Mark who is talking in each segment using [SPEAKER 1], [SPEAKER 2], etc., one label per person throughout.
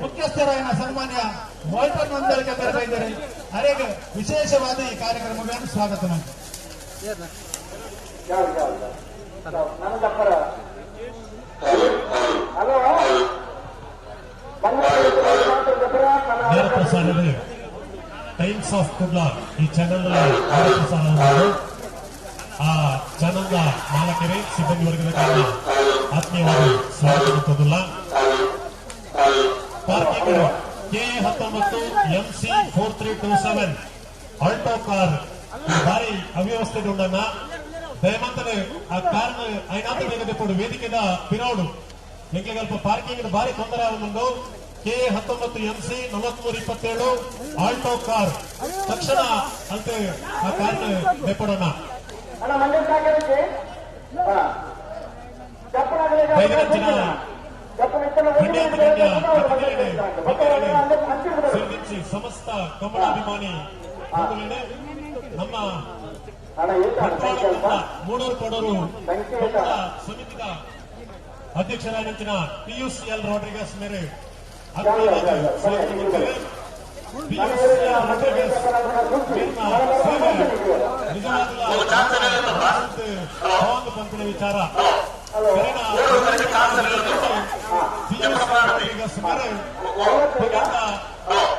[SPEAKER 1] ಮುಖ್ಯಸ್ಥರಾಯನ ಸನ್ಮಾನ್ಯ ವಾಲ್ಟರ್ ನಂದಳಿಕೆ ಬರಬೈದರೆ ಅರೆಗೆ ವಿಶೇಷವಾದ ಈ ಕಾರ್ಯಕ್ರಮಗಳನ್ನು ಸ್ವಾಗತ ಮಾಡಿ. ನೇರ ಪ್ರಸಾರದ ಟೈಮ್ಸ್ ಆಫ್ ಕುಡ್ಲ ಈ ಚಾನೆಲ್ ನೇರ ಪ್ರಸಾರ. ಆ ಚಾನೆಲ್ನ ಮಾಲಕರೇ, ಸಿಬ್ಬಂದಿ ವರ್ಗದ ಕಾರಣ ಆತ್ಮೀಯವಾಗಿ ಸ್ವಾಗತ. Parking K 19 MC 4327 Alto car ಭಾರಿ ಅವ್ಯವಸ್ಥೆಗೊಂಡನ್ನ ದಯಮಂತನೆ ಆ ಕಾರಣ ಐನಾತ ಬೇಗ ವೇದಿಕೆದ ಪಿರೋಡು ಎಂಕ್ಲೆಗಲ್ಪ ಪಾರ್ಕಿಂಗ್ ಭಾರಿ ತೊಂದರೆ ಆಗುಂಡು. K 19 MC 4327 Alto car ತಕ್ಷಣ ಅಂತ ಆ ಕಾರಣ ದೆಪ್ಪಡೋಣ. ಸೇರಿಸಿ ಸಮಸ್ತ ಕನ್ನಡಾಭಿಮಾನಿ ನಮ್ಮ ಮೂಡೂರು ಕೊಡೂರು ಕನ್ನಡ ಸಮಿತಿಯ ಅಧ್ಯಕ್ಷರಾದಂಚಿನ ಪಿಯುಸಿಎಲ್ ರಾಡ್ರಿಗಸ್ ಮೇರೆ ಸ್ವಾಗತ ಮಾಡ್ತಾರೆ. ಪಿಯುಸಿಎಲ್ ರಾಡ್ರಿಗಸ್ ಸೇವೆ ನಿಜವಾದ ಪಂಪಿನ ವಿಚಾರ ಮೇರೆ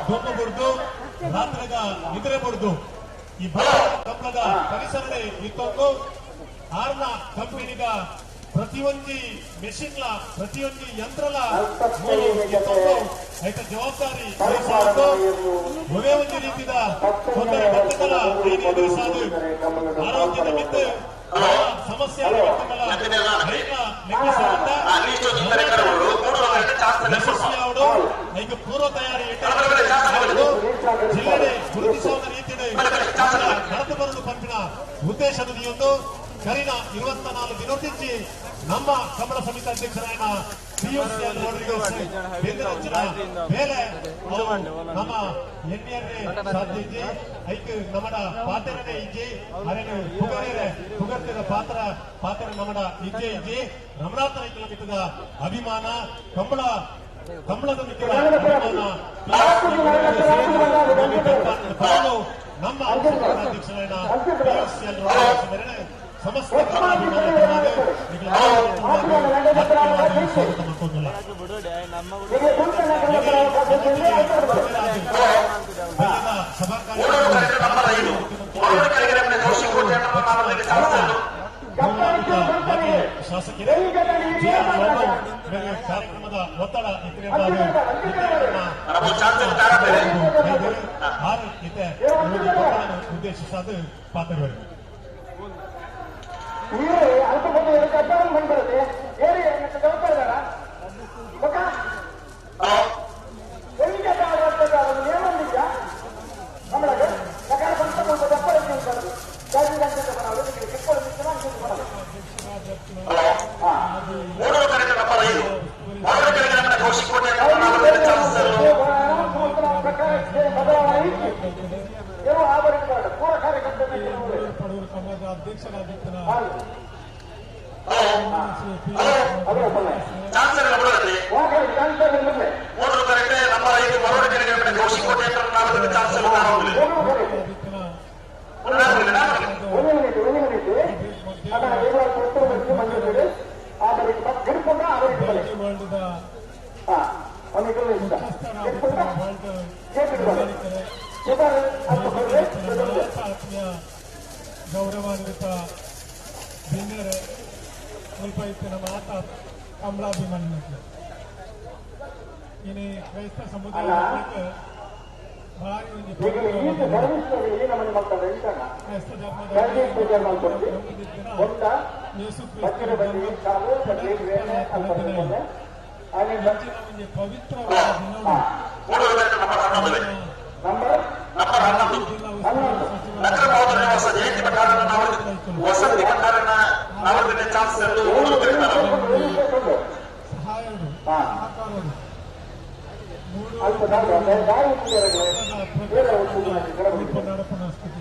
[SPEAKER 1] ದೊಂಬ ಬುಡ್ದು ರಾತ್ರಿಗ ನಿದ್ರೆ ಬುಡ್ದು ಈ ಕಂಪ್ಲದ ಪರಿಸರಡೆ ಇತ್ತೊಂದು ಆರ್ನ ಕಂಪನಿಗ ಪ್ರತಿಯೊಂದು ಮೆಷಿನ್ಲ ಪ್ರತಿಯೊಂದು ಯಂತ್ರಲ ಇತ್ತೊಂದು ಐತ ಜವಾಬ್ದಾರಿ ಒವೇ ಒಂದು ರೀತಿಯ ತೊಂದರೆ ಬರ್ತದಲ್ಲ ಐದು ಎದುರಿಸಾದು ಆರೋಗ್ಯದ ಮಿತ್ತು ಸಮಸ್ಯೆ ಯಶಸ್ವಿಯಾವಡು ಐಕ ಪೂರ್ವ ತಯಾರಿ ಜಿಲ್ಲೆ ಗುರುತಿಸುವ ರೀತಿಯಲ್ಲಿ ನಡೆದು ಬರಲು ಪಂಪಿನ ಉದ್ದೇಶದ ಒಂದು ಕರಿನ 24 ದಿನೋತಿಂಚಿ ನಮ್ಮ ಕಮಲ ಸಮಿತಿ ಅಧ್ಯಕ್ಷರಾಯಣ ಪಿಯುಸಿಎಲ್ ರಾಡ್ರಿಗಸ್ ಬೆಂದಿನಂಚಿನ ಬೇಲೆ ನಮ್ಮ ಎನ್ನಿಯನ್ನೇ ಸಾಧ್ಯ ಇಜ್ಜಿ. ಐಕ್ ನಮ್ಮಡ ಪಾತೆರನೆ ಇಜ್ಜಿ, ಅರೆನು ಪುಗರೇರೆ ಪುಗರ್ತಿದ ಪಾತ್ರ ಪಾತೆರ ನಮ್ಮಡ ಇಜ್ಜೆ ಇಜ್ಜಿ. ರಮನಾಥ ರೈತನ ಮಿತ್ತದ ಅಭಿಮಾನ, ಕಂಬಳ ಕಂಬಳದ ಮಿತ್ತದ ಅಭಿಮಾನ ನಮ್ಮ ಅಧ್ಯಕ್ಷರಾಯಣ ಪಿಯುಸಿಎಲ್ ರಾಡ್ರಿಗಸ್ ಮೇರೆನೆ ಸಮಸ್ತ ಸ್ವಾಗತ ಮಾಡ್ಕೊಂಡಿಲ್ಲ. ಶಾಸಕರೇ ಕಾರ್ಯಕ್ರಮದ ಒತ್ತಡ ಉದ್ದೇಶಿಸದು ಪಾತ್ರಗಳು.
[SPEAKER 2] ಗೌರವಾನ್ವಿತ ಬಿಂದರೆ ಸ್ವಲ್ಪ ಇತ್ತಿನ ಮಾತ ಕಮಲಾಭಿಮಾನಿಗಳು ಇನಿ ಕ್ರೈಸ್ತ ಸಮುದಾಯ ಭಾರಿ ಒಂದು ಕ್ರೈಸ್ತ ಧರ್ಮದ ಯೇಸು ಕ್ರಿಸ್ತನ ಒಂಜಿ ಪವಿತ್ರವಾದ ದಿನವು ಸಹಾಯರು ಸಹಕಾರರು ನಡಪುನ ಸ್ಥಿತಿ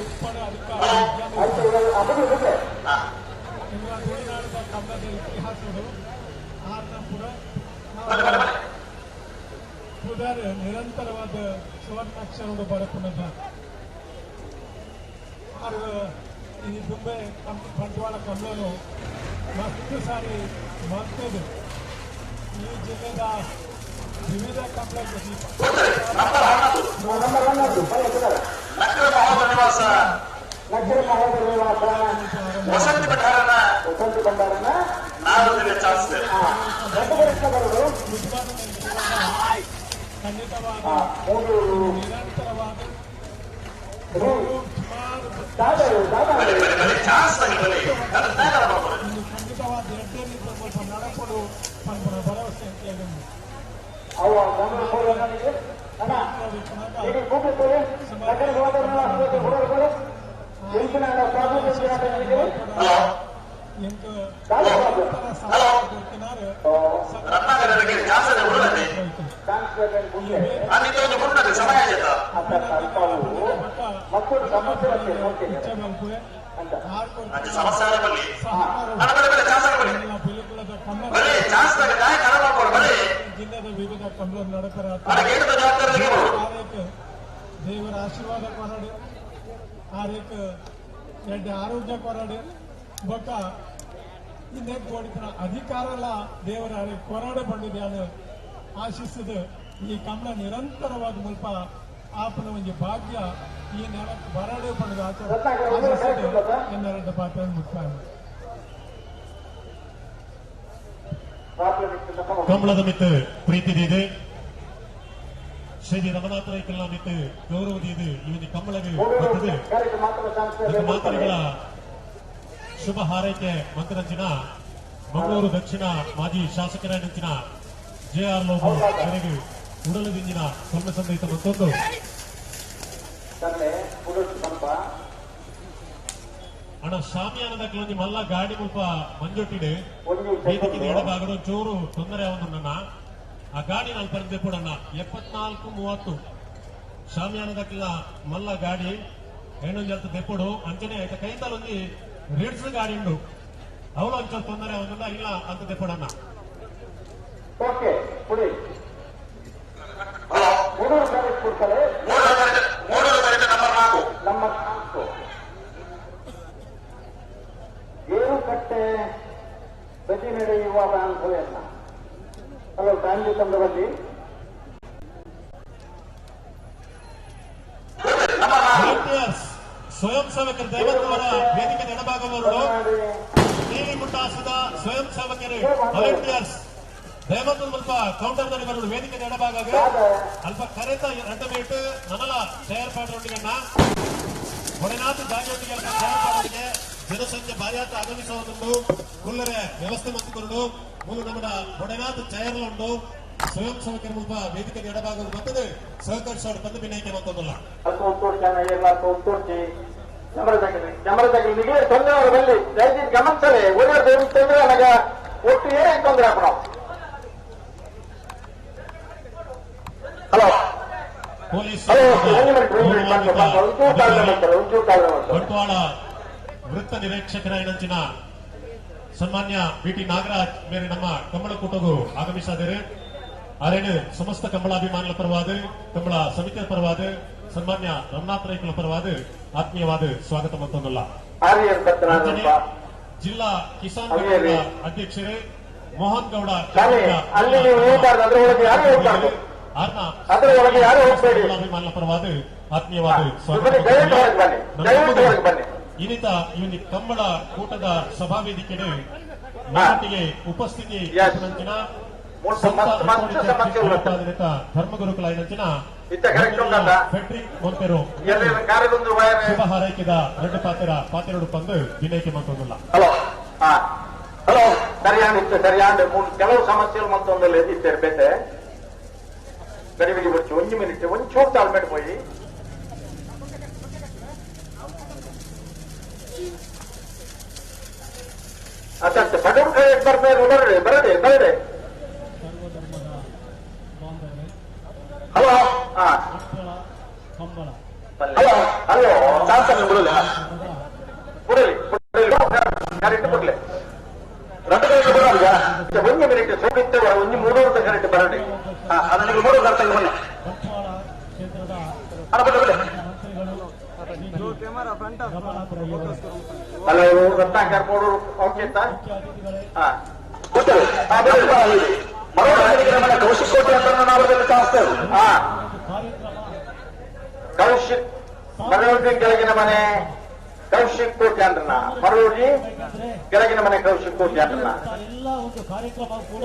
[SPEAKER 2] ಉಪ್ಪಡ ಅಧಿಕಾರ ನಿಮ್ಮ ತುಳುನಾಡಿನ ಕನ್ನಡ ಇತಿಹಾಸಡು ಆರ್ನಪುರ ಪುದರ್ ನಿರಂತರವಾದ ಸುವರ್ಣಾಕ್ಷರಡು ಬರಪುನದ ಆರು ಈ ದುಂಬೆ ಬಂಟ್ವಾಳ ಕಮ್ಲನು ಮಸ್ತ್ ಸಾರಿ ಮರ್ತದು ಈ ಜಿಲ್ಲೆದ ವಿವಿಧ ಕಮ್ಲ
[SPEAKER 3] ನಗರ ಮಹೋದರ ನಿವಾಸ
[SPEAKER 4] ನಗರ ಮಹೋದರ ನಿವಾಸ
[SPEAKER 3] ವಸಂತಿ ಭಂಡಾರನ
[SPEAKER 4] ವಸಂತಿ ಭಂಡಾರನ
[SPEAKER 3] ನಾನು ಚಾನ್ಸ್
[SPEAKER 4] ಬರೋದು
[SPEAKER 2] ಖಂಡಿತವಾದ
[SPEAKER 4] ಮೂರು
[SPEAKER 2] ನಿರಂತರವಾದ ಸುಮಾರು
[SPEAKER 3] ಚಾನ್ಸ್ ಬನ್ನಿ
[SPEAKER 2] ಇನ್ನು ಖಂಡಿತವಾದ ಎರಡನೇ ಸ್ವಲ್ಪ ನಡಪಡು ಪನ್ಪುನ ಭರವಸೆ ಅಂತ ಹೇಳಿದ್ರು.
[SPEAKER 4] ಅವ ಮೂರು ಕೋರಿ ನನಗೆ ಅಣ್ಣ ಈಗ ಗೂಗಲ್ ಕೋರಿ ನಗರ ಮಹೋದರ ನಿವಾಸ ಹುಡುಗರು ಕೋರಿ ಎಂಪಿನ ಪ್ರಾಬ್ಲಮ್ ನನಗೆ
[SPEAKER 3] ಹಲೋ
[SPEAKER 2] ಎಂಟು
[SPEAKER 4] ದಾದಾ
[SPEAKER 2] ಸಹಾಯ ಕೊಡ್ತಿನಾರು
[SPEAKER 3] ರತ್ನಾಕರರಿಗೆ ಚಾನ್ಸ್ ಹುಡುಗಲ್ಲಿ ಅಲ್ಲಿ ಒಂದು ಹುಡುಗಲ್ಲಿ ಸಮಯ ಆಯ್ತಾ
[SPEAKER 4] ಮಕ್ಕಳು ಸಮಸ್ಯೆ ಬರ್ತದೆ ನೋಡ್ತೀನಿ
[SPEAKER 2] ಇಚ್ಛೆ ಮಲ್ಪುವೆ
[SPEAKER 4] ಅಂತ
[SPEAKER 3] ಅಂಚೆ ಸಮಸ್ಯೆ ಬಲ್ಲಿ
[SPEAKER 2] ಸಹಕಾರ
[SPEAKER 3] ಅಣ್ಣ ಬನ್ನಿ ಬನ್ನಿ ಚಾನ್ಸ್ ಬನ್ನಿ
[SPEAKER 2] ಪಿಲಿಕುಲದ ಕಮ್ಮಲ
[SPEAKER 3] ಬನ್ನಿ ಚಾನ್ಸ್ ದಾಯ ಕರ ಮಾಡ್ಕೊಡು ಬನ್ನಿ
[SPEAKER 2] ಜಿಲ್ಲೆದ ವಿವಿಧ ಕಮ್ಮಲ ನಡಪರ
[SPEAKER 3] ಅಣ್ಣ ಗೇಟದ ಜವಾಬ್ದಾರಿ ತೆಗೆಬೋದು
[SPEAKER 2] ಆರೇಕ್ ದೇವರ ಆಶೀರ್ವಾದ ಕೊರಡು ಆರೇಕ್ ಎಡ್ಡೆ ಆರೋಗ್ಯ ಕೊರಡು ಬೊಕ್ಕ ಇನ್ನೇ ಕೋಡಿತನ ಅಧಿಕಾರಲ ದೇವರ ಆರೇಕ್ ಕೊರಡು ಬಂದಿದೆ ಅದು ಆಶಿಸಿದ ಈ ಕಮಲ ನಿರಂತರವಾದ ಮುಲ್ಪ ಆಪನ ಒಂದು ಭಾಗ್ಯ ಈ ನೆಲಕ್ಕೆ ಬರಡು ಪಡೆದು ಆಚರಣೆ ಎನ್ನೆರಡು ಪಾತ್ರ ಮುಕ್ತಾಯ.
[SPEAKER 4] ಪ್ರಾಬ್ಲಮ್ ಇತ್ತು
[SPEAKER 1] ಕಂಬಳದ ಮಿತ್ತು ಪ್ರೀತಿ ಇದೆ ಶ್ರೀ ರಮನಾಥ ರೈಕಲ್ನ ಮಿತ್ತು ಗೌರವದ ಇದು ಇವನಿ ಕಂಬಳಗೆ ಬರ್ತದೆ.
[SPEAKER 4] ಕರೆಕ್ಟ್ ಮಾತ್ರ ಚಾನ್ಸ್
[SPEAKER 1] ಇದು ಮಾತುಗಳ ಶುಭ ಹಾರೈಕೆ ಮಂತ್ರರಂಚಿನ ಮಂಗಳೂರು ದಕ್ಷಿಣ ಮಾಜಿ ಶಾಸಕರ ಜೆ ಆರ್ ಲೋಬೋ ಅವರಿಗೆ ಉಡಲದಿಂಜಿನ ಸೊನ್ನೆ ಸಂದೇಶ ಮತ್ತೊಂದು
[SPEAKER 4] ತಂದೆ ಹುಡುಗ ಸಂಪ
[SPEAKER 1] ಅಣ್ಣ ಶಾಮಿಯಾನದ ಕೆಲವೊಂದು ಮಲ್ಲ ಗಾಡಿ ಮುಲ್ಪ ಮಂಜೊಟ್ಟಿಡು
[SPEAKER 4] ಒಂದು
[SPEAKER 1] ವೇದಿಕೆ ಎಡಭಾಗದ ಚೂರು ತೊಂದರೆ ಅವನು ಆ ಗಾಡಿ ನಾನು ಪರಿದೆ ಪೂಡಣ್ಣ 74-30 ಶಾಮಿಯಾನದ ಕಿಲ್ಲ ಮಲ್ಲ ಗಾಡಿ ಏನೊಂದು ಜಲ್ತ ದೆಪ್ಪುಡು ಅಂಚನೆ ಆಯ್ತ ಕೈತಲೊಂದು ರಿಡ್ಸ್ ಗಾಡಿ ಉಂಡು ಅವಳು ಅಂಚ ತೊಂದರೆ ಅವನಲ್ಲ ಇಲ್ಲ ಅಂತ ದೆಪ್ಪಡಣ್ಣ.
[SPEAKER 4] ಓಕೆ ಕುಡಿ
[SPEAKER 3] ಹಲೋ
[SPEAKER 4] ಮೂರು ಕರೆಕ್ಟ್ ಕೊಡ್ತಾರೆ.
[SPEAKER 3] ಮೂರು ಕರೆಕ್ಟ್ ನಂಬರ್ 4
[SPEAKER 4] ನಮ್ಮ 4 ಏರುಕಟ್ಟೆ ಪ್ರತಿ ನಡೆಯುವ ಬ್ಯಾಂಕುವೆಲ್ಲ ಹಲೋ ಫ್ಯಾಮಿಲಿ ತಂಡದಲ್ಲಿ
[SPEAKER 3] ನಂಬರ್ 4
[SPEAKER 1] ವಾಲಂಟಿಯರ್ಸ್ ಸ್ವಯಂ ಸೇವಕರು ದೈವತ್ವರ ವೇದಿಕೆ ಎಡಭಾಗದವರು ನೀಲಿ ಮುಟ್ಟಾಸದ ಸ್ವಯಂ ಸೇವಕರು ವಾಲಂಟಿಯರ್ಸ್ ದಯಮತ್ತು ಸ್ವಲ್ಪ ಕೌಂಟರ್ ದಲ್ಲಿ ಬರೋದು ವೇದಿಕೆ ಎಡಭಾಗ ಅಲ್ಪ ಕರೆತ ರಡ್ಡ ನಮಲ ಚೇರ್ ಪಾಡರೊಟ್ಟಿಗೆ ಒಡನಾಥ ಜಾಗಿಯೊಟ್ಟಿಗೆ ಅಲ್ಪ ಚೇರ್ ಪಾಡೊಟ್ಟಿಗೆ ಜನಸಂಖ್ಯೆ ಬಾಯಾತ ಆಗಮಿಸುವುದುಂಟು ಕುಲ್ಲರೆ ವ್ಯವಸ್ಥೆ ಮಂತ್ರಿಗಳು ಮೂಲ ನಮ್ಮ ಒಡನಾಥ ಚೇರ್ಲ ಉಂಟು ಸ್ವಯಂ ಸೇವಕರ ಮುಲ್ಪ ವೇದಿಕೆ ಎಡಭಾಗದ ಮತ್ತದು ಸಹಕರಿಸೋಡು ಬಂದು ವಿನಯಕ್ಕೆ ಮತ್ತೊಂದಲ್ಲ.
[SPEAKER 4] ತೋರ್ಚಿ ಕ್ಯಾಮರಾ దగ్గర ನಿಮಗೆ ತೊಂದರೆ ಅವರು ಬಲ್ಲಿ ದಯವಿಟ್ಟು ಗಮನಿಸಲೇ ಒಳ್ಳೆ ತೊಂದರೆ ಅನಗ ಒಟ್ಟು ಏನೇ ತೊಂದರೆ ಹಾಕೋಣ. ಹಲೋ
[SPEAKER 1] ಪೊಲೀಸ್
[SPEAKER 4] ಹಲೋ
[SPEAKER 1] ಬಂಟ್ವಾಳ ವೃತ್ತ ನಿರೀಕ್ಷಕರಾಯಿನಂಚಿನ ಸನ್ಮಾನ್ಯ ಬಿ ಟಿ ನಾಗರಾಜ್ ಮೇರೆ ನಮ್ಮ ಕಂಬಳಕೂಟಗೂ ಆಗಮಿಸಿದರೆ ಆರೇನು ಸಮಸ್ತ ಕಂಬಳಾಭಿಮಾನಿಗಳ ಪರವಾದ ಕಂಬಳ ಸಮಿತಿಯ ಪರವಾದ ಸನ್ಮಾನ್ಯ ರಮನಾಥ್ ರೈಕುಲ ಪರವಾದ ಆತ್ಮೀಯವಾದ ಸ್ವಾಗತ ಮತ್ತೊಂದಲ್ಲ. ಜಿಲ್ಲಾ ಕಿಸಾನ್ ಘಟಕದ ಅಧ್ಯಕ್ಷರೇ ಮೋಹನ್ ಗೌಡ
[SPEAKER 4] ಅಲ್ಲಿ ನೀವು ಹೋಗ್ಬಾರ್ದು, ಅದ್ರ ಒಳಗೆ ಯಾರು ಹೋಗ್ಬಾರ್ದು. ಅದ್ರ ಒಳಗೆ ಯಾರು ಹೋಗ್ಬೇಡಿ.
[SPEAKER 1] ಅಭಿಮಾನಿಗಳ ಪರವಾದ ಆತ್ಮೀಯವಾದ ಸ್ವಾಗತ.
[SPEAKER 4] ಬನ್ನಿ, ದಯವಿಟ್ಟು ಹೊರಗೆ ಬನ್ನಿ. ದಯವಿಟ್ಟು ಹೊರಗೆ ಬನ್ನಿ.
[SPEAKER 1] ಇನ್ನಿತ ಇವನಿ ಕಂಬಳ ಕೂಟದ ಸಭಾವೇದಿಕೆಡೆ ನಮ್ಮೊಟ್ಟಿಗೆ ಉಪಸ್ಥಿತಿ
[SPEAKER 4] Yes.
[SPEAKER 1] ನಂಚಿನ
[SPEAKER 4] ಮೂರು
[SPEAKER 1] ಸಂತ
[SPEAKER 4] ಮಸ್ತ್ ಸಮಸ್ಯೆ ಉಂಟು.
[SPEAKER 1] ಧರ್ಮಗುರುಕುಲಾಯಿನಂಚಿನ
[SPEAKER 4] ಇತ್ತ correct ಉಂಟಲ್ಲ?
[SPEAKER 1] ಫೆಡ್ರಿಕ್ ಮೊಂತೆರೋ
[SPEAKER 4] ಎಲ್ಲ ಕಾರ್ಯದೊಂದು ವೈರ್
[SPEAKER 1] ಶುಭ ಹಾರೈಕೆದ ಎರಡು ಪಾತ್ರ ಪಾತೆರಡು ಪಂದು ವಿನಯಕ್ಕೆ ಮತ್ತೊಂದಲ್ಲ.
[SPEAKER 4] ಹಲೋ ಹಾ ಹಲೋ ಸರಿಯಾದ ಇತ್ತು ಸರಿಯಾದ ಮೂರು ಕೆಲವು ಸಮಸ್ಯೆಗಳು ಮತ್ತೊಂದಲ್ಲಿ ಎದ್ದಿತ್ತೇವೆ ಬೇತೆ ಗಡಿಬಿಡಿ ಬಚ್ಚು ಒಂದು ಮಿನಿಟ್ ಒಂದು ಚೂರು ತಾಳ್ಮೆಟ್ ಪೋಯಿ. ಅತ್ತ ಬಡವ್ರ ಕೈ ಬರ್ಬೇಕು ಬರಡಿ ಬರಡಿ ಬರಡಿ.
[SPEAKER 2] ಸರ್ವಧರ್ಮದ ಬಾಂಧವ್ಯ
[SPEAKER 4] ಹಲೋ ಹಾ
[SPEAKER 2] ಮಕ್ಕಳ ಕಂಬಳ
[SPEAKER 4] ಹಲೋ ಹಲೋ ಚಾನ್ಸ್ ಬಿಡಲಿ ಬಿಡಲಿ. ಕರೆಕ್ಟ್ ಕೊಡ್ಲೆ ರಟ್ಟು ಕರೆಕ್ಟ್ ಬರೋಲ್ಲ ಒಂದು ಮಿನಿಟ್ ಸೋಪಿತ್ತೆ ಒಂದು ಮೂರು ಕರೆಕ್ಟ್ ಬರಡಿ
[SPEAKER 3] ಅದನ್ನ ಮೂರು ಕರೆಕ್ಟ್ ಬನ್ನಿ
[SPEAKER 5] ಬಂಟ್ವಾಳ ಕ್ಷೇತ್ರದ ಮಂತ್ರಿಗಳು
[SPEAKER 4] ಅಲ್ಲ ರತ್ನಾಕರ್ ಮೂರು ಓಕೆ
[SPEAKER 5] ಮುಖ್ಯ ಅತಿಥಿಗಳೇ
[SPEAKER 4] ಹಾ
[SPEAKER 3] ಮರೋಡ ಕೌಶಿಕ್ ಕೋಟೆ ಅಂತ ನಾವು ಕಾಣಿಸ್ತೇವೆ
[SPEAKER 4] ಹಾ
[SPEAKER 5] ಕಾರ್ಯಕ್ರಮ
[SPEAKER 4] ಕೌಶಿಕ್ ಮರಳಿ ಕೆಳಗಿನ ಮನೆ ಕೌಶಿಕ್ ಕೋಟಿ ಅಂದ್ರನ ಮರಳಿ
[SPEAKER 5] ಯಾಕಂದ್ರೆ
[SPEAKER 4] ಕೆಳಗಿನ ಮನೆ ಕೌಶಿಕ್ ಕೋಟಿ ಅಂದ್ರನ
[SPEAKER 5] ಎಲ್ಲ ಒಂದು ಕಾರ್ಯಕ್ರಮ ಕೂಡ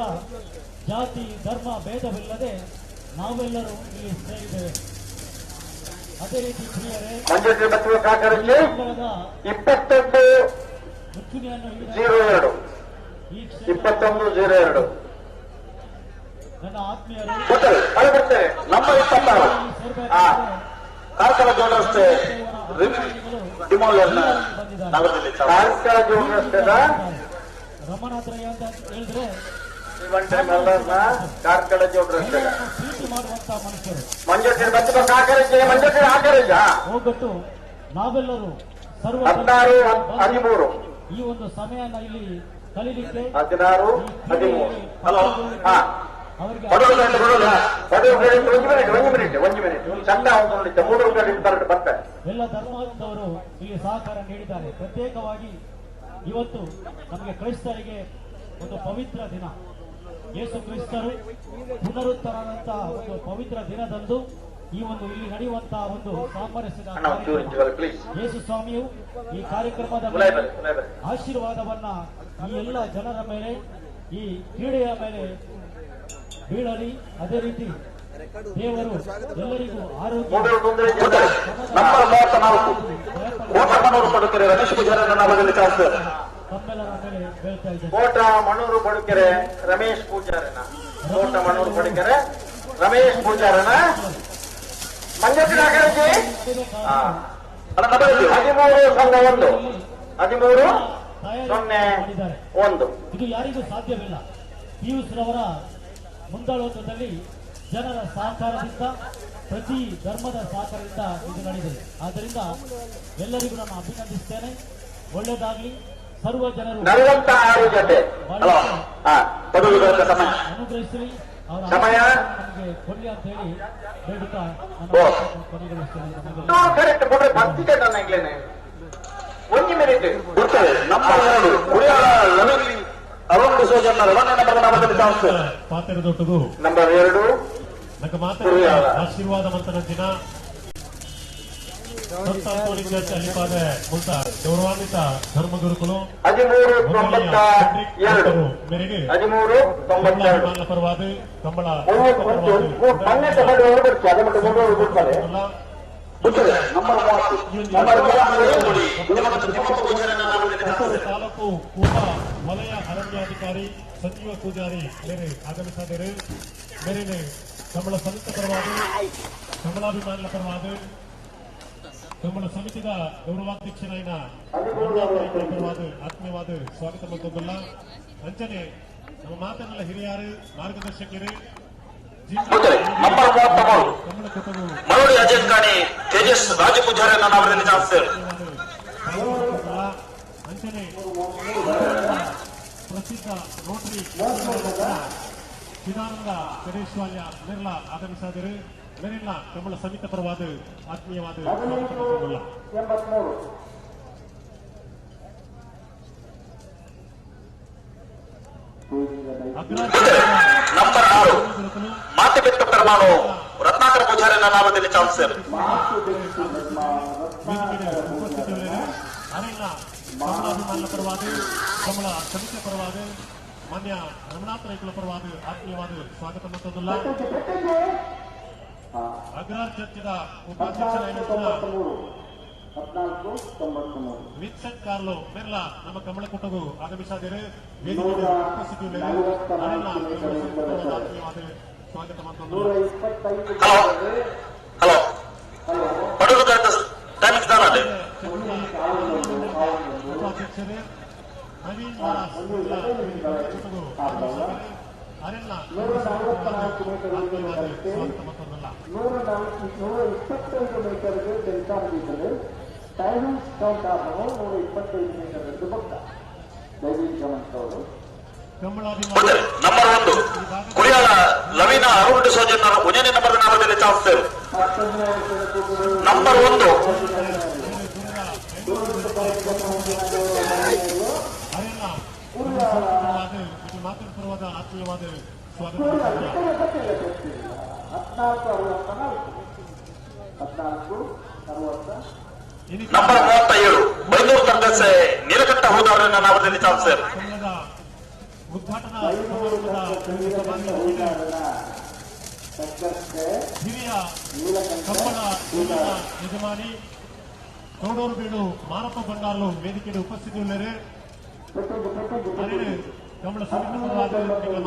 [SPEAKER 5] ಜಾತಿ ಧರ್ಮ ಭೇದವಿಲ್ಲದೆ ನಾವೆಲ್ಲರೂ ಇಲ್ಲಿ ಸೇರಿದ್ದೇವೆ. ಅದೇ ರೀತಿ ಪ್ರಿಯರೇ,
[SPEAKER 4] ಮಂಜುಶ್ರೀ ಬಸವ ಕಾಕರಲ್ಲಿ
[SPEAKER 5] ಕಂಬಳದ
[SPEAKER 4] 21
[SPEAKER 5] ಮುಂಚೂಣಿಯನ್ನು ಹಿಡಿದ
[SPEAKER 4] 02
[SPEAKER 5] ಈ ಕ್ಷೇತ್ರದ
[SPEAKER 4] 21 02
[SPEAKER 5] ನನ್ನ ಆತ್ಮೀಯರು
[SPEAKER 4] ಅದು ಬರ್ತೇವೆ
[SPEAKER 3] ನಮ್ಮ 26
[SPEAKER 5] ಇಲ್ಲಿ
[SPEAKER 4] ಹಾ.
[SPEAKER 5] ಸೇರ್ಬೇಕಾದ್ರೆ
[SPEAKER 3] ಕಾರ್ಕಳ ಜೋಡ ರಸ್ತೆ ಡಿಮೋಲರ್ನ ನಗರದಲ್ಲಿ
[SPEAKER 4] ಕಾರ್ಕಳ ಜೋಡ ರಸ್ತೆದ
[SPEAKER 5] ರಮಣಾತ್ರಯ ಅಂತ ಹೇಳಿದ್ರೆ
[SPEAKER 4] ಕಾರ್ಕಳ ಜೋಡ ರಸ್ತೆದ
[SPEAKER 5] ಎಲ್ಲರನ್ನು ಪ್ರೀತಿ ಮಾಡುವಂತ ಮನುಷ್ಯರು.
[SPEAKER 4] ಮಂಜುಶ್ರೀ ಬಸವ ಕಾಕರಜ್ಜೆ ಮಂಜುಶ್ರೀ ಆಕರಜ್ಜ
[SPEAKER 5] ಹೋಗ್ಬಿಟ್ಟು ನಾವೆಲ್ಲರೂ ಸರ್ವ
[SPEAKER 4] 16 13
[SPEAKER 5] ಈ ಒಂದು ಸಮಯನ ಇಲ್ಲಿ ಕಲೀಲಿಕ್ಕೆ
[SPEAKER 4] 16 13
[SPEAKER 3] ಹಲೋ
[SPEAKER 4] ಹಾ
[SPEAKER 5] ಅವರಿಗೆ
[SPEAKER 4] ಒಂದು ಮಿನಿಟ್ ಒಂದು ಮಿನಿಟ್ ಒಂದು ಮಿನಿಟ್ ಒಂದು ಸಣ್ಣ ಒಂದು ಮೂರು ಕರೆಕ್ಟ್ ಬರ್ತಾರೆ.
[SPEAKER 5] ಎಲ್ಲ ಧರ್ಮದವರು ಇಲ್ಲಿ ಸಹಕಾರ ನೀಡಿದ್ದಾರೆ. ಪ್ರತ್ಯೇಕವಾಗಿ ಇವತ್ತು ನಮಗೆ ಕ್ರೈಸ್ತರಿಗೆ ಒಂದು ಪವಿತ್ರ ದಿನ, ಯೇಸು ಕ್ರಿಸ್ತರು ಪುನರುತ್ತರಾದಂತಹ ಒಂದು ಪವಿತ್ರ ದಿನದಂದು ಈ ಒಂದು ಇಲ್ಲಿ ನಡೆಯುವಂತಹ ಒಂದು ಸಾಮರಸ್ಯದ
[SPEAKER 4] ಅಣ್ಣ ಒಂಚೂರು
[SPEAKER 5] ಕಾರ್ಯಕ್ರಮ.
[SPEAKER 4] ಇಂಚುವಲ್ಲ ಪ್ಲೀಸ್.
[SPEAKER 5] ಯೇಸು ಸ್ವಾಮಿಯು ಈ ಕಾರ್ಯಕ್ರಮದ
[SPEAKER 4] ಮುಲಾಯ್
[SPEAKER 5] ಮೇಲೆ
[SPEAKER 4] ಬರ್ರಿ ಮುಲಾಯ್ ಬರ್ರಿ.
[SPEAKER 5] ಆಶೀರ್ವಾದವನ್ನ ಈ ಎಲ್ಲ ಜನರ ಮೇಲೆ, ಈ ಕ್ರೀಡೆಯ ಮೇಲೆ ಬೀಳಲಿ. ಅದೇ ರೀತಿ ದೇವರು ಎಲ್ಲರಿಗೂ ಆರೋಗ್ಯ
[SPEAKER 4] ಮೂರು ತೊಂದರೆ
[SPEAKER 3] ನಂಬರ್ 34 ಕೋಟಮ್ಮನೂರು ಪಡುಕೆರೆ ರಮೇಶ್ ಪೂಜಾರನ್ನ ನಗರದಲ್ಲಿ ಕಾಣಿಸ್ತೇವೆ.
[SPEAKER 5] ತಮ್ಮೆಲ್ಲರ ಮೇಲೆ ಬೀಳ್ತಾ ಇದ್ದೇನೆ.
[SPEAKER 4] ಕೋಟ ಮಣೂರು ಪಡುಕೆರೆ ರಮೇಶ್ ಪೂಜಾರನ ಕೋಟ ಮಣೂರು ಪಡುಕೆರೆ ರಮೇಶ್ ಪೂಜಾರನ ಮಂಜುಶ್ರೀ ನಾಗರಜಿ
[SPEAKER 3] ಅದನ್ನ
[SPEAKER 4] 13 0 1 13
[SPEAKER 5] ತಯಾರಿ
[SPEAKER 4] 0
[SPEAKER 5] ಮಾಡಿದ್ದಾರೆ.
[SPEAKER 4] 1
[SPEAKER 5] ಇದು ಯಾರಿಗೂ ಸಾಧ್ಯವಿಲ್ಲ. ಪಿಯೂಷ್ ರವರ ಮುಂದಾಳತ್ವದಲ್ಲಿ ಜನರ ಸಹಕಾರದಿಂದ, ಪ್ರತಿ ಧರ್ಮದ ಸಹಕಾರದಿಂದ ಇದು ನಡೆದಿದೆ. ಆದ್ದರಿಂದ ಎಲ್ಲರಿಗೂ ನಾನು ಅಭಿನಂದಿಸ್ತೇನೆ. ಒಳ್ಳೆಯದಾಗಲಿ. ಸರ್ವ ಜನರು
[SPEAKER 4] 46 ಜೊತೆ.
[SPEAKER 3] ಹಲೋ
[SPEAKER 4] ಹಾ
[SPEAKER 3] ಪಡುವಿನ ಸಮಯ
[SPEAKER 5] ಅನುಗ್ರಹಿಸಲಿ, ಅವರ
[SPEAKER 4] ಸಮಯ?
[SPEAKER 5] ನಮಗೆ ಕೊಡಲಿ ಅಂತ ಹೇಳಿ ಬೇಡುತ್ತಾ ನನ್ನ
[SPEAKER 4] ಓ.
[SPEAKER 5] ಮಾತನ್ನು ಕೊನೆಗೊಳಿಸ್ತೇನೆ. ನಮಗೆಲ್ಲ
[SPEAKER 4] ಕರೆಕ್ಟ್ ಕೊಡ್ರಿ ಬರ್ತಿದ್ದೆ ನನ್ನ ಇಂಗ್ಲೇನೆ ಒಂದು ಮಿನಿಟ್.
[SPEAKER 3] ಬರ್ತೇವೆ. ನಂಬರ್ 2 ಕುರಿಯಾಳ ನವೀನ್ ಅರುಣ್ ಡಿಸೋಜನ್ನ ರವಾನೆ ನಂಬರ್ ನಗರದಲ್ಲಿ ಕಾಣಿಸ್ತೇವೆ.
[SPEAKER 1] ಪಾತೆರದೊಟ್ಟುಗು
[SPEAKER 4] ನಂಬರ್ 2
[SPEAKER 1] ನಕ ಮಾತ್ರ
[SPEAKER 4] ಕುರಿಯಾಳ.
[SPEAKER 1] ಆಶೀರ್ವಾದ ಮಂತನ ದಿನ ಸಂತ ಅಂತೋನಿ ಚರ್ಚ್ ಅಲ್ಲಿಪಾದ ಮುಲ್ತ ಗೌರವಾನ್ವಿತ ಧರ್ಮಗುರುಗಳು
[SPEAKER 4] 13
[SPEAKER 1] ಮೊದಲನೆಯ ಫ್ರೆಡ್ರಿಕ್
[SPEAKER 4] 92
[SPEAKER 1] ಅವರು ಮೇರೆಗೆ
[SPEAKER 4] 13 92
[SPEAKER 1] ಅಭಿಮಾನ ಪರವಾದ ಕಂಬಳ
[SPEAKER 4] 12 ಬರ್ತದೆ ಅದೇ ಮತ್ತೆ ಮೂರು ಕೊಡ್ತಾರೆ.
[SPEAKER 3] ಬರ್ತೇವೆ. ನಂಬರ್ 30 ನಂಬರ್ 30
[SPEAKER 1] ತಾಲೂಕು ಉಪ ವಲಯ ಅರಣ್ಯಾಧಿಕಾರಿ ಸಂಜೀವ ಪೂಜಾರಿ ಮೇರೆ ಆಗಮಿಸಿದರು. ಮೇರೆನೆ ಕಂಬಳ ಸಮಿತಿ ಪರವಾದ, ಕಮಲಾಭಿಮಾನಿಗಳ ಪರವಾದ, ಕಂಬಳ ಸಮಿತಿದ ಗೌರವಾಧ್ಯಕ್ಷರಾಯಿನ ಪರವಾದ ಆತ್ಮೀಯವಾದ ಸ್ವಾಗತ ಮತ್ತೊಂದಲ್ಲ. ಅಂಚನೆ ನಮ್ಮ ಮಾತನ್ನೆಲ್ಲ ಹಿರಿಯರು ಮಾರ್ಗದರ್ಶಕರು
[SPEAKER 3] ಬರ್ತೇವೆ. ನಂಬರ್ 33
[SPEAKER 1] ಕಮಲ ಕುಟುಂಬ
[SPEAKER 3] ಮರೋಡಿ ಅಜಯ್ ಕಾಣಿ ತೇಜಸ್ ರಾಜ ಪೂಜಾರಿಯನ್ನ ನಗರದಲ್ಲಿ ಕಾಣಿಸ್ತೇವೆ.
[SPEAKER 1] ಅಂಚನೆ ಪ್ರಸಿದ್ಧ ರೋಟರಿ ಚಿದಾನಂದ ಗಣೇಶ್ವಾಲ್ಯ ಮಿರ್ಲಾ ಆಗಮಿಸಿದರು. ಮೆರೆಲ್ಲ ಕಮಲ ಸಮಿತಿ ಪರವಾದ ಆತ್ಮೀಯವಾದ ಸ್ವಾಗತ ಮತ್ತೊಂದಲ್ಲ.
[SPEAKER 4] 83
[SPEAKER 3] ನಂಬರ್ 6 ಮಾತಿಬೆಟ್ಟು ಪರಮಾಣು ರತ್ನಾಕರ ಪೂಜಾರಿಯನ್ನ ನಾಮದಲ್ಲಿ ಚಾನ್ಸರ್.
[SPEAKER 1] ವೇದಿಕೆಯ ಉಪಸ್ಥಿತರಿದ್ದಾರೆ. ಅರೆಲ್ಲ ಕಮಲಾಭಿಮಾನಿಗಳ ಪರವಾದ, ಕಮಲ ಸಮಿತಿಯ ಪರವಾದ, ಮಾನ್ಯ ರಮಣಾಥ ರೈಕುಲ ಪರವಾದ ಆತ್ಮೀಯವಾದ ಸ್ವಾಗತ ಮತ್ತೊಂದಲ್ಲ. ಅಗ್ರಾರ್ ಚರ್ಚದ ಉಪಾಧ್ಯಕ್ಷರಾಗಿರುವ
[SPEAKER 4] 14 93
[SPEAKER 1] ವಿನ್ಸೆಂಟ್ ಕಾರ್ಲೋ ಮೆರ್ಲಾ ನಮ್ಮ ಕಮಲಕುಟಗೂ ಆಗಮಿಸಿದ್ದಾರೆ. ವೇದಿಕೆಯ ಉಪಸ್ಥಿತಿಯುಳ್ಳರು ಅರೆಲ್ಲ ಕಮಲ ಸಮಿತಿ ಪರವಾದ ಆತ್ಮೀಯವಾದ ಸ್ವಾಗತ ಮತ್ತೊಂದಲ್ಲ.
[SPEAKER 4] 125
[SPEAKER 3] ಹಲೋ ಹಲೋ ಪಡೂರು ಟೈಮಿಂಗ್ಸ್ ದಾನಲ್ಲಿ
[SPEAKER 1] ಉಪಾಧ್ಯಕ್ಷರೇ ನವೀನ್ ದಾಸ್ ಮೆರ್ಲಾ ಕಮಲಕುಟಗೂ ಆಗಮಿಸಿದ್ದಾರೆ. ಅರೆಲ್ಲ ಕಮಲ ಸಮಿತಿ ಪರವಾದ ಆತ್ಮೀಯವಾದ ಸ್ವಾಗತ ಮತ್ತೊಂದಲ್ಲ.
[SPEAKER 4] 104 125 ಮೀಟರ್ಗೆ ಡೆಲ್ಟಾ ನಡೀತದೆ. ಟೈಮಿಂಗ್ಸ್ ಕೌಂಟ್ ಆದವು 125 ಮೀಟರ್ ಭಕ್ತ.
[SPEAKER 3] ನಂಬರ್ 1 ಕುರಿಯಾಳ ಲವೀನ ಅರುಣ್ ಡಿಸೋಜನ್ ಒಂಜನೇ ನಂಬರ್ ನಾಮದಲ್ಲಿ ಚಾನ್ಸ್. ನಂಬರ್ 1
[SPEAKER 1] ಮಾತೃಪರವಾದ ಆತ್ಮೀಯವಾದ ಸ್ವಾಗತ.
[SPEAKER 3] ನಂಬರ್ 37 ಬೈಂದೂರು ತಂಗಸೆ ನೀಲಕಂಠ ಹೋದವರನ್ನ ನಾಮದಲ್ಲಿ ಚಾನ್ಸ್.
[SPEAKER 1] ಉದ್ಘಾಟನಾ ಹಿರಿಯ ಕಂಬಳ ಯಜಮಾನಿ ತೋಡೂರು ಬೀಡು ಮಾರಪ್ಪ ಬಂಡಾರ್ಲು ವೇದಿಕೆಗೆ ಉಪಸ್ಥಿತಿಯುಳ್ಳರು. ಕಮಲ ಸಮಿತಿ ಪರವಾದ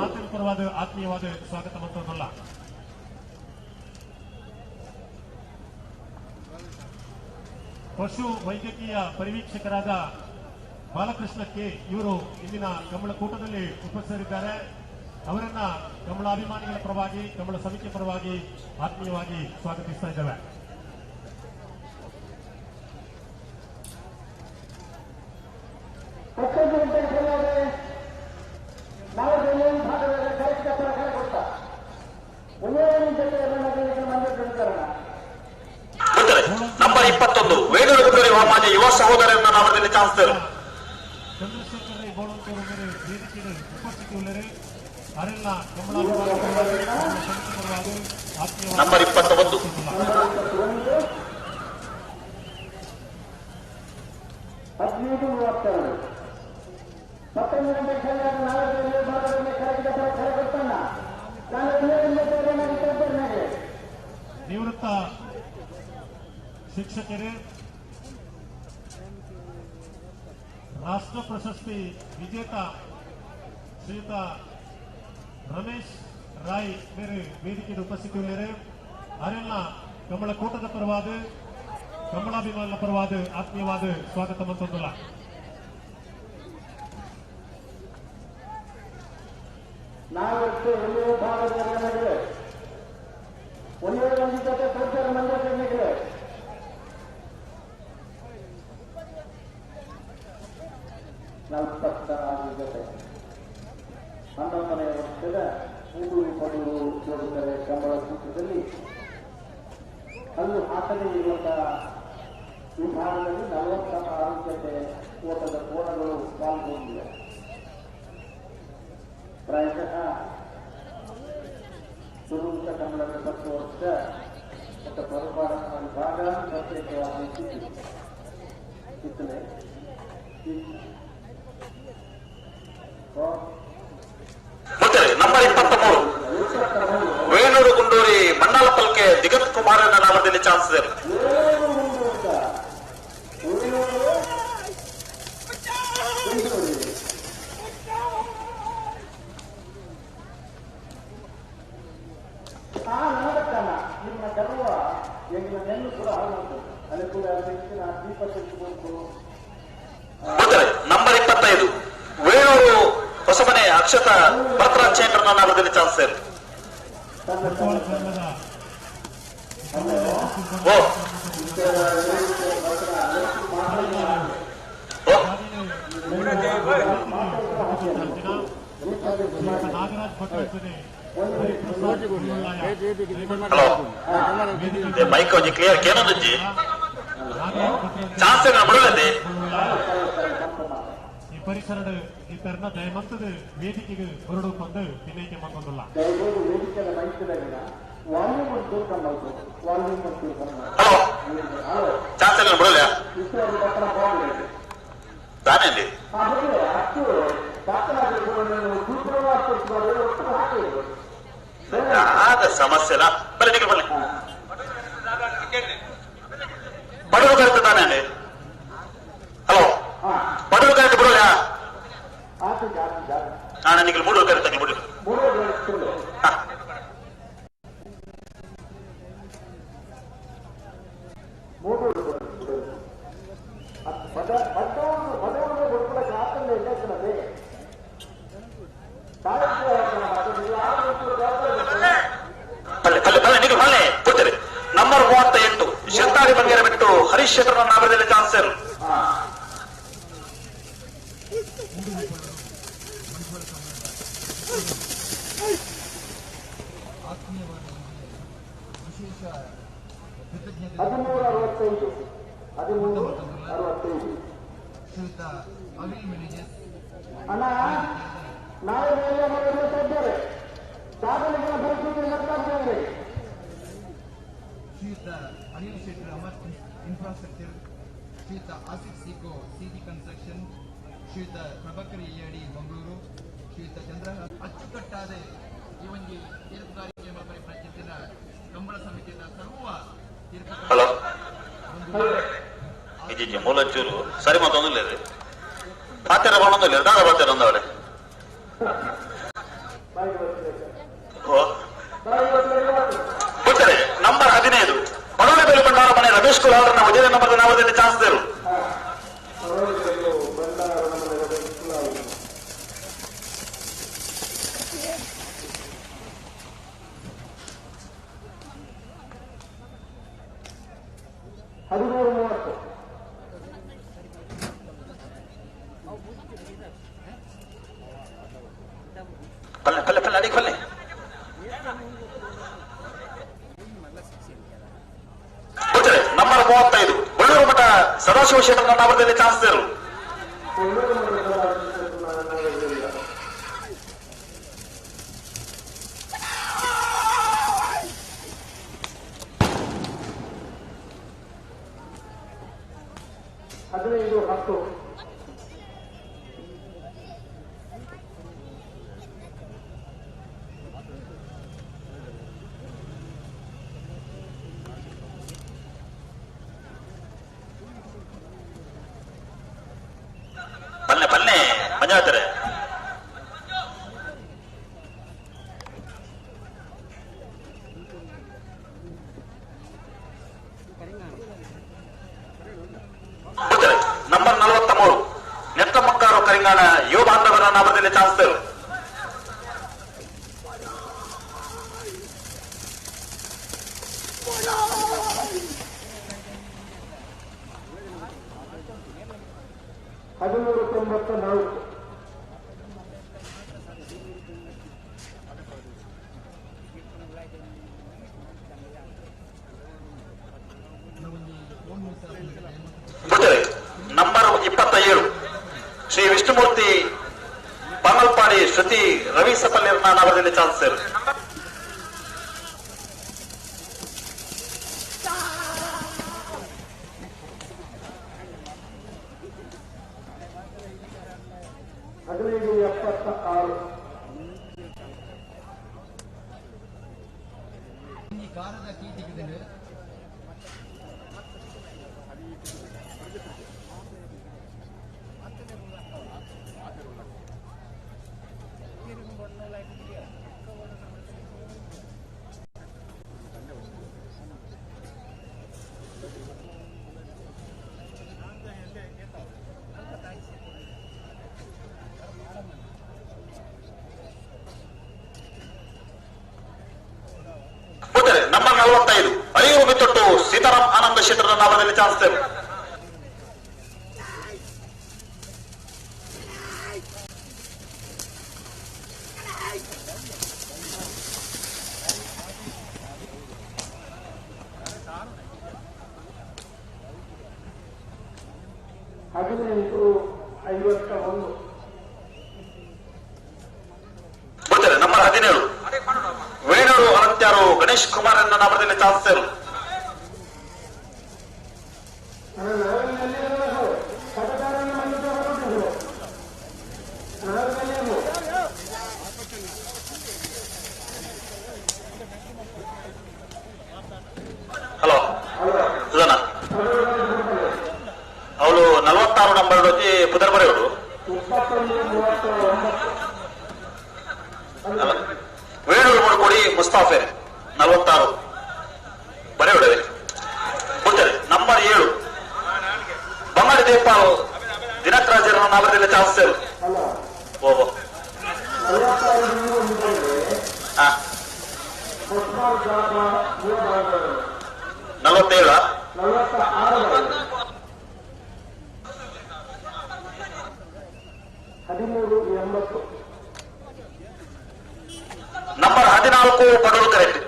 [SPEAKER 1] ಮಾತಿನ ಪರವಾದ ಆತ್ಮೀಯವಾದ ಸ್ವಾಗತ ಮಂತ್ರದಲ್ಲ. ಪಶು ವೈದ್ಯಕೀಯ ಪರಿವೀಕ್ಷಕರಾದ ಬಾಲಕೃಷ್ಣ ಕೆ ಇವರು ಇಂದಿನ ಕಮಲಕೂಟದಲ್ಲಿ ಉಪಸ್ಥಿತರಿದ್ದಾರೆ. ಅವರನ್ನ ಕಮಲಾಭಿಮಾನಿಗಳ ಪರವಾಗಿ, ಕಮಲ ಸಮಿತಿ ಪರವಾಗಿ ಆತ್ಮೀಯವಾಗಿ ಸ್ವಾಗತಿಸ್ತಾ ಇದ್ದೇವೆ.
[SPEAKER 3] ನಂಬರ್ 21 ವೇಣೂರು ಹೋಮಾಜ ಯುವ ಸಹೋದರನ್ನ ನಾಮದಲ್ಲಿ ಚಾನ್ಸ್.
[SPEAKER 1] ಚಂದ್ರಶೇಖರ ಬೋಳಂತೂರು ವೇದಿಕೆಗೆ ಉಪಸ್ಥಿತಿಯುಳ್ಳರು. ಅರೆಲ್ಲ
[SPEAKER 3] ನಂಬರ್ 21
[SPEAKER 1] ನಿವೃತ್ತ ಶಿಕ್ಷಕರೇ, ರಾಷ್ಟ್ರ ಪ್ರಶಸ್ತಿ ವಿಜೇತ ಶ್ರೀಯುತ ರಮೇಶ್ ರಾಯ್ ಬೇರೆ ವೇದಿಕೆಗೆ ಉಪಸ್ಥಿತಿಯುಳ್ಳರು. ಅರೆಲ್ಲ ಕಮಲಕೂಟದ ಪರವಾದ, ಕಮಲಾಭಿಮಾನ ಪರವಾದ ಆತ್ಮೀಯವಾದ ಸ್ವಾಗತ ಮಂತೊಂದಲ್ಲ.
[SPEAKER 4] ಜೊತೆ 11ನೇ ವರ್ಷದ ಮೂರು ಪಡುವು ಜೋಡಿದರೆ ಕಂಬಳ ಕೂಟದಲ್ಲಿ ಹಲ್ಲು ಹಾಕದೇ ಇರುವಂತಹ ವಿಭಾಗದಲ್ಲಿ 46 ಜೊತೆ ಓಟದ ಕೋಣಗಳು ಪಾಲ್ಗೊಂಡಿವೆ. ಪ್ರಾಯಶಃ ಸುರೂತ ಕನ್ನಡದ 10 ವರ್ಷ ಮತ್ತು ಪರಪಾರನ ವಿಭಾಗ ಪ್ರತ್ಯೇಕವಾಗಿ ಇತ್ತಲೇ.
[SPEAKER 3] ನಂಬರ್ 23 ವೇಣೂರು ಗುಂಡೂರಿ ಮಣ್ಣಾಲ ಪಲ್ಕೆ ದಿಗಂತ್ ಕುಮಾರನ ನಾಮದಲ್ಲಿ ಚಾನ್ಸ್ ಇದೆ.
[SPEAKER 4] ನಿಮ್ಮ ಗರ್ವ ಎಂಗಿನ ನೆನ್ನು ಕೂಡ ಹಾಳು ಅಲ್ಲಿ ಕೂಡ ದೀಪ ತೆಗೆದುಕೊಂಡು.
[SPEAKER 3] ನಂಬರ್ 25 ವೇಣೂರು ಹೊಸಮನೆ ಅಕ್ಷತ ಭರತರಾಜ್ ಚೇಂದ್ರನ ನಾಮದಲ್ಲಿ ಚಾನ್ಸ್ ಇದೆ. ಓ ಹಲೋ ಮೈಕ್ ಒಂಜಿ ಕ್ಲಿಯರ್ ಕೇನೊಂದುಂಜಿ ಚಾನ್ಸ್ ಬಿಡಲೇ.
[SPEAKER 1] ಈ ಪರಿಸರದ ಈ ತರನ ದಯಮಂತದ ವೇದಿಕೆಗೆ ಹೊರಡು ಬಂದು ವಿನಯಕ್ಕೆ ಮತ್ತೊಂದಲ್ಲ.
[SPEAKER 3] ಹಲೋ ಚಾನ್ಸ್ ಬಿಡಲ ತಾನೇ ಅಲ್ಲಿ ಆದ ಸಮಸ್ಯೆ ಅಲ್ಲ. ಬನ್ನಿ ನೀವು ಬನ್ನಿ. ಬಡವರು ಕರೆತ ತಾನೇ ಅಲ್ಲಿ. ಹಲೋ ಬಡವರು ಕರೆತ ಬಿಡೋಲ್ಲ. ನನಗೆ ಮೂರು ಕರೆತ ಬಿಡು. ನಂಬರ್ 38 ಶೆಟ್ಟಾರಿ ಬಂಗೇರ ಬಿಟ್ಟು ಹರೀಶ್ ಶೆಟ್ಟರ್ ನಾಮದಲ್ಲಿ ಚಾನ್ಸರ್.
[SPEAKER 4] 13:65 13:65
[SPEAKER 6] ಶ್ರೀಯುತ ಅವಿಲ್ ಮೆನೇಜಸ್
[SPEAKER 4] ಅಣ್ಣ ನಾಳೆ ಇದ್ದಾರೆ ದಾಖಲೆಗಳ ಪರಿಸ್ಥಿತಿ ಗೊತ್ತಾಗ್ತದೆ.
[SPEAKER 6] ಶ್ರೀಯುತ ಅನಿಲ್ ಶೆಟ್ಟರ್ ಅಮರ್ ಇನ್ಫ್ರಾಸ್ಟ್ರಕ್ಚರ್, ಶ್ರೀಯುತ ಆಸಿಫ್ ಸಿಕೋ ಸಿಟಿ ಕನ್ಸ್ಟ್ರಕ್ಷನ್, ಶ್ರೀಯುತ ಪ್ರಭಾಕರ್ ಇಯ್ಯಾಡಿ ಮಂಗಳೂರು, ಶ್ರೀಯುತ ಚಂದ್ರ ಅಚ್ಚುಕಟ್ಟಾದ ಈ ಒಂದು ತೀರ್ಪುಗಾರಿಕೆ ಪ್ರಯತ್ನಿಸಿದ ಕಂಬಳ ಸಮಿತಿಯ ಸರ್ವ ತೀರ್ಪುಗಾರ
[SPEAKER 3] ಹಲೋ ಇಜ್ಜಿ ಮೂಲಂಚೂರು ಸರಿ ಮತ್ತೊಂದಿಲ್ಲ ರೀ ಪಾತೆರ ಬಣ್ಣೊಂದಿಲ್ಲ ದಾದ ಪಾತೆರ ಒಂದವಳೆ ಓ ಗೊತ್ತಾರೆ ನಂಬರ್ 15 ಬಡವಳೆ ಬೇಲು ಭಂಡಾರ ಮನೆ ರಮೇಶ್ ಕುಲಾಲ್ರನ್ನ ವಿಜಯ ನಂಬರ್ ನಾಮದಲ್ಲಿ ಚಾನ್ಸ್ ದೇರು.
[SPEAKER 4] 13:30
[SPEAKER 3] ಪಲ್ಲೆ ಪಲ್ಲೆ ಪಲ್ಲೆ ಅಡಿಗೆ ಪಲ್ಲೆ ಗೊತ್ತಾರೆ ನಂಬರ್ 35 ಬಳ್ಳೂರು ಮಠ ಸದಾಶಿವ ಶೆಟ್ಟರ್ನ ನಾಮದಲ್ಲಿ ಚಾನ್ಸ್ ದೇರು.
[SPEAKER 4] 15:10
[SPEAKER 3] ಪಲ್ಲೆ ಪಲ್ಲೆ ಮಂಜಾತಾರೆ ನಂಬರ್ 43 ನೆತ್ತ ಮಕ್ಕಾರು ಕರಿಂಗಾಣ ಯುವ ಬಾಂಧವರ ನಾಮದಲ್ಲಿ ಚಾನ್ಸ್ ದೇರು.
[SPEAKER 4] 13:94
[SPEAKER 3] ಗೊತ್ತಾರೆ ನಂಬರ್ 27 ಶ್ರೀ ವಿಷ್ಣುಮೂರ್ತಿ ಪಾಮಲ್ಪಾಡಿ ಶ್ರುತಿ ರವಿ ಸಪಲ್ಯರ್ನ ನಾಮದಲ್ಲಿ ಚಾನ್ಸ್ ದೇರು.
[SPEAKER 4] 15:76
[SPEAKER 6] ಈ ಕಾರದ ಕೀ ತೆಗೆದರೆ
[SPEAKER 3] ಗೊತ್ತಾರೆ ನಂಬರ್ 45 ಐವರು ಮಿತ್ತೊಟ್ಟು ಸೀತಾರಾಮ್ ಆನಂದ ಕ್ಷೇತ್ರದ ನಾಮದಲ್ಲಿ ಚಾನ್ಸ್ ದೇರು.
[SPEAKER 4] 18:51
[SPEAKER 3] ಗೊತ್ತಾರೆ ನಂಬರ್ 17 ವೇಣೂರು ಅನಂತ್ಯಾರು ಗಣೇಶ್ ಕುಮಾರ್ ಎನ್ನ ನಾಮದಲ್ಲಿ ಚಾನ್ಸ್ ದೇರು. ಹಲೋ ಸುಧನ ಅವಳು 46 ನಂಬರ್ ಪುದರ್ ಬರೆಯೋಡು ವೇಣೂರು ಮುಡುಕೋಡಿ ಮುಸ್ತಾಫೆ 46 ಬರೆಯೋಡೆ ಗೊತ್ತಾರೆ ನಂಬರ್ 7 ಬಂಗಾಡಿ ದೇಪಾಲ್ ದಿನಕರಾಜರ ನಾಮದಲ್ಲಿ ಚಾನ್ಸ್ ದೇರು. ಓ 47
[SPEAKER 4] 13:80
[SPEAKER 3] ನಂಬರ್ 14 ಪಡೋಲ್ ಕರೆಕ್ಟ್.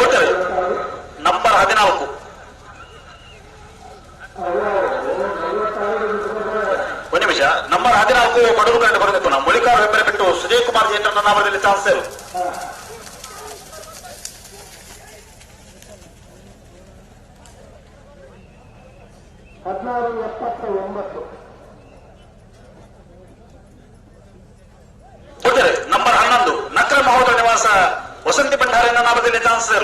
[SPEAKER 3] ಗೊತ್ತಾರೆ ನಿಮಿಷ. ನಂಬರ್ 14 ಪಡೂರು ಕಂಡು ಬರಬೇಕು. ಮುಳಿಕಾರು ಹೆಬ್ಬರೆ ಬಿಟ್ಟು ಸುಜಯ್ ಕುಮಾರ್ ಜೇಂದ್ರನ ನಾಮದಲ್ಲಿ ಚಾನ್ಸ್. ನಂಬರ್ 11 ನಕ್ರ ಮಹೋದರ ನಿವಾಸ ವಸಂತಿ ಭಂಡಾರಿನ ನಾಮದಲ್ಲಿ ಚಾನ್ಸ್.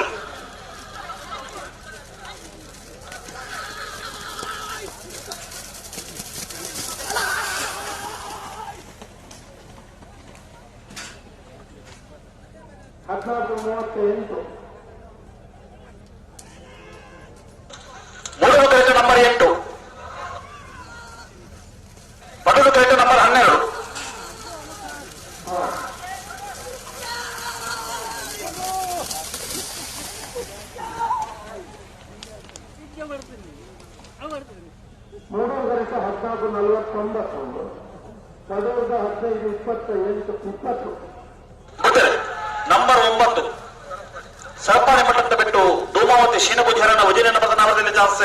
[SPEAKER 3] ಮೂಡಲು ಕರೆಕ್ಟ್ ನಂಬರ್ 8, ಪಡಲು ಕರೆಕ್ಟ್ ನಂಬರ್ 12.
[SPEAKER 4] ಮೂಡೂರು ಗರಿಷ್ಠ 14:49, ಕಡೂರದ 15:28 20.
[SPEAKER 3] ನಂಬರ್ 9 ಸರಪಾಣಿ ಮಠದ ಬಿಟ್ಟು ಧೂಮಾವತಿ ಶೀನಬುದ್ಧಿಯರನ್ನ ಉಜಿರೆ ನಂಬರ್ ನಾಮದಲ್ಲಿ ಚಾನ್ಸ್.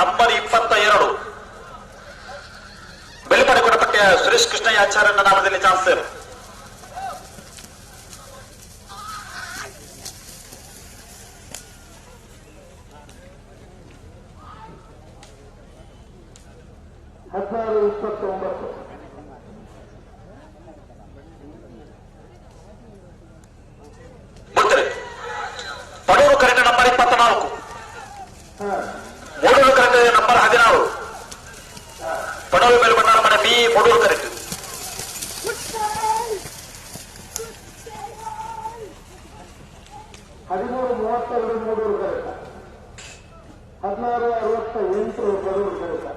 [SPEAKER 3] ನಂಬರ್ 22 ಬೆಳಿಪಡೆ ಸುರೇಶ್ ಕೃಷ್ಣಯ್ಯ ಆಚಾರ್ಯನ ನಾಮದಲ್ಲಿ ಚಾನ್ಸ್. ಪಡೂರು ಕರೆಕ್ಟ್ ನಂಬರ್ 24, ಮೂಡೂರು ಕರೆಕ್ಟ್ ನಂಬರ್ 16, ಪಡೂರು ಮೇಲು ಭಂಡಾರ ಮನೆ ಬಿ ಮೂಡೂರು ಕರೆಕ್ಟ್.
[SPEAKER 4] 13:32 ಮೂಡೂರು ಕರೆಕ್ಟ್, 16:68 ಪಡೂರು ಕರೆಕ್ಟ್.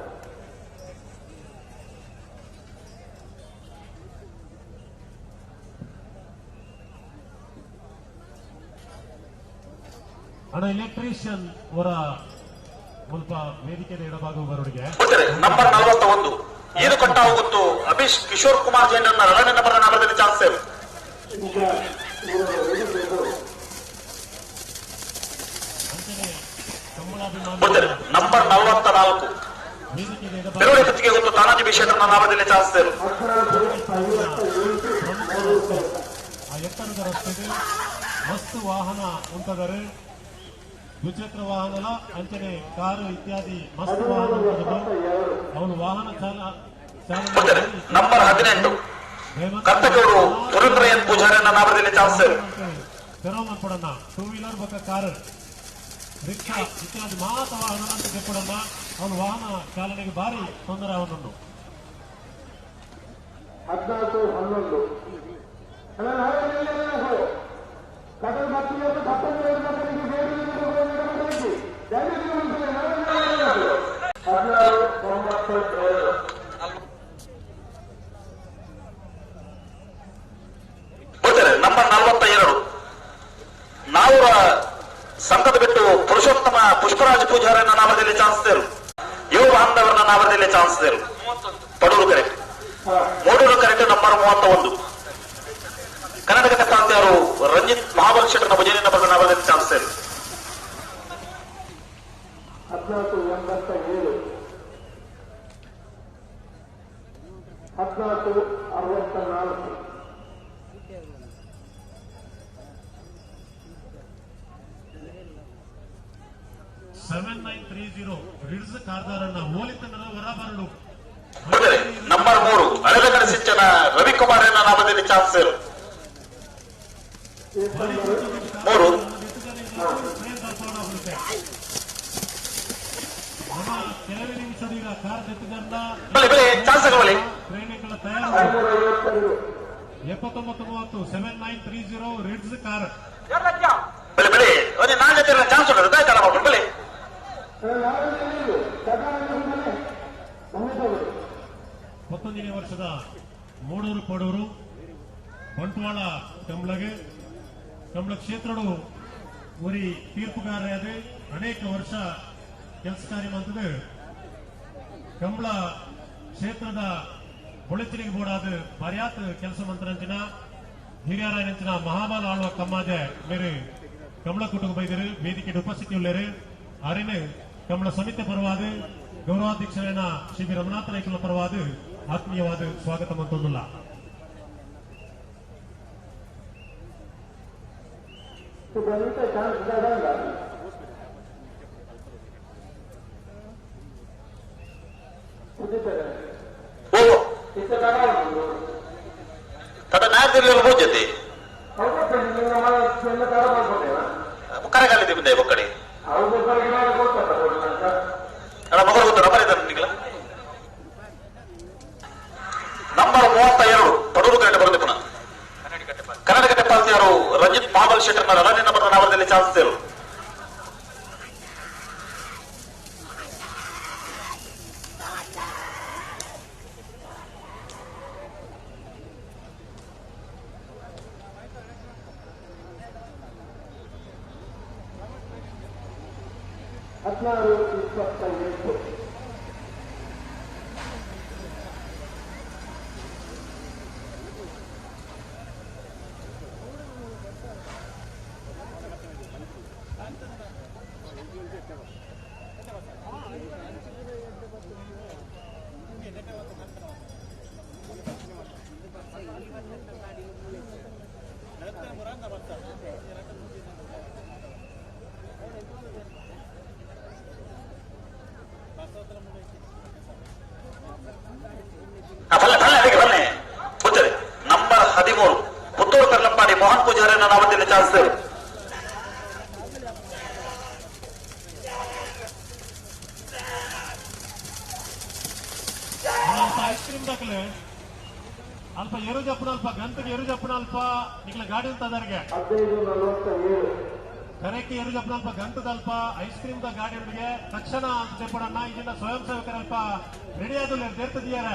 [SPEAKER 1] ಅಣ್ಣ ಎಲೆಕ್ಟ್ರಿಷಿಯನ್ ಅವರ ಮುಲ್ಪ ವೇದಿಕೆಯ ಎಡಭಾಗ ಬರೋರಿಗೆ.
[SPEAKER 3] ನಂಬರ್ 41 ಏನು ಕೊಟ್ಟಾವು ಗೊತ್ತು ಅಭಿಷ್ ಕಿಶೋರ್ ಕುಮಾರ್ ಜೈನನ್ನ ಎರಡನೇ ನಂಬರ್ ನಾಮದಲ್ಲಿ ಚಾನ್ಸ್. ನಂಬರ್ 44 ಬೆರುಳಿ ಕತ್ತಿಗೆ ಗೊತ್ತು ತಾನಾಜಿ ಬಿಶೇಟರ್ನ ನಾಮದಲ್ಲಿ ಚಾನ್ಸ್.
[SPEAKER 1] ಆ ಎತ್ತರದ ರಸ್ತೆಗೆ ಮಸ್ತ್ ವಾಹನ ಉಂಟದರೆ ದ್ವಿಚಕ್ರ ವಾಹನ ಅಂಚನೆ ಕಾರು ಇತ್ಯಾದಿ ಮಸ್ತ್ ವಾಹನ ಅವನು ವಾಹನ
[SPEAKER 3] ಚಾಲನೆ. ನಂಬರ್ 18 ಕರ್ತಕವರು ಸುರೇಂದ್ರ ಎನ್ ಪೂಜಾರನ್ನ ನಾಮದಲ್ಲಿ ಚಾನ್ಸ್.
[SPEAKER 1] ತೆರವು ಮನ್ಪಡಣ್ಣ ಟೂ ವೀಲರ್ ಬೊಕ್ಕ ಕಾರು ರಿಕ್ಷಾ ಇತ್ಯಾದಿ ಮಾತ ವಾಹನ ತೆಪ್ಪಡಣ್ಣ ಅವನು ವಾಹನ ಚಾಲನೆಗೆ ಭಾರಿ ತೊಂದರೆ ಅವನನ್ನು.
[SPEAKER 4] 14:11
[SPEAKER 3] ನಂಬರ್ 42 ನಾವೂರ ಸಂಘದ ಬಿಟ್ಟು ಪುರುಷೋತ್ತಮ ಪುಷ್ಪರಾಜ್ ಪೂಜಾರನ್ನ ನಾಮದಲ್ಲಿ ಚಾನ್ಸ್. ಯುವ ಬಾಂಧವರನ್ನ ನಾಮದಲ್ಲಿ ಚಾನ್ಸ್. ಪಡೂರು ಕರೆಕ್ಟ್, ಮೂಡೂರು ಕರೆಕ್ಟ್ ನಂಬರ್ 31. ಕರ್ನಾಟಕದ ಪ್ರಾಂತ್ಯವರು ರಂಜಿತ್ ಮಹಾಬಲ್ ಶೆಟ್ಟರ್ನ ಭಜನೆ ನಂಬರ್ ನಾಮದಲ್ಲಿ ಚಾನ್ಸ್.
[SPEAKER 4] 14:87, 14:64.
[SPEAKER 1] 7930 ರಿಡ್ಸ್ ಕಾರ್ದಾರನ್ನ ಓಲಿತನದ ಹೊರಬರಲು.
[SPEAKER 3] ನಂಬರ್ 3 ಅಳೆದ ಸಿಂಚನ ರವಿಕುಮಾರ್ ನಾಮದಲ್ಲಿ ಚಾನ್ಸ್. 3
[SPEAKER 1] ಕೆಲವೇ ನಿಮಿಷದೀಗ ಕಾರ್ ತೆತ್ತಿದ
[SPEAKER 3] ಚಾನ್ಸ್
[SPEAKER 1] ಟ್ರೈನ್ಗಳ ತಯಾರು. 7930 7930 ರಿಡ್ಸ್ ಕಾರ್.
[SPEAKER 3] ಬೆಲೆ ಬೆಲೆ ಒಂದು ನಾಲ್ಕು ಚಾನ್ಸ್ ಉಂಟು ಬೆಲೆ.
[SPEAKER 1] 19ನೇ ವರ್ಷದ ಮೂಡೂರು ಪಡೂರು ಬಂಟ್ವಾಳ ಕಂಬ್ಳಗೆ ಕಂಬಳ ಕ್ಷೇತ್ರಡು ಊರಿ ತೀರ್ಪುಗಾರರಾದ ಅನೇಕ ವರ್ಷ ಕೆಲಸ ಕಾರ್ಯ ಮಾಡ್ತದೆ. ಕಂಬಳ ಕ್ಷೇತ್ರದ ಬುಳೆಚಿಲಿಗೆ ಬೋಡಾದ ಪರ್ಯಾತ್ ಕೆಲಸ ಮಂತ್ರಂಚಿನ ಹಿರಿಯರಾಯನಂಚಿನ ಮಹಾಬಾಲ ಆಳುವ ಕಮ್ಮಾಜೆ ಮೇರೆ ಕಮಲ ಕುಟುಂಬ ಬೈದರು ವೇದಿಕೆ ಉಪಸ್ಥಿತಿ ಉಳ್ಳೇರು ಅರಿನ ಕಮಲ ಸಮಿತಿ ಪರವಾದ ಗೌರವಾಧ್ಯಕ್ಷರಾದ ಶ್ರೀ ಬಿ ರಮನಾಥ ನಾಯ್ಕನ ಪರವಾದ ಆತ್ಮೀಯವಾದ ಸ್ವಾಗತ ಮಂತೊಂದುಲ್ಲ.
[SPEAKER 3] ತಡ ನಾಯಕರಲ್ಲಿ ಪೂಜ್ಯತೆ ಕರಗಾಲಿದೆ ಮುಂದೆ ಒಕ್ಕಡೆ ಮಗಳು ಗೊತ್ತು ನಂಬರ್ ಇದೆ ನಿಂಗಳ ನಂಬರ್ 32 ಪಡೂರು ಕನ್ನಡ ಬರಲಿ ಪುನಃ ಕನ್ನಡಕಟ್ಟೆ ಪಾಲ್ತಿಯವರು ರಂಜಿತ್ ಪಾಬಲ್ ಶೆಟ್ಟರ್ ರನ್ನಿ ನಂಬರ್ ನಾವರದಲ್ಲಿ ಚಾನ್ಸ್
[SPEAKER 4] 16-28.
[SPEAKER 3] ನಂಬರ್ 13 ಪುತ್ತೂರು ಕರ್ಲಂಪಾಡಿ ಮೋಹನ್ ಪೂಜಾರಿಯನ್ನು ನಾಮದಲ್ಲಿ ಚಾನ್ಸ್
[SPEAKER 1] ಐಸ್ ಕ್ರೀಮ್ ದಾಖಲೆ ಅಲ್ಪ ಎರು ಜಪ್ಪನ ಅಲ್ಪ ಗಂತಗೆ ಎರು ಜಪ್ಪನ ಅಲ್ಪ ನಿಕ್ಲ ಗಾಡಿ ಅಂತ ಅದರಿಗೆ
[SPEAKER 4] 15-47.
[SPEAKER 1] ಕರೆಕ್ಟ್ ಎರು ಜಪ್ಪನ ಅಲ್ಪ ಗಂತದಲ್ಪ ಐಸ್ ಕ್ರೀಮ್ the ಗಾಡಿ ಅವರಿಗೆ ತಕ್ಷಣ ಅಂತ చెప్పಡಣ್ಣ ಇದನ್ನ ಸ್ವಯಂ ಸೇವಕರಲ್ಪ ರೆಡಿ ಆದಲ್ಲ ದೇರ್ತದಿಯಾರ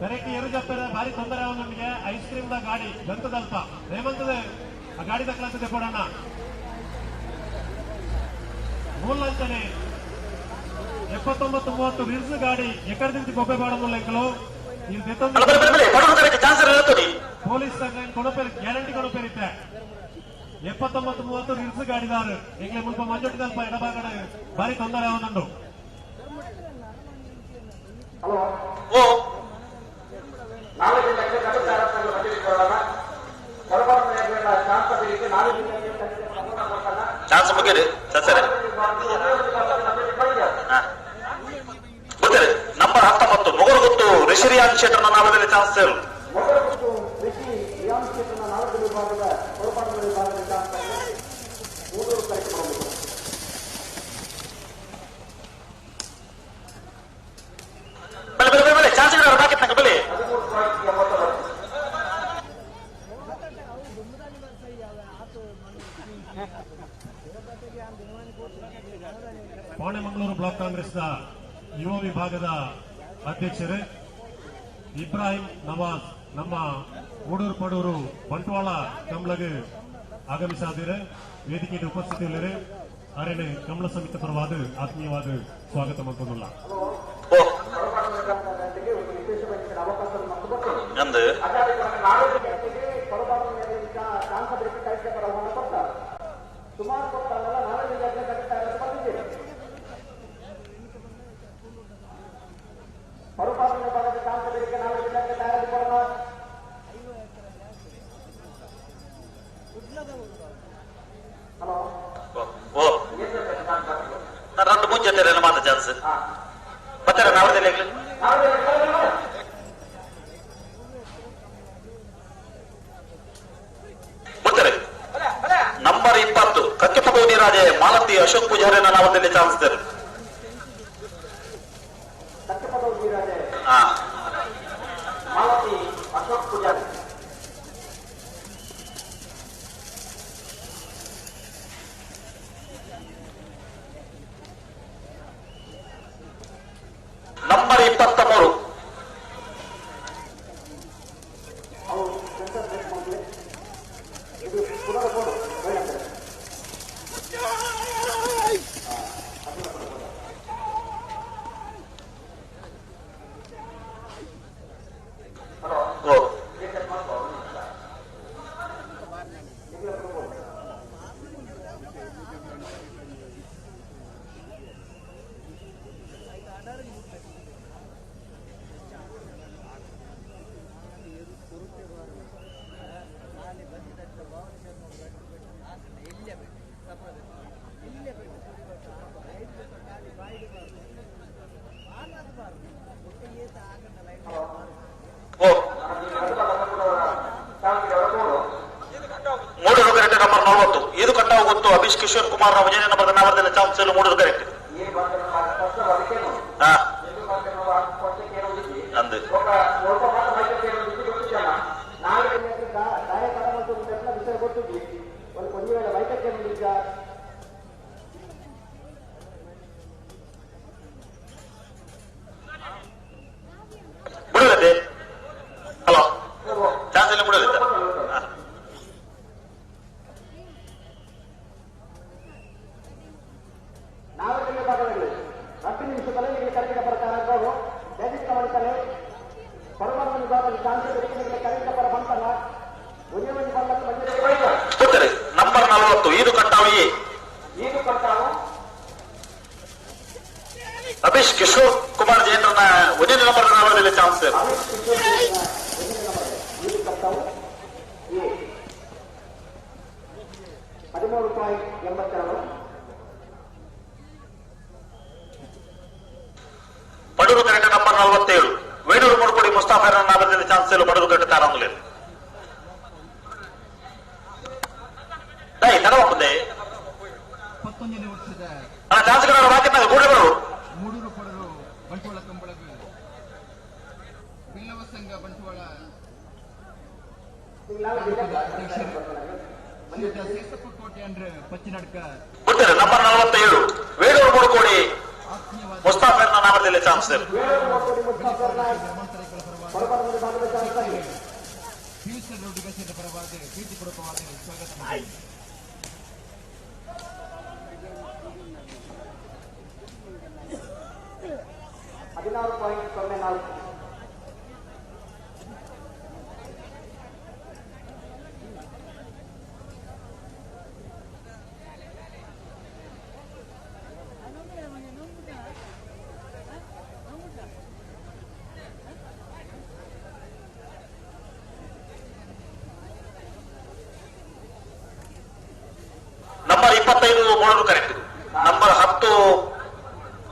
[SPEAKER 1] ಕರೆಕ್ಟ್ ಎರು ಜಪ್ಪರ ಭಾರಿ ತೊಂದರೆ ಅವನಿಗೆ ಐಸ್ ಕ್ರೀಮ್ the ಗಾಡಿ ಗಂತದಲ್ಪ ರೇಮಂತದ ಆ ಗಾಡಿ ದಕ್ಕಲ ಅಂತ చెప్పಡಣ್ಣ ಮೂಲಂಚನೆ 79-30 ರಿಲ್ಸ್ ಗಾಡಿ ಎಕ್ಕಡದಿಂದ ಗೊಬ್ಬೆ ಬಾಡಲು ಲೆಕ್ಕಲು ಪೊಲೀಸ್ ಕೊಡಪೇರು ಗ್ಯಾರಂಟಿ ಕೊಡಪೇರಿತ್ತೆ 79-30 ರಿಲ್ಸ್ ಗಾಡಿದಾರು ಈಗಲೇ ಮುಲ್ಪ ಮಂಜೊಟ್ಟಿದಲ್ಪ ಎಡಭಾಗಡೆ ಭಾರಿ ತೊಂದರೆ ಅವನುಂಡು.
[SPEAKER 4] ಹಲೋ
[SPEAKER 3] ಓ ಚಾನ್ಸ್ ಮುಗಿರಿ ಸರಿ ಗೊತ್ತಿರಿ ನಂಬರ್ 19 ಮೊಗರುಗುತ್ತು ರಿಷಿರಿಯಾನ್ ಶೆಟ್ಟರ್ನ ನಾಮದಲ್ಲಿ ಚಾನ್ಸ್ ಬಲೆ ಬಲೆ ಬಲೆ ಚಾನ್ಸ್ ಬಾಕಿ ತನಕ ಬಲೆ
[SPEAKER 1] ಪಾಣೆಮಂಗಳೂರು ಬ್ಲಾಕ್ ಕಾಂಗ್ರೆಸ್ನ ಯುವ ವಿಭಾಗದ ಅಧ್ಯಕ್ಷರು ಇಬ್ರಾಹಿಂ ನವಾಜ್ ನಮ್ಮ ಮೂಡೂರು ಪಡೂರು ಬಂಟ್ವಾಳ ಕಮಲಗೆ ಆಗಮಿಸಾದಿರು ವೇದಿಕೆಯ ಉಪಸ್ಥಿತಿಯಲ್ಲಿರು ಅರಣೆ ಕಮಲ ಸಮಿತಿ ಪರವಾದ ಆತ್ಮೀಯವಾದ ಸ್ವಾಗತ ಮಂತೊಂದುಲ್ಲ.
[SPEAKER 3] రెండు ಮುಂಚೆ ಮಾತ ಚಾನ್ಸ್ ಬರ್ತಾರ ನಾವದಲ್ಲಿ ಬರ್ತಾರೆ. ನಂಬರ್ 20 ಕಕ್ಕೆಪದವು ನೀರಾಜೆ ಮಾಲತಿ ಅಶೋಕ್ ಪೂಜಾರಿ ನಾವದಲ್ಲಿ chance
[SPEAKER 4] Malathi Ashok Poojary.
[SPEAKER 3] Number 23 Kishore Kumar Vijaya number ನಾವರದಲ್ಲಿ ಚಾನ್ಸ್ ಮೂಡೂರು ಕರೆಕ್ಟ್. ಹಾ ಅಂದು ಬಿಡಲದೆ. ಹಲೋ ಚಾನ್ಸ್ ಎಲ್ಲ ಬಿಡಲಿದ್ದ. ನಂಬರ್ 40 ಈದು ಕಟ್ಟಾವು ಎ ಅಭಿಷ್ ಕಿಶೋರ್ ಕುಮಾರ್ ಜೈನರನ್ನ ಒಂದೇ ನಂಬರ್ ನಾವರದಲ್ಲಿ chance.
[SPEAKER 4] 13.82.
[SPEAKER 3] Paduru correct number 47 Venur Mudukodi Mustafa ನಾವರದಲ್ಲಿ chance Paduru correct ತಾರಂಗುಲೇನು ತಡವಾಗುದೆ.
[SPEAKER 6] 19ನೇ ವರ್ಷದ
[SPEAKER 3] ಚಾನ್ಸ್ಗಳ ಬಾಕಿ ಕೂಡಲೇ ಬರು.
[SPEAKER 6] ಮೂಡೂರು ಪಡರು ಬಂಟ್ವಾಳ ಕಂಬಳಗ ಬಿಲ್ಲವ ಸಂಘ ಬಂಟ್ವಾಳ ಅಧ್ಯಕ್ಷರು ಶ್ರೀಯುತ ಸೇಸಪ್ಪ ಕೋಟೆ ಅಂದ್ರೆ ಪಚ್ಚಿನಡ್ಕ
[SPEAKER 3] ಗೊತ್ತಿಲ್ಲ. ನಂಬರ್ 47 ವೇಣೂರು ಮುಡುಕೋಡಿ
[SPEAKER 6] ಆತ್ಮೀಯವಾದ
[SPEAKER 3] ಮುಸ್ತಾಫರ್ನ ನಾಮದಲ್ಲಿ ಚಾನ್ಸ್.
[SPEAKER 6] ಧರ್ಮಾಂತರಿಗಳ ಪರವಾಗಿ ಫ್ಯೂಚರ್ ರೋಡ್ ಪರವಾಗಿ ಪ್ರೀತಿಪೂರ್ವಕವಾಗಿ ಸ್ವಾಗತ ಮಾಡಿದ್ದೇನೆ.
[SPEAKER 4] 16.04.
[SPEAKER 3] Number 25 Mudur correct. Number 10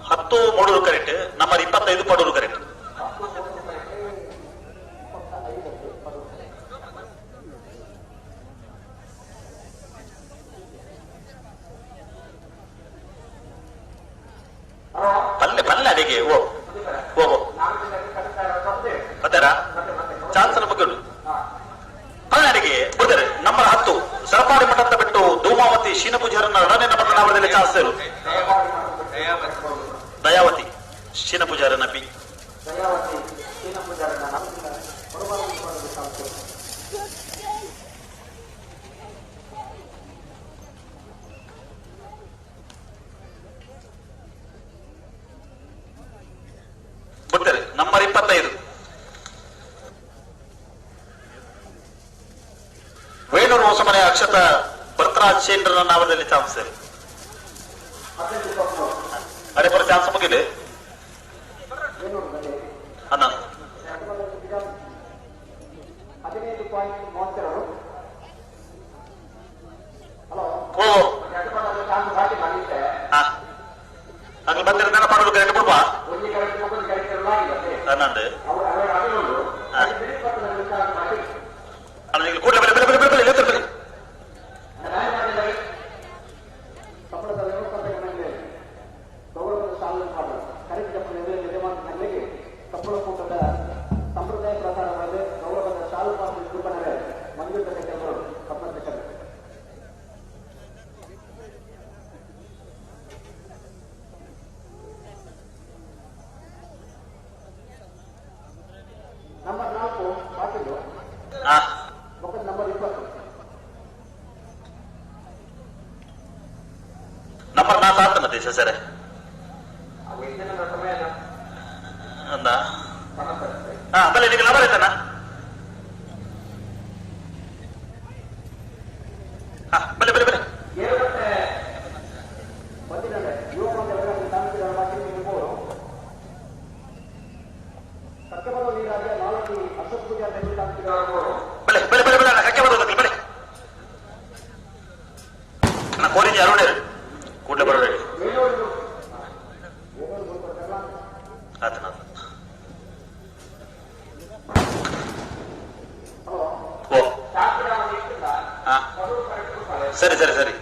[SPEAKER 3] 10 Mudur correct. Number 25 Padur correct. ಪಲ್ಲೆ ಪಲ್ಲೆ ಅಡಿಗೆ ಓ ಓ ಬರ್ತಾರಾ ಚಾನ್ಸ್ ಬಗ್ಗೆ ಪಲ್ಲೆ ಅಡಿಗೆ ಬಿಡ್ತಾರೆ. ನಂಬರ್ 10 ಸರಪಾಡಿ ಮಠದ ಬಿಟ್ಟು ಧೂಮಾವತಿ ಶೀನಪೂಜಾರನ್ನ ಎರಡನೇ ನಂಬರ್ ನಾವರದಲ್ಲಿ ಚಾನ್ಸ್. ದಯಾವತಿ ಶೀನಪೂಜಾರನ ಬಿ. ಬಿಡ್ತಾರೆ. ನಂಬರ್ 25 ವೇಣೂರು ಹೊಸಮನೆ ಅಕ್ಷತ ಭರ್ತರಾಜ್ ಶೇಂದ್ರನ ನಾಮದಲ್ಲಿ ಚಾನ್ಸ್. ಅದೇ ಪರ ಚಾನ್ಸ್ ಮುಗಿದೆ ಅಣ್ಣ.
[SPEAKER 4] 15.32. ಹಲೋ
[SPEAKER 3] ಓ ಹಂಗ ಬಂದಿರ ಪಡೋದು ಕರೆಕ್ಟ್ ಬಿಡ್ಬಾ ಅನ್ನಂದು ಅಣ್ಣ. ಕೂಡಲೇ ಬೆಲೆ ಬೆಲೆ ಬೆಲೆ ಬೆಲೆ ಬೆಲೆ ಬೆಲೆ
[SPEAKER 4] ಕಪ್ಪಳದ ವ್ಯವಸ್ಥಾಪಕ ಮಂಡಳಿ ಗೌರವದ ಸಾಲನ್ನು ಕರೆಕ್ಟ್ ಯಜಮಾನರಿಗೆ ಕಪ್ಪಳ ಕೂಟದ ಸಂಪ್ರದಾಯ ಪ್ರಕಾರವಾದ ಗೌರವದ ಶಾಲು ಪಾತ್ರ ನಿರೂಪಣೆ ಮಂಜೂರು ಅವರು ಕಪ್ಪಳ. ನಂಬರ್ 4 ಪಾಟೀಲು ನಂಬರ್ 20.
[SPEAKER 3] ನಂಬರ್ 4 ಆತನತೆ ಸರ್ ಅಂದ. ಹಾ ಬಲೆ ನಿಮಗೆ ನಂಬರ್ ಐತನ. ಹಾ ಬಲೆ ಬಲೆ ಬಲೆ ಬಲೆ ಬಲೆ ಬಲೆ ಬಲೆ ಕಕ್ಕೆ ಬರೋದಕ್ಕೆ ಬಲೆ ಅಣ್ಣ ಕೋರಿಂಜಿ ಅರುಣೇರು ಕೂಡಲೇ ಬರೋಡಿ ಆತನ. ಓ ಹಾ ಸರಿ ಸರಿ ಸರಿ.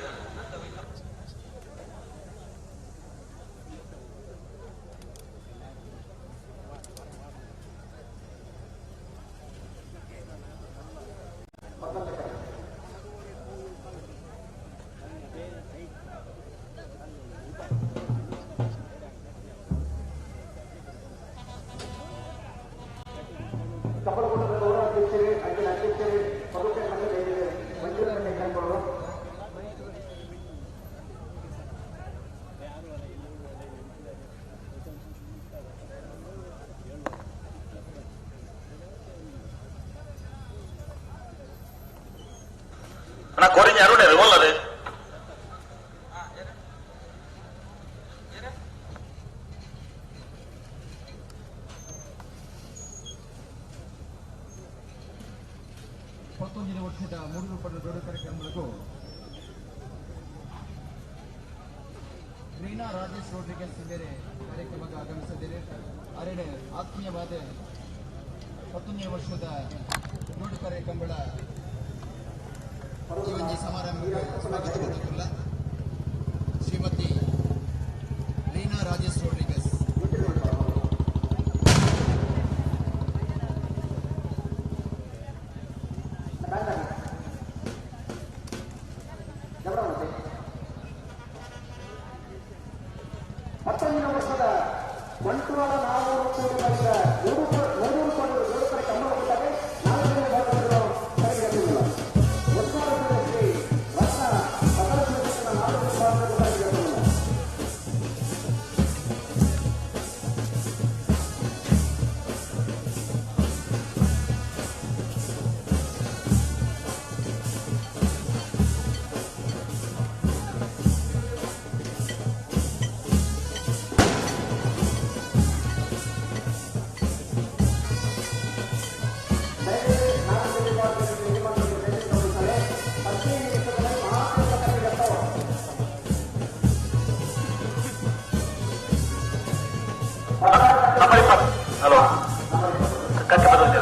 [SPEAKER 3] ನಾ ಕೊರಿಂಜ ಅರುಣೇರು ಒಲ್ಲದೆ
[SPEAKER 6] ಪತ್ತೊಂದಿನ ವರ್ಷದ ಮೂರು ರೂಪಾಯಿ ದೊಡ್ಡ ಕಾರ್ಯಕ್ರಮಗಳಿಗೂ ರೀನಾ ರಾಜೇಶ್ ರೋಡ್ರಿಗಸ್ ಬೇರೆ ಕಾರ್ಯಕ್ರಮಕ್ಕೆ ಆಗಮಿಸಿದ್ದೇನೆ. ಅರೆಡೆ ಆತ್ಮೀಯವಾದ 11ನೇ ವರ್ಷದ ದೊಡ್ಡ ಕಾರ್ಯಕ್ರಮಗಳ ಈ ಒಂದು ಸಮಾರಂಭಕ್ಕೆ ಸ್ವಾಗತ ಕೊಟ್ಟುಲ್ಲ ಶ್ರೀಮತಿ ರೀನಾ ರಾಜೇಶ್ ರೋಡ್ರಿಗಸ್.
[SPEAKER 7] ಪತ್ತೊಂದನೇ ವರ್ಷದ ಬಂಟ್ವಾಳ 400 ಕೋಟಿ ರೂಪಾಯಿಗಳ 300 ಕೋಟಿ ರೂಪಾಯಿ ಕಂಬಳ ಕೊಟ್ಟಾಗ 4 ಭಾಗಗಳು ಸರಿಗಟ್ಟಿಲ್ಲ. ಶ್ರೀ ರತ್ನ ಸಕಲ 4 ಭಾಗಗಳು ಸರಿಗಟ್ಟಿಲ್ಲ.
[SPEAKER 3] ಹಲೋ ಕಕ್ಕೆ ಬದಲು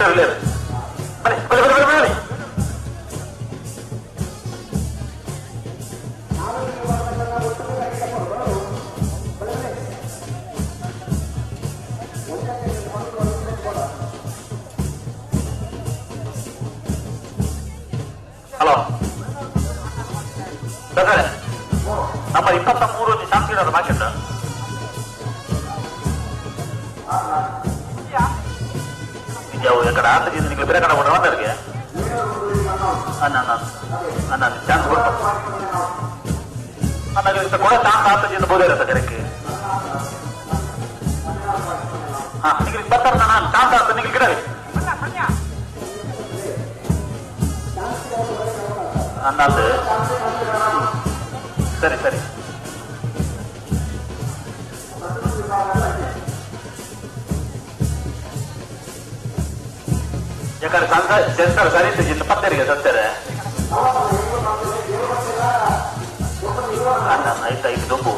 [SPEAKER 3] ಬಲೆ ಬಲೆ ಬಲೆ ಬಲೆ ಬಲೆ ಹಲೋ ಸರ್, ನಮ್ಮ 23 ಶಾಂತಿ ಬಾಕಿ ಉಂಟು. ಎక్కడ ಆಂಧ್ರ ನಿಮಗೆ ಬೇರೆ ಕಡೆ ಬಂದರಿಗೆ ಅಣ್ಣ ಅಣ್ಣ ಚಾನ್ಸ್ ಕೊಡ್ತ ಅಣ್ಣ ಕೂಡ ಚಾನ್ಸ್ ಆತಜಿಂದ ಬೋಧ ಇರುತ್ತೆ ಕರೆಕ್ಟ್. ಹಾ ನಿಮಗೆ ಬರ್ತಾರ ನಾನು ಚಾನ್ಸ್ ಆತ ನಿಮಗೆ ಗಿಡರಿ ಅಣ್ಣ ಅದು ಸರಿ ಸರಿ. ಯಾಕಂದ್ರೆ ಸೆನ್ಸರ್ ಸರಿ ಇತ್ತು ಪತ್ತರಿಗೆ ಸತ್ತಾರೆ ಅಣ್ಣ ಆಯ್ತು ಐದು ದೊಂಬು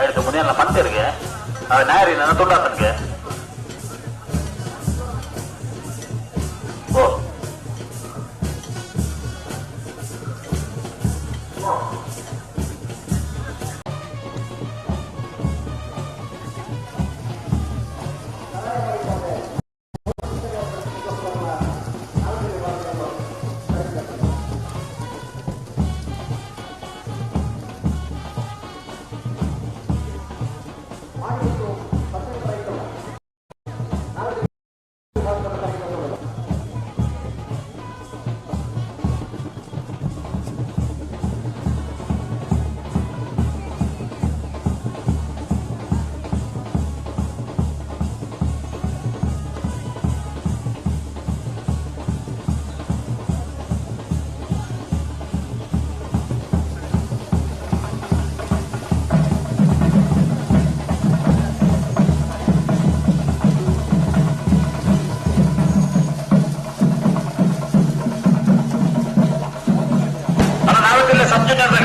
[SPEAKER 3] ಐದು ಮುನಿಯಲ್ಲ ಪತ್ತರಿಗೆ ನಾಯರಿ ನನ್ನ ತುಂಡಾತನಿಗೆ. ಓ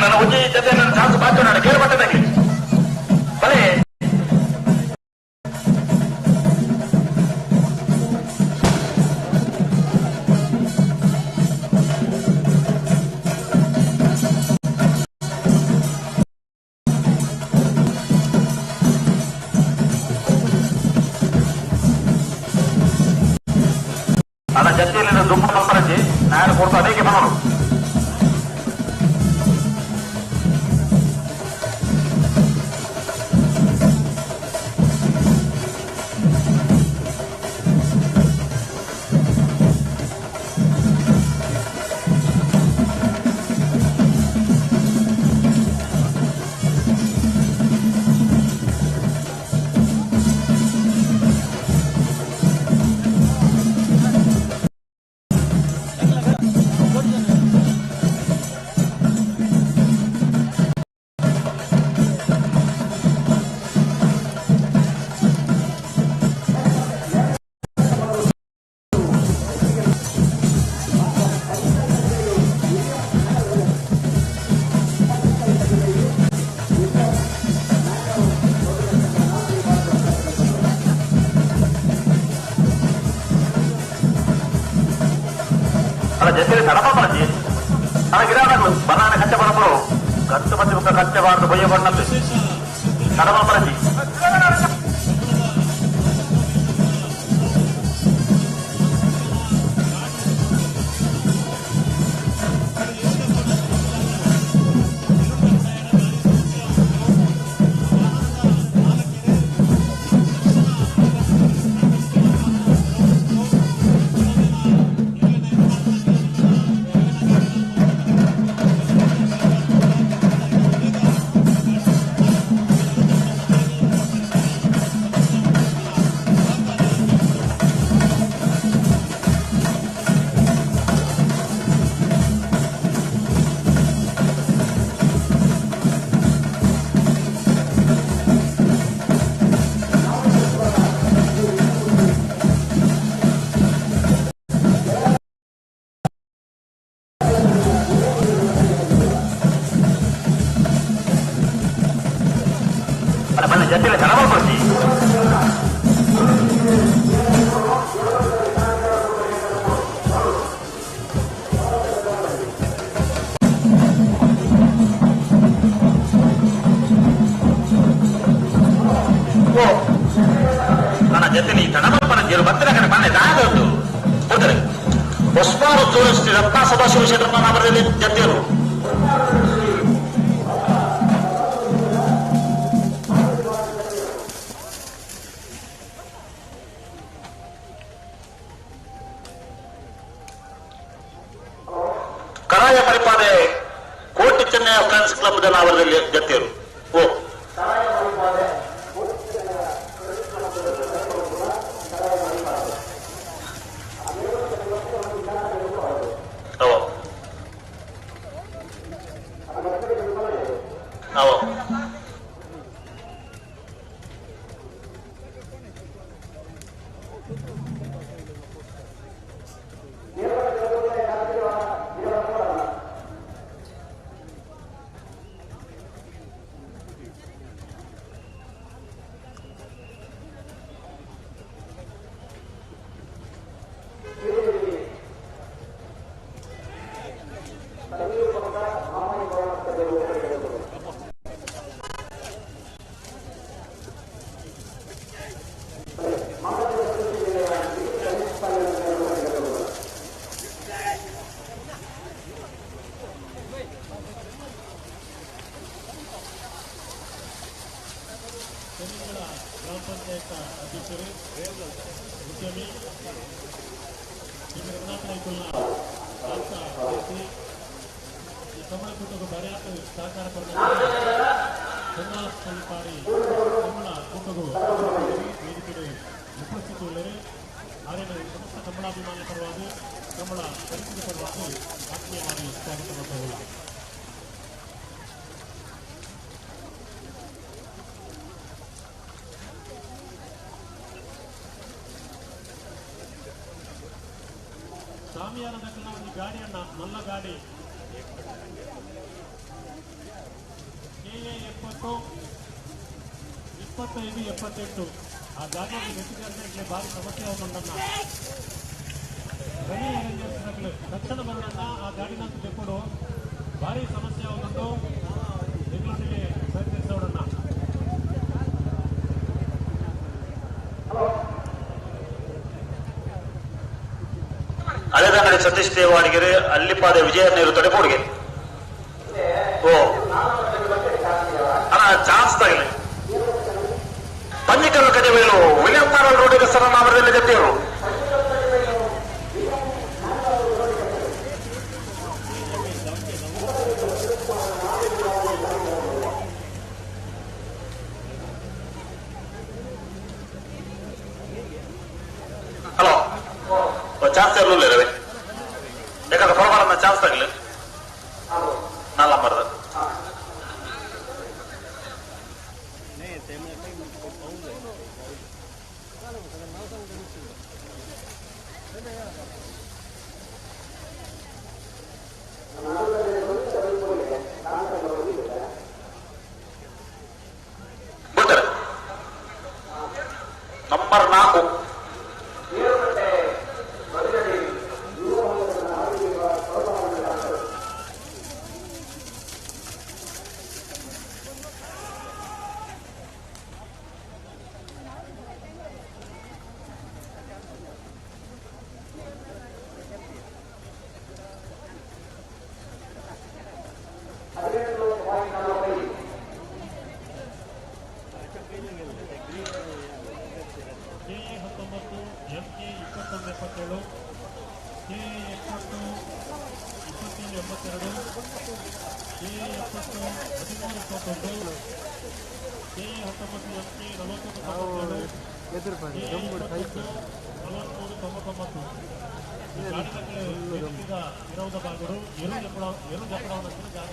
[SPEAKER 3] ನಾನು ಉಜ್ಜಿ ಜೊತೆ ನನ್ನ ಚಾನ್ಸ್ ಬಾಕಿ ನಾನು ಕೇಳ್ಬಟ್ಟದಾಗಿ ಬಲೆ ಅದ ಜೊತೆಯಲ್ಲಿ ದುಂಬು ಮಲ್ಪರಜಿ ನಾನು ಕೊಡ್ತು ಅದೇಗೆ ಬರೋದು. ಜೊತೆಲಿ ತಡಪಿ ಅದ ಗಿಡಗಳು ಬನಾನ ಕಚ್ಚೆ ಬಡಪರು ಗಂಟು ಮಧ್ಯೆ ಮುಖ ಕಚ್ಚೆ ಬಾರದು ಬೊಯ್ಯ ಬಣ್ಣದ್ದು ತಡಪಿ. ಜೊತೆಲಿ ತಡಪಿ. ಓ ನನ್ನ ಜೊತೆಲಿ ತಡಮಪ್ಪನ ಜೀರು ಬತ್ತಿನ ಕಡೆ ಮನೆ ದಾದೊಂದು ಹೋದರೆ ಹೊಸ್ಮಾರು ತೋರಿಸ್ತಿ ರತ್ನ ಸದಾಶಿವ ಶೆಟ್ಟರ್ನ ನಾಮದಲ್ಲಿ ಜೊತೆಯರು. ಕರಾಯ ಪರಿಪಾದೆ ಕೋಟಿ ಚೆನ್ನೈ ಫ್ರೆಂಡ್ಸ್ ಕ್ಲಬ್ ಅವರಲ್ಲಿ ಜೊತೆಯರು. ಓ
[SPEAKER 1] ಗ್ರಾಮ ಪಂಚಾಯತ್ ಅಧ್ಯಕ್ಷರು, ಉದ್ಯಮಿ ಶ್ರೀ ರಘುನಾಥ ರೈಕುಲ್ನ ಆಪ್ತ ವ್ಯಕ್ತಿ, ಈ ಕಮಲ ಕೂಟకు ಬರೆಯಾತ ಸಹಕಾರ ಪಡೆದ ಚಂದ್ರಹಾಸ್ ಕಲ್ಪಾಡಿ ಕಮಲ ಕೂಟకు ವೇದಿಕೆಗೆ ಉಪಸ್ಥಿತರುಳ್ಳರು. ಆರ್ಯನ ಸಮಸ್ತ ಕಮಲಾಭಿಮಾನ ಪರವಾಗಿ, ಕಮಲ ಪರಿಸ್ಥಿತಿ ಪರವಾಗಿ ಆತ್ಮೀಯವಾಗಿ ಸ್ವಾಗತ ಮಾಡುತ್ತಿಲ್ಲ. ಸ್ವಾಮಿಯಾರದಕ್ಕನ್ನ ಒಂದು ಗಾಡಿಯನ್ನ, ಮಲ್ಲ ಗಾಡಿ KA 70 25 78 ಆ ಗಾಡಿಯಲ್ಲಿ ವ್ಯಕ್ತಿಗಳಿಗೆ ಭಾರಿ ಸಮಸ್ಯೆ ಉಂಟನ್ನ ರವಿ ಅರೇಂಜರ್ಸ್ ತಕ್ಷಣ ಬರೋಣ. ಆ ಗಾಡಿನ ತೆಪ್ಪಡು ಭಾರಿ ಸಮಸ್ಯೆ ಉಂಟು, ಬೆಂಗಳೂರಿಗೆ ಸಹಕರಿಸೋಣ.
[SPEAKER 3] ಅಲೆದಂಗಡಿ ಸತೀಶ್ ದೇವಾಡಿಗೆರೆ ಅಲ್ಲಿಪಾದೆ ವಿಜಯ ನೀರು ತಡೆಪೋಡಿಗೆ ಓ ಅಣ್ಣ ಚಾನ್ಸ್ ತಗಲಿ ಪಂಜಿಕಲ್ಲು ಕಜವೇಲು ವಿಲಿಯಂ ಮಾರಲ್ ರೋಡಿಗೆ ಸರ ನಾಮದಲ್ಲಿ ಜತ್ತಿಯರು ಹಲೋ ಚಾನ್ಸ್ ಇರಲಿಲ್ಲ ರವಿ ಯಾಕಂದ್ರೆ ಪರಮಾರನ್ನ ಚಾನ್ಸ್ ತಗಲಿ ನಾಲ್ ನಂಬರ್ದು ಬಿಡ್ತಾರೆ number 4
[SPEAKER 1] KA 19 MK 2177 KA 70 2782 KA 70 1321 KA 19 MK 4197 KA 20 4399 ಈ ಗಾಡಿಗಳ ವಿರೋಧ ಭಾಗಗಳು ಎರು ಜಪಡವನ್ನ ಜಾಗ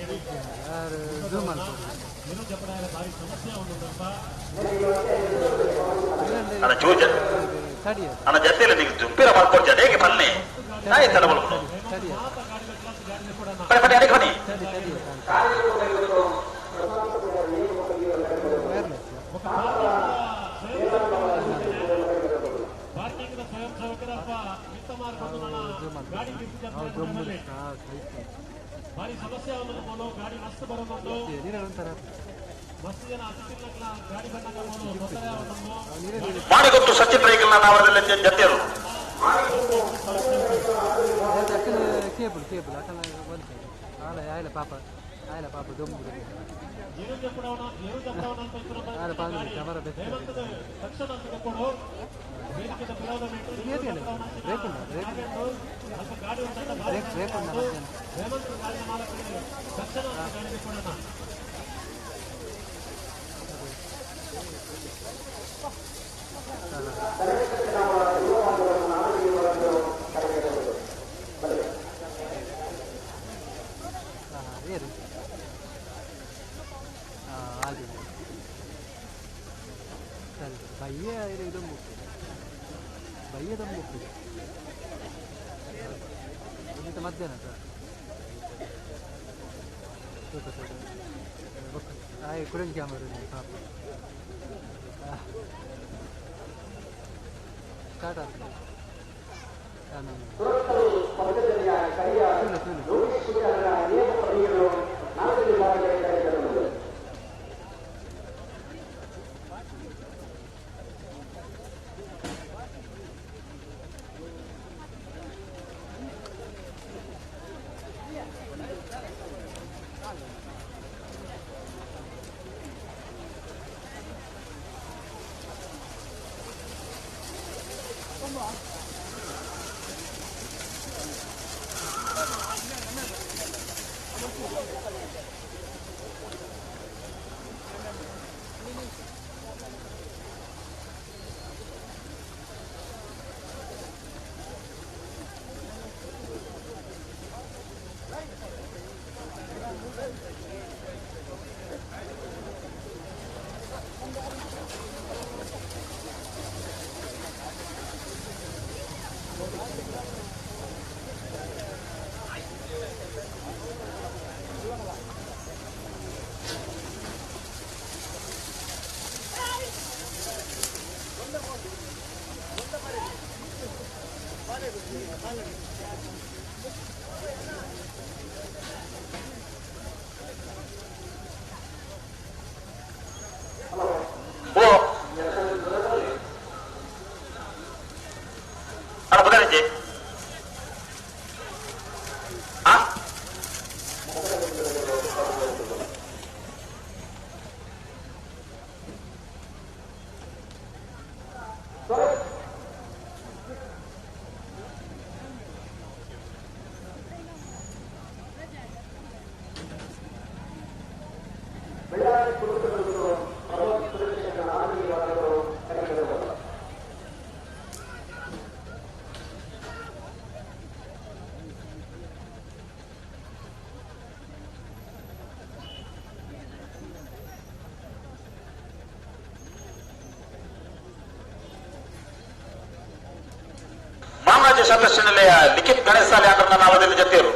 [SPEAKER 1] ಎರು ಜಪಡ ಭಾರಿ ಸಮಸ್ಯೆ ಉಂಟು.
[SPEAKER 3] ಅಣ್ಣ ಚೂಜ ಅಣ್ಣ ಜೊತೆಯಲ್ಲಿ ನೀವು ಜುಂಪಿರ ಮಾಡ್ಕೊಡ್ತೀಯ ಹೇಗೆ ಬನ್ನಿ ನಾಯಿ ತಡ ಬಲ್ಕೊಂಡು ಬನ್ನಿ ಬನ್ನಿ ಅದಕ್ಕೆ ಬನ್ನಿ.
[SPEAKER 1] ಪಾರ್ಕಿಂಗ್ ಸ್ವಯಂ ಸೇವಕರಪ್ಪ ಮಿತ್ತ ಮಾರ್ಕೊಂಡು ಗಾಡಿ ಭಾರಿ ಸಮಸ್ಯೆ ಅವನು ಗಾಡಿ ಮಸ್ತ್ ಬರೋದು ಮಸ್ತ್ ಜನ ಅತಿಥಿಗಳ ಗಾಡಿ ಬಂದಾಗ ತೊಂದರೆ ಅವನು.
[SPEAKER 3] ಮಾಡಿಗೊತ್ತು ಸಚಿನ್ ರೈಕಲ್ನ ನಾವರಲ್ಲಿ ಜೊತೆಯರು
[SPEAKER 6] ಕೇಬಲ್ ಕೇಬಲ್ ಆಯ್ಲ ಪಾಪ ಆಯ್ಲ ಪಾಪ ದೊಂಬು ಮಧ್ಯಾಹ್ನ ಸರ್ ಕುಡನ್ ಕ್ಯಾಮರಾ ಪಾಪ ಸ್ಟಾರ್ಟ್ ಆಗ್ತದೆ.
[SPEAKER 3] ಓ ಅಣ್ಣ ಬುಧಾರಿಜಿ ಸದಸ್ಯನಿಲೆಯ ಲಿಖಿತ್ ಗಣೇಶ್ ಸಾಲೆ ಅಂದ್ರೆ ನಾಮದಲ್ಲಿ ಜೊತೆಯರು.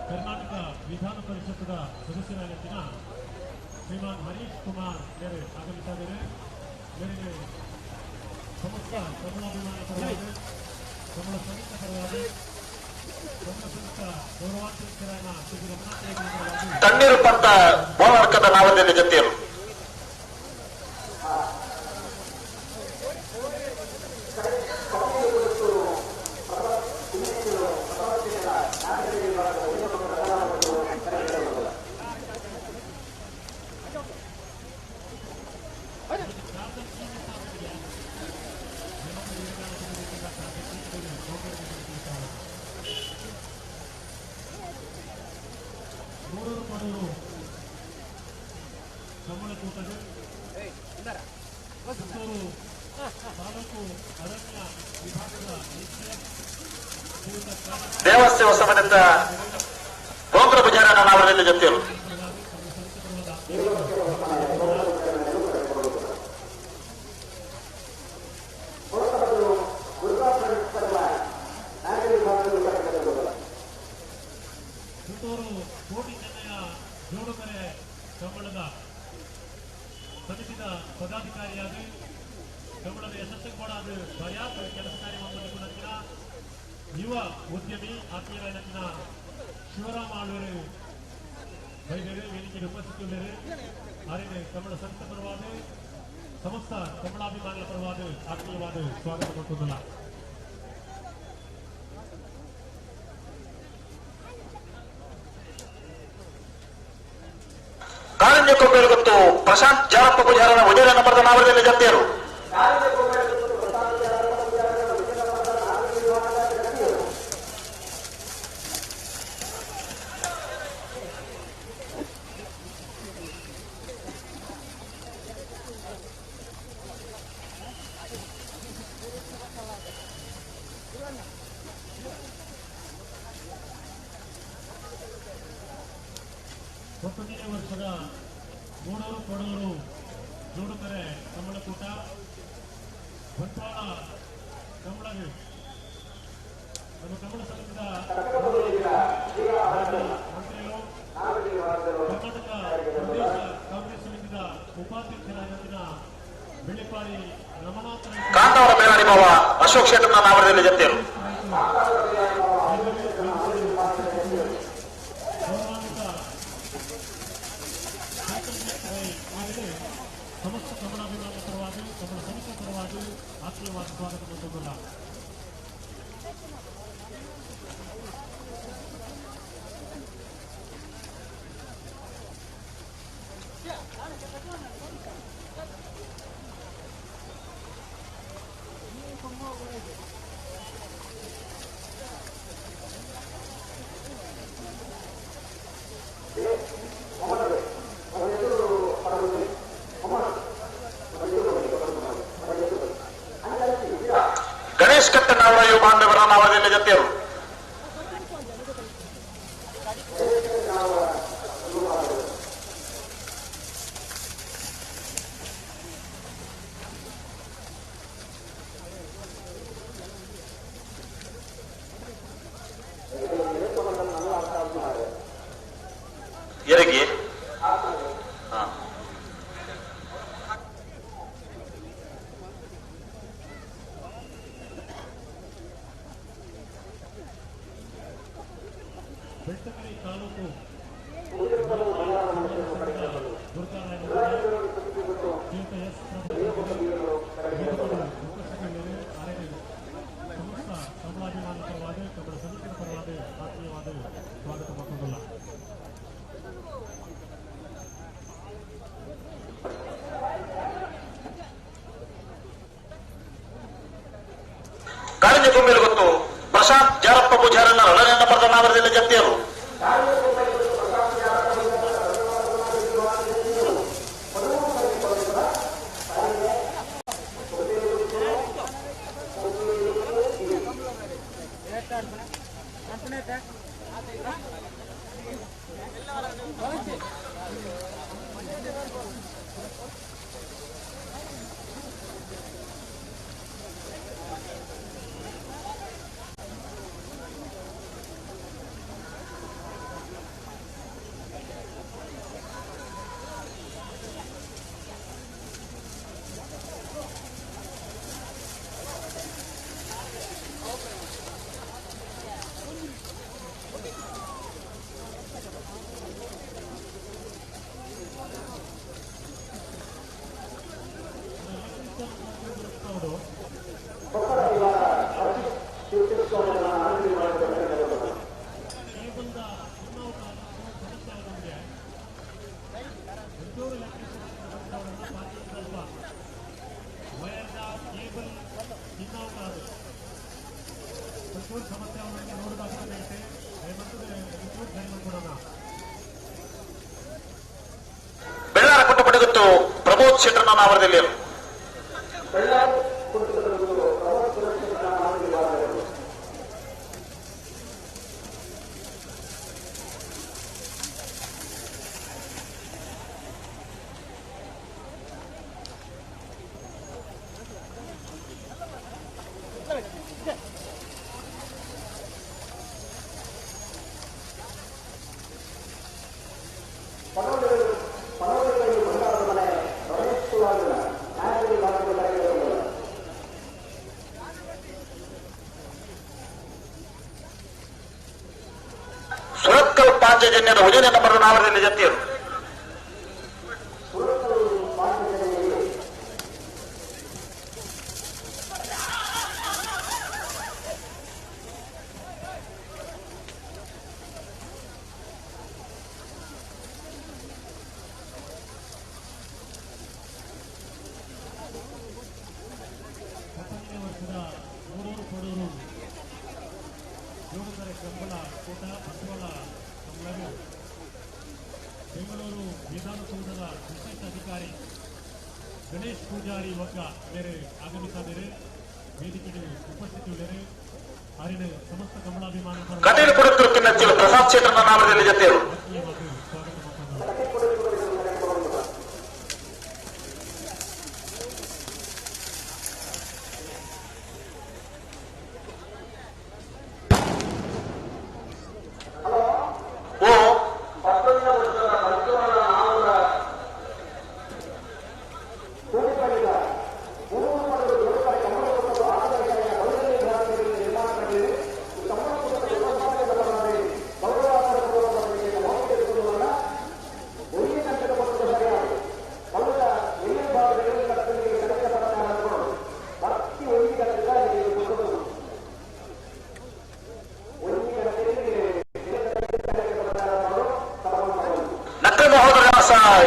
[SPEAKER 1] ಕರ್ನಾಟಕ ವಿಧಾನ ಪರಿಷತ್ದ ಸದಸ್ಯರಾಗಿದ್ದ ಶ್ರೀಮಾನ್ ಹರೀಶ್ ಕುಮಾರ್ ಬೇರೆ ಆಗಮಿಸಿದ್ದಾರೆ. ಬೇರೆ ಸಮಸ್ತ ಕಮಲಾಭಿಮಾನ ಪರವಾಗಿ, ಕಮಲ ಸಮಿತ ಪರವಾಗಿ, ಕಮಲ ಸಮಿತ ಗೌರವಾಧ್ಯಕ್ಷರಾದ ಶ್ರೀ ರಮನಾಥ ಪರವಾಗಿ
[SPEAKER 3] ತಣ್ಣೀರು ಪಂತ ಬೋಳರ್ಕದ ನಾವದಲ್ಲಿ ಜೊತೆಯರು. ದೇವಸ್ಥೆ ಹೊಸಮನಿಂದ ಗೋಂದ್ರ ಪೂಜಾರನ ನಾವರಲ್ಲಿ ಜೊತೆಯರು.
[SPEAKER 1] ಪುತ್ತೂರು ಕೋಟಿ ಚೆನ್ನಯ ಜೋಡುಕರೆ ಕಂಬಳದ ಸಮಿತಿದ ಪದಾಧಿಕಾರಿಯಾಗಿ ಕಂಬಳದ ಯಶಸ್ಸು ಕೂಡ ಅದು ಪರ್ಯಾಪ್ತ ಕೆಲಸ ಕಾರ್ಯ ಮಾಡಿಕೊಂಡಿದ್ದ ಯುವ ಉದ್ಯಮಿ ಆತ್ಮೀಯರಾದ ಶಿವರಾಮ ಆಳ್ವರು ವೈದ್ಯರು ವೇದಿಕೆಗೆ ಉಪಸ್ಥಿತರಿದ್ದಾರೆ. ಅವರಿಗೆ ಕನ್ನಡ ಸಂತ ಪರವಾದ ಸಮಸ್ತ ಕನ್ನಡಾಭಿಮಾನಿಗಳ ಪರವಾದ ಆತ್ಮೀಯವಾದ ಸ್ವಾಗತ ಕೊಟ್ಟುದಲ್ಲ.
[SPEAKER 3] ಕಾರುಣ್ಯ ಕೊಪ್ಪೇರುಗೊತ್ತು ಪ್ರಶಾಂತ್ ಜಾರಪ್ಪ ಪೂಜಾರನ ಉದಯ ನಂಬರದ ನಾವರದಲ್ಲಿ ಜೊತೆಯರು.
[SPEAKER 1] ಒತ್ತೊಂದನೇ ವರ್ಷದ ಮೂಡೂರು ಕೊಡೂರು ಜೋಡುಕರೆ ಕಮಲಕೂಟ ಬಂಟ್ವಾಳ ಕಮಲಗೆ ನಮ್ಮ ಕಮಲ ಸಂಘದ ಮಂತ್ರಿಗಳು ಕರ್ನಾಟಕ ಪ್ರದೇಶ ಕಾಂಗ್ರೆಸ್ ಸಮಿತಿಯ ಉಪಾಧ್ಯಕ್ಷರಾಗಿದ್ದ ಬೆಳ್ಳಿಪಾಡಿ ರಮನಾಥ
[SPEAKER 3] ಕಾಂತಾವರ ಬೇಲಾಡಿ ಬಾವ ಅಶೋಕ್ ಶೆಟ್ಟರ್ನ ನಾವರದಲ್ಲಿ ಜೊತೆಯರು.
[SPEAKER 1] ಸಮಸ್ತ ಕಮಲಾಭಿಮಾನ ಪರವಾಗಿ ಕಮಲ ಸಮಿತಿ ಪರವಾಗಿ ಆತ್ಮೀಯವಾದ ಸ್ವಾಗತ ಮಾಡಿಕೊಳ್ಳ.
[SPEAKER 3] ಗಣೇಶ್ ಕಟ್ಟಣ್ಣವರ ಯುವ ಬಾಂಧವರ ನಾವದಲ್ಲಿ ಜೊತೆಯರು. ಎರಗಿ
[SPEAKER 1] ಬೆಳ್ತಂಗಡಿ ತಾಲೂಕು
[SPEAKER 3] ಕಾರಿಂಜ ಕುಮ್ಮೇಲು ಗೊತ್ತು ಪ್ರಶಾಂತ್ ಜಾರಪ್ಪ ಪೂಜಾರನ್ನ ರಡನೆ ನಂಬರ್ದ ನಾಮದಲ್ಲಿ ಜತ್ತಿಯರು. ಬೆಳ್ಳಾರ ಕೊಟ್ಟಪಡೆಗೊತ್ತು ಪ್ರಮೋದ್ ಶೆಟ್ಟರ್ನ ನಾಮದಲ್ಲಿ ಸುರತ್ಕಲ್ ಪಾಂಚಜನ್ಯದ ಉಜಯ ನಂಬರ್ ನಾಮದಲ್ಲಿ ಜತ್ತಿಯರು.
[SPEAKER 1] ಬೆಂಗಳೂರು ವಿಧಾನಸೌಧದ ವಿಶೇಷ ಅಧಿಕಾರಿ ಗಣೇಶ್ ಪೂಜಾರಿ ಒಗ್ಗ ಮೇರೆ ಆಗಮಿಸಿದ್ದಾರೆ. ವೇದಿಕೆಗೆ ಉಪಸ್ಥಿತಿಯುಳ್ಳರೆ ಅರಿನ ಸಮಸ್ತ ಕಮಲಾಭಿಮಾನ
[SPEAKER 3] ಕಟೀಲು ಕೊಡುತ್ತಿರುವ ಪ್ರಸಾದ್ ಶೆಟ್ಟರ್ನ ನಾಮದಲ್ಲಿ ಜೊತೆಯರು.
[SPEAKER 1] ಸ್ವಾಗತ ಮಾಡ್ತಾರೆ.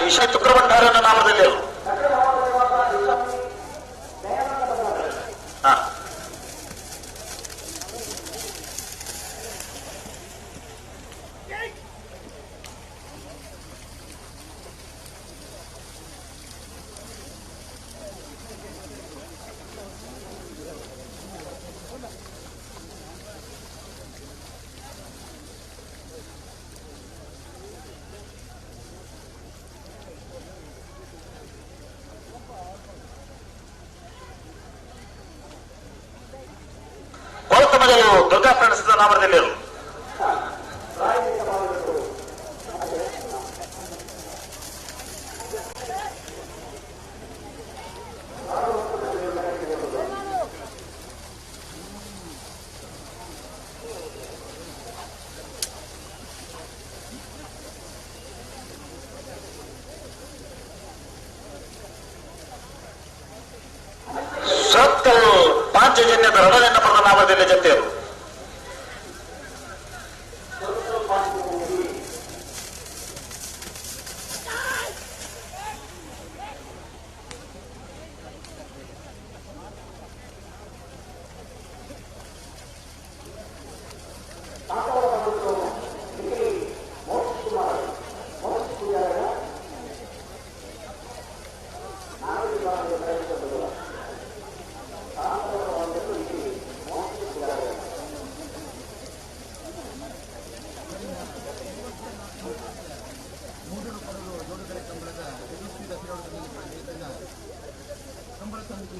[SPEAKER 3] ಈಶಾ ಚುಕ್ರಭಂಡಾರನ ನಾಮದಲ್ಲಿ ದುರ್ಗಾ ಫ್ರೆಂಡ್ಸ್ ನಾಮದಲ್ಲಿ ಸುರತ್ಕಲ್ ಪಾಂಚಜನ್ಯದ ರಡನೆಯನ್ನು ಪಡೆದ ನಾಮದಲ್ಲಿ ಜೊತೆಯರು.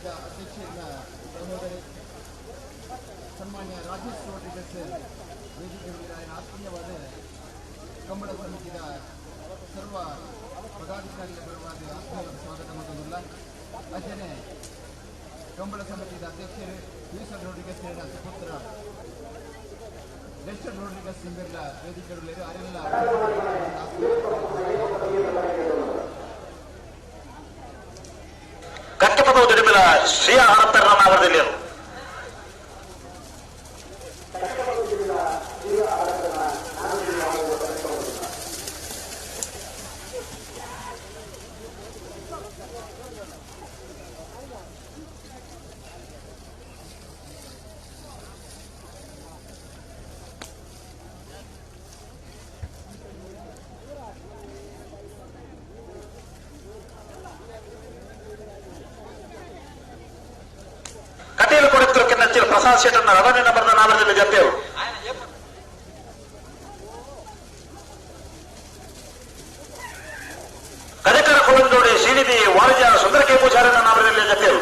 [SPEAKER 6] ಸಮಿತಿದ ಅಧ್ಯಕ್ಷರ ಸಹೋದರಿ ಸನ್ಮಾನ್ಯ ರಾಜೇಶ್ ರೋಡ್ರಿಗಸ್ ವೇದಿಕೆ ಆತ್ಮೀಯವಾದ ಕಂಬಳ ಸಮಿತಿಯ ಸರ್ವ ಪದಾಧಿಕಾರಿಗಳ ಪರವಾಗಿ ಆತ್ಮೀಯವಾದ ಸ್ವಾಗತ ಮಾಡುವುದಿಲ್ಲ. ಅಜನೆ ಕಂಬಳ ಸಮಿತಿಯ ಅಧ್ಯಕ್ಷರು ಪಿಯೂಷ್ ರೋಡ್ರಿಗಸ್ ಸುಪುತ್ರ ಲೆಸ್ಟರ್ ರೋಡ್ರಿಗಸ್ ಇಂಬೆಲ್ಲ ವೇದಿಕೆಗಳಲ್ಲಿ ಅರೆಲ್ಲ
[SPEAKER 3] ಕಟ್ಟಪದ ದುಡಿಮೆಲ ಶ್ರೀ ಆನಂದರ ನಾಮದಲ್ಲಿ ಪ್ರಸಾದ್ ಶೆಟ್ಟರ್ ರವಣೆ ನಂಬರ್ನ ನಾಮದಲ್ಲಿ ಜಪ್ಪೇವು. ಕಜಕರ ಕೊಳಂದೋಡಿ ಶ್ರೀನಿಧಿ ವಾಣಿಜ್ಯ ಸುಂದರ ಕೆ ಪೂಜಾರನ ನಾಮದಲ್ಲಿ ಜಪ್ಪೇವು.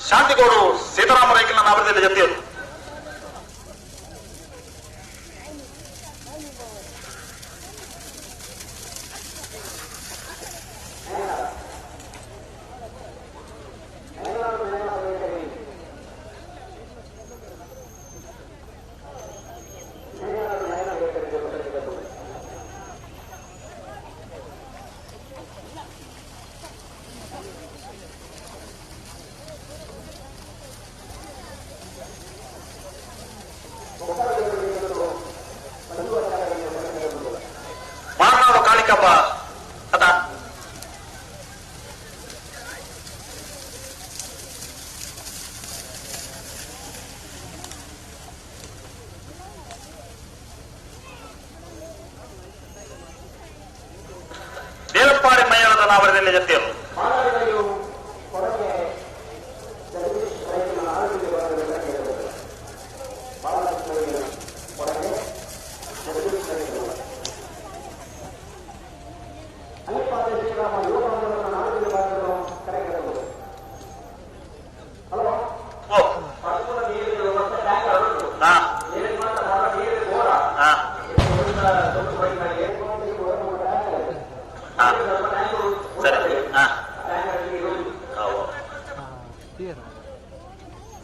[SPEAKER 3] ಶಾಂತಿಗೋಡು ಸೀತಾರಾಮ ರೈಕಲ್ನ ನಾಮದಲ್ಲಿ ಜೊತೆಯರು. ಮಾರನಾಡು ಕಾಳಿಕಪ್ಪ ಅದ ದೇಲಪ್ಪಾಡಿ ಮೈಯಾಳದ ನಾವರದಲ್ಲಿ ಜೊತೆಯರು.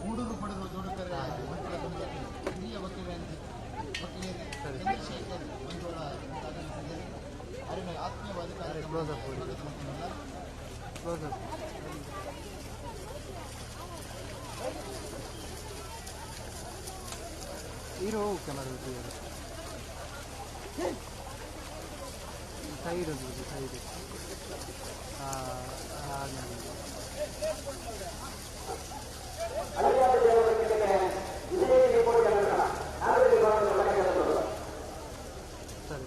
[SPEAKER 6] ಮೂಡೂರು ಪಡೆದು ಜೋಡುತ್ತಾರೆ ಹಿರಿಯ ವಕೀಲರು ಚಂದ್ರಶೇಖರ್ ಮಂಜೋಳ ಆಗಮಿಸಿದ್ದಾರೆ. ಅವರನ್ನು ಆತ್ಮೀಯವಾದ ಕಾರ್ಯಕ್ರಮ ಸ್ವಾಗತ ಮಾಡ್ಕೊಳ್ಳೋಣ.
[SPEAKER 8] ಹೀರೋ ಕ್ಯಾಮರಾ ಸೈಡ್ ಸೈಡ್ ಸರಿ.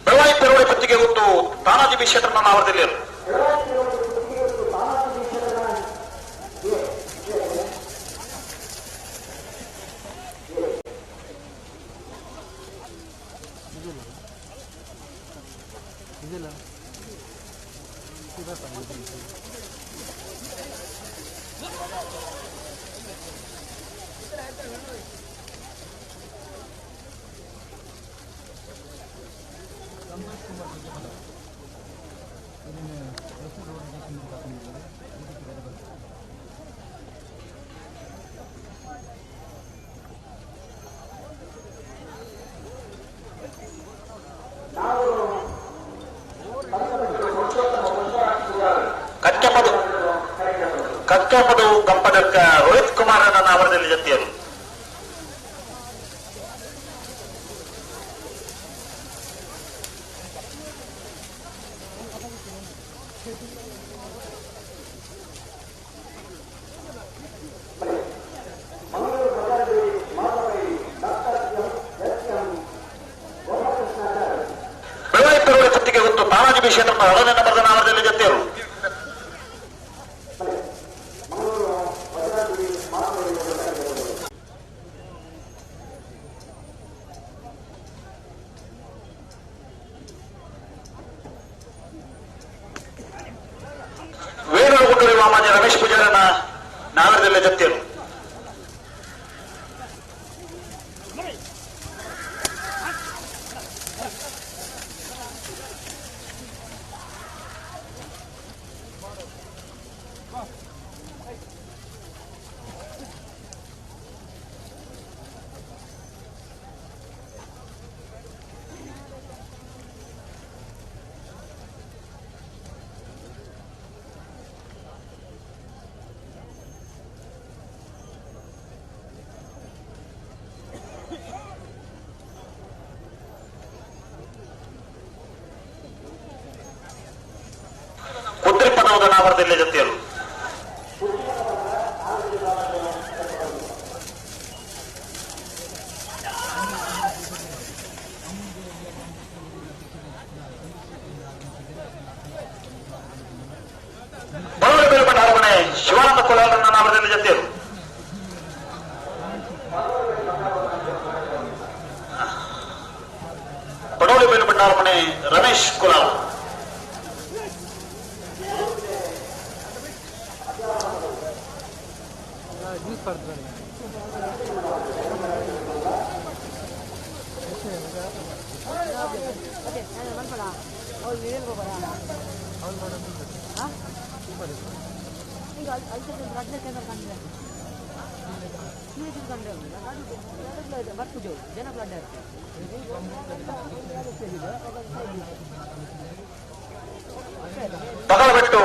[SPEAKER 3] ಬೆಳವಾಯಿ ಪೆರೋಡಿ ಪತ್ತಿಗೆ ಗೊತ್ತು ತಾನಾಜಿ ಬಿ ಶೆಟ್ಟರ್ನ ನಾವರದಲ್ಲಿ.
[SPEAKER 8] ಇದೆಲ್ಲ
[SPEAKER 6] ಸಂತೋಷ್ ಕುಮಾರ್ ಬಿಜೆಪದ ಇದನ್ನು ಲೆಸ್ಟರ್ ರೋಡ್ರಿಗಸ್ ಹಾಕೊಂಡಿದ್ದಾರೆ. ವೇದಿಕೆ ಮೇಲೆ ಬರ್ತಾರೆ.
[SPEAKER 7] ನಾವು
[SPEAKER 3] ಕಕ್ಕಾಪಡು ಕಂಪದಕ್ಕ ರೋಹಿತ್ ಕುಮಾರ್ ನಾಮದಲ್ಲಿ ಜತೆಯರು. ಬೆಳವಣಿಗೆ ಪೆರುವಳಿ ಕುತ್ತಿಗೆ ಗೊತ್ತು ಬಾಲಾಜಿ ಬಿ ಕ್ಷೇತ್ರದ 6ನೇ ನಂಬರದ ನಾಮದಲ್ಲಿ ಜತೆಯರು. ವೇಣುಗುಂಡೂರಿ ವಾಮಾಜಿ ರಮೇಶ್ ಪೂಜಾರನ ನಾಗರದಲ್ಲಿ ಜತೆಯರು. ಕುದ್ರಿಪದವದ ನಾಮದಲ್ಲಿ ಜತೆಯರು. ಬಡವರ ಬೇರುಪಟ್ಟ ಅರಮನೆ ಶಿವಾನಂದ ಕೋಲಾರನ ನಾಮದಲ್ಲಿ ಜತೆಯರು. ಬಡವಳಿ ಬೇರುಪಟ್ಟ ಅರಮನೆ ರಮೇಶ್ ಕೋಲಾರ್. ಪಗಲಬಿಟ್ಟು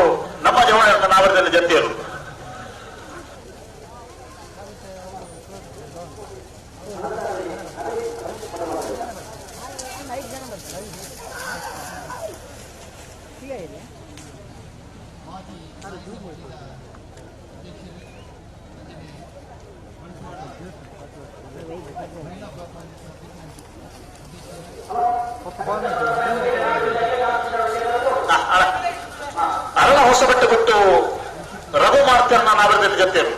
[SPEAKER 3] ನಮ್ಮ ಜವಳ ನಾಮದಲ್ಲಿ ಜತೆಯರು. ಅರಳ ಹೊಸಬೆಟ್ಟು ಕೊಟ್ಟು ರಘು ಮಾರ್ತಿಯನ್ನ ನಾಮದಲ್ಲಿ ಜತೆಯರು.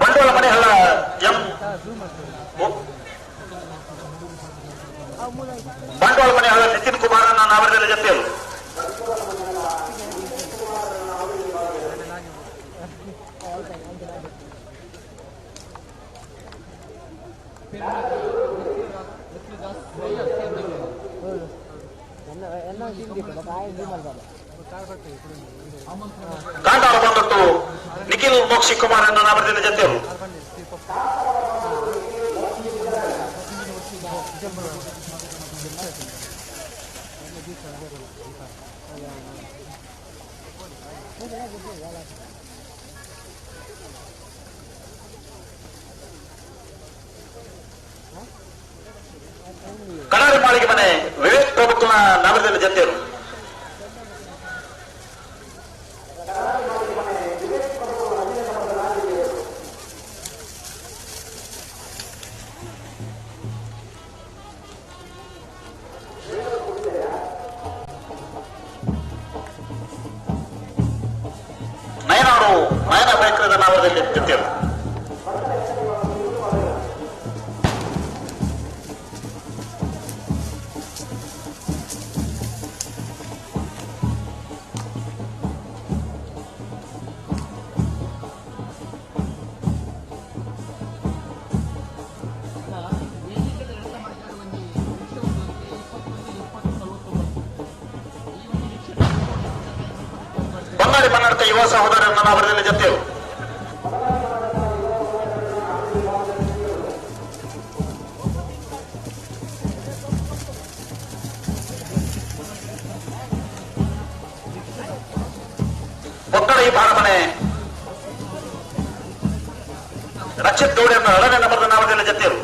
[SPEAKER 3] ಬಂಡವಾಳ ಮನೆಗಳ ಎಂ ಬಂಡವಾಳ ಮನೆಗಳ ನಿತಿನ್ ಕುಮಾರ್ ನಾಮದಲ್ಲಿ ಜತೆಯರು. ಕಾಂತಾರ ಬಂದಟ್ಟು ನಿಖಿಲ್ ಮೋಕ್ಷಿ ಕುಮಾರ್ ನಾಮದಲ್ಲಿ ಜತೆಯರು. ಕಡಾರಿ ಮಾಳಿಗೆ ಮನೆ ವಿವೇಕ್ ಪ್ರಭುತ್ವ ನಾಮದಲ್ಲಿ ಜತೆಯರು. ನಾಮದಲ್ಲಿ ಜೊತೆಯರು. ಬಂಗಾಳಿ ಮನ್ನಡ್ಕ ಯುವ ಸಹೋದರರನ್ನ ನಾಮದಲ್ಲಿ ಜೊತೆಯರು. ಒಕ್ಕಡ ಈ ಭಾರಮನೆ ರಕ್ಷಿತ್ ಗೌಡರನ್ನ ಎರಡನೇ ನಂಬರ್ದ ನಾಮದಲ್ಲಿ ಜೊತೆಯರು.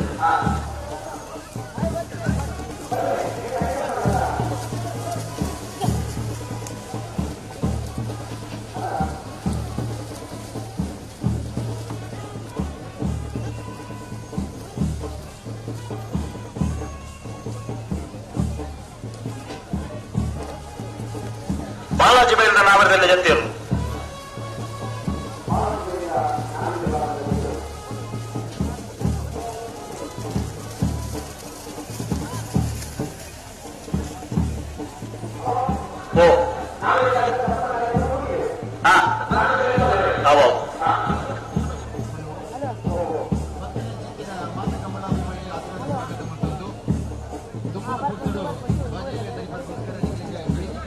[SPEAKER 3] ಬಾಲಾಜಿ ಬೈಲಿನ ನಾಮದಲ್ಲಿ ಜೊತೆಯರು. ಓ ಹಾ ಅವು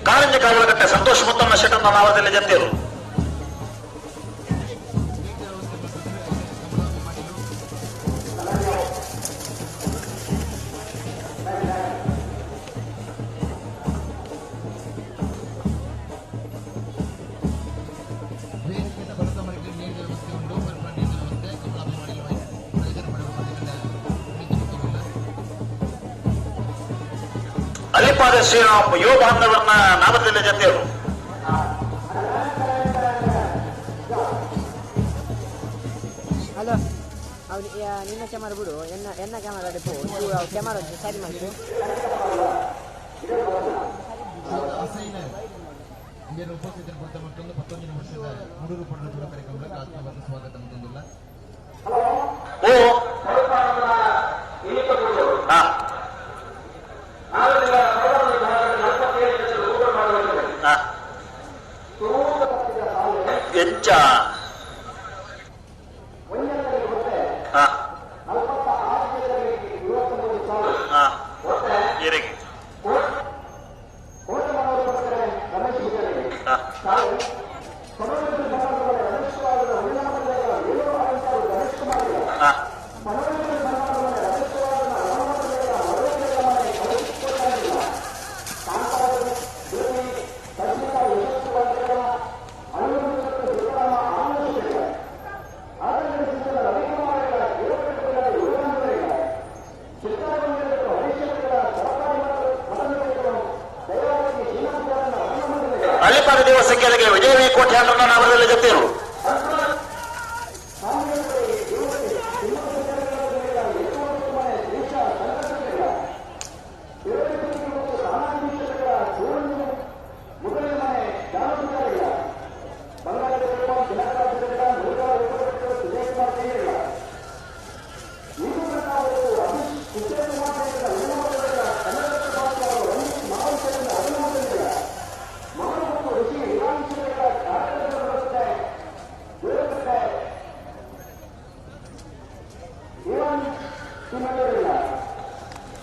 [SPEAKER 3] ಕಾರಂಜಿ ಕಾವಲಕಟ್ಟೆ ಸಂತೋಷ್ ಮುತ್ತಮ್ಮ ಶೆಟ್ಟನ್ನ ನಾಮದಲ್ಲಿ ಜೊತೆಯರು. ಅಲ್ಲಿಪಾದ ಶ್ರೀರಾಮ್ ಯುವ ಬಾಂಧವರನ್ನ ನಾಮದಲ್ಲಿ ಜೊತೆಯರು.
[SPEAKER 9] ಹಲೋ, ಅವ್ನು ನಿನ್ನ ಕ್ಯಾಮರಾ ಬಿಡು, ಎನ್ನ ಎನ್ನ ಕ್ಯಾಮರಾ ಪೋ, ಕ್ಯಾಮರಾ ಸರಿ ಮಾಡಿ.
[SPEAKER 6] ಉಪಸ್ಥಿತರು ಕೊಡ್ತಾ ಮತ್ತೊಂದು 19 ವರ್ಷದ ಮೂಡೂರು ಪಡೆದ ಗುರು ಕಾರ್ಯಕ್ರಮಕ್ಕೆ ಆತ್ಮೀಯವಾದ ಸ್ವಾಗತ ಮತ್ತೊಂದಿಲ್ಲ.
[SPEAKER 3] ಓ ಹಾ ಎಂಚ ಹಾ ಹಾ ಏರಿಗೆ ಹಾ ಹಾ ಅಲ್ಲಿಪಾದ ದೇವಸ್ಥಾನಕ್ಕೆ ವಿಜಯ ವಿ ಕೋಟ್ಯಾನ್ರನ್ನ ನಾಮದಲ್ಲಿ ಜೊತೆಯರು.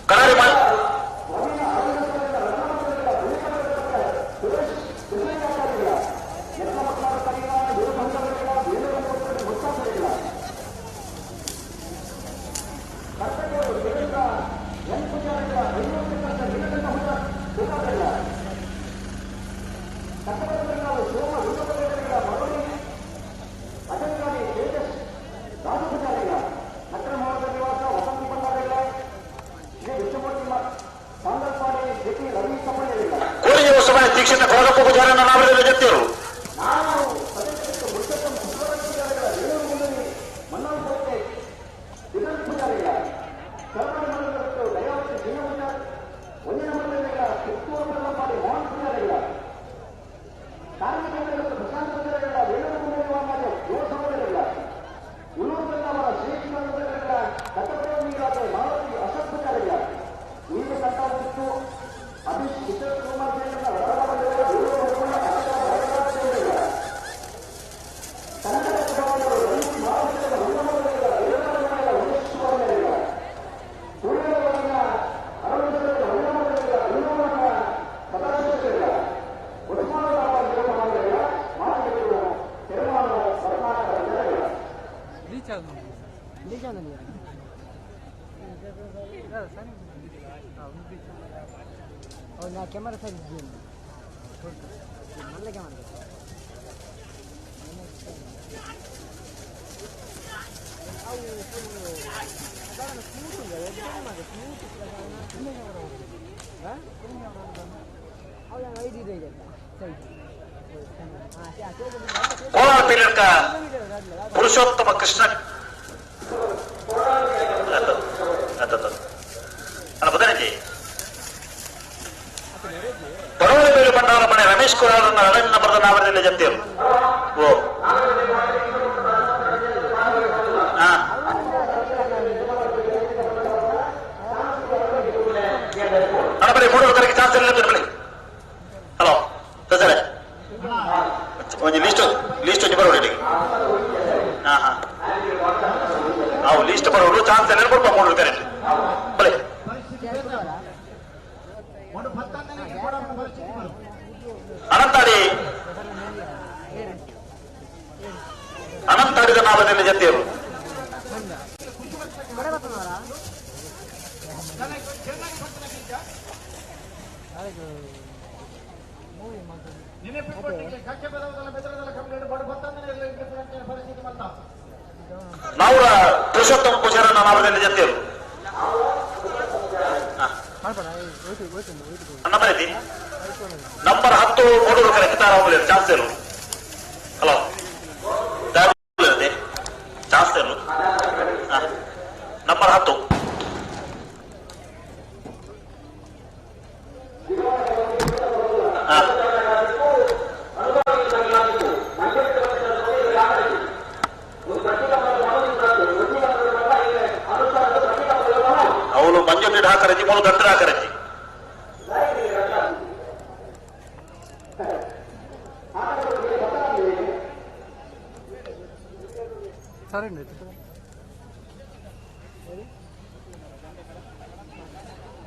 [SPEAKER 3] ಕರಾರಿ ಕೋರಿಗೆ ಉತ್ಸವ ದೀಕ್ಷಿತ ಕೊರಗಪ್ಪ ಪೂಜಾರನ್ನ ನಾಮದಲ್ಲಿ ಜೊತೆಯರು.
[SPEAKER 9] ಕ್ಯಾಮರಾ ಸರಿ ಮಲ್ಲ ಕ್ಯಾಮರಾ ಅವು ಸ್ಮೂತ್ ಸ್ಮೂತ್
[SPEAKER 3] ಕೋಲಾರ ಪೀಲಕ ಪುರುಷೋತ್ತಮ ಕೃಷ್ಣ ಬದನಿಜಿ ಪಡವಳ ಬೇಲು ಭಂಡಾರ ಮನೆ ರಮೇಶ್ ಕುಮಾರ್ ಅರಣ್ಯ ಬರೆದ ನಾಮದಲ್ಲಿ ಜಂತಿಯರು. ಓ ಬರೀ ಮೂರು ತಾರೀಕು ಚಾನ್ಸ್ ಇಲ್ಲ ಬಿಡಿ. ಹಲೋ ಸರ್, ಒಂಜಿ ಲಿಸ್ಟ್ ಲಿಸ್ಟ್ ಒಂಜಿ ಬರೋಡಿ. ಹಾ ಹಾ ನಾವು ಲಿಸ್ಟ್ ಬರೋಡು ಚಾನ್ಸ್ ಎಲ್ಲ ಕೊಡ್ಪ ಮೂರು ತಾರೀಕು ಬಲೆ. ಅನಂತಾಡಿ ಅನಂತಾಡಿದ ನಾಮದಲ್ಲಿ ಜಂತಿಯರು. ನಾವು ಪುರುಷೋತ್ತಮ ಪೂಜಾರನ ನಾಮದಲ್ಲಿ ಜಂತಿಯರು. ನಂಬರ್ ಐತಿ ನಂಬರ್ 10 ಮೂಡೂರು ಕರೆ ಕಿತಾರ ಚಾನ್ಸ್ ಇರು. ಹಲೋ ಚಾನ್ಸ್ ಇರು ನಂಬರ್ 10. ಅವಳು ಮಂಜು ನೀಡು ಹಾಕರಜ್ಜಿ ಮೂರು ದಂಡ್ರ ಹಾಕರಜ್ಜಿ.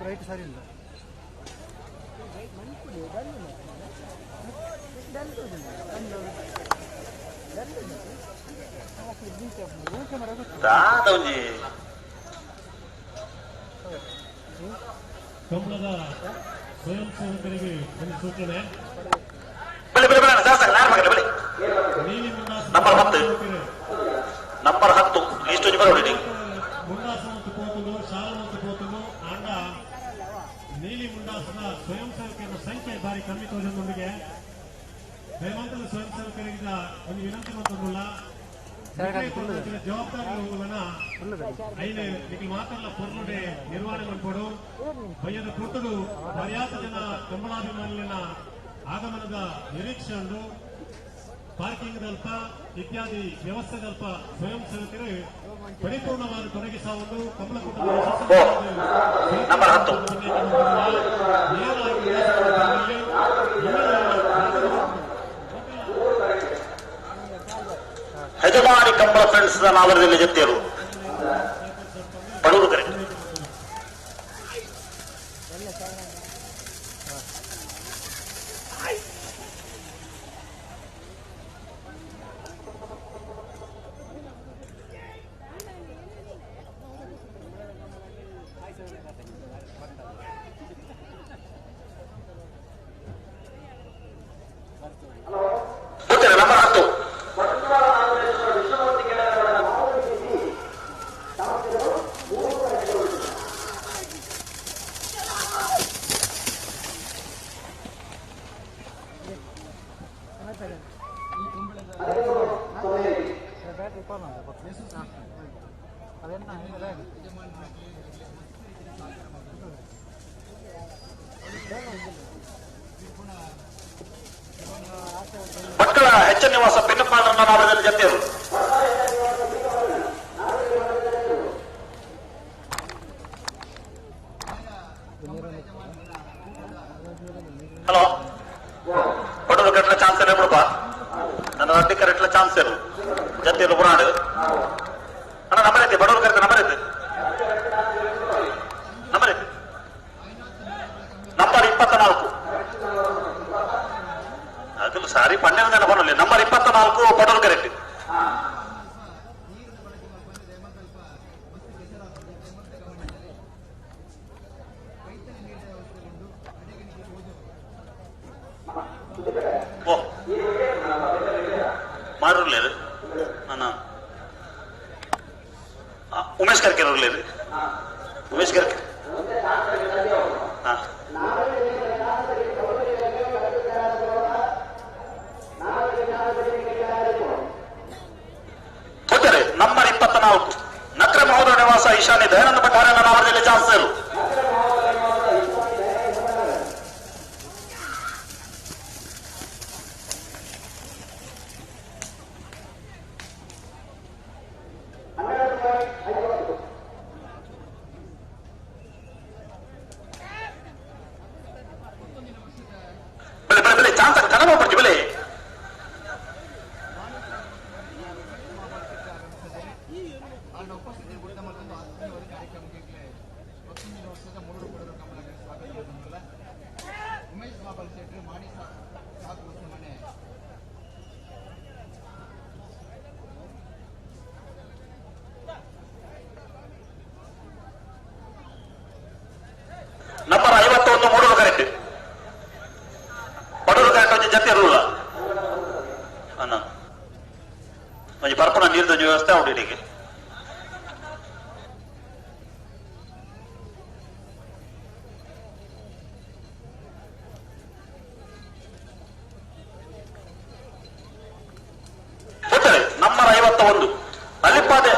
[SPEAKER 8] ರೈಟ್ ಸರಿ ಇಲ್ಲ.
[SPEAKER 1] ಕಂಬಳದ ಸ್ವಯಂ ಸೇವಕರಿಗೆ ಒಂದು ಸೂಚನೆ.
[SPEAKER 3] ನಂಬರ್ 10 ನಂಬರ್ 10 ಲಿಸ್ಟ್ ಬರೋಡಿ.
[SPEAKER 1] ಮುಂಡಾಸನ ಪೋತುಲು ಶಾಲಾ ಪೋತುಲು ಆಂಡ ನೀಲಿ ಮುಂಡಾಸನ ಸ್ವಯಂ ಸೇವಕರ ಸಂಖ್ಯೆ ಬಾರಿ ಕಮ್ಮಿ ತೋಜೊಂದಿಗೆ ದಯಮಾಂತರ ಸ್ವಯಂ ಸೇವಕರಿಗೆ ಒಂದು ವಿನಂತಿ ಮತ್ತೊಂದುಲ್ಲ ಜವಾಬ್ದಾರಿ ಐನೆ ನಿಖಿಲ್ ಮಾತಲ್ಲ ಪೊರ್ಲುಡೆ ನಿರ್ವಹಣೆ ಮಲ್ಪಡು. ಬಯ್ಯದ ಪುಟ್ಟುಡು ಪರ್ಯಾಪ್ತ ಜನ ಕಂಬಳಾಭಿಮಾನಿಗಳ ಆಗಮನದ ನಿರೀಕ್ಷೆ ಉಂಡು. ಪಾರ್ಕಿಂಗ್ ದಲ್ಪ ಇತ್ಯಾದಿ ವ್ಯವಸ್ಥೆ ದಲ್ಪ ಸ್ವಯಂ ಸೇವಕರು ಪರಿಪೂರ್ಣವಾದ ತೊಡಗಿಸುವುದು ಕಮಲಕೂಟದ
[SPEAKER 3] ನಂಬರ್ 10. ಯಜಮಾನಿ ಕಂಬಳ ಫ್ರೆಂಡ್ಸ್ ನಾವರದಲ್ಲಿ ಜೊತೆಯರು ಪಡೂರು ಕರೆ. ನಂಬರ್ 10. ಭಟ್ಕಳ ಎಚ್ ನಿವಾಸ ಪಿನ್ನಪ್ಪಾಳರನ್ನ ನಾಮದಲ್ಲಿ ಜತೆಯರು. ಹಲೋ ಪಡೂರು ಕಟ್ಟಲ ಚಾನ್ಸ್ ಇಲ್ಲ ಬಿಡಪ್ಪ, ನನ್ನ ಅಡ್ಡಿ ಕರೆಟ್ಲ ಚಾನ್ಸ್ ಇರು ಜತೆಯರು ಬುರಾಡು ಅಣ್ಣ. ನಂಬರ್ ಐತಿ ಬಡವರು ಕರೆಕ್ಟ್ ನಂಬರ್ ಐತಿ ನಂಬರ್ ಐತಿ ನಂಬರ್ 24. ಅದು ಸಾರಿ 12 ಬರಲಿ. ನಂಬರ್ 24 ಬಡವರು ಕರೆಕ್ಟ್. ಉಮೇಶ್ ಗರ್ಗ್ ಹೋಗ್ತಾರೆ. ನಂಬರ್ 24 ನಕ್ರ ಮಹೋದರ ನಿವಾಸ ಈಶಾನ್ಯ ದಯಾನಂದ ಭಟ್ಟಾರನ ನಾಮದಲ್ಲಿ ಚಾನ್ಸರ್. ಬೆಲೆ ಬೆಲೆ ಬೆಲೆ ಚಾನ್ಸ್ ಕನ್ನಡ ಬರ್ತೀವಿ ಬೆಲೆ. ನಂಬರ್ 51 ಮೂಡೂರು ಕರೆಕ್ಟ್ ಬಡೂರು ಕರೆಕ್ಟ್ ಒಂಜಿ ಜತೆ ಇರಲಿಲ್ಲ ಅಣ್ಣ ಒಂಜಿ ಪರ್ಪುನ ನೀರ್ದ ಒಂಜಿ ವ್ಯವಸ್ಥೆ ಅವಡಿಗೆ. ಹೋಗ್ತಾರೆ. ನಂಬರ್ 51 ಅಲ್ಲಿಪ್ಪಾದೆ.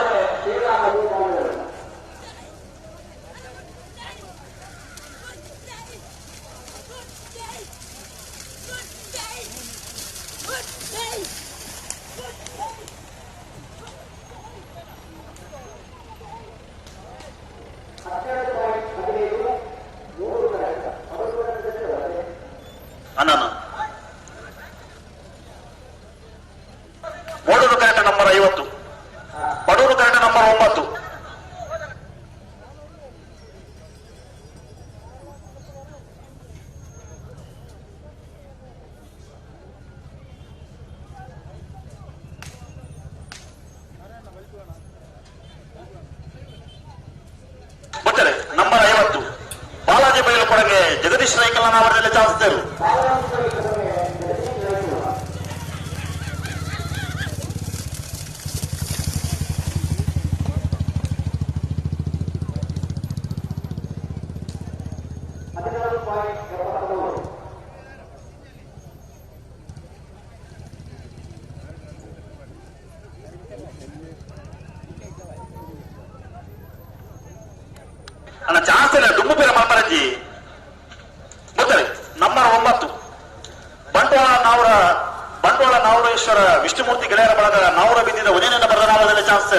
[SPEAKER 3] ಅಣ್ಣ Moodur correct number 50, ಬಡೂರು correct number 9. ಬರ್ತಾರೆ. ನಂಬರ್ 50 ಬಾಲಾಜಿ ಬೈಲು ಕೊಡಗೆ ಜಗದೀಶ್ ರೈಕಲ್ ಅವರಲ್ಲಿ ಚಾನ್ಸ್. ಅಣ್ಣ ಚಾನ್ಸ್ ಇಲ್ಲ ದುಮ್ಮು ಪೇರ ಮಲ್ಪರಜ್ಜಿ. ಗೊತ್ತಾರೆ. ನಂಬರ್ 9 ಬಂಟ್ವಾಳ ನಾವರೇಶ್ವರ ವಿಷ್ಣುಮೂರ್ತಿ ಗೆಳೆಯರ ಬಳಗ ನಾವರ ಬಿದ್ದಿದ್ದ ಉದಯನ ಬರೆದ ನಾಮದಲ್ಲಿ ಚಾನ್ಸ್.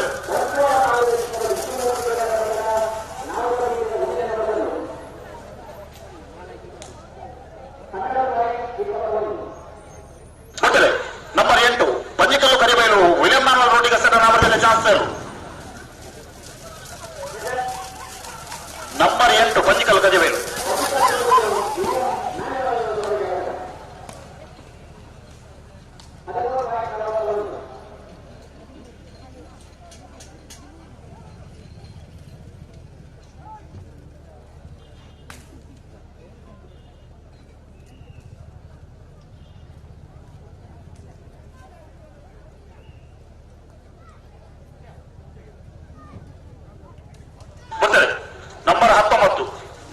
[SPEAKER 3] ಗೊತ್ತಾರೆ. ನಂಬರ್ 8 ಪಂಜಿಕಲ್ಲು ಕರಿಬೈಲು ವಿಲಿಯಂ ಮಾನವ ರೋಡಿಗ ಸಣ್ಣ ನಾಮದಲ್ಲಿ ಚಾನ್ಸ್. ನಂಬರ್ 8 ಪಂಜಿಕಲ್ಲು ಕರಿಬೈಲು. ಬರ್ತಾರೆ. ನಂಬರ್ 19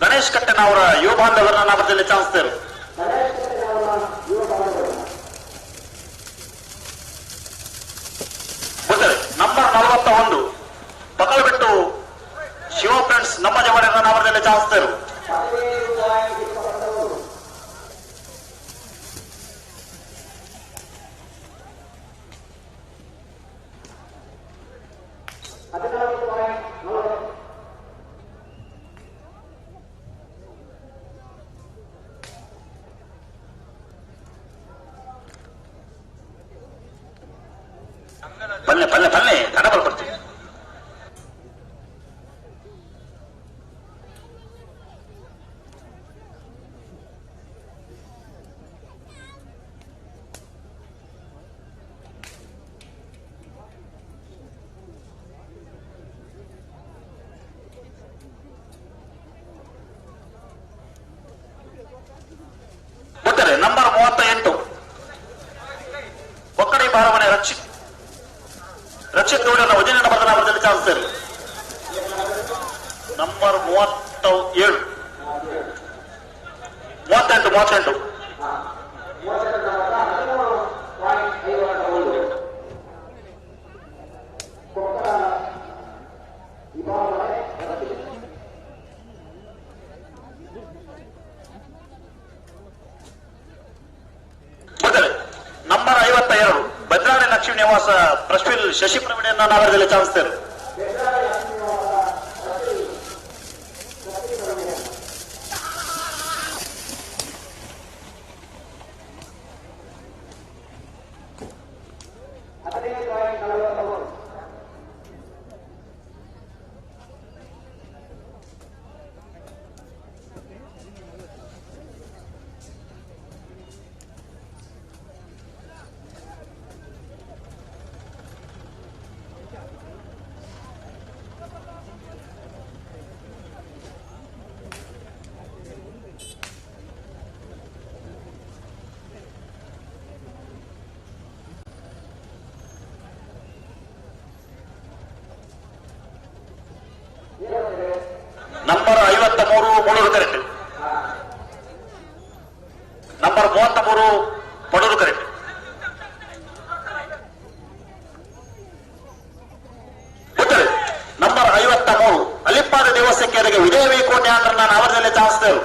[SPEAKER 3] ಗಣೇಶ್ ಕಟ್ಟೆನವರ ಯುವ ಬಾಂಧವರ ನಾಮದಲ್ಲಿ ಚಾನ್ಸ್. ಬರ್ತಾರೆ. ನಂಬರ್ 41 ಬಕಲ್ಬೆಟ್ಟು ಶಿವ ಫ್ರೆಂಡ್ಸ್ ನಮ್ಮ ಜವಡರ ನಾಮದಲ್ಲಿ ಚಾನ್ಸ್. ಪಲ್ಲೆ ಪಲ್ಲೆ ಪಲ್ಲೆ ತಡ ಬರ್ತೀನಿ. ಬರ್ತಾರೆ. ನಂಬರ್ 38 ಒಕ್ಕಡಿ ಬಾರಮನೆ ರಕ್ಷಿತ್ ರಕ್ಷಿತ್ ಗೌಡನ ವಜನ ಬದಲಾವಣೆಯಲ್ಲಿ ಚಾನ್ಸ್. Number number 37 38 38. ನಂಬರ್ 52 ಭದ್ರಾಣಿ ಲಕ್ಷ್ಮೀ ನಿವಾಸ ಪ್ರಶ್ವಿಲ್ ಶಶಿ ಪ್ರವೀಣ್ ನಾವರದಲ್ಲಿ ಚಾನ್ಸ್ತಾರೆ. ನಂಬರ್ 53 ಮೂಡೂರು ಕರೆಕ್ಟ್. ನಂಬರ್ 33 ಪಡೂರು ಕರೆಕ್ಟ್. ನಂಬರ್ 53 ಅಲಿಪ್ಪಾದ ದೇವಸ್ಥಾನಕ್ಕೆ ವಿಜಯ ವಿ ಕೋಟ್ಯಾಂಡ್ರನ್ನ ನಾವರದಲ್ಲಿ ಚಾನ್ಸ್ದರು.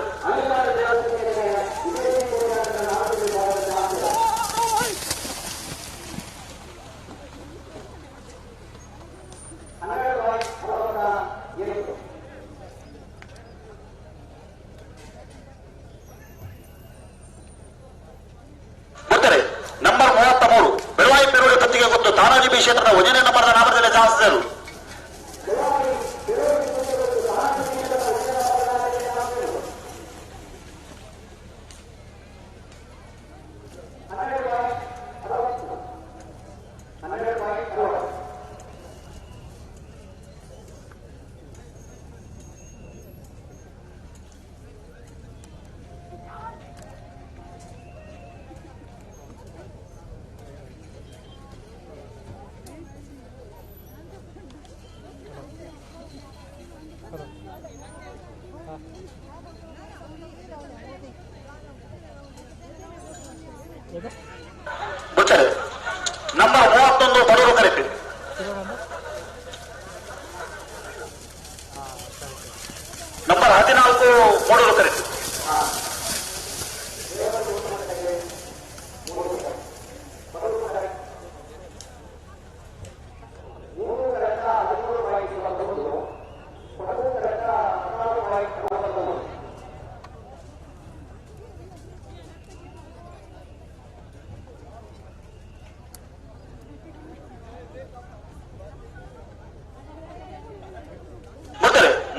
[SPEAKER 3] ನಂಬರ್ 33 ಬೆಳವಾಯಿ ಪೆರೂರು ಕತ್ತಿಗೆ ಗೊತ್ತು ತಾನಾಜಿ ಬಿ ಕ್ಷೇತ್ರದ ಒಂದನೇ ನಂಬರ್ನ ನಾಮದಲ್ಲಿ ಚಾನ್ಸ್ದರು. ನಂಬರ್ 31 ಬಡೂರು ಕರೆಕ್ಟ್. ನಂಬರ್ 14 ಮೂಡೂರು ಕರೆಕ್ಟ್.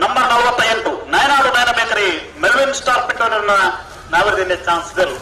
[SPEAKER 3] ನಂಬರ್ 48 ನಯನಾಡು ನಯನ ಬೇಕರಿ ಮೆಲ್ವಿನ್ ಸ್ಟಾರ್ ಪೆಟ್ರೋಲ್ ನಾವರದಿಂದ ಚಾನ್ಸ್ಗಳು.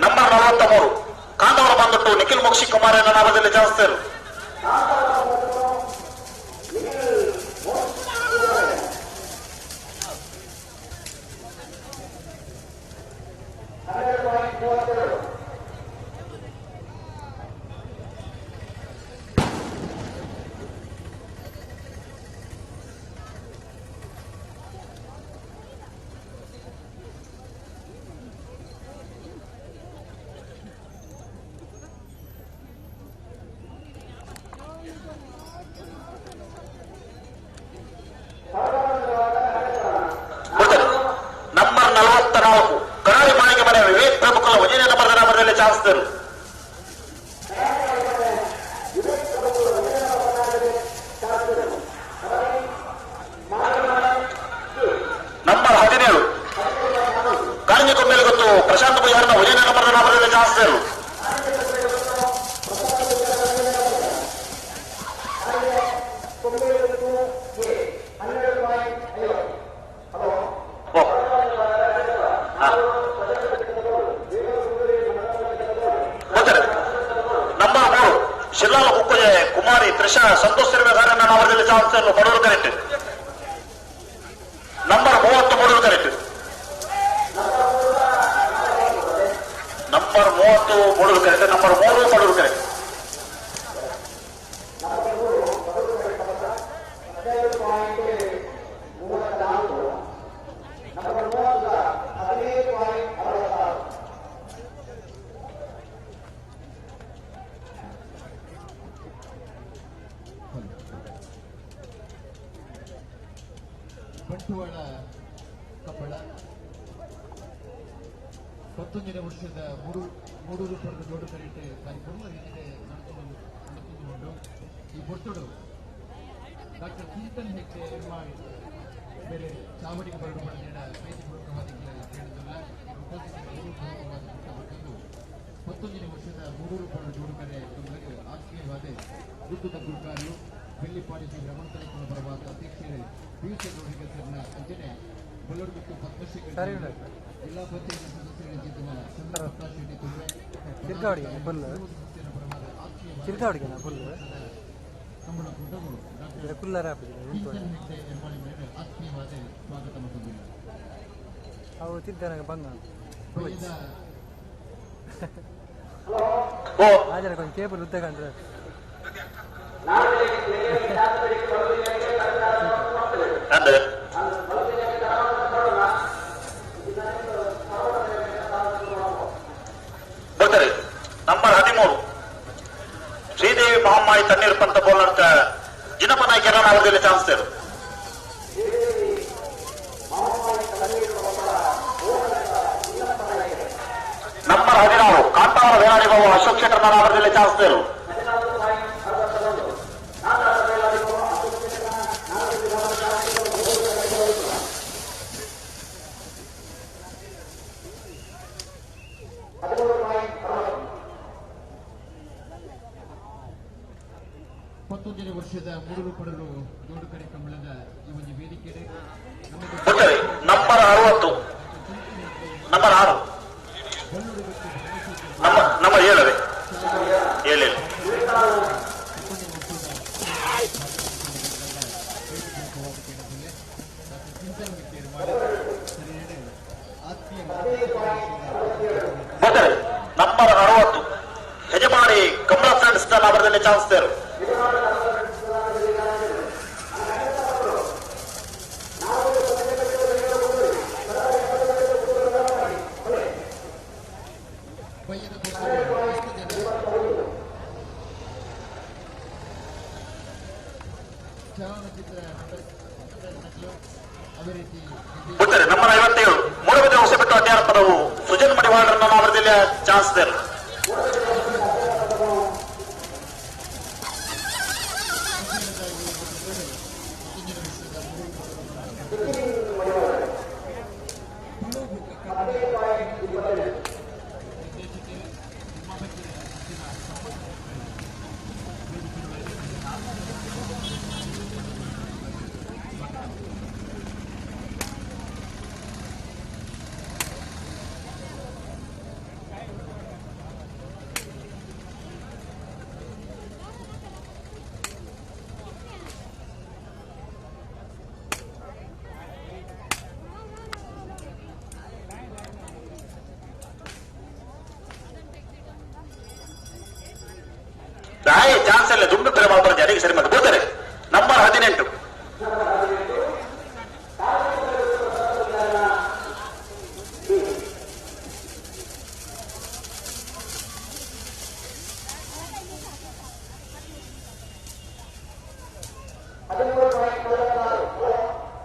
[SPEAKER 3] ನಂಬರ್ 43 ಕಾಂತವರ ಬಂದ್ಬಿಟ್ಟು ನಿಖಿಲ್ ಮೋಕ್ಷಿ ಕುಮಾರ್ ನಾಮದಲ್ಲಿ ಜಾಸ್ತಿ. 34 ಕರಾರಿ ಮಾಣಿಗೆ ಮನೆ ವಿವೇಕ್ ಪ್ರಮುಖ ಒಂಜನೇ ನಂಬರ್ ನಾಮದಲ್ಲಿ ಚಾನ್ಸ್ದರು. ನಂಬರ್ 17 ಕಾರಂಜಿ ಕೊಮ್ಮೇಲೆ ಗೊತ್ತು ಪ್ರಶಾಂತ್ ಪೂಜಾರನ ಒಂಜನೇ ನಂಬರ್ ನಾಮದಲ್ಲಿ ಚಾನ್ಸ್ದರು. ನಂಬರ್ 3 ಶಿಲ್ಲಾಲ ಕುಕ್ಕುಜೆ ಕುಮಾರಿ ತ್ರಿಷಾ ಸಂತೋಷ್ ಸಿರಿವೆಗಾರನ ನಾಮದಲ್ಲಿ ಚಾನ್ಸರ್ Paduru correct. Number 30 Paduru correct. Number 30 Paduru correct. Number 3 Paduru correct.
[SPEAKER 6] Bantwal Kambala 19ನೇ ವರ್ಷದ ಮೂಡೂರು ಪಡೆದ ಜೋಡು ಕರೆಂಟ್ ಕಾರ್ಯಕ್ರಮ ರೀತಿಗೆ ನಡೆದುಕೊಂಡು ಈ ಬೊಟ್ಟುಡು ಡಾಕ್ಟರ್ ಕೀರ್ತನ್ ಹೆಗ್ಡೆ ಎಮ್ಮಾಡಿ ಬೇರೆ ಚಾವಡಿಗೆ ಬರಡು ಪಡೆದ ಪ್ರೀತಿಪೂರ್ವಕವಾದ ಕೇಳಿದಲ್ಲ ಉಪಸ್ಥಿತರು 19ನೇ ವರ್ಷದ ಮೂಡೂರು ಪಡೆದ ಜೋಡು ಕರೆ ಕಂಬಳಗೆ ಆತ್ಮೀಯವಾದ ಗುಡ್ಡದ ಗುರುಕಾರ್ಯು ಬೆಳ್ಳಿಪಾಡಿ ಶ್ರೀ ರಮಣತಲೇಕುಲ ಬರವಾದ ಅಧ್ಯಕ್ಷರು ಪಿಯುಸಿ ಗೌಡಿಗಸರ್ನ ಅಂಜನೆ ಬಲ್ಲೂರು ಮತ್ತು ಪದ್ಮಶ್ರೀ ಜಿಲ್ಲಾ ಪಂಚಾಯತ್ ಸದಸ್ಯರಾಗಿದ್ದ ಚಂದ್ರಪ್ರಕಾಶ್ ಶೆಟ್ಟಿ ತುರ್ವೆ ಕಂಬಳ ಕೂಟವು ಡಾಕ್ಟರ್ ಹೆಗ್ಡೆ ಎರ್ಮಾಳಿ ಮೇಲೆ ಆತ್ಮೀಯವಾದ ಸ್ವಾಗತ ಮಾಡಿಕೊಂಡಿಲ್ಲ.
[SPEAKER 8] ಕೇಬಲ್ ಉದ್ದ ಕಂಡ್ರೆ
[SPEAKER 3] ಬರ್ತಾರೆ. ನಂಬರ್ 13 ಶ್ರೀದೇವಿ ಮಹಮ್ಮಾಯಿ ತಣ್ಣೀರ್ ಪಂತ ಬೋಲ್ನಡ್ತ ಜಿನಪ್ಪ ನಾಯ್ಕರ ಅವರಲ್ಲಿ ಚಾನ್ಸ್ ನಂಬರ್ 16 ಕಾಂತಾವರ ವೇಲಾಡಿ ಬಾಬು ಅಶೋಕ್ ಶೆಟ್ಟರ್ ಅವರಲ್ಲಿ ಚಾನ್ಸ್.
[SPEAKER 6] 19ನೇ ವರ್ಷದ ಮೂಡೂರು ಪಡಲು ಜೋಡು ಕರೆ ಕಂಬಳದ ಈ ಒಂದು ವೇದಿಕೆ
[SPEAKER 3] ನಂಬರ್ 60 ನಂಬರ್ 6 ನಂಬರ್ 7 7 ನಂಬರ್ 60 ಯಜಮಾನಿ ಕಮಲ ಫ್ರೆಂಡ್ಸ್ ಅವರಲ್ಲಿ ಚಾನ್ಸ್ ತೇರು. ಉತ್ತರ ನಂಬರ್ 57 ಮೂಡಬಿದ್ರೆ ಹೊಸಬೆಟ್ಟು ಅಡ್ಯಾರ ಪದವು ಸುಜನ್ ಮಡಿವಾಳರನ್ನ ಅವರದಲ್ಲಿ ಚಾನ್ಸ್ ತೇರು. ಚಾನ್ಸ್ ಇಲ್ಲ ದುಡ್ಡು ಪಿರ ಮಾಡ್ತಾರೆ ಜನಕ್ಕೆ ಸರಿ ಮಾಡಿ ಬೋತಾರೆ. ನಂಬರ್ 18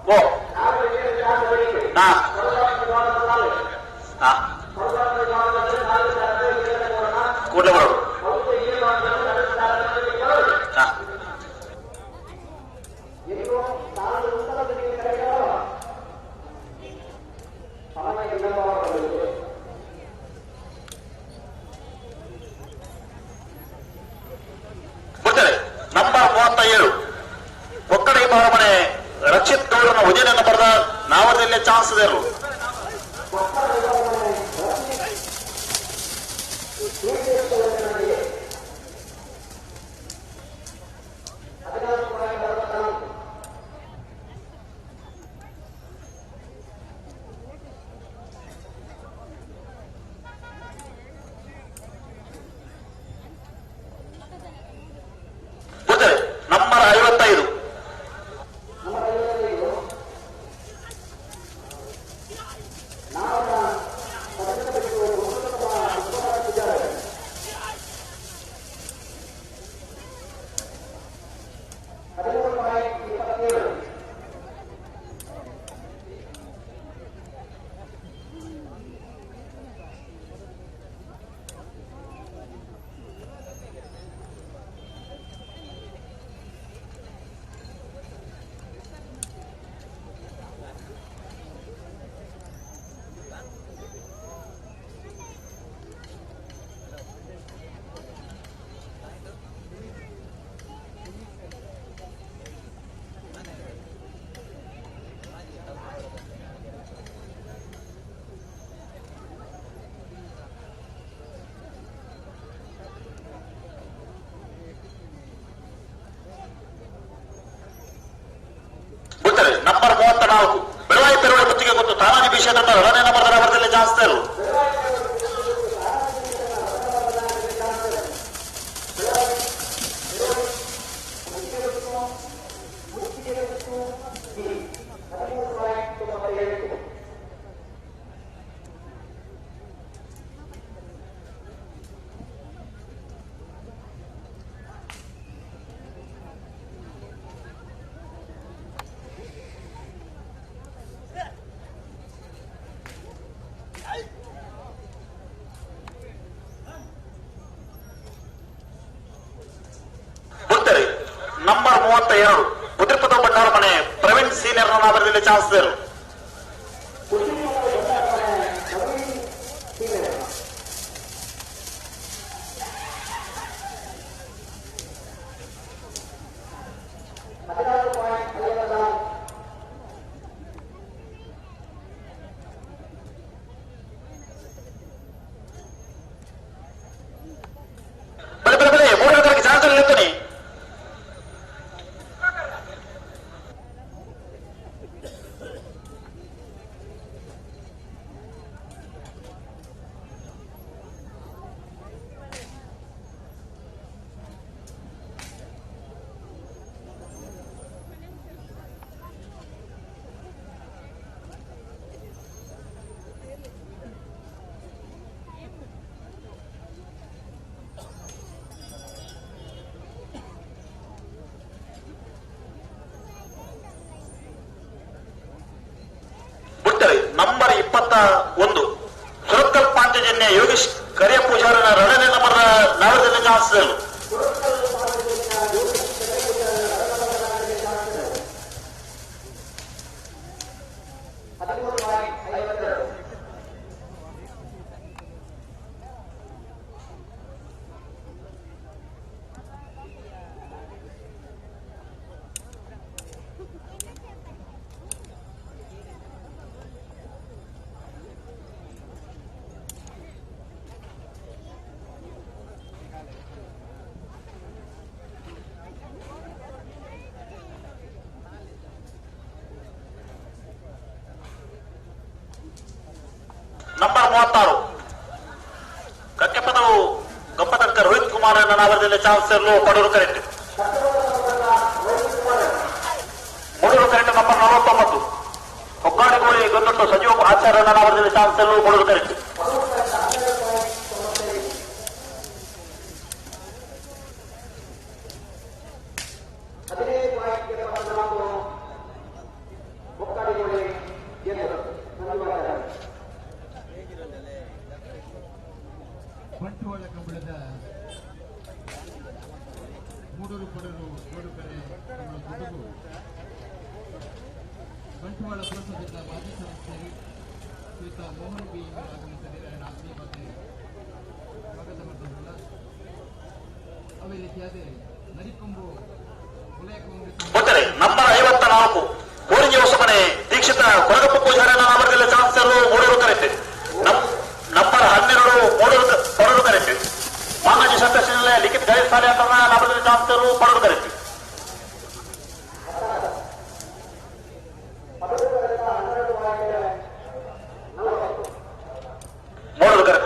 [SPEAKER 3] ಓ ಹಾ ರಕ್ಷಿತ್ ಗೌಡನ ಉಜಯನ ಬರೆದ ನಾವರದಲ್ಲಿ chance there. Number 55 number 34 Belvai ಪೆರುವಳಿ ಮುತ್ತಿಗೆ ಗೊತ್ತು ತಾನಾಜಿ ಬಿಷೇದ ಎರಡನೇ ನಂಬರ್ ಬರದಲ್ಲಿ ಜಾಸ್ತಿ ಇರು. ನಂಬರ್ 32 ಬುದ್ರಿಪದ ಭಂಡಾರ ಮನೆ ಪ್ರವೀಣ್ ಸೀನಿಯರ್ ನಾಮದಲ್ಲಿ ಚಾನ್ಸ್ ದೇರು. ಬಲೆ ಬಲೆ ಬಲೆ ಮೂರನೇ ಚಾನ್ಸ್ ನಿಲ್ತಾನೆ. ನಂಬರ್ 21 ಸುರತ್ಕಲ್ ಪಾಂಚಜನ್ಯ ಯೋಗೇಶ್ ಕರಿಯ ಪೂಜಾರನ ಎರಡನೇ ನಂಬರ್ ನಾವರದಲ್ಲಿ ಚಾನ್ಸ್. ನಂಬರ್ 36 ಕಕ್ಕೆಪದವು ಗಪ್ಪತಡ್ಕ ರೋಹಿತ್ ಕುಮಾರ್ ನಾವರದಲ್ಲಿ ಚಾನ್ಸ್ ಸೇರಲು ಪಡೂರು ಕರೆಂಟ್. ಮೂಡೂರು ಕರೆಂಟ್ ನಂಬರ್ 49 ಹೊಕ್ಕಾಡಿಗೋಳಿ ಗೊತ್ತೊಟ್ಟು ಸಜೀವ ಆಚಾರ್ಯ ನಾವರದಲ್ಲಿ ಚಾನ್ಸ್ ಸೇರಲು ಪಡೂರು ಕರೆಂಟ್.
[SPEAKER 6] ಬಂಟ್ವಾಳ ಕಂಬಳದ ಮೂಡೂರು ಪಡೂರು ಗೋಡುಕರೆ ಕಂಬಳ ಜೊತೆಗೂ ಬಂಟ್ವಾಳ ಪುರಸಭೆಯ ಮಾಜಿ ಸದಸ್ಯರು ಶ್ರೀಯುತ ಮೋಹನ್ ಬಿ ಆಗಮಿಸಿದ್ದಾರೆ. ಆತ್ಮೀಯವಾದ ಸ್ವಾಗತ ಮಾಡ್ತಿದ್ದಲ್ಲ. ಅದೇ ರೀತಿಯಾದ ನರಿಕೊಂಬು ವಲಯ ಕಾಂಗ್ರೆಸ್
[SPEAKER 3] ನಂಬರ್ 54 ಕೋರಿ ದೀಕ್ಷಿತ ಕೊರಗಪ್ಪ ಪೂಜಾರನ ನಾಮದಲ್ಲಿ ಚಾನ್ಸರ್ ಮೂಡೂರು ಕರೆಕ್ಟ್. ನಂಬರ್ 12 ಮೂಡೂರು ಪಡೂರು ಕರೆಕ್ಟ್. ಮಾಂಗಜಿ ಸಂತೋಷ ಲಿಖಿತ್ ಗಣೇಶ್ ಸಾಲೆ ಅಂತ ನಾಮದಲ್ಲಿ ಚಾನ್ಸರ್ ಪಡೂರು ಕರೆಕ್ಟ್. ಮೂಡೂರು ಕರೆಕ್ಟ್.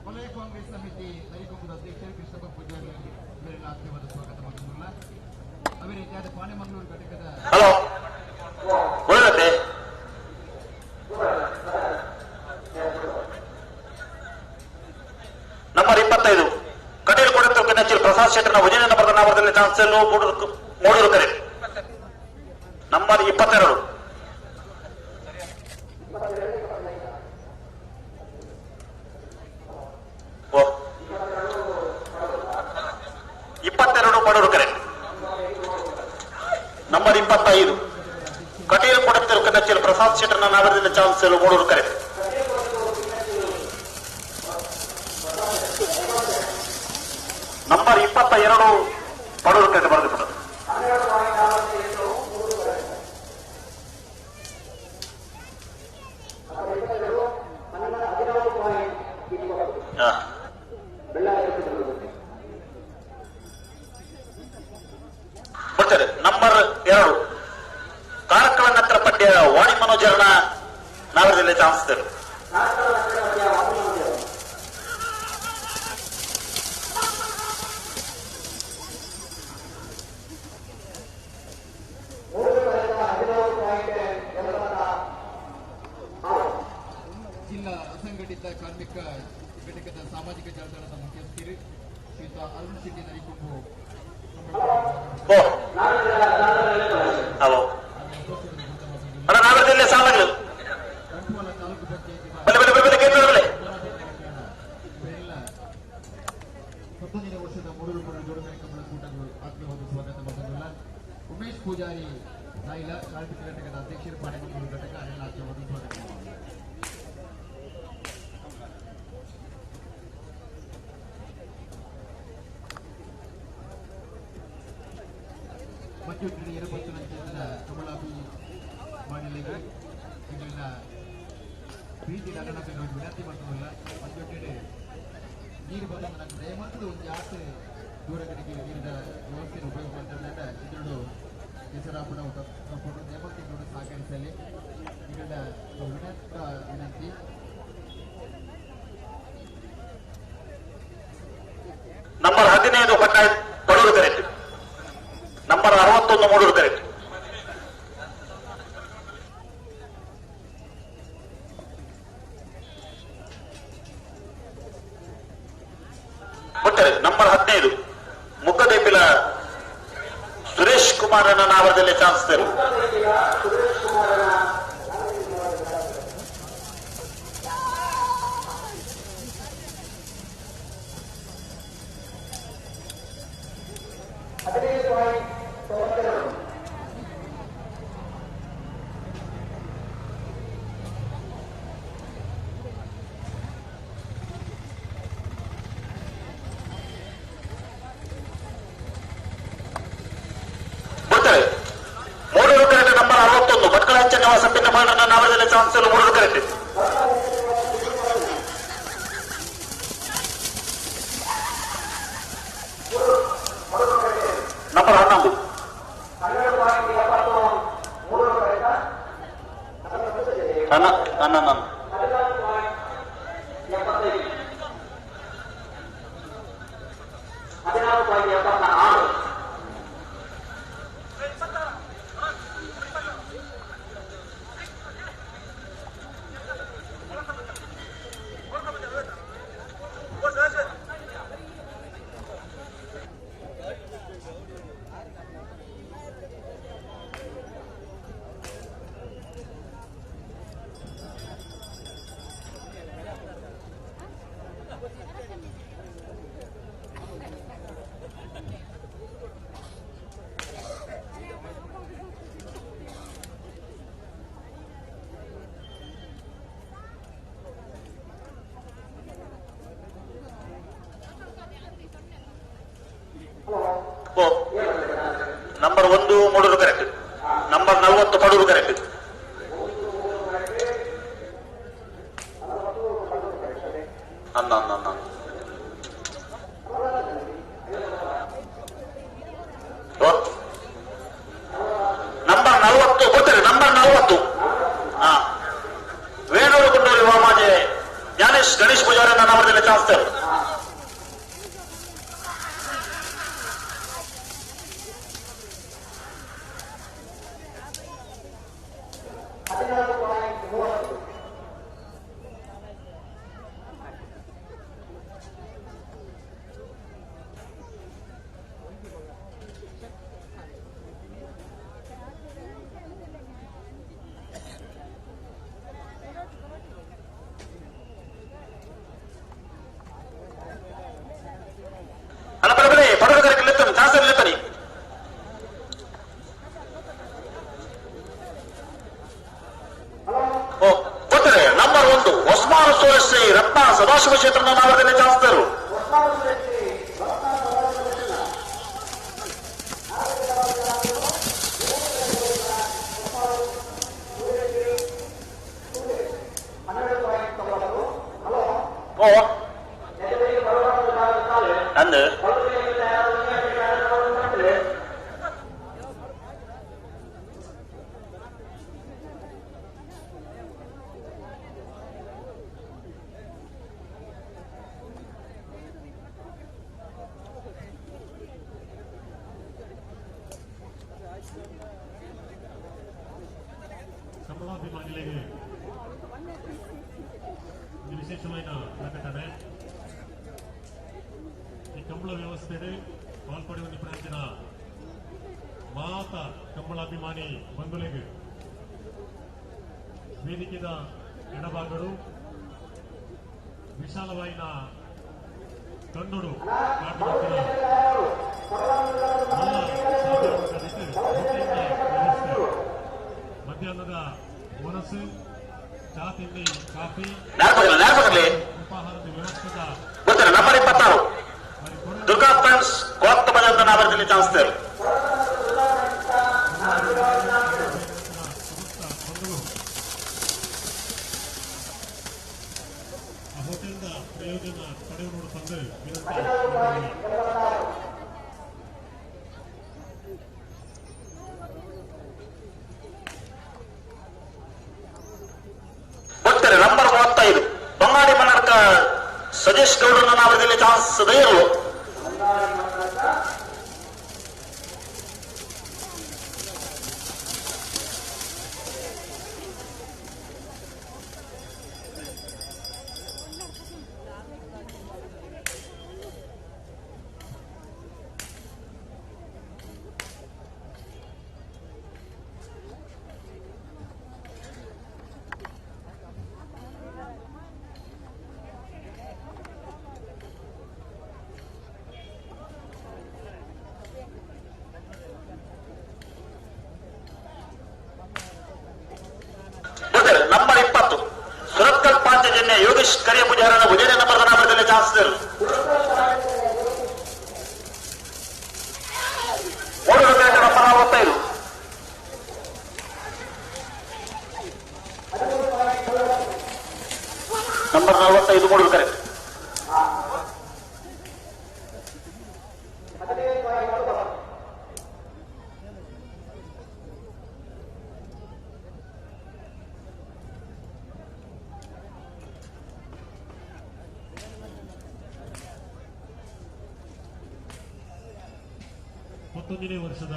[SPEAKER 6] ವಲಯ ಕಾಂಗ್ರೆಸ್ ಸಮಿತಿ ನರಿಕೊಂಬದ ಅಧ್ಯಕ್ಷರು ಕೃಷ್ಣಪ್ಪ ಪೂಜಾರಿ ಇವರೆಲ್ಲ ಆತ್ಮೀಯವಾದ ಸ್ವಾಗತ ಮಾಡಿಲ್ಲ. ಅದೇ ರೀತಿಯಾದ ಪಾಣೆಮಂಗಳೂರು ಘಟಕದ
[SPEAKER 3] ಹಲೋ ಒಳ್ಳೆಯದೇ. ನಂಬರ್ 25 ಕಟೀಲು ಕೊಡತ್ತು ಕೆನಚಿಲ್ ಪ್ರಸಾದ್ ಶೆಟ್ಟರ್ನ ಉಜಿನ ನಂಬರ್ ನಾಮದಲ್ಲಿ ಚಾನ್ಸಲ್ ಮೂಡೂರು ಕರೆ. ನಂಬರ್ 22 ಓ 22 ಪಡೂರು ಕರೆ. ನಂಬರ್ 25 ಕಟೀಲು ಕೊಡತ್ತಿರು ಕನ್ನಚಿಲ್ ಪ್ರಸಾದ್ ಶೆಟ್ಟರ್ನ ನಾಮದಲ್ಲಿ ಚಾನ್ಸಲ್ ಮೂಡೂರು ಕರೆ. ನಂಬರ್ 22 ಪಡೂರು ಕರೆ ಬರೆದು. ಬರ್ತಾರೆ. ನಂಬರ್ 2 ಕಾರ್ಕಳ ನತ್ರ ಪಠ್ಯ ವಾಣಿ ಮನೋಜರನ ನಾವರದಲ್ಲಿ ಚಾನ್ಸ್.
[SPEAKER 6] ಜಿಲ್ಲಾ ಅಸಂಘಟಿತ ಕಾರ್ಮಿಕ ಘಟಕದ ಸಾಮಾಜಿಕ ಜಾಲತಾಣದ ಮುಖ್ಯಸ್ಥರು ಶ್ರೀಯುತ ಅರುಣ್ ಶೆಟ್ಟಿ ನರಿಕೊಂಬು.
[SPEAKER 3] ಹಲೋ ಅಣ್ಣ ನಾಗರದಲ್ಲಿ ಸಾಮಾನ್ಯ
[SPEAKER 6] ಬಂಟ್ವಾಳ ತಾಲೂಕು ಪಂಚಾಯತಿ
[SPEAKER 3] ಬಲೆ ಬಲೆ ಬಲೆ ಕೇಂದ್ರ ಬಲೆ
[SPEAKER 6] 19ನೇ ವರ್ಷದ ಮೂಡೂರು ಜೋಡುಕರೆ ಕಂಬಳ ಕೂಟಗಳು ಆತ್ಮೀಯವಾದ ಸ್ವಾಗತ ಮಾಡಿಲ್ಲ. ಉಮೇಶ್ ಪೂಜಾರಿ ಸಾಯಿಲ ಕಾರ್ಮಿಕ ಘಟಕದ ಅಧ್ಯಕ್ಷರು ಪಾಣೆಮಂಗಳೂರು ಘಟಕ ಅನಿಲ್ ಆತ್ಮೀಯವಾದ ಸ್ವಾಗತ ಮಾಡಿದ್ದಾರೆ. ಮಧ್ಯುಟ್ಟಿನ ಎರಪತ್ತು ನಂಚಿನ ಕಮಲಾಪಿ ಮಾಡಿಲಿಗೆ ಇಲ್ಲಿನ ಪ್ರೀತಿ ನಗನಕ್ಕೆ ವಿನಂತಿ ಮಾಡ್ತದಲ್ಲ. ಮಧ್ಯುಟ್ಟಿನ ನೀರು ಬಂದ ನಂಗೆ ದಯಮಾಡಿ ಒಂದು ಜಾಸ್ತಿ ದೂರಗಡೆಗೆ ನೀರಿನ ವ್ಯವಸ್ಥೆಯನ್ನು ಉಪಯೋಗ ಮಾಡ್ತಾರೆ. ಇದರಡು ಹೆಸರಾಪಣ ದಯಮಾಡಿ ಸಹಕರಿಸಲಿ ಇದರ ವಿನಂತಿ.
[SPEAKER 3] ನಂಬರ್ 15 ಪಟ್ನಾಯಕ್ ಪಡೂರು ಕರೆಕ್ಟ್. ನಂಬರ್ 61 ಮೂಡೂರು ಕರೆಕ್ಟ್. ಬಿಟ್ಟರೆ ನಂಬರ್ 15 ಮುಖದೇಪಿಲ ಸುರೇಶ್ ಕುಮಾರನ ನಾವರದಲ್ಲಿ ಚಾನ್ಸ್. ಬಿಡ್ತಾರೆ. ಮೂಡೂರು ಕರೆಕ್ಟ್. ನಂಬರ್ 61 ಭಟ್ಕಳ ನಿವಾಸ ಪಿನ್ನಮಾಡನ ನಾವರದಲ್ಲಿ ಚಾನ್ಸ್ ಮೂಡೂರು ಕರೆಕ್ಟ್. ನಂಬರ್ 11 ಹನ್ನೊಂದು ಮೂಡೂರು ಕರೆಕ್ಟ್. ನಂಬರ್ 40 ಪಡೂರು ಕರೆಕ್ಟ್. ಅನ್ನ ಅನ್ನ ಅನ್ನ ನಂಬರ್ 40 ಗೊತ್ತಿರಿ. ನಂಬರ್ 40 ಹಾ ವೇಣೂರು ಕುಂಡೂರಿ ವಾಮಾಜೆ ಜ್ಞಾನೇಶ್ ಗಣೇಶ್ ಪೂಜಾರನ್ನ ನಾಮದಲ್ಲಿ ಚಾನ್ಸ್ತಾರೆ. ನಂಬರ್ 1 ಹೊಸ್ಮಾರು ಸೋಲಶ್ರೀ ರತ್ನ ಸದಾಶಿವ ಕ್ಷೇತ್ರದ ನಾಮದಲ್ಲಿ ಚಾನ್ಸ್ದರು. ಅಂದು
[SPEAKER 1] ಕಮಲಾಭಿಮಾನಿಗಳಿಗೆ ಒಂದು ವಿಶೇಷವಾದ ಪ್ರಕಟಣೆ. ಈ ಕಂಬಳ ವ್ಯವಸ್ಥೆ ಪಾಲ್ಪಡೆಯುವ ನಿಪುಣಂಚಿನ ಮಾತ ಕಂಬಳಾಭಿಮಾನಿ ಬಂಧುಗಳಿಗೆ ವೇದಿಕೆದ ಎಡಭಾಗಡು ವಿಶಾಲವಾಯಿನ ಕಣ್ಣುಡು ಮಧ್ಯಾಹ್ನದ ಮನಸ್ಸು ಚಾ ತಿಂಡಿ ಕಾಫಿ ಉಪಾಹಾರದ ವ್ಯವಸ್ಥೆದ
[SPEAKER 3] ನಂಬರ್ 26 ದುರ್ಗಾ ಫ್ರೆಂಡ್ಸ್ ಕೊಳತ್ತ ಬಜಾರ್ನ ನಾಮದಲ್ಲಿ ಚಾನ್ಸ್ತಾರೆ.
[SPEAKER 1] ಆ ಹೋಟೆಲ್ದ ಪ್ರಯೋಜನ ಪಡೆಯುವ ನೋಡು ವಿನಂತಿ.
[SPEAKER 3] ನಂಬರ್ 35 ಬಂಗಾಡಿ ಮನ್ನರ್ಕ ಸಜೇಶ್ ಗೌಡರನ್ನ ನಾಮದಲ್ಲಿ ಚಾನ್ಸ್ ಇರಲು. ನಂಬರ್ 20 ಸುರತ್ಕಲ್ ಪಾಂಚಜನ್ಯ ಯೋಗೇಶ್ ಕರಿಯ ಪೂಜಾರನ ಉದಯ ನಂಬರ್ ನಾಮದಲ್ಲಿ ಚಾನ್ಸ್. ನಂಬರ್ 45 ನಂಬರ್ 45 ಮೂರು ಕರೆಕ್ಟ್.
[SPEAKER 1] ಮತ್ತೊಂದನೇ ವರ್ಷದ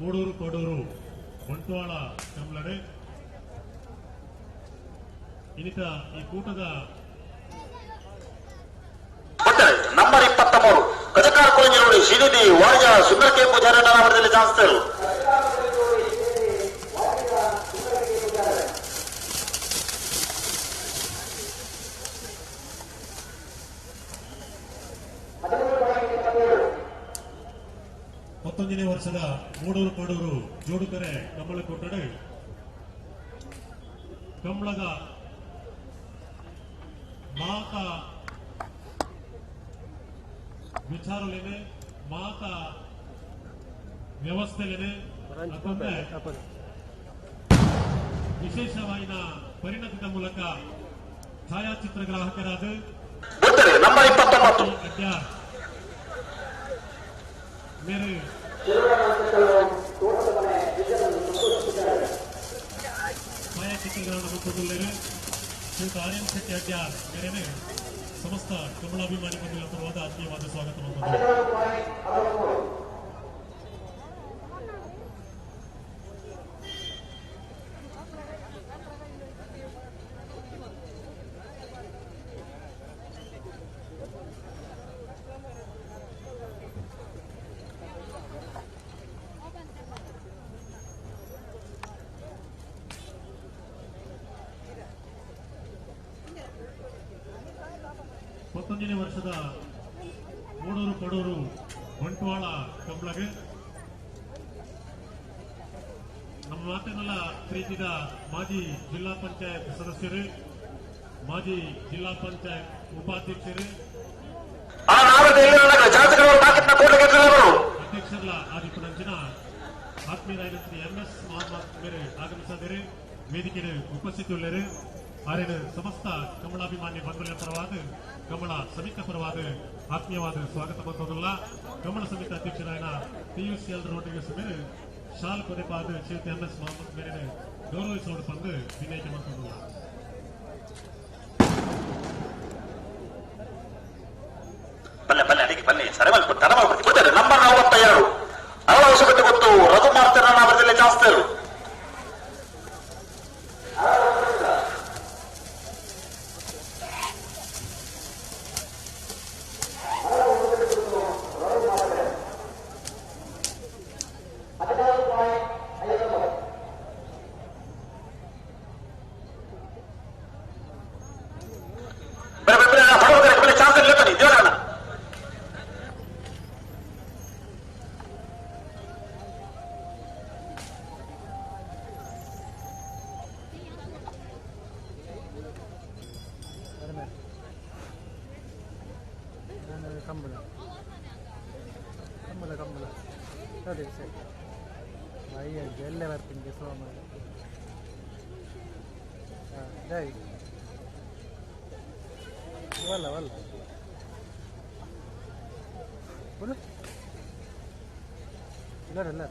[SPEAKER 1] ಮೂಡೂರು ಕೋಡೂರು ಬಂಟ್ವಾಳ ಕಂಬ್ಳಡೆ ಇನ್ನಿತ ಈ ಕೂಟದ
[SPEAKER 3] ನಂಬರ್ 23 ಕಜಕಾರ ಕುಳಿಂಜರೋಡಿ ಶ್ರೀನಿಧಿ ವಾಣಿಜ್ಯ ಸುಂದರ ಕೆ ಪೂಜಾರಿ ನಾಮದಲ್ಲಿ ಚಾನ್ಸ್ತಾರೆ.
[SPEAKER 1] ಮತ್ತೊಂದನೇ ವರ್ಷದ ಮೂಡೂರು ಕೋಡೂರು ಜೋಡುಕರೆ ಕಂಬಳ ಕೊಟ್ಟಡೆ ಕಂಬಳದ ಮಾತ ವಿಚಾರಲೇನೆ ಮಾತ ವ್ಯವಸ್ಥೆಗೆ ವಿಶೇಷವಾದ ಪರಿಣತಿದ ಮೂಲಕ ಛಾಯಾಚಿತ್ರ ಗ್ರಾಹಕರಾದ
[SPEAKER 3] ನಂಬರ್ 29
[SPEAKER 1] ಅಡ್ಯಾರ್ ಮೇರೆ ಛಾಯಾಚಿತ್ರಗ್ರಹಣ ಮುಖದಲ್ಲಿರು ಶ್ರೀಯುತ ಆರ್ಯನ್ ಶೆಟ್ಟಿ ಅಡ್ಯಾರ್ ಮೇರೆನೆ ಸಮಸ್ತ ಕಮಲಾಭಿಮಾನಿ ಬಂಧುಗಳ ಪರವಾದ ಆತ್ಮೀಯವಾದ ಸ್ವಾಗತ. ನೇ ವರ್ಷದ ಮೂಡೂರು ಪಡೂರು ಬಂಟ್ವಾಳ ಕಂಬಳಗೆ ನಮ್ಮ ಮಾತಿನೆಲ್ಲ ಪ್ರೀತಿದ ಮಾಜಿ ಜಿಲ್ಲಾ ಪಂಚಾಯತ್ ಸದಸ್ಯರು, ಮಾಜಿ ಜಿಲ್ಲಾ ಪಂಚಾಯತ್ ಉಪಾಧ್ಯಕ್ಷರು, ಅಧ್ಯಕ್ಷರ ಆದಿಪುರಂಚಿನ ಆತ್ಮೀಯರಾದ ಶ್ರೀ ಎಂ ಎಸ್ ಮಹಮ್ಮದ್ ಮೇರೆ ಆಗಮಿಸಿದರೆ ವೇದಿಕೆ ಉಪಸ್ಥಿತಿಯುಳ್ಳರು. ಆರೇನು ಸಮಸ್ತ ಕಮಲಾಭಿಮಾನಿ ಬಂಧುಗಳ ಪರವಾದ ಕಮಲ ಸಮಿತಿ ಪರವಾದ ಆತ್ಮೀಯವಾದ ಸ್ವಾಗತ ಬಂದದಲ್ಲ. ಕಮಲ ಸಮಿತಿ ಅಧ್ಯಕ್ಷರಾದ ಪಿಯುಸಿಎಲ್ ರೋಡ್ರಿಗಸ್ ಮೇರೆ ಶಾಲ್ ಕೊನೆಪಾದ ಶ್ರೀ ಎಂ ಎಸ್ ಮಹಮ್ಮದ್ ಮೇರೆ ಗೌರವಿಸೋಡು ಬಂದು ವಿನಯಕ್ಕೆ ಮಾಡ್ತದಲ್ಲ.
[SPEAKER 3] ಬಲ್ಲೆ ಬಲ್ಲೆ ಅಡಿಗೆ ಬನ್ನಿ ಸರಿ ಮಾಡ್ಕೊಡ್ತಾರೆ. ನಂಬರ್ 42 ಅರವತ್ತು ಗೊತ್ತು ರಘು ಮಾರ್ತಾರ ಅವರದಲ್ಲೇ ಜಾಸ್ತಿ.
[SPEAKER 8] ಕಂಬಳ ಕಂಬಳ ಕಂಬಳ ನೋಡಿ ಸರ್ ಎಲ್ಲೇ ಬರ್ತೀನಿ ಸೋಮವಾರ. ಹಾಂ ಜೈ ವಲ್ಲ ವಲ್ಲ बोलो ಇಲ್ಲ ಇಲ್ಲ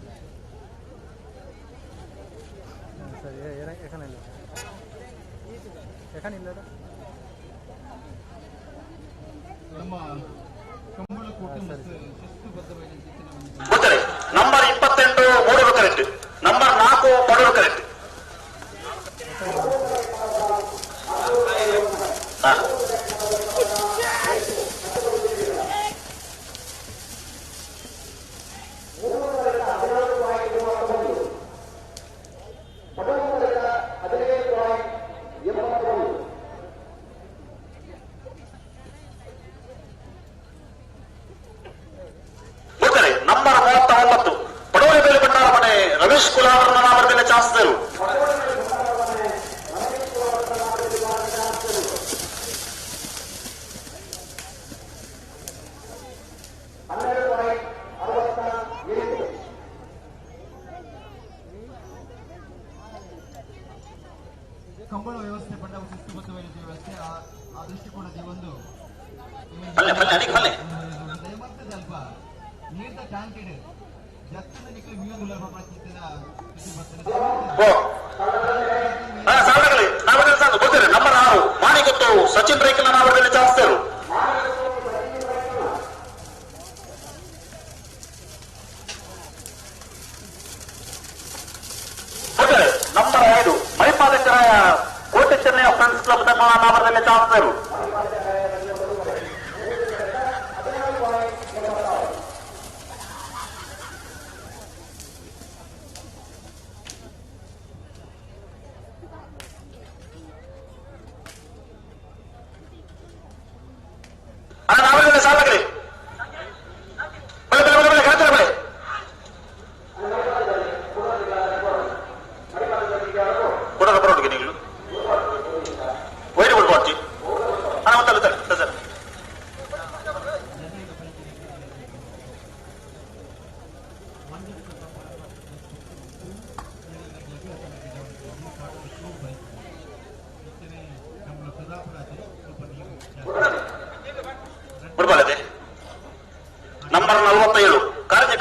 [SPEAKER 8] ಸರಿ ಎখানে ಇಲ್ಲ ಎখানে ಇಲ್ಲ
[SPEAKER 6] ನಮ್ಮ ಕಂಬಳಕೋಟೆ ಮತ್ತು ಶಿಸ್ತುಬದ್ಧವಾಗಿ
[SPEAKER 3] ನಂಬರ್ 28 ಮೂಡೂರು ಕರೆಕ್ಟ್, ನಂಬರ್ 4 ಪಡೂರು ಕರೆಕ್ಟ್. ನಂಬರ್ 39 ಪಡೋರಿ ಬೇಲೆ ಭಂಡಾರ ಮನೆ ರಮೇಶ್ ಕುಲಾವರನ ನಾಮದಲ್ಲಿ ಚಾಸ್ದರು.
[SPEAKER 6] ಕಂಬಳ ವ್ಯವಸ್ಥೆ ಪಂಡ ಶಿಸ್ತುಬದ್ಧವಾದ ವ್ಯವಸ್ಥೆ ಆ ದೃಷ್ಟಿಕೋನದ ಒಂದು ದಯಮಾಡ್ತದೆ ಅಲ್ಪ ನೀರ್ದ ಟ್ಯಾಂಕ್ ಇಡು ಜತ್ತದ ನಿಕ್ಕಲು ಮೀನು
[SPEAKER 3] ನಂಬರ್ 6 ಮಾಣಿಗೊತ್ತು ಸಚಿನ್ ರೈಕಲ್ ನಾಮದಲ್ಲಿ ಚಾಸ್ದರು. ನಂಬರ್ 5 ಮಣಿಪಾಲಚರಾಯ ಕೋಟೆ ಚೆನ್ನೈಯ ಫ್ರೆಂಡ್ಸ್ ಕ್ಲಬ್ ನಾಮದಲ್ಲಿ ಚಾಸ್ದರು.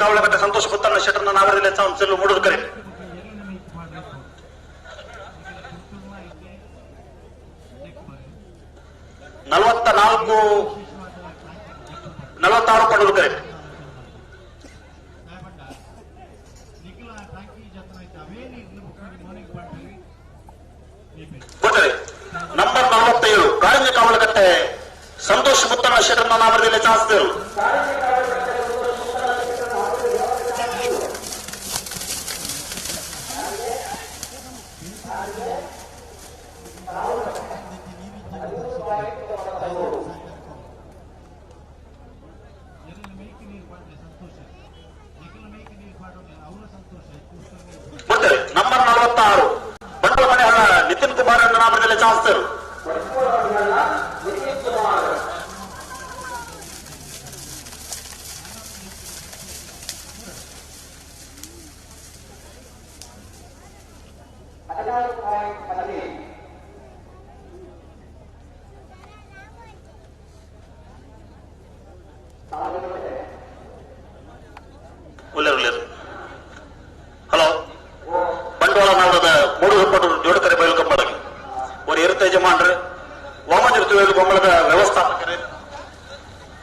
[SPEAKER 3] ಕಾವಲಕಟ್ಟೆ ಸಂತೋಷ ಪುತ್ತಣ್ಣ ಶೆಟ್ಟರ್ನ ನಾವರದಲ್ಲಿ ಚಾನ್ಸಲ್ ಮೂಡೂರು ಕರೆ. ನಲವತ್ತ ನಾಲ್ಕು 46 ಪಡೂರು ಕರೆ. ಕೊಟ್ಟರೆ ನಂಬರ್ 47 ಕಾರಂಜಿ ಕಾವಲಕಟ್ಟೆ ಸಂತೋಷ್ ಮುತ್ತಣ್ಣ ಶೆಟ್ಟರ್ನ ನಾಮದಲ್ಲಿ ಚಾನ್ಸ್ದರು. ಕೊಟ್ಟರೆ ನಂಬರ್ 46 ಬಂಡಲ ಮನೆಹಳ್ಳ ನಿತಿನ್ ಕುಮಾರ್ ನಾಮದಲ್ಲಿ ಚಾನ್ಸ್ದರು. ಉಲ್ಲೇರು ಉಲ್ಲೇರು. ಹಲೋ, ಬಂಡವಾಳ ನಾಡದ ಮೂಡು ಪಟು ಜೋಡಕರೆ ಬಯಲು ಕಂಬಳಗೆ ஒரு இருத்த ಯಜಮಾನ್ರು ವಾಮಂಜೂರು ತಿರುವೇಲು ಕೊಂಬಳದ ವ್ಯವಸ್ಥಾಪಕರು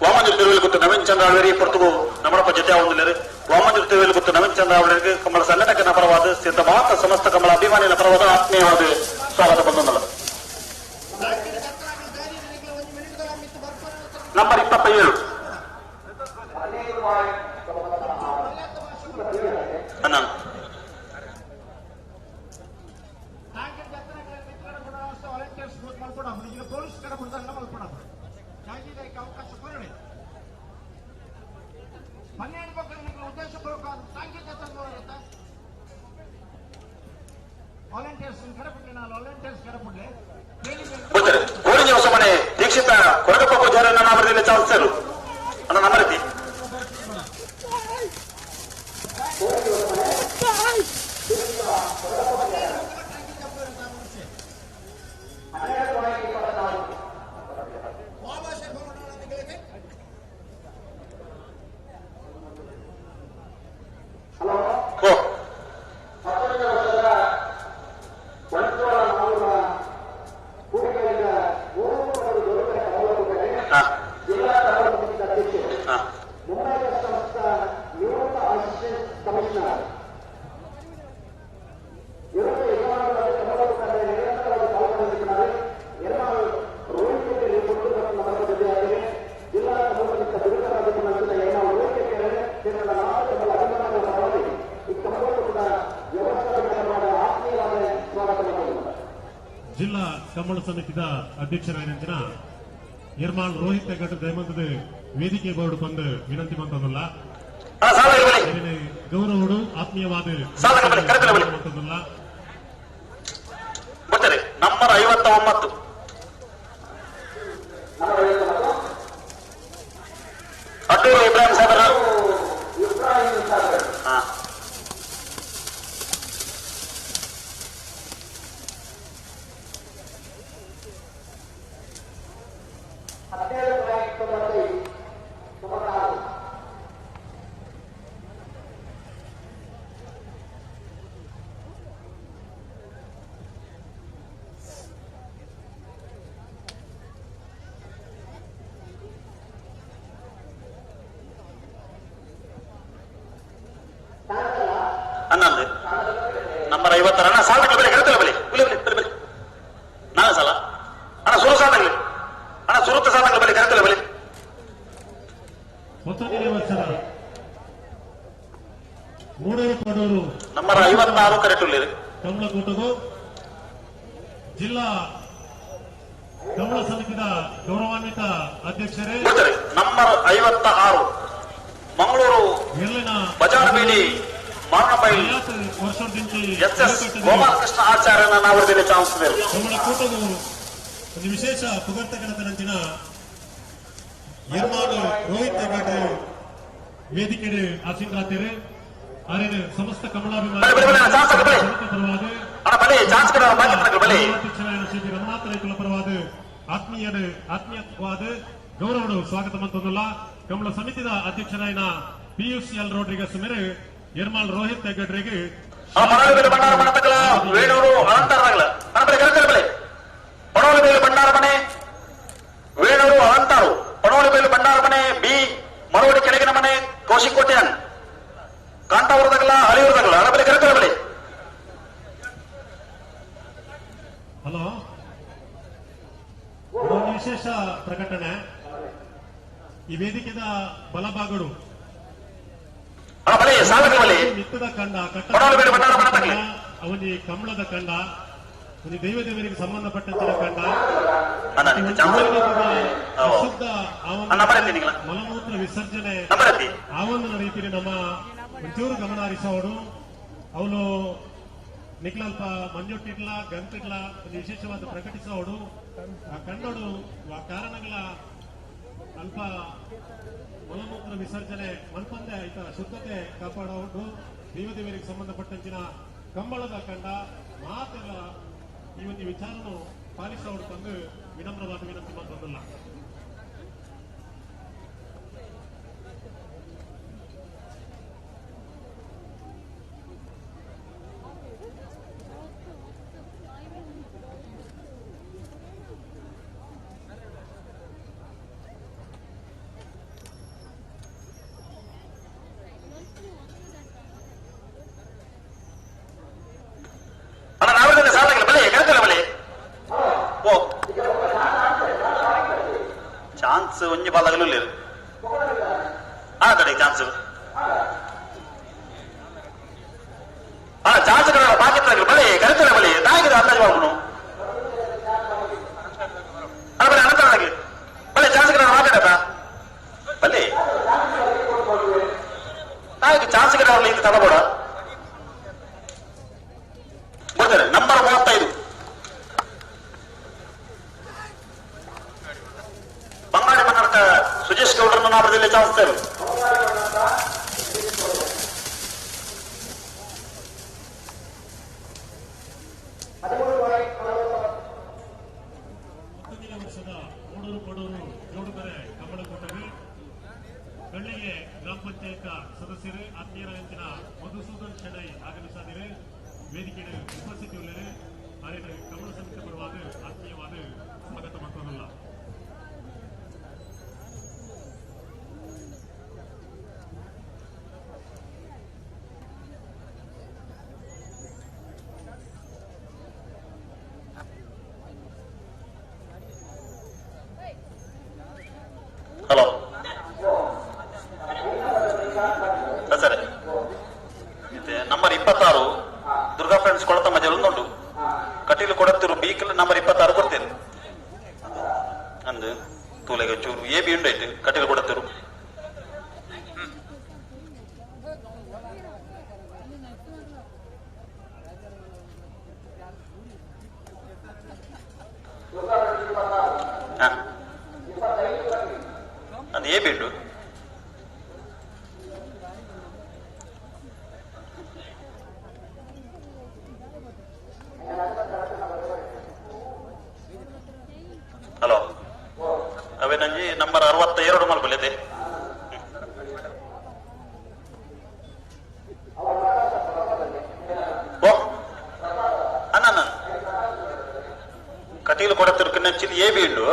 [SPEAKER 3] ವಾಮಂಜೂರು ತಿರುವೇಲು ಗುತ್ತು ನವೀನ್ ಚಂದ್ರ ಆಳ್ವೇರಿ ಪೊರ್ತುಗು ನಮ್ಮಡಪ್ಪ ಜೊತೆ ಆವೊಂದಿಲ್ಲರು. ವಾಮಂಜೂರು ತಿರುವೇಲು ಗುತ್ತು ನವೀನ್ ಚಂದ್ರ ಆಳ್ವೇರಿಗೆ ಕಮಲ ಸಂಘಟಕನ ಪರವಾದ ಸಿದ್ಧ ಮಾತ ಸಮಸ್ತ ಕಮಲ ಅಭಿಮಾನಿನ ಪರವಾದ ಆತ್ಮೀಯವಾದ ಸ್ವಾಗತ ಬಂದಲ್ಲ. ನಂಬರ್ 27 ಅಣ್ಣ. ಗೊತ್ತಾರೆ ಕೋಡಿಂಜ ಹೊಸಮನೆ ದೀಕ್ಷಿತ ಕೊರಗಪ್ಪ ಪೂಜಾರನ್ನ ನಾಮದಲ್ಲಿ ಚಾನ್ಸರು ಅಣ್ಣ ನಮರತಿ. ಓ ಹಾ ಹಾ
[SPEAKER 1] ಜಿಲ್ಲಾ ಕಂಬಳ ಸಮಿತಿದ ಅಧ್ಯಕ್ಷರಾದ ಎರ್ಮಾಳ್ ರೋಹಿತ್ ಹೆಗಡೆ ದಯಮಂತದ ವೇದಿಕೆ ಬೋರ್ಡ್ ಬಂದು ವಿನಂತಿ ಮಂತದಲ್ಲ.
[SPEAKER 3] ಅಣ್ಣ ಸಾಲ ಇರಲಿ.
[SPEAKER 1] ಗೌರವಡು ಆತ್ಮೀಯವಾದ
[SPEAKER 3] ಸಾಲ ಕಬಲಿ, ಕರೆತಲೆ ಬಲಿ.
[SPEAKER 1] ಮಂತದಲ್ಲ.
[SPEAKER 3] ಬರ್ತಾರೆ ನಂಬರ್ 59 ಅಟ್ಟೂರು ಇಬ್ರಾಹಿಂ ಸಾಹೇಬರ. ಹಾ ಹನ್ನೊಂದು ನಂಬರ್ 56 ಅಣ್ಣ ಸಾಲ ಬಲಿ ಕರೆತಲೆ ಬಲಿ ಬಲಿ ಬಲಿ ಬಲಿ ಬಲಿ ನಾನು ಸಾಲ ಅಣ್ಣ ಸುರು ಸಾಲಂಗ್ಲಿ ಅಣ್ಣ ಸುರುತ್ತ ಸಾಲಂಗ್ಲಿ ಬಲಿ ಕರೆತಲೆ ಬಲಿ.
[SPEAKER 1] ಹೊಸದಿನ ವರ್ಷದ ಮೂಡೂರು ಪಡೂರು
[SPEAKER 3] ನಂಬರ್ 56 ಕರೆಟುಳ್ಳಿ
[SPEAKER 1] ಕಮಲಕೂಟಗೂ ಜಿಲ್ಲಾ ಕಮಲ ಸಮಿತಿದ ಗೌರವಾನ್ವಿತ ಅಧ್ಯಕ್ಷರೇ
[SPEAKER 3] ಬರ್ತಾರೆ ನಂಬರ್ 56 ಮಂಗಳೂರು
[SPEAKER 1] ಎಲ್ಲಿನ
[SPEAKER 3] ಬಜಾರ್ ಬೀಡಿ ಮಾರಣಬೈಲ್
[SPEAKER 1] ವರ್ಷದಿಂದ
[SPEAKER 3] ಎಸ್ ಎಸ್ ಗೋಪಾಲಕೃಷ್ಣ ಆಚಾರ್ಯನ ನಾವರದಲ್ಲಿ ಚಾನ್ಸ್
[SPEAKER 1] ಕಮಲ ಕೂಟಗೂ ಒಂದು ವಿಶೇಷ ಪುಗರ್ತಕನಂಚಿನ ಎರ್ಮಾಡು ರೋಹಿತ್ ಹೆಗಡೆ ವೇದಿಕೆ ಆಸೀನರಾಗ್ತಾರೆ. ಆರೇನು ಸಮಸ್ತ ಕಮಲಾಭಿಮಾನಿ
[SPEAKER 3] ಬಲೆ, ಬಲೆ, ಬಲೆ, ಚಾನ್ಸ್ ಬಲೆ.
[SPEAKER 1] ಪರವಾದ
[SPEAKER 3] ಅಣ್ಣ ಬಲೆ ಚಾನ್ಸ್ ಕಡೆ ಬಾಕಿ ತನಕ ಬಲೆ.
[SPEAKER 1] ಅಧ್ಯಕ್ಷರಾದ ಶ್ರೀ ರಮನಾಥ ರೈಕುಲ ಪರವಾದ ಆತ್ಮೀಯವಾದ ಗೌರವಡು ಸ್ವಾಗತ ಮಂತೊಂದುಲ್ಲ. ಕಮಲ ಸಮಿತಿದ ಅಧ್ಯಕ್ಷರಾಯಿನ ಪಿಯೂಷ್ ಎಲ್ ರೋಡ್ರಿಗಸ್ ಮೇರೆ ಎರ್ಮಾಲ್ ರೋಹಿತ್ ಹೆಗಡ್ರಿಗೆ
[SPEAKER 3] ಭಂಡಾರ ಮನೆ ತಗಲ ವೇಣೂರು ಅಲಂತಾರದಾಗಲ ಕರೆತರಬಲೆ ಪಣೋಲಿಬೇಲು ಭಂಡಾರ ಮನೆ ವೇಣೂರು ಅಲಂತಾರು ಪಣೋಲಿಬೇಲು ಭಂಡಾರ ಮನೆ ಬಿ ಮರವಡಿ ಕೆಳಗಿನ ಮನೆ ಕೌಶಿಕ್ ಕೋಟ್ಯಾನ್ ಕಾಂತಾವರದಾಗಲ ಹಳಿಯೂರದಾಗಲ ಅಣಬಲೆ ಕರೆತರಬಲೆ.
[SPEAKER 1] ಹಲೋ, ಒಂದು ವಿಶೇಷ ಪ್ರಕಟಣೆ. ಈ ವೇದಿಕೆದ ಬಲಭಾಗಡು ಮಿತ್ತದ ಕಂಡ ಅವನಿ ಕಮಲದ ಕಂಡ ಒಂದು ದೈವದೇವರಿಗೆ ಸಂಬಂಧಪಟ್ಟಂತಹ ಕಂಡ ಶುದ್ಧ ಮಲಮೂತ್ರ ವಿಸರ್ಜನೆ ಆವೊಂದಿನ ರೀತಿಯಲ್ಲಿ ನಮ್ಮ ಒಂಚೂರು ಗಮನ ಹರಿಸೋಡು. ಅವನು ನಿಕ್ಲಲ್ಪ ಮಂಜೊಟ್ಟಿಡ್ಲ ಗಂತಿಡ್ಲ ಒಂದು ವಿಶೇಷವಾದ ಪ್ರಕಟಿಸೋಡು. ಆ ಕಂಡೋಡು ಆ ಕಾರಣಗಳ ಅಲ್ಪ ಮಲಮೂತ್ರ ವಿಸರ್ಜನೆ ಮಲ್ಪಂದೆ ಆಯ್ತ ಶುದ್ಧತೆ ಕಾಪಾಡೋಡು. ದೈವದೇವರಿಗೆ ಸಂಬಂಧಪಟ್ಟಂಚಿನ ಕಂಬಳದ ಕಂಡ ಮಾತೆಲ್ಲ ಈ ಒಂದು ವಿಚಾರನು ಪಾಲಿಸೋಡು ತಂದು ವಿನಮ್ರವಾದ ವಿನಂತಿ ಮಾತಲ್ಲ.
[SPEAKER 3] ಚಾನ್ಸ್ ಒಂಜಿ ಬಾಲಗಲು ಆ ಚಾನ್ಸ್ ಚಾನ್ಸ್ ಬಾಕಿ ಬಲೆ ಕರೆತಲೆ ಬಲೆ ತಾಯಿಗೆ ಅಂದಾಜು ಬಾಬುನು ಬಲೆ ಅನಂತರಾಗಿ ಬಲೆ ಚಾನ್ಸ್ ಮಾತಾಡತ ಬಲೆ ತಾಯಿಗೆ ಚಾನ್ಸ್ ಇದು ತಗೋಬೇಡ ಬರ್ತಾರೆ. ನಂಬರ್ 35 ಬಂಗಾಡಿ ಮನ್ನರ್ಕ ಸುಜೇಶ್ ಗೌಡರನ್ನು ನಾಮದಲ್ಲಿ ಚಾನ್ಸ್.
[SPEAKER 1] ಮುಂದಿನ ವರ್ಷದ ಮೂಡೂರು ಕೊಡೂರು ಜೋಡುಕರೆ ಕಬ್ಬಳಕೋಟೆಗೆ ಕಳ್ಳಿಗೆ ಗ್ರಾಮ ಪಂಚಾಯತ್ ಸದಸ್ಯರು ಆತ್ಮೀಯರಾಯಂಚಿನ ಮಧುಸೂದನ್ ಶೆಣೈ ಆಗಮಿಸಾದಿರು. ವೇದಿಕೆ ಉಪಸ್ಥಿತಿ ಉಳ್ಳರು ಅವರಿಗೆ ಕಮಲ ಸಮಿತಿ ಪರವಾದ ಆತ್ಮೀಯವಾದ ಸ್ವಾಗತ ಮಾಡ್ತದಲ್ಲ.
[SPEAKER 3] Hello sir, number 26 Durga friends ಕೊಡತ ಮಜಲ್ ಉಂಟು ಕಟೀಲು ಕೊಡತ್ತಿರು ಬೀಕಲ್ ನಂಬರ್ 26 ಕೊಡ್ತೇನೆ ಅಂದು ತೂಲೆಗೆ ಚೂರು ಎ ಬಿ ಉಂಡಾಯ್ತು ಕಟೀಲು ಕೊಡತ್ತಿರು. ಅಂದು ಎ ಬಿ ಉಂಟು. ಹಲೋ ಅವೇ ನಂಜಿ ನಂಬರ್ 62 ಮಲ್ಪಲೆ. ಓ ಅಣ್ಣ ಅಣ್ಣ ಕಟೀಲು ಕೊಡತಿರು ಎ ಬಿ ಉಂಡು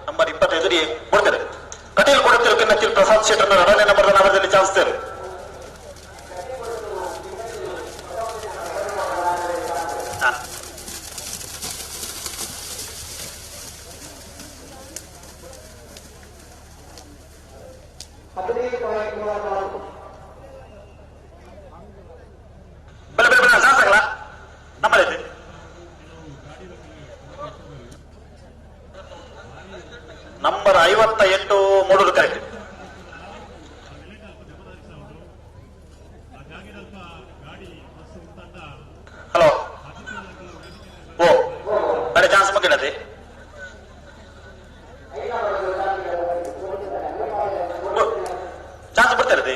[SPEAKER 3] ನಂಬರ್ 25 ಕೊಡ್ತಾರೆ. ಕಟೀಲು ಕೊಡತಿರು ಕಿನ್ನಚ್ಚಿಲ್ ಪ್ರಸಾದ್ ಶೆಟ್ಟರ್ ಎರಡನೇ ನಂಬರ್ ನಗರದಲ್ಲಿ ಚಾನ್ಸ್ ತೇರು. ಬೆಲೆ ಬೆಲೆ ಬೆಲೆ ಚಾನ್ಸ್ ಆಗಲ್ಲ ನಂಬರ್ ಐತೆ. ನಂಬರ್ 58 ಮೂಡೂರು ಕರೆಕ್ಟ್. ಹಲೋ ಓ ಅರೆ ಚಾನ್ಸ್ ಮಗ್ಗಿಡದೆ ಚಾನ್ಸ್ ಬರ್ತಾರೆ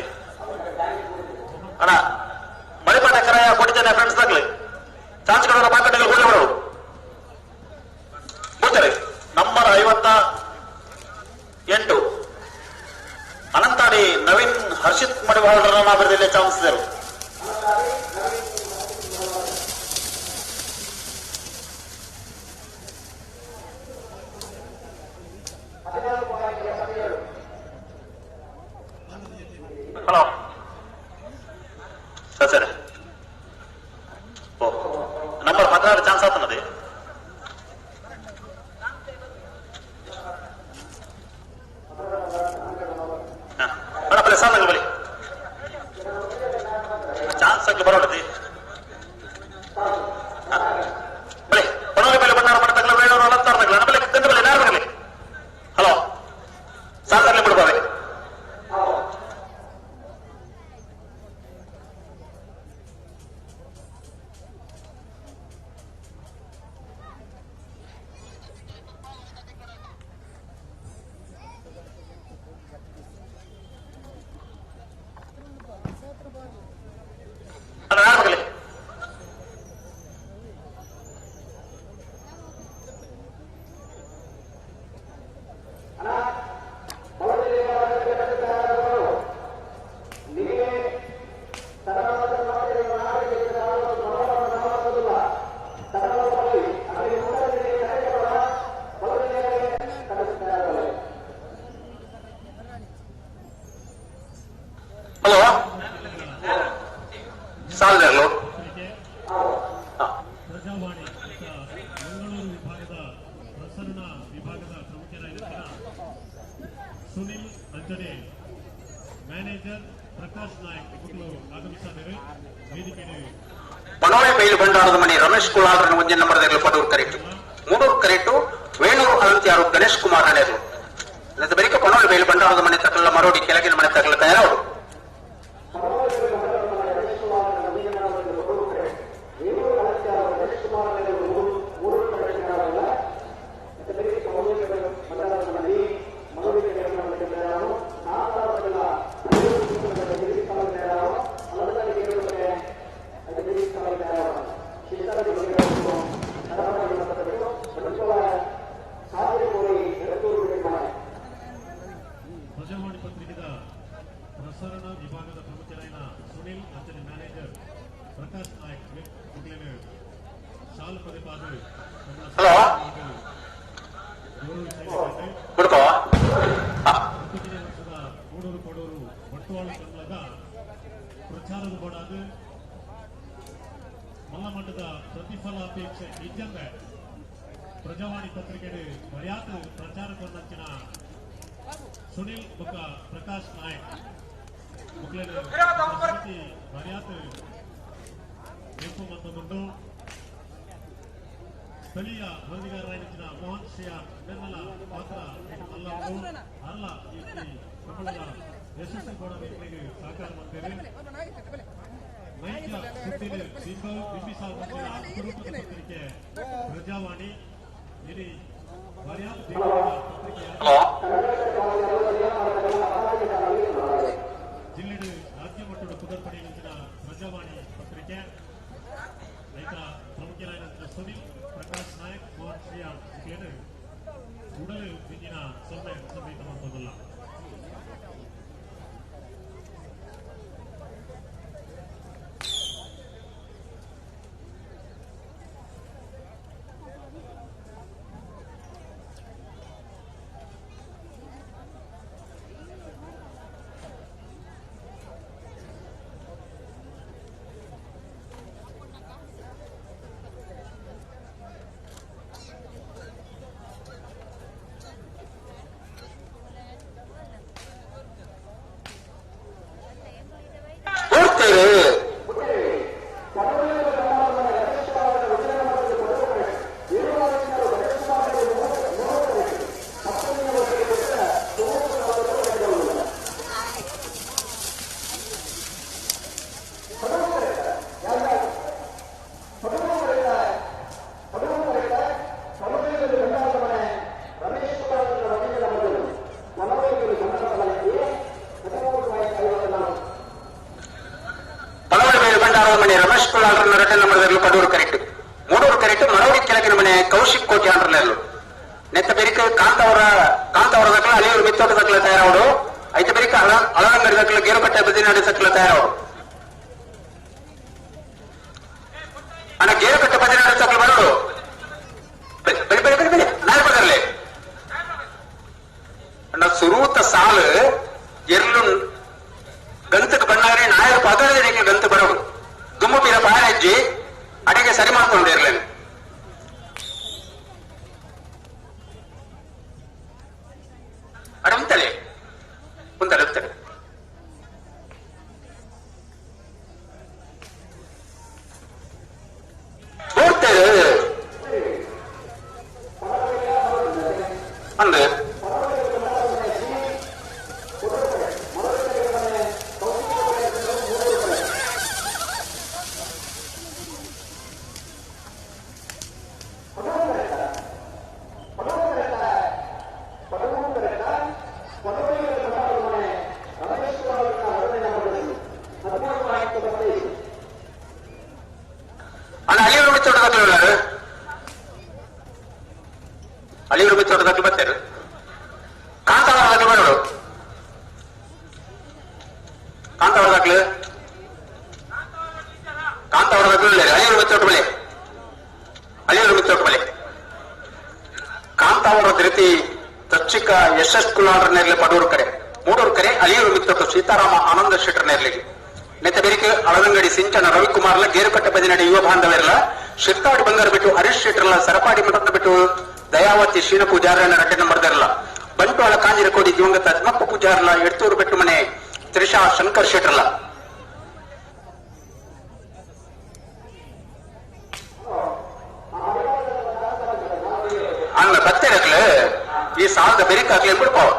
[SPEAKER 3] ಅಣ್ಣ. ಮಳೆಪಾಟ ಕರಾಯ ಕೊಟ್ಟಿದ್ದೇನೆ ಫ್ರೆಂಡ್ಸ್ ಆಗ್ಲಿ ಚಾನ್ಸ್ ಕೊಡೋರ ಮಾತಾಡಿದ್ರೆ ಹೋಗಿ ಬರೋರು ಬರ್ತಾರೆ. ನಂಬರ್ 58 ಅನಂತಾಡಿ ನವೀನ್ ಹರ್ಷಿತ್ ಮಡಿವಾಳರ ನಾಮದಲ್ಲಿ ಚಾನ್ಸ್. ಹಲೋ ಸರ್ ಸರ್ ಓ ನಂಬರ್ 16 ಚಾನ್ಸ್ ಆತನದೆ. ಬರಬಲ್ಲ ಸಾಲ ಬಲಿ ಚಾನ್ಸ್ ಆಗಿ ಬರೋಡತಿ ಬಲಿ ಪಣೋಲಿ ಮೇಲೆ ಬಂದಾರ ಮಾಡ್ತಾಗಲ ವೇಣೂರು ಅಲಂತಾರದಾಗಲ ನಮ್ಮಲ್ಲಿ ಕಂಡು ಬಲಿ ನಾರ್ಮಲಿ. ಹಲೋ ಸಾಲದಲ್ಲಿ ಬಿಡ್ಬಾರೆ. ಹಲೋ ಸಾಲದಾರಲು
[SPEAKER 1] ಪ್ರಜಾವಾಣಿ ಮಂಗಳೂರು ವಿಭಾಗದ ಪ್ರಸರಣ ವಿಭಾಗದ ಪ್ರಮುಖರಾಗಿರುವ ಸುನಿಲ್ ಅಂಜನೆ, ಮ್ಯಾನೇಜರ್ ಪ್ರಕಾಶ್ ನಾಯಕ್ ಮಕ್ಕಳು ಆಗಮಿಸಿದ್ದಾರೆ ವೇದಿಕೆಗೆ.
[SPEAKER 10] ಪಣೋಳಿ ಬೈಲು ಬಂಡಾರದ ಮನೆ ರಮೇಶ್ ಕುಲಾಲ್ರನ್ನು ಒಂದೇ ನಂಬರ್ದಲ್ಲಿ ಪಡೂರು ಕರೆಕ್ಟ್ ಮೂಡೂರು ಕರೆಕ್ಟು ವೇಣೂರು ಅಲಂತ್ಯಾರು ಗಣೇಶ್ ಕುಮಾರ್ ಹಣೆರು ಬಳಿಕ ಪಣೋಳಿ ಬೈಲು ಬಂಡಾರದ ಮನೆ ತಕಲ ಮರೋಡಿ ಕೆಳಗಿನ ಮನೆ ತಕಲ ತಯಾರವರು.
[SPEAKER 1] ಪ್ರಜಾವಾಣಿ ಪತ್ರಿಕೆದ ಪ್ರಸರಣ ವಿಭಾಗದ ಪ್ರಮುಖರಾದ ಸುನಿಲ್ ಅಂಜನೆ, ಮ್ಯಾನೇಜರ್ ಪ್ರಕಾಶ್ ನಾಯಕ್ ಮಕ್ಕಳಿಗೆ ಶಾಲು ಪದೇ ಪದೇ
[SPEAKER 10] ಹಲೋ ಬಿಡ್ಕೋ.
[SPEAKER 1] 9ನೇ ವರ್ಷದ ಮೂಡೂರು ಕೊಡೂರು ಬಂಟ್ವಾಳ ಕನ್ನಡದ ಪ್ರಚಾರದ ಬೋಡಾದ ಮಲ್ಲಮಟ್ಟದ ಪ್ರತಿಫಲಾಪೇಕ್ಷೆ ಇಜ್ಜಂದೆ ಪ್ರಜಾವಾಣಿ ಪತ್ರಿಕೆ ಮರ್ಯಾದ ಪ್ರಚಾರ ಕೊಂದಂಚಿನ ಸುನಿಲ್ ಬೊಕ್ಕ ಪ್ರಕಾಶ್ ನಾಯಕ್ ಮಕ್ಕಳಿಗೆ ಮರ್ಯಾದ ನೆಂಪು ಮಂತುಂಡು. ಸ್ಥಳೀಯ ವರದಿಗಾರರಾಗಿದ್ದ ಮೋಹನ್ ಶ್ರೀಯಾರ್ ನಿರ್ಮಲ ಪಾತ್ರ ಮಲ್ಲ ಅಲ್ಲ ಈ ಪ್ರಬಲ ಯಶಸ್ವಿ ಕೂಡ ಮಕ್ಕಳಿಗೆ ಸಹಕಾರ ಮಾಡ್ತೇವೆ. ನೈಜ ಸುದ್ದಿನ ಬಿಂಬಿಸಾಗುವ ಅಪರೂಪದ ಪತ್ರಿಕೆ ಪ್ರಜಾವಾಣಿ ಇಲ್ಲಿ ಮರ್ಯಾದ ಪತ್ರಿಕೆಯ ಜಿಲ್ಲೆಡು ರಾಜ್ಯ ಮಟ್ಟದ ಪುದರ್ಪಡೆಯಂಚಿನ ಪ್ರಜಾವಾಣಿ ಪತ್ರಿಕೆ ರೈತ ಪ್ರಮುಖರಾದ ಸುನಿಲ್ ಪ್ರಕಾಶ್ ನಾಯಕ್ ಮೋಹನ್ ಶ್ರೀಯಾರ್ ಉಡಲು ಇಂದಿನ ಸೊನ್ನೆ ಸಮೇತ ಮಾಡ್ಬೋದಲ್ಲ.
[SPEAKER 10] ರಮೇಶ್ ಕುಲಾಲ್ರನ್ನ ಎರಡನೇ ನಂಬರ್ದಲ್ಲಿ ಪಡೂರು ಕರೆಕ್ಟ್ ಮೂಡೂರು ಕರೆಕ್ಟ್ ಮರವಡಿ ಕೆಳಗಿನ ಮನೆ ಕೌಶಿಕ್ ಕೋಟಿ ಆಂಡ್ರಲ್ಲು ನೆತ್ತ ಬೆರಿಕ ಕಾಂತವರ ದಕ್ಕಲ ಅಳಿಯೂರು ಮಿತ್ತೋಟ ದಕ್ಕಲ ತಯಾರವಡು ಐತೆ ಬರೀಕ ಅಳದಂಗಡಿ ದಕ್ಕಲ ಗೇರುಕಟ್ಟೆ ಬದಿನಾಡಿ ಸಕ್ಕಲ ತಯಾರು ಅಣ್ಣ ಗೇರುಕಟ್ಟೆ ಬದಿನಾಡಿ ಸಕ್ಕಲ ಬರೋಡು ಬರಿ ಬರಿ ಬರಿ ಬರಿ ನಾಳೆ ಬದರ್ಲೆ ಅಣ್ಣ ಸುರೂತ ಸಾಲು ಎರ್ಲು ಗಂತಕ್ಕೆ ಬಣ್ಣಾರೆ ನಾಯಕ ಪದರದಿಗೆ ಗಂತು ಬರೋಡು ದುಮ್ಮು ಬೀರ ಪಾಯಜ್ಜಿ ಅಡಿಗೆ ಸರಿ ಮಾಡ್ಕೊಂಡು ಇರ್ಲೇನು ಅಡೆ ಉಂತಲೆ ಉಂತಲೆ ಉಂತಲೆ ಬೋಡ್ತೇವೆ ಅಂದ್ರೆ ಅಣ್ಣ ಅಳಿಯೂರು ಮಿಚ್ಚೋಟದಾಗ್ಲು ಉಳ್ಳಾರು ಅಳಿಯೂರು ಮಿಚ್ಚೋಟದಾಗ್ಲು ಬರ್ತಾರೆ ಕಾಂತಾವರದಾಗ್ಲು ಬರೋಡು ಕಾಂತಾವರದಾಗ್ಲು ಕಾಂತಾವರದಾಗ್ಲು ಉಳ್ಳಾರು ಅಳಿಯೂರು ಮಿಚ್ಚೋಟ ಬಳೆ ಅಳಿಯೂರು ಮಿಚ್ಚೋಟ ಬಳೆ ಕಾಂತಾವರದ ರೀತಿ ತಚ್ಚಿಕ ಯಶಸ್ ಕುಲಾಡ್ರ ನೇರ್ಲೆ ಪಡೂರು ಕರೆ ಮೂಡೂರು ಕರೆ ಅಳಿಯೂರು ಮಿತ್ತೊಟ್ಟು ಸೀತಾರಾಮ ಆನಂದ ಶೆಟ್ಟರ್ ನೇರ್ಲಿಗೆ ನೆತ್ತ ಬೆರಿಕೆ ಅಳದಂಗಡಿ ಸಿಂಚನ ರವಿಕುಮಾರ್ಲ ಗೇರುಕಟ್ಟೆ ಬದಿನಡಿ ಯುವ ಬಾಂಧವರ್ಲ ಶಿರ್ತಾಡಿ ಬಂಗಾರ ಬಿಟ್ಟು ಹರೀಶ್ ಶೆಟ್ಟರ್ಲ ಸರಪಾಡಿ ಮಠದ ಬಿಟ್ಟು ದಯಾವತಿ ಶೀನ ಪೂಜಾರನ ರಡ್ಡೆ ನಂಬರ್ದರ್ಲ ಬಂಟ್ವಾಳ ಕಾಂಜಿರಕೋಡಿ ದಿವಂಗತ ತಿಮ್ಮಪ್ಪ ಪೂಜಾರ್ಲ ಎಡ್ತೂರು ಬೆಟ್ಟು ಮನೆ ತ್ರಿಷಾ ಶಂಕರ್ ಶೆಟ್ಟರ್ಲ ಅನ್ನ ಬತ್ತೆರಕ್ಲೆ ಈ ಸಾಲದ ಬೆರಿಕಾಗ್ಲಿ ಬಿಡ್ಪಾವ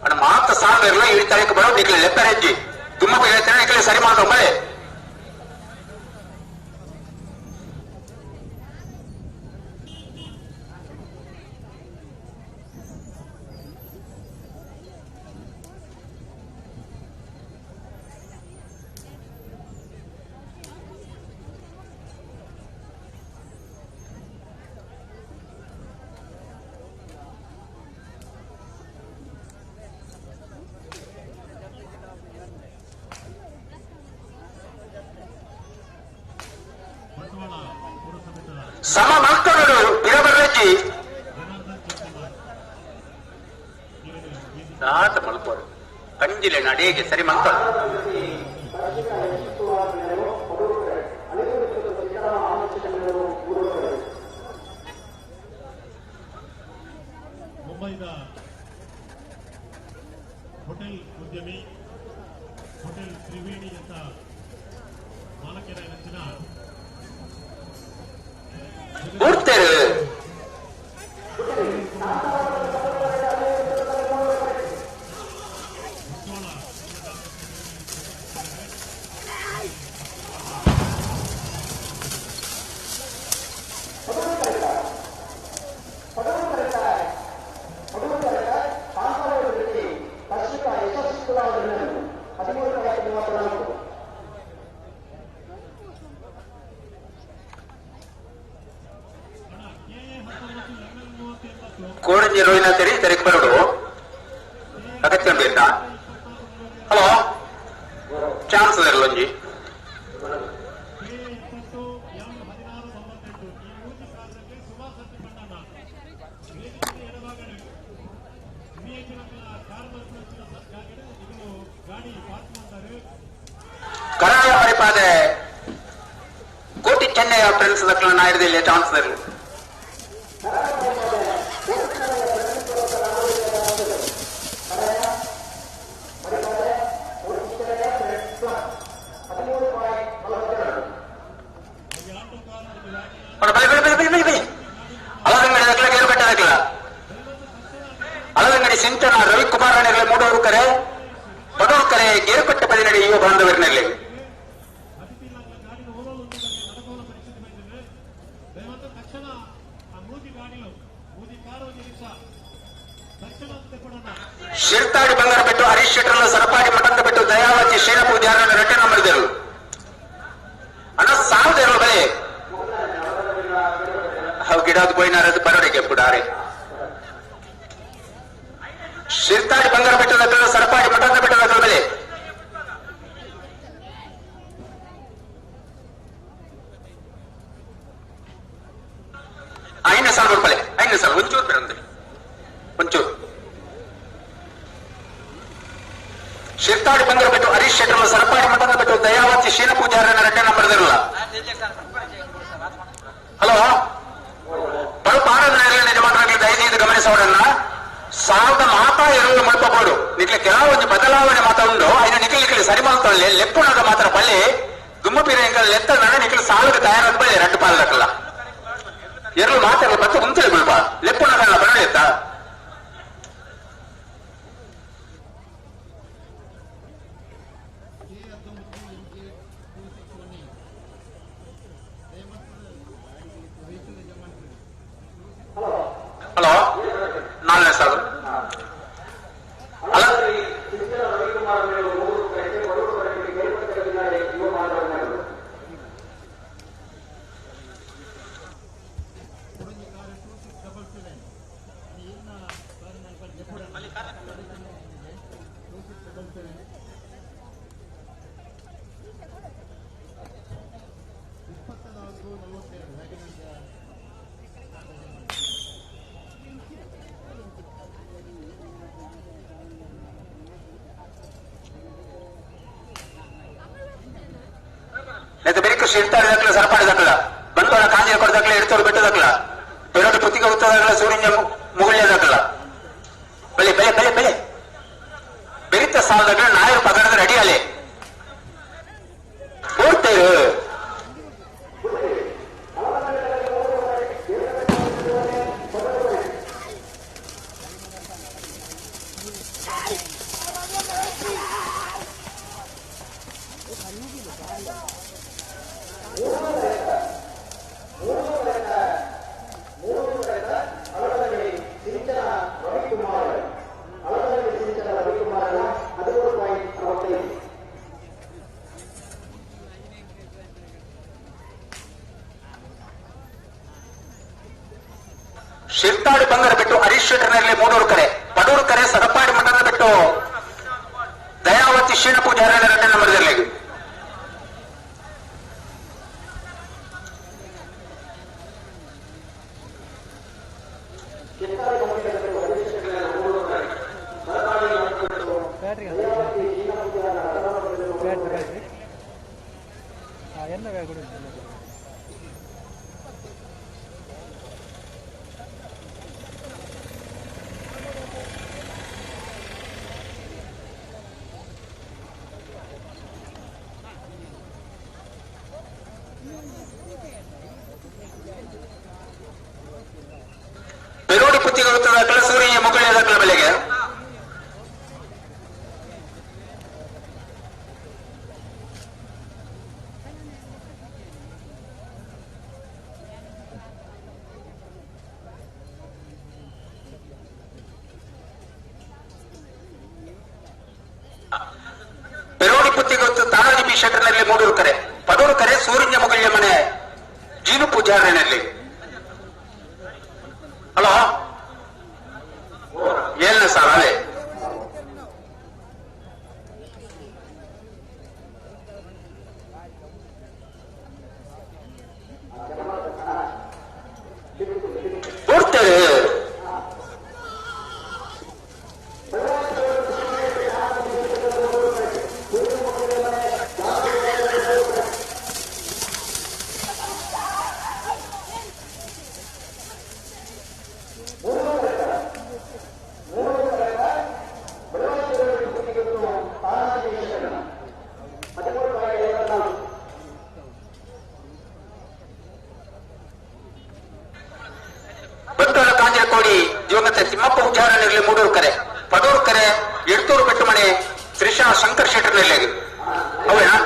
[SPEAKER 10] ಅಣ್ಣ ಮಾತ ಸಾಲ ಇರಲ್ಲ ಈ ತಳಕ್ಕೆ ಬರೋ ನಿಕ್ಲೆ ಲೆಪ್ಪರೆ ಹೆಜ್ಜಿ ತುಂಬ ಹೇಳ್ತೇನೆ ನಿಕ್ಲೆ ಸರಿ ಮಾಡ್ತಾವ ಮಳೆ ಸಮ ಮಕ್ಕಳು ಬಿರಬರ್ರಜ್ಜಿ ಸಾತ ಮಲ್ಕೋರು ಕಂಜಿಲೆ ನಡೆಗೆ ಸರಿ ಮಲ್ಕೋರು
[SPEAKER 1] ಮುಂಬೈದ ಹೋಟೆಲ್ ಉದ್ಯಮಿ ಹೋಟೆಲ್ ತ್ರಿವೇಣಿ ಅಂತ ಮಾಲಕರ ನೆಚ್ಚಿನ
[SPEAKER 10] ಬೂಡ್ತೇರು ಕೋಡಂಜಿ ರೋಹಿನ ತೆರಿ ತೆರಿಗೆ ಬರೋಡು ಅಗತ್ಯ ಉಂಟು ಹಲೋ ಚಾನ್ಸ್ ಇರಲೊಂಜಿ ಕರಾಳ ಪರಿಪಾದೆ ಕೋಟಿ ಚೆನ್ನೈಯ ಫ್ರೆಂಡ್ಸ್ ದಕ್ಕಲ ನಾಯಿಡದಲ್ಲಿ ಚಾನ್ಸ್ ಇರಲು ಬಳಿ ಬಳಿ ಬಳಿ ಬಳಿ ಬಳಿ ಬಳಿ ಅಳದಂಗಡಿ ದಕ್ಕಲ ಗೇರುಕಟ್ಟೆ ದಕ್ಕಲ ಅಳದಂಗಡಿ ಸಿಂಚನ ರವಿಕುಮಾರ್ ಅಣೆಗಳ ಮೂಡೂರು ಕರೆ ಪಡೂರು ಕರೆ ಗೇರುಕಟ್ಟೆ ಬದಿನಡಿ ಯುವ ಬಾಂಧವರಿನಲ್ಲಿ ಶಿರ್ತಾಡಿ ಬಂಗಾರ ಬಿಟ್ಟು ಹರೀಶ್ ಶೆಟ್ಟರ್ಲ ಸರಪಾಡಿ ಮಠದ ಬಿಟ್ಟು ದಯಾವತಿ ಶೀಲ ಪೂಜಾರನ್ನು ರಟ್ಟೆ ನಂಬರಿದರು ಅಣ್ಣ ಸಾವಿರದ ಎರಡು ಗಿಡದ ಬೋಯಿನಾರದು ಬರೋಡಿಗೆ ಬಿಡಾರೆ. ಶಿರ್ತಾಡಿ ಬಂಗಾರ ಬೆಟ್ಟದ ಸರಪಾಡಿ ಮಠದ ಬೆಟ್ಟದ ಮೇಲೆ ಐದನೇ ಸಾಲ ಬರ್ಪಲೆ, ಐದನೇ ಸಾಲ ಒಂಚೂರು ಬೇರೆ ಒಂಚೂರು. ಶಿರ್ತಾಡಿ ಬಂಗಾರ ಬೆಟ್ಟು ಹರೀಶ್ ಶೆಟ್ಟರ್ ಸರಪಾಡಿ ಮಠದ ಬೆಟ್ಟು ದಯಾವತಿ ಶೀನ ಪೂಜಾರನ ಎರಡನೇ ನಂಬರ್ ಇರಲ್ಲ. ಹಲೋ ಬರೋ ಯಜಮಾನರಾಗಿ ದಯచేసి ಗಮನಿಸೋಡನ್ನ ಸಾಲದ ಮಾತಾ ಎರಲು ಮಲ್ಪಬೋಡು ನಿಕ್ಲೆ ಕೆಲವೊಂದು ಬದಲಾವಣೆ ಮಾತಾ ಉಂಡು ಐನ ನಿಖಲ್ ನಿಖಲ್ ಸರಿ ಮಾಡ್ಕೊಳ್ಳಿ ಲೆಪ್ಪುಣದ ಮಾತ್ರ ಬಳ್ಳಿ ದುಮ್ಮಪೀರ ಎಂಕಲ್ ಲೆತ್ತ ನಡ ನಿಖಲ್ ಸಾಲದ ತಯಾರಾದ ಬಳ್ಳಿ రెండు ಪಾಲದಕ್ಕಲ್ಲ ಎರಲು ಮಾತಾಡಲು ಮತ್ತೆ ಉಂತಲೆ ಮುಲ್ಪ ಲೆಪ್ಪುಣದಲ್ಲ ಬರಲೆತ್ತ. ಹಲೋ ನಾಲ್ನೇ ಸಾಲು ಅಲ್ಲ. ಶಿರ್ತಾಡಿ ದಾಖಲೆ ಸರಪಾಡಿ ದಾಖಲ ಬಂಡವಾಳ ಕಾಂಜಿನ ಕೊಡ ದಾಖಲೆ ಎಡ್ತೋರು ಬೆಟ್ಟ ದಾಖಲ ಬೆರೋಡು ಪುತ್ತಿಗೆ ಉತ್ತ ದಾಖಲ ಸೂರ್ಯ ಮುಗುಳ್ಯ ದಾಖಲ ಬೆಳೆ ಬೆಳೆ ಬೆಳೆ ಬೆಳೆ ಬೆರಿತ ಸಾಲದಾಗ ನಾಯರು ಪಗಡದ ರೆಡಿ ಅಲೆ ಓಡ್ತೇರು. ಶಿರ್ತಾಡಿ ಬಂಗಾರ ಬಿಟ್ಟು ಹರೀಶ್ ಶೆಟ್ಟರ್ನಲ್ಲಿ ಮೂಡೂರು ಕರೆ ಪಡೂರು ಕರೆ ಸರಪಾಡಿ ಮಠದ ಬಿಟ್ಟು ದಯಾವತಿ ಶೀನ ಪೂಜಾರಿ ಎರಡನೇ ನಂಬರ್ದಲ್ಲಿ.
[SPEAKER 8] ಬ್ಯಾಟ್ರಿ ಬ್ಯಾಟ್ರಿ ಬ್ಯಾಟ್ರಿ ಎಲ್ಲ ಬ್ಯಾಗ್
[SPEAKER 10] ಬೆರೋಡಿ ಪುತ್ತಿಗೆ ಹೋಗ್ತದ ಸೂರ್ಯ ಮುಗುಳಿಯ ಬೆಲೆಗೆ ಬೆರೋಡಿ ಪುತ್ತಿಗೆ ಹೊತ್ತು ತಾನಾಜಿ ಬಿ ಶೆಟ್ಟರ್ನಲ್ಲಿ ಮೂಡೂರು ಕರೆ ಪಡೂರು ಕರೆ ಸೂರ್ಯ ಮುಗುಳಿಯ ಮನೆ ಜೀನು ಪೂಜಾರಿನಲ್ಲಿ. ಹಲೋ ಏಳನೇ ಸರ್ ಅದೇ ಕೊಡ್ತೇವೆ. ದಿವಂಗತ ತಿಮ್ಮಪ್ಪ ಉಚ್ಚಾರಣೆಯಲ್ಲಿ ಮೂಡೂರು ಕರೆ ಪಡೂರು ಕರೆ ಎಡ್ತೂರು ಬೆಟ್ಟುಮನೆ ತ್ರಿಷಾ ಶಂಕರ್ ಶೆಟ್ಟರ್ನಲ್ಲಿ ಅವೇನಾ.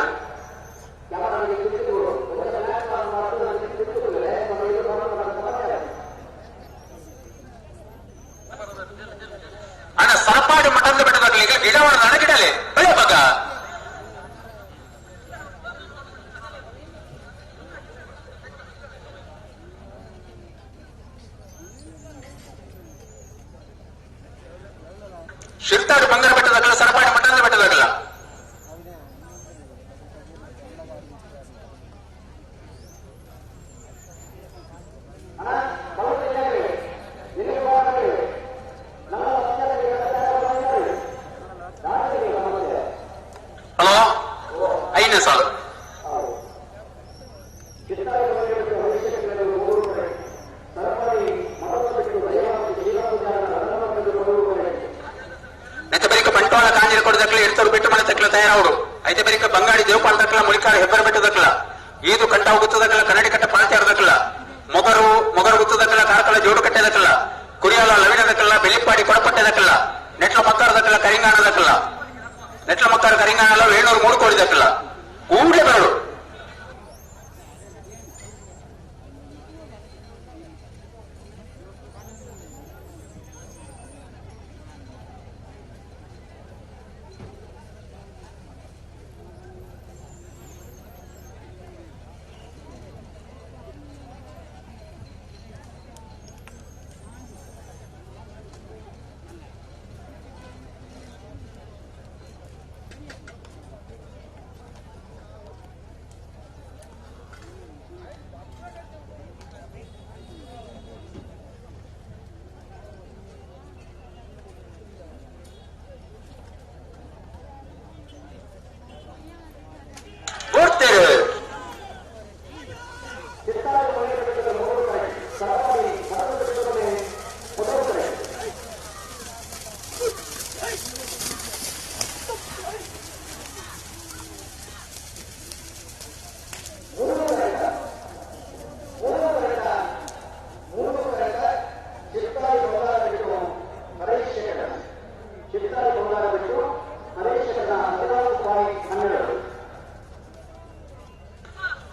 [SPEAKER 10] ಅಣ್ಣ ಸರಪಾಡಿ ಮಠದ ಬೆಟ್ಟದಾಗಲಿ ಗಿಡವನ್ನು ಗಿಡಲೆ ಬೆಳೆ ಬಗ ಶಿರ್ತಾಡು ಬಂಗಾರ ಬೆಟ್ಟದಾಗಲ್ಲ ಸರಪಾಡಿ ಮಠದ ಬೆಟ್ಟದಾಗಲ್ಲ. ಹಲೋ ಐದನೇ ಸಾಲು. ನೆತ್ತ ಬರಿಕ ಬಂಟ್ವಾಳ ಕಾಂಜಿರ ಕೊಡದಕ್ಕಲ ಎಡ್ತೋರು ಬೆಟ್ಟು ಮನೆ ತಕ್ಕಲ ತಯಾರಾವಡು. ಐತೆ ಬರಿಕ ಬಂಗಾಡಿ ದೇವಪಾಲ ದಕ್ಕಲ ಮುಳಿಕಾರ ಹೆಬ್ಬರ ಬೆಟ್ಟದಕ್ಕಲ ಈದು ಕಂಠ ಗುತ್ತದಕ್ಕಲ ಕನ್ನಡಿ ಕಟ್ಟ ಪಾಲ್ಚಾರದಕ್ಕಲ ಮೊಗರು ಮೊಗರು ಗುತ್ತದಕ್ಕಲ ಕಾರ್ಕಳ ಜೋಡು ಕಟ್ಟೆದಕ್ಕಲ ಕುರಿಯಾಲ ಲವಿನದಕ್ಕಲ ಬೆಲಿಪಾಡಿ ಕೊಡಪಟ್ಟೆದಕ್ಕಲ ನೆಟ್ಲ ಮಕ್ಕಾರದಕ್ಕಲ ಕರಿಂಗಾಣದಕ್ಕಲ ನೆಟ್ಲ ಮಕ್ಕಾರ ಕರಿಂಗಾಣಲ್ಲ ವೇಣೂರು ಮೂಡು ಕೋಡಿದಕ್ಕಲ ಕೂಡಲೇ ಬರಡು.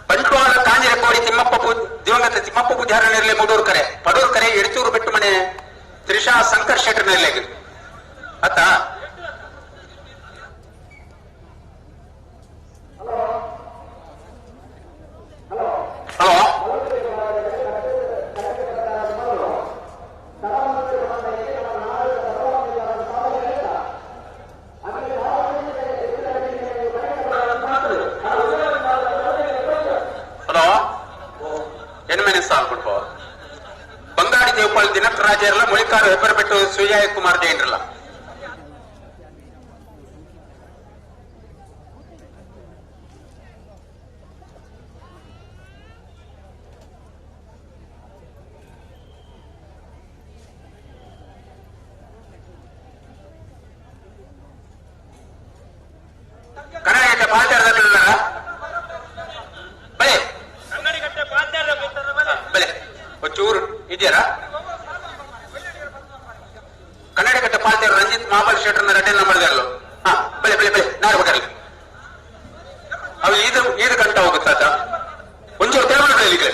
[SPEAKER 10] ಬಂಟ್ವಾಳ ಕಾಂಜಿರಕೋಡಿ ತಿಮ್ಮಪ್ಪ ದಿವಂಗತ ತಿಮ್ಮಪ್ಪ ಪೂಜಾರನಿರಲಿ ಮೂಡೂರು ಕರೆ ಪಡೂರು ಕರೆ ಎಡಚೂರು ಬೆಟ್ಟು ಮನೆ ತ್ರಿಷಾ ಶಂಕರ್ ಶೆಟ್ಟರ್ನಲ್ಲಿ ಅತ್ತ. ಹಲೋ ಹಲೋ ಎಣ್ಮೆನೆ ಸಾಲ್ ಬಿಡ್ಬೋ. ಬಂಗಾಡಿ ದೇವಪಾಲ್ ದಿನಕರ ರಾಜರಲ್ಲ ಮುಳಿಕಾರು ಹೆಬ್ಬರಬೆಟ್ಟು ಸುಜಯ್ ಕುಮಾರ್ ಜೈನ್ರಲ್ಲ. ಕನ್ನಡ ಪಾಲ್ಚಾರದಲ್ಲ ಬಲೆ ಬಲೆ ಒಂಚೂರು ಇದೆಯಾ ಕನ್ನಡಕಟ್ಟ ಪಾಲ್ತೇರು ರಂಜಿತ್ ಮಾಬಲ್ ಶೆಟ್ಟರ್ನ ರೆಡ್ಡಿ ನಂಬರ್ದಲ್ಲೋ. ಹಾ ಬಲೆ ಬಲೆ ಬಲೆ ನಾರು ಬಗರ್ಲಿ ಅವು ಈದು ಈದು ಗಂಟ ಹೋಗುತ್ತ ಒಂಚೂರು ತೇವಣ ಇಲ್ಲಿಗೆ.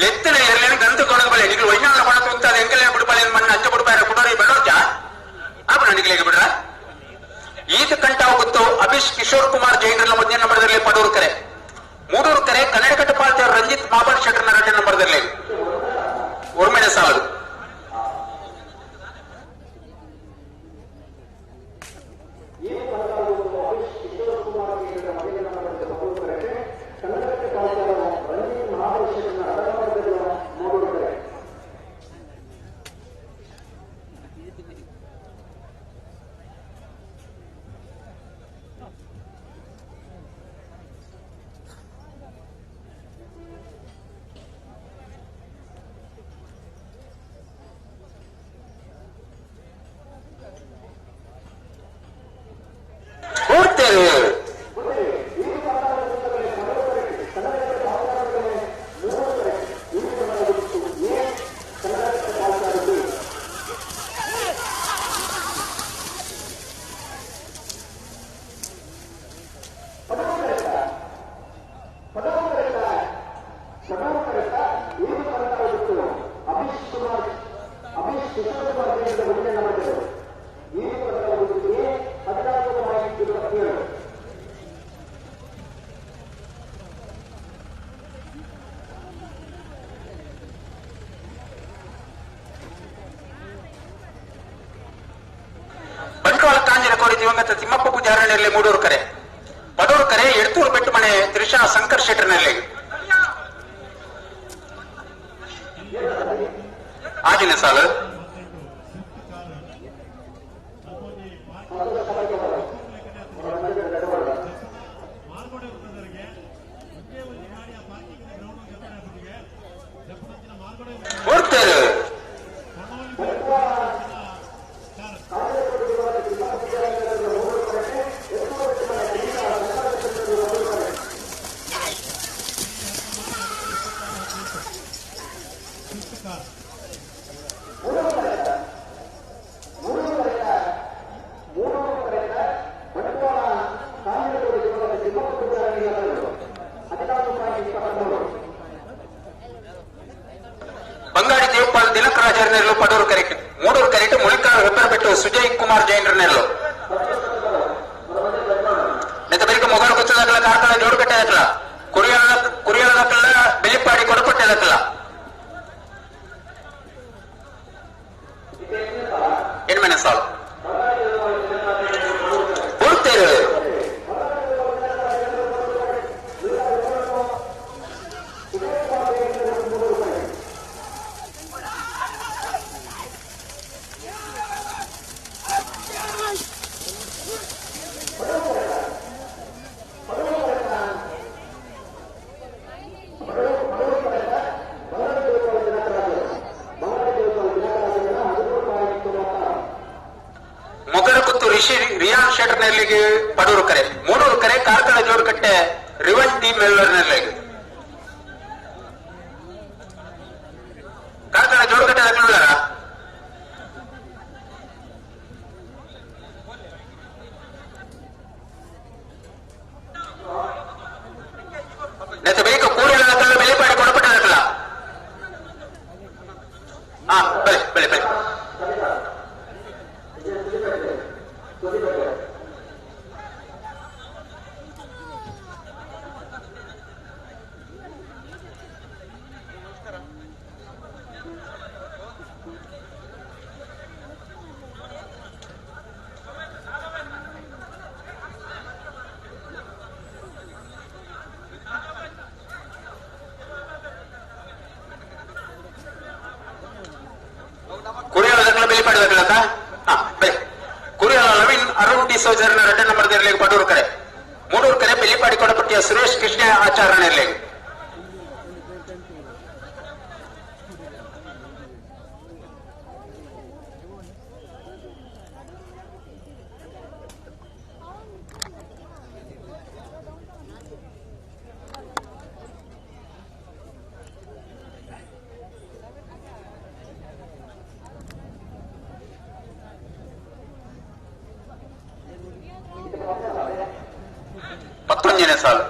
[SPEAKER 10] ಲೆತ್ತನ ಇರಲೇನು ಗಂತು ಕೊಡೋದು ಬಲೆ ನೀವು ಒಯ್ಯಾಳ ಕೊಡಕ್ಕೆ ಹೋಗ್ತದೆ ಎಂಕಲೇ ಬಿಡ್ಬಾಳೆ ಮಣ್ಣು ಅಂಚ ಬಿಡ್ಬಾರ ಕುಡೋರಿ ಬೇಡೋಜ ಆಪಣ ನಿಗಲಿಗೆ ಬಿಡ್ರ. ಈತ ಕಂಠ ಹೋಗುತ್ತೋ ಅಭಿಷ್ ಕಿಶೋರ್ ಕುಮಾರ್ ಜೈನರಲ್ಲ ಮೊದಲನೇ ನಂಬರ್ದಲ್ಲಿ ಪಡೂರು ಕರೆ ಮೂಡೂರು ಕರೆ ಕನ್ನಡಕಟ್ಟ ಪಾಲ್ತೇವರು ರಂಜಿತ್ ಮಾಬಲ್ ಶೆಟ್ಟರ್ನ ಎರಡನೇ ನಂಬರ್ದಲ್ಲಿ ಒರ್ಮೆಣೆ ಸಾಲದು.
[SPEAKER 7] ಅಭಿಷ್ ಕಿಶೋರ್ ಕುಮಾರ್
[SPEAKER 10] ದಿವಂಗತ ತಿಮ್ಮಪ್ಪ ಪೂಜಾರನಲ್ಲಿ ಮೂಡೂರು ಕರೆ ಪಡೂರು ಕರೆ ಎಡ್ತೂರು ಬೆಟ್ಟುಮನೆ ತ್ರಿಷಾ ಶಂಕರ್ ಶೆಟ್ಟರ್ನಲ್ಲಿ ಆಗಿನ ಸಾಲು ಬಂಗಾಡಿ ದೇವಪಾಲ್ ದಿಲಕರಾಜರ್ನೆಲ್ಲು ಪಡೂರು ಕರೆಕ್ಟ್ ಮೂಡೂರು ಕರೆಕ್ಟ್ ಮುಳಿಕಾರು ಹೆಬ್ಬರಬೆಟ್ಟು ಸುಜಯ್ ಕುಮಾರ್ ಜೈನರ್ನೆಲ್ಲು ನೆತ್ತ ಬರಿಕ ಮೊಗರು ಗೊತ್ತದಾಗಲ ಕಾರ್ಕಳ ಜೋಡುಕಟ್ಟೆ ಹಾಕಲ ಕುರಿಯಳ ಕುರಿಯಳದಕ್ಕಲ್ಲ ಬೆಲಿಪಾಡಿ ಕೊಡಪಟ್ಟೆ ಹಾಕಲ ಎಣ್ಮನೆ ಸಾಲು ಪೂರ್ತಿ ಮೊಗರಕುತ್ತು ರಿಷಿ ರಿಯಾನ್ ಶೆಟ್ಟರ್ನಲ್ಲಿಗೆ ಪಡೂರು ಕರೆ ಮೂಡೂರು ಕರೆ ಕಾರ್ಕಳ ಜೋಡುಕಟ್ಟೆ ರಿವನ್ ಟಿ ಮೆಲ್ಲರ್ನಲ್ಲಿಗೆ ಕಾರ್ಕಳ ಜೋಡುಕಟ್ಟೆ ಹಾಕೊಳ್ಳಾರ ನೆತ್ತ ಬೇಗ ಕೂಡಿ ಬೆಲೆಪಾಡಿ ಕೊಡಪಟ್ಟ ಹಾಕಲ್ಲ ಹಾ ಬಲೆ ಬಲೆ ಬಲೆ ಕುರಿಯಾಳ ಬೆಲೆ ಪಡೆದಕ್ಕಲ್ಲ ಹಾ ಬೆಲೆ ಕುರಿಯಾಳ ನವೀನ್ ಅರುಣ್ ಡಿ ಸೌಜರ್ನ ಎರಡನೇ ನಂಬರ್ ಇರಲಿ ಪಡೂರು ಕರೆ ಮೂಡೂರು ಕರೆ ಬೆಲಿಪಾಡಿ ಕೊಡಪಟ್ಟಿಯ ಸುರೇಶ್ ಕೃಷ್ಣ ಆಚಾರ್ಯನ ಇರಲಿ ಪತ್ತೊಂದನೇ ಸಾಲು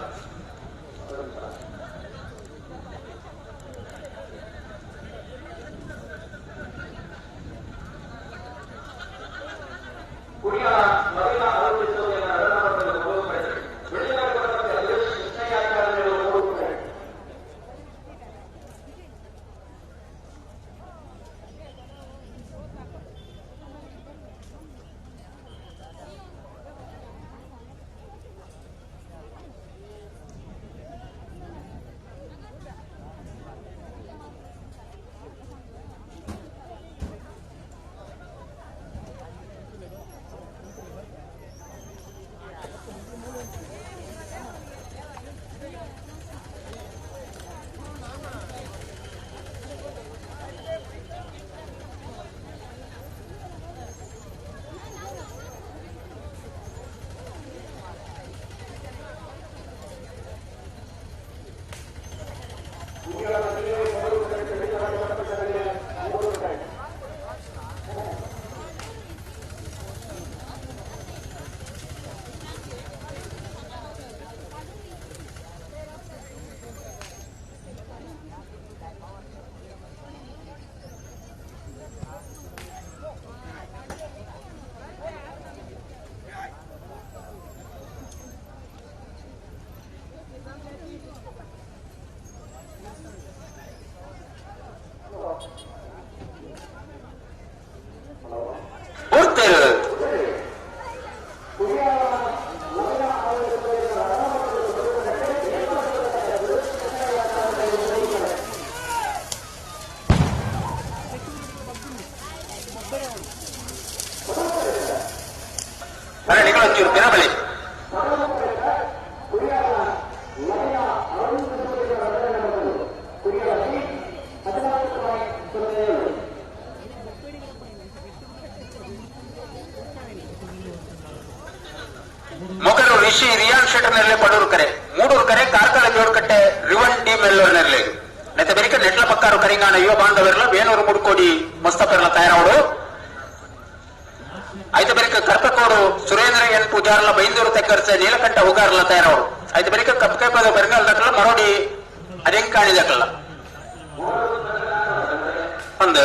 [SPEAKER 10] ನೆತ್ತ ಬೆರಿಕ ನೆಟ್ಲ ಪಕ್ಕಾರು ಕರಿಂಗಾಣ ಯುವ ಬಾಂಧವರ್ಲ ವೇಣೂರು ಮುಡ್ಕೋಡಿ ಮುಸ್ತಫರ್ಲ ತಯಾರವಡು. ಐತ ಬೆರಿಕ ಕರ್ಪಕೋಡು ಸುರೇಂದ್ರ ಎನ್ ಪೂಜಾರ್ಲ ಬೈಂದೂರು ತೆಕ್ಕರ್ಸ ನೀಲಕಂಠ ಹುಗಾರ್ಲ ತಯಾರವಡು. ಐತ ಬೆರಿಕ ಕಪ್ಕೈಪದ ಬೆರಗಾಲ್ ದಕ್ಕಲ ಮರೋಡಿ ಅರೆಂಕಾಣಿ ದಕ್ಕಲ ಒಂದು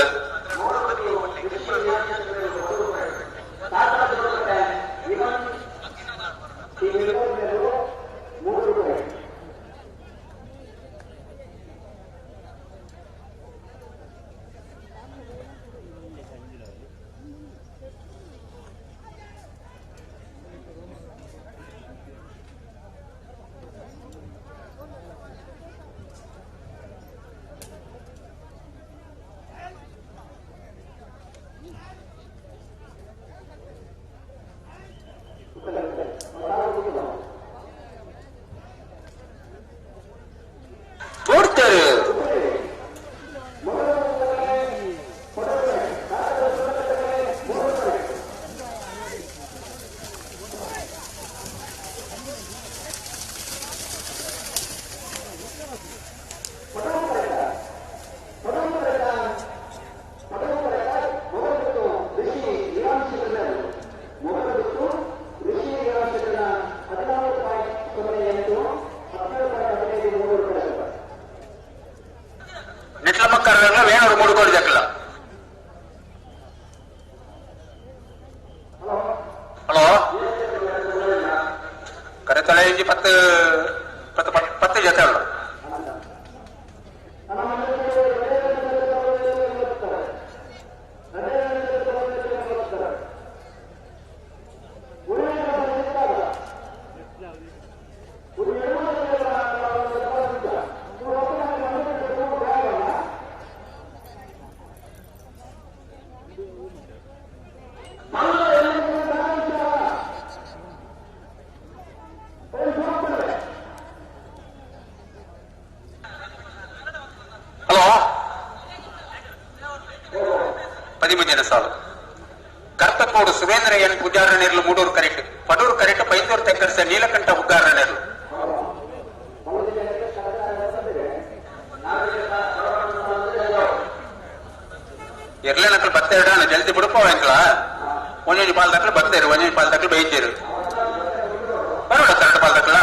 [SPEAKER 10] ಸಾಲು ಕರ್ತಕೋಡು ಸುರೇಂದ್ರ ಎನ್ Pujara ನೇರ್ಲು Moodur correct Padur correct ಪೈಂದೂರು ತೆಕ್ಕರ್ಸ Neelakantha ಹುಗ್ಗಾರ ನೇರ್ಲು. Earle ನಕಲು ಬತ್ತೆರಡು ಜಲ್ದಿ ಬಿಡುಪೋ ಎಂಕಲ ಒಂಜೊಂಜಿ ಪಾಲ್ ದಕ್ಕಲು ಬತ್ತೇರು ಒಂಜೊಂಜಿ ಪಾಲ್ ದಕ್ಕಲು ಬೈತೇರು ಬರೋಡ ಕರೆಕ್ಟ್ ಪಾಲ್ ದಕ್ಕಲ.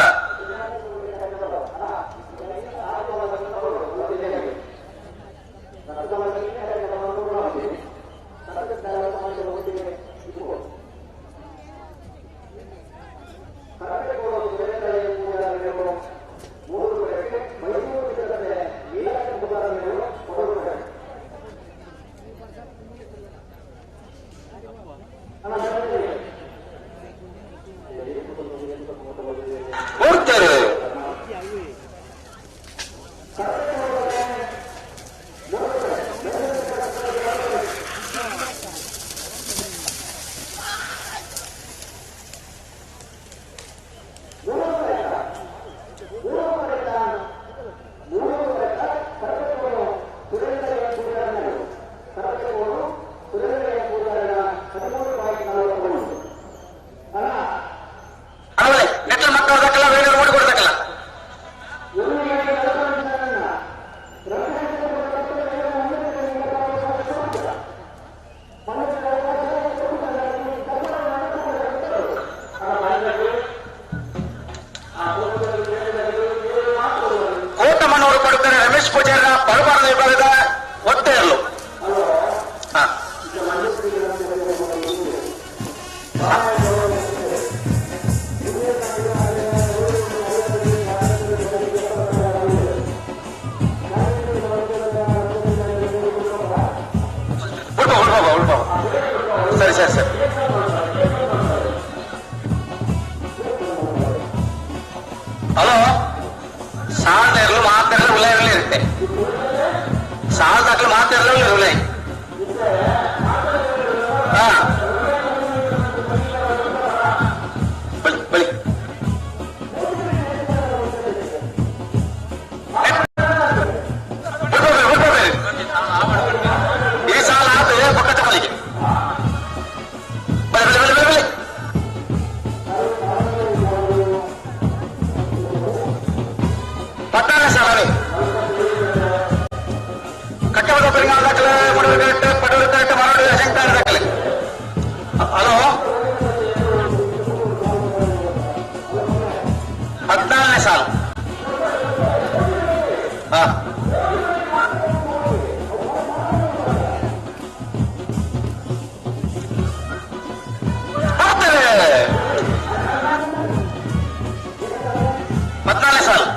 [SPEAKER 10] ಸರಿ ಸರಿ ಸರಿ. ಹಲೋ, ಸಾಲದ ಮಾತಾಡಲು ಉಲ್ಲ ಇರಲಿ ಇರುತ್ತೆ, ಸಾಲದಾಗಲೂ ಮಾತಾಡಲು ಉಲ್ಲ. ಹಾ, ಬಳಿ ಬಳಿ ಈ ಸಾಲ ಆತ ಪಕ್ಕ ತಗೊಳ್ಳಿಕ್ಕೆ. ಬಳಿ ಬಳಿ ಬಳಿ ಬಳಿ ಬಳಿ. ಪಟ್ಟಾನ ಸಾಲವೇ. ಮೂಡೂರು ಕರೆಕ್ಟ್ ಪಡೂರು ಕರೆಕ್ಟ್ ಮರೋಡಿ ಶಂಕರ ದಾಖಲೆ. ಹಲೋ 14ನೇ ಸಾಲು. ಹಾ ಹೋಗ್ತಾರೆ 14ನೇ ಸಾಲು.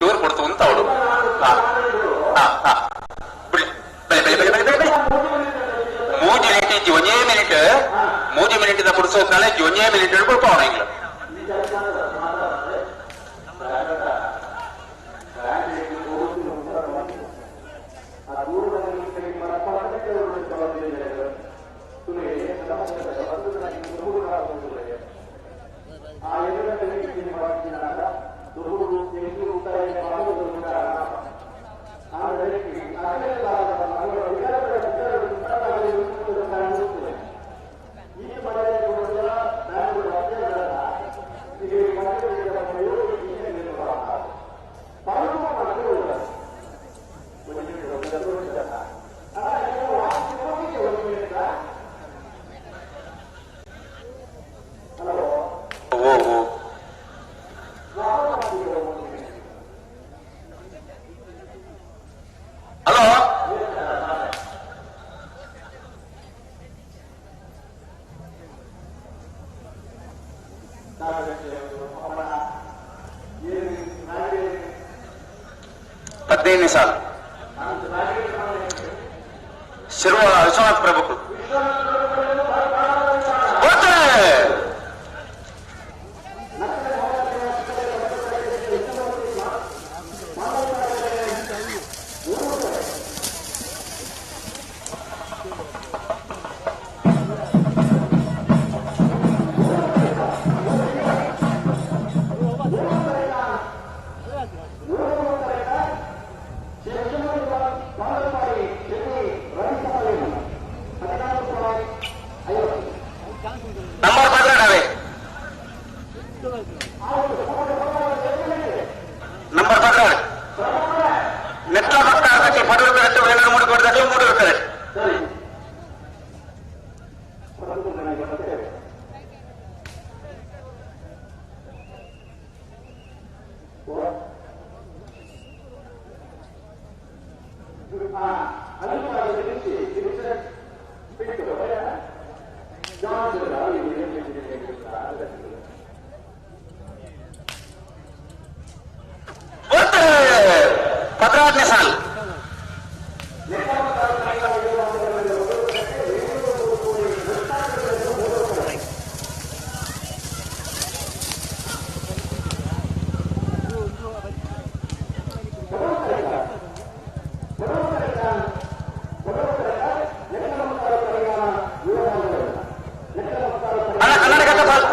[SPEAKER 10] ಇವ್ರು ಕೊಡ್ತು ಅಂತ ಅವಳು. ಬೆಳೆ ಬೆಳೆ ಬೆಳೆ ಬೆಳೆ ಬೆಳೆ ಮೂಜಿ ಮಿನಿಟ್ ಒಂದೇ ಮಿನಿಟ್ ಮೂಜಿ ಮಿನಿಟ್ ಪುಡಿಸೋದ್ನಾಲೆ ಒಂದೇ ಮಿನಿಟ್ ಕೊಡ್ಪಾವಣ ಇಂಗ್ಲ. ಹಲೋ 15ನೇ ಸಾಲು. ಶಿರುವ ವಿಶ್ವನಾಥ್ ಪ್ರಭು ಹೋಗ್ತಾರೆ. ನಂಬರ್ 12 ನಂಬರ್ 12 ನೆಟ್ಲ ಪಕ್ಕ ಅದಕ್ಕೆ ಪಡೂರು ಕರೆಕ್ಟ್ 2 3 ಕೊಡ್ದಾಗ 3 ಕರೆಕ್ಟ್. 16ನೇ ಸಾಲು. ಅಣ್ಣ ಕರ್ನಾಟಕ ಸಾಲು.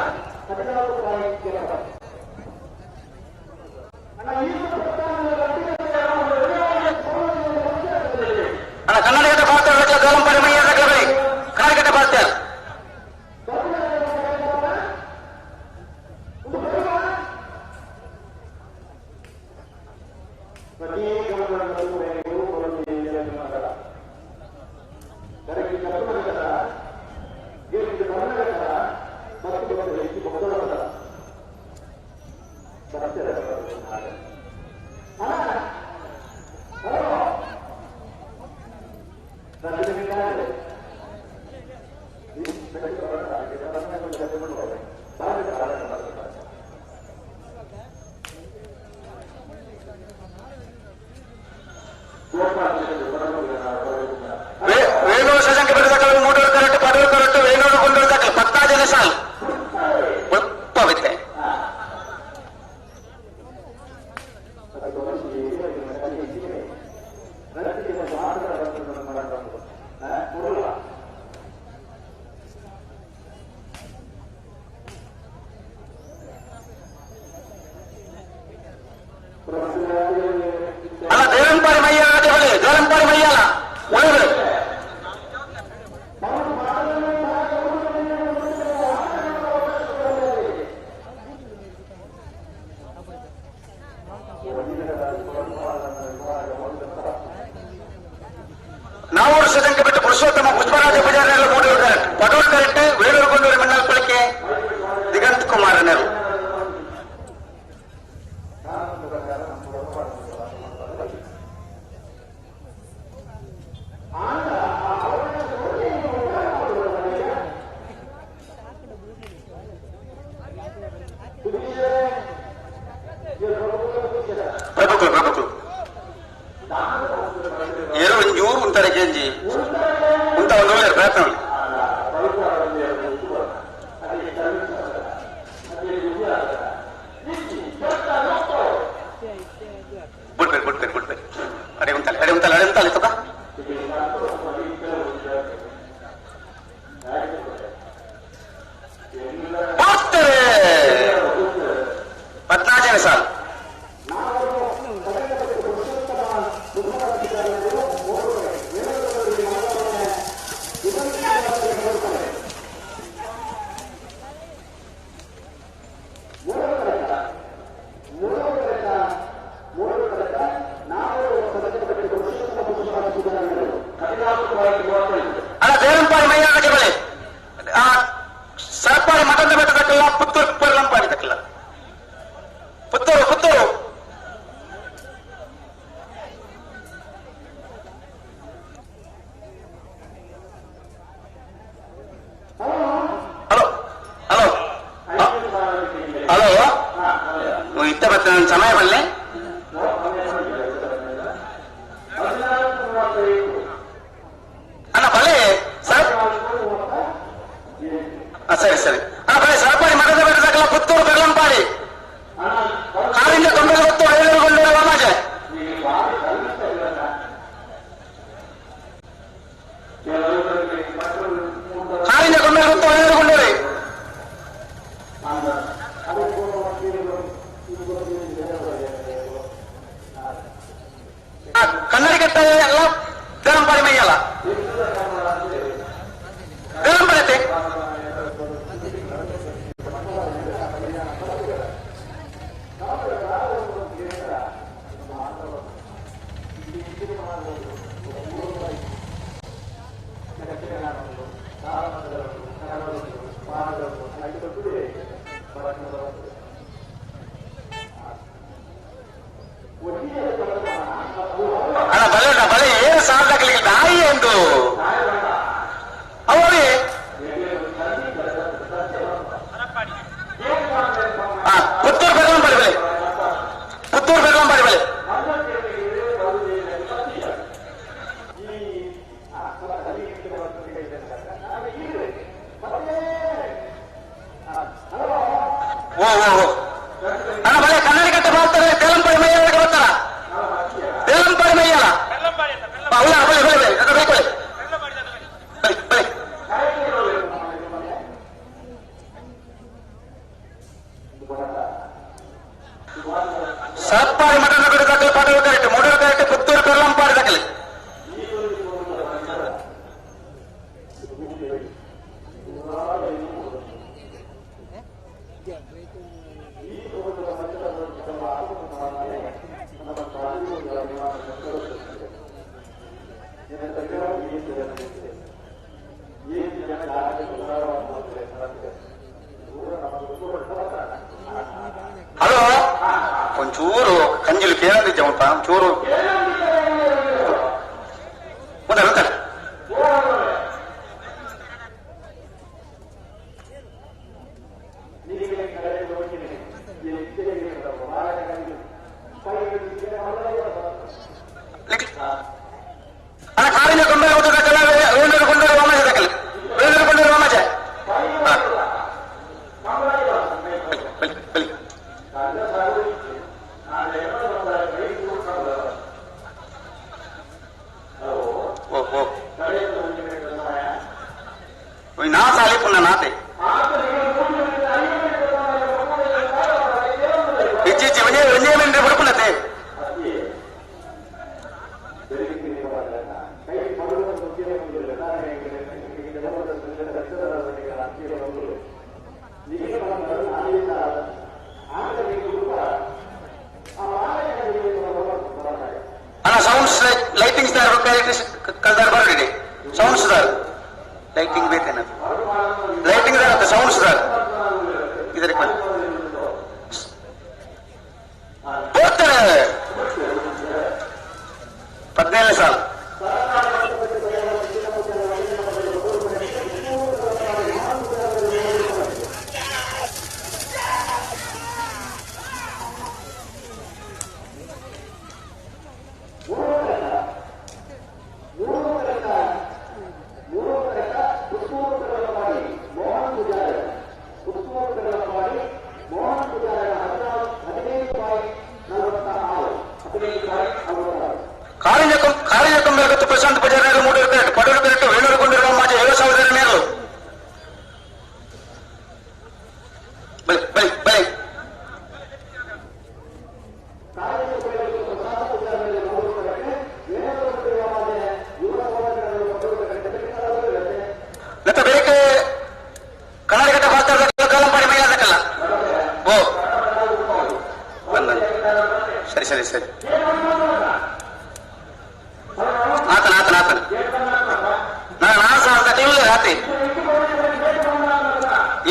[SPEAKER 10] ಅಣ್ಣ ಕರ್ನಾಟಕದ ಭಾರತ ಗೋಲಂಪಾಡಿ ಮೈಯ ಕರ್ನಾಟಕದ ಭಾರತ ವೇಣೂರು ಸಜಂಕ ಬಿಡದಕ್ಕಲು ಮೂಡೂರು ಕರೆಕ್ಟ್ ಪಡೂರು ಕರೆಕ್ಟ್ ವೇಣೂರು ಗುಂಡೂರು ದಾಖಲೆ 14 ಸಾಲು ಒಪ್ಪವಿದೆ. ಅಲ್ಲ ದೇರಂಪಾಡಿ ಮೈಯಾಲ ದೇರಂಪಾಡಿ ಮೈಯಾಲ ಒಳಗಡೆ ನಾವು ಸದಂಕ ಬಿಟ್ಟು ಪುರುಷೋತ್ತಮ ಪುಷ್ಪರಾಜ ಪೂಜಾರಿ ಮೂಡೂರು ಕರೆಕ್ಟ್ ಪಡೂರು ಕರೆಕ್ಟ್ ವೇಣೂರು ಗೊಂಡೂರು ಮಣ್ಣಲ್ ಪಳಿಕೆ ದಿಗಂತ್ ಕುಮಾರ್ ನೆರು. ಪ್ರಭುಕುಲು ಪ್ರಭುಕುಲು ಏರೋ ಒಂಜೂರು ಉಂತಾರೆ ಕೇಂಜಿ ಉಂತ ಒಂದು ಒಳ್ಳೆ ಪ್ರಯತ್ನ ಬಿಡ್ಬೇಡಿ ಬಿಡ್ಬೇಡಿ ಬಿಡ್ಬೇಡಿ ಅಡೆ ಉಂತಲೆ ಅಡೆ ಉಂತಲೆ ಅಡೆ ಉಂತಲೆ ತಗ ಬರ್ತಾರೆ 14 ಜನ ಸಾಲು. ಅಲ್ಲ ದೇರಂಪಾಡಿ ಮೈಯಾಗ ಬಳೆ ಆ ಸರಪಾಡಿ ಮಠದ ಬೆಟ್ಟ ತಕ್ಕಲ್ಲ ಪುತ್ತೂರು ಪರ್ಲಂಪಾಡಿ ತಕ್ಕಲ್ಲ Puttur Puttur hello hello hello ಇತ್ತ ಬತ್ತ ನನ್ನ ಸಮಯ ಬಲ್ಲೆ ಅಣ್ಣ ಬಲೆ ಸರ್ ಸರಿ ಸರಿ ಅಣ್ಣ ಬಲೆ ಸರಪಾಡಿ ಮಠದ ಬೆಟ್ಟ ತಕ್ಕಲ್ಲ ಪುತ್ತೂರು ಬೆರ್ಲಂಪಾಡಿ ಕಾರಿಂದ ಕೊಂಡಲು ಹೊತ್ತು ಐನೂರು ಗೊಂಡೂರು ವಾಮಾಜೆ ಕಾರಿಂದ ಕೊಂಡಲು ಹೊತ್ತು ಐನೂರು ಗೊಂಡೂರಿ ಕನ್ನಡಿಗಟ್ಟ ಎಲ್ಲ ದೇರಂಪಾಡಿ ಮೈಯಲ್ಲ ದೇರಂಪಾಡಿ ಅಣ್ಣ ಬಲೆ ಅಣ್ಣ ಬಲೆ ಏನು ಸಾಲದಾಗಲಿ ನಾಯಿ ಎಂದು ಅವರೇ ಪುತ್ತೂರು ಬೆರ್ಲಂಪಾಡಿ ಬಲೆ ಪುತ್ತೂರು ಬೆರ್ಲಂಪಾಡಿ ಬಲೆ ಓ ಓ ಓ ಅಣ್ಣ ಬಲೆ ಕನ್ನಡಿಗಟ್ಟ ಬರ್ತಾರೆ ತೇಲಂಪಾಡಿ ಮೈಯಾಗ ಬರ್ತಾರ ದೇವಂಪಾಡಿ ಮೈಯಲ್ಲ ಉಳ್ಳ ಬಲೆ ಬಲೆ ಬಲೆ ಅದು ಬೇಕು ಬಲೆ ಬಲೆ ಬಲೆ ಸರಪಾಡಿ ಮಠದ ಬಿಡು ದಾಖಲೆ ಪಾಠ ಕರೆಕ್ಟ್ ಮೂಡೂರು ಕರೆಕ್ಟ್ ಪುತ್ತೂರು ಪೆರ್ಲಂಪಾಡಿ ದಾಖಲೆ ಹಲೋ ಒಂಚೂರು ಕಂಜಿಲು ಕೇಳಂದಿದ್ದೆ ಉಂಟಾ ಒಂಚೂರು ಮುಂದೆ ಬರ್ತಾರೆ. ಅಣ್ಣ ಕಾರಿನ ಕೊಂಬೆ ಊಟದಕ್ಕಲ್ಲ ವೇಣೂರು ಕೊಂಡೂರು ವಾಮಾಜದಕ್ಕಲ್ಲ ವೇಣೂರು ಕೊಂಡೂರು ವಾಮಾಜ ಬಲಿ ಬಲಿ ಓ ಓ ನಾ ಸಾಲಿ ಪುಣ್ಣ ನಾತೆ ಇಜ್ಜಿ ಒಂಜೇ ಒಂಜೇ ಮಿನಿಟ್ ಬಿಡ್ಪುನತೆ ಅಣ್ಣ ಸೌಂಡ್ಸ್ ಲೈಟಿಂಗ್ಸ್ ದಾರ್ ಕಲ್ದಾರ್ ಬರಡಿ ಸೌಂಡ್ಸ್ ದಾರ್ ಲೈಟಿಂಗ್ ಬೇಕೇನ ಲೈಟಿಂಗ್ ದಾರ್ ಸೌಂಡ್ಸ್ ದಾರ್ ಇದಕ್ಕೆ ಬನ್ನಿ ಹೋಗ್ತಾರೆ 17 ಸಾಲ ಕಾರಿಂಜ ಪ್ರಶಾಂತ್ ಪೂಜಾರಿ ಮೂಡೂರು ಕರೆಕ್ಟ್ ಪಡೂರು ಕರೆಕ್ಟ್ ವೇಣೂರು ಕೊಂಡಿರುವ ಮಾಜಿ ಏಳು ಸಾವಿರ ಮೇಲು ಬಲಿ ಬಲಿ ಬಲಿ ಮತ್ತೆ ಬೇರೆ ಕರ್ನಾಟಕ ಭಾರತದ ಕಲಂಪಾಡಿ ಮೈಲಾದಕ್ಕಲ್ಲ ಓ ಬಂದ ಸರಿ ಸರಿ ಸರಿ ಆತನ ಆತನ ಆತನ ನಾನು ಸಾವಿರದ ಇಲ್ಲ ರಾತ್ರಿ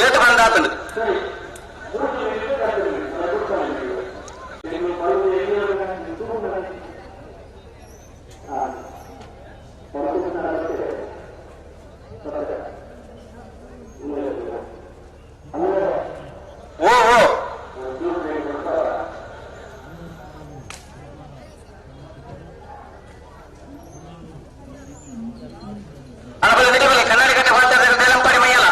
[SPEAKER 10] ಏಟು ಬಂದ ಆತನ ಓ ಓ ಕನ್ನಡಿಗಟ್ಟೆ ಭಾರತದ ದೇಲಂಪಾಡಿ ಮೈಯಲ್ಲ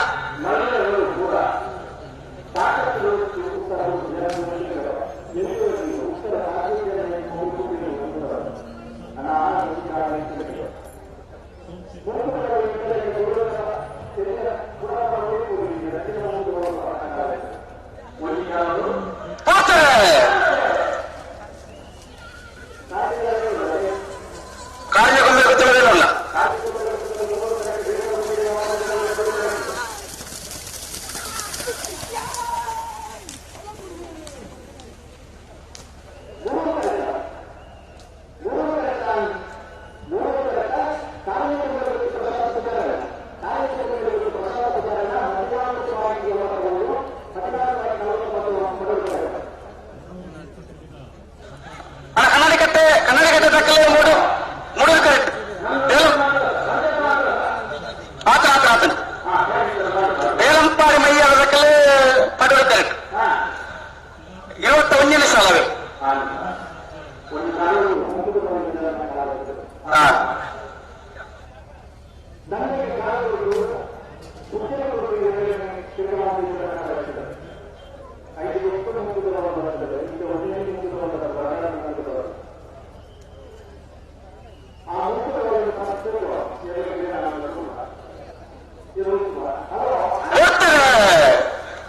[SPEAKER 10] ಕಾರ್ಯಕ್ರಮ ಗೊತ್ತಿರೋದಿಲ್ಲ. ಕನ್ನಡಿಗಟ್ಟೆ ತಕ್ಕಲೆ ಮೂಡು ಮೂಡು ಕರೆಕ್ಟ್ ಆತ ಆತ ಆತನ ಬೇಲಂಪಾಡಿ ಮೈಯಾದ ತಕ್ಕಲೆ ಪಡೂರು ಕರೆಕ್ಟ್ 21 ಸಾಲವೇ. ಹಾ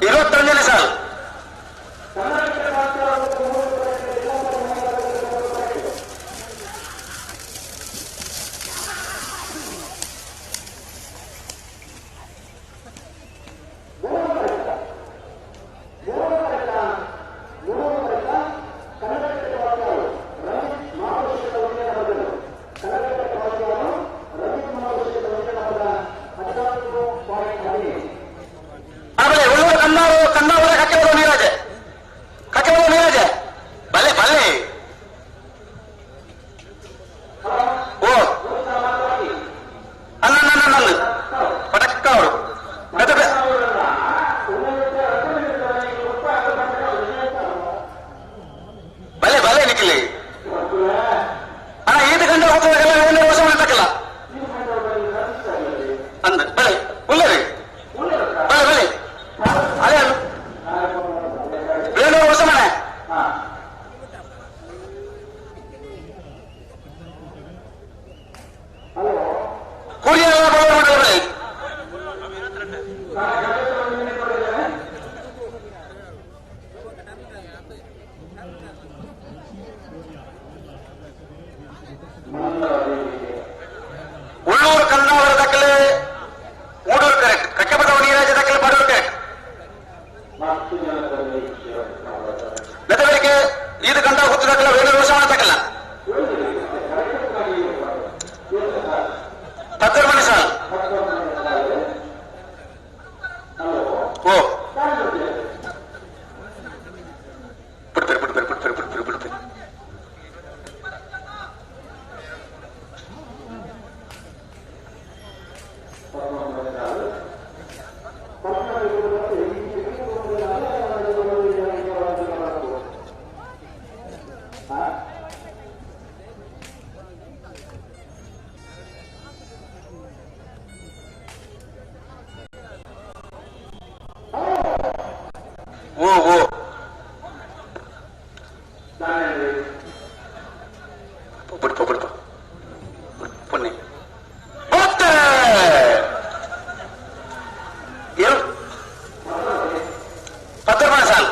[SPEAKER 10] 21 ಸಾಲ. ಉಳ್ಳೂರು ಕನ್ನಾವರ ದಾಖಲೆ ಮೂಡೂರು ಕರೆಕ್ಟ್ ಕಟ್ಟಪದವ ನೀರಾಜ ದಾಖಲೆ ಪಡೂರು ಕರೆಕ್ಟ್ ಮೆತವರಿಗೆ ಈದು ಗಂಟ ಹುತ್ತು ದಾಖಲೆ ವೇಣೂರು ವರ್ಷ ದಾಖಲ ಪತ್ತರ ಮಣಿ ಸಾಲ್ ಓ ಬಿಡ್ಬೇಡಿ ಬಿಡ್ಬೇಡಿ ಬಿಡ್ಬೇಡಿ ಬಿಡ್ಬೇಡಿ ಬಿಡ್ಬೇಡಿ. ಓ ಓ ಬಿಡ್ಪ ಬಿಡ್ಪ ಪುಣ್ಯ ಏನು ಪತ್ತು ರೂಪಾಯಿ ಸಾಲು.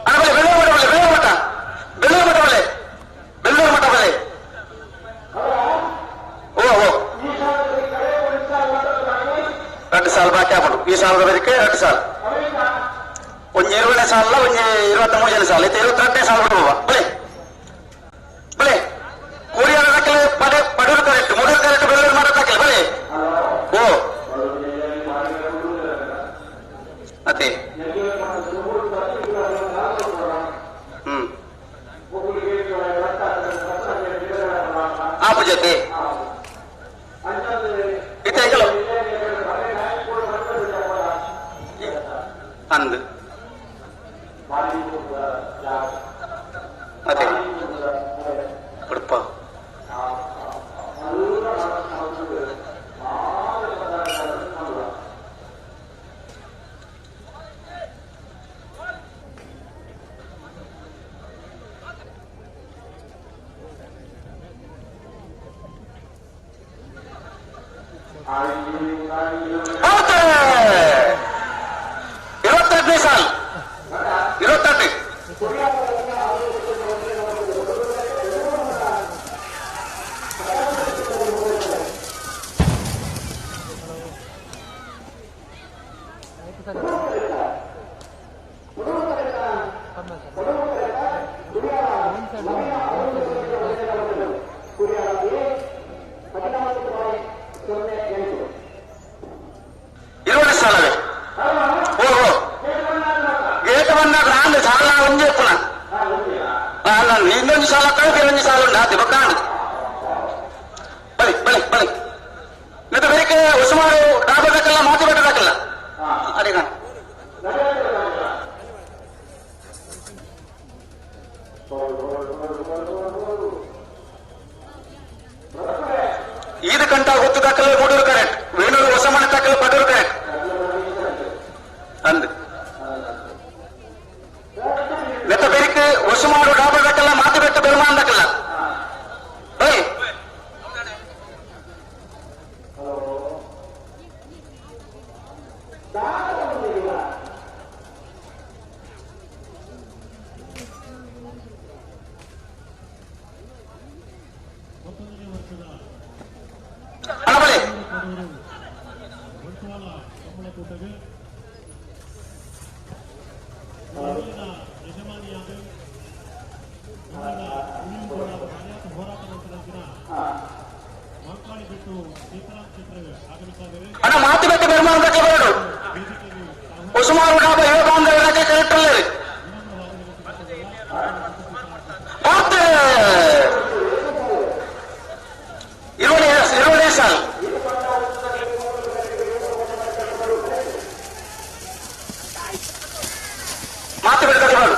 [SPEAKER 10] ಅಣ್ಣ ಬಲೆ ಬೆಳ್ಳೂರು ಮಠ ಬಲೆ ಬೆಳ್ಳೂರು ಮಠ ಬಲೆ ಬೆಳ್ಳೂರು ಮಠ ಬಲೆ ಬೆಳ್ಳೂರು ಮಠ ಬಲೆ. ಓ ಓ 2 ಸಾಲ ಬಾಕಿ ಆಗ್ಬಿಡು. ಈ ಸಾಲದ ಬದಕ್ಕೆ 2 ಸಾಲ ಒಂಜಿ 20ನೇ ಸಾಲ ಒಂಜಿ 23ನೇ ಸಾಲ ಇತ್ತು 22ನೇ ಸಾಲ ಬಿಡುವ ಬಲೆ ಬಲೆ ಕೋರಿಯಾರ ದಾಖಲೆ ಪಡೆ ಪಡೂರು ಕರೆಕ್ಟ್ ಮೂಡೂರು ಕರೆಕ್ಟ್ ಬೆಳ್ಳೂರು ಮಠ ದಾಖಲೆ ಬಲೆ. ಓ ಅದೇ ಆ ಪೂಜೆ ಇತ್ತೆ ಅಂದು ಅದೇ ಬಿಡಪ್ಪ. 28ನೇ ಸಾಲ್ 28. ಇರುವನೇ ಸಾಲವೇ. ಓಹೋ ಗೇಟ್ ಬಂದಾಗ ನಾನು ಸಾಲ ಒಂದೇ ಪುನಃ ನಾನು ಇನ್ನೊಂದು ಸಾಲ ಕಳೆದು ಇನ್ನೊಂದು ಸಾಲ ಉಂಟು ಅದು ಬಕ್ಕಾಂಡು ಬಳಿ ಬಳಿ ಬಳಿ ಮತ್ತೆ ಬೇರೆ ಸುಮಾರು ಡಾಬಾದಕ್ಕೆಲ್ಲ ಮಾತು ಬೆಟ್ಟದಕ್ಕೆಲ್ಲ ಅದೇ ನಾನು ಈದು ಕಂಟ ಹೊತ್ತು ದಾಖಲೆ ಮೂಡೂರು ಕರೆಕ್ಟ್ ವೇಣೂರು ಹೊಸಮನೆ ದಾಖಲೆ ಪಡೂರು ಕರೆಕ್ಟ್ ಅಂದು ಮೆತ್ತ ಬೆರಿಕೆ ಹೊಸಮಾಡು ಡಾಬಾ ದಾಖಲ ಮಾತು ಬೆಟ್ಟ ಬೆಲ್ಮಾನ್ ದಾಖಲ ಬೈ ಅಣ್ಣ ಬಳಿ
[SPEAKER 1] ಬಂಟ್ವಾಳ ಕಂಬಳ ಕೂಟಗೆ ಮೊದಲಿನ ಯಜಮಾನಿಯಾದ ನಮ್ಮ ಉಳಿಯುವುಗಳ ಹೋರಾಟ ನಂತರ ಮಾಂಕಾಳಿ ಬಿಟ್ಟು ಸೀತಾರಾಮ್ ಕ್ಷೇತ್ರಕ್ಕೆ ಆಗಮಿಸಿದ್ದಾರೆ.
[SPEAKER 10] ಅಣ್ಣ ಮಾತು ಬೆಟ್ಟ ಬೆಲ್ಮಾನ್ ದಾಖಲೆ ಬರೋಡು ಹೊಸಮಾರು ಡಾಬಾ ಯೋಗ ಅಂದ್ರೆ ಕರೆಕ್ಟ್ ಅಲ್ಲ ರೀ. ಮತ್ತೆ ಇರುವನೇ ಸಾಲ ಮಾತು ಬಿಡ್ತಾರೆ ಬಾಳು.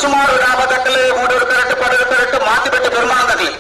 [SPEAKER 10] ಸುಮಾರು ಲಾಭದಕ್ಕಲೆ ಮೂಡೂರು ಕರೆಕ್ಟ್ ಪಡೂರು ಕರೆಕ್ಟ್ ಮಾತಿ ಬಿಟ್ಟು ಪೆರುಮಾನದಕ್ಕಲೆ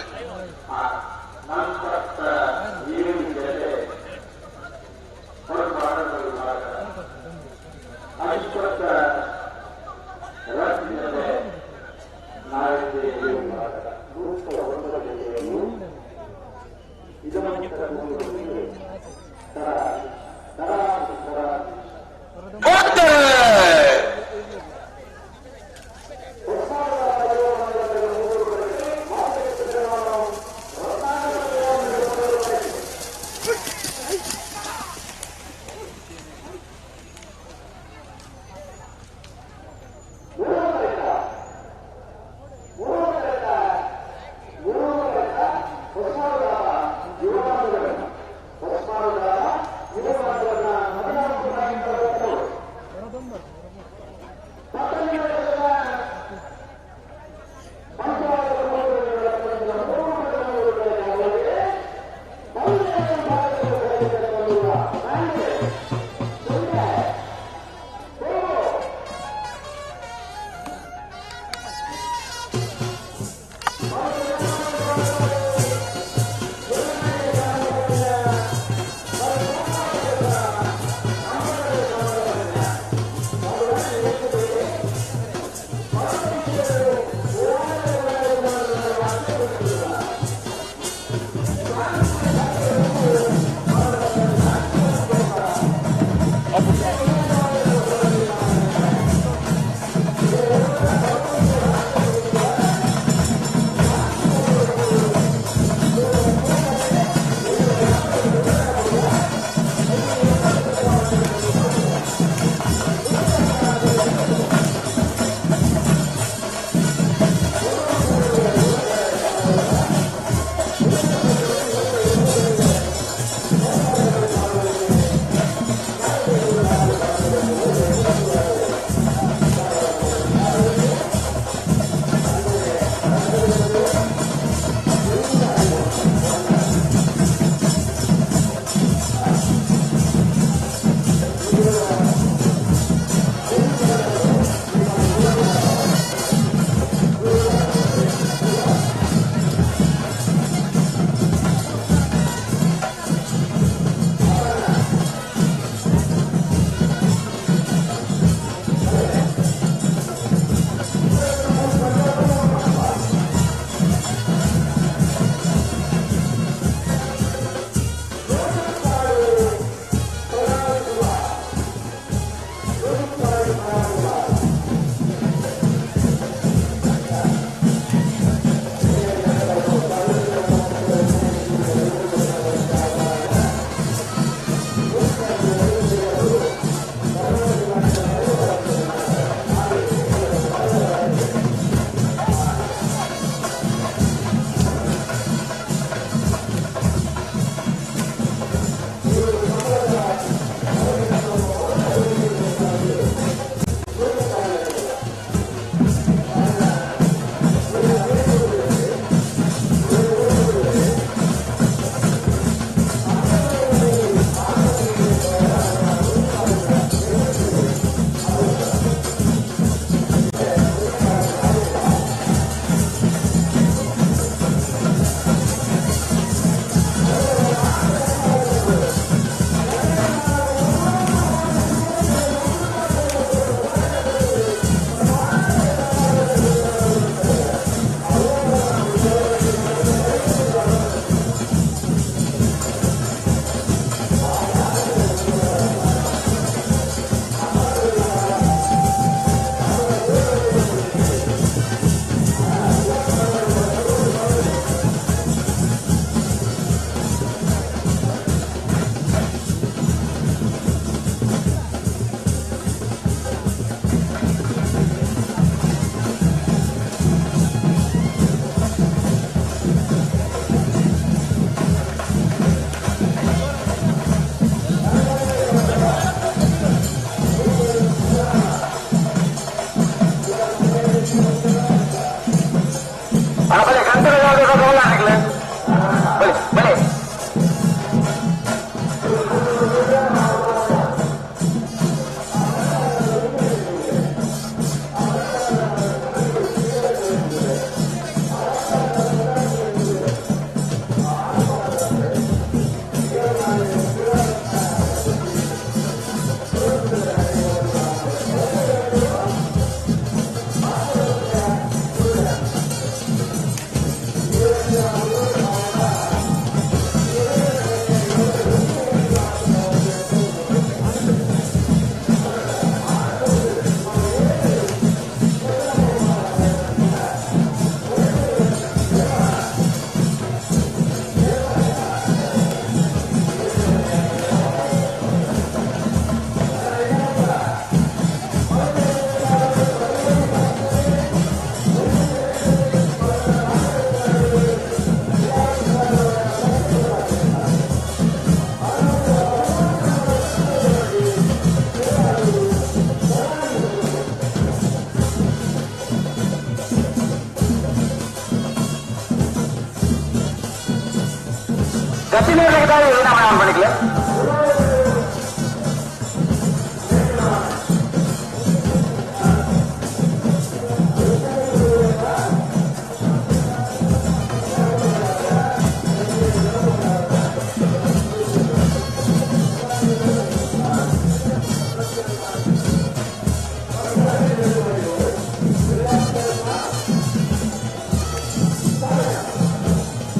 [SPEAKER 10] ಪಣಿಕ್ಲೆ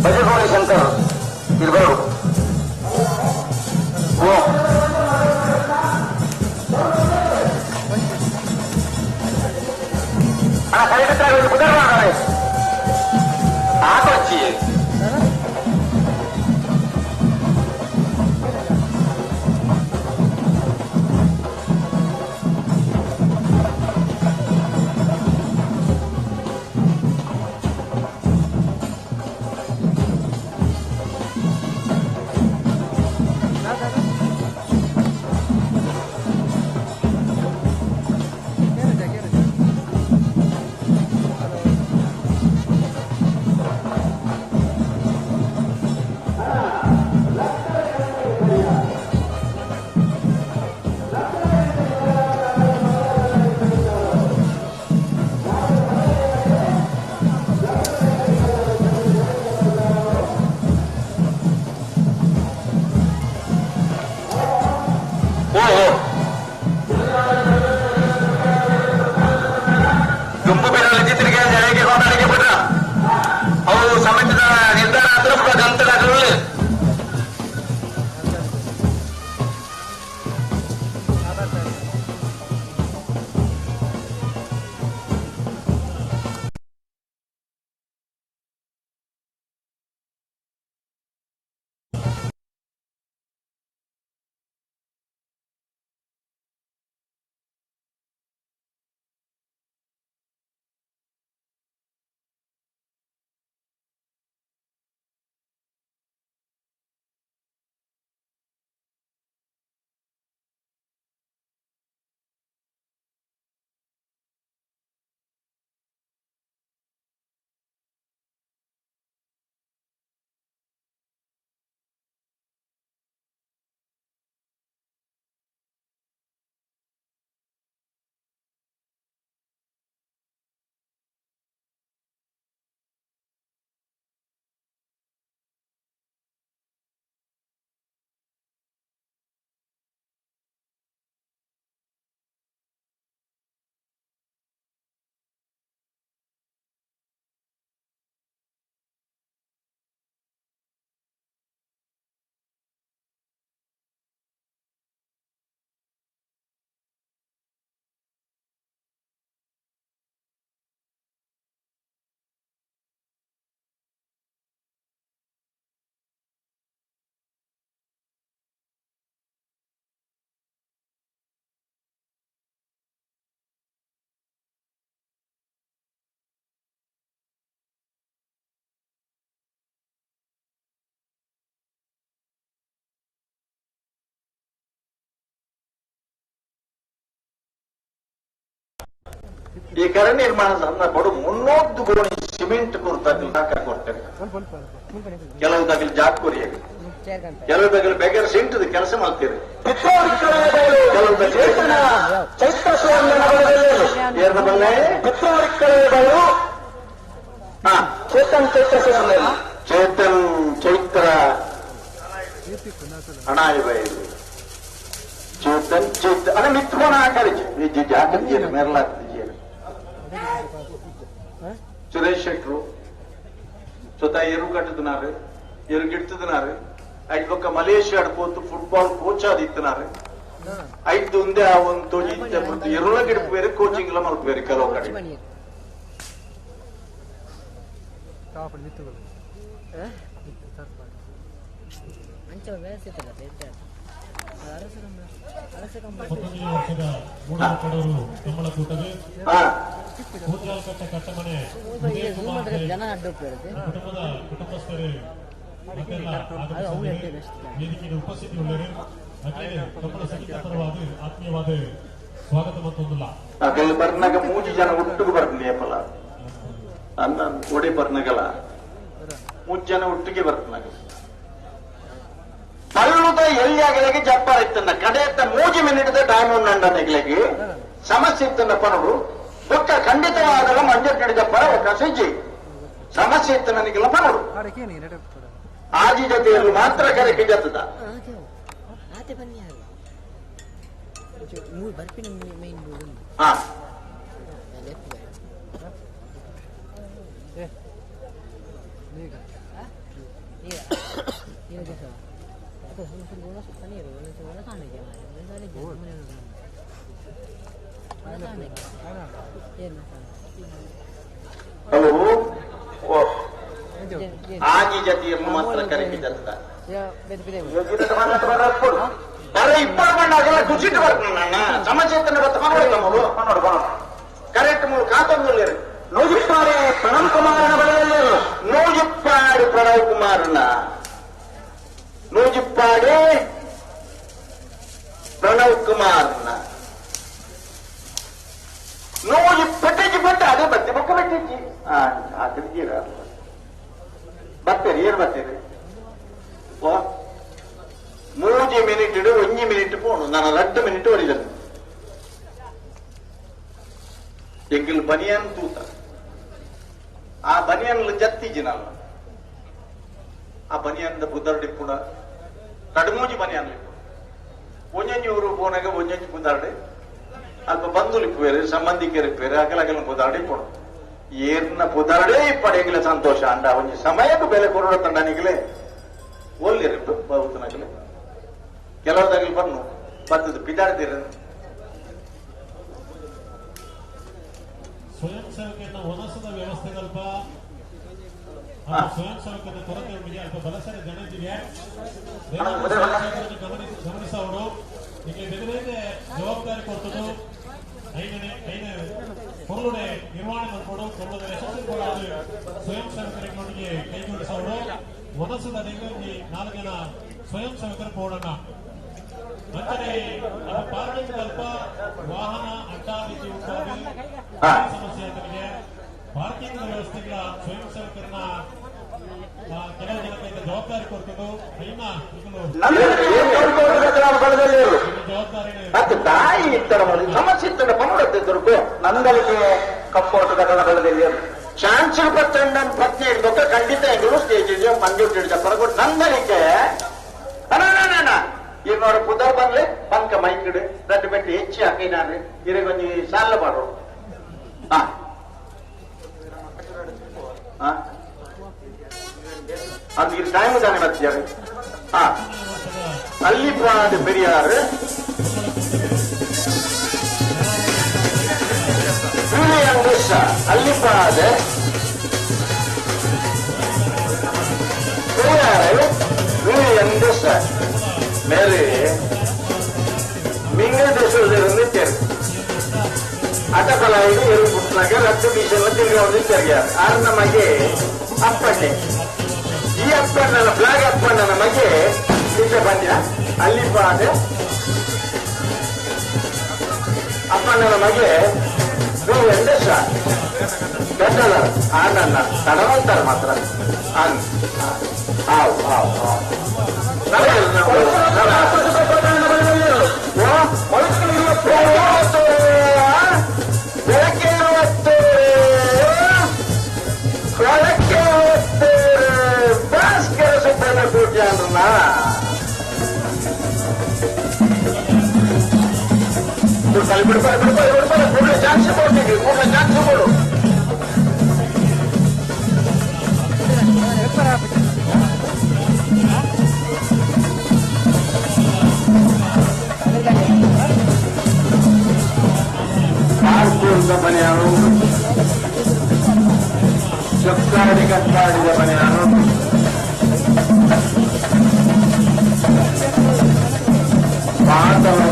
[SPEAKER 10] ಬಜಗೋಳಿ ಶಂಕರ್ ಇರ್ಬೋದು. ಓ ಅಣ್ಣ ಕೈ ಕುದರ್ ಮಾಡ್ತಾರೆ ಆಟೋ ಹಚ್ಚಿ. ದುಂಬು ಬೇರೆ ಚಿತ್ರಿಗೆ ಜಯಗೆ ಕೊಂಡಾಡಿಗೆ ಬಿಟ್ರ ಅವು ಸಮಿತಿದ ನಿರ್ಧಾರ ಆದ್ರೆ ಗಂತದಾಗಲಿ. ಈ ಕರೆ ನಿರ್ಮಾಣ ಸಂದರ್ಭ ಮುನ್ನೂರು ಗೋಣಿ ಸಿಮೆಂಟ್ ಕೊಡ್ತಾರೆ, ಕೊಡ್ತಾರೆ. ಕೆಲವು ತಗಲಿ ಜಾಕ್ ಕೊರಿಯ, ಕೆಲವು ತಗಲಿ ಬೇಕಾದ್ರೆ ಸಿಂಟದ ಕೆಲಸ ಮಾಡ್ತೀರಿ. ಕೆಲವು ಚೇತನ್ ಚೇತನ್ ಚೈತ್ರ ಅಣ ಚೇತನ್ ಚೈತ್ರ ಅಣ್ಣ ಮಿತ್ಕೋಣ ಹಾಕರಿ ಜಾಕರಿ ಮೇರ್ಲಾಗ್ತದೆ. ಸುರೇಶ್ ಶೆಟ್ರು ಸ್ವತಃ ಎರು ಕಟ್ಟುತ್ತಿದ್ದಾರೆ, ಎರು ಗಿಡ್ತಿದ್ದಾರೆ. ಐದು ಪಕ್ಕ ಮಲೇಷ್ಯಾ ಪೋತು ಫುಟ್ಬಾಲ್ ಕೋಚ್ ಆದಿತ್ತಿನಾರೆ. ಐದು ಒಂದೇ ಆ ಒಂದು ತೋಜಿ ಎರುಳ ಗಿಡపు ಬೇರೆ ಕೋಚಿಂಗ್ ಎಲ್ಲ ಮಲ್ಪ ಬೇರೆ ಕೆಲವು ಕಡೆ.
[SPEAKER 1] ಕುಟುಂಬದ ಕುಟುಂಬಸ್ಥರು ಉಪಸ್ಥಿತಿ ಉಳ್ಳರು ಕಮ್ಮಳ ಸಂಗೀತ ಪರವಾದ ಆತ್ಮೀಯವಾದ ಸ್ವಾಗತ ಮತ್ತೊಂದಿಲ್ಲ.
[SPEAKER 4] ಬರ್ನಾಗ ಮೂಜಿ ಜನ ಒಟ್ಟಿಗೆ ಬರ್ತೀನಿ ಅಪ್ಪಲ ಅನ್ನ ಒಡೆ ಬರ್ನಾಗಲ್ಲ, ಮೂರು ಜನ ಒಟ್ಟಿಗೆ ಬರ್ತಾಗ. ಪೂರ ಎಲ್ಲಿಯಾಗಲಿಗೆ ಜಪ್ಪಾರ ಇತ್ತನ್ನ ಕಡೆಯತ್ತ ಮೂಜಿ ಮಿನಿಟ್ ಟೈಮ್ ಉಂಡನೆಗ್ಲಿಗೆ ಸಮಸ್ಯೆ ಇತ್ತನ್ನ ಪನೋಡು ಬೊಕ್ಕ ಖಂಡಿತವಾದಲ್ಲ ಮಂಜು ಜಪ್ಪಾರ ಅವಕಾಶ ಇಜ್ಜಿ ಸಮಸ್ಯೆ ಇತ್ತು ನನಗೆಲ್ಲ ಪನೋಡು ಆಜಿ ಜೊತೆಯಲ್ಲಿ ಮಾತ್ರ ಕರೆಕ್ಕೆ ಜತ್ತದ ಹಾ ಹಲೋ ಆಜಿ ಜತಿಯನ್ನು ಮಾತ್ರ ಕರೆಕ್ಕೆ ಜತ್ತದ ಬರ ಇಬ್ಬರು ಬಣ್ಣ ಖುಷಿಟ್ಟು ಬರ್ತೀನಿ ನನ್ನ ಸಮಸ್ಯೆ ಕರೆಕ್ಟ್ ಮೂರು ಕಾತೊಂದು ನೂಜಿಪ್ಪಾಡಿ ಪ್ರಣವ್ ಕುಮಾರನ ಬಳಿಯಲ್ಲಿ ನೂಜಿಪ್ಪಾಡಿ ಪ್ರಣವ್ ಕುಮಾರನ ನೂಜಿಪ್ಪಾಡಿ ಪ್ರಣವ್ ಕುಮಾರ್ನ ನೂಜಿ ಪೆಟ್ಟಿಜಿ ಪಟ್ಟ ಅದೇ ಬತ್ತಿ ಬೊಕ್ಕ ಬೆಟ್ಟಿಜ್ಜಿ ಆ ಬರ್ತೀರಿ ಏನ್ ಬರ್ತೀರಿ ಓ ಮೂಜಿ ಮಿನಿಟ್ ಇಡು ಒಂಜಿ ಮಿನಿಟ್ ಪೋಣು ನಾನು 2 ಮಿನಿಟ್ ಒರಿದನು ಎಂಗಿಲ್ ಬನಿಯನ್ ತೂತ ಆ ಬನಿಯನ್ ಜತ್ತಿಜಿ ನಾನು ಆ ಬನಿಯನ್ ಬುದ್ಧರ್ಡಿ ಪುಣ ಕಡುಮೂಜಿ ಬನಿಯನ್ ಒಂಜೊಂಜಿ ಊರು ಪೋನಾಗ ಒಂಜೊಂಜಿ ಬುದ್ದಾರ್ಡಿ ಅಲ್ಪ ಬಂಧುಲಿಪ್ಪುವೇರು ಸಂಬಂಧಿಕರಿಪ್ಪೇರು ಅಗಲಗಲ ಬುದ್ದಾರ್ಡಿ ಪೋಣು ಏರ್ನ ಬುದ್ದಾರ್ಡೇ ಇಪ್ಪಡೆ ಎಂಗಿಲ ಸಂತೋಷ ಅಂಡ ಒಂಜಿ ಸಮಯಕ್ಕೂ ಬೆಲೆ ಕೊರಡ ತಂಡನಿಗಲೇ ಒಲ್ಲಿರಿ ಬಹುತನಾಗಲೇ ಕೆಲವದಾಗಲಿ ಬನ್ನು ಬರ್ತದೆ ಪಿದಾಡ್ತೀರ
[SPEAKER 1] ಸ್ವಯಂ ಸೇವಕರನ್ನ ವನಸದ ವ್ಯವಸ್ಥೆಗಲ್ಪ ಸ್ವಯಂ ಸೇವಕರ ಕೊರತೆ ಉಂಡಿಗೆ ಅಲ್ಪ ಬಲಸರಿ ಗಣಿತಿಗೆ ಗಮನಿಸವರು ಈಗ ಬೇರೆ ಬೇರೆ ಜವಾಬ್ದಾರಿ ಕೊಡ್ತದ್ದು ಐದನೇ ಐದನೇ ಕೊರಳುಡೆ ನಿರ್ವಹಣೆ ಮಾಡಿಕೊಡು ಕೊರಳುಡೆ ಯಶಸ್ವಿ ಸ್ವಯಂ ಸೇವಕರಿಗೆ ಕೈಜೋಡಿಸವರು ವನಸದ ಅಡಿಗೆ 4 ಜನ ಸ್ವಯಂ ಸೇವಕರು ಪೋಡೋಣ. ಅಂತಾನೆ ಪಾರ್ಕಿಂಗ್ ಅಲ್ಪ ವಾಹನ ಅಡ್ಡಾದಿತಿ ಉಂಟಾಗಿ ಸಮಸ್ಯೆ ಆತನಿಗೆ ಪಾರ್ಕಿಂಗ್ ವ್ಯವಸ್ಥೆಗಳ ಸ್ವಯಂ ಸೇವಕರನ್ನ ಕೆಲವು ಜನಕ್ಕೆ ಜವಾಬ್ದಾರಿ ಕೊಡ್ತದ್ದು
[SPEAKER 4] ಜವಾಬ್ದಾರಿ ತಾಯಿ ಇತ್ತರ ಸಮಸ್ಯೆ ಇತ್ತಡ ಪನ್ನೊಡತ್ತಿದ್ದರು ನಂದಲಿಗೆ ಕಪ್ಪೋಟದ ಬಲದಲ್ಲಿ ಚಾನ್ಸಲ್ ಪತ್ತಂಡ ಪತ್ನಿ ಹಿಡ್ಬೇಕ ಖಂಡಿತ ಎಂಗಳು ಸ್ಟೇಜ್ ಮಂಜು ಹಿಡಿದ ಪರಗೊಟ್ಟು ನಂದಲಿಕೆ ಈಗ ನೋಡು ಪುದರ್ ಬರ್ಲಿ ಪಂಕ ಮೈಕಿಡು ದಡ್ಡ ಬೆಟ್ಟಿ ಹೆಚ್ಚಿ ಹಾಕಿ ನಾನು ಇರಗೊಂಜಿ ಸಾಲ ಬಾಡು ಅದು ಇದು ಟೈಮ್ ತಾನೆ ಬರ್ತೀಯ ಹಾ ಅಲ್ಲಿ ಪೆರಿಯಾರು ಅಲ್ಲಿಪಾದ பெரியாரு மேலே மிங்க ದೇಶದಲ್ಲಿ ತೆರೆ ಅಟಕಲಾಯಿದು ಎರು ಪುಟ್ನಾಗ ರಟ್ಟು ಬೀಸಲ್ಲ ತಿರ್ಗ ಒಂದು ತೆರೆಗ್ಯಾರ ಆರ್ ನಮಗೆ ಅಪ್ಪಣ್ಣೆ ಈ ಅಪ್ಪಣ್ಣನ ಫ್ಲಾಗ್ ಅಪ್ಪಣ್ಣನ ಮಗೆ ಇದ್ದ ಪಂದ್ಯ ಅಲ್ಲಿಪಾದ ಅಪ್ಪಣ್ಣನ ಮಗೆ ಗಡ್ಡಲ ಆನನ್ನ ತಡವಂತಾರೆ ಮಾತ್ರ ಆನ್ ಆವ್ ಆವ್ ಆವ್ ಬೆಳಗ್ಗೆ ಕೊಳಕ್ಕೆ ಭಾಸ್ಕರ ಸುಬ್ಬಣ್ಣ ಕೋಟಿ ಅಂದ್ರಲ್ಲ ಬಿಡ್ಬಾರ ಬಿಡ್ಬಾರ ಬಿಡ್ಬಾರ ಕೂಡಲೇ ಚಾನ್ಸ್ ಕೊಡ್ತೀವಿ ಕೂಡಲೇ ಚಾನ್ಸ್ ಕೊಡು. ಪಾರ್ಕೂರ್ದ ಮನೆಯವರು ಚೊಕ್ಕಾಡಿ ಕಟ್ಟಾಡಿದ ಮನೆಯವರು ಮಾತನ್ನು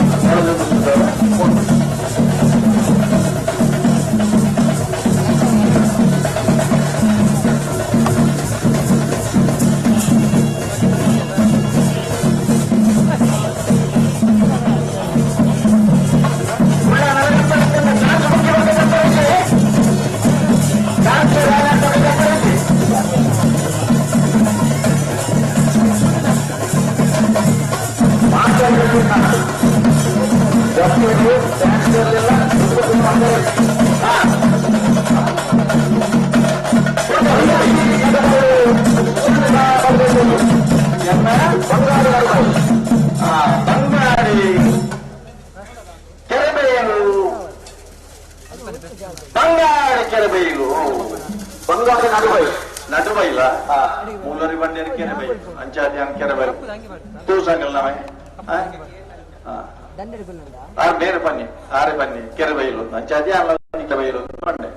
[SPEAKER 4] ಬಂಗಾರಿ ಕೆರೆಬೈಲು ಬಂಗಾರ ಕೆರೆಬೈಲು ಬಂಗಾರ ನಡುಬೈಲು ನಡುಬೈಲ ಮೂಲರಿ ಬಂಡೇರು ಕೆರೆಬೈಲು ಅಂಚಾದಿ ಕೆರೆಬೈಲು ತೂಸಂಗಲ್ ನಾವೇ ಆರು ಬೇರೆ ಬನ್ನಿ ಆರೆ ಬನ್ನಿ ಕೆರೆಬೈಲು ಅಂಚಾದಿ ಅಲ್ಲ ಬೈಲು ಬಂಡೆ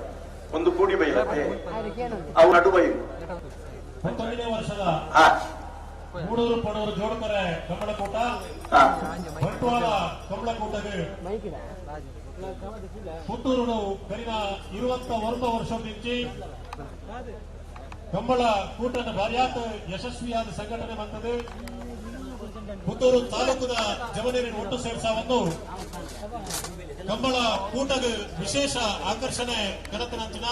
[SPEAKER 4] ಒಂದು ಕೂಡಿ ಬೈಲತ್ತೆ ಅವು ನಡುಬೈಲು.
[SPEAKER 1] 19ನೇ ವರ್ಷದ ಮೂಡೂರು ಪಡೂರು ಜೋಡುಕೊರೆ ಕಂಬಳಕೂಟ ಬಂಟ್ವಾಳ ಕಂಬಳಕೂಟಗೆ ಪುತ್ತೂರು ಕರಿನ 29 ವರ್ಷದಿಂಚಿ ಕಂಬಳ ಕೂಟದ ಭಾರ್ಯಾತ ಯಶಸ್ವಿಯಾದ ಸಂಘಟನೆ ಬಂದது. ಪುತ್ತೂರು ತಾಲೂಕಿನ ಜವನೇರಿನ ಒಟ್ಟು ಸೇರ್ಸಾವನ್ನು ಕಂಬಳ ಕೂಟದ ವಿಶೇಷ ಆಕರ್ಷಣೆ ಕನತನಂಚಿನ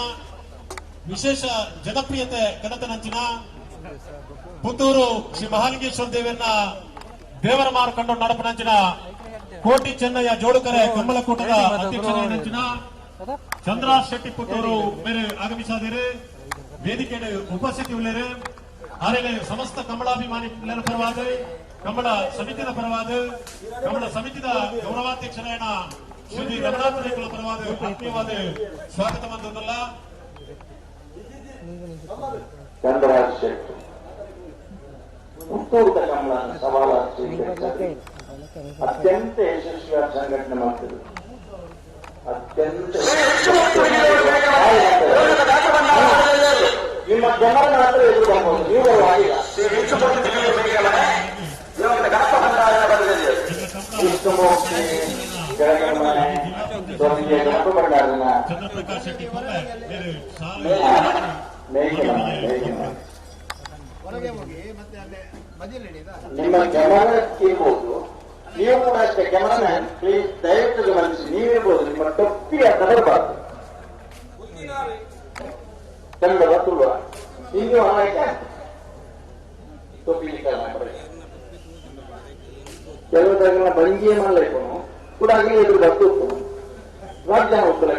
[SPEAKER 1] ವಿಶೇಷ ಜನಪ್ರಿಯತೆ ಕನತನಂಚಿನ ಪುತ್ತೂರು ಶ್ರೀ ಮಹಾಲಿಂಗೇಶ್ವರ ದೇವರನ್ನ ದೇವರ ಮಾರುಕಂಡು ನಡಪನಂಚಿನ ಕೋಟಿ ಚೆನ್ನಯ್ಯ ಜೋಡುಕರೆ ಕಂಬಳಕೂಟದ ಅಧ್ಯಕ್ಷರಾದ ಚಂದ್ರ ಶೆಟ್ಟಿ ಪುತ್ತೂರು ಮೇರೆ ಆಗಮಿಸಿದರೆ ವೇದಿಕೆ ಉಪಸ್ಥಿತಿ ಉಳ್ಳೇರು. ಆರೇನೆ ಸಮಸ್ತ ಕಮಲಾಭಿಮಾನಿ ಪರವಾದ ಕಮಲ ಸಮಿತಿಯ ಪರವಾದ ಕಮಲ ಸಮಿತಿಯ ಗೌರವಾಧ್ಯಕ್ಷರಾದ ಶ್ರೀ ರಮಣಾಥ ರೈಗಳ ಪರವಾದ ಆತ್ಮೀಯವಾದ ಸ್ವಾಗತ ಮಂದಲ್ಲ.
[SPEAKER 4] ಚಂದ್ರರಾಜ್ ಶೆಟ್ಟಿ ಪುತ್ತೂರದ ಕಮಲ ಸವಾಲ ಅತ್ಯಂತ ಯಶಸ್ವಿಯಾದ ಸಂಘಟನೆ ಮಾಡ್ತದೆ. ಅತ್ಯಂತ ನಿಮ್ಮ ಜನರ ಮಾತ್ರ ಎದುರು ಬರ್ಬೋದು, ನೀವು ಬರುವಾಗಿಲ್ಲ. ವಿಷ್ಣುಮೂರ್ತಿ ಕೆಳಗಿನ ಸ್ವರ್ಗೀಯ ಗಣಪ ಭಂಡಾರನ
[SPEAKER 1] ಚಂದ್ರಪ್ರಕಾಶ್ ಶೆಟ್ಟಿ
[SPEAKER 4] ನಿಮ್ಮ ಕ್ಯಾಮರಾ ಇರ್ಬೋದು, ನೀವು ಕೂಡ ಅಷ್ಟೇ ಕ್ಯಾಮರಾಮ್ಯಾನ್ ಪ್ಲೀಸ್ ದಯವಿಟ್ಟು ಗಮನಿಸಿ. ನೀವಿರ್ಬೋದು, ನಿಮ್ಮ ಟೊಪ್ಪಿ ಅಂತ ಬರಬಾರ್ದು. ಕನ್ನಡ ತುಳುವ ಈಗ ಟೊಪ್ಪಿ ಕೆಲವು ತರಗಳ ಬಂಜಿಯೇ ಮಾಡಬೇಕು ಕೂಡ ಆಗಲಿ ಎದುರು ಬರ್ತು ರಾಜಧಾನಿ ಹೋಗ್ತಲ್ಲ.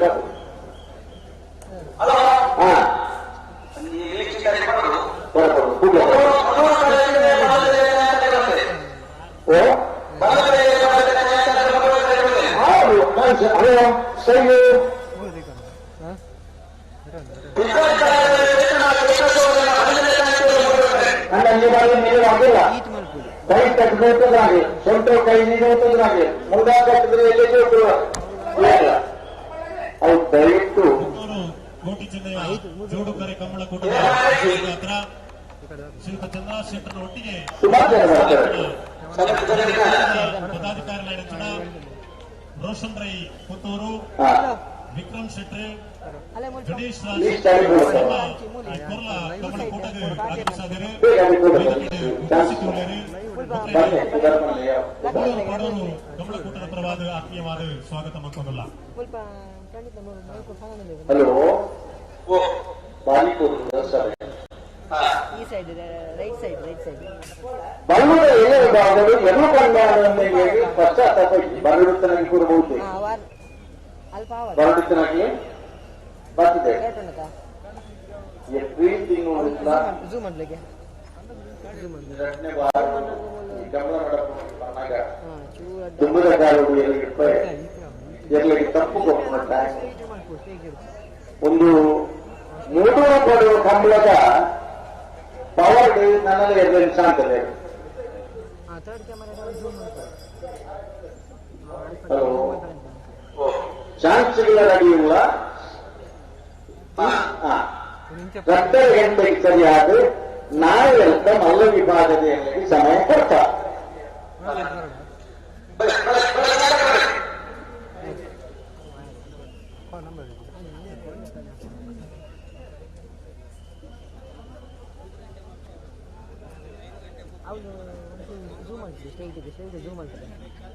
[SPEAKER 4] ಹಾ ಹಲೋ ಸರಿ. ನೀವು ಆಗಿಲ್ಲ ಕೈ ಕಟ್ಟಬೇಕಾಗಿ ಸ್ವಂತ ಕೈ ನೀಡುವುದಾಗಿ ಮುಂದಾ ಕಟ್ಟಿದ್ರೆ ಎಲ್ಲಿ ಅವು ದಯವಿಟ್ಟು
[SPEAKER 1] ಕೋಟಿ ಜಿಲ್ಲೆಯ ಜೋಡುಕರೆ ಕಂಬಳ ಕೂಟದ ಶ್ರೀಯುತ ಚಂದ್ರ ಶೆಟ್ಟರ್ ಒಟ್ಟಿಗೆ
[SPEAKER 4] ಸುಮಾರು ಜನ ಬರ್ತಾರೆ.
[SPEAKER 1] ಪದಾಧಿಕಾರಿಗಳ ರೋಷನ್ ರೈ ಪುತ್ತೂರು, ವಿಕ್ರಮ್ ಶೆಟ್ಟಿ, ಗಣೇಶ್ ರಾಜ್ ಕೊರ್ಲ ಕಮಲ ಕೂಟದ ಆಗಮಿಸಿದ್ದಾರೆ. ಪಡೂರು ಕಮಲ ಕೂಟದ ಪರವಾದ ಆತ್ಮೀಯವಾದ ಸ್ವಾಗತ ಮಾಡ್ಕೊಂಡಲ್ಲ.
[SPEAKER 4] ಹಲೋ
[SPEAKER 9] ಈ side right side right side
[SPEAKER 4] ಬಲ್ಲೂರ ಎಲ್ಲ ವಿಭಾಗಗಳು ಎಲ್ಲ ಕನ್ನಡ ಪಶ್ಚಾತ್ತಾಪ ಬರಡುತ್ತನಾಗಿ ಕೂರಬಹುದು. ಬರಡುತ್ತನಾಗಿ ಬರ್ತಿದೆ ಎವ್ರಿಥಿಂಗ್.
[SPEAKER 9] ಝೂಮ್ ಮಾಡ್ಲಿಕ್ಕೆ
[SPEAKER 4] ತುಂಬದ ಕಾಲು ಎಲ್ಲರಿಗೆ ತಪ್ಪು ಕೊಟ್ಟ ಒಂದು ಮೂಡೂರು ಕೊಡುವ ಕಂಬಳದ ಪವರ್ ನನ್ನಲ್ಲಿ 2 ನಿಮಿಷ ಅಂತದೆ. ಹಲೋ ಚಾನ್ಸ್ಗಳ ನಡೆಯುವ 2.5 ಗಂಟೆಗೆ ಸರಿಯಾದ ನಾಳೆ ಮಲ್ಲ ವಿಭಾಗದ ಸಮಯ ಕೊಡ್ತ.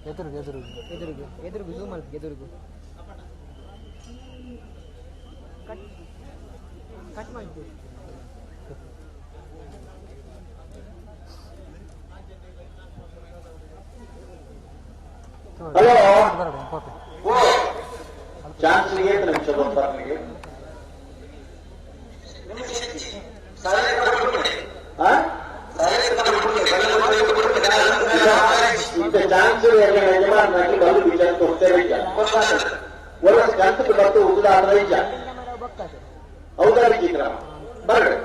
[SPEAKER 8] ಎದುರುಗು ಎದುರುಗು
[SPEAKER 9] ಎದುರುಗು ಎದುರುಗು ಝೂಮ್ ಮಾಡ್ಬೇಕು ಎದುರುಗು ಕಟ್ ಕಟ್ ಮಾಡ್ತೀವಿ.
[SPEAKER 4] ಹಲೋ ಚಾನ್ಸ್ ನಿಮಿಷ ಬರ್ತಾರೆ. ಚಾನ್ಸ್ ಯಜಮಾನರಾಗಿ ಬಂದು ವಿಚಾರ ಕೊಡ್ತೇವೆ. ವರ್ಷ ಕಂತಕ್ಕೆ ಬರ್ತು ಉದಾಹರಣೆ ಇಜ್ಜ ಹೌದಾ ಚಿತ್ರ ಬರ್ರಿ.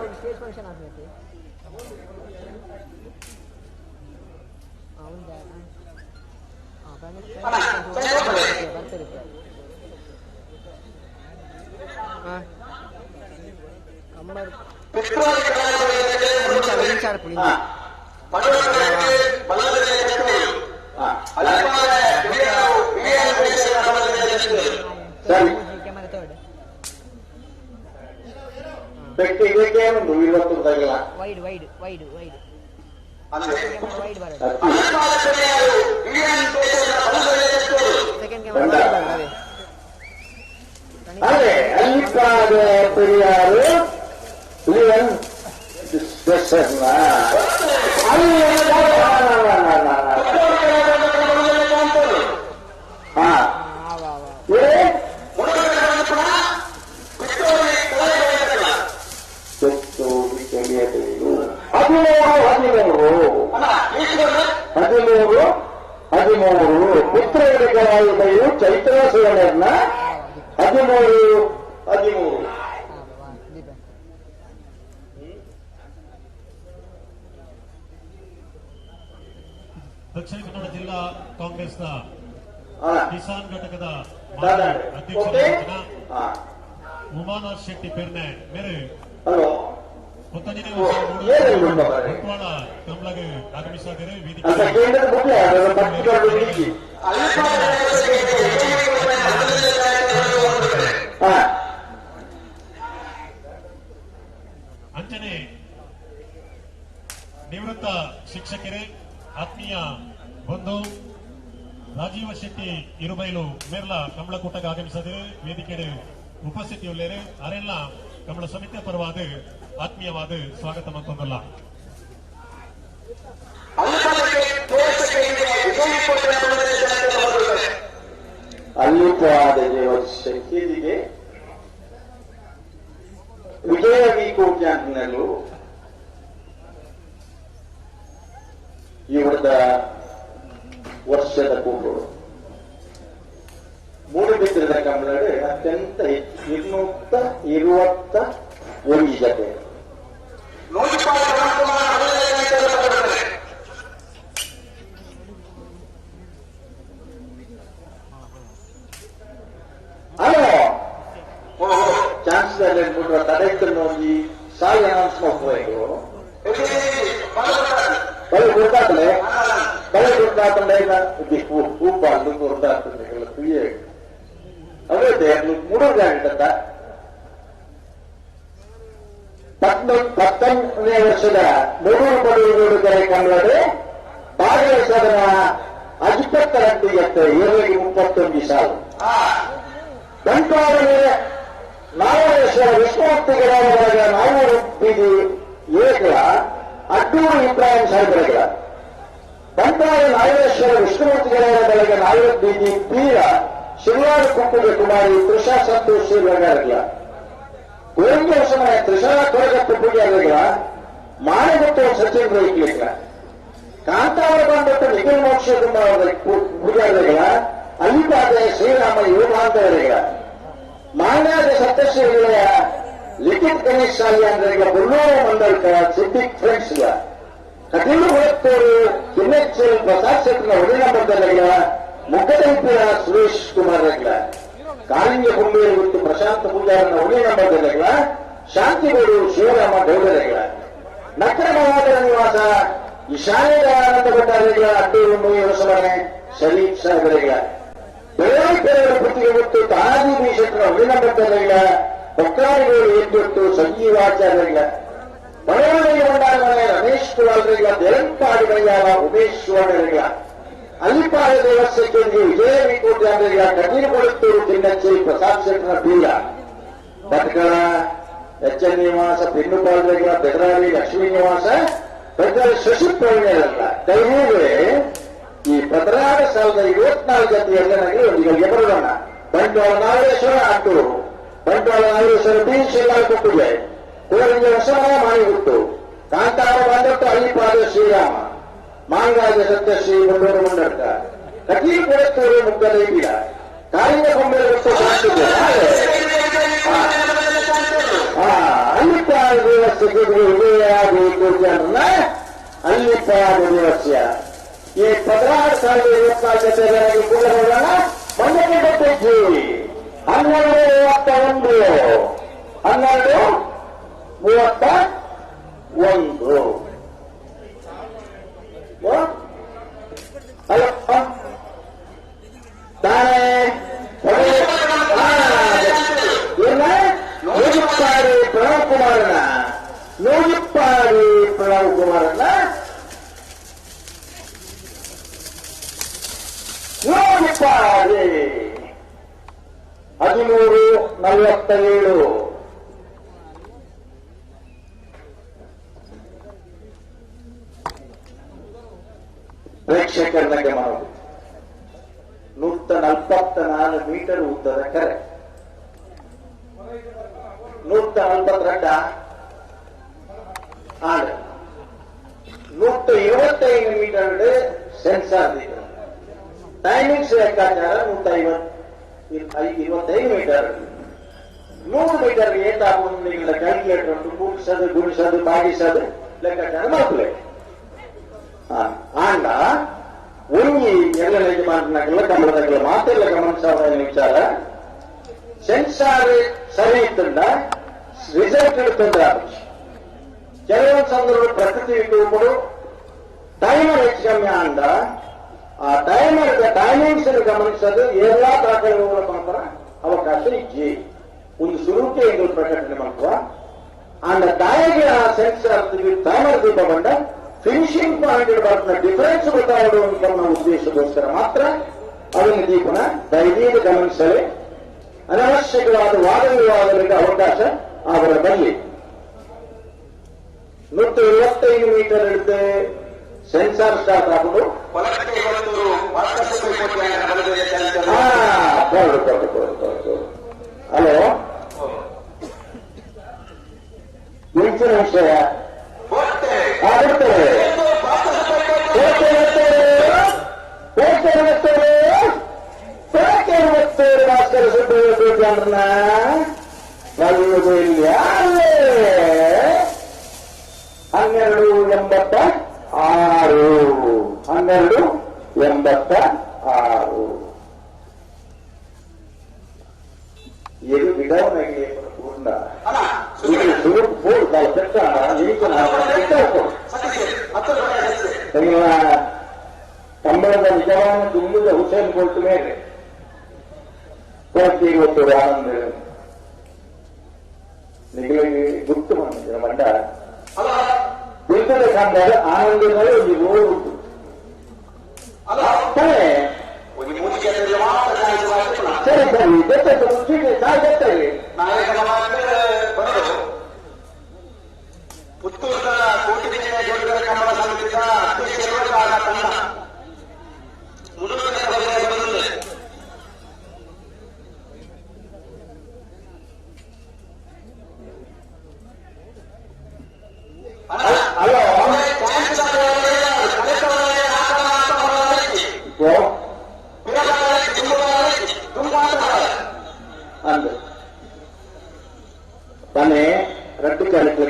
[SPEAKER 4] ಸರಿ ಬೆಟ್ಟಿಗೆ ಒಂದು ಇವತ್ತು
[SPEAKER 9] wide wide wide wide second camera wide.
[SPEAKER 4] ಅದೇ ಅಲ್ಲಿಪ್ಪಾದ ಪೆರಿಯಾರು ಹದಿಮೂರು ಹದಿಮೂರು ಪುತ್ರ ಎಡಕರಾಯುಧಯು ಚೈತ್ರ ಸುವರ್ಣ 13 13.
[SPEAKER 1] ದಕ್ಷಿಣ ಕನ್ನಡ ಜಿಲ್ಲಾ ಕಾಂಗ್ರೆಸ್ನ ಕಿಸಾನ್ ಘಟಕದ ಅಧ್ಯಕ್ಷ ಉಮಾನಾಥ್ ಶೆಟ್ಟಿ ಪೆರ್ನೆ ಮೇರೆ ಬಂಟ್ವಾಳ ಕಮಲಗೆ ಆಗಮಿಸಿದ್ದಾರೆ. ವೇದಿಕೆ ಅಂಚನೆ ನಿವೃತ್ತ ಶಿಕ್ಷಕರೇ ಆತ್ಮೀಯ ಬಂಧು ರಾಜೀವ ಶೆಟ್ಟಿ ಇರುಬೈಲು ಮೇರ್ಲ ಕಮಲಕೂಟಕ್ಕೆ ಆಗಮಿಸದೆ ವೇದಿಕೆ ಉಪಸ್ಥಿತಿಯುಳ್ಳೇರೆ ಅರೆಲ್ಲ ಕಮಲ ಸಮಿತಿಯ ಪರವಾದ ಆತ್ಮೀಯವಾದ ಸ್ವಾಗತ ಮತ್ತೊಂದಲ್ಲ.
[SPEAKER 4] ಶಕ್ತಿಗೆ ವಿಜಯ ವಿ ಕೋಟ್ಯಾಂಕನಲ್ಲೂ ಇವರದ ವರ್ಷದ ಕೂಟಗಳು ಮೂಡುಬಿದ್ರದ ಕಮಲಡು ಅತ್ಯಂತ ಹೆಚ್ಚು 221 ಜತೆ. ಹಲೋ ಚಾನ್ಸ್ ತಡೆ ಸಾಯಿ ಅನೌನ್ಸ್ ಮಾಡ್ಬೇಕು. ಬಲೆ ಗೊತ್ತಾಗ್ತದೆ, ಬಲೆ ಗೊತ್ತಾಗ್ತದೆ ಹೂಪಾಲು ಗೊತ್ತಾಗ್ತದೆ ಅವೇ ಮೂರು ಗಂಟೆ 19ನೇ ವರ್ಷದ ಮೂರು ಬಡವರು ಕನ್ನಡ ಭಾಗವಹಿಸೋದನ್ನ ಅಜಿಪತ್ತರಂತೆ 731 ಸಾಲು. ಬಂಟ್ವಾಳ ನಾಗೇಶ್ವರ ವಿಷ್ಣುಮೂರ್ತಿಗಳ ನಾಗೂರು ಬೀದಿ ಏಕಲ ಅಡ್ಡೂರು ಇಬ್ರಾಹಿಂ ಸಾಹೇಬರಗಳ ಬಂಟ್ವಾಳ ನಾಗೇಶ್ವರ ವಿಷ್ಣುಮೂರ್ತಿಗಳ ಬೆಳಗ್ಗೆ ನಾಗೂರು ಬೀದಿ ಪೀರ ಶಿವರಾಜ ಕುಪ್ಪುಗೆ ಕುಮಾರಿ ತೃಷಾ ಸಂತೋಷ್ ಶ್ರೀಗಳ ಗೋವಿಂದ ಸಮಯ ತ್ರಿಷಾ ಕೊರಗಟ್ಟು ಪೂಜಾರಿಗಳ ಮಾನಗುತ್ತ ಸಚಿನ್ ರೈಕ್ಲಿಕ್ಕ ಕಾಂತಾವರ ಬಂದಟ್ಟು ನಿಖಿಲ್ ಮೋಕ್ಷ ಕುಮಾರ ಪೂಜಾರಿಗಳ ಅಲ್ಲಿಪಾದ ಶ್ರೀರಾಮ ಯುವಭಾಂಧವರಿಗಳ ಮಾನ್ಯಾದ ಸಪ್ತಶ್ರೀಗಳ ಲಿಖಿತ್ ಗಣೇಶ್ ಶಾಲೆ ಅಂದ್ರೆ ಬುಲ್ಲೂರು ಮಂಡಲ್ಕ ಸಿದ್ದಿಕ್ ಫ್ರೆಂಡ್ಸ್ ಕಟೀಲು ಹೊರತ್ತೂರು ಹಿಮ್ಮೇಶ್ವರ ಪ್ರಸಾದ್ ಶೆಟ್ಟನ ಒಡಿನ ಬಂಧಗಳ ಮುಗ್ಗದಂಪಿಯ ಸುರೇಶ್ ಕುಮಾರ್ ರೆಗ್ಲ ಕಾಳಿಂಗ ಬೊಂಬೇರು ಮತ್ತು ಪ್ರಶಾಂತ ಪೂಜಾರನ ಒಡಿನ ಬಂಧಗಳ ಶಾಂತಿಗೌಡು ಶಿವರಾಮ ಗೌಡರೆಗಳ ನಕ್ಕರ ಮಹಾದರ ನಿವಾಸ ಈಶಾನ್ಯ ದಯಾನಂದ ಭಟ್ಟಾರಿಗಳ ಅಡ್ಡೂರು ಹೊಸಮನೆ ಶರೀಫ್ ಸಾಹೇಬರೆಗಳ ಬೆಳವಣಿಗೆ ಪೆರವರು ಪುತ್ತಿಗೆ ಮತ್ತು ತಾನಾಜಿ ಬಿ ಶೆಟ್ಟರ ಒಡಿನ ಬಂಧಗಳ ಬಕ್ರಾರಿಗಳು ಎದ್ದಿಟ್ಟು ಸಂಜೀವಾಚಾರ್ಯಗಳ ಬಡವಣಿಗೆ ಭಂಡಾರಮನೆ ರಮೇಶ್ ಕುಲಾಲ್ರಿಗಳ ದೇರಂಪಾಡಿ ಬಳಿಯಾರ ಉಮೇಶ್ ಸುವರ್ಣರಿಗಳ ಅಲ್ಲಿಪಾಡ ದೇವಸ್ಥಾನಕ್ಕೆ ವಿಜಯ ವಿಕೋಟಿ ಅಂದ್ರಿಗಳ ಕಣ್ಣೀರು ಕೊಡುತ್ತೂರು ತಿನ್ನಚ್ಚಿ ಪ್ರಸಾದ್ ಶೆಟ್ಟರ ಬೀರ ಭಟ್ಕಳ ಎಚ್ ಎನ್ ನಿವಾಸ ಪೆನ್ನುಪಾಲ್ರಿಗಳ ಬೆದರಾರಿ ಲಕ್ಷ್ಮೀ ನಿವಾಸ ಬೆದರಾರಿ ಶಶಿ ಪ್ರವೀಣರಲ್ಲ ದಯವಿಟ್ಟು ಈ 14,024 ಜೊತೆ ಎಲ್ಲನಾಗಿ ಒಂದಿಗೆ ಬರೋಣ. ಬಂಟ್ವಾಳ ನಾಗೇಶ್ವರ ಅಟ್ಟೂರು, ಬಂಟ್ವಾಳ ನಾಗೇಶ್ವರ ಬಿ ಶೆಲ್ಲಾರ್ ಕೊಟ್ಟಿಗೆ, ಕೋರಿಂಜ ಹೊಸಮನ ಮಾಣಿಗುತ್ತು, ಕಾಂತಾರ ಬಂದಟ್ಟು ಅಲ್ಲಿಪಾದ ಶ್ರೀರಾಮ, ಮಾಂಗಾಜ ಸತ್ಯಶ್ರೀ ಬಂಡೂರು ಮುಂಡಡ್ಕ, ಕಟೀಲ್ ಕೊಡತ್ತೂರು ಮುಗ್ಗದೇವಿಯ, ಕಾಳಿಂಗ ಕೊಂಬೆ ಗೊತ್ತು ಅಲ್ಲಿಪಾದ ದೇವಸ್ಥಕ್ಕೆ ವಿಜಯ ಅಲ್ಲಿಪಾದ ದೇವಸ್ಯ. ಈ 16,024 ಜೊತೆಗಾಗಿ ಕೂಡ ಹೋಗೋಣ. ಮೊನ್ನೆ ಕೊಟ್ಟಿದ್ವಿ 12:31, 12:31. ಹಲೋ ತಾನೇ ನೂಜಿಪ್ಪಾಡಿ ಪ್ರಣವ್ ಕುಮಾರನ, ನೂಜಿಪ್ಪಾಡಿ ಪ್ರಣವ್ ಕುಮಾರನ, ನೂಜಿಪ್ಪಾಡಿ 13:47. ಪ್ರೇಕ್ಷಕರ ಗಮನ 144 ಮೀಟರ್ ಉದ್ದದ ಕರೆ, 142 ಆರು, 125 ಮೀಟರ್ ಸೆನ್ಸಾರ್ ಟೈಮಿಂಗ್ಸ್ ಲೆಕ್ಕಾಚಾರ 125 ಮೀಟರ್. 100 ಮೀಟರ್ ಏಟಾಗುವ ಕ್ಯಾಲ್ಕುಲೇಟರ್ ಉಂಟು, ಕೂಡಿಸೋದು ಗುಣಿಸೋದು ಭಾಗಿಸೋದು ಲೆಕ್ಕಾಚಾರ ಮಾಡ್ತದೆ. ಆಂಡ ಒಂಜಿ ಎಲ್ಲ ಯಜಮಾನನಾಗಲ್ಲ ಕಮಲದಾಗಲ್ಲ ಮಾತೆಲ್ಲ ಗಮನಿಸಾದ ವಿಚಾರ, ಸೆನ್ಸಾರ್ ಸರಿ ಇತ್ತಂಡ ರಿಸಲ್ಟ್ ಇಡ್ತಂದ್ರೆ ಕೆಲವೊಂದು ಸಂದರ್ಭ ಪ್ರಕೃತಿ ಇಟ್ಟುಕೊಂಡು ಟೈಮರ್ ಹೆಚ್ಚು ಕಮ್ಮಿ ಅಂಡ ಆ ಟೈಮರ್ ಟೈಮಿಂಗ್ಸ್ ಗಮನಿಸೋದು ಎಲ್ಲ ದಾಖಲೆಗಳ ಮಾತ್ರ ಅವಕಾಶ ಇಜ್ಜಿ. ಒಂದು ಸುರುಕೆ ಎಂದು ಪ್ರಕಟಣೆ ಮಾಡುವ ಅಂಡ ತಾಯಿಗೆ ಆ ಸೆನ್ಸಾರ್ ಟೈಮರ್ ದೀಪ ಬಂಡ ಫಿನಿಶಿಂಗ್ ಪಾಯಿಂಟ್ ಬರ್ತ ಡಿಫರೆನ್ಸ್ ಗೊತ್ತಾಗುವ ಉದ್ದೇಶಕ್ಕೋಸ್ಕರ ಮಾತ್ರ ಅದನ್ನು ದೀಪನ ದಯವಿಟ್ಟು ಗಮನಿಸಲಿ. ಅನವಶ್ಯಕವಾದ ವಾದ ವಿವಾದಗಳಿಗೆ ಅವಕಾಶ ಅವರ ಬರಲಿ. 125 ಮೀಟರ್ ಇರುತ್ತೆ ಸೆನ್ಸಾರ್ ಸ್ಟಾರ್ಟ್ ಆಗುದು. ಹಲೋ ಎಂಚಿನ ವಿಷಯ ಬರ್ತೇವೆ ಭಾಸ್ಕರ ಸುಬ್ಬಯ್ಯ 12:86, 12:86. ಎದು ಗಿಡವನಾಗಿ ಪೂರ್ಣ ಕಂಬಳದ ನಿಜವಾದ ದುಂಬುದ ಹುಸೇನ್ ಬೋಲ್ಟ್ ಮೇಲೆ ಕೊರತೆ ಇವತ್ತು ಆನಂದ ನಿಗಳಿಗೆ ಗುರ್ತು ಮಾಡಿದ ಮಂಡ ಗುರುತದ ಕಂಡಾಗ ಆನಂದದಲ್ಲಿ ಒಂದು ರೋಡ್ ಉಂಟು. ಸರಿ ಸರಿ ಗೊತ್ತಾಯ್ತು, ಗೊತ್ತಾಗಿ ತಾನೇ ರದ್ದು ಕಾರ್ಯಕ್ರಮ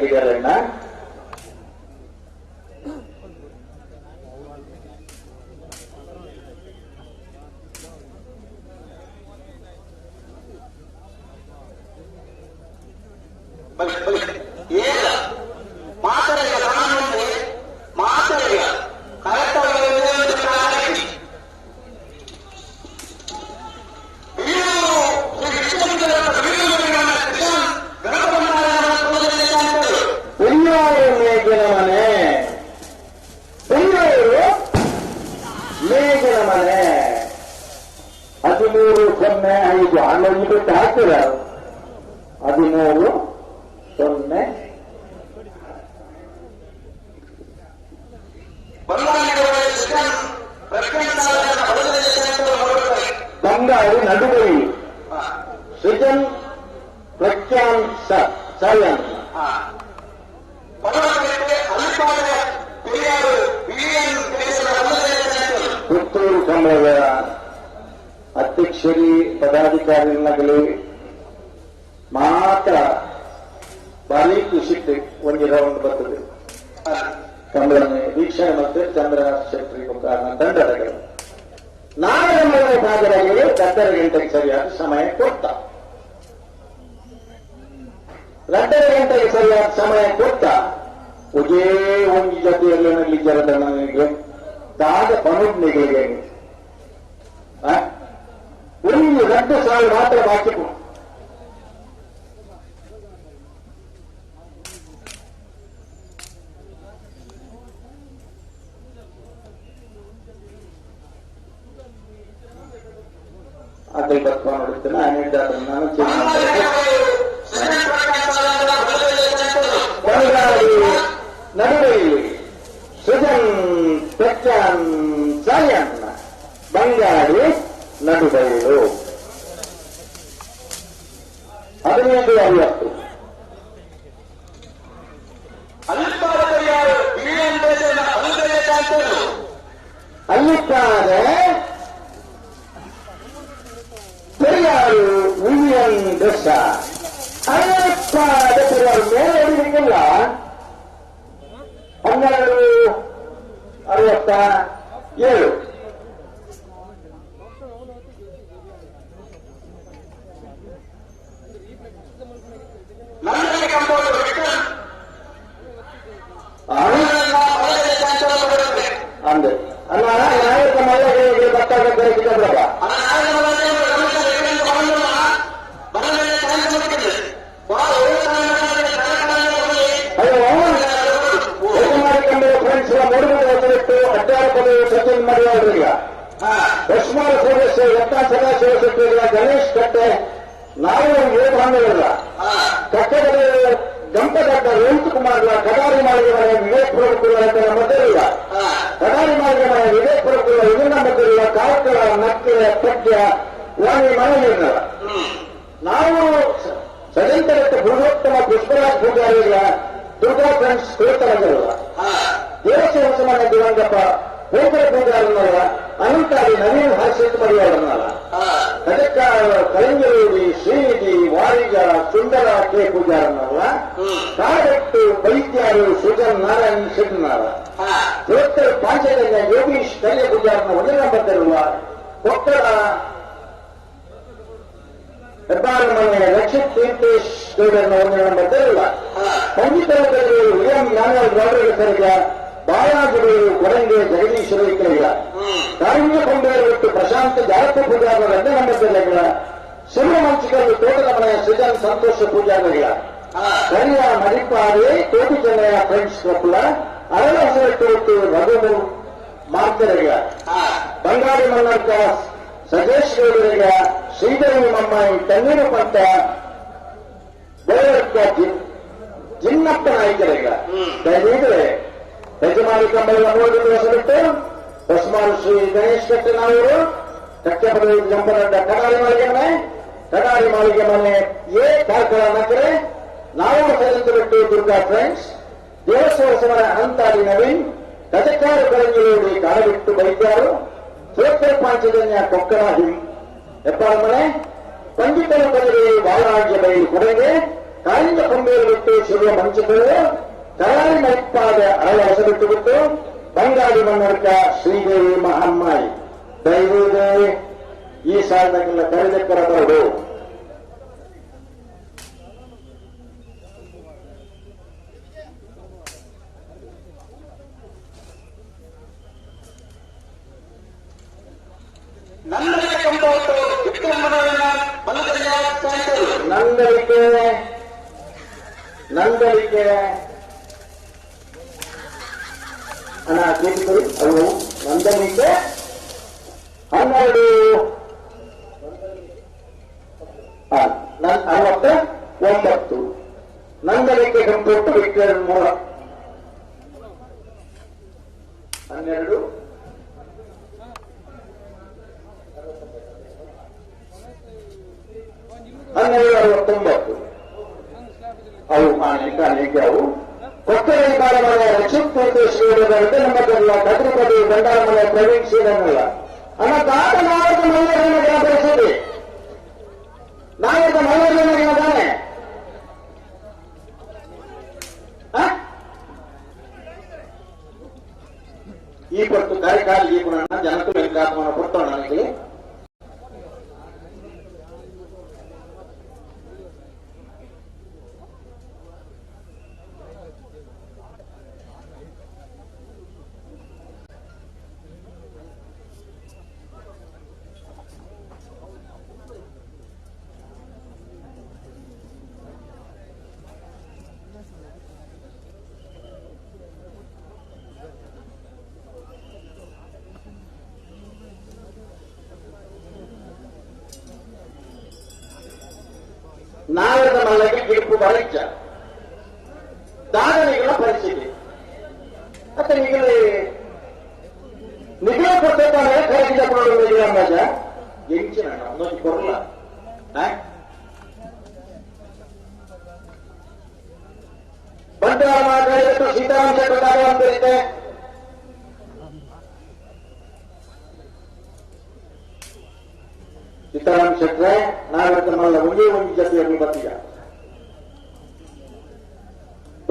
[SPEAKER 4] ಮೇಗಿನ ಮನೆ 13:05 ಹನ್ನೊಂದು ಬಿಟ್ಟು ಹಾಕ್ತೀರ 13:0. ಬಂಗಾರು ನಡುಬೈಲು. ಸೃಜನ್ ಪ್ರಖ್ಯಾನ್ ಸಾಯನ್ ಪುತ್ತೂರು ಕಂಬಳದ ಅಧ್ಯಕ್ಷರಿ ಪದಾಧಿಕಾರಿಗಳಾಗಲಿ ಮಾತ್ರ ಭಾರಿ ಖುಷಿ ಒಂದು ರೌಂಡ್ ಬರ್ತದೆ. ಕಂಬಳನೆ ವೀಕ್ಷಣೆ ಮತ್ತು ಚಂದ್ರಹಾಸ್ ಶೆಟ್ಟಿ ಮುಖಾಂತರ ತಂಡಗಳು ನಾಳೆ ಭಾಗದಲ್ಲಿ 2:30 ಗಂಟೆಗೆ ಸರಿಯಾದ ಸಮಯ ಕೊಡ್ತ 2:30 ಗಂಟೆಗೆ ಸರಿಯಾದ ಸಮಯ ಕೊಡ್ತ ಒಂದೇ ಒಂದು ಜೊತೆಯಲ್ಲಿ ನಗಲಿ ಜರದ ನನಗೆ ದಾದ ಪನುಜ್ಞೆಗಳಿಗೆ ಒಂದು 2 ಸಾಲು ಮಾತ್ರ ಬಾಕಿ. ಅದೇ ಬತ್ವ ನೋಡುತ್ತೇನೆ ನಾನು ನಡುವೆಯಲ್ಲಿ ಸೃಜನ್ ಪ್ರಖ್ಯಾನ್ ಸಾಯನ್ ಬಂಗಾಳಿ ನಡುಬೈಲು 15:50 ಅಲ್ಲಿಪ್ಪಾದ பெரியாரு விவியன் தசா ಅಲ್ಲಿಪ್ಪಾದ பெரியாರು ಮೇಲೆ ಹೊಡಿಬೇಕಿಲ್ಲ 12:67 ಅಂದೆ ಅಲ್ಲ ನಾಯಕ ಮಹಿಳೆಗಳಿಗೆ ಬತ್ತಾಗ ಕರೆಸಿದ್ರಪ್ಪ. ಫ್ರೆಂಡ್ಸ್ ಮೂಡುಬಿಟ್ಟು ಹೆಸರಿಟ್ಟು ಅಡ್ಡಾರ ಪದವಿ ಸಚಿನ್ ಮಡಿಯಾಳರಿಗ ಹೊಸ್ಮಾರು ಸದಸ್ಯ ಯತ್ನ ಸದಾಶಿವ ಶೆಟ್ಟಿಗಳ ಗಣೇಶ್ ಕಟ್ಟೆ ನಾವು ಯೋಧಾಂಗಲ್ಲ ಕಟ್ಟೆಗಳ ಗಂಪದಡ್ಡ ರೋಹಿತ್ ಕುಮಾರ್ ಕಡಾರಿ ಮಾಳಿಗೆ ಮನೆ ವಿವೇಕ್ ಪ್ರಭುಕುಲ ಮದ್ದರಿಲ್ಲ ಕಡಾರಿ ಮಾಳಿಗೆ ಮನೆ ವಿವೇಕ್ ಪ್ರಭುಕುಲ ಇದನ್ನ ಮದ್ದರಿಲ್ಲ ಕಾರ್ಕಳ ನಕ್ಕಲ ಪದ್ಯ ವಾಣಿ ಮನೆಗಿರ್ನಲ್ಲ ನಾವು ಸಜಂತರಕ್ಕೆ ಪುರುಷೋತ್ತಮ ಪುಷ್ಪರಾಜ್ ಪೂಜಾರಿಗಳ ದುರ್ಗಾ ಫ್ರೆಂಡ್ಸ್ ಕುಳಿತರಾಗಿರಲ್ಲ ದೇವಸ್ಥಾನ ಹೊಸಮನೆ ದಿವಂಗಪ್ಪ ಗೋಪುರ ಪೂಜಾರನ್ನಲ್ಲ ಅನಂತಾದಿ ನವೀನ್ ಹಾಸ್ಯತ್ ಮರಿಯವರನ್ನಲ್ಲ ಅದಕ್ಕ ಕಲಿಂಗರೂಡಿ ಶ್ರೀನಿಧಿ ವಾರಿಗ ಸುಂದರ ಕೆ ಪೂಜಾರನ್ನಲ್ಲ ಕಾಡಟ್ಟು ವೈದ್ಯರು ಸುಜನ್ ನಾರಾಯಣ್ ಶೆಟ್ನಾರ ಡಾಕ್ಟರ್ ಪಾಂಚಜನ್ಯ ಯೋಗೀಶ್ ಕಲ್ಯ ಪೂಜಾರನ ಒಂದೇ ನಂಬರ್ ಕೊಕ್ಕಡ ಹೆಬ್ಬಾರ ಮನೆ ರಕ್ಷಿತ್ ತೀರ್ಥೇಶ್ ಗೌಡರನ್ನ ಒಂದೇ ನಂಬರ್ ಪಂಡಿತರಲ್ಲಿ ವಿಎಂ ಜ್ಞಾನರಾಜ್ ಗೌಡರ ಬಾಲಾಜಿಗಳು ಕೊರಂಗೆ ಜಗದೀಶ್ವರ ಇಕ್ಕಲಿಗ ಕಾರುಣ್ಯ ಕೊಂಬೇರು ಮತ್ತು ಪ್ರಶಾಂತ ಜಾರಕ ಪೂಜಾರನ ಎರಡನೇ ನಂಬರ್ ಶಿವಮಂಚಿಕಲ್ಲಿ ತೋಟದ ಮನೆಯ ಸೃಜನ್ ಸಂತೋಷ ಪೂಜಾರರಿಗ ಕರಿಯ ಮಡಿಪಾಡಿ ಕೋಟಿ ಜನಯ ಫ್ರೆಂಡ್ಸ್ ಕ್ಲಬ್ಲ ಅರಳ ಹೆಸರಿಟ್ಟು ರಘು ಮಾರ್ತರಿಗ ಬಂಗಾರಿ ಮನ್ನರ್ಕ ಸಜೇಶ್ ಗೌಡರಿಗ ಶ್ರೀದೇವಿ ಮಮ್ಮಾಯಿ ತಣ್ಣೀರು ಪಂತ ಬೋಳಕ್ಕ ಜಿನ್ನಪ್ಪ ನಾಯಕರಿಗ ದಯವಿಟ್ಟರೆ ಯಜಮಾನಿ ಕಂಬಳ 3 ದಿವಸ ಬಿಟ್ಟು ಹೊಸಮಾರು ಶ್ರೀ ಗಣೇಶ್ ಕಟ್ಟೆನವರು ಕಟ್ಟೆಪದ ಜಂಪನಡ್ಡ ಕಡಾರಿ ಮಾಳಿಗೆ ಮನೆ ಕಡಾರಿ ಮಾಳಿಗೆ ಮನೆ ಎ ಕಾರ್ಕಳ ನಗರೆ ನಾವು ಸಜಂತ ಬಿಟ್ಟು ದುರ್ಗಾ ಫ್ರೆಂಡ್ಸ್ ದೇವಸ್ಥಾನ ಅನಂತಾದಿ ನವೀನ್ ಗಜಕಾರ ಕರಂಗಿಲೋಡಿ ಕಾಡಬಿಟ್ಟು ಬೈದ್ಯಾರು ಚೋತ್ತರ ಪಾಂಚಜನ್ಯ ಕೊಕ್ಕಡ ಹಿಂ ಹೆಬ್ಬಾಳ ಮನೆ ಪಂಡಿತರ ಕದರಿ ಬಾಲರಾಜ್ಯ ಬೈಲು ಕೊಡಗೆ ಕಾಳಿಂಗ ಕೊಂಬೇರು ಬಿಟ್ಟು ಶಿವ ಮಂಚಗಳು ಕರಾರಿ ಮೈಪಾದ ಅರಳ ಹೊಸಬಿಟ್ಟು ಬಿಟ್ಟು ಬಂಗಾಳಿ ಮನ್ನರ್ಕ ಶ್ರೀದೇವಿ ಮಹಮ್ಮಾಯಿ ದಯವಿದೆ ಈ ಸಾಧನೆಲ್ಲ ಕರೆದಕ್ಕರ ಬರಡು. ನಂದಳಿಕೆ ನಂದಳಿಕೆ ಅಣ್ಣ ಕೇಳಿಕೊಳ್ಳಿ ಅವು ನಂದಳಿಕೆ 12 69 ನಂದಳಿಕೆ ಕಂಪ್ಯೂಟರ್ ವಿಕ್ಟರ್ 3 12 1269 ಅವು ಕಾಣಿಕೆ ಅವು ಕೊಕ್ಕರೆ ಬಾರಮನೆ ರಕ್ಷಿತ್ ಪೂರ್ತಿ ನಮ್ಮ ಕದ್ರಿಪತಿ ಬಂಡಾರಮನೆ ಪ್ರವೀಣ್ ಶೀಲನಲ್ಲ ಅನ್ನ ದಾಟ ನಾಯಕ ಮಲ್ಲರನ್ನ ಪರಿಸ್ಥಿತಿ ನಾಯಕ ಮಲ್ಲರನ್ನ ತಾನೆ ಈ ಪಟ್ಟು ಕಾರ್ಯಕಾಲ ಈ ಪುರಾಣ ಜನಕು ವೆಂಕಟಾತ್ಮನ ಕೊಡ್ತಾವ ನನಗೆ ನಾರದ ಮಲ್ಲಗೆ ಗಿಡುಪು ಬರಲಿಚ್ಚ ದಾದನಿಗಳ ಪರಿಸ್ಥಿತಿ ಅತ್ತ ನಿಗಲಿ ನಿಗಲ ಕೊಡ್ತಾನೆ ಕರೆಗಿದ ಕೊಡೋದು ಅಂದಾಜ ಎಂಚಿನ ಒಂದೊಂದು ಕೊರಲ ಬಂಡವಾಳ ಮಾತಾಡಿದಷ್ಟು ಸೀತಾರಾಮ ಶೆಟ್ಟಿ ಅಂತ ಇರುತ್ತೆ. ಸೀತಾರಾಮ ಶೆಟ್ರೆ ನಾಗರಿಕ ಮಲ್ಲ ಒಂದೇ ಒಂದು ಜೊತೆಯಲ್ಲಿ ಬರ್ತೀಯ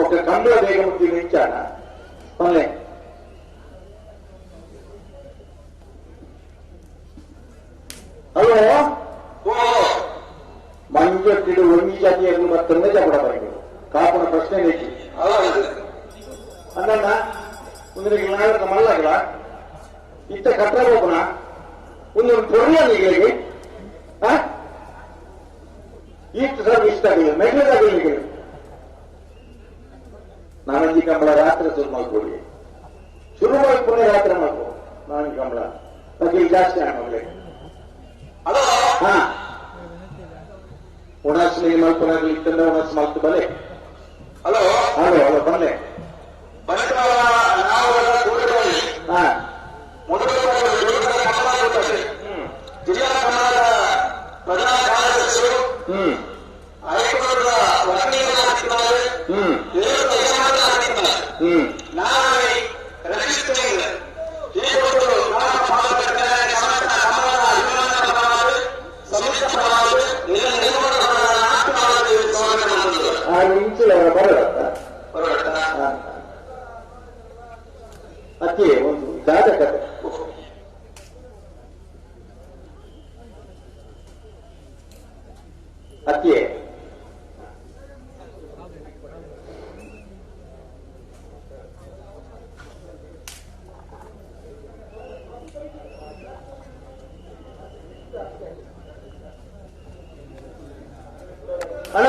[SPEAKER 4] ఒక ಕಂಬಳ ಬೇಗ ಮುಟ್ಟಿ ನಿಂಚಾನ ಪಲ್ಲೆ ಹಲೋ ಮಂಜೊಟ್ಟಿಡು ಒಂಜಿ ಜಾತಿಯನ್ನು ಮತ್ತೊಂದೇ ಜಪಡ ಬರಬೇಕು ಕಾಪುನ ಪ್ರಶ್ನೆ ನಿಚ್ಚಿ ಅಂದಣ್ಣ ಒಂದಿನ ನಾಗರಿಕ ಮಲ್ಲಗಲ ಇತ್ತ ಕಟ್ಟ ಹೋಗುಣ ಒಂದೊಂದು ಪೊರ್ಲ ನಿಗಳಿಗೆ ಈಟ್ ಸರ್ವಿಸ್ ತಗಲಿ ಮೆಟ್ಲು ನಾನಂಜಿ ಕಂಬಳ ರಾತ್ರಿ ಶುರು ಮಾಡ್ಕೊಳ್ಳಿ ಶುರು ಮಾಡ್ಕೊಂಡೆ ರಾತ್ರಿ ಮಾಡ್ಕೊ ನಾನಂಜಿ ಕಂಬಳ ಬಗ್ಗೆ ಜಾಸ್ತಿ ಮಗಳೇ ಹಾ ಉಣಸ್ ನೀರು ಮಲ್ಪನಾಗ್ಲಿ ಇತ್ತಂದ್ರೆ ಉಣಸ್ ಮಲ್ತು ಬಲೆ ಹಲೋ ಹಲೋ ಹಲೋ ಬನ್ನೆ ಹಾ ಹ್ಮ್ ಹ್ಮ್ ಹ್ಮ್ ಆರು ಇಂಚು ಬರತ್ತ ಅತಿ ಒಂದು ದಾದ ಕತೆ. ಅತ್ತಿಯೇ ಅಣ್ಣ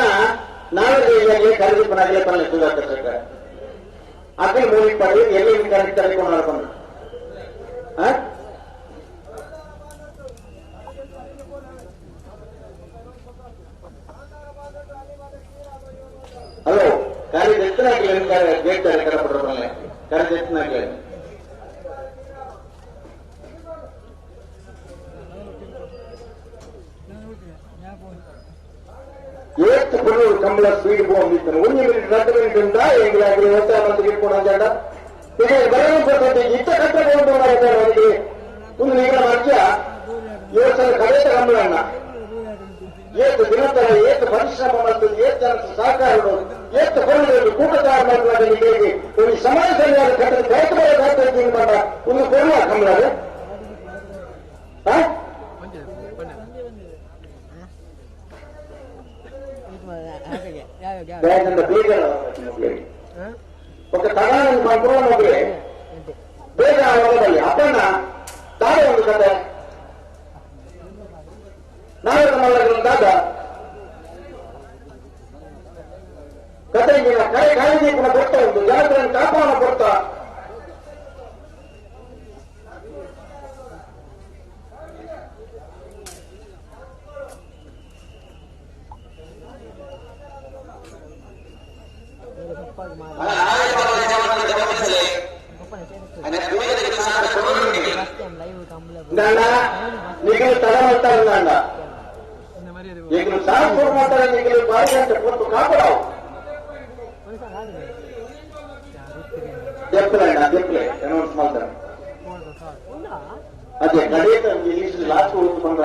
[SPEAKER 4] ನಾಳೆ ಈಗಾಗಲೇ ಖರೀದಿ ಪನಾಗಲೇ ಪನ್ನೆ ಸುಧಾಕರ್ ಸರ್ ಅದೇ ಮೂವಿ ಪಡೆದು ಎಲ್ಲಿ ಕರೆಕ್ಟ್ ತಲೆಕೊಂಡು ಹಲೋ ಕಾರ್ಯ ಎತ್ತನಾಗಲಿ ಗೇಟ್ ಕರಪಡ್ರ ಕಾರ್ಯ ಎತ್ತನಾಗಲಿ ಏತ್ ಪುನೂರು ಕಂಬಳ ಸ್ಪೀಡ್ ಹೋಗಿದ್ದಾನೆ ಒಂದು ಮಿನಿಟ್ 2 ಮಿನಿಟ್ ಉಂಟಾ ಎಂಗ್ಲಾಗಲಿ ಒತ್ತಾಯ ಮಂತ್ರಿ ಇಟ್ಕೊಂಡು ಅಂಜಾಡ ಈಗ ಬರೋದು ಬರ್ತದೆ ಇತ್ತ ಕಟ್ಟಕೊಂಡು ಅವರಿಗೆ ಒಂದು ನಿಗಮ ಮಧ್ಯ ಯೋಚನೆ ಕಡೆತ ಕಂಬಳಣ್ಣ ಏತ್ ದಿನತರ ಏತ್ ಪರಿಶ್ರಮ ಮಾಡ್ತದೆ ಏತ್ ಜನ ಸಹಕಾರ ಏತ್ ಕೊರಳು ಕೂಟಕಾರ ಮಾಡ್ತಾರೆ ಹೇಗೆ ಒಂದು ಸಮಾಜ ಸರಿಯಾದ ಕಟ್ಟದ ಕರೆಕ್ಟ್ ಬರೋ ಮಾಡ ಒಂದು ಕೊರಳು ಕಂಬಳಾರೆ ఒక ತಗಾನ ಮಾಡ್ಕೊಂಡು ಬೇಗ ಹೋಗಬಲ್ಲಿ ಅಪ್ಪಣ್ಣ ದಾದ ಒಂದು ಕತೆ ನಾವೇ ದಾದ ಕತೆ ಕರೆ ಕಾಯಿದೆ ಕೊಡ್ತಾ ಉಂಟು ಜನತೆಯನ್ನು ಕಾಪಾಡ ಕೊಡ್ತಾ ನಿಖಿಲ್ ಸಾಕು ಮಾತಾಡ ನಿಖಿಲ್ ಬಾರಿ ಅಂತ ಕೊಟ್ಟು ಕಾಪಡಾವು ದೆಪ್ಪಲೆ ಅಣ್ಣ ದೆಪ್ಪಲೆ ಅನೌನ್ಸ್ ಮಾಡ್ತಾರೆ. ಅದೇ ಕಡೆಯ ಲಾಸ್ಟ್ ಉಳಿದು ಬಂದ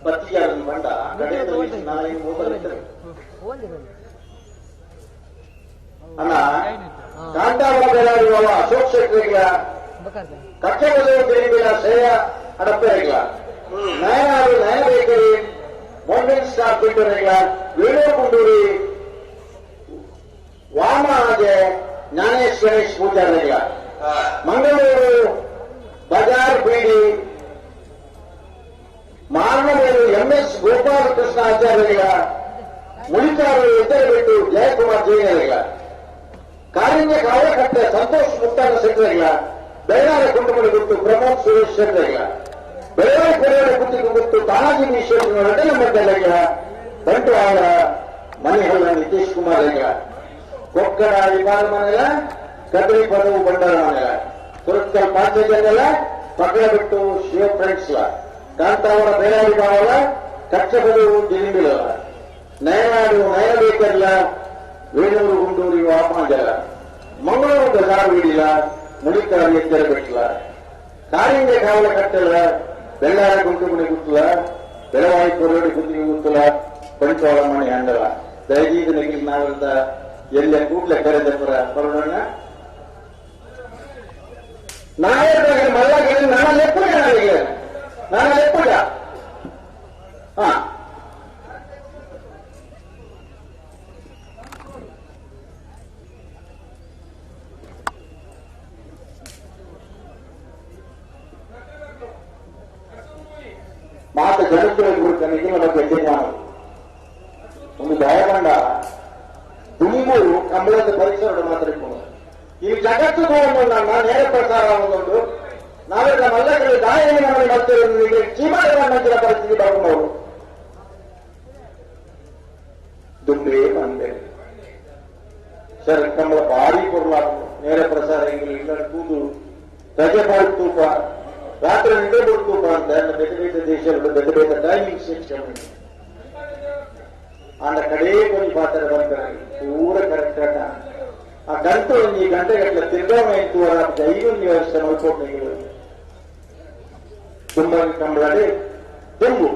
[SPEAKER 4] ಬತ್ತಿಗಾರನ ಬಂಡ ಕಡೆಯ ನಾಳೆ ಹೋಗಲಿದ್ದಾರೆ. ಅಣ್ಣ ಕಾಂತಾವರ ಬೇಲಾಡಿರುವ ಅಶೋಕ್ ಶೆಟ್ಟರಿಗ ಕಚ್ಚಬದಲು ಬೇಡಿಬಿಡ ಶ್ರೇಯ ಅಡಪ್ಪರಿಗ ನಯನಾರು ನಯನ ಬೇಕರಿ ಮೌಂಟೇನ್ ಸ್ಟಾರ್ ಬಿಟ್ಟರಿಗ ವೇಣು ಕುಂಡೂರಿ ವಾಮ ಆದೆ ಜ್ಞಾನೇಶ್ ಗಣೇಶ್ ಪೂಜಾರಿಗ ಮಂಗಳೂರು ಬಜಾರ್ ಬೀಡಿ ಮಾರ್ನವೇಲು ಎಂಎಸ್ ಗೋಪಾಲಕೃಷ್ಣ ಆಚಾರ್ಯರಿಗ ಮುಳಿತಾರು ಎದ್ದರಬಿಟ್ಟು ಜಯಕುಮಾರ್ ಜೈನರಿಗ ಕಾರಿಂಜ ಕಾವಲಕಟ್ಟೆ ಸಂತೋಷ್ ಮುಕ್ತಾನ ಶೆಟ್ಟರಿಗ ಬೆಳ್ಳಾರ ಕುಟುಂಬದ ಗುಟ್ಟು ಪ್ರಮೋದ್ ಸುರೇಶ್ ಶೆಟ್ಟರಿಗ ಬೆಳಗಾವಿ ಕೊರೆಯ ಗುತ್ತಿಗೆ ಗುಟ್ಟು ತಾನಾಜಿ ಶೆಟ್ಟರ ಎರಡನೇ ನಂಬರ್ ಬಂಟ್ವಾಳ ಮನಿಹಳ್ಳ ನಿತೀಶ್ ಕುಮಾರ್ ಈಗ ಕೊಕ್ಕಡ ವಿಮಾನ ಮನೆಯ ಕದ್ರಿ ಪದವು ಬಂಡಾರ ಮನೆಯ ಸುರತ್ಕಲ್ ಪಾಂಚಜನ್ಯಲ ಪಕ್ಕಡ ಬಿಟ್ಟು ಶಿವ ಫ್ರೆಂಡ್ಸ್ ಕಾಂತಾವರ ಬೇಲಾರಿ ಬಾವಲ ಕಚ್ಚಬದವು ಜಿಲಿಂಬಿಲ ನಯನಾಡು ನಯಬೇಕಲ್ಲ ವೇಣೂರು ಗುಂಡೂರಿ ವಾಪಾಂಜಲ ಮಂಗಳೂರು ಬಜಾರ್ ವೀಡಿಲ ಮುಳಿಕಾರಿ ಎತ್ತರ ಬಿಟ್ಲ ಕಾರಿಂಜ ಕಾವಲ ಕಟ್ಟಲ ಬೆಳ್ಳಾರ ಗುಂಟುಮುನಿ ಗುತ್ತಲ ಬೆಳವಾಯಿ ಕೊರಡಿ ಗುಂಡಿಗೆ ಗುತ್ತಲ ಬಂಟ್ವಾಳ ಮಣಿ ಅಂಡಲ ದಯದೀದ ನಿಖಿಲ್ ನಾವಂತ ಎಲ್ಲ ಕೂಡ್ಲೆ ಕರೆದಪ್ಪರ ಬರೋಣ ನಾವೇ ಮಲ್ಲ ನಾನು ಲೆಪ್ಪುಗ ನಾವಿಗೆ ನಾನು ಲೆಪ್ಪುಗ ಹಾ ಮಾತು ಜನಕ್ಕೆ ನಿಖಿಲ ಬಗ್ಗೆ ತೀರ್ಮಾನ ಒಂದು ದಯಮಂಡ ದುಂಬು ಕಂಬಳದ ಪರಿಸರ ಮಾತಾಡಿಕೊಂಡು ಈ ಜಗತ್ತು ನನ್ನ ನೇರ ಪ್ರಸಾರ ಒಂದು ನಾವೆಲ್ಲ ಮಲ್ಲಗಳು ದಾಯ ನಮ್ಮನೆ ಮಾಡ್ತೇವೆ ಚೀಮಾಡ ಮಂದಿರ ಪರಿಸ್ಥಿತಿ ಬರ್ಕೊಂಡವರು ದುಂಬೇ ಬಂದೆ ಸರ್ ಕಂಬಳ ಭಾರಿ ಪೊರ್ಲ ನೇರ ಪ್ರಸಾರ ಇಲ್ಲ ಕೂದು ರಜೆ ಮಾಡಿ ತೂಪ ರಾತ್ರಿ ನಿದ್ರೆ ಬಿಡ್ತೂಪ ಅಂತ ಬೇರೆ ಬೇರೆ ದೇಶಗಳು ಬೇರೆ ಬೇರೆ ಟೈಮಿಂಗ್ ಸಿಸ್ಟಮ್ ಅಂದ ಕಡೆ ಕೊಂಚ ಪಾತ್ರ ಬಂತಾರೆ ಪೂರ ಕರೆಕ್ಟ್ ಆ ಗಂಟೆ ಒಂದು ಈ ಗಂಟೆಗಟ್ಟಲೆ ತಿರ್ಗಾವಣೆ ಇತ್ತು ಐದು ವ್ಯವಸ್ಥೆ ನೋಡ್ಕೊಂಡು ತುಂಬ ಕಂಬಳಡೆ ದುಂಬು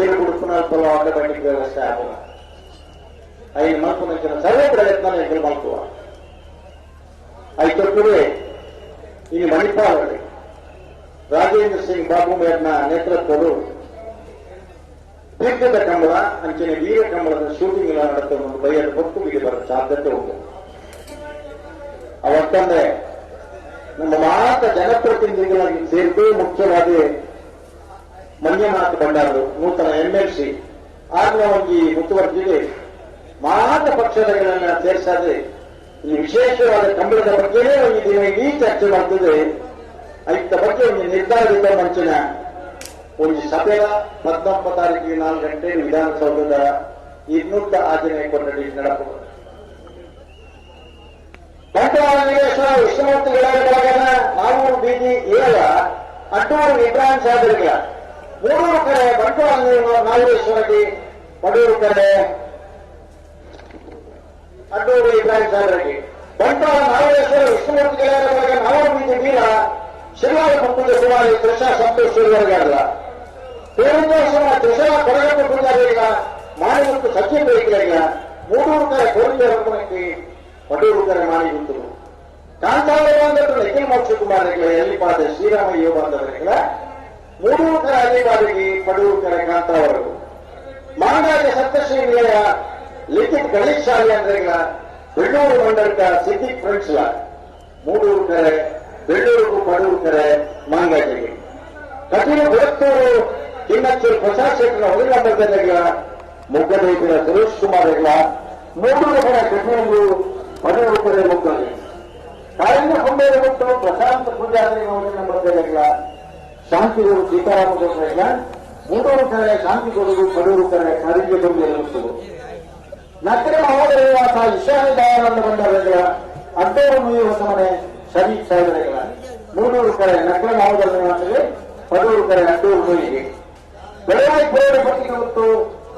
[SPEAKER 4] ಏನು ಕುಡುಪನ ಆಟೋಮೆಟಿಕ್ ವ್ಯವಸ್ಥೆ ಆಗುವ ಐದು ಮಲ್ಪನ ಸರ್ವ ಪ್ರಯತ್ನ ಎದುರು ಮಲ್ಕುವ ಐತೊಟ್ಟುವೆ ಇನ್ನು ಮಣಿಪಾಲಲ್ಲಿ ರಾಜೇಂದ್ರ ಸಿಂಗ್ ಬಾಬು ಮೇರ್ನ ನೇತೃತ್ವವು ದಿಗ್ಗದ ಕಂಬಳ ಅಂಚಿನ ವೀರ ಕಂಬಳದ ಶೂಟಿಂಗ್ ಎಲ್ಲ ನಡೆದ ಒಂದು ಬೈಯದ ಹೊತ್ತು ಬಿಗಿ ಬರೋ ಸಾಧ್ಯತೆ ಉಂಟು. ಅವತ್ತಂದ್ರೆ ನಮ್ಮ ಮಾತ ಜನಪ್ರತಿನಿಧಿಗಳಾಗಿ ಸೇರಿದ್ದು ಮುಖ್ಯವಾಗಿ ಮಂಜುನಾಥ್ ಭಂಡಾರರು ನೂತನ ಎಂಎಲ್ಸಿ ಆಗ್ನವಂಗಿ ಮುತುವರ್ಜಿಗೆ ಮಾತ ಪಕ್ಷದಗಳನ್ನ ಸೇರಿಸಾದ್ರೆ ಈ ವಿಶೇಷವಾದ ಕಂಬಳದ ಬಗ್ಗೆನೇ ಒಂದು ದಿನ ಇಡೀ ಚರ್ಚೆ ಮಾಡ್ತಿದೆ. ಐತ ಬಗ್ಗೆ ಒಂದು ನಿರ್ಧಾರಿತ ಮಂಚಿನ ಒಂದು ಸಭೆಯ 19 ತಾರೀಕಿಗೆ 4 ಗಂಟೆ ವಿಧಾನಸೌಧದ 200 ಆಚರಣೆ ಕೊಠಡಿ ನಡೆಪುವುದು. ಬಂಟ್ವಾಳ ನಿವೇಶನ ವಿಷ್ಣುಮೂರ್ತಿಗಳ ಬೆಳಗನ ನಾನೂರು ಬೀದಿ 7 ಅಡ್ಡೂರು ಇಬ್ರಾಹಿಂ ಸಾಹೇಬರಿಗಳ ಮೂರೂರು ಕಡೆ ಬಂಟ್ವಾಳ ನಾಗೇಶ್ವರಗಿ ಪಡೂರು ಕಡೆ ಅಡ್ಡೂರು ಇಬ್ರಾಹಿಂ ಸಾಹೇಬರಿಗೆ ಬಂಟ್ವಾಳ ನಾಗೇಶ್ವರ ವಿಷ್ಣುಮೂರ್ತಿಗಳ ಬೆಳಗನ ನಾನೂರು ಬೀದಿ ವೀರ ಶಿಲ್ವಾರ ಪಕ್ಕದ ಕುಮಾರಿ ಕೃಷ್ಣ ಸಂತೋಷ್ ಪೇರುಂದೇಶ್ವರ ತ್ರಿಶಾ ಕೊರಗಪ್ಪ ಪೂಜಾರಿಗಳ ಮಾಣಿಗುತ್ತು ಸಚಿನ್ ಬೇಕಿಲ್ಲ ಮೂಡೂರು ಕರೆ ಕೋರಿಂದಕ್ಕೆ ಪಡೂರು ಕರೆ ಮಾಣಿಗುತ್ತು ಕಾಂತಾವರ ಬಂದವರು ನಿಖಿಲ್ ಮೋಕ್ಷಕುಮಾರ್ ಎಲ್ಲಿಪಾದ ಶ್ರೀರಾಮಯ್ಯ ಬಂದವರಿಗಳ ಮೂಡೂರು ಕರೆ ಅಲಿಬಾರಿಗೆ ಪಡೂರು ಕರೆ ಕಾಂತಾವರು ಮಾಂಗಾಜ ಸಪ್ತಶ್ರೀ ನಿಲಯ ಲಿಖಿತ್ ಗಣೇಶ್ ಶಾಲೆ ಅಂದ್ರೆಗಳ ಬೆಳ್ಳೂರು ಮಂಡಲಕ ಸಿದ್ದಿಕ್ ಫ್ರೆಂಡ್ಸ್ ಮೂಡೂರು ಕರೆ ಬೆಳ್ಳೂರಿಗೂ ಪಡೂರು ಕರೆ ಮಾಂಗಾಜಿಗೆ ಕಟೀಲು ಕೊಳತ್ತೂರು ಕಿನ್ನಚ್ಚೂರು ಪ್ರಸಾದ್ ಶೆಟ್ಟರ ಹೊರಗಂಬರ್ಗಗಳ ಮುಗ್ಗದೇವಿನ ಸುರೇಶ್ ಕುಮಾರ್ ಮೂಡೂರು ಕಡೆ ಕಟೀಲು ಪಡೂರು ಕರೆ ಮುಗ್ಗದೆ ಕಾಳಿಂಗ ಕೊಂಬೇರು ಮತ್ತು ಪ್ರಶಾಂತ ಪೂಜಾರಿ ನಂಬರ್ಗಗಳ ಶಾಂತಿಗೌರು ಸೀತಾರಾಮ ಗೌಡರ ಮೂಡೂರು ಕರೆ ಶಾಂತಿಗೌಡರು ಪಡೂರು ಕರೆ ಕಾರಿಂಗ ಕೊಂಬೇರು ನಗರ ಮಹೋದಯ ಈಶಾನ್ಯ ದಯಾನಂದ ಬಂಡಾರಗಳ ಅಡ್ಡೂರು ಹೊಸ ಮನೆ ಶರೀಫ್ ಸಾಹೇಬರಿಗಳ ಮೂಡೂರು ಕರೆ ನಕಲ ನಾಮದ ನಿವಾಸಿಗೆ ಪಡೂರು ಕರೆ ಅಟ್ಟೂರು ನೋಯಿಗೆ ಬೆಳಗಾವಿ ಪುರೋಡಿ ಪಟ್ಟಿಗೆ ಮತ್ತು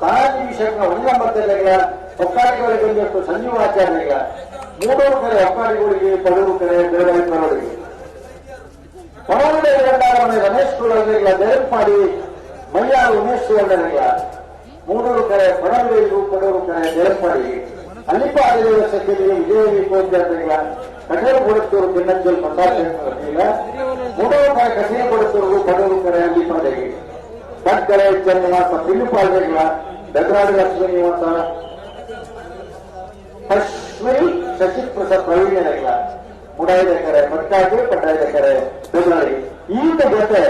[SPEAKER 4] ತಾಜಿ ವಿಷಯಗಳ ಒಂಬತ್ತಲ್ಲಿಗಳ ಒಕ್ಕಾಡಿಗಳಿಗೆ ಮತ್ತು ಸಂಜೀವಾಚಾರ್ಯಗಳ ಮೂಡೂರು ಕರೆ ಒಕ್ಕಾಡಿಗಳಿಗೆ ಪಡೂರು ಕರೆ ಬೆಳಗಾವಿ ಪರೋಡಿಗೆ ಪರೋಡಿ ಮನೆ ರಮೇಶ್ ಕುಲರ್ನಿಗಳ ದೇವಪಾಡಿ ಮೈಯಾರು ಉಮೇಶ್ ಸುವರ್ಣನಿಗಳ ಮೂಡೂರು ಕರೆ ಪಡವೀರು ಪಡೂರು ಕರೆ ದೇವಪಾಡಿ ಅಲ್ಲಿಪ್ಪ ಆದಿದೇವ ಸಖ್ಯದಲ್ಲಿ ವಿಜಯ ಕೋದ್ಯಾತ್ರಿಗಳ ಕಟೇರು ಕೊಡುತ್ತೂರು ಬೆನ್ನಚ್ಚಲ್ ಪ್ರಸಾದ್ ಮೂಡೂರು ಕರೆ ಕಟೀರು ಕೊಡುತ್ತೂರು ಪಡೂರು ಕರೆ ಅಲ್ಲಿಪಾದೆಗೆ ಭಟ್ಕರೆ ಚನ್ನಿವಾಸ ಪಿಲ್ಲುಪಾಳ್ಯಗಳ ಬೆದರಾಡಿ ಲಕ್ಷ್ಮೀ ನಿವಾಸ ಅಶ್ವಿನಿ ಶಶಿ ಪ್ರಸಾದ್ ಪ್ರವೀಣನಿಗಳ ಮುಡಾಯಿದ ಕರೆ ಮಟ್ಟಾಗಿ ಪಟ್ಟಾಯಿದ ಕರೆ ಬೆದರಾಡಿ ಈತ ಜೊತೆ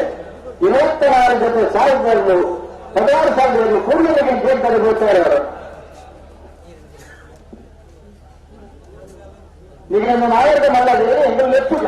[SPEAKER 4] 26 ಜೊತೆ ಸಾವಿರಗಳು 16 ಸಾವಿರಗಳು ಕೂಡಲೇ ಗೆಲ್ತಾರೆ ಬರ್ತಾರೆ ಅವರು. ಈಗ ನನ್ನ ನಾಯಕ ಮಲ್ಲದೆ ಎಂದರು ಲೆಪ್ಪುಗ.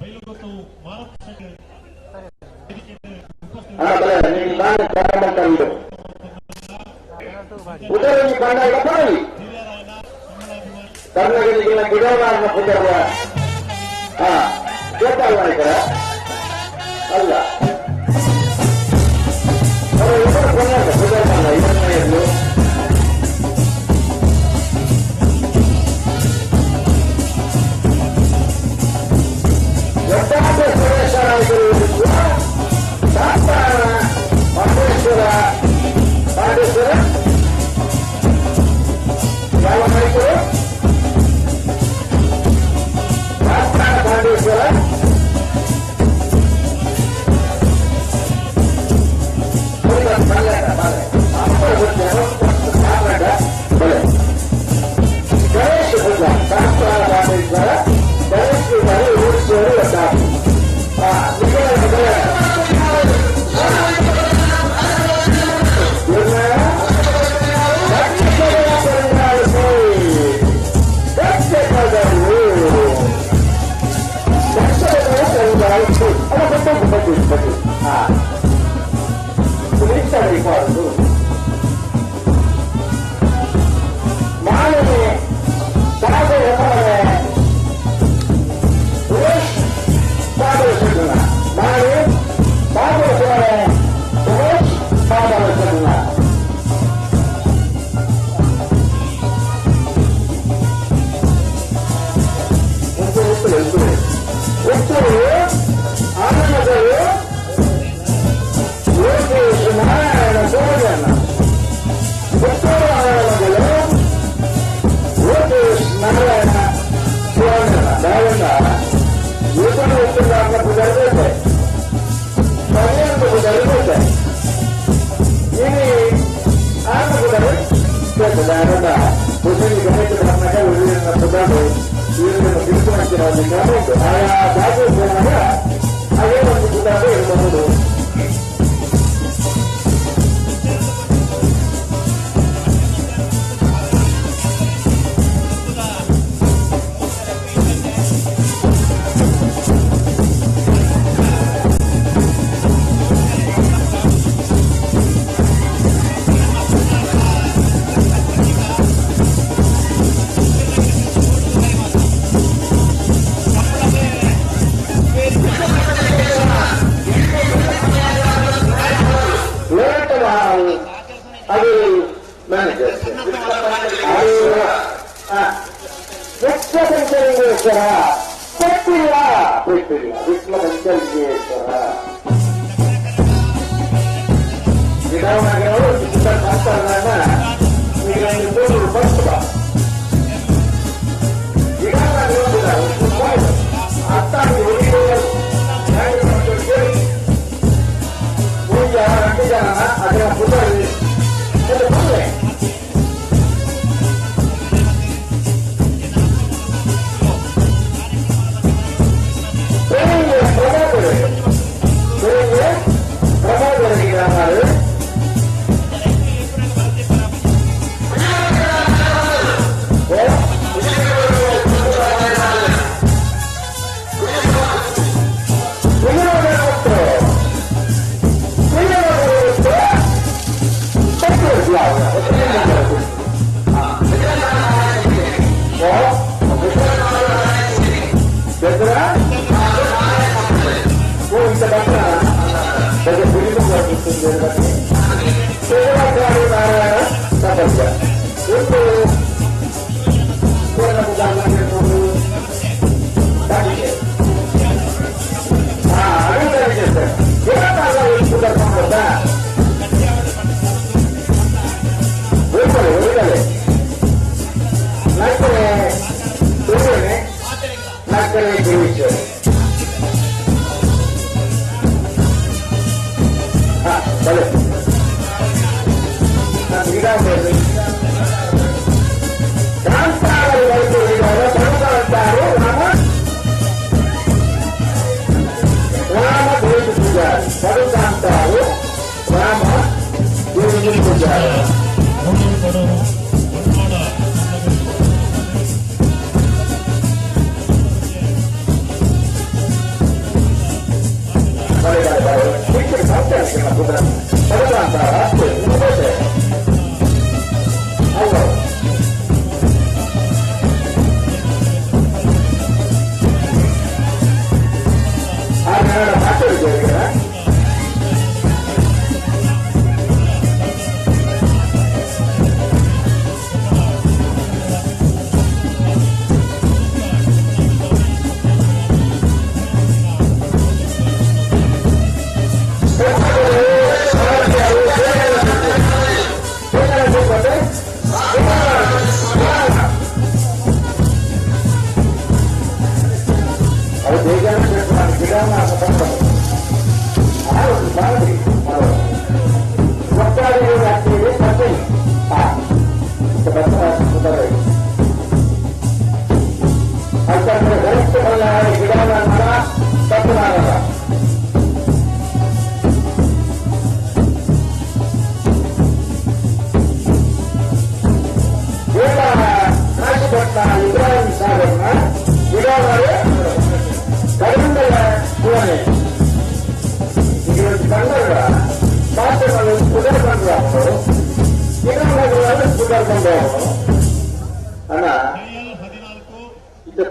[SPEAKER 1] ಬೈಲುಗೊತ್ತು ಮಾರಪ್ಪ ಶೆಟ್ಟಿ
[SPEAKER 4] ಉದರನಿ ಬಂಡ ಪರವಿ ಕರ್ನಾಟಕದ ಗಿಡವಾರನ ಪುದರ್ವ ಗೋಪಾಲ ನಾಯಕರ ಅಲ್ಲ ಅವರು ಇಬ್ಬರು ಕೊನೆಯ ಪುದರ್ವಲ್ಲ ಇವನ್ನ ಒಟ್ಟಾರೆ ಸುರೇಶ ನಾಯಕರು ಸಾಧಾರಣ ಪಾಂಡೇಶ್ವರ ಪಾಂಡೇಶ್ವರ ಯಾವ ನಾಯಕರು ಪಾಂಡೇಶ್ವರ ಗಣೇಶ ಪೂಜಾ ಶಾಸ್ತ್ರ ಪಾಂಡೇಶ್ವರ ಗಣೇಶ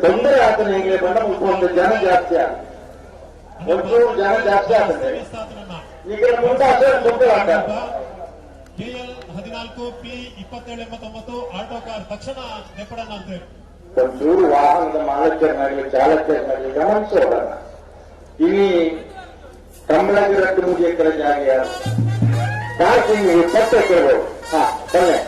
[SPEAKER 4] ತೊಂದರೆ ಆತನ ಹೇಗೆ ಬಂದ ಒಂದು ಜನ ಜಾಸ್ತಿ ಆಗುತ್ತೆ, ಒಂಚೂರು ಜನ ಜಾಸ್ತಿ ಆಗ್ತದೆ. ಈಗ ಮುಂದೆ ತೊಂದರೆ ಆಗ್ತದೆ.
[SPEAKER 1] ಕೆಎಲ್ 14 ಪಿ 2789 ಆಟೋ ಕಾರ್ ತಕ್ಷಣ ನೆಪಡಣ ಅಂತ
[SPEAKER 4] ಒಂಚೂರು ವಾಹನದ ಮಾಲೀಕರನ್ನಾಗಲಿ ಚಾಲಕರನ್ನಾಗಲಿ ಗಮನಿಸೋಣ. ಈ ಕಂಬಳಗಿ ರಟ್ಟು 3 ಎಕರೆ ಜಾಗ ಪಾರ್ಕಿಂಗ್ 20 ಎಕರೆ. ಹಾ ಬನ್ನಿ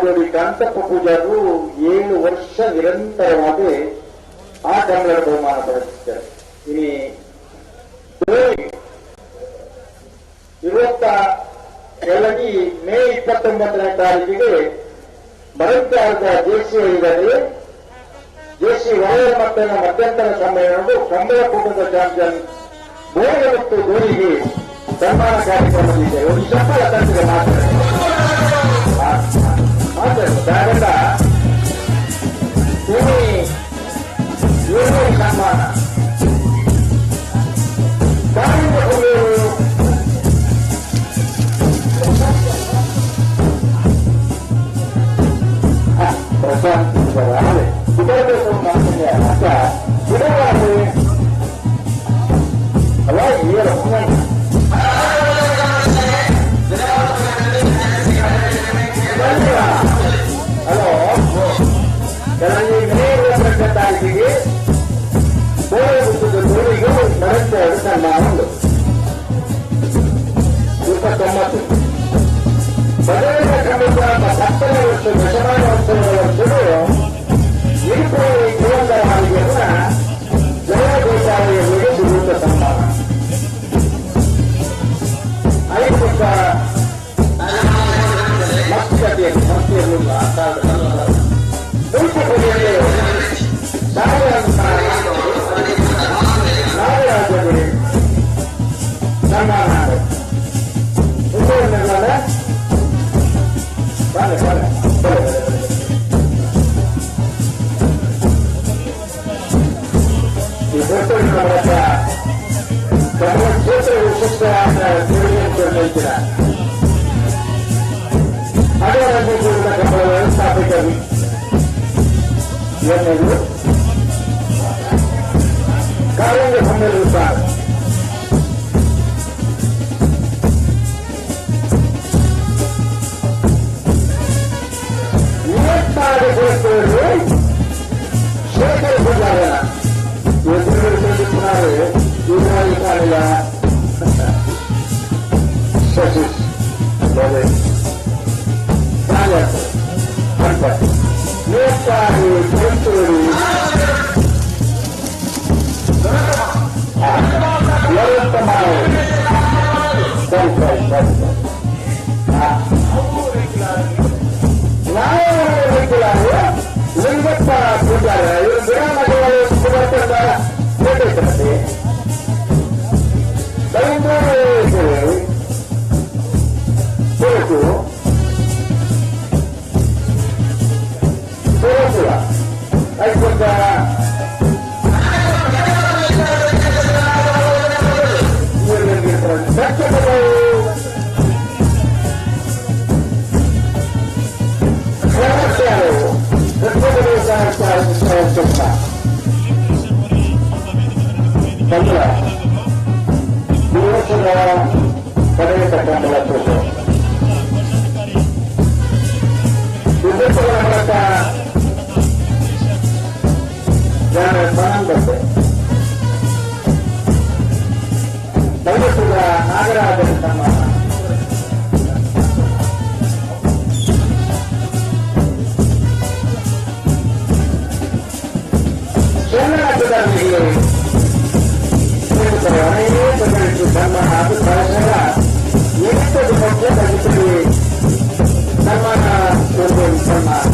[SPEAKER 4] ಬನ್ನಿ
[SPEAKER 11] ಕಾಂತಪ್ಪ ಪೂಜಾರರು 7 ವರ್ಷ ನಿರಂತರವಾಗಿ ಆ ಕಮಲದ ಬಹುಮಾನ ಪಡೆದಿದ್ದಾರೆ. ಇನಿ 27 ಮೇ 29ನೇ ತಾರೀಕಿಗೆ ಮರಂತಾರದ ಜೆಸಿ ಜೆಸಿ ವಲಯ ಮತ್ತು ಮಧ್ಯಂತರ ಸಮ್ಮೇಳನವು ಕಂಬಳ ಕೂಟದ ಚಾಂಪಿಯನ್ ಬೋರ್ಗ ಮತ್ತು ಧೋನಿಗೆ ಸನ್ಮಾನ ಕಾರ್ಯಕ್ರಮದಿದೆ. ಒಂದು ಸಫಲ ತಂಡದ ಮಾತಾಡ ಸನ್ಮಾನ ಹಲೋ. ಈ ಪೊರ್ತುವಿನ ಮೂಲಕ ಕನ್ನಡ ಕ್ಷೇತ್ರ ವಿಶಿಷ್ಟವಾದ ಕೊಡುಗೆ ಅದರಲ್ಲಿ ಕನ್ನಡ ವ್ಯವಸ್ಥಾಪಕ ಎನ್ನುವುದು ಕಾರ್ಯಾಂಗ ಹೊಂದಿರುತ್ತಾರೆ. ಶೇಖರ ಪೂಜಾರನ ಎದುರು ಕಾಣಿಲ್ಲ. ಸತೀಶ್ ಸರಿ ಸರಿ ಸರಿ ಲಿಂಗಪ್ಪ ಪೂಜಾರ ಇವರು ಬಿಡಮಠ ಬೈಂದೂರು ತುರುಕು ತುರುಕುಲ ಅದಕ್ಕೊಂದ ನಾಗರಾಜನ ಸನ್ಮಾನ ಚನ್ನರಾಜರಿಗೆ ಅನೇಕ ಸನ್ಮಾನ ಅದು ಪ್ರಾಯಶಃ ಏಕದ ಬಗ್ಗೆ ಬದುಕಲಿ ಸನ್ಮಾನ ಒಂದು ಸನ್ಮಾನ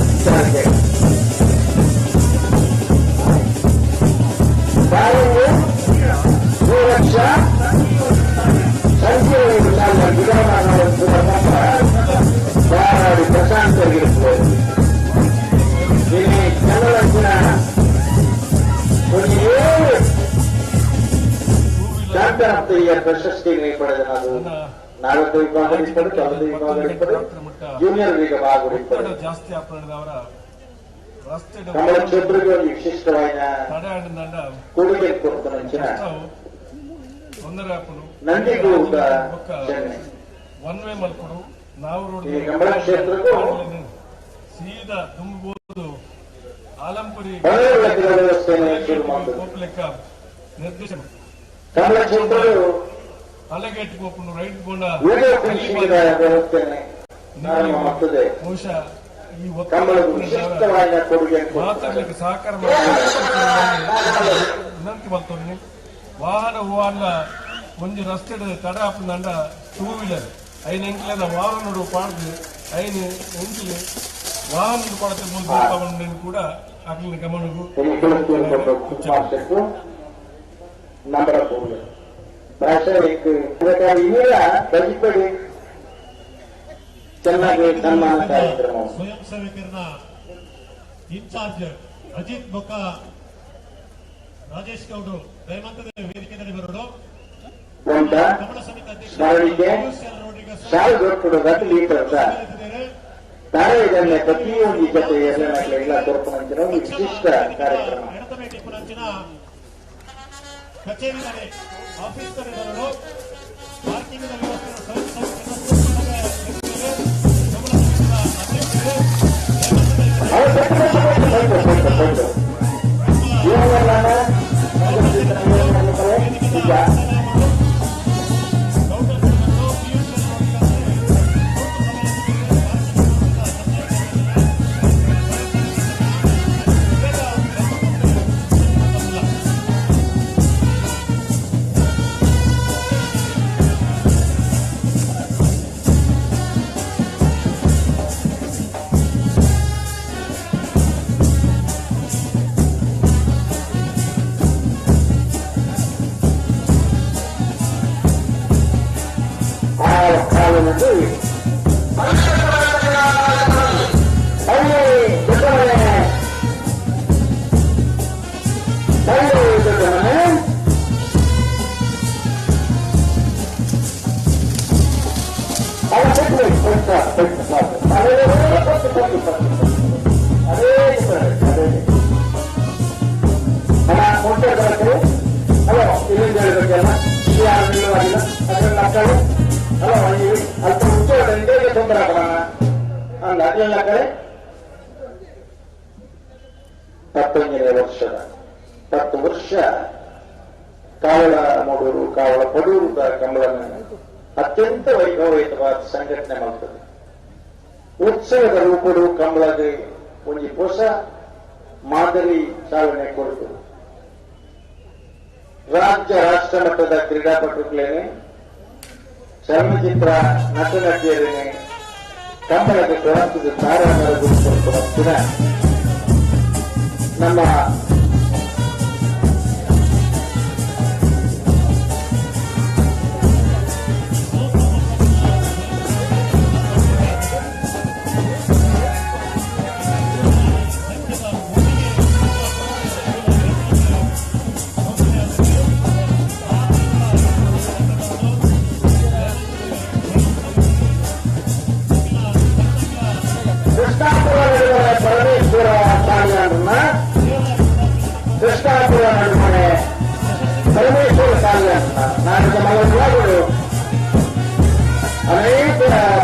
[SPEAKER 11] ಬಾಯಿಗೆ ಗೋರಕ್ಷ ಬಾರಾಡಿ ಪ್ರಶಾಂತವಾಗಿರುತ್ತದೆ. ಇಲ್ಲಿ ಕನ್ನಡಕ್ಕಿನ ಒಂದು 7 ಚಾಂಪಿಯನ್ ಪ್ರಶಸ್ತಿ ಪಡೆದ ನಾವು ನಾಲ್ಕು ವಿಭಾಗ ಇಪ್ಪದು, ಕನ್ನಡ ವಿಭಾಗ ಇಪ್ಪದು, ಜೂನಿಯರ್ ವಿಭಾಗ ಇಪ್ಪದು. ಕಮಲ ಕ್ಷೇತ್ರಕ್ಕೆ ಒಂದು ವಿಶಿಷ್ಟವಾದ ಕೊಡುಗೆ ಕೊಡ್ತಾನೆ. ನಂದಿಗೂಟ ಚೆನ್ನೈ ಈ ಕಮಲ ಕ್ಷೇತ್ರಕ್ಕೂ
[SPEAKER 2] ಸೀದಾ ತುಂಬಬಹುದು ಆಲಂಪುರಿ
[SPEAKER 11] ವ್ಯವಸ್ಥೆಯನ್ನು ಶುರು ಮಾಡುತ್ತದೆ.
[SPEAKER 2] ನಿರ್ದೇಶನ
[SPEAKER 11] ಕಮಲ ಕ್ಷೇತ್ರವು
[SPEAKER 2] ಅಲೆಗೇಟ್ ಗೋಪುನು ರೈಟ್ ಬೋಂಡ
[SPEAKER 11] ವಿಡಿಯೋ ಫಿನಿಶಿಂಗ್ ವ್ಯವಸ್ಥೆಯನ್ನು ಪ್ರಾರಂಭ ಮಾಡುತ್ತದೆ.
[SPEAKER 2] ಬಹುಶಃ ಈ
[SPEAKER 11] ಕಮಲದ ವಿಶಿಷ್ಟವಾದ ಕೊಡುಗೆ
[SPEAKER 2] ಮಾತಾಡಲಿಕ್ಕೆ ಸಹಕಾರ ವಿನಂತಿ ಮಾಡ್ತೀನಿ. ವಾಹನ ಹೂವನ್ನ ಒಂಜಿ ರಸ್ತೆ ತಡ ಆಪುಂಡ ಟೂ ವೀಲರ್ ಐನ್ ಎಂಕ್ಲೆನ ವಾಹನ ಪಾಡ್ದು ಐನ್ ಎಂಕ್ಲೆ ವಾಹನ ಕೊಡತೆ ಮುಂದೆ ಕೂಡ ಅಕ್ಲಿನ ಗಮನಕ್ಕೂ
[SPEAKER 11] ನಂಬರ ಚೆನ್ನಾಗಿ ಸನ್ಮಾನ ಕಾರ್ಯಕ್ರಮ.
[SPEAKER 1] ಸ್ವಯಂ ಸೇವಕರನ್ನ ಇನ್ಚಾರ್ಜ್ ಅಜಿತ್ ಬೊಕ್ಕ ರಾಜೇಶ್ ಗೌಡರು ದಯಮಂತದ ವೇದಿಕೆಯಲ್ಲಿ ಬರೋದು. ಕಮಲ ಸಮಿತಿ ಅಧ್ಯಕ್ಷ
[SPEAKER 11] ಇದನ್ನೇ ಪ್ರತಿಯೊಂದು ಜೊತೆ ಎಲ್ಲ ಕೊರಪುನಂಚಿನ ಒಂದು ವಿಶಿಷ್ಟ ಕಾರ್ಯಕ್ರಮ.
[SPEAKER 1] ಕಚೇರಿನಲ್ಲಿ ಆಫೀಸ್ ಬರಲು ಪಾರ್ಕಿಂಗ್ ವ್ಯವಸ್ಥೆ ಸ್ವಯಂ
[SPEAKER 11] ಅಗಲೆಲ್ಲ ಕಡೆ 19ನೇ ವರ್ಷದ 10 ವರ್ಷ ಕಾವಳ ಮೂಡೂರು ಕಾವಳ ಪಡೂರು ಕಂಬಳನ ಅತ್ಯಂತ ವೈಭವಯುತವಾದ ಸಂಘಟನೆ ಮಾಡ್ತದೆ. ಉತ್ಸವದ ರೂಪಡು ಕಂಬಳಗೆ ಒಂದು ಹೊಸ ಮಾದರಿ ಚಾಲನೆ ಕೊಡುತ್ತದೆ. ರಾಜ್ಯ ರಾಷ್ಟ್ರ ಮಟ್ಟದ ಕ್ರೀಡಾಪಟುಗಳೇನೆ ಚಲನಚಿತ್ರ ನಟ ನಟಿಯರೇನೆ ಕಂಬಳಕ್ಕೆ ಕೊಡಂತದ್ದು ತಾರಾಮರ ಗುರುತು ನಮ್ಮ ಪರಮೇಶ್ವರ ಸಾಲಿಯಾರನ್ನ ಕೃಷ್ಣಾಪುರ ನಡುಮನೆ ಪರಮೇಶ್ವರ ಸಾಲಿಯಾರನ್ನ ನಾಡಿದ ಮಲಗಳು ಅನೇಕ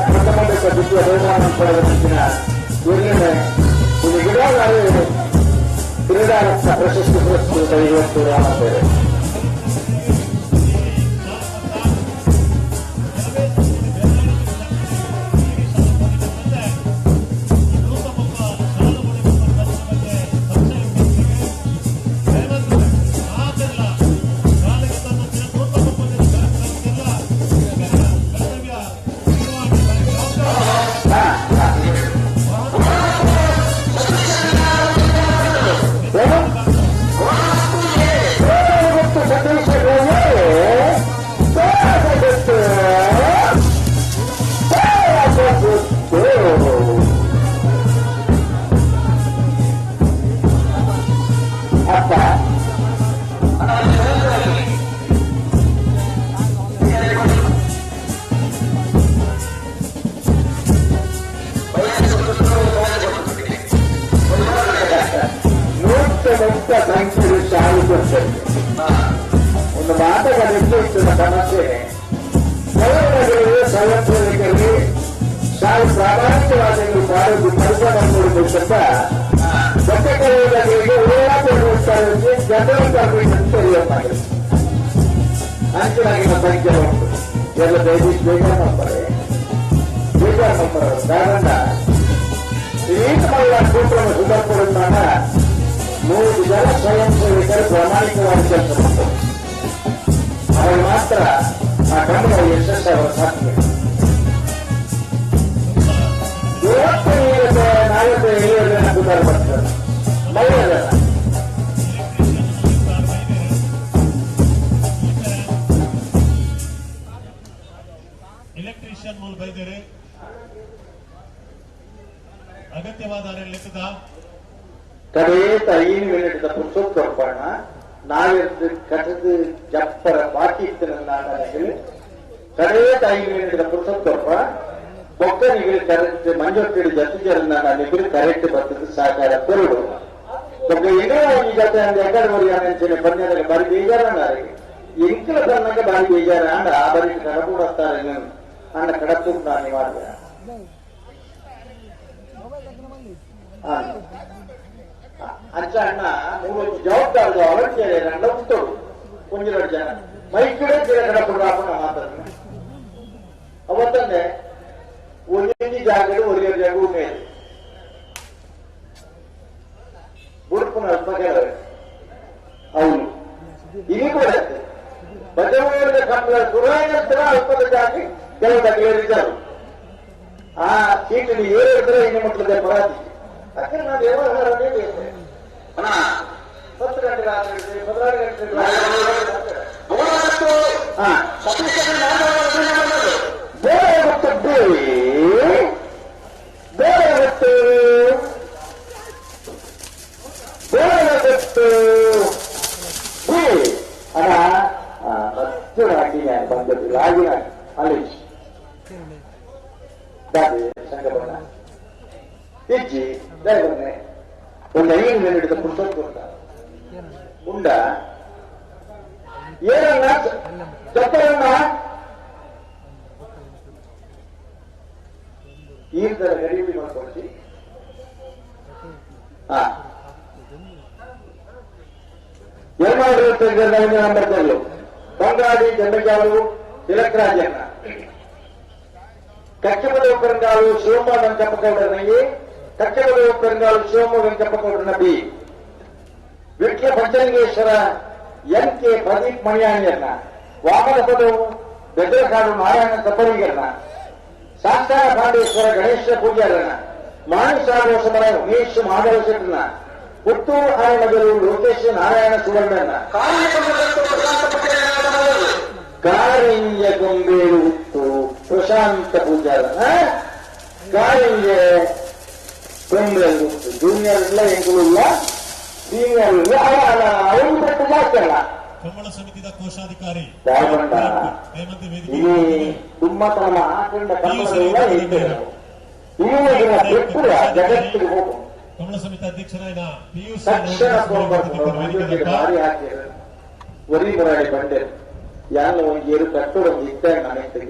[SPEAKER 11] ಪ್ರಥಮ ದ್ವಿತೀಯ ಬಹುಮಾನ ಪಡೆದ ಮುಂಚಿನ ಇವ್ರನ್ನೇ ಒಂದು ಗಿಡಗಾರು ಕ್ರೀಡಾರತ್ನ ಪ್ರಶಸ್ತಿ ಪುರಸ್ಕೃತ ಇವತ್ತು ರಾಮಪೇರೆ. ಒಂದು ಮಾತುಗಳಿತ್ತು ಸಮಸ್ಯೆ ಸ್ವಯಂಸೇವಕರಿಗೆ ಸಾವು ಪ್ರಾಮಾಣಿಕವಾಗಿ ಪರಿಸರ ದೊಡ್ಡ ಕಡೆಯವರಿಗೆ ಜನರಲ್ ಪರ್ಮಿಷನ್ ತೆರೆಯುತ್ತಾರೆ. ಅಂಚನಾಗಿನ ಸಂಖ್ಯೆ ಉಂಟು ಎಲ್ಲ ದಯವಿಟ್ಟು ಬೇಜಾರು ಮಾಡ್ತಾರೆ ಬೇಜಾರು ಮಾಡ್ತಾರೆ. ಕಾರಣ ಈತ ಮಹಿಳಾ ಕೂಟವನ್ನು ಸುಧಾರಿಸಿಕೊಂಡಾಗ 100 ಜನ ಸ್ವಯಂ ಸೇವಕರು ಪ್ರಾಮಾಣಿಕವಾಗಿ ಕೆಲಸ ಮಾಡ್ತಾರೆ. ಅವರು ಮಾತ್ರ ಆ ಕಂಬಳ ಯಶಸ್ಸು ಸಾಧ್ಯ. ಇವತ್ತು ನಾಲ್ಕು ಏಳು ಜನ ಸುಧಾರ ಬರ್ತಾರೆ ಮಹಿಳೆಯರ.
[SPEAKER 1] ಎಲೆಕ್ಟ್ರಿಷಿಯನ್ ಮೂಲ ಬೈದೇರೆ ಅಗತ್ಯವಾದ ಲೆಕ್ಕದ
[SPEAKER 11] ಕಡೇತ 5 ಮಿನಿಟ್ ಪುರ್ಸೊತ್ತು ಕೊರ್ಪಣ ನಾವಿರ್ದು ಕಟದು ಜಪ್ಪರ ಬಾಕಿ ಇತ್ತು ಹೇಳಿ ಕಡೇತ 5 ಮಿನಿಟ್ ಪುರ್ಸೊತ್ತು ಕೊರ್ಪ ಬೊಕ್ಕನಿಗೆ ಕರೆಕ್ಟ್ ಮಂಜೊಟ್ಟಿಡು ಜೊತೆ ಜನ ಕರೆಕ್ಟ್ ಬರ್ತದೆ ಸಹಕಾರ ಕೊರಡು ಒಬ್ಬ ಏನೋ ಈ ಜೊತೆ ಅಂದ್ರೆ ಎಕಡೆ ಬರಿ ಪನ್ಯದಾಗ ಬಾರಿ ಬೇಜಾರ ಎಂಕಲ ಬನ್ನಾಗ ಬಾರಿ ಬೇಜಾರ ಅಂಡ ಆ ಬರಿ ಕಡಪು ಬರ್ತಾರೆ ಅಣ್ಣ ಕಡಪು ನಾನು ಮಾಡಿದೆ ಅಂಚ ಅಣ್ಣ ಮೂರು ಜವಾಬ್ದಾರಿ ಅವಳು ಉಂಟು ಕೊಂಜಿರಡು ಜನ ಮೈಕಡೆ ಗಿಡ ಕಡಪು ಹಾಕೊಂಡು ಮಾತಾಡ್ತೀನಿ. ಅವತ್ತಂದ್ರೆ ಒಂದೊಂದು ಜಾಗಗಳು ಒರಿಯೋ ಜಾಗ ಉಮೇದು ಬುಡುಪುನ ಅಲ್ಪ ಕೆಲವರು ಅವನು ಈಗ ಕೂಡ ಬಜಾವಣೆ ಕಂಬಳ ಸುರಾಯನಂತರ ಅಲ್ಪದ ಜಾಗಿ ಕೆಲವು ತಗಲಿದ್ದಾರೆ. ಆ ಸೀಟಿನ ಏರಿದ್ರೆ ಇನ್ನು ಮಕ್ಕಳದೇ ಪರಾಧಿ. ಯಾಕಂದ್ರೆ ನಾವು ವ್ಯವಹಾರನೇ ಬೇಕು. 10 ಗಂಟೆ ರಾತ್ರಿ 16 ಗಂಟೆ ಇಜ್ಜಿ ದಯಬನ್ನೆ ಒಂದು 5 ಮಿನಿಟ್ ಪುರ್ಸೊತ್ತು ಕೊಡ್ತ ಉಂಡ ಏನನ್ನ ಜಪ್ಪರನ್ನ ಈ ತರ ಗರೀಬಿ ಮಲ್ಪೊಡ್ಚಿ ಎರ್ಮಾಡು ನಂಬರ್ ತರಲು ಬಂಗಾಡಿ ಜಂಬಜಾಲು ತಿಲಕರಾಜಣ್ಣ ಕಚ್ಚಬದ ಒಕ್ಕರಂಗಾಲು ಶಿವಮ್ಮ ವೆಂಕಪ್ಪಗೌಡರನಿಗೆ ಕಚ್ಚಬದ ಒಕ್ಕರಂಗಾಲು ಶಿವಮ್ಮ ವೆಂಕಪ್ಪಗೌಡರನ ಬಿ ವಿಟ್ಲ ಪಂಚಲಿಂಗೇಶ್ವರ ಎನ್ ಕೆ ಪ್ರದೀಪ್ ಮಣಿಯಾಣಿಯನ್ನ ವಾಮನ ಪದವು ಬೆದ್ರಕಾಡು ನಾರಾಯಣ ಕಪ್ಪರಿಗರನ್ನ ಸಾಕ್ಷಾರ ಪಾಂಡೇಶ್ವರ ಗಣೇಶ ಪೂಜಾರನ್ನ ಮಾಣಿಸಾಗೋಸಮರ ಉಮೇಶ್ ಮಾಧವ ಶೆಟ್ಟನ ಪುತ್ತೂರು ಆಯನಗರು ಲೋಕೇಶ್ ನಾರಾಯಣ ಸುವರ್ಣನ ಕಾರಿಂಜ ಗೊಂಬೇರು ಹುಟ್ಟು ಪ್ರಶಾಂತ ಪೂಜಾರನ ಕಾರಿಂಜ ಗೊಂಬೇರು ಹುಟ್ಟು ಜೂನಿಯರ್ ಇಲ್ಲ ಎಂಕುಲು ಇಲ್ಲ ಸೀನಿಯರ್ ಇಲ್ಲ ಅವನು ಪಟ್ಟು ಜಾಸ್ತಿ ಅಲ್ಲ.
[SPEAKER 1] ಕಂಬಳ ಸಮಿತಿದ ಕೋಶಾಧಿಕಾರಿ
[SPEAKER 11] ತುಂಬತನ ಆಕಂಡ ಕಂಬಳಲ್ಲ ಜಗತ್ತಿಗೆ ಹೋಗು.
[SPEAKER 1] ಕಮಲ ಸಮಿತಿ ಅಧ್ಯಕ್ಷರಾದ ಪಿಯೂಷ್
[SPEAKER 11] ತಕ್ಷಣ ಭಾರಿ ಹಾಕಿದ್ರು ಒರಿ ಬರಾಡಿ ಬಂಡೆ ಯಾನ ಒಂದು ಏರು ಕಟ್ಟೋಡು ಒಂದು ಇತ್ತ ಮನೆಗೆ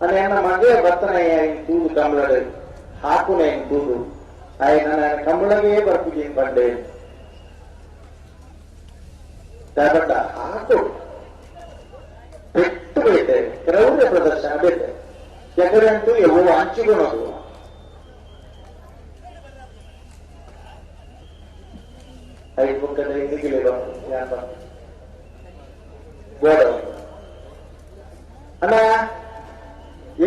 [SPEAKER 11] ಅನ್ನ ಎನ್ನ ಮಗ ಬರ್ತನ ತೂದು ಕಂಬಳ ಹಾಕುನ ತೂದು ಆಯ್ ನನ್ನ ಕಂಬಳಗೆ ಬರ್ಪುಜಿ ಬಂಡೆ ಬಟ್ ಹಾಕು ಪೆಟ್ಟು ಬೇಟೆ ಕ್ರೌರ್ಯ ಪ್ರದರ್ಶನ ಬೇಟೆ ಯಾಕಂತೂ ಎವ್ವೋ ಹಂಚಿಕೊಳೋದು ಐದು ಪಕ್ಕದ ಹಿಂದಿಗಿಲ್ಲ ಬೋಡ ಅಣ್ಣ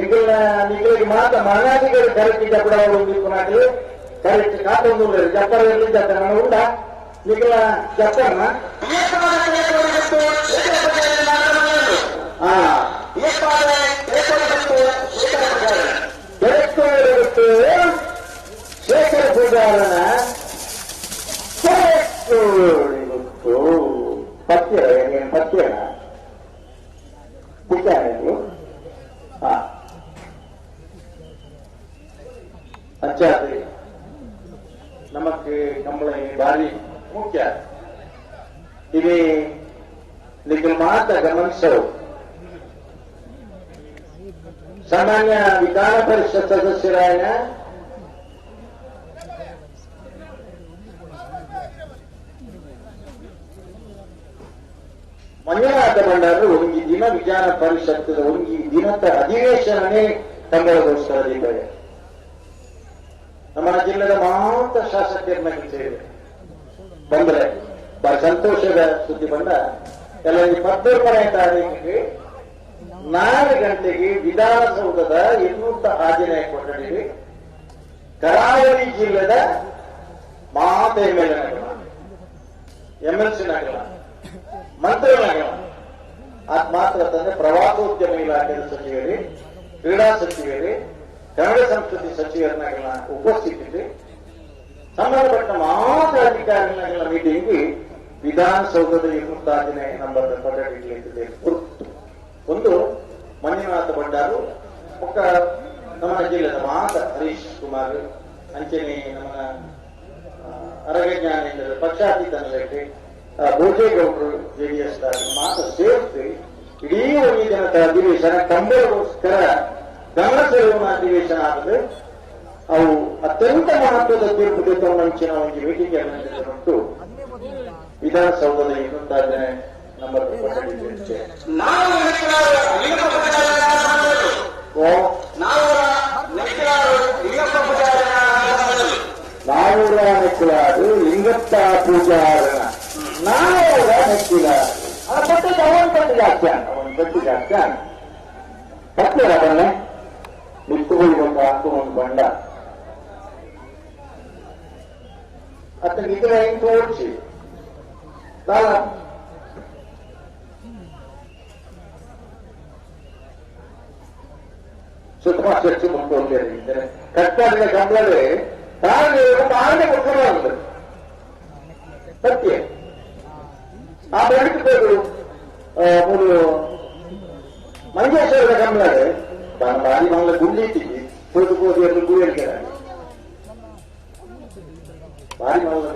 [SPEAKER 11] ಎಂಗಲ್ನ ನಿಗಳಿಗೆ ಮಾತ್ರ ಮರಣಾದಿಗಳು ಕರೆಕ್ಟ್ ಜಪ್ಪಡ ಅವರು ಕರೆಕ್ಟ್ ಕಾತೊಂದು ಜಪ್ಪರ ಇರಲಿ ಜಪ್ಪ ನಾನು ಉಂಡ ನಿಗಳ ಜಪ್ಪನ್ನ ಶೇಖರ ಪೂಜಾರನ ಗೊತ್ತು ಪತ್ಯ ಪತ್ಯನ ಪೂಜಾರಿಗಳು ಅಂಚಾದ್ರಿ ನಮಕ್ ಕಂಬಳ ಭಾರಿ ಮುಖ್ಯ. ಇದು ನಿಮಗೆ ಮಾತ್ರ ಗಮನಿಸವು ಸಾಮಾನ್ಯ ವಿಧಾನ ಪರಿಷತ್ ಸದಸ್ಯರಾಯ ಮಂಜುನಾಥ ಭಂಡಾರರು ಒಂಜಿ ದಿನ ವಿಧಾನ ಪರಿಷತ್ ಒಂಜಿ ದಿನದ ಅಧಿವೇಶನನೇ ಕಂಬಳಗೋಸ್ಕರ ಇದ್ದಾರೆ. ನಮ್ಮ ಜಿಲ್ಲೆದ ಮಾತ್ರ ಶಾಸಕರನ್ನ ಸೇರಿ ಬಂದ್ರೆ ಬಹಳ ಸಂತೋಷದ ಸುದ್ದಿ ಬಂದ ಎಲ್ಲ 13ನೇ ತಾರೀಕಿಗೆ 4 ಗಂಟೆಗೆ ವಿಧಾನಸೌಧದ 206ನೇ ಕೊಠಡಿಗೆ ಕರಾವಳಿ ಜಿಲ್ಲೆದ ಮಾತ ಎಂಎಲ್ಎ ನಗರ ಎಂಎಲ್ಸಿ ನಗರ ಮಂತ್ರಿ ನಗರ ಅದ್ ಮಾತ್ರ ತಂದ್ರೆ ಪ್ರವಾಸೋದ್ಯಮ ಇಲಾಖೆಯ ಸಚಿವರು, ಕ್ರೀಡಾ ಸಚಿವರು, ಕನ್ನಡ ಸಂಸ್ಕೃತಿ ಸಚಿವರನ್ನ ಉಪಸ್ಥಿತಿ ಸಂಬಂಧಪಟ್ಟ ಮಾತ್ರ ಅಧಿಕಾರಿಗಳ ಮೀಟಿಂಗ್ ವಿಧಾನಸೌಧದ 206ನೇ ನಂಬರ್ ಕೊಠಡಿಗಳಿದೆ. ಒಂದು ಮಂಜುನಾಥ ಭಂಡಾರು ಒಕ್ಕ ನಮ್ಮ ಜಿಲ್ಲೆದ ಮಾತ ಹರೀಶ್ ಕುಮಾರ್ ಅಂಚನೆ ನಮ್ಮ ಅರಗಜ್ಞಾನೇಂದ್ರ ಪಕ್ಷಾತೀತ ನೆಲೆಗೆ ಭೋಜೇಗೌಡರು ಜೆಡಿಎಸ್ ಮಾತ ಸೇರಿಸಿ ಇಡೀ ಒಂದು ಜನತ ಅಧಿವೇಶನ ಕಂಬಳಗೋಸ್ಕರ ಗಮನ ಸೆಳೆಯುವ ಅಧಿವೇಶನ ಆಗದೆ ಅವು ಅತ್ಯಂತ ಮಹತ್ವದ ತೀರ್ಪು ತೆಗೆದುಕೊಂಡ ಒಂದು ಮೀಟಿಂಗ್ ಉಂಟು ವಿಧಾನಸೌಧದ 206ನೇ ನಂಬರ್ ನಾವೂರ ಮೆಕ್ಕಿಲಾರು ಲಿಂಗಪ್ಪ ಪೂಜಾರನ ನಾವೂರ ಮೆಕ್ಕಿಲಾರು ಪಟ್ಟು ಅವನ್ ಪಟ್ಟು ಜಾಸ್ತಿ ಅವನ್ ಪಟ್ಟು ಜಾಸ್ತಿ ಪಟ್ಟರ ಬನ್ನೆ ನಿಂತುಕೊಳ್ಳುವಂತ ಒಂದು ಬಂಡ ಅತ್ತ ನಿಗಲ ಹೆಂಗ್ ತೋರಿಸಿ ಸುತ್ತಮ ಚರ್ಚೆ ಮುಂದುವರೆದಿದ್ದಾರೆ. ಕಟ್ಟಾಡಿದ ಕಂಬಳವೇ ತಾನೇ ಕೊಟ್ಟರು ಸತ್ಯ. ಆ ಬಳಿಕ ಮೂರು ಮಂಜೇಶ್ವರದ ಕಂಬಳವೇ ಬಾರಿ ಮಂಗಳ ಗುಂಡಿ ಇಟ್ಟಿದ್ವಿ ಪೋದು ಕೋದಿಯನ್ನು ಗುಡಿ ಹೇಳ್ತಾರೆ ಬಾರಿ ಮಂಗಳ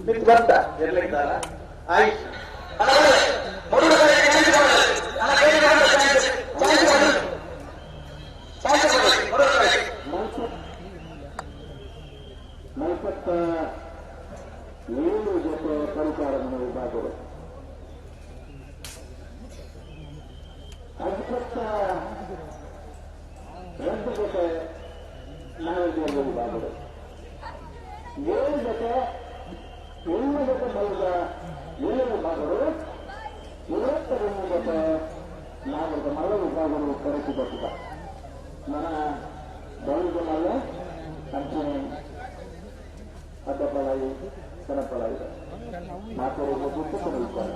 [SPEAKER 11] ಬಿಟ್ಟು ಬಂತ ಎರ್ಲಿಕ್ಕಾಲ ಆಯ್ತು. 27 ಜೊತೆ ಪರಿಹಾರವನ್ನು ವಿಭಾಗಗಳು 52 ಜೊತೆ ನಾವೆಲ್ಲ ವಿಭಾಗಗಳು 7 ಜೊತೆ 8 ಜೊತೆ ಬಲದ 7 ವಿಭಾಗಗಳು 22 ಜೊತೆ ನಾಲ್ಕು ಮಲ್ಲ ವಿಭಾಗಗಳು ಕರೆಸಿ ಬರ್ತಿದ್ದ ನನ್ನ ಬೌದ್ಧ ಮಲ್ಲ ಅಂಚನೆ ಅಡ್ಡಪಳಾಯಿ ಕನಪಳಾಯಿ ಮಾತಾಡುವ ಪುಸ್ತಕ ವಿಚಾರ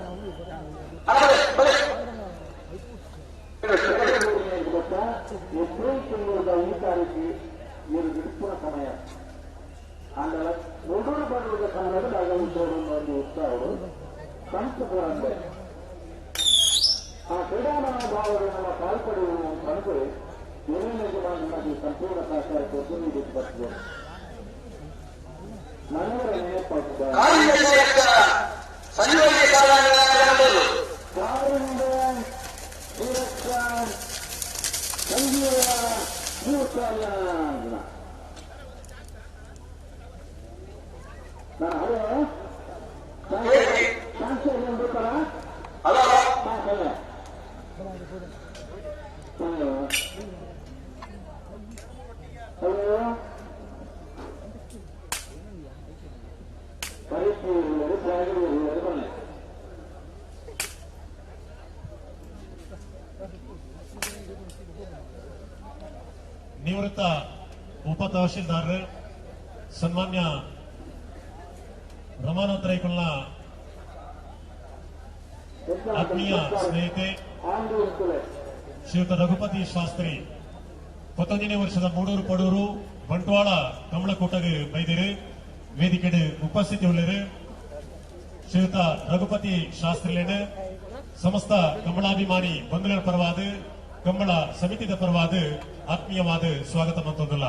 [SPEAKER 11] ಗೊತ್ತಾ ಏಪ್ರಿಲ್ ತಿಂಗಳ ಈ ತಾರೀಕು ಏನು ಬಿಡುಪುರ ಸಮಯ ಅಂದಳ ಮೂಡೂರು ಬರುವ ಸಮಯದಲ್ಲಿ ಆಗಮಿಸೋರು ಒಂದು ಉತ್ಸಾಹಗಳು ಸಂಸ್ಕೃತ ಆ ಕ್ರೀಡಾ ಮನೋಭಾವಗಳನ್ನು ಪಾಲ್ಪಡೆಯುವ ಅಂತಂದು ಏನೇನು ನಮಗೆ ಸಂಪೂರ್ಣ ಸಹಕಾರ ಕೊಟ್ಟು ಇದಕ್ಕೆ ಬರ್ತದೆ. ನನ್ನವರ
[SPEAKER 1] ನಿವೃತ್ತ ಉಪ ತಹಶೀಲ್ದಾರ್ ಸನ್ಮಾನ್ಯ ರಮಾನಾಥ್ ರೈಕುಲ್ನ ಆತ್ಮೀಯ ಸ್ನೇಹಿತೆ ಶ್ರೀಯುತ ರಘುಪತಿ ಶಾಸ್ತ್ರಿ 19ನೇ ವರ್ಷದ ಮೂಡೂರು ಪಡೂರು ಬಂಟ್ವಾಳ ಕಮಲಕೂಟಗೆ ಬೈದಿರು ವೇದಿಕೆಡು ಉಪಸ್ಥಿತಿ ಉಳ್ಳರು ಶ್ರೀಯುತ ರಘುಪತಿ ಶಾಸ್ತ್ರಿಲೇನು ಸಮಸ್ತ ಕಮಲಾಭಿಮಾನಿ ಬಂಧುಗಳ ಪರವಾದ ಕಂಬಳ ಸಮಿತಿದ ಪರವಾದ ಆತ್ಮೀಯವಾದ ಸ್ವಾಗತ ಮಂತೊಂದುಲ್ಲ.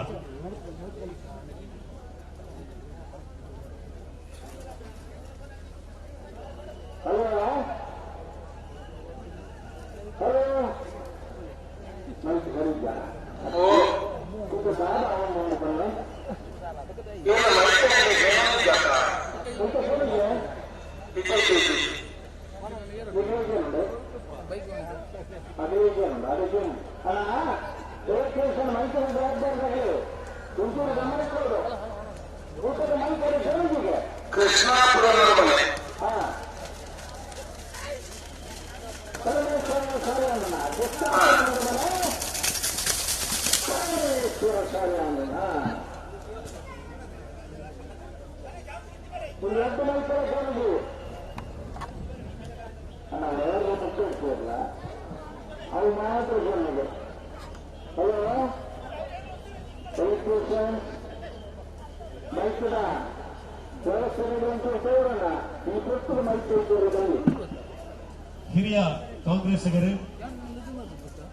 [SPEAKER 1] ಹಿರಿಯ ಕಾಂಗ್ರೆಸ್ಸಿಗರು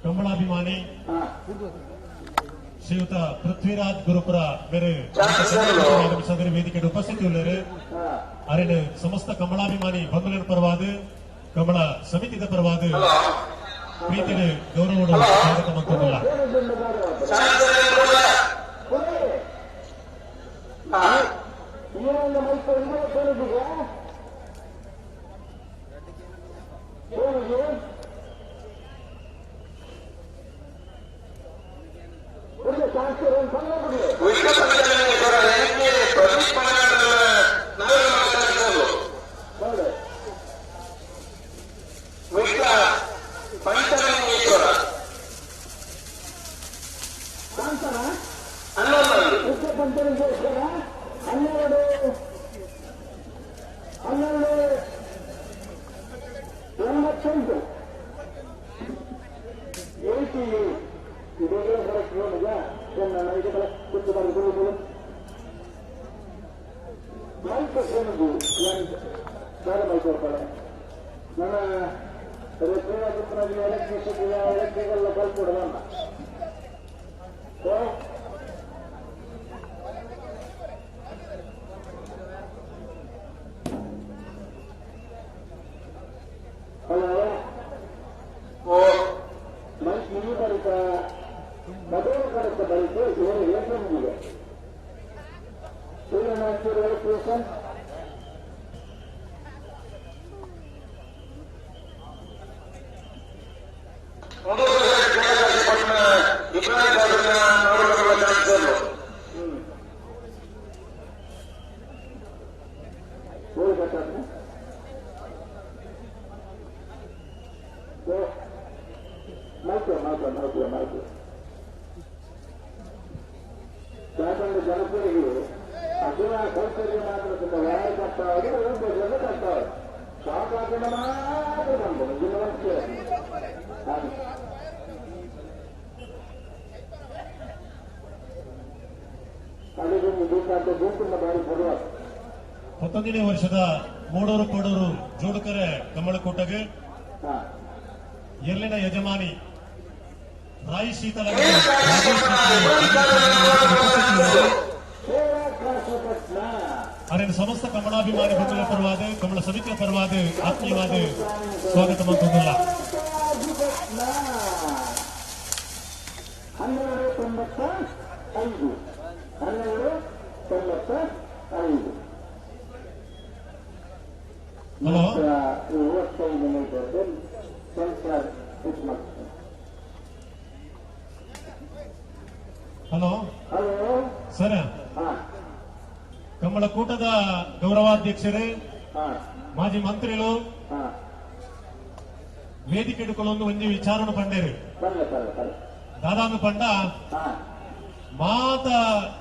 [SPEAKER 1] ಕಮಲಾಭಿಮಾನಿ ಶ್ರೀಯುತ ಪೃಥ್ವಿರಾಜ್ ಗುರುಪುರ ಬೇರೆ ವೇದಿಕೆ ಉಪಸ್ಥಿತಿ ಉಳ್ಳರು ಅರಿನ ಸಮಸ್ತ ಕಮಲಾಭಿಮಾನಿ ಬಂಧುಗಳ ಪರವಾದ ಕಮಲ ಸಮಿತಿದ ಪರವಾದ ಪ್ರೀತಿಯ ಗೌರವ ಸ್ವಾಗತ ಮಂತೊಂದುಲ್ಲ.
[SPEAKER 7] ಜನಸೂರು ಎಲೆಕ್ಟ್ರಿಷಿಯನ್ ಜನಸರಿಗೆ ಅಸುರ ಸೌಕರ್ಯ ಮಾತ್ರ ತುಂಬ ವ್ಯಾಯ ಕಷ್ಟವಾಗಿ ಉಪಯೋಗ ಕಷ್ಟವಾಗಿ ಶಾಪಾಕರಣ ಮಾತ್ರ ಬಂದು
[SPEAKER 1] 19ನೇ ವರ್ಷದ ಮೂಡೂರು ಕೋಡೂರು ಜೋಡುಕರೆ ಕಮ್ಮಳಕೋಟೆಗೆ ಎಲ್ಲಿನ ಯಜಮಾನಿ ರಾಯಿ ಶೀತಲ ಅವರಿನ ಸಮಸ್ತ ಕಮಲಾಭಿಮಾನಿ ಬಂಧುಗಳ ಪರವಾದ ಕಮಲ ಸಮಿತಿಯ ಪರವಾದ ಆತ್ಮೀಯವಾದ ಸ್ವಾಗತ ಮಂತೊಂದಿಲ್ಲ.
[SPEAKER 7] 1295 1295.
[SPEAKER 1] ಹಲೋ ಹಲೋ ಸರ್, ಕಮ್ಮಳಕೂಟದ ಗೌರವಾಧ್ಯಕ್ಷರೇ, ಮಾಜಿ ಮಂತ್ರಿಗಳು ವೇದಿಕೆ ಹಿಡ್ಕೊಳ್ಳೊಂದು ಒಂಜಿ ವಿಚಾರಣೆ ಪಂಡೇರು ದಾದಾನು ಪಂಡ ಮಾತ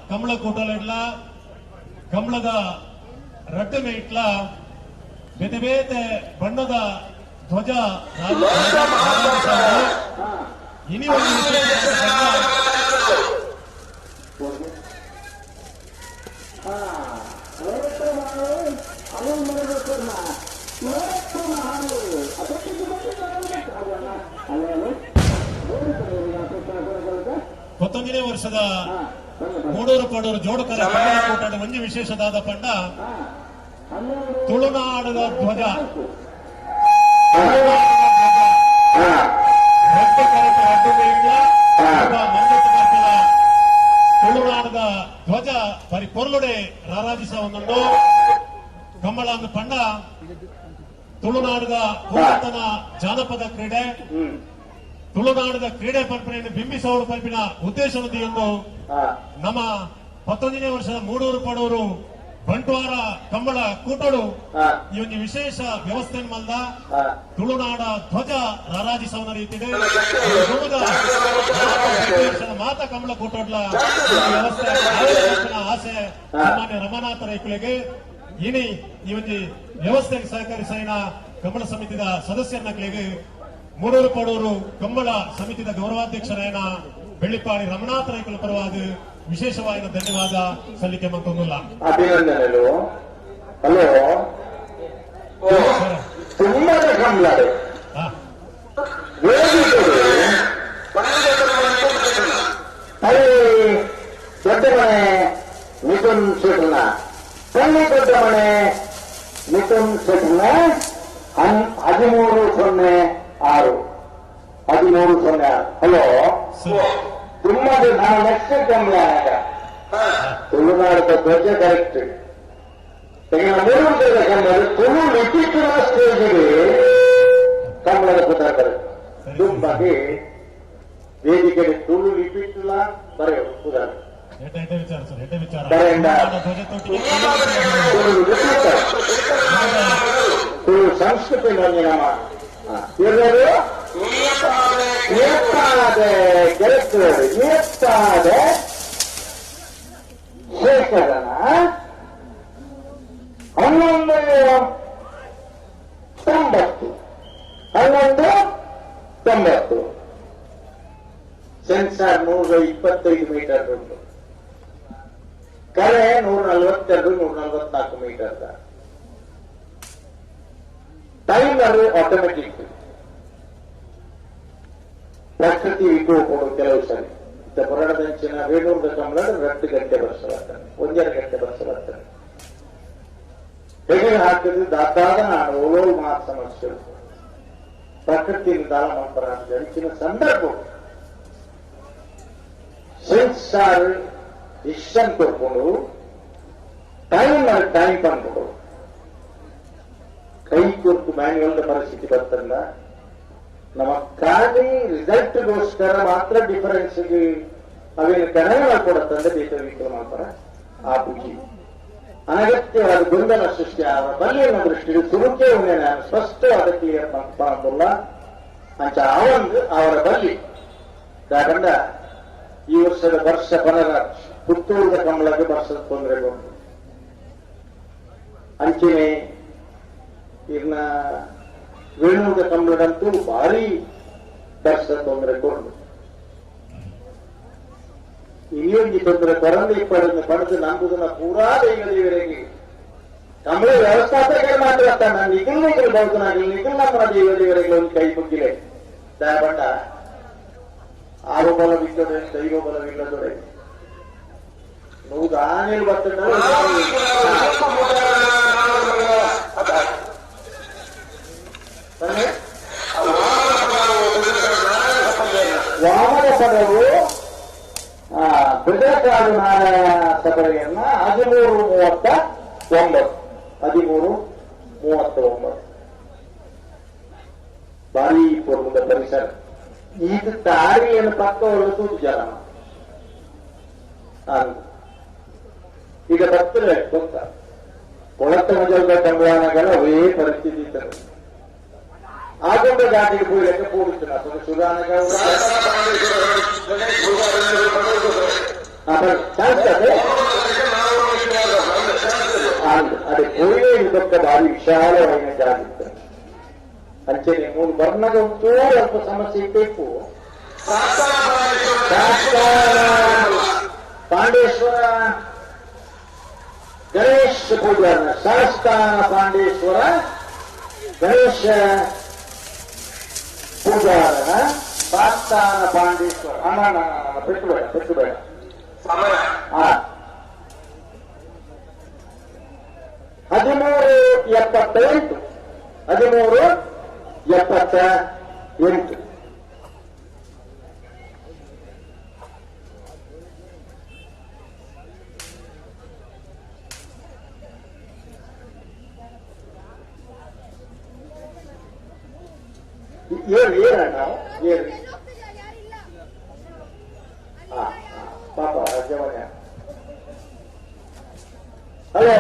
[SPEAKER 1] ಕಮಲಕೂಟಲಿಡ್ಲ ಕಮಲದ ರಡ್ಡು ಮೇಟ್ಲ ಬೇತೆ ಬೇತೆ ಬಣ್ಣದ ಧ್ವಜ ಇನಿ ಒಂದು 19ನೇ ವರ್ಷದ ಮೂಡೂರು ಪಡೂರು ಜೋಡುಕರ ಕಮಲಕೂಟದ ಒಂಜಿ ವಿಶೇಷದಾದ ಪಂಡ ತುಳುನಾಡದ ಧ್ವಜ ರಡ್ಡು ಕರೆತ ರಡ್ಡು ಮೇಯ್ಯ ಮಂಜತ್ತು ಕರ್ಕಲ ತುಳುನಾಡದ ಧ್ವಜ ಬರಿ ಪೊರ್ಲುಡೆ ರಾರಾಜಿಸ ಒಂದುಂಡು. ಕಮ್ಮಳ ಪಂಡ ತುಳುನಾಡದ ಪುರಾತನ ಜಾನಪದ ಕ್ರೀಡೆ, ತುಳುನಾಡದ ಕ್ರೀಡೆ ಪಂಪಿನ ಬಿಂಬಿಸೌಡು ಪಂಪಿನ ಉದ್ದೇಶ ಎಂದು ನಮ್ಮ 19ನೇ ವರ್ಷದ ಮೂಡೂರು ಪಡೂರು ಬಂಟ್ವಾರ ಕಂಬಳ ಕೂಟಡು ಈ ಒಂದು ವಿಶೇಷ ವ್ಯವಸ್ಥೆಯನ್ನು ಮಲ್ದ ತುಳುನಾಡ ಧ್ವಜ ರಾರಾಜಿಸವನ ರೀತಿಡೆ ಮಾತಾ ಕಂಬಳ ಕೂಟೋಡ್ಲ ವ್ಯವಸ್ಥೆ ಆಸೆ ಸನ್ಮಾನ್ಯ ರಮಾನಾಥ ರೈಕುಳಿಗೆ ಇನಿ ಈ ಒಂದು ವ್ಯವಸ್ಥೆಗೆ ಸಹಕರಿಸಿನ ಕಂಬಳ ಸಮಿತಿದ ಸದಸ್ಯರನ್ನಗಳಿಗೆ ಮೂಡೂರು ಪಡೂರು ಕಂಬಳ ಸಮಿತಿದ ಗೌರವಾಧ್ಯಕ್ಷರಾಯನ ಬೆಳ್ಳಿಪಾಡಿ ರಮನಾಥ ರೈಕುಲ ಪರವಾದ ವಿಶೇಷವಾದ ಧನ್ಯವಾದ ಸಲ್ಲಿಕೆ ಮಂತೊಂದಿಲ್ಲ.
[SPEAKER 11] ಅಭಿನಂದನೆಗಳು. ಹಲೋ, ತುಂಬಾನೇ ಕಂಬಳಾಡೆ ದೊಡ್ಡ ಮನೆ ಮಿಥುನ್ ಶೆಟ್ನ ಪಳ್ಳಿ ದೊಡ್ಡ ಮನೆ ಮಿಥುನ್ ಶೆಟ್ನ 1306 1306. ಹಲೋ, ತುಂಬಾ ನಾವು ನೆಕ್ಸ್ಟ್ ಕಂಬಳ ತುಳುನಾಡದ ಧ್ವಜ ಕರೆಕ್ಟ್. ಮೂರು ಕಂಬಳ ತುಳು ಲಿಪಿಟಿನ ಸ್ಟೇಜಿಗೆ ಕಂಬಳದ ಪುತ್ರ ಕರೆಕ್ಟ್. ತುಂಬಾಗಿ ವೇದಿಕೆ ತುಳು ಲಿಪಿಟ್ಲ ಬರೆಯ ಉದಾಹರಣೆ ತುಳು ಸಂಸ್ಕೃತಿ ನಮ್ಮ ಏತ್ತಾದ ಶೇಖರನ 1190 1190 ಸೆನ್ಸಾರ್ 125 ಮೀಟರ್ ಉಂಟು. ಕರೆ 142 144 ಮೀಟರ್. Timer automatic. ಪ್ರಕೃತಿ ವಿಕೋಪಗಳು ಕೆಲವು ಸರಿ ಇತ್ತ ಹೊರಡದಂಚಿನ ವೇಣೂರದ ಕಮಲ 2 ಗಂಟೆ ವರ್ಷ ಬರ್ತಾನೆ, 1.5 ಗಂಟೆ ವರ್ಷ ಬರ್ತಾನೆ. ಹೇಗೆ ಹಾಕಿದ್ರೆ ದಾತಾದ ನಾನು ಓಲೋ ಮಹಾ ಸಮಸ್ಯೆ ಪ್ರಕೃತಿಯಿಂದ ಮಂಪರ ಅಂಚಿನ ಸಂದರ್ಭ ಸೆನ್ಸಾರ್ ಡಿಸಿಷನ್ ಕೊಡ್ಕೊಂಡು ಟೈಮ್ ಟೈಮ್ ಪನ್ಪುಂಡು ಕೈ ಕೊರ್ತು ಮ್ಯಾನ್ಯುವಲ್ ಪರಿಸ್ಥಿತಿ ಬರ್ತಲ್ಲ. ನಮ್ಮ ಖಾಲಿ ರಿಸಲ್ಟ್ಗೋಸ್ಕರ ಮಾತ್ರ ಡಿಫರೆನ್ಸ್ ಅವೇನು ಕಡಿಮೆ ಮಾಡ್ಕೊಡತ್ತಂದ್ರೆ ಬೇಕ ಮಾಡ್ತಾರ. ಆ ಪೂಜೆ ಅನಗತ್ಯವಾದ ಗೊಂದಲ ಸೃಷ್ಟಿ ಆದ ಬಲ್ಲಿನ ದೃಷ್ಟಿಯಲ್ಲಿ ಸುರುಕೆ ನಾನು ಸ್ಪಷ್ಟವಾದ ಕ್ಲಿಯರ್ ಮಾಡ್ಕೊಳ್ಳ ಅಂಚ ಆವೊಂದು ಅವರ ಬಲ್ಲಿ ಯಾಕಂದ ಈ ವರ್ಷದ ವರ್ಷ ಬನರ ಪುತ್ತೂರದ ಕಮಲಕ್ಕೆ ವರ್ಷದ ತೊಂದರೆ ಬಂತು. ಅಂಚನೆ ಇನ್ನ ವೇಣುದ ಕಮಲದಂತೂ ಭಾರಿ ವರ್ಷ ತೊಂದರೆ ಕೊಡು. ಇನ್ನೊಂದು ತೊಂದರೆ ಕೊರಂದು ಇಪ್ಪಡನ್ನು ಪಡೆದು ನಂಬುದನ್ನ ಪೂರಾ ದೈವದೇವರಿಗೆ ಕಮಲ ವ್ಯವಸ್ಥಾಪಕರು ಮಾತ್ರ ನಾನು ನಿಗಲ್ ಬೌದ್ಧನಾಗಲಿ ನಿಗಲ್ ನಮ್ಮ ದೈವದೇವರಿಗೆ ಒಂದು ಕೈ ಮುಗ್ಗಿಲೆ ದಯಪಟ್ಟ ಆವ ಬಲವಿಲ್ಲದೆ ದೈವ ಬಲವಿಲ್ಲದೊಡೆ నువ్వు ఆనేలు పడుతున్నావు. ವಾಮನ ಪದವು ಬಿಡಕಾಡು ನಾರಾಯಣ ಸಭೆಯನ್ನ 13:39 13:39 ಭಾರಿ ಪೂರ್ವದ ಪರಿಸರ. ಈಗ ತಾರಿಯನ್ನು ಪಕ್ಕ ಒಳಗೆ ಜನ ಈಗ ಬರ್ತಾರೆ ಗೊತ್ತ ಕೊಳತ ಮಜಲ್ದ ಕಂಬಳನಗರ ಅವೇ ಪರಿಸ್ಥಿತಿ ಇದ್ದಾರೆ. ಆಗೊಂಡ ಜಾತಿಗೆ ಪೂರೈಕೆ ಪೂಡಿಸ್ತಾರ ಸುಧಾನಗ ಅದೇ ಕೋಯಿಲೆ ಇದಕ್ಕ ಭಾರಿ ವಿಶಾಲವಾದ ಜಾಗ ಇತ್ತು. ಅಂಚನೆ ಮೂರು ಬರ್ಣಗ ಒಂಚೂರು ಅಲ್ಪ ಸಮಸ್ಯೆ ಇತ್ತು. ಪಾಂಡೇಶ್ವರ ಗಣೇಶ ಪೂಜಾರನ ಸಹಸ್ಥಾನ ಪಾಂಡೇಶ್ವರ ಗಣೇಶ ಪೂಜಾರನ ಸಾಸ್ತಾನ ಪಾಂಡೇಶ್ವರ ಅಣ್ಣ ಪೆಟ್ಟು ಬೇಡ ಪೆಟ್ಟು ಬೇಡ. 13:78 13:78 ಏರು ಏನಣ್ಣ ಏರು ಪಾಪ ಜವನ. ಹಲೋ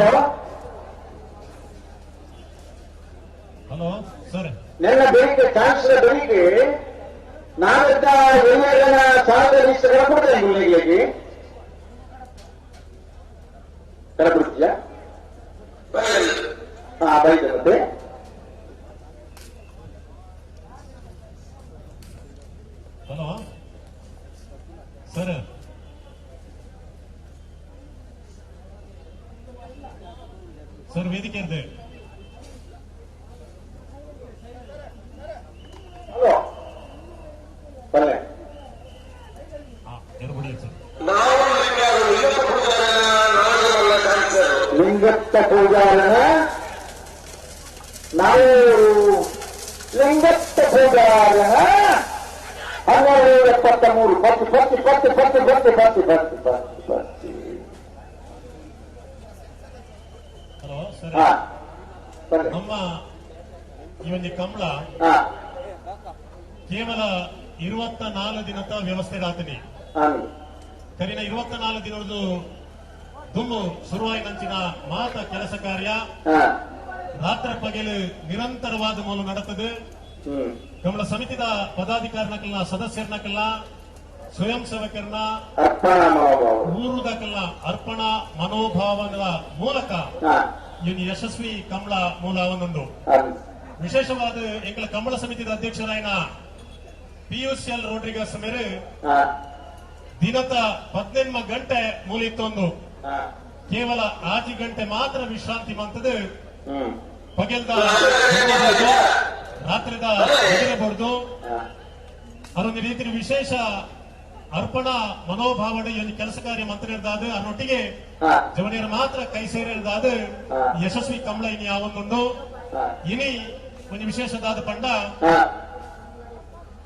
[SPEAKER 1] ಹಲೋ ಸರ್,
[SPEAKER 11] ನಿನ್ನ ಬೆಳಿಗ್ಗೆ ಚಾನ್ಸಲರ್ ಬೆಳಿಗ್ಗೆ ನಾವೆದ್ದ ಎಲ್ಲರ ಸಾಲದ ಲಿಸ್ಟ್ ಕಳಕೊಡ್ತೇನೆ ಗುಳ್ಳಿಗಳಿಗೆ ಕಳಬಿಡ್ತೀಯ? ಹಾ ಬೈದೆ ಮತ್ತೆ
[SPEAKER 1] ಹಲೋ ಸರ್, ಸರ್ ವೇದಿಕೆ ಇದೆ.
[SPEAKER 11] ಹಲೋ ಬನ್ನಿ. ಲಿಂಗಪ್ಪ ಪೂಜಾರನ ನಾವು ಲಿಂಗಪ್ಪ ಪೂಜಾರನ 12:73 ಪತ್ತು ಪತ್ತು ಪತ್ತು ಪತ್ತು ಪತ್ತು ಪತ್ತು ಪತ್ತು ಪತ್ತು ಪತ್ತು.
[SPEAKER 1] ಹಲೋ ಸರ್, ನಮ್ಮ ಈ ಒಂದು ಕಮಲ ಕೇವಲ 24 ದಿನದ ವ್ಯವಸ್ಥೆ ಆತನಿ. ಕರಿನ 24 ದಿನದ ದುಮ್ಮು ಶುರುವಾಯಿನಂಚಿನ ಮಾತ ಕೆಲಸ ಕಾರ್ಯ ರಾತ್ರಿ ಪಗಲು ನಿರಂತರವಾದ ಮೂಲ ನಡೆತದೆ. ಕಮಲ ಸಮಿತಿದ ಪದಾಧಿಕಾರಿನಕಲ್ಲ ಸದಸ್ಯರನಕಲ್ಲ ಸ್ವಯಂ ಸೇವಕರನ್ನ ಊರುದಕಲ್ಲ ಅರ್ಪಣಾ ಮನೋಭಾವದ ಮೂಲಕ ಇವನು ಯಶಸ್ವಿ ಕಮಲ ಮೂಲ ಒಂದೊಂದು ವಿಶೇಷವಾದ ಎಂಕಲ ಕಮಲ ಸಮಿತಿದ ಅಧ್ಯಕ್ಷರಾಯನ ಪಿಯುಸಿಎಲ್ ರೋಡ್ರಿಗಸ್ ಮೇರೆ ದಿನದ 18 ಗಂಟೆ ಮೂಲಿತ್ತೊಂದು ಕೇವಲ 6 ಗಂಟೆ ಮಾತ್ರ ವಿಶ್ರಾಂತಿ ಮಂತದ್ದು. ಪಗೆಲ್ದ ರಾತ್ರಿದ ಎದುರಬಹುದು ಅದೊಂದು ರೀತಿಯ ವಿಶೇಷ ಅರ್ಪಣಾ ಮನೋಭಾವನೆ ಒಂದು ಕೆಲಸ ಕಾರ್ಯ ಮಂತ್ರ ಇರ್ದಾದ ಅನ್ನೊಟ್ಟಿಗೆ ಜವನಿಯರು ಮಾತ್ರ ಕೈ ಸೇರಿದಾದ ಯಶಸ್ವಿ ಕಮಲ ಇನಿ ಯಾವೊಂದುಂಡು. ಇನಿ ಒಂದು ವಿಶೇಷದಾದ ಪಂಡ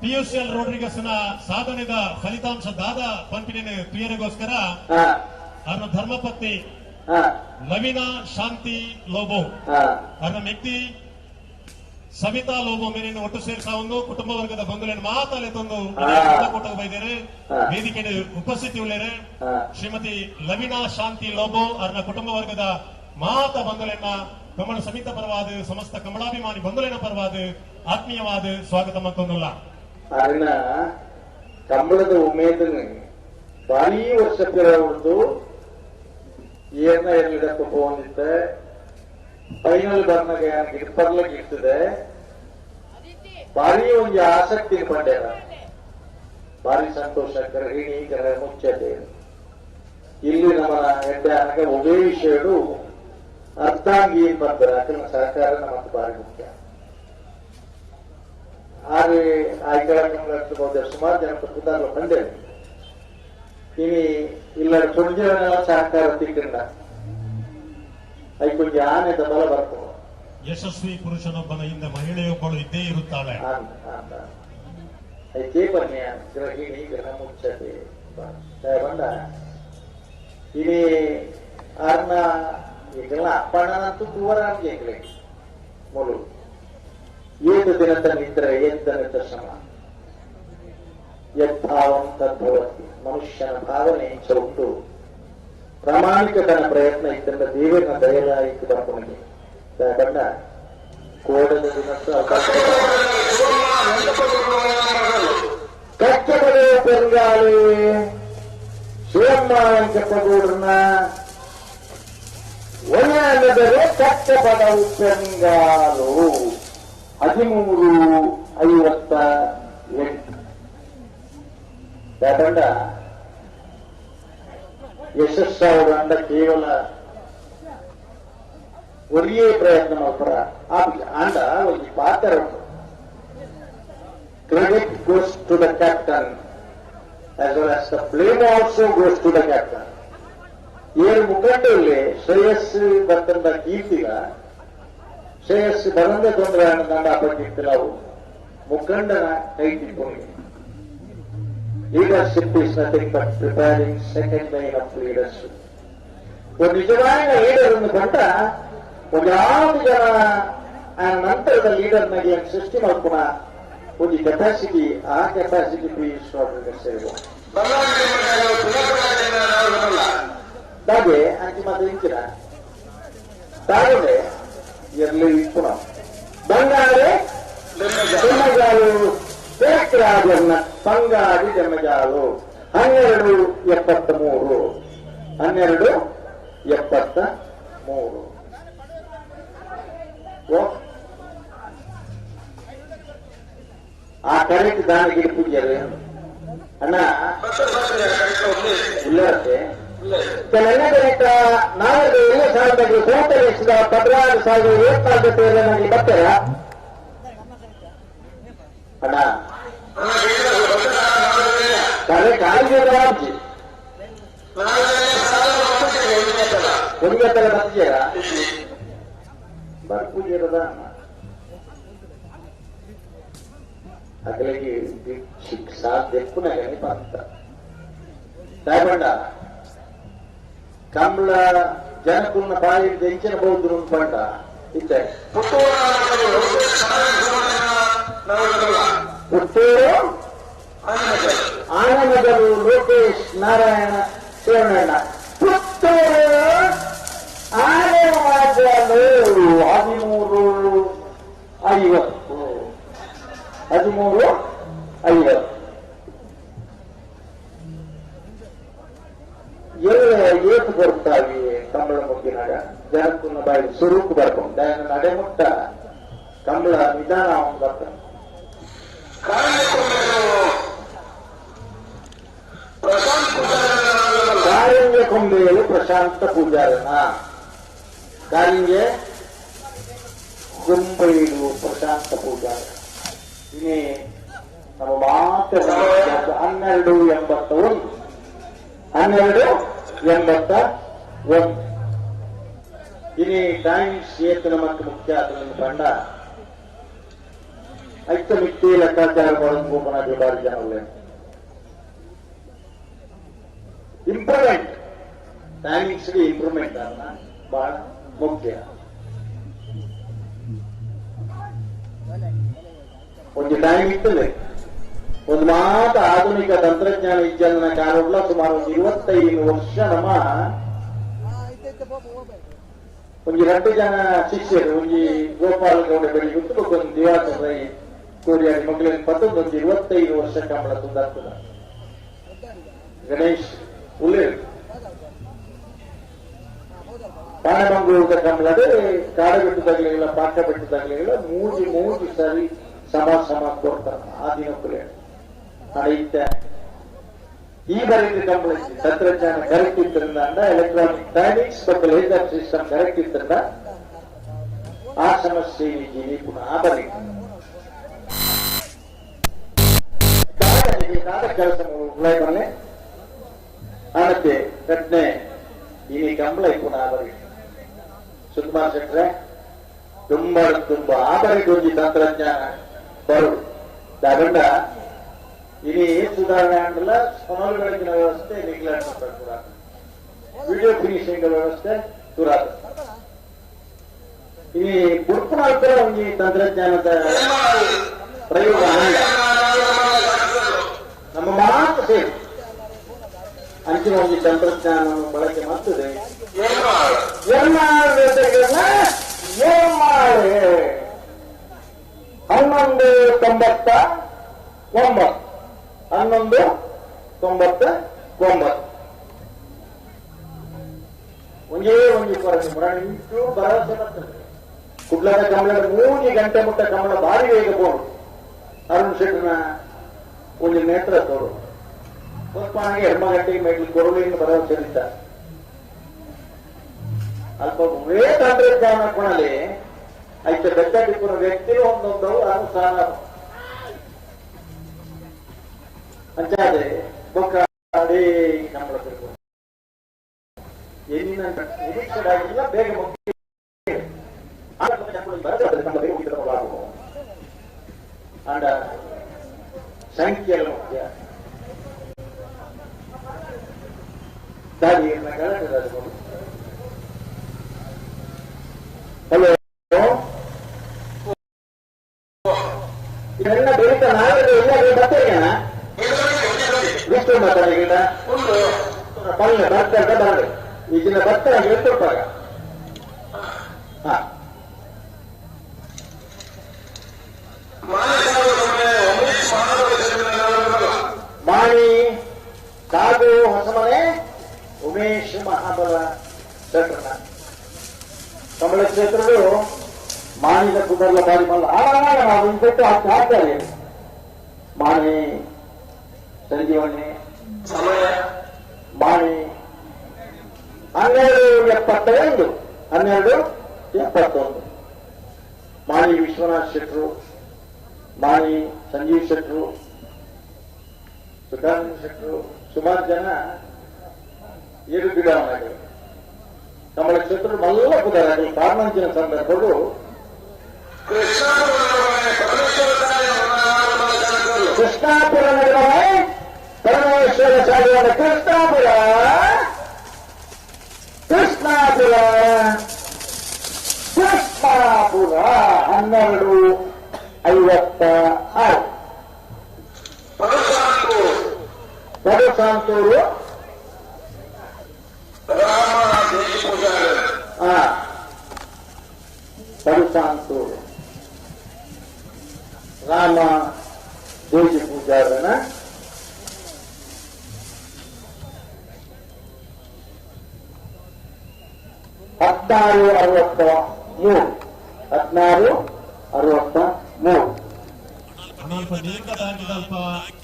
[SPEAKER 1] ಪಿಯುಸಿಎಲ್ ರೋಡ್ರಿಗಸ್ನ ಸಾಧನೆದ ಫಲಿತಾಂಶ ದಾದ ಪಂಪಿನ ತುಯರಿಗೋಸ್ಕರ ಅವರ ಧರ್ಮಪತ್ನಿ ಲವಿನಾ ಶಾಂತಿ ಲೋಬೋ ಅವರ ವ್ಯಕ್ತಿ ಸವಿತಾ ಲೋಬೋ ಮೇಲಿನ ಒಟ್ಟು ಸೇರಿಸಾವನ್ನು ಕುಟುಂಬ ವರ್ಗದ ಬಂಧುಗಳನ್ನು ಮಾತಾಲೆ ತಂದು ಕೂಟಕ್ಕೆ ಬೈದೇರೆ ವೇದಿಕೆ ಉಪಸ್ಥಿತಿ ಉಳ್ಳೇರೆ ಶ್ರೀಮತಿ ಲವಿನಾ ಶಾಂತಿ ಲೋಬೋ ಅವರ ಕುಟುಂಬ ವರ್ಗದ ಮಾತ ಬಂಧುಗಳನ್ನ ಕಮಲ ಸಮಿತ ಪರವಾದ ಸಮಸ್ತ ಕಮಲಾಭಿಮಾನಿ ಬಂಧುಗಳನ್ನ ಪರವಾದ ಆತ್ಮೀಯವಾದ ಸ್ವಾಗತ ಮತ್ತೊಂದುಲ್ಲ.
[SPEAKER 11] ಅದನ್ನ ಕಂಬಳದ ಉಮೇದನ್ನು ಭಾರೀ ವರ್ಷ ಉಂಟು ಏನ ಎಲ್ಲಿಡಪ್ಪ ಹೋಗಿದ್ದೆ ಫೈನಲ್ ಬರ್ನಾಗ ಗಿಡ್ಪರ್ಲಕ್ಕೆ ಇರ್ತದೆ ಭಾರಿ ಒಂದು ಆಸಕ್ತಿ ಪಂಡ್ಯಾರ ಭಾರಿ ಸಂತೋಷ ಗೃಹಿಣಿ ಗ್ರಹ ಮುಚ್ಚತೆ ಇಲ್ಲಿ ನಮ್ಮ ಎಡ್ಡೆ ಅನಗ ಒಬ್ಬೇ ವಿಷಯಗಳು ಅರ್ಧಾಂಗಿ ಬಂದರೆ ಆಕನ ಸಹಕಾರ ನಮ್ಮದು ಭಾರಿ ಮುಖ್ಯ. ಆದ್ರೆ ಆಯ್ಕೆಗಳ ಸುಮಾರು ಜನ ಕುದಾರಲು ಬಂದೆ ಇನಿ ಇಲ್ಲ ಕೊಂಜನ ಸಹಕಾರ ತಿಕ್ಕಂಡ ಐಕೊಂಜ ಆನೆದ ಬಲ ಬರ್ತದೆ.
[SPEAKER 1] ಯಶಸ್ವಿ ಪುರುಷನೊಬ್ಬನ ಹಿಂದೆ ಮಹಿಳೆಯೊಬ್ಬಳು ಇದ್ದೇ ಇರುತ್ತಾಳೆ.
[SPEAKER 11] ಐತೇ ಬನ್ನಿ ಗೃಹಿಣಿ ಗ್ರಹ ಮುಚ್ಚತೆ ಬಂದ ಇನಿ ಆರ್ನ ಈಗೆಲ್ಲ ಅಪ್ಪಣ್ಣನಂತೂ ತೂವರಾಗಿ ಮುಳು ಏಳು ದಿನದ ನಿದ್ರೆ ಏಳು ಶ್ರಮ ಯದ್ಭಾವಂ ತದ್ಭವತಿ ಮನುಷ್ಯನ ಭಾವನೆ ಇಂಚ ಉಂಟು ಪ್ರಾಮಾಣಿಕತನ ಪ್ರಯತ್ನ ಇದ್ದಂಡ ದೇವರನ್ನ ದಯಲಾಯಿತು ಬರ್ಕೊಂಡಿಗೆ ಬಂಡ ಕೋಡದ ದಿನಕ್ಕೂ ಕಷ್ಟಪಡುವ ಪೆರುಗಾಲಿ ಶಿವಮ್ಮ ಕೆಪ್ಪಗೌಡ್ರನ್ನ ಒಳ್ಳೆಯದರೆ ಕಷ್ಟಪಡವು ಪೆಂಗಾಲು 13:58 ಯಾಕಂಡ ಯಶಸ್ಸಾವರಂಡ ಕೇವಲ ಒರಿಯೇ ಪ್ರಯತ್ನ ಮಾಡ್ತಾರ ಆಂಡ ಒಂದು ಪಾತ್ರ ಉಂಟು. Credit goes to the captain as well as the blame also goes to the captain. ಏಳು ಮುಖಂಡಲ್ಲಿ ಶ್ರೇಯಸ್ ಬರ್ತಂದ ಕೀರ್ತಿಗ ಶ್ರೇಯಸ್ ಬರಂದ ತೊಂದರೆ ಅನ್ನೋದಂಡ ಅಪಕೀರ್ತಿ ನಾವು ಮುಖಂಡನ ಕೈ ತಿಳ್ಕೊಂಡು Leadership is nothing but preparing second line of leadership. ಒಂದು ನಿಜವಾದ ಲೀಡರ್ ಅನ್ನು ಕಂಡ ಒಂದು ಆರು ಜನ ಆ ನಂತರದ ಲೀಡರ್ನಾಗಿ ಸೃಷ್ಟಿ ಮಾಡ್ಕೊಳ ಒಂದು ಕೆಪಾಸಿಟಿ, ಆ ಕೆಪಾಸಿಟಿ ಸೇರುವ ಹಾಗೆ ಅಂಚಿ ಮಾತ್ರ ಇಂಚಿನ ತಾಗದೆ ಎಲ್ಲಿ ಪುನಃ ಬಂಗಾರೆ ಬೆಮ್ಮಜಾಲು ರಾಜನ್ನ ಪಂಗಾಡಿ ಜಮಜಾಲು 12:73 12:73. ಆ ಕರೆಕ್ಟ್ ದಾನ ಗಿಡಪೂಜೆ ಅಣ್ಣ ಉಲ್ಲರತ್ತೆ ಕೆಲವೆಲ್ಲ ನಾಳೆ ಎಲ್ಲ ಸಾವಿರದ ಕೋಟೆ ಲಕ್ಷದ 16,024 ನನಗೆ ಬರ್ತಾರ ಅಣ್ಣ ಕರೆ ಕಾಲಿಗೆ ರಾಜಿ ಒಂದೇ ಬರ್ತೀರ ಬರ್ಪೂಜೆರದ ಅಗಲಿಗೆ ಸಾಧ್ಯಕ್ಕೂ ಪಾತ್ರ ಸಾಯಬಂಡ ಕಂಬಳ ಜನಕುಲ್ನ ಬಾಯಿ ಎಂಚಿನ ಬೌದ್ಧರು ಪಂಡ ಇತ್ತೆ ಪುತ್ತೂರು ಆನಮಗರು ಲೋಕೇಶ್ ನಾರಾಯಣ ಸೇವಣ್ಣ ಪುತ್ತೂರು ಆನಮಗಲು 13:50 13:50. ಎಲ್ಲ ಏತು ಬರ್ತಾವಿ ಕಂಬಳ ಮುಗ್ಗಿನಾಗ ಜನಕ್ಕನ್ನ ಬಾಯಿ ಸುರುಕು ಬರ್ಕೊಂಡು ನಡೆಮುಟ್ಟ ಕಂಬಳ ನಿಧಾನ ಅವನು ಬರ್ತಾನೆ. ಕಾರಿಂಗೆ ಕೊಂಬೆಯಲು ಪ್ರಶಾಂತ ಪೂಜಾರನ ಕಾರಿಂಗೆ ಕೊಂಬೈಲು ಪ್ರಶಾಂತ ಪೂಜಾರ. ಇನ್ನೇ ನಮ್ಮ ಮಾತ್ರ 12:81 12:81. ಇನಿ ಟೈಮ್ಸ್ ಏತನ ಮತ್ತು ಮುಖ್ಯ ಅದನ್ನು ಕಂಡ ಐತ ಮಿಕ್ಕಿ ಲೆಕ್ಕಾಚಾರ ಮಾಡೋದು ಬಾರಿ ಜನ ಇಂಪ್ರೂವ್ಮೆಂಟ್ ಟೈಮಿಂಗ್ಸ್ ಇಂಪ್ರೂವ್ಮೆಂಟ್ ಅನ್ನ ಬಹಳ ಮುಖ್ಯ. ಒಂದು ಟೈಮ್ ಇರ್ತದೆ. ಒಂದು ಮಾತು ಆಧುನಿಕ ತಂತ್ರಜ್ಞಾನ ಇಜ್ಜನ ಕಾರಣ ಸುಮಾರು ಒಂದು 25 ವರ್ಷ ನಮ್ಮ ಒಂದು 2 ಜನ ಶಿಷ್ಯರು ಒಂಜಿ ಗೋಪಾಲ ಗೌಡ ಬೆಳಿಗ್ಗೆ ಒಂದು ದಿವಾಕರ ರೈ ಕೋರಿಯಾಡಿ ಮಕ್ಕಳಿಗೆ ಪತ್ತೊಂದು 25 ವರ್ಷ ಕಂಬಳ ತುಂದಾಗ್ತದ ಗಣೇಶ್ ಉಲ್ಲೇರು ಪಾಣಮಂಗಳೂರದ ಕಂಬಳದೆ ಕಾಡ ಬಿಟ್ಟದಾಗಲಿಲ್ಲ ಪಾಕ ಬಿಟ್ಟದಾಗಲಿಲ್ಲ ಮೂಜಿ ಮೂಜಿ ಸಾರಿ ಸಮ ಸಮ ಕೊಡ್ತಾರ ಆ ದಿನಕ್ಕೂ ಅಡೈತ. ಈ ಬರೀತಿ ಕಂಬಳ ತಂತ್ರಜ್ಞಾನ ಕರೆಕ್ಟ್ ಇದ್ದರಿಂದ ಎಲೆಕ್ಟ್ರಾನಿಕ್ ಟೈಮಿಂಗ್ಸ್ ಮತ್ತು ಲೇಸರ್ ಸಿಸ್ಟಮ್ ಕರೆಕ್ಟ್ ಇದ್ದರಿಂದ ಆ ಸಮಸ್ಯೆ ಪುನಃ ಬರೀ ಕೆಲಸ ಬರಲೆ ಅದಕ್ಕೆ ಘಟನೆ ಈ ಕಂಬಳ ಪುನಃ ಬರೀ ಸುಕುಮಾರ್ ಶೆಟ್ರೆ ತುಂಬಾ ತುಂಬಾ ಆದರಿಗೊಂದು ತಂತ್ರಜ್ಞಾನ ಬರು ದಾಗಂಡ ಇನಿ ಸುಧಾರಣೆ ಆಗಲ್ಲ. ಸೊನಲ್ಗಳಿಗಿನ ವ್ಯವಸ್ಥೆ ನಿಗ್ಲಾಡ್ ಕೂಡ ವಿಡಿಯೋ ಫಿನಿಶಿಂಗ್ ವ್ಯವಸ್ಥೆ ತುರಾದ ಈ ಬುಡ್ಪುನಾಲ್ಕರ ಒಂದು ತಂತ್ರಜ್ಞಾನದ ಪ್ರಯೋಗ ಅಲ್ಲ. ನಮ್ಮ ಮಾತು ಸೇರಿ ಅಂಚಿನ ಒಂದು ತಂತ್ರಜ್ಞಾನವನ್ನು ಬಳಕೆ ಮಾಡ್ತದೆ. ಹನ್ನೊಂದು 99 11:99 ಒಂದೇ ಒಂದು ಕೊರತೆ ಇಂಟು ಭರವಸೆ ಬರ್ತದೆ. ಕುಡ್ಲದ ಕಮಲ 3 ಗಂಟೆ ಮುಟ್ಟ ಕಮಲ ಭಾರಿ ಬೇಗ ಬೋಡು ಅರುಣ್ ಶೆಟ್ಟನ ಒಂದು ನೇತ್ರ ತೋರು ಸ್ವಲ್ಪ 2 ಗಂಟೆಗೆ ಮೇಟ್ಲು ಕೊರಳಿಂದ ಭರವಸೆ ಇದ್ದ ಅಲ್ಪ ವೇ ತಂತ್ರಜ್ಞಾನ ಕೊಣಲಿ ಐತೆ ಬೆಟ್ಟ ದಿಕ್ಕುನ ವ್ಯಕ್ತಿ ಒಂದೊಂದು ಅನುಸಾರ ಅಂಚಾದೆ ಬೊಕ್ಕ ಅದೇ ಕಂಬಳ ಎಲ್ಲಿನ ನಿರೀಕ್ಷೆಯಾಗಿಲ್ಲ ಬೇಗ ಮುಗಿ ಅಂಡ ಸಂಖ್ಯೆ ಮುಖ್ಯ ಹಲೋ ಇದೆಲ್ಲ ಬೆಳೀತಾ ನಾಳೆ ಎಲ್ಲ ಬರ್ತೇನೆ ಎಷ್ಟು ಮಾತಾಡಿಲ್ಲ ಪಲ್ಲೆ ಬರ್ತಾರೆ ಬರಲಿ ಈಗಿನ ಬರ್ತಾರೆ ಹೇಳ್ಕೊಡ್ತಾಗ. ಹಾ ಮಾಣಿ ಕಾಗು ಹೊಸಮನೆ ಉಮೇಶ್ ಮಹಾಬಲ ಶೆಟ್ಟರ್ನ ಕಮಲ ಕ್ಷೇತ್ರಗಳು ಮಾಣಿದ ಕುದರ್ಲ ಬಾರಿ ಮಲ್ಲ ಆಗ ನಾವು ಬಿಟ್ಟು ಹಾಕಿ ಹಾಕ್ತಾರೆ ಮಾಣಿ ಸಂಜೀವಣ್ಣಿ ಮಾಣಿ 12:71 12:71 ಮಾಣಿ ವಿಶ್ವನಾಥ್ ಶೆಟ್ರು, ಮಾಣಿ ಸಂಜೀವ್ ಶೆಟ್ರು, ಸುಧಾನಂದ ಶೆಟ್ರು, ಸುಮಾರು ಜನ ಏಳು ಬಿಡಾವಣೆಗಳು ಕಮಲ ಕ್ಷೇತ್ರ ಮಲ್ಲ ಕುದರ ಕಾರಣಂಚಿನ ಸಂದರ್ಭಗಳು ಕೃಷ್ಣಾಪುರ ನಗರವೇ ಪರಮೇಶ್ವರ ಶಾಲೆಯ ಕೃಷ್ಣಾಪುರ ಕೃಷ್ಣಾಪುರ ಕೃಷ್ಣಾಪುರ 12:56 ಪಡಸಾಂತೂರು ಪಡಸಾಂತೂರು ರಾಮ ದೇವಿ ಪೂಜಾರನ 16:63 16:63
[SPEAKER 1] ಅಲ್ಪ ನೀರ್ದ ಟ್ಯಾಂಕಿದ ಅಲ್ಪ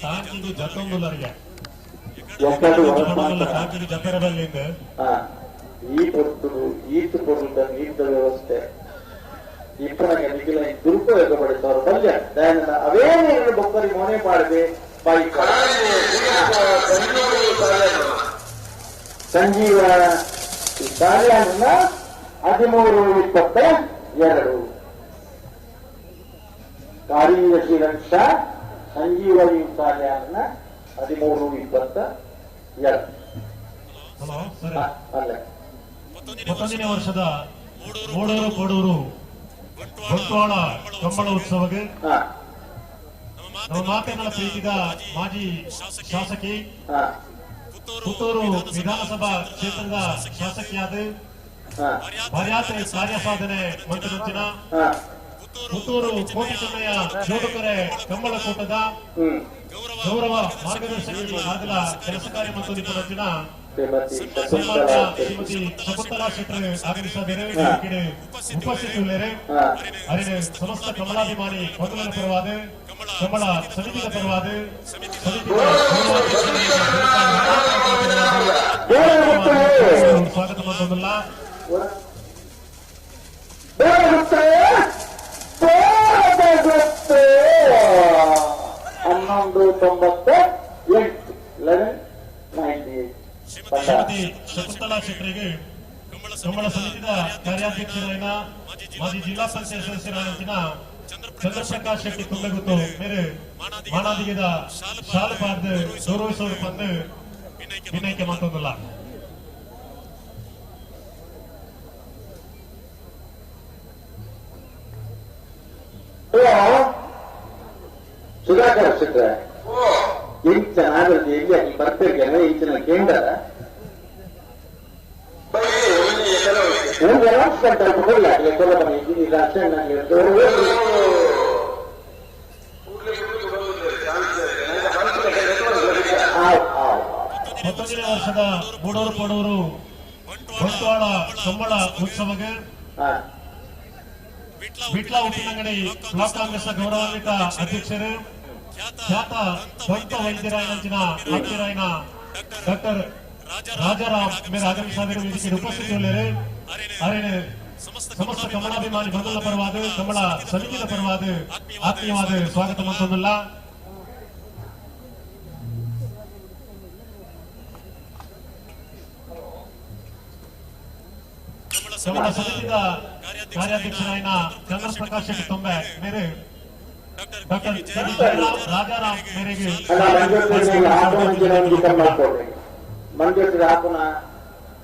[SPEAKER 1] ಟ್ಯಾಂಕಿಗೆ ಜತ್ತೊಂದುಲ್ಲರಿಗೆ ಟ್ಯಾಂಕಿಗೆ ಜತ್ತರ ಬಲ್ಲಿಂದ
[SPEAKER 11] ಈ ಪೊರ್ತುಡು ಈತು ಪೊರುದ ನೀರ್ದ ವ್ಯವಸ್ಥೆ ಇಪ್ಪನಾಗ ನಿಗಿಲ ದುರುಪಯೋಗ ಪಡಿಸೋರು ಬಲ್ಯ ದಯಾನಂದ ಅವೇ ನೀರನ್ನು ಬೊಕ್ಕರಿ ಮೊನೆ ಪಾಡದೆ ಬಾಯಿ ಸಂಜೀವ ಕಾರ್ಯಾನ 13:22 ಕಾರ್ಯ ಶ್ರೀರಂಕ್ಷ ಸಂಜೀವ ಕಾರ್ಯಾನ 13:22.
[SPEAKER 1] ಹಲೋ ಸರ್, 19ನೇ ವರ್ಷದ ಮೂಡೂರು ಕೋಡೂರು ಬಂಟ್ವಾಳ ಕಂಬಳ ಉತ್ಸವಕ್ಕೆ ನಮ್ಮ ಮಾತಿನ ಪ್ರೀತಿದ ಮಾಜಿ ಶಾಸಕಿ ಪುತ್ತೂರು ವಿಧಾನಸಭಾ ಕ್ಷೇತ್ರದ ಶಾಸಕಿಯಾದ ಮರ್ಯಾದೆ ಕಾರ್ಯ ಸಾಧನೆ ಮಂತ್ರಿನ ಪುತ್ತೂರು ಕೋಟಿ ಚೆನ್ನಯ್ಯ ಜೋಡುಕರೆ ಕಂಬಳ ಕೂಟದ ಗೌರವ ಮಾರ್ಗದರ್ಶಕಿ ಆದಲ ಕೆಲಸ ಕಾರ್ಯ ಮತ್ತು ನಿಪುಣಂಚಿನ ಸನ್ಮಾನ್ಯ ಶ್ರೀಮತಿ ಶಕುಂತಲಾ ಶೆಟ್ಟರ್ ಆಗಮಿಸಿದ್ದಾರೆ. ಉಪಸ್ಥಿತರಿದ್ದಾರೆ. ಅರಿನ ಸಮಸ್ತ ಕಮಲಾಭಿಮಾನಿ ಮೊದಲನ ಪರವಾದ ಕಮಲ ಸಮಿತಿಯ ಪರವಾದ ಸ್ವಾಗತ ಮಾಡ್ತದಲ್ಲ.
[SPEAKER 11] ಹನ್ನೊಂದು ತೊಂಬತ್ತ 1198.
[SPEAKER 1] ಶ್ರೀಮತಿ ಶಕುಂತಲಾ ಶೆಟ್ಟರಿಗೆ ಕಂಬಳ ಸಮಿತಿಯ ಕಾರ್ಯಾಧ್ಯಕ್ಷರಾದ ಮಾಜಿ ಜಿಲ್ಲಾ ಪಂಚಾಯತ್ ಸದಸ್ಯರಾದ ಚಂದ್ರಪ್ರಕಾಶ್ ಶೆಟ್ಟಿ ತುಂಬೆಗುತ್ತು ಮೇರೆ ಮಾನಾದಿಗೆದ ಶಾಲು ಪಾರ್ದು ಗೌರವಿಸೋರು ಬಂದು ವಿನಯಕ್ಕೆ ಮಾತೊಂದಲ್ಲ.
[SPEAKER 11] ಸುಧಾಕರ್ ಶೆಟ್ರೆ ಇಂಚ ನಾಗರಿಕ ಎಲ್ಲಿ ಅಲ್ಲಿ ಬರ್ತೇನೆ ಇಂಚಿನ ಕೇಂದ್ರ ಒಂದು ಅನೌನ್ಸ್ಮೆಂಟ್ ಅಲ್ಲಿ ಕೊಡಲ್ಲ ಈಗ ಅಷ್ಟೇ
[SPEAKER 1] 19ನೇ ವರ್ಷದ ಮೂಡೂರು ಕೋಡೂರು ಬಂಟ್ವಾಳ ಕಂಬಳ ಉತ್ಸವಕ್ಕೆ ವಿಟ್ಲ ಉಪ್ಪಿನಂಗಡಿ ಬ್ಲಾಕ್ ಕಾಂಗ್ರೆಸ್ ಗೌರವಾನ್ವಿತ ಅಧ್ಯಕ್ಷರು ಖ್ಯಾತ ದಂತ ವೈದ್ಯರಾಯನಂಚಿನ ಆಪ್ತರಾಯನ ಡಾಕ್ಟರ್ ರಾಜಾರಾಮ್ ಮೇರೆ ಆಗಮಿಸಿದರು. ಇದಕ್ಕೆ ಉಪಸ್ಥಿತಿಯುಳ್ಳರು. ಅರಿನ ಸಮಸ್ತ ಕಮಲಾಭಿಮಾನಿ ಬಂಧುಗಳ ಪರವಾದ ಕಮಲ ಸಮಿತಿಯ ಪರವಾದ ಆತ್ಮೀಯವಾದ ಸ್ವಾಗತ ಮಂತೊಂದಲ್ಲ. ಕಮಲ ಸಮಿತಿಯ ಕಾರ್ಯಾಧ್ಯಕ್ಷರಾಯನ ಚಂದ್ರಪ್ರಕಾಶ್ ಶೆಟ್ಟಿ ತೊಂಬೆ ಮೇರೆ ಡಾಕ್ಟರ್ ರಾಜಾರಾಮ್ ಮೇರೆಗೆ
[SPEAKER 11] ಮಂಜೂರು ಹಾಕುನ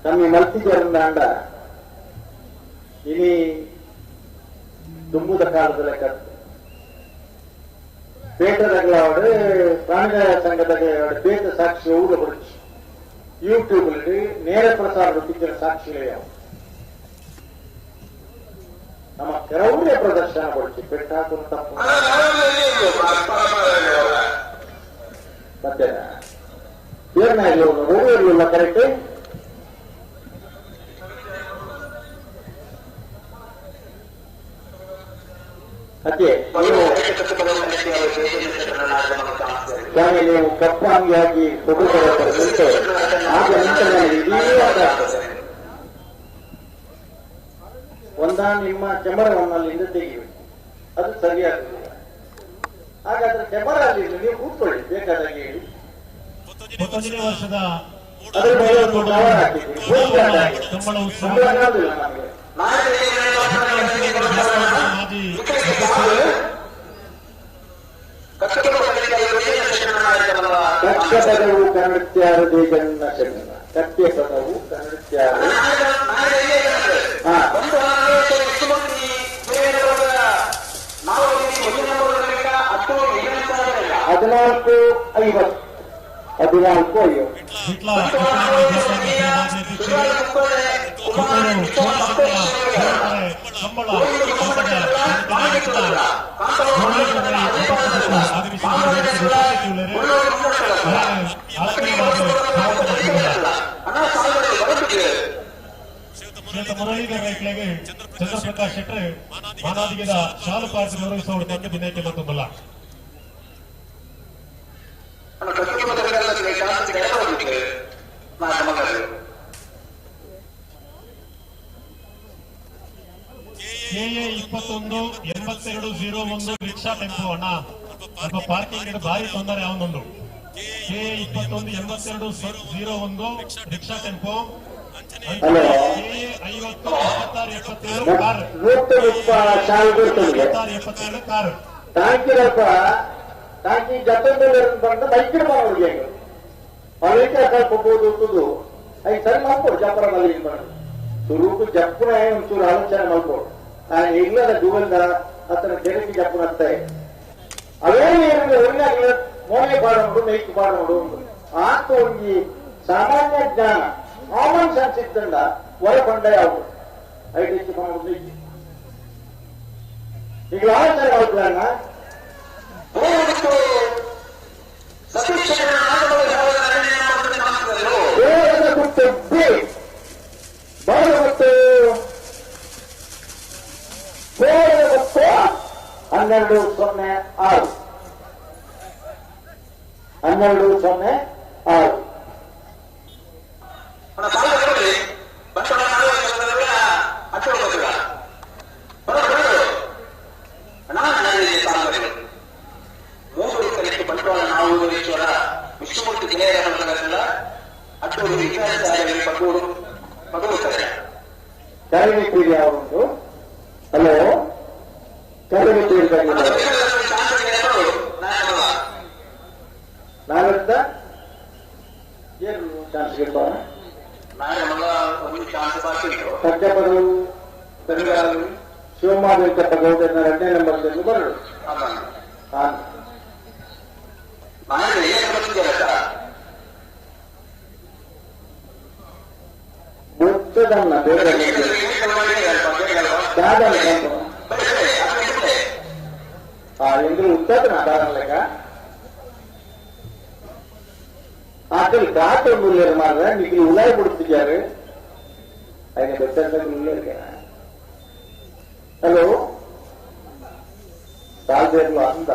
[SPEAKER 11] ಕಮ್ಮಿ ಮಲ್ತಿಜರಿಂದ ಅಂಡ ಇನಿ ದುಂಬುದ ಕಾಲದ ಲೆಕ್ಕ ಪೇಟದಗಳಾವಡು ಪ್ರಾಣಿಗಳ ಸಂಘದಗಳಾವಡು ಪೇಟ ಸಾಕ್ಷಿ ಊರ ಕೊಡಿಸಿ ಯೂಟ್ಯೂಬ್ ನೇರ ಪ್ರಸಾರ ಪಿಕ್ಚರ್ ಸಾಕ್ಷಿಗಳೇ ಯಾವ ನಮ್ಮ ಕ್ರೌರ್ಯ ಪ್ರದರ್ಶನ ಕೊಡಿಸಿ ಪೆಟ್ಟ ಹಾಕುವ ತಪ್ಪು ಮತ್ತೆ ಇರಲಿಲ್ಲ ಕರೆಕ್ಟ್. ಅದೇ ಸ್ವಾಮಿ ನೀವು ಕಪ್ಪ ಅಂಗಿ ಹಾಕಿ ಫೋಟೋ ನಿಂತು ಆಗ ನಿಂತ ಮೇಲೆ ಇಡೀ ಆಗ್ತದೆ. ಒಂದ ನಿಮ್ಮ ಕ್ಯಾಮರಾವನ್ನು ಅಲ್ಲಿಂದ ತೆಗೆಯಬೇಕು, ಅದು ಸರಿಯಾಗುದಿಲ್ಲ. ಹಾಗಾದ್ರೆ ಕ್ಯಾಮರಾ ಅಲ್ಲಿ ನೀವು ಕೂತ್ಕೊಳ್ಳಿ ಬೇಕಾದಾಗ ಹೇಳಿ.
[SPEAKER 1] 19ನೇ ವರ್ಷದ
[SPEAKER 11] ಅದರ ಮೇಲೆ ಒಂದು ಕವರ್ ಹಾಕಿದ್ವಿ.
[SPEAKER 1] ಕಂಬಳ ಉತ್ಸವ ಮಾಜಿ
[SPEAKER 11] ಕಕ್ಷ ಪದವು ಕನ್ನಡತ್ಯಾರು ದೇಗನ್ನ ಶರಣ ಕತ್ಯ ಪದವು ಕನ್ನಡತ್ಯಾರು. 14:50 14:50.
[SPEAKER 1] ವಿಟ್ಲ ಕಂಬಳ ಮುರಳೀಧರ ರೈಕ್ಲೆಗೆ ಚಂದ್ರಪ್ರಕಾಶ್ ಶೆಟ್ಟರ್ ಮಾನಾದಿಗೆದ ಶಾಲು ಪಾರ್ಟಿ ಗೌರವಿಸುವ ವಿನಯಕ್ಕೆ ಮತ್ತೊಂದಲ್ಲ. ಕೆಎ 21 8201 ರಿಕ್ಷಾ ಟೆಂಪೋ ಅಣ್ಣ ಸ್ವಲ್ಪ ಪಾರ್ಕಿಂಗ್ ಭಾರಿ ತೊಂದರೆ ಅವನೊಂದು. KA 21 8201 rickshaw tempo
[SPEAKER 11] hello
[SPEAKER 1] 50 26 77 car
[SPEAKER 11] 130
[SPEAKER 1] 26 77 car
[SPEAKER 11] ಟಾಂಕಿರಪ್ಪ ಟಾಂಕಿ ಜೊತೆ ಬಂದ ಬೈಕ್ ಅವರಿಗೆ ಅವೆಲ್ಲ ಸ್ವಲ್ಪ ಹೋಗುದು. ಅಯ್ಯ ಸರಿ ಮಲ್ಪೋಡು ಜಪ್ಪರ ಮಲ್ಲಿ ಮಾಡೋದು ಸುರುಕು ಜಪ್ಪುನ ಒಂಚೂರು ಆಲೋಚನೆ ಮಲ್ಪೋಡು ಆ ಇಲ್ಲದ ಗೂಗಲ್ ಅತನ ಕೆರೆಗೆ ಜಪ್ಪುನತ್ತೆ ಅವೇ ಒಳ್ಳೆ ಮೋನೆ ಪಾಡೋಡು ಮೇಯ್ಕು ಪಾಡೋಡು ಆತ ಒಂಜಿ ಸಾಮಾನ್ಯ ಜ್ಞಾನ ಕಾಮನ್ ಸೆನ್ಸ್ ಇತ್ತಂಡ ಹೊರಕೊಂಡ ಯಾವುದು ಐಟಿ ಮಾಡೋದು ಈಗ ಆಲೋಚನೆ ಮಾಡ್ಕೊಳ್ಳೋಣ. ಹನ್ನೆರಡು ಸೊನ್ನೆ ಆರು 12 0 6. ಕರವಿಪೀರಿ ಯಾവുಂಟು? ಹಲೋ, ಕರವಿಪೀರಿ ನಾವೆಂತ ಏನು ಚಾನ್ಸ್ ಸತ್ಯಪದವು ಶಿವಮಾದೇವ ಗೌಡನ 2ನೇ ನಂಬರ್ ಬರಡು. ಬುದ್ಧದನ್ನ ಎಂದ್ರು ಉತ್ತದನ ದಾದನ ಆಕಲ್ ಕಾತೊಂದು ಮಾತ್ರ ನಿಖಿಲ್ ಉಲಾಯ್ ಬಿಡ್ತಿದ್ದಾರೆ. ఆయన ಬೆಟ್ಟ. ಹಲೋ, ಸಾಲ್ಬೇರ್ಲು ಅಂದ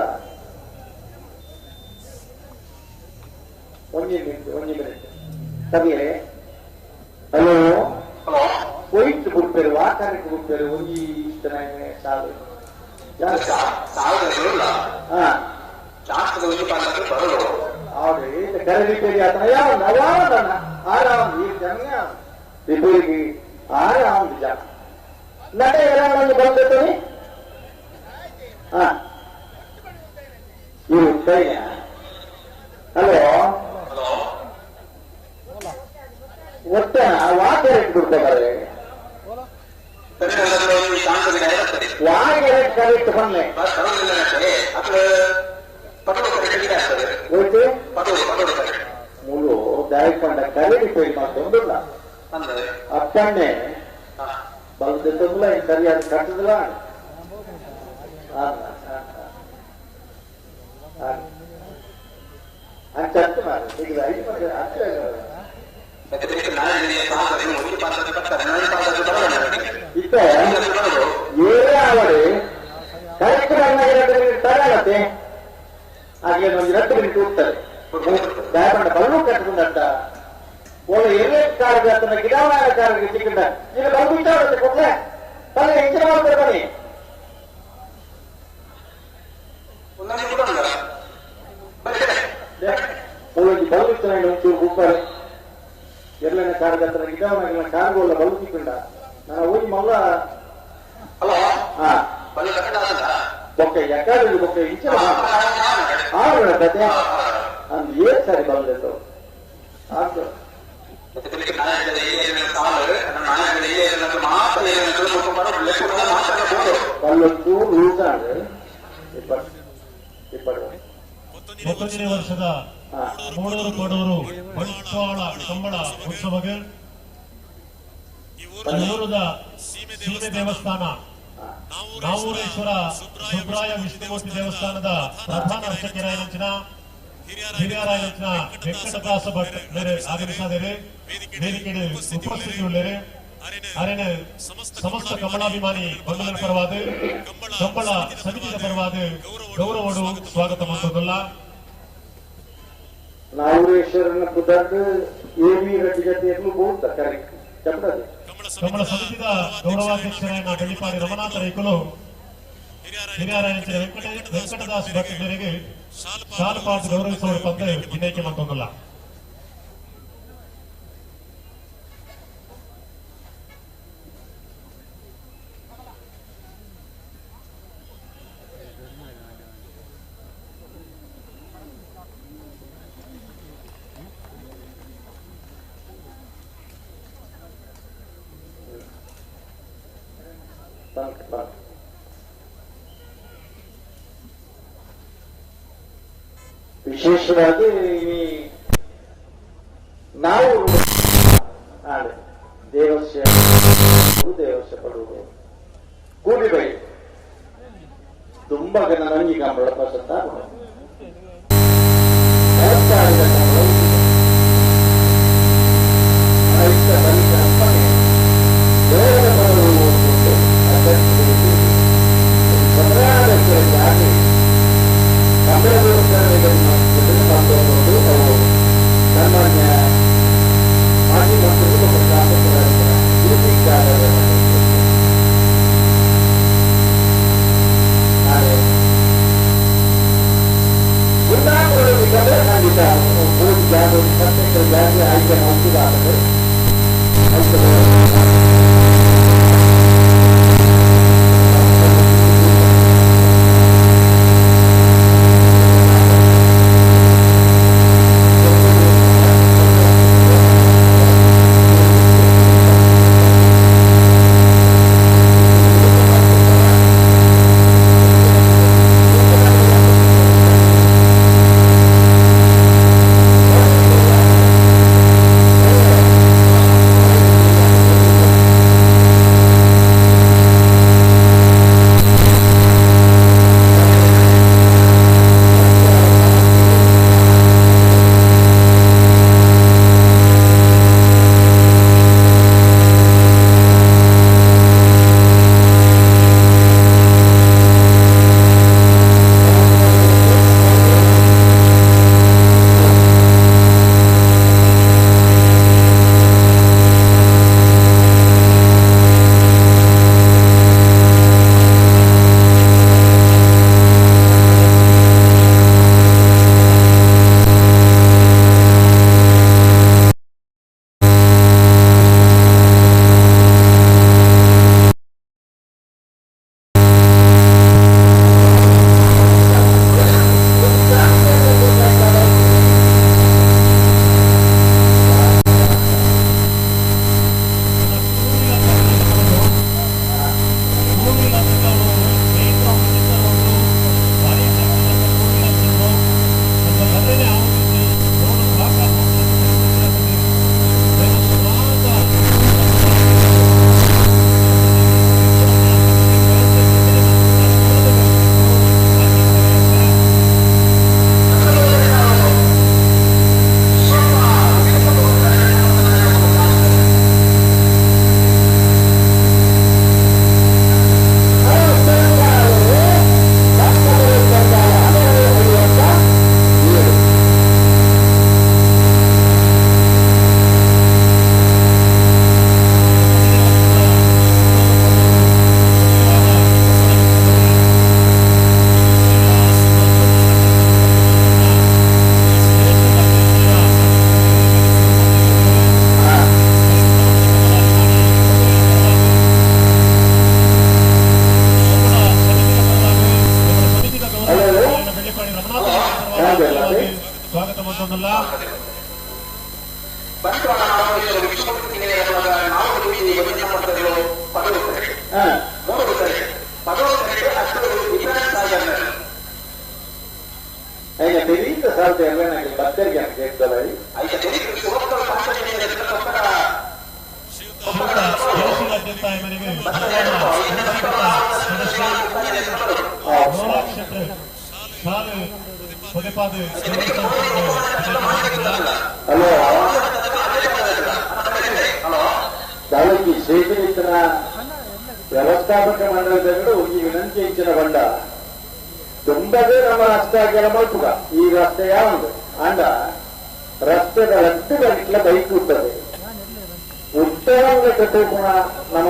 [SPEAKER 11] ಒಂಜಿ ಮಿನಿಟ್ ಒಂಜಿ ಮಿನಿಟ್ ಸರಿಯೇ. ಹಲೋ, ಒಯ್ತು ಬಿಡ್ಪೇರು ವಾಕಾರಕ್ಕೆ ಬಿಡ್ಪೇರು ಒಂಜಿ ಸಾಲು ಕರೆ ಆತನ ಯಾವ ಯಾವದನ್ನ ಆರಾಮ್ ಈ ಜನ ರಿಪೇರಿಗೆ ಆರಾಮ್ ಜನ ನಟ ಎಲ್ಲ ಬಂದಿರ್ತಾನೆ. ಹಾ, ಇವು ಹಲೋ, ಒತ್ತನ ವಾಕರೆಟ್ ಬಿಡ್ತಾರೆ ವಾಕರೆಟ್ ಕರೆಕ್ಟ್ ಬನ್ನಿ ಮುಳು ದಾಯಿಕೊಂಡ ಕರೆಡಿ ಪೇಳಿ ಮಾಡ್ತೊಂದಿಲ್ಲ ಅಪ್ಪಣ್ಣೆ ಬಲ್ದಿತ್ತಂದಿಲ್ಲ ಸರಿಯಾದ ಕಟ್ಟದಿಲ್ಲ. ಅಂಚತ್ತು ಈಗ ಐದು ಅಂಚ ಇತ್ತ ಏಳೇ ಆವಡೆ ಕರೆಕ್ಟ್ ತರಾಗತ್ತೆ ಹಾಗೆ ಒಂದು 2 ಮಿನಿಟ್ ಹೋಗ್ತಾರೆ. ದಾಯಪಂಡ ಬಲ್ಲು ಕಟ್ಟುಕೊಂಡಂತ ಒಳ್ಳೆ ಎಲ್ಲೇ ಕಾರಿಗೆ ಆತನ ಗಿಡವನ ಕಾರಿಗೆ ಸಿಕ್ಕಿಂಡ ಈಗ ಬಲ್ಲು ಇದ್ದಾವೆ ಕೊಟ್ಲೆ ತಲೆ ಹೆಚ್ಚಿನ ಮಾಡ್ತಾರೆ ಬನ್ನಿ. ಒಂದು ಬಲ್ಲು ಇತ್ತು ಒಂಚೂರು ಗುಪ್ಪರೆ ಎಲ್ಲನೇ ಕಾರ್ಗೆ ಹತ್ರ ಗಿಡವನ ಕಾರ್ಗೋಲ್ಲ ಬಲ್ಲು ಸಿಕ್ಕಿಂಡ ನಾನು ಹೋಗಿ ಮಲ್ಲ. ಹಾ, ಬೊಕ್ಕೆ ಎಕ್ಕಾಡಿ ಬೊಕ್ಕೆ ಇಂಚಿನ ಆರು ಕತೆ ಅಂದ್ ಏನ್ ಸರಿ ಬಂದಿತ್ತು ಆಯ್ತು.
[SPEAKER 1] 19ನೇ ವರ್ಷದ ಮೂಡೂರು ಕೋಡೂರು ಬಂಟ್ವಾಳ ಕಂಬಳ ಉತ್ಸವಕ್ಕೆ ಊರದ ಸೀಮೆ ದೇವಸ್ಥಾನ ನಾವೂರೇಶ್ವರ ಸುಬ್ರಾಯ ವಿಷ್ಣುಮೂರ್ತಿ ದೇವಸ್ಥಾನದ ಪ್ರಧಾನ ಅರ್ಚಕರಾಯನಂಚಿನ ಹಿರಿಯರಾಯನಂಚಿನ ವೆಂಕಟದಾಸ ಭಟ್ ಮೇರೆ ಆಗಮಿಸಿದ್ದಾರೆ. ವೇದಿಕೆ ಉಪಸ್ಥಿತಿಯುಳ್ಳೇರೆ ಅರೆನ ಸಮಸ್ತ ಕಮಲಾಭಿಮಾನಿ ಬಂಧುಗಳ ಪರವಾದ ಕಂಬಳ ಸಮಿತಿಯ ಪರವಾದ ಗೌರವಡು ಸ್ವಾಗತ ಮಾಡ್ತದಲ್ಲ.
[SPEAKER 11] ನಾವೂರೇಶ್ವರನ ಪುದರ್ದು ಎ ವಿ ರೆಡ್ಡಿ ಜೊತೆ ಬೋತ ಕರೆಕ್ಟ್ ಚಪ್ಪಡದು.
[SPEAKER 1] ಕಮಲ ಸಮಿತಿಯ ಗೌರವಾಧ್ಯಕ್ಷರಾದ ಬೆಳ್ಳಿಪಾಡಿ ರಮನಾಥ ರೈಕುಲು ಹಿರಿಯರಾಯನಂಚಿನ ವೆಂಕಟದಾಸ್ ಭಟ್ ಮೇರೆಗೆ ಶಾಲು ಪಾಟ್ ಗೌರವಿಸುವ ಪಂದ ವಿನಯಕ್ಕೆ ಮಾಡ್ತದಲ್ಲ.
[SPEAKER 11] ವಿಶೇಷವಾಗಿ ನಾವು ನಾಳೆ ದೇವಸ್ಯ ದೇವಸ್ಯ ಪಡುವುದು ಕೂಡಿಬೈ ತುಂಬಾ ಜನ ನಂಗೆ ಕಂಬಳ ಪಸಂತ ಸನ್ಮಾನ್ಯ ಮಾಜಿ ಮಂತ್ರಿಗಳು ಮತ್ತು ಶಾಸಕರಾಗಿದ್ದ ನಾಳೆ ಕುಂದಾಪುರದಲ್ಲಿ ಖಂಡಿತ ಮೂರು ಜಾಗ 10 ಜಾಗ ಆಯ್ಕೆ ಮಾಡ್ತಿದ್ದಾರೆ. ವ್ಯವಸ್ಥಾಪಕ ಮಂಡಲದವರು ಈ ವಿನಂತಿ ಹೆಚ್ಚಿನ ಬಂಡ ತುಂಬದೇ ನಮ್ಮ ರಸ್ತೆ ಆಗಿಲ್ಲ ಮಲ್ಪುಗ ಈ ರಸ್ತೆ ಯಾವುದು ಅಂಡ ರಸ್ತೆದ ರದ್ದು ಗಂಟ್ಲ ಬೈಕ್ ಹುಟ್ಟದೆ ಉತ್ತರವನ್ನು ಕಟ್ಟುವ ನಮ್ಮ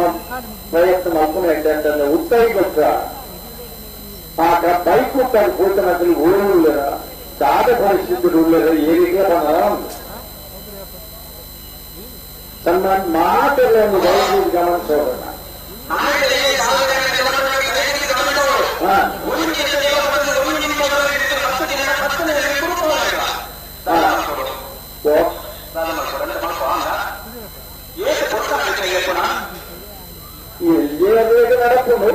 [SPEAKER 11] ಪ್ರಯತ್ನ ಮಲ್ಪುನ ಅಂತಂದ್ರೆ ಉತ್ತರ ಗೊತ್ತ ಆ ಬೈಕ್ ಹುಟ್ಟಾಗ ಕೂತನಲ್ಲಿ ಊರುಳ್ಳರ ದಾದ ಪರಿಸ್ಥಿತಿ ಉಳ್ಳರ ಏರಿಕೆ ಬಂದ ತನ್ನ ಮಾತೆಲ್ಲ ಒಂದು ಬೈಕ್ ಗಮನಿಸೋಣ. ನಡಪುಂಡು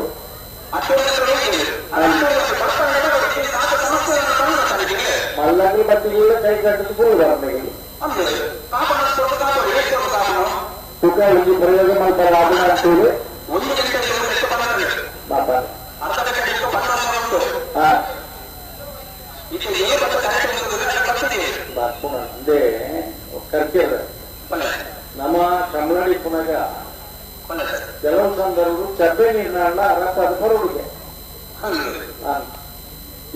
[SPEAKER 11] ಮಲ್ಲಂಗಿ ಬತ್ತಿಗೆ ಕೈ ಕಟ್ಟದು ಪೂರ ತುಕ ಇಲ್ಲಿ ಪ್ರಯೋಗ ಮಾಡ್ತಾರೆ ಅದು ಮಾಡ್ತೀವಿ ಅಂದೇ ಕರ್ಕಿರ ನಮ್ಮ ಕಮ್ಮಡಿ ಪುನಗ ಕೆಲವು ಸಂದರ್ಭ ಚಪ್ಪೆ ನೀರಿನ ಅರಪ ಅದು ಬರೋಡಿಗೆ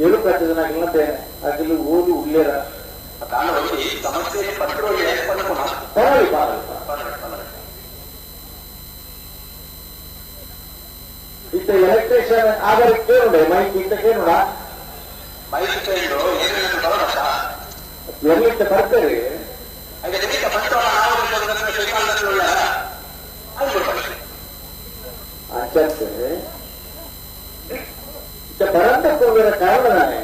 [SPEAKER 11] ಏಳು ಕಟ್ಟಿದನಾಗಲ್ಲ ಬೇನೆ ಅಗಲು ಓದು ಉಳ್ಳೇರ ಪರವಾಗಿ ಇತ್ತ ಎಲೆಕ್ಟ್ರಿಷಿಯನ್ ಆದರೆ ಕೇಳುಡೆ ಮೈಕ್ ಇತ್ತ ಕೇಳುಡ ಎಲ್ಲಿತ್ತ ಬರ್ತಾರೆ ಆಚರಿಸೆ ಇತ್ತ ಬರಂತ ಹೋಗಿರೋ ಕಾರಣ ನಾನೇ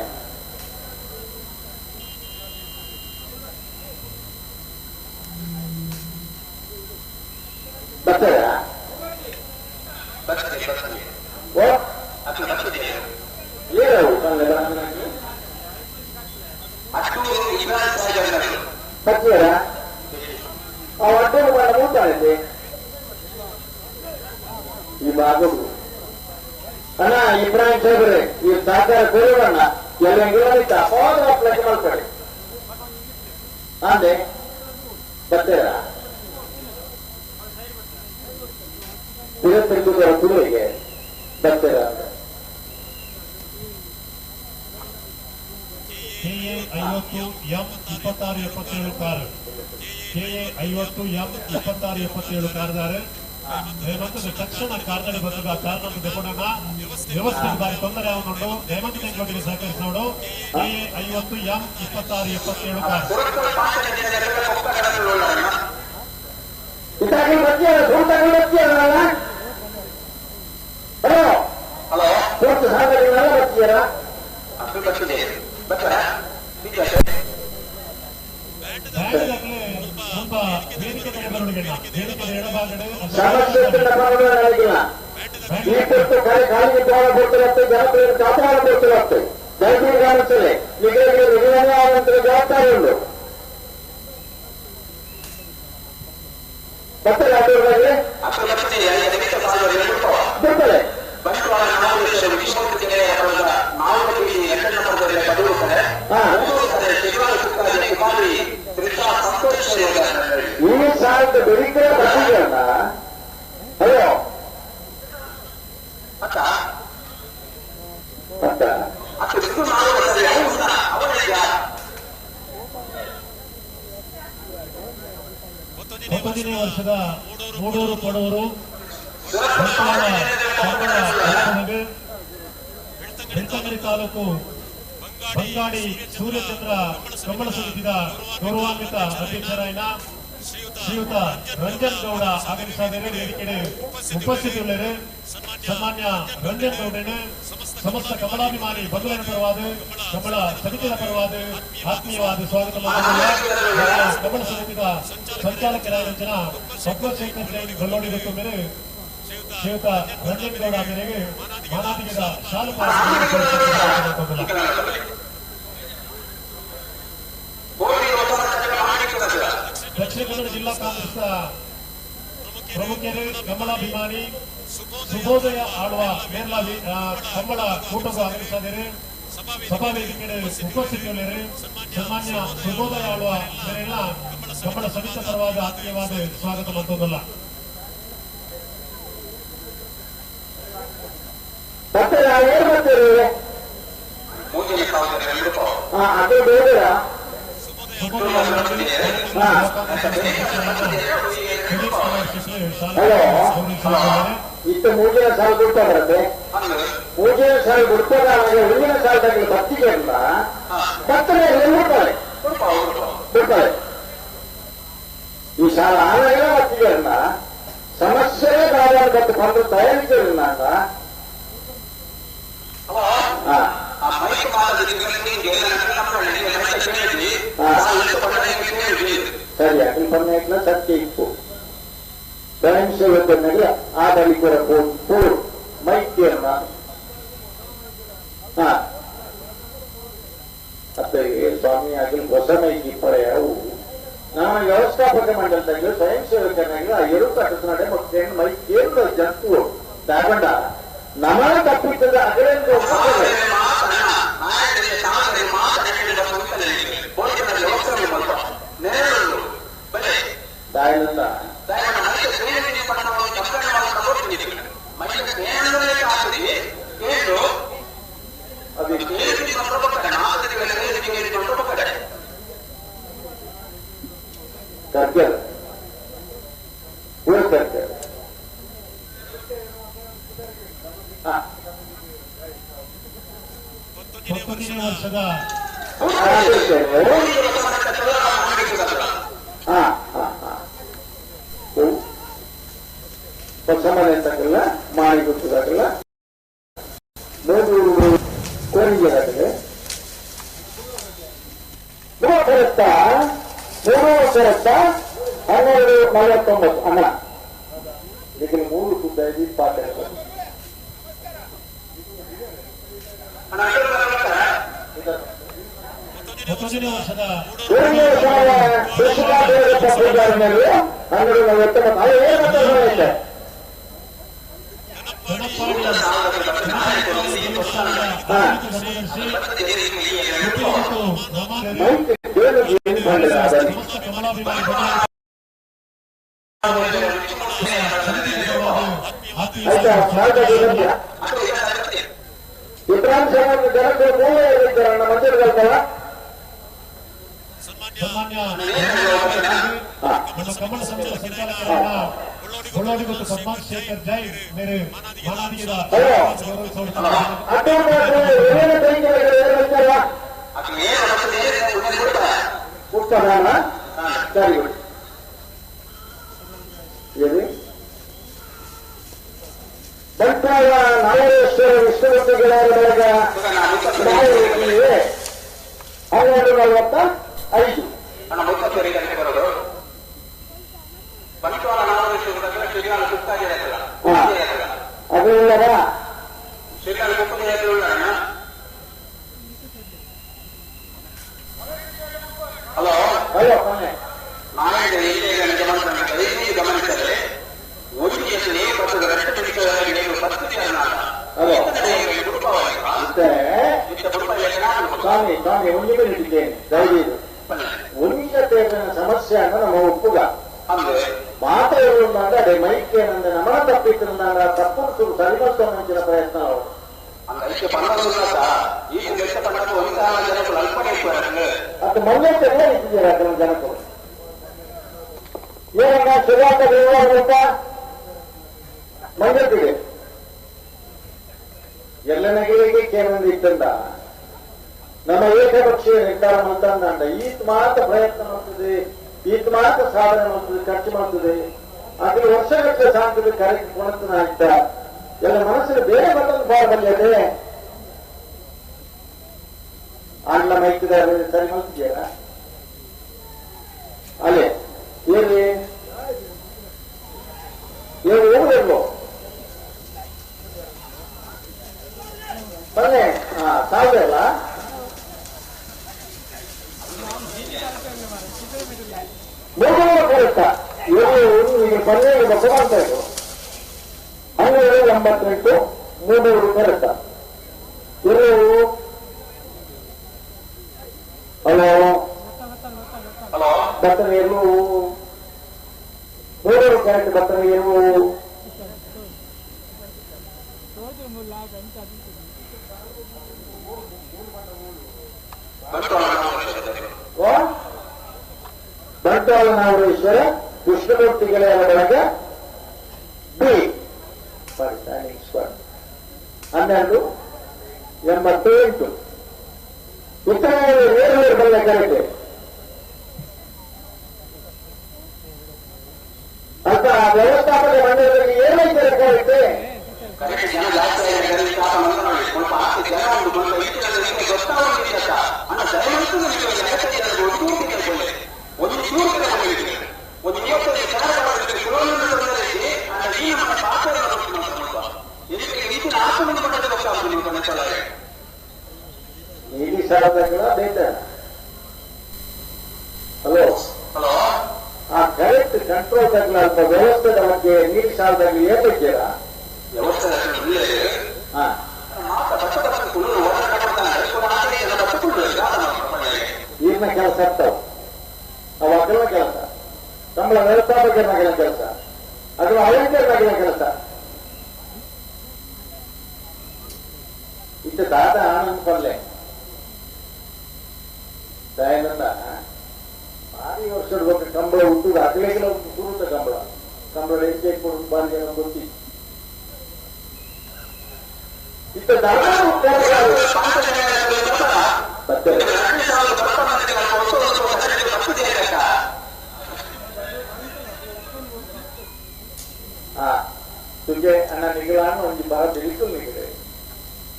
[SPEAKER 11] ಬರ್ತಾರಾ ಬರ್ತೀರಾ ಆ ಅಡ್ಡಲು ಬಹಳ ಮೂತಾನೆ ಈ ಭಾಗವು ಅಣ್ಣ ಇಬ್ರಾಹಿಂ ಸಾಹೇಬ್ರೆ ಈ ಸಹಕಾರ ಬೇರೆವಣ್ಣ ಎಲ್ಲ ಹೋದ ಅಪ್ಲೈ ಮಾಡ್ಕೊಳ್ಳಿ ಅಂದೆ ಬರ್ತೀರಾ ತಿರುಗುವ ಕುದುರೆಗೆ ಬರ್ತೀರಾ ಅಂತ
[SPEAKER 1] KA 50 M 2677 car KA 50 M 2677 ಕಾರ್ದಾರೆ ದಯಮಂತದ ತಕ್ಷಣ ಕಾರ್ದಡಿ ಬಂದಾಗ ಕಾರ್ನನ್ನು ತೆಕೊಂಡಾಗ ವ್ಯವಸ್ಥೆ ಬಾರಿ ತೊಂದರೆ ಆವನುಂಡು ದಯಮಂತ ತೆಂಗೋಟಿಗೆ ಸಹಕರಿಸೋಡು ಕೆಎ 50 ಎಂ 2677 ಕಾರ್
[SPEAKER 11] ಹಲೋ ಈ ಪೊತ್ತು ಕರೆ ಕಾಲಿಗೆ ದ್ವಾರ ಕೊಡ್ತಿರತ್ತೆ ಜನಪ್ರಿಯ ಕಾಪಾಡ ಕೊಡ್ತಿರತ್ತೆ ದಯವಿಟ್ಟು ಕಾಣಿಸ್ತದೆ ನಿಗದಿಗೆ ನಿಗಮನೆ ಆದಂತಹ ಜವಾಬ್ದಾರಿ ಉಂಟು ಬರ್ತಾರೆ ಆಟೋದಾಗೆ ಬರ್ತಾರೆ ಈ ಸಾವಿರದ ಬೆಳಿಗ್ಗೆ ಬರ್ತಿದ್ಯಲ್ಲ ಹಲೋ
[SPEAKER 1] ಒಂಬತ್ತನೇ ವರ್ಷದ ಮೂಡೂರು ಕೊಡೂರು ಬೆಳ್ತಂಗಡಿ ತಾಲೂಕು ಬಂಗಾಡಿ ಸೂರ್ಯಚಂದ್ರ ಕಂಬಳ ಸಮಿತಿಯ ಗೌರವಾನ್ವಿತ ಅಧ್ಯಕ್ಷರಾಯನ ಶ್ರೀಯುತ ರಂಜನ್ ಗೌಡ ಆಗಮಿಸಿದ್ದಾರೆ. ವೇದಿಕೆಡೆ ಉಪಸ್ಥಿತಿಯುಳ್ಳರು ಸನ್ಮಾನ್ಯ ರಂಜನ್ ಗೌಡನ ಸಮಸ್ತ ಕಮಲಾಭಿಮಾನಿ ಬಂಧುಗಳ ಪರವಾದ ಕಮಲ ಸಮಿತಿಯ ಪರವಾದ ಆತ್ಮೀಯವಾದ ಸ್ವಾಗತ. ಕಮಲ ಸಮಿತಿಯ ಸಂಚಾಲಕರಾದ ಪದ್ಮಶೇಖರ್ ಜೈನ್ ಗಲ್ಲೋಡಿ ಮತ್ತು ಮೇರೆ ಶ್ರೀಯುತ ರಂಜನ್ ಗೌಡ ಮೇರೆಗೆ ಮಾನಾದಿಗದ ಶಾಲು. ದಕ್ಷಿಣ ಕನ್ನಡ ಜಿಲ್ಲಾ ಕಾಂಗ್ರೆಸ್ ಪ್ರಮುಖರು ಕಮಲಾಭಿಮಾನಿ ಸುಬೋದಯ ಆಳುವ ಮೇರ್ಲ ಕಮ್ಮಳ ಕೂಟಕ್ಕೂ ಆಗಮಿಸಿದ್ದಾರೆ. ಸಭಾ ವೇದಿಕೆ ಉಪಸ್ಥಿತಿಯುಳ್ಳರು ಸನ್ಮಾನ್ಯ ಸುಬೋದಯ ಆಳುವ ಮೇರೆನ ಕಮ್ಮಳ ಸಮಿತಿ ಪರವಾದ ಆತ್ಮೀಯವಾದ ಸ್ವಾಗತ ಮತ್ತೊಂದಲ್ಲ.
[SPEAKER 11] ಇತ್ತ ಮೂಗಿನ ಸಾಲು ಗುಡ್ತ ಬರುತ್ತೆ. ಮೂಗಿನ ಸಾಲು ಗುಡ್ತದ ಹುಲ್ಲಿನ ಸಾಲದಾಗ ಬತ್ತಿಗೆ ಅಲ್ಲ ಬತ್ತಲೆ ಬಿಡ್ತಾರೆ ಬಿಡ್ತಾರೆ. ಈ ಸಾಲ ಆದಾಗೆಲ್ಲ ಬತ್ತಿಗೆ ಅಲ್ಲ ಸಮಸ್ಯೆ ದಾರಿ ಬತ್ತು ಬಂದು ತಯಾರಿಸಿರಲಿಲ್ಲ ಅಂತ. ಸರಿ ಅಖಿಲ ಪನ್ನೇಟ್ನ ಸತ್ಯ ಇಪ್ಪು ಸ್ವಯಂ ಸೇವಕನಾಗಿ ಆ ಬಳಿಕರ ಪೂರು ಮೈಕೇರ್ನ ಹಾ ಅತ್ತೆ ಸ್ವಾಮಿ ಆಗಲಿ ಹೊಸ ಮೈಕಿ ಪಡೆಯವು ನಮ್ಮ ವ್ಯವಸ್ಥಾಪಕ ಮಂಡಲದಾಗಲಿ ಸ್ವಯಂ ಸೇವಕನಾಗಲಿ ಆ ಎರು ಕಟ್ಟದ ಮಕ್ಕಳು ಮೈ ಕೇಂದ್ರ ಜಂತು ತಗೊಂಡ ನಮ ತಪ್ಪಿದ್ದದ ಅಗಲೇಂದ್ರ ತಾಯಿನಂದ ಕರ್ಗಲ್ ಊರು ಕರ್ಗಲ್
[SPEAKER 1] ವರ್ಷದ
[SPEAKER 11] ಹೊಸ ಮನೆ ತಗಲ್ಲ ಮಾರಿ ಗೊತ್ತದಾಗಲ್ಲ ಮೂರು ಕೋರಿಗೆದಾಗಲ್ಲ ಮೂರು ಕರೆಕ್ಟ 12 49 ಅಣ್ಣ ಇದಕ್ಕೆ ಮೂರು ಸುದ್ದ ಐದು ಪಾಠ ಇಬ್ರಾಹಿಂ ಸಮಾಜ ಜನಕ್ಕೆ ಮೂಲ ಇದ್ದಾರಣ್ಣ ಮಂದಿರದಲ್ತಲ್ಲ
[SPEAKER 1] ಸನ್ಮಾನ್ಯ ನಮ್ಮ ಕಮಲ ಸಂಸ್ಥೆ ಸಂಚಾಲಕರಾದ ಬಳ್ಳೋಡಿ ಮತ್ತು ಸನ್ಮಾನ್ ಶೇಖರ್ ಜೈನ್ ಮೇರೆ ಮಾನಾದಿಗಿದ
[SPEAKER 11] ಬಂಟ್ವಾಳ ನಾಗರೇಶ್ವರ ವಿಶ್ವವಿದ್ಯಾಲಯದ ಬೆಳಗ 12:45 ಅದು ಇಲ್ಲದ
[SPEAKER 10] ಹಲೋ
[SPEAKER 11] ಹಲೋ ಸ್ವಾಮಿ ಸ್ವಾಮಿ ಒಂದು ಇದ್ದೇನೆ ದಯವಿಟ್ಟು ಉನ್ನತೇತನ ಸಮಸ್ಯೆಯನ್ನು ನಮ್ಮ ಒಪ್ಪುಗ ಮಾತಾ ಇರುವಂತ ಅದೇ ಮೈಕ್ ಏನಂದ್ರೆ ನಮನ ತಪ್ಪಿತ್ತಿರಂದ ತಪ್ಪು ಸರಿಮತ್ತ ಮುಂಚಿನ ಪ್ರಯತ್ನ ಅದು ಮೊನ್ನೆ ಇಟ್ಟಿದ್ದೀರ ಕೆಲವು ಜನಕ್ಕೂ ಏನನ್ನ ಶುರುವಾತ ಅಂತ ಮಂಜತ್ತಿದೆ ಎಲ್ಲನಿಗೆ ಕೇಳಿದ ಇತ್ತಂದ ನಮ್ಮ ಏಕಪಕ್ಷೀಯ ನಿರ್ಧಾರ ಮಾಡ್ತಂದ ಈತ ಮಾತ್ರ ಪ್ರಯತ್ನ ಮಾಡ್ತದೆ, ಈತ ಮಾತ್ರ ಸಾಧನೆ ಮಾಡ್ತದೆ, ಖರ್ಚು ಮಾಡ್ತದೆ, ಅದ್ರ ವರ್ಷಗಟ್ಟಲೆ ಸಾಕ್ತದೆ, ಕರೆಕ್ಟ್ ಕೊಣತನ ಆಗ್ತಾ ಎಲ್ಲ ಮನಸ್ಸಿನ ಬೇರೆ ಮತ್ತೊಂದು ಬಾಳ ಬಂದಿದೆ. ಅಣ್ಣ ಮೈತಿದ್ದಾರೆ ಸರಿ ಮಾಡ್ತಿದ್ಯಾ ಅಲ್ಲೇ ಏನ್ರಿ ಏನು ಹೋಗಬೇಕು ಬನ್ನಿ. ಹಾ ಸಾಧ್ಯ ಅಲ್ಲ. ಮೂರು ಕರೆಕ್ಟ ಈಗ ಪನ್ನೇಳು ಬಸ್ಸು ಮಾಡ್ತಾ ಇದ್ರು 1288 300 ಕರೆಕ್ಟ. ಇವರು ಹಲೋ
[SPEAKER 10] ಹಲೋ
[SPEAKER 11] ಬರ್ತನೆ ಎಲ್ಲೂ 300 ಕರೆಕ್ಟ್ ಬರ್ತನೆ ಎಲ್ಲೂ ಬಂಟ್ವಾಳ ನಾಗರೇಶ್ವರ ವಿಷ್ಣುಮೂರ್ತಿಗಳ ಒಳಗ ಬಿ 12 88 ಇತರ ಬೇರೆ ಬಲ್ಲ ಕರೆಕ್ಟ್ ಅಂತ ವ್ಯವಸ್ಥಾಪಕ ಮಂಡಲದಲ್ಲಿ ಏನೈತೆ ಕರೆಕ್ಟ್
[SPEAKER 10] ಕರೆಕ್ಟ್ ಜನ ಜಾಸ್ತಿ ಆಗಿದೆ ಸ್ವಲ್ಪ ಆಸ್ತಿ ಜನ ಒಂದು ಬಂದ ಗೊತ್ತಾಗೋದಿಲ್ಲ ಅಣ್ಣ ದಯವಿಟ್ಟು ಒಂದು ಚೂರು ಒಂದು 25 ಸಾವಿರ ಕಿಲೋಮೀಟರ್ ಅಣ್ಣ ಈ ನಮ್ಮ ಪಾತ್ರ
[SPEAKER 11] ಶಾರದಾಗಳ ಬೇಟ ಹಲೋ
[SPEAKER 10] ಹಲೋ
[SPEAKER 11] ಆ ಕರೆಕ್ಟ್ ಕಂಟ್ರೋಲ್ ತಗಲ ಅಲ್ಪ ವ್ಯವಸ್ಥೆದ ಬಗ್ಗೆ ನೀರು ಶಾರದಾಗ ಏನ್
[SPEAKER 10] ವ್ಯವಸ್ಥೆ
[SPEAKER 11] ಹಾ ಈಗಿನ ಕೆಲಸ ಆಗ್ತಾವ ಅವು ಅಗಲ ಕೆಲಸ ಸಂಬಳ ವ್ಯವಸ್ಥಾಪಕರ ಕೆಲಸ ಅದು ಆಯೋಜಕರ ಕೆಲಸ ಇತ್ತ ದಾದ ಆನಂದ್ ಪಲ್ಲೆ ದಯಾನಂದ ಭಾರಿ ವರ್ಷದ ಬಗ್ಗೆ ಕಂಬಳ ಹುಟ್ಟುದು ಅಗಲಿಗೆಲ್ಲ ಸುರುತ ಕಂಬಳ ಕಂಬಳ ಹೆಚ್ಚೆ ಕೊಡು ಬಾರಿ ಜನ ಗೊತ್ತಿ ಇತ್ತ ದಾದ ತುಜೆ ಅಣ್ಣ ನಿಗಲಾನು ಒಂಜಿ ಬರ ಬಿಲ್ಕುಲ್ ನಿಗಲೆ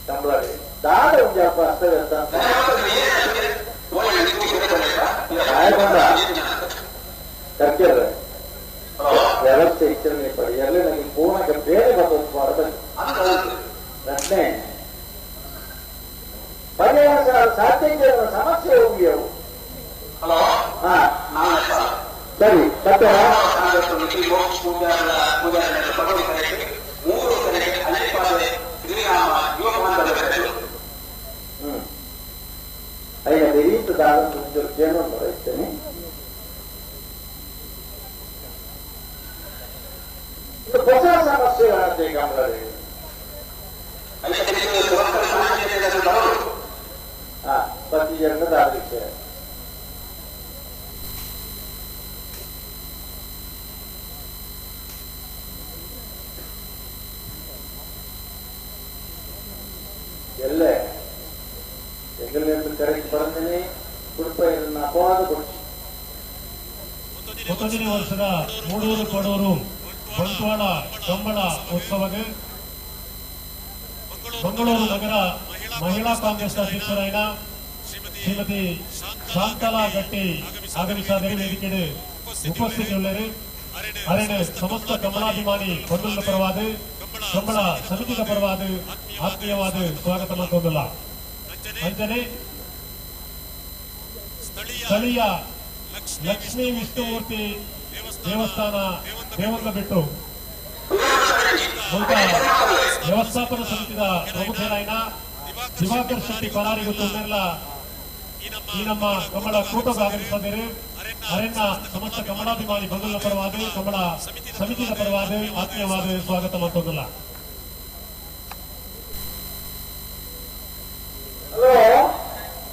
[SPEAKER 11] ಕಂಬಳಡೆ ದಾದ ಒಂಜಿ ಅಪ್ಪ ಅಸ್ತವ್ಯಸ್ತ ರಾಯಕೊಂಡ ಕರ್ಕೆರ್ರೆ ವ್ಯವಸ್ಥೆ ಇಚ್ಛೆ ಪಡಿ ಎಲ್ಲ ನನಗೆ ಪೂರ್ಣಕ್ಕೆ ಬೇರೆ ಬರ್ತದೆ ಮಾಡಬೇಕು ಪ್ರಶ್ನೆ ಪರಿಹಾರ ಸಾಧ್ಯಕ್ಕೆ ಸಮಸ್ಯೆ ಹೋಗಿಯವು
[SPEAKER 10] ಹಲೋ
[SPEAKER 11] ಹಾ ಸರಿ ಮತ್ತೆ ಅಯ್ಯ ಬೆರೀತು ದಾದ ಕೇಳೋಣ ಬಯಸ್ತೇನೆ ಹೊಸ ಸಮಸ್ಯೆ ಕಮಲರೇ ಹಾ ಪ್ರತಿ ಜನದ ವಿಷಯ ಎಲ್ಲೇ ಎಗಲೇಂದು ಕರೆಕ್ಟ್ ಬಂದಿನಿ ಕುಡುಪ ಇದನ್ನ ಅಪವಾದ ಕೊಡ್ಸಿ
[SPEAKER 1] 19ನೇ ವರ್ಷದ ಮೂಡೂರು ಕೊಡೂರು ಬಂಟ್ವಾಳ ಕಂಬಳ ಉತ್ಸವಕ್ಕೆ ಮಂಗಳೂರು ನಗರ ಮಹಿಳಾ ಕಾಂಗ್ರೆಸ್ ಅಧ್ಯಕ್ಷರಾದ ಶ್ರೀಮತಿ ಶಾಂತಲಾ ಗಟ್ಟಿ ಆಗಮಿಸಿದ ವೇದಿಕೆಗೆ ಉಪಸ್ಥಿತಿಯುಳ್ಳರು ಅರೆಣೆ ಸಮಸ್ತ ಕಮಲಾಭಿಮಾನಿ ಬಂಧುಗಳ ಪರವಾದ ಕಂಬಳ ಸಮಿತಿಯ ಪರವಾದ ಆತ್ಮೀಯವಾದ ಸ್ವಾಗತ ಮಾಡಿಕೊಂಡಿಲ್ಲ. ಅಂಜನೆ ಸ್ಥಳೀಯ ಲಕ್ಷ್ಮೀ ವಿಷ್ಣುಮೂರ್ತಿ ದೇವಸ್ಥಾನ ದೇವಂತ ಬಿಟ್ಟು ವ್ಯವಸ್ಥಾಪನಾ ಸಮಿತಿಯ ಪ್ರಮುಖರಾದ ದಿವಾಕರ್ ಶೆಟ್ಟಿ ಪರಾರಿಗೂ ತೊಂದರೆಲ್ಲ ಈ ನಮ್ಮ ಕಮಲ ಕೂಟದ ಆಗಮಿಸಿದ್ದಾರೆ. ಅರೆನ್ನ ಸಮಸ್ತ ಕಮಲಾಭಿಮಾನಿ ಬಂಧುಗಳ ಪರವಾದ ಕಮಲ ಸಮಿತಿಯ ಪರವಾದ ಆತ್ಮೀಯವಾದ ಸ್ವಾಗತ ಮಾಡಿಕೊಂಡಿಲ್ಲ.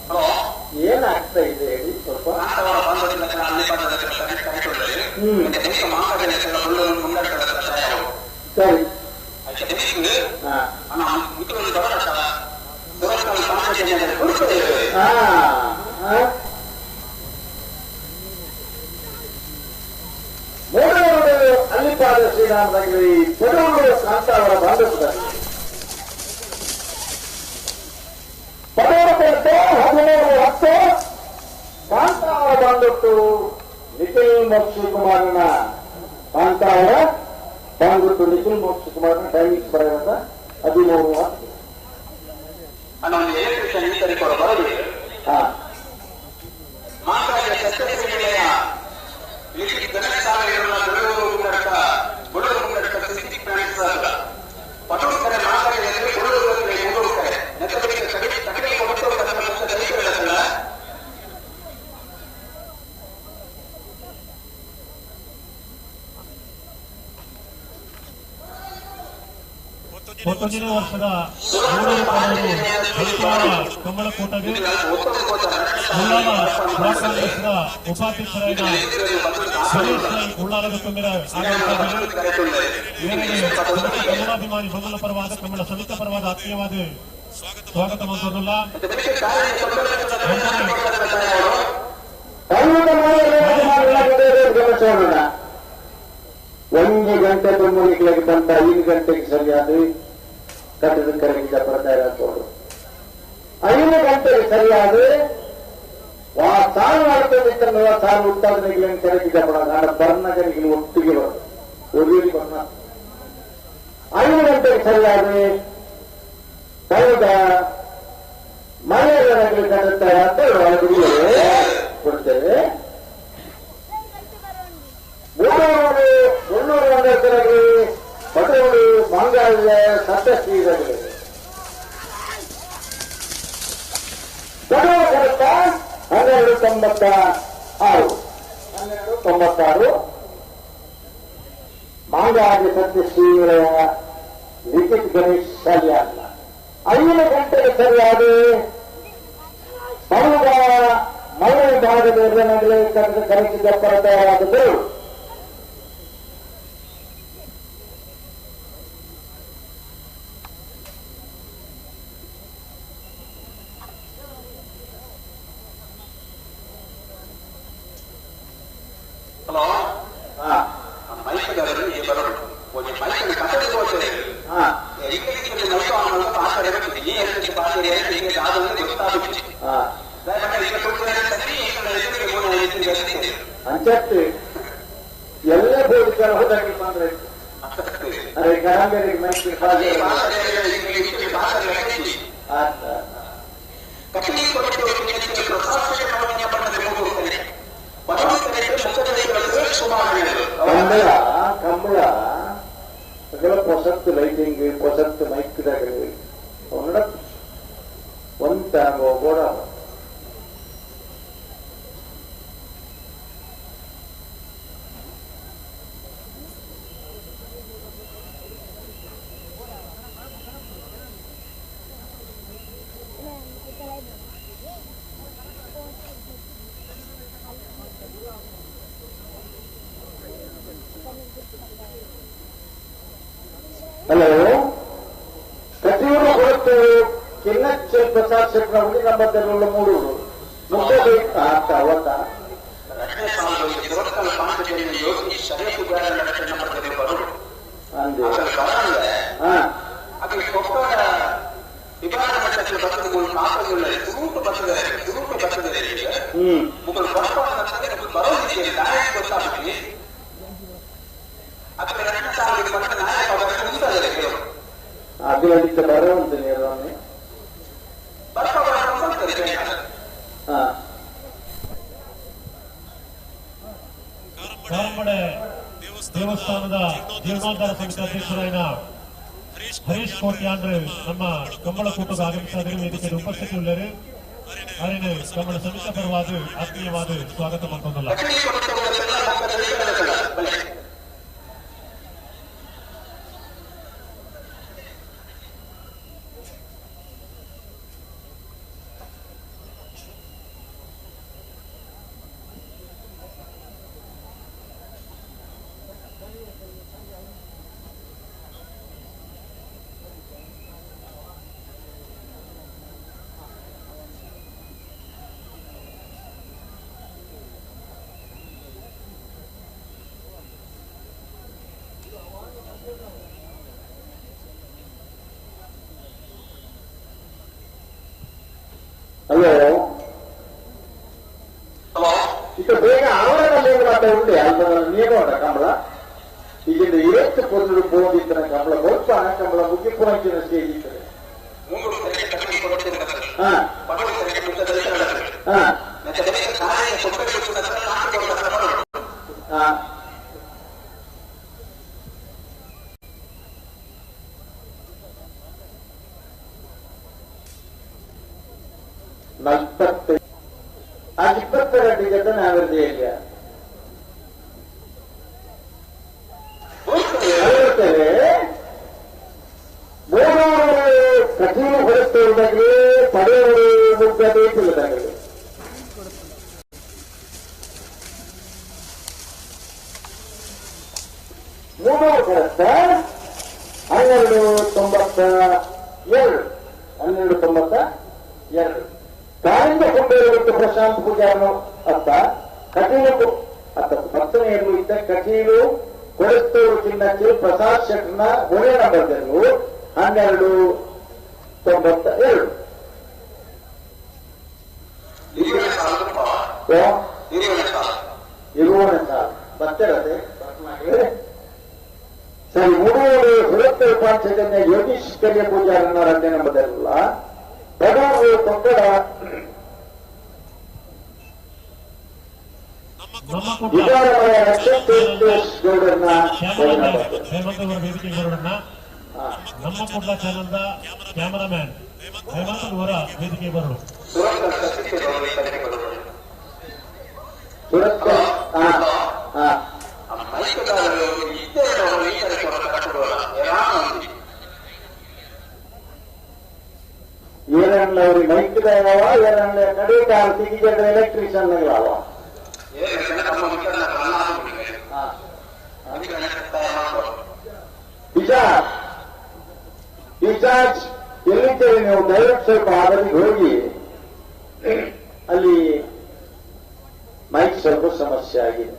[SPEAKER 11] ಹಲೋ ಏನಾಗ್ತಾ ಇದೆ ಹೇಳಿ ಸ್ವಲ್ಪ. ಸರಿ ಮೂಡೂರು ಅಲ್ಲಿಪಾದ ಶ್ರೀರಾಮನಗರಿ ಪಡೂರು ಕಾಂತಾವರ ಬಾಂಧವರು ಪಡೂರು ಕೊಟ್ಟು 13-10 ಕಾಂತಾವರ ಬಾಂಧವತ್ತು ನಿಖಿಲ್ ಮೋಕ್ಷಕುಮಾರನ ಕಾಂತಾವರ ಬಾಂಧವತ್ತು ನಿಖಿಲ್ ಮೋಕ್ಷಕುಮಾರನ ಟೈಮಿಂಗ್ಸ್ ಬರೆಯುವಂತ 13-10.
[SPEAKER 1] ಒಂದನೇ ವರ್ಷದ ಕಮಲಕೋಟಗೆ ಉಳ್ಳಾಲ ಬ್ಲಾಕ್ ಕಾಂಗ್ರೆಸ್ನ ಉಪಾಧ್ಯಕ್ಷರಾದ ಸುರೇಶ್ ರೈ ಉಳ್ಳಾಲದ ತೊಂದರೆ ಕಮಲಾಭಿಮಾನಿ ಬಂಧುಗಳ ಪರವಾದ ಕಮಲ ಸಮಿತ ಪರವಾದ ಆತ್ಮೀಯವಾದ ಸ್ವಾಗತ ಮಂತ್ರದಲ್ಲ.
[SPEAKER 11] ಒಂದು ಗಂಟೆ ತೊಂಬಲಿಕ್ಕೆ ಬಂತ 5 ಗಂಟೆಗೆ ಸರಿಯಾದ ಕಟ್ಟದ ಕರೆಗಿದ್ದ ಪ್ರಕಾರ 5 ಗಂಟೆಗೆ ಸರಿಯಾದ ಸಾಲು ಮಾಡ್ಕೊಂಡಿದ್ದನ್ನುವ ಸಾಲು ಉತ್ಪಾದನೆಗಳನ್ನು ಕರೆಗಿದ್ದ ಪಡ ನಾಡ ಬರ್ನಗರಿಗೆ ಒಟ್ಟಿಗೆ ಬರೋದು ಒರಿಯಲ್ಲಿ ಬರ್ನ 5 ಗಂಟೆಗೆ ಸರಿಯಾದ ಕಳೆದ ಮಳೆಯ ಕಟ್ಟದ ಮಂಗಳ ಸತ್ಯಶ್ರೀಗಳು ಕಡೂರು 1296 1296 ಮಾಂಗಾದಿ ಸತ್ಯಶ್ರೀಗಳ ಲಿಖಿತ್ ಗಣೇಶ್ ಶಾಲಿಯಾರ್ನ 5 ಗಂಟೆಗೆ ಸರಿಯಾದ ಬರುಗ ಮಳೆ ಭಾಗದ ನಗರ ಕರೆಸಿದ ಪರತಯಾರಾದದ್ದು.
[SPEAKER 10] ಹಲೋ,
[SPEAKER 11] ಅಂಚತ್ತು ಎಲ್ಲ ಬೋಧಿಕರ ಹೋದಾಗಿ ಬಂದ್ರೆ ಅರೆ ಗರಂಗರಿಗೆ ಮೈಸೂರು ಕಂಬಳ ಕಂಬಳ ಅದೆಲ್ಲ ಪೊಸತ್ತು ಲೈಟಿಂಗ್ ಪೊಸತ್ತು ಮೈಕ್ ಒಂತ ಗೋಡ ಹಲೋ ಕಟೀಲು ಹೊರತು ಕಿನ್ನಚ್ಚ ಪ್ರಸಾದ್ ಶೆಟ್ಟರ ಹುಡಿ ನಂಬತ್ತೇಳು ಮೂಡೂರು ಮುಗ್ದ ಅವತ್ತ ಅಭಿನಂದಿತ ಬರುವಂತ
[SPEAKER 1] ಕಾರಂಬಡೆ ದೇವಸ್ಥಾನದ ಜೀರ್ಣೋದ್ಧಾರ ಸಮಿತಿ ಅಧ್ಯಕ್ಷರಾದ ಹರೀಶ್ ಕೋಟ್ಯಾಂಡ್ರು ನಮ್ಮ ಕಂಬಳಕೂಟದ ಆಗಮಿಸಿದರೆ ವೇದಿಕೆಯಲ್ಲಿ ಉಪಸ್ಥಿತಿ ಉಳ್ಳರು. ಅವರಿಗೆ ಕಂಬಳ ಸಮಿತಿ ಪರವಾದ ಆತ್ಮೀಯವಾದ ಸ್ವಾಗತ ಮಾಡ್ಕೊಂಡಲ್ಲ.
[SPEAKER 11] ಹಲೋ, ಈಗ ಬೇಗ ಆವರಣದಲ್ಲಿ ಮಾತ್ರ ಉಂಟೆ ಅಲ್ಪ ನಿಯಮ ಉಂಟ ಕಂಬಳ ಈಗಿಂದ ಏತ್ತು ಪೊರ್ಲು ಪೋಂದಿತ್ತನ ಕಂಬಳ ಬೊಲ್ಪ ಕಂಬಳ ಮುಗಿ ಪುರಂಚಿನ ಸ್ಟೇಜ್ ಇರ್ತದೆ. ನಲ್ವತ್ತೈದು ಜೊತೆ ನಾವಿರ್ದೇ ಹೇಳ್ತೇವೆ. ಮೂರು ಕಟೀಲು ಹೊರತುದಾಗಲಿ ಪಡೆಯವರು ಮುಗ್ಗದೇ ತಿಳಿದಾಗಲಿ ಮೂರು ಹೊರತ 1292 1292 ಕಾರಿಂದ ಕೊಂಡೊಯ್ಯುವಂತ ಪ್ರಶಾಂತ್ ಪೂಜಾರನು ಅತ್ತ ಕಟೀಲು ಅತ್ತ ಪತ್ತನೆಯಲ್ಲೂ ಇದ್ದ ಕಟೀಲು ಕೊಡತ್ತೂರು ಚಿನ್ನಕ್ಕೆ ಪ್ರಸಾದ್ ಶೆಟ್ಟರ್ನ ಒಳ್ಳೆ ನಂಬರ್ಗಳು 1292. ಇರುವನ ಬತ್ತಿರತ್ತೆ ಸರಿ. ಮೂರು ಸುರತ್ತ ಚೈತನ್ಯ ಯೋಗೀಶ್ ಕರಿಯ ಪೂಜಾರನ್ನ ರಡ್ಡೆ ನಂಬದಲ್ಲ ಬಡವರು ಕೊಕ್ಕಡ
[SPEAKER 1] ವೇದಿಕೆಗೆ ಬರೋಣ. ನಮ್ಮ ಕುಡ್ಲ ಚಾನೆಲ್ದ ಕ್ಯಾಮರಾಮ್ಯಾನ್ ಹೇಮಂತ್ ಅವರ ವೇದಿಕೆ ಬರಲು.
[SPEAKER 11] ಏನನ್ನ ಅವ್ರಿಗೆ ಮೈಕ್ದಾವ, ಏನನ್ನ ಕಡೆ ಸಿಗಿ ಎಲೆಕ್ಟ್ರಿಷಿಯನ್ ಅವ. ಇಜಾಜ್ ಎಲ್ಲಿದ್ದೀರಿ ನೀವು? ಡೈರೆಕ್ಟ್ ಸ್ವಲ್ಪ ಆದರಿಗೆ ಹೋಗಿ, ಅಲ್ಲಿ ಮೈಕ್ ಸ್ವಲ್ಪ ಸಮಸ್ಯೆ ಆಗಿದೆ.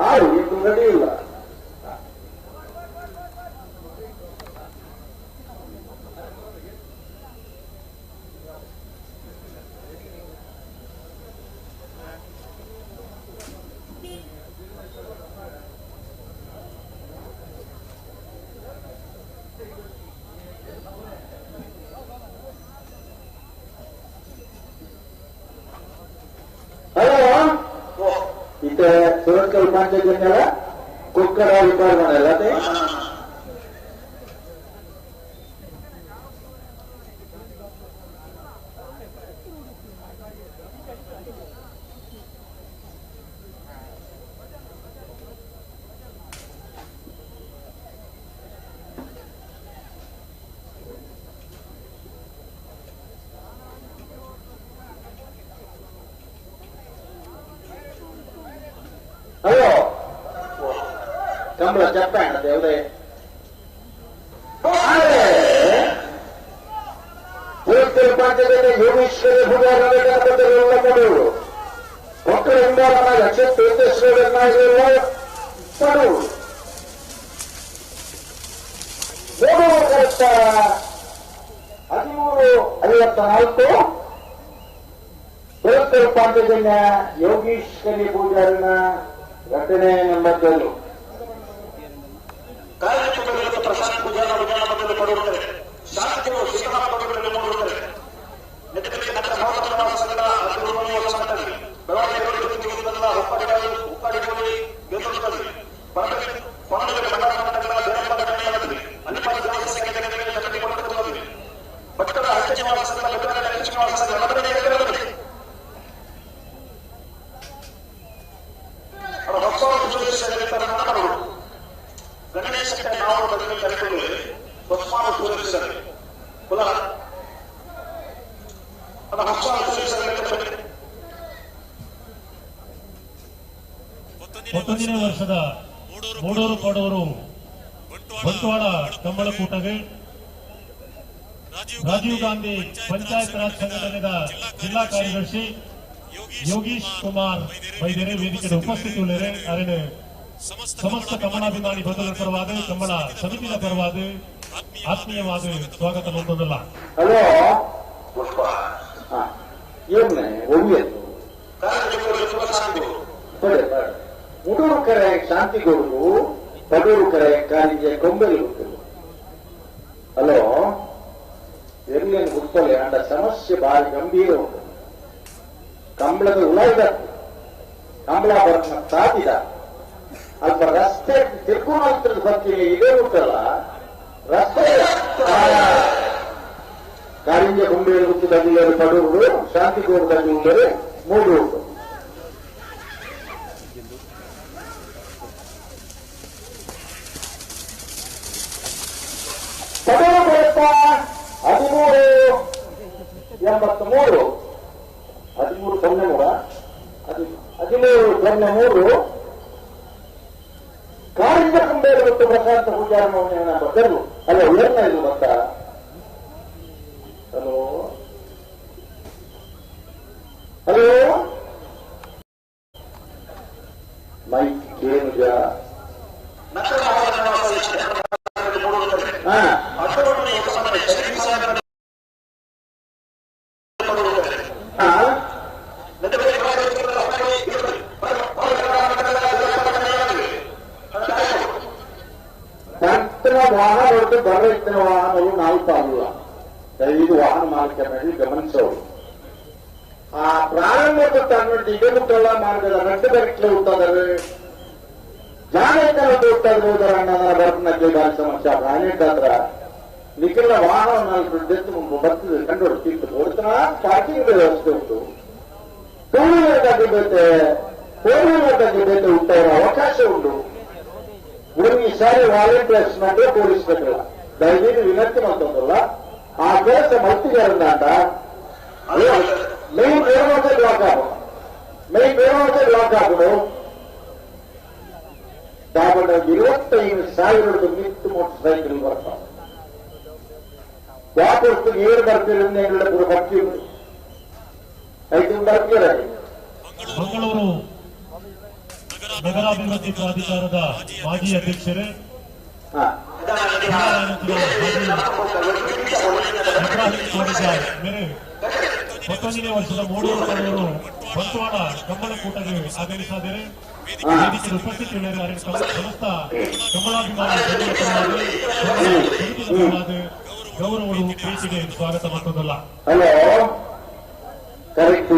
[SPEAKER 11] ಆರು ಇದು ನಡೆಯಿಲ್ಲ. ಹಲೋ, ಇತ್ತೆ ಸುರತ್ಕಲ್ ಪಂಚಾಯತ್ ಕುಕ್ಕಡ ರಿಪೇರ್ ಮಾಡಲ್ಲ ಅದೇ. ಹಲೋ, ಕಂಬಳ ಚಪ್ಪಾಣ ದೇವ್ರೆ. ಸುರತ್ಕಲ್ ಪಂಚಾಯತ್ ಯೋಗೇಶ್ವರಿ ಪೂಜಾರಿ ಕೊಡೋರು ಕೊಕ್ಕಡ ಹಿಂಬಾಲನ ಲಕ್ಷ ತೇಜಸ್ವರ ಪಡೋರು ಮೂರು ಕರೆಕ್ಟ 13:54. ಸುರತ್ಕಲ್ ಪಂಚಾಯತ್ನ ಯೋಗೀಶ್ವರಿ ಪೂಜಾರಿನ ಘಟನೆ ನಂಬರ್.
[SPEAKER 3] ಪ್ರಶಾಂತ್ ಪೂಜಾರ ವಿಧಾನದಲ್ಲಿ ಪಡೆಯುತ್ತಾರೆ. ಶಾಸಕರು ಸೀತಾರಾಮ ಪದಗಳಲ್ಲಿ ಮೂಡುತ್ತಾರೆ. ಗಣೇಶಕ್ಕೆ ನಾವು ಬದಲು ಕರೆಕೊಳ್ಳುವೆ ಹೊಸ್ಮಾನ ಸೂಚಿಸಿದರೆ ಪುನಃ ಹೊಸ್ಮಾನ ಸೂಚಿಸಿದರೆ.
[SPEAKER 1] 19ನೇ ವರ್ಷದ ಮೂಡೂರು ಕೊಡೂರು ಬಂಟ್ವಾಳ ಕಂಬಳಕೂಟಗೆ ರಾಜೀವ್ ಗಾಂಧಿ ಪಂಚಾಯತ್ ರಾಜ್ ಸಂಘಟನೆಯ ಜಿಲ್ಲಾ ಕಾರ್ಯದರ್ಶಿ ಯೋಗೀಶ್ ಕುಮಾರ್ ವೈದ್ಯರೇ ವೇದಿಕೆಯ ಉಪಸ್ಥಿತಿ ಉಳ್ಳರೆ. ಅರಣ್ಯ ಸಮಸ್ತ ಕಮಲಾಭಿಮಾನಿ ಬಂಧುಗಳ ಪರವಾದ ಕಮಲ ಸಮಿತಿಯ ಪರವಾದ ಆತ್ಮೀಯವಾದ ಸ್ವಾಗತ ಬಂದದಲ್ಲ.
[SPEAKER 11] ಹಲೋ, ಏನೇ ಒಳ್ಳೆಯದು ಮುಡೂರು ಕರೆ ಶಾಂತಿಗೌಡರು, ಪಡೂರು ಕರೆ ಕಾಲಿಗೆ ಕೊಂಬೆಲ್ ಹುಟ್ಟರು. ಹಲೋ, ಎರ್ಲೇನು ಹುಟ್ಟಲೆ ಅಂಡ ಸಮಸ್ಯೆ ಭಾರಿ ಗಂಭೀರ ಉಂಟು. ಕಂಬಳದ ಉಳಾಯ್ದ ಕಂಬಳ ಬರತ್ನ ತಾತಿದ ಅಲ್ಪ ರಸ್ತೆ ತಿರ್ಕೋಣ ಬರ್ತೀನಿ ಇದೇ ಉಂಟಲ್ಲ ರಸ್ತೆ. ಕಾರಿಂಜ ಕೊಂಬೆಯಲ್ಲಿ ಹುಟ್ಟಿದ ಪಡೂರು ಶಾಂತಿಗೌಡ ತಗ್ಗುಳ್ಳರೆ ಮೂಡೂರು. ಪಡೂರು ಬರುತ್ತ 1383, 13:03, 13:03. ಕಾರಿಂಜ ಕೊಂಬೇರು ಮತ್ತು ಪ್ರಶಾಂತ ಪೂಜಾರನ ಬದ್ದರು. ಅಲ್ಲ, ಏನ ಇದು ಗೊತ್ತಾ? ಹಲೋ ಹಲೋ, ಮೈಕ್ ಕೇನುಜ. ಪ್ರಾರಂಭದ ತನ್ನೊಟ್ಟಿಗೆ ಮುಟ್ಟಲ್ಲ ಮಾರ್ಗದ ರಡ್ಡು ಬರಿಟ್ಲೆ ಹುಟ್ಟದರು ಜಾಗೃತ ಹುಟ್ಟದ್ರು ಅಣ್ಣನ ಬರ್ತನಕ್ಕೆ ಬಾರಿ ಸಮಸ್ಯೆ ಪ್ರಾಣಿಟ್ಟಾದ್ರ ನಿಖಿಲ ವಾಹನ ನಾಲ್ಕು ಡೆತ್ ಬರ್ತದೆ ಕಂಡು ಹೊಡ್ತಾನ ಪಾರ್ಕಿಂಗ್ ವ್ಯವಸ್ಥೆ ಉಂಟು. ಟೂ ವೀಲರ್ ಬೇತೆ ಫೋರ್ ವೀಲರ್ ಬೇತೆ ಹುಟ್ಟವರ ಅವಕಾಶ ಉಂಟು. ಒಂದು ಸಾರಿ ವಾಲಂಟಿಯರ್ಸ್ ನಡುವೆ ಪೊಲೀಸ್ ದಯವಿಟ್ಟು ವಿನಂತಿ ಮಾಡ್ತಂದ್ರಲ್ಲ ಆ ಕೆಲಸ ಮಲ್ತಿಗಾರಂದ ಮೈನ್ ಬೇರೆ ಬ್ಲಾಕ್ ಆಗೋಣ ಮೈನ್ ಬೇರೆ ಬ್ಲಾಕ್ ಆಗೋಣ ದಾಬಣ್ಣ 25,000 ನಿತ್ತು ಮೋಟರ್ ಸೈಕಲ್ ಬರ್ತಾವ. ವಾಪಸ್ ಏರು ಬರ್ತೀರಿ ಪೂರ ಬರ್ತೀವಿ ಐದು ಬರ್ತೀರ.
[SPEAKER 1] ಮಂಗಳೂರು ನಗರಾಭಿವೃದ್ಧಿ ಪ್ರಾಧಿಕಾರದ ಮಾಜಿ ಅಧ್ಯಕ್ಷರೇ ಮೇರೆ 19ನೇ ವರ್ಷದ ಮೂಡೂರು ಬಂಟ್ವಾಳ ಕಂಬಳಕೂಟಕ್ಕೆ ಆಗಮಿಸಿದ್ದಾರೆ. ವೇದಿಕೆ ಉಪಸ್ಥಿತಿಯುಳ್ಳವರು ಸಮಸ್ತ ಕಂಬಳಾಭಿಮಾನಿ ಗೌರವರು ಪ್ರೀತಿಗೆ ಸ್ವಾಗತ ಮಾಡ್ತದಲ್ಲ.
[SPEAKER 11] ಹಲೋ ಕರೆಕ್ಟ್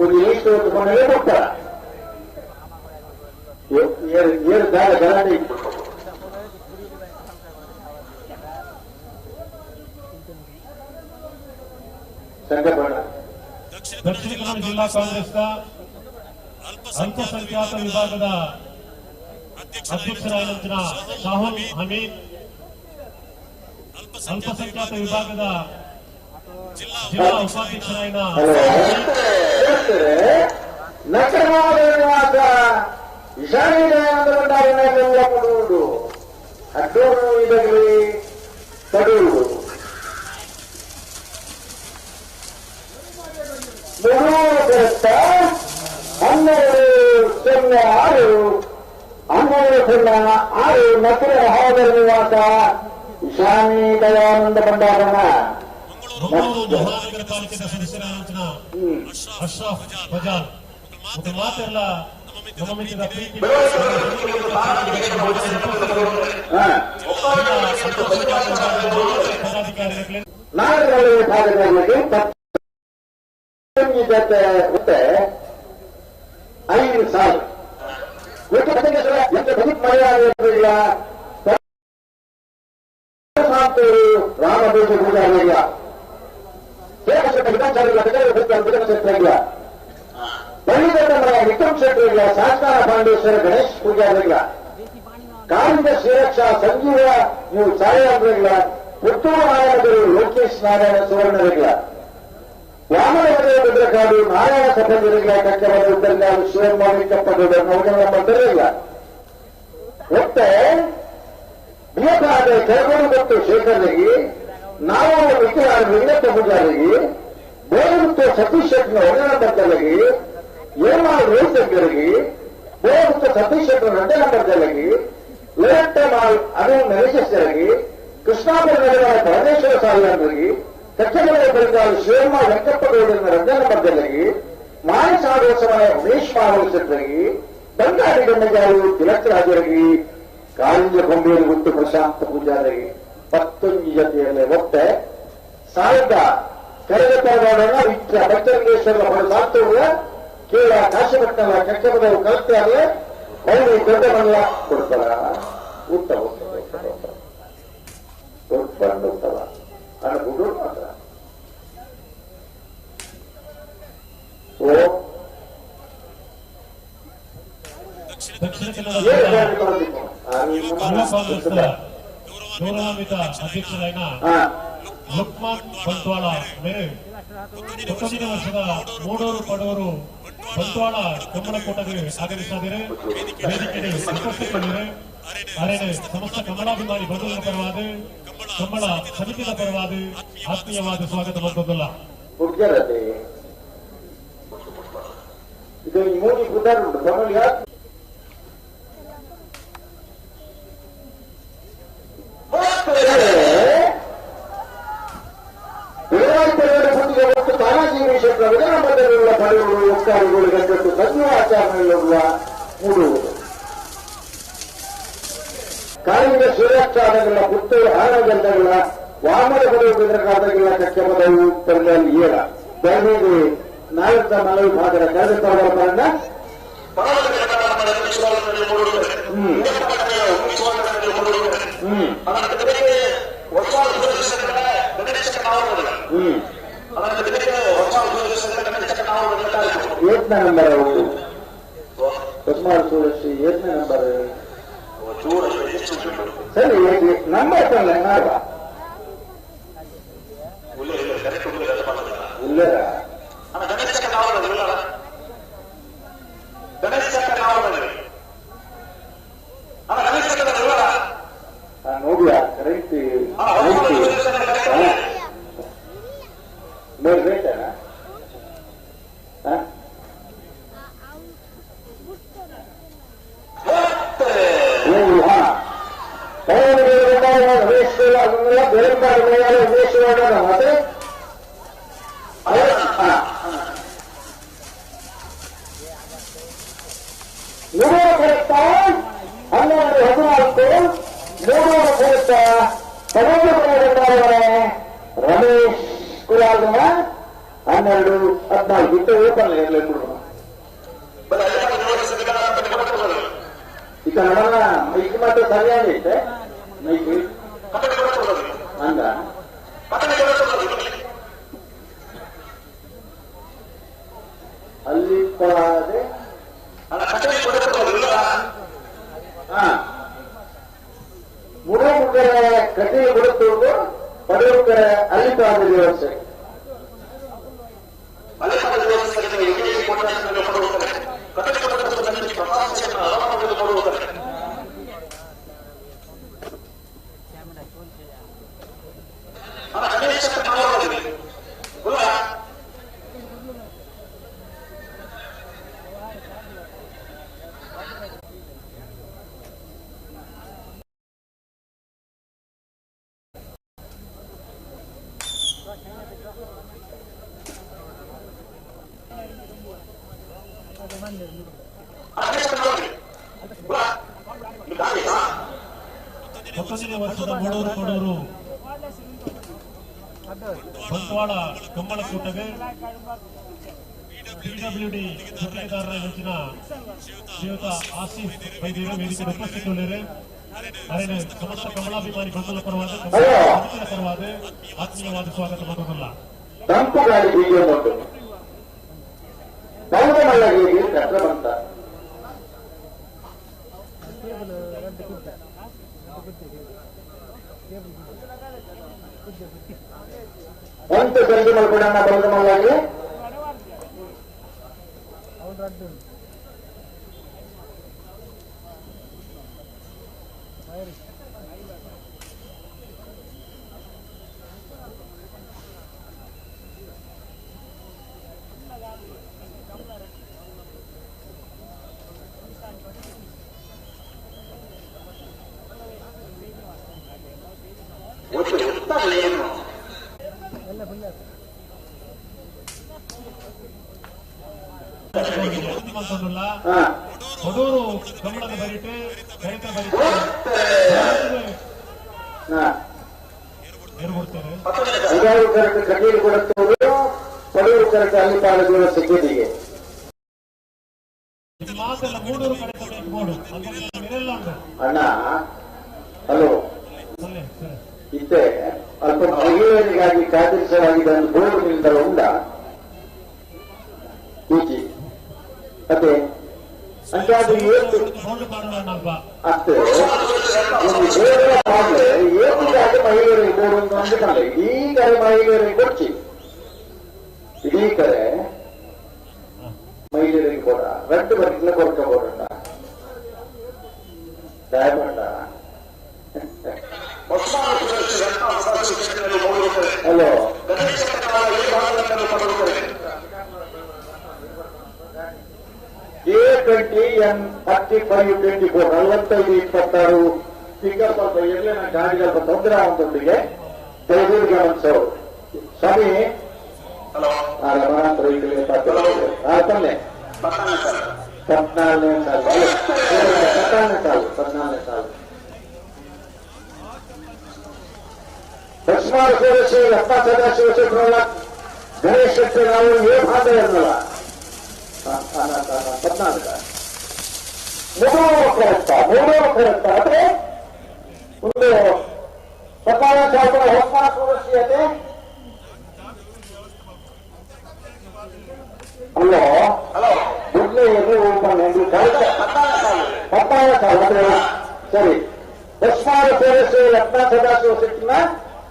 [SPEAKER 11] ಒಂದು ಎಷ್ಟು ಕೊಡ್ತಾರ ಏಳು ಗಲಾಟೆ ಇತ್ತು. ಸಂಗಬಣ್ಣ
[SPEAKER 1] ದಕ್ಷಿಣ ಕನ್ನಡ ಜಿಲ್ಲಾ ಕಾಂಗ್ರೆಸ್ನ ಅಲ್ಪಸಂಖ್ಯಾತ ವಿಭಾಗದ ಅಧ್ಯಕ್ಷರಾದಂತಹ ಶಾಹುಲ್ ಹಮೀದ್, ಅಲ್ಪಸಂಖ್ಯಾತ ವಿಭಾಗದ ಜಿಲ್ಲಾ ಉಪಾಧ್ಯಕ್ಷರಾದ
[SPEAKER 11] ನಕರವಾದ ಕೊಡುವುದು ಅಡ್ಡೋರು ಇದರಲ್ಲಿ ತಡೆಯುವುದು 3 12 0 6 12 0 6 ನಕರ ಮಹಾದರ ನಿವಾಸ ಇಶಾನಿ ದಯಾನಂದ ಭಂಡಾರನ.
[SPEAKER 1] ಮಂಗಳೂರು ಮಹಾನಗರ ಪಾಲಿಕೆಯ ಸದಸ್ಯರಾದ ಅಶ್ರಫ್ ಬಜಾರ್ ಮತ್ತು ಮಾತೆಲ್ಲ ನಮ್ಮ ಮಿತ್ರ ಪ್ರೀತಿ ಪದಾಧಿಕಾರಿಗಳೇ
[SPEAKER 11] ನಾಗರಿಕ ಜೊತೆ 5 ಸಾಲು ರಾಮದೇಶ ಪೂಜಾರಿಲ್ಲ ವಿಕ್ರಮ್ ಶೆಟ್ಟರಿಲ್ಲ ಶಾಸ್ತಾನ ಪಾಂಡೇಶ್ವರ ಗಣೇಶ್ ಪೂಜಾರಿಲ್ಲ ಕಾರಿಂದ ಶ್ರೀರಕ್ಷಾ ಸಂಜೀವ ನೀವು ಛಾಯಾಗ್ರಹಿಲ್ಲ ಪುತ್ತೂರು ನಾರಾಯಣರು ಲೋಕೇಶ್ ನಾರಾಯಣ ಸುವರ್ಣರಿಲ್ಲ ವಾಮನ ಭದ್ರಕಾಡು ನಾರಾಯಣ ಸಭೆಯರಿಲ್ಲ ಕಕ್ಕವಾದ ಉತ್ತರಗಾಡು ಶಿವಮ್ಮ ವೆಂಕಪ್ಪಗೌಡ ನವಗಣ ಬಂದರಿಲ್ಲ ಒತ್ತೆ ಬಿಯಪಾದ ಕೆರಗೋಡು ಮತ್ತು ಶೇಖರ್ರಿಗೆ ನಾವು ಮಿತ್ರ ಲಿಂಗಪ್ಪ ಪೂಜಾರಿಗೆ ಬೋಧುತ್ತು ಸತೀಶ್ ಶೆಟ್ಟಿನ ಒಂದನೇ ನಂಬರ್ದಲ್ಲಿಗೆ ಏಮಾಳು ರೋಹಿತರಿಗೆ ಬೋಧುತ್ತು ಸತೀಶ್ ಶೆಟ್ಟಿನ 2ನೇ ನಂಬರ್ದಲ್ಲಿಗೆ ಲೋಟಮಾಲ್ ಅರುಣ್ ನರೇಶರಿಗೆ ಕೃಷ್ಣಾಪುರ ನಗರದ ಪರಮೇಶ್ವರ ಸಾಲಿಗೆ ಕಚ್ಚಗಡ ಬೆಳಗಾವಿ ಶಿವಮ್ಮ ವೆಂಕಪ್ಪಗೌಡನ 2ನೇ ನಂಬರ್ದಲ್ಲಿಗೆ ಮಾನಸಾರೋತ್ಸವನ ಉಮೇಶ್ ಮಾನವ ಶೆಟ್ಟರಿಗೆ ಬಂಗಾರಿ ಗಣ್ಣಗಾರು ತಿಲಕರಾಜರಿಗೆ ಕಾಳಿಂಗ ಕೊಂಬೇರು ಗುಟ್ಟು ಪ್ರಶಾಂತ ಪೂಜಾರಿಗೆ 11 ಜೊತೆಯಲ್ಲೇ ಒತ್ತೆ ಸಾವಿರದ ಕರಗತವಾದ ಇಚ್ಛ ಬಚ್ಚರಂಗೇಶ್ವರ ಹೊರ ಸಾರ್ತವ್ಯ ಕೇಳ ಕಾಶಪಟ್ಟಣ ಕಕ್ಕಪದವು ಕಲ್ತಾರಲೆ ಬಳ್ಳಿ ದೊಡ್ಡ ಮಲ್ಲ ಕೊಡ್ತಾರ ಉತ್ತಮ ಉತ್ತಮ ಉತ್ತಮ ಹಣ ಗುಡು ಮಾತ್ರ ಓ
[SPEAKER 1] ದಕ್ಷಿಣ ಕನ್ನಡ ಗೌರವಾನ್ವಿತ ಅಧ್ಯಕ್ಷರಾದ ಲುಕ್ಮಾನ್ ಬಂಟ್ವಾಳ ಮೇರೆ 19ನೇ ವರ್ಷದ ಮೂಡೂರು ಪಡವರು ಬಂಟ್ವಾಳ ಕಂಬಳಕೋಟೆಗೆ ಆಗಮಿಸಿದ್ದಾರೆ. ವೇದಿಕೆಗೆ ಉಪಸ್ಥಿತರಿದ್ದಾರೆ. ಅರೆನೆ ಸಮಸ್ತ ಕಮಲಾಭಿಮಾನಿ ಬಂಧುಗಳ ಪರವಾದ ಕಮಲ ಸಮಿತಿಯ ಪರವಾದ ಆತ್ಮೀಯವಾದ ಸ್ವಾಗತ ಮಾಡ್ತದಲ್ಲ.
[SPEAKER 11] ಇದು ಮೂರು ಉಂಟು ಕಮಲ ಪಡೆಗಳು ಒಕ್ಕಾರುಗಳು ಗಂಟು ಸಂಜೀವಾಚಾರಣೆಗಳುಳ್ಳ ಮೂಡುವುದು ಕಾಳಿಂಗ ಶಿವರಾಕ್ಷಾದಗಳ ಪುತ್ತೂರು ಆನಗಂಡಗಳ ವಾಮನ ಪಡೆಯುವುದಕ್ಕಾದಗಳ ಕಕ್ಷಪದವು ತಂದಲ್ಲಿ ಏಳ ದಯವಿಟ್ಟು ನಾಲ್ಕ ಮಲ ವಿಭಾಗದ ಕರೆದ ಏತ್ನ ನಂಬರ್ ಅವು ಪದ್ಮಾರು ಸೂರಶ್ರೀ ಏತ್ನ ನಂಬರ್ ಸರಿ ನಂಬರ್ ನಾಲ್ವ ಉಲ್ಲರ ನೋಡುವ ಕರೆಂಟ್ ಮೇಲ್ ರೇಟಾ ರಮೇಶ್ ಕುಲಾಲ್ನ 12 14 ಇಟ್ಟು ಓಪನ್ ಈಗ ನಮ್ಮ ಮೈಕ್ ಮಾತ್ರ ಸರಿಯಾಗೈತೆ ಮೈಕ್ ಅಂದ ಅಲ್ಲಿ ಮುಡುಕರೆ ಕಟೀಲು ಬಿಡುತ್ತೂರು ಪಡೂರ್ಕರೆ ಅಲ್ಲಿಪಾದ ದೇವಸ್ಥೆ
[SPEAKER 1] ಹತ್ತೊಂದನೇ ವರ್ಷದ ಮೂಡೂರು ಕೊಡೂರು ಬಂಟ್ವಾಳ ಕಂಬಳಕೂಟಗೆ ಪಿಡಬ್ಲ್ಯೂಡಿ ಗುತ್ತಿಗೆದಾರರ ಹೆಂಚಿನ ಶ್ರೀಯುತ ಆಸೀಫ್ ವೈದ್ಯರು ವೇದಿಕೆ ಉಪಸ್ಥಿತರಿದ್ದಾರೆ. ಅರೆನೆ ಸಮಸ್ತ ಕಮಲಾಭಿಮಾನಿ ಬಂಧುಗಳ ಪರವಾದ ಸಮಿತಿಯ ಪರವಾದ ಆತ್ಮೀಯವಾದ ಸ್ವಾಗತ ಮಾಡುವುದಿಲ್ಲ.
[SPEAKER 11] ತಂಪು ಗಾಳಿ ಬೀಜ ಬಂತ ಎಂತ ಜಲ್ದಿ ಮಲ್ಕೊಡಣ್ಣ ಬರೋದು ಮಲ್ಲಾಗಿ
[SPEAKER 1] ಕೊಡೂರು ಕಂಬಳದ ಬರಿಟೆ ಕರಿತ ಬರಿಟೆ
[SPEAKER 11] ಕಟೀಲು ಕೊಡುತ್ತವರು ಪಡೂರು ಕರೆತ ಅಲ್ಲಿ ಪಾಲುಗಳ ಸಿದ್ಧತೆಗೆ
[SPEAKER 1] ಮಾತೆಲ್ಲ ಮೂಡೂರು ಕಡೆ ಬೋರ್ಡು
[SPEAKER 11] ಅಣ್ಣ ಹಲೋ ಇತ್ತೆ ಅಲ್ಪ ಮಹಿಳೆಯರಿಗಾಗಿ ಕಾದಿರಿಸಲಾಗಿದೆ ಒಂದು ಬೋರ್ಡ್ ನಿಲ್ದರ ಉಂಡ ಕೂಚಿ ಅದೇ ಅಂತಾದ್ರೆ ಏತು ಅಷ್ಟೇ ಒಂದು ಬೇರೆ ಪಾಡ್ಲೆ ಏತಕ್ಕಾಗಿ ಮಹಿಳೆಯರಿಗೆ ಬೋರ್ಡ್ ಅಂತ ಅಂದುಕೊಂಡೆ ಇಡೀ ಕರೆ ಮಹಿಳೆಯರಿಗೆ ಕೊಡ್ಚಿ ಇಡೀ ಕರೆ ಮಹಿಳೆಯರಿಗೆ ಕೊಡ ರೆಡ್ ಬರ್ತಿಲ್ಲ ಕೊಡ್ಕೋಬೋದಣ್ಣ ದಯಮಾಡ. Hello A 20 N 35 24 45 26 pickup ಸ್ವಲ್ಪ ಇರಲಿ ನನ್ನ ಗಾಡಿ ಸ್ವಲ್ಪ ತೊಂದರೆ ಆಗುತ್ತೊಂದಿಗೆ ದಯವಿಟ್ಟು ಗಮನಿಸೋರು ಸ್ವಾಮಿ. ಪದ್ನಾಲ್ಕನೇ ಸಾಲು ಪದ್ನಾಲ್ಕನೇ ಸಾಲು ಪದ್ನಾಲ್ಕನೇ ಸಾಲು ಲಕ್ಷ್ಮಣ ಸದಸ್ಯ ರತ್ನ ಸದಾಶಿವ ಗಣೇಶ್ ಶೆಟ್ಟಿ ನಾವು ಏನ್ ಹಾಕಲ್ಲ 14 ಮೂರು ಕರೆಕ್ಟ್ ಅಂದ್ರೆ ಒಂದು ಸಕಾಲ ಶಾಸನ ಹೊಸ ಸಮಸ್ಯೆ ಅಲ್ಲೋ ದುಡ್ಡು ಕರೆಕ್ಟ್ 14 ಸರಿ. ಹೊಸ್ಮಾರ ಪೊಲೀಸ್ ರತ್ನ ಸದಾಶಿವ ಸಿಟ್ಟಿನ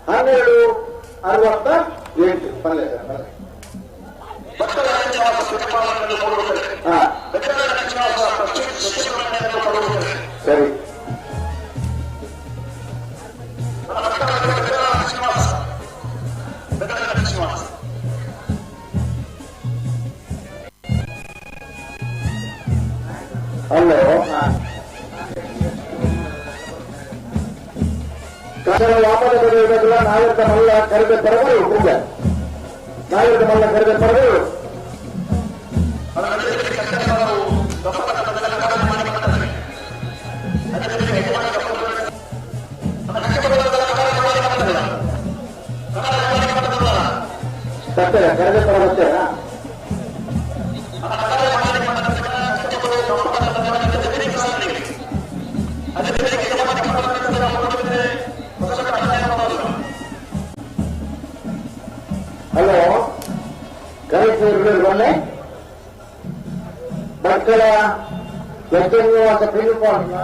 [SPEAKER 11] 12:68 ಪಲ್ಲೆ ಸರ್. ಸರಿ. ಹಲೋ ಕಸರ ವಾಪದ ಬರೆಯುವುದಿಲ್ಲ. ನಾವಿರ್ತ ಮಲ್ಲ ಕರೆದ ಪರವರು ಪೂಜೆ ನಾವಿರ್ತ ಮಲ್ಲ ಕರೆದ ಪರವರು ಸತ್ಯ ಕರೆದ ಪರವತ್ತೆ. ಹಲೋ ಗಣೇಶ್ ಒಳ್ಳೆ ಭಟ್ಕಳ ಯಜ್ಞನಿವಾಸ ಪಿಲಿಪಾಡಿನ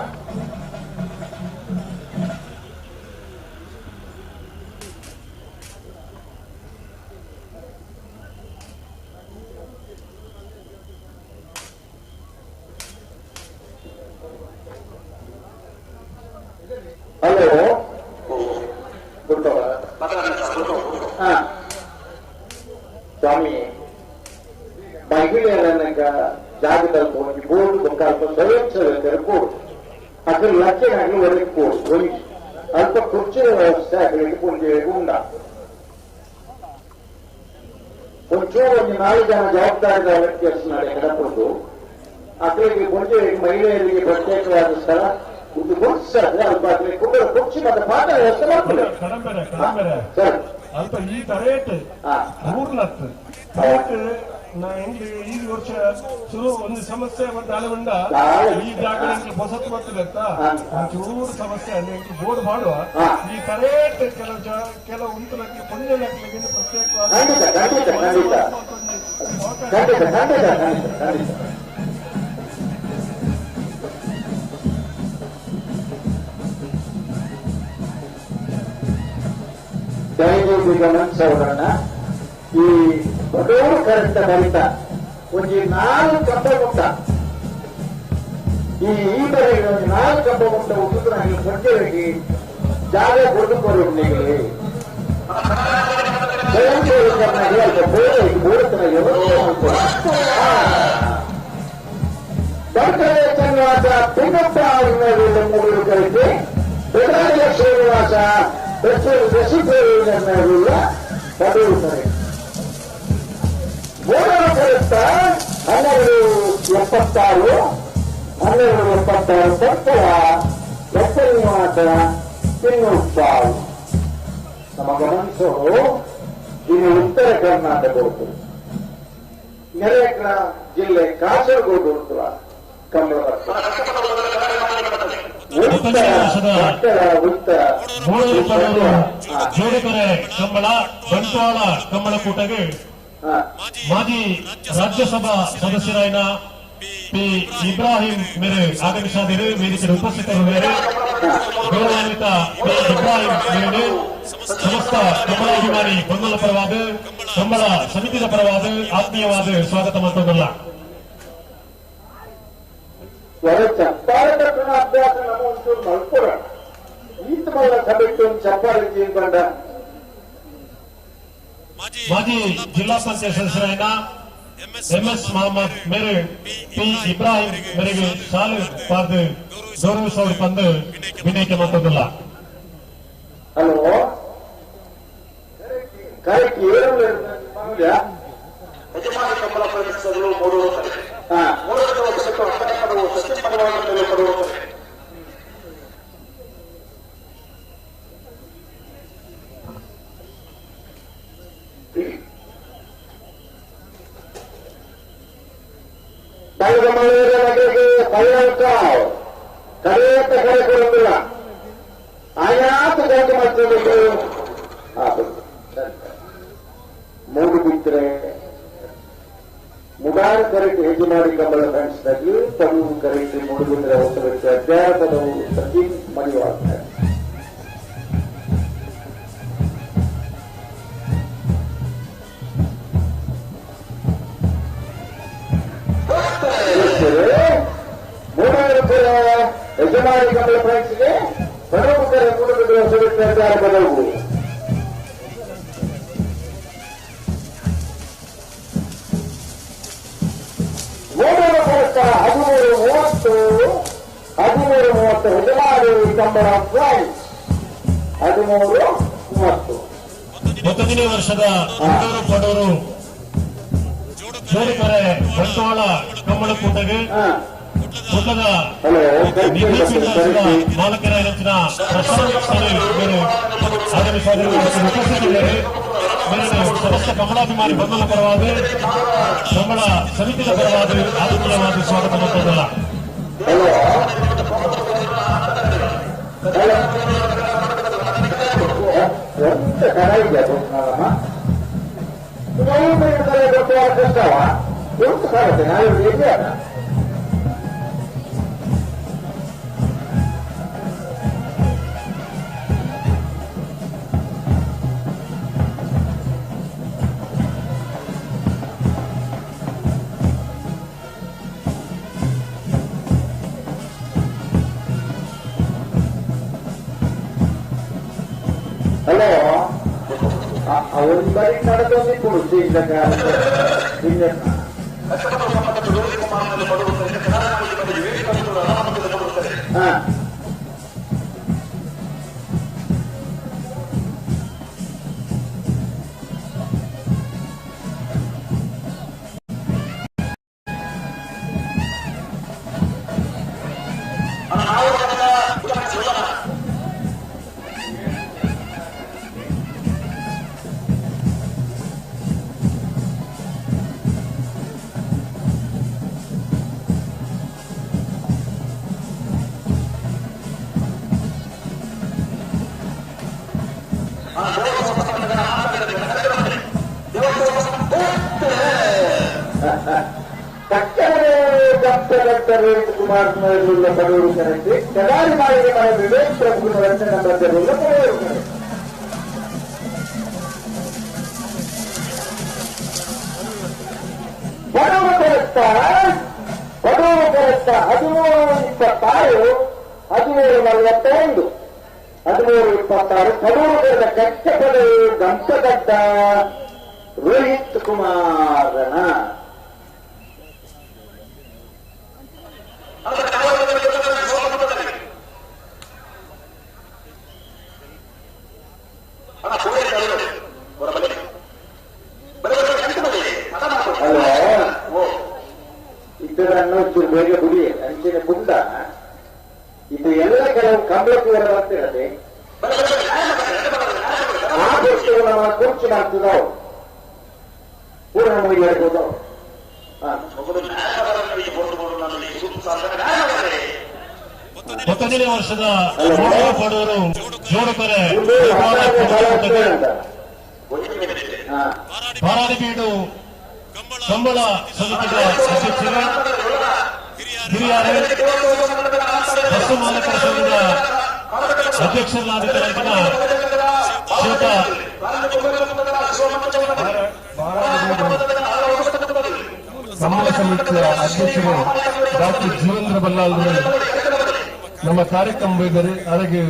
[SPEAKER 11] ಹಲೋ ಸ್ವಾಮಿ ಮಹಿಳೆಯರನ್ನ ಜಾಗದಲ್ಲಿ ಹೋಗಿ ಬೋರ್ಡ್ ಬೊಕ್ಕ ಸ್ವಯಂ ಸೇವಕರು ಕೊಡು ಅದ್ರ ಲಕ್ಷಣಗಳು ಒಳಗೆ ಕೊಡು ಒಂಜಿ ಅಲ್ಪ ಕುರ್ಚಿನ ವ್ಯವಸ್ಥೆ ಅಗಳಿಗೆ ಪೂಜೆಗೆ ಉಂಡ ಒಂಚೂರು ಒಂದು 4 ಜನ ಜವಾಬ್ದಾರಿ ವ್ಯಕ್ತಿಯರ್ಸ್ನಾಡೆ ಕಡಪುದು ಅಗಳಿಗೆ ಪೂಜೆ ಮಹಿಳೆಯರಿಗೆ ಪ್ರತ್ಯೇಕವಾದ ಸ್ಥಳ ಒಂದು ಕೊಡ್ಸಾದ್ರೆ ಅಲ್ಪ ಅಗಳಿಗೆ ಕುರ್ಚಿ ಮತ್ತೆ ಪಾಠ ವ್ಯವಸ್ಥೆ ಮಾಡ್ತಾರೆ. ಸರ್
[SPEAKER 2] ಅಲ್ಪ ಈ ರೇಟ್ 3 ಲಕ್ಷ ರೇಟ್ ಈ ವರ್ಷ ಶುರು ಒಂದು ಸಮಸ್ಯೆ ಮತ್ತೆ ಅಳವಂಡ ಈ ಜಾಗ ಹೊಸತು ಬರ್ತದೆ ಅಂತ ಒಂಚೂರು ಸಮಸ್ಯೆ ಅಲ್ಲಿ ಬೋರ್ಡ್ ಮಾಡುವ ಈ ರೇಟ್ ಕೆಲವು ಕೆಲವು ಉಂಟು ಲಕ್ಷ 1 ಲಕ್ಷ ಪ್ರತ್ಯೇಕವಾದ
[SPEAKER 11] ದಯವಿಟ್ಟು ಗಮನಿಸೋಣ. ಈ ಬಡವರು ಕರೆಂಟ್ ಬರಿತ ಒಂದು 4 ಕಂಬ ಮುಟ್ಟ ಈ ಬರೆಗೆ ಒಂದು 4 ಕಂಬ ಮುಟ್ಟ ಉದ್ದ ನನಗೆ ಕೊಂಚವಾಗಿ ಜಾಗ ಕೊಡುಕೊಳ್ಬೇಕು. ಸ್ವಯಂ ಸೇವಕರನ್ನಾಗಿ ಅಲ್ಪ ಬೋಧನ ಭಟ್ಕಳ ಶ್ರೀನಿವಾಸ ತಿಮ್ಮಪ್ಪ ಮೂರು ಕರೆಕ್ಟ್ ಬೆಳಗಾವಿಯ ಶ್ರೀನಿವಾಸ ಪಡೆಯುತ್ತಾರೆ. ಮೂರರ ಕರೆಕ್ಟ 12:76 12:76 ಭಟ್ಕಳ ಶ್ರೀನಿವಾಸ ತಿನ್ನುತ್ತಾವು. ನಮ್ಮ ಗಮನಿಸೋರು ಇನ್ನು ಉತ್ತರ ಕರ್ನಾಟಕ ನೆರೆ ಜಿಲ್ಲೆ ಕಾಸರಗೋಡು ಕಮಲ
[SPEAKER 1] ಜೋಡುಕರೆ ಕಂಬಳ ಬಂಟ್ವಾಳ ಕಂಬಳ ಕೂಟಗೆ ಮಾಜಿ ರಾಜ್ಯಸಭಾ ಸದಸ್ಯರಾದ ಪಿ ಇಬ್ರಾಹಿಂ ಮೇರೆ ಆಗಮಿಸಿದರು. ವೇದಿಕೆ ಉಪಸ್ಥಿತರು ಮೇರೆ ಗೌರವಾನ್ವಿತ ಪಿ ಇಬ್ರಾಹಿಂ ಮೇರೆ ಸಮಸ್ತ ಕಮಲಾಭಿಮಾನಿ ಬಂಧುಗಳ ಪರವಾದ ಕಂಬಳ ಸಮಿತಿಯ ಪರವಾದ ಆತ್ಮೀಯವಾದ ಸ್ವಾಗತ ಮಾಡ್ಕೊಂಡಲ್ಲ.
[SPEAKER 11] ಚಪ್ಪಾಳೆ ಕಟ್ಟಣ ಅಭ್ಯಾಸ ನಮ್ಮ ಒಂಚೂರು ಮಲ್ಪುರ ಈತ ಮಲ್ಲ ಸಭೆಟ್ಟು ಒಂದು ಚಪ್ಪಾಳೆ ಜೀವಕೊಂಡ
[SPEAKER 1] ಮಾಜಿ ಜಿಲ್ಲಾ ಪಂಚಾಯತ್ ಸದಸ್ಯರಾದ ಎಂಎಸ್ ಮೊಹಮ್ಮದ್ ಮೇರೆ ಪಿ ಇಬ್ರಾಹಿಂ ಮೇರೆಗೆ ಶಾಲು ಪಾರ್ದು ಗೌರವಿಸೋರು ತಂದು ವಿನಯಕ್ಕೆ ಮಾಡ್ಕೊಂಡಲ್ಲ.
[SPEAKER 11] ಹಲೋ ಕರೆಕ್ಟ್ ಏನು
[SPEAKER 3] ಯಜಮಾನಿ ಕಂಬಳ ಪ್ರವೇಶಿಸಲು ಮೂರು
[SPEAKER 11] ಕಳೆದ ಮಳೆಯ ನಗರಿಗೆ ಫೈನಲ್ ಕಡೆಯತ್ತ ಕರೆ ಕೊಡುತ್ತಿಲ್ಲ ಆಯಾತ ಗಂಟೆ ಮಾಡ್ತಬೇಕು. ಮೂಡು ಬಿಟ್ಟರೆ ಮುಡಾರು ಕರೆಕ್ಟ್ ಹೆಜ್ಜೆ ಮಾಡಿ ಕಂಬಳ ಫ್ರೆಂಡ್ಸ್ನಲ್ಲಿ ಪದವು ಕರೆಕ್ಟ್ ಮೂಡು ಬಿಟ್ಟರೆ ಹೊಸ ಅಧ್ಯಾಯ ಪದವು ಸಚಿನ್ ಮಡಿವಾಗ್ತಾರೆ. ಮೂಡಾರು ಯಜಮಾನಿ ಕಂಬಳ ಫ್ರೆಂಡ್ಸ್ಗೆ ಪದವು ಕರೆ ಮೂಡು ಬಿಟ್ಟರೆ ಹೊಸ ಅಧ್ಯಾಯ ಪದವು. 13:30 13:30 ಯಜಮಾನಿ ಕಂಬಳ ಫ್ರೆಂಡ್ಸ್ 13:30.
[SPEAKER 1] 19ನೇ ವರ್ಷದ ಕೊಡೂರು ಕೊಡೂರು ಜೋಡುಕರೆ ಬಂಟ್ವಾಳ ಕಂಬಳ ಕೂಟಗೆ ಕುಟದ ಮಾಲಕರ ರಚನಾ ಉಪಸ್ಥಿತರಿದ್ದಾರೆ. ಸಮಸ್ತ ಕಮಲಾಭಿಮಾನಿ ಬಂಧುಗಳ ಪರವಾಗಿ ಕಂಬಳ ಸಮಿತಿಯ ಪರವಾಗಿ ಆತ್ಮೀಯವಾಗಿ ಸ್ವಾಗತ ಮಾಡ್ತದಲ್ಲ.
[SPEAKER 11] ಹಲೋ, ಒಂದು ಬಾರಿ ನಡೆದೊಂದು ಕೊಡು. ರೋಹಿತ್ ಕುಮಾರ್ ಪಡೂರು ಕರೆಕ್ಟ್ ಕದಾರಿ ಮಾಡಿದ ಮನೆ ವಿವೇಕ್ ಪ್ರಭು ರಚನೆ ನಂಬರ್ ಪಡೂರು ಕರೆಕ್ಟ್. ಬಡವರು ಕರೆಕ್ಟ ಬಡವರು ಕರೆಕ್ಟ 13:26 13:41 13:26 ಪಡೂರು ಕರೆದ ಕಚ್ಚ ಪದವು ಗಂಪದಡ್ಡ ರೋಹಿತ್ ಕುಮಾರನ. ಇತರ ಬೇಗ ಗುಡಿ ಅಂಚಿನ ಪುಂಡ ಇದು ಎಲ್ಲ ಕೆಲವು ಕಂಬಳಕ್ಕೆ ಬರ್ತಿರದೆ ಆ ಪುಸ್ತಕ ನಮ್ಮ ಕುರ್ಚಿ ಮಾಡ್ತಿದ್ದಾವು ಪೂರ್ಣ ನಮಗೆ ಹೇಳ್ಬೋದು.
[SPEAKER 1] 19ನೇ ವರ್ಷದ ಪಡೂರು ಜೋಡುಕರೆ ಬಾರಾಡಿಬೀಡು ಕಂಬಳ ಸಮಿತಿಯ ಅಧ್ಯಕ್ಷರು ಹಿರಿಯರು ಬಸ್ಸು ಮಾಲಕರ ಸಂಘದ ಅಧ್ಯಕ್ಷರಾದ ಶ್ವೇತ
[SPEAKER 2] ಕಂಬಳ ಸಮಿತಿಯ ಅಧ್ಯಕ್ಷರು ಡಾಕ್ಟರ್ ಜೀವೇಂದ್ರ ಬಲ್ಲಾಳ್ ನಮ್ಮ ಕಾರ್ಯಕ್ರಮ ಇದ್ದಾರೆ. ಅದಕ್ಕೆ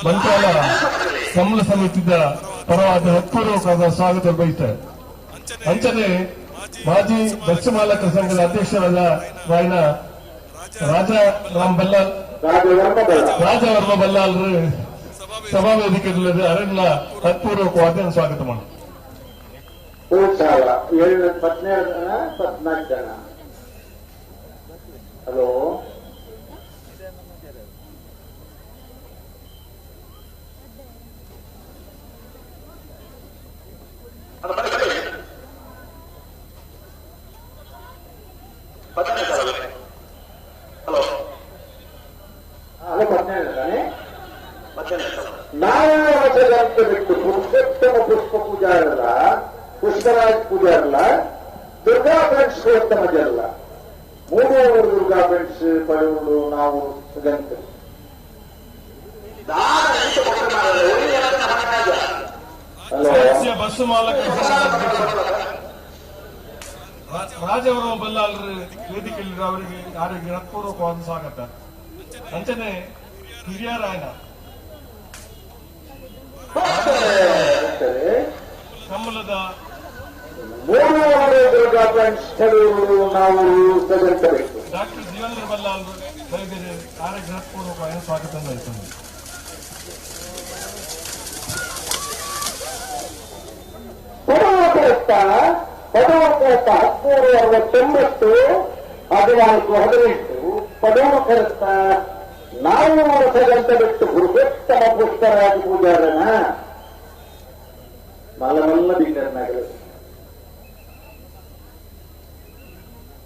[SPEAKER 2] ಬಂಟ್ವಾಳ ಕಂಬಳ ಸಮಿತಿಯ ಪರವಾದ ಹತ್ಪೂರ್ವಕವಾದ ಸ್ವಾಗತ ಬಯಸ್ತಾರೆ. ಅಂಚನೆ ಮಾಜಿ ಬಸ್ ಮಾಲಕರ ಸಂಘದ ಅಧ್ಯಕ್ಷರಾದ ರಾಯನ ರಾಜಾ ರಾಮ್ ಬಲ್ಲಾಲ್ ರಾಜವರ್ಮ ಬಲ್ಲಾಲ್ ಸಭಾವೇದಿಕೆಯಲ್ಲಿ ಅರಣ್ಯ ಹತ್ಪೂರ್ವಕವಾದ ಸ್ವಾಗತ ಮಾಡಿ.
[SPEAKER 11] 14 ಜನ. ಹಲೋ,
[SPEAKER 3] ಹಲೋ
[SPEAKER 11] ಹಲೋ ಪದ್ನೇಳು ನಾವು ಅಂತ ಬಿಟ್ಟು ಪುರುಷೋತ್ತಮ ಪುಷ್ಪ ಪೂಜಾರಲ್ಲ, ಪುಷ್ಪರಾಜ್ ಪೂಜಾರಲ್ಲ, ದುರ್ಗಾ ಫ್ರೆಂಡ್ಸ್ ಉತ್ತಮ ಜರಲ್ಲ. ಮೂರು ದುರ್ಗಾ ಫ್ರೆಂಡ್ಸ್ ಪಡೆಯುವುದು ನಾವು ಗಂತ.
[SPEAKER 2] ರಾಜ್ಯ ಬಸ್ಸು ಮಾಲಕ ರಾಜವರ ಬಲ್ಲಾಳರು ವೇದಿಕೆಯಲ್ಲಿ ಅವರಿಗೆ ಯಾರಿಗೆ ಹೃತ್ಪೂರ್ವಕವಾದ ಸ್ವಾಗತ. ಅಂಚನೆ ಹಿರಿಯರಾಯನ ಕಮ್ಮಲದ
[SPEAKER 11] ಮೂರು ದುರ್ಗಾ ಫ್ರೆಂಡ್ಸ್ ನಾವು
[SPEAKER 2] ಡಾಕ್ಟರ್ ಜೀವೇಂದ್ರ ಬಲ್ಲಾಳರು ಆರೋಗ್ಯ ಹೃತ್ಪೂರ್ವಕವಾದ ಸ್ವಾಗತ ಹೇಳ್ತೇನೆ.
[SPEAKER 11] ಪದವ 13 69 14 18 ಪದವ ಕರೆತ ನಾವು ಸಗಂತ ಬಿಟ್ಟು ಪುರುಷೋತ್ತಮ ಪುಷ್ಪರಾಜ ಪೂಜಾರನ ಮಲಮಲ್ಲ ಬಿಂಗರನಾಗಲು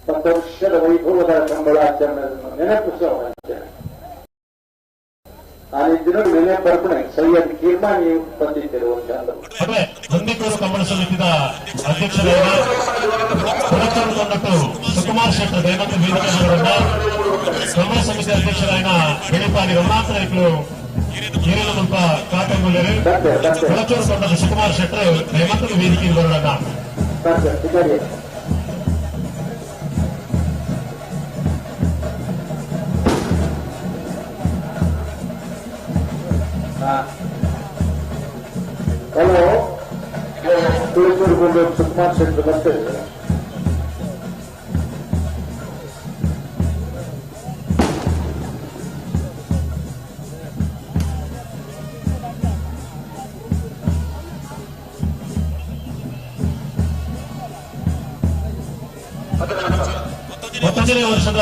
[SPEAKER 11] 10 ವರ್ಷದ ವೈಭವದ ಕಂಬಳಾಚರಣೆ ನೆನಪಿಸುವ ಆಚರಣೆ. ನಾನಿದ್ದಿನ ನೆನಪರ್ಪಣೆ ಸೈಯದ್ ಕಿರ್ಮಾನಿ ಬಂದಿದ್ದರು.
[SPEAKER 1] ನಂದಿಕೂರು ಕಂಬಳ ಸಮಿತಿಯ ಅಧ್ಯಕ್ಷರಾದ ಸುಕುಮಾರ್ ಶೆಟ್ಟರ್ ದಯಮಂತ್ರಿ ವೇದಿಕೆ ಕಂಬಳ ಸಮಿತಿ ಅಧ್ಯಕ್ಷರಾದ ಬೆಳಿಪಾಲಿ ರಘುನಾಥ ನಾಯ್ಕರು ಹಿರಿಯರ ಮುಲ್ಪ ಕಾಟಂಗುಳ್ಳರು ಕೊಳಚೂರು ಕೊಂಡದ್ದು ಸುಕುಮಾರ್ ಶೆಟ್ಟರ್ ದಯಮಂತ್ರಿ ವೇದಿಕೆ ಬರೋಣ.
[SPEAKER 11] ಹಲೋ, ತುಳಸೂರು ಗೊಂಡು ಸುಕುಮಾರ್ ಶೆಟ್ಟರ್ ಬರ್ತೇವೆ.
[SPEAKER 1] 19ನೇ ವರ್ಷದ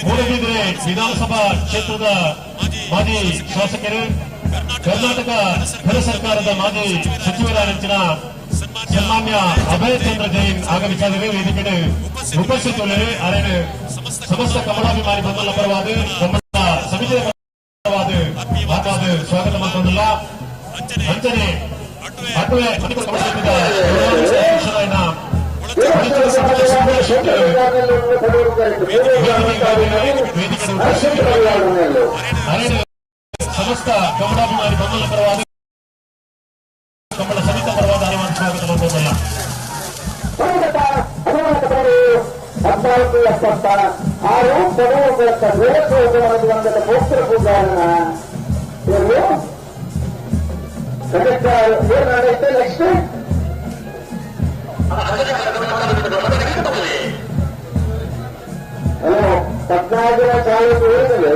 [SPEAKER 1] ಮೂಡಬಿದ್ರೆ ವಿಧಾನಸಭಾ ಕ್ಷೇತ್ರದ ಮಾಜಿ ಶಾಸಕರು, ಕರ್ನಾಟಕ ಘನ ಸರ್ಕಾರದ ಮಾಜಿ ಸಚಿವರಾದಂಚಿನ ಸನ್ಮಾನ್ಯ ಅಭಯ ಚಂದ್ರ ಜೈನ್ ಆಗಮಿಸಿದರೆ ವೇದಿಕೆ ಉಪಸ್ಥಿತರು. ಅರೆ ಸಮಸ್ತ ಕಮಲಾಭಿಮಾನಿ ಬಂಧುಗಳ ಪರವಾದ ಕಮಲ ಸಮಿತಿಯ ಪರವಾದ ಮಾತಾದ ಸ್ವಾಗತ ಮಾಡಿಕೊಂಡಿಲ್ಲ. ಅಂಚನೆ ಅಟುವೆ ಸಮಸ್ತ ಕಮಲಾಭಿಮಾನಿ ಬಂಧುಗಳ ಪರವಾದ ಕಮಲ ಸಮಿತಿ ಪರವಾದ ಸ್ವಾಗತ ಮಾಡಿಕೊಂಡಿಲ್ಲ.
[SPEAKER 11] 14 76 ಪೂಜಾರನ ನೆಕ್ಸ್ಟ್ ಹಲೋ 14 ಜನ ಚಾಲಕ ಹೇಳಿದ್ರೆ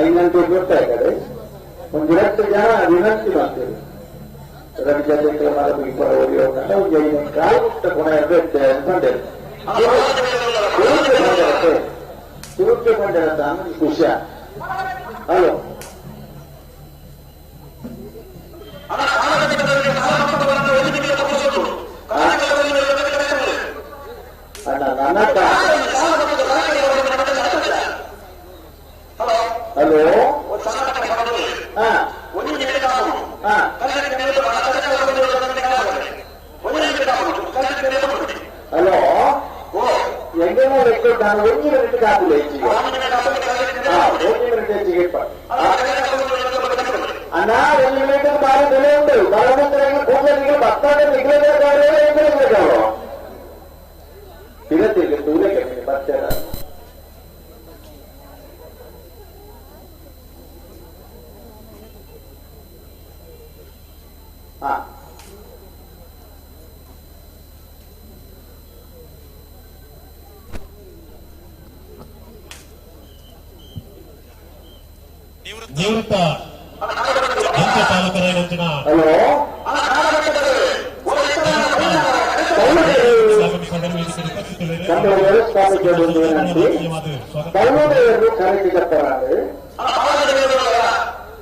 [SPEAKER 11] ಐದು ಗೊತ್ತಾ ಕಡೆ ಒಂದು 2 ಜನ ವಿನಂತಿ ಮಾಡ್ತೇವೆ. ರವಿ ಜೊತೆ ಒಂದು 5 ಕಾಲು ಕೊನೆ ಅನ್ಕೊಂಡೆ ತಿರುಗಿಕೊಂಡಿರತ್ತ ಖುಷಿಯ. ಹಲೋ, ಅಣ್ಣ ನನ್ನ ಹಲೋ ಹಲೋ ಹೆಂಗೇನೋ ರೆಕಾರ್ಡ್ ನಾನು 1 ಮಿನಿಟ್ ಕಾಪಿಲ್ಲ ಹೆಚ್ಚಿಗೆ. 1 ಮಿನಿಟ್ ಹೆಚ್ಚಿಗೆ ಅಣ್ಣ 1 ಮಿನಿಟ್ ಬಾರಿ ಬೆಲೆ ಉಂಟು. ಕೂದಲಿಗೆ ಬತ್ತಾಗ ಮಿಗ್ಲೇಬೇಕಾದ್ರೆ ತಿರತಿಗೆ ತೂಲೆ. ಬರ್ತಾರ.
[SPEAKER 1] ನಿವೃತ್ತ ಅಂತ್ಯ ತಾಲೂಕರಾಯಂಚಿನ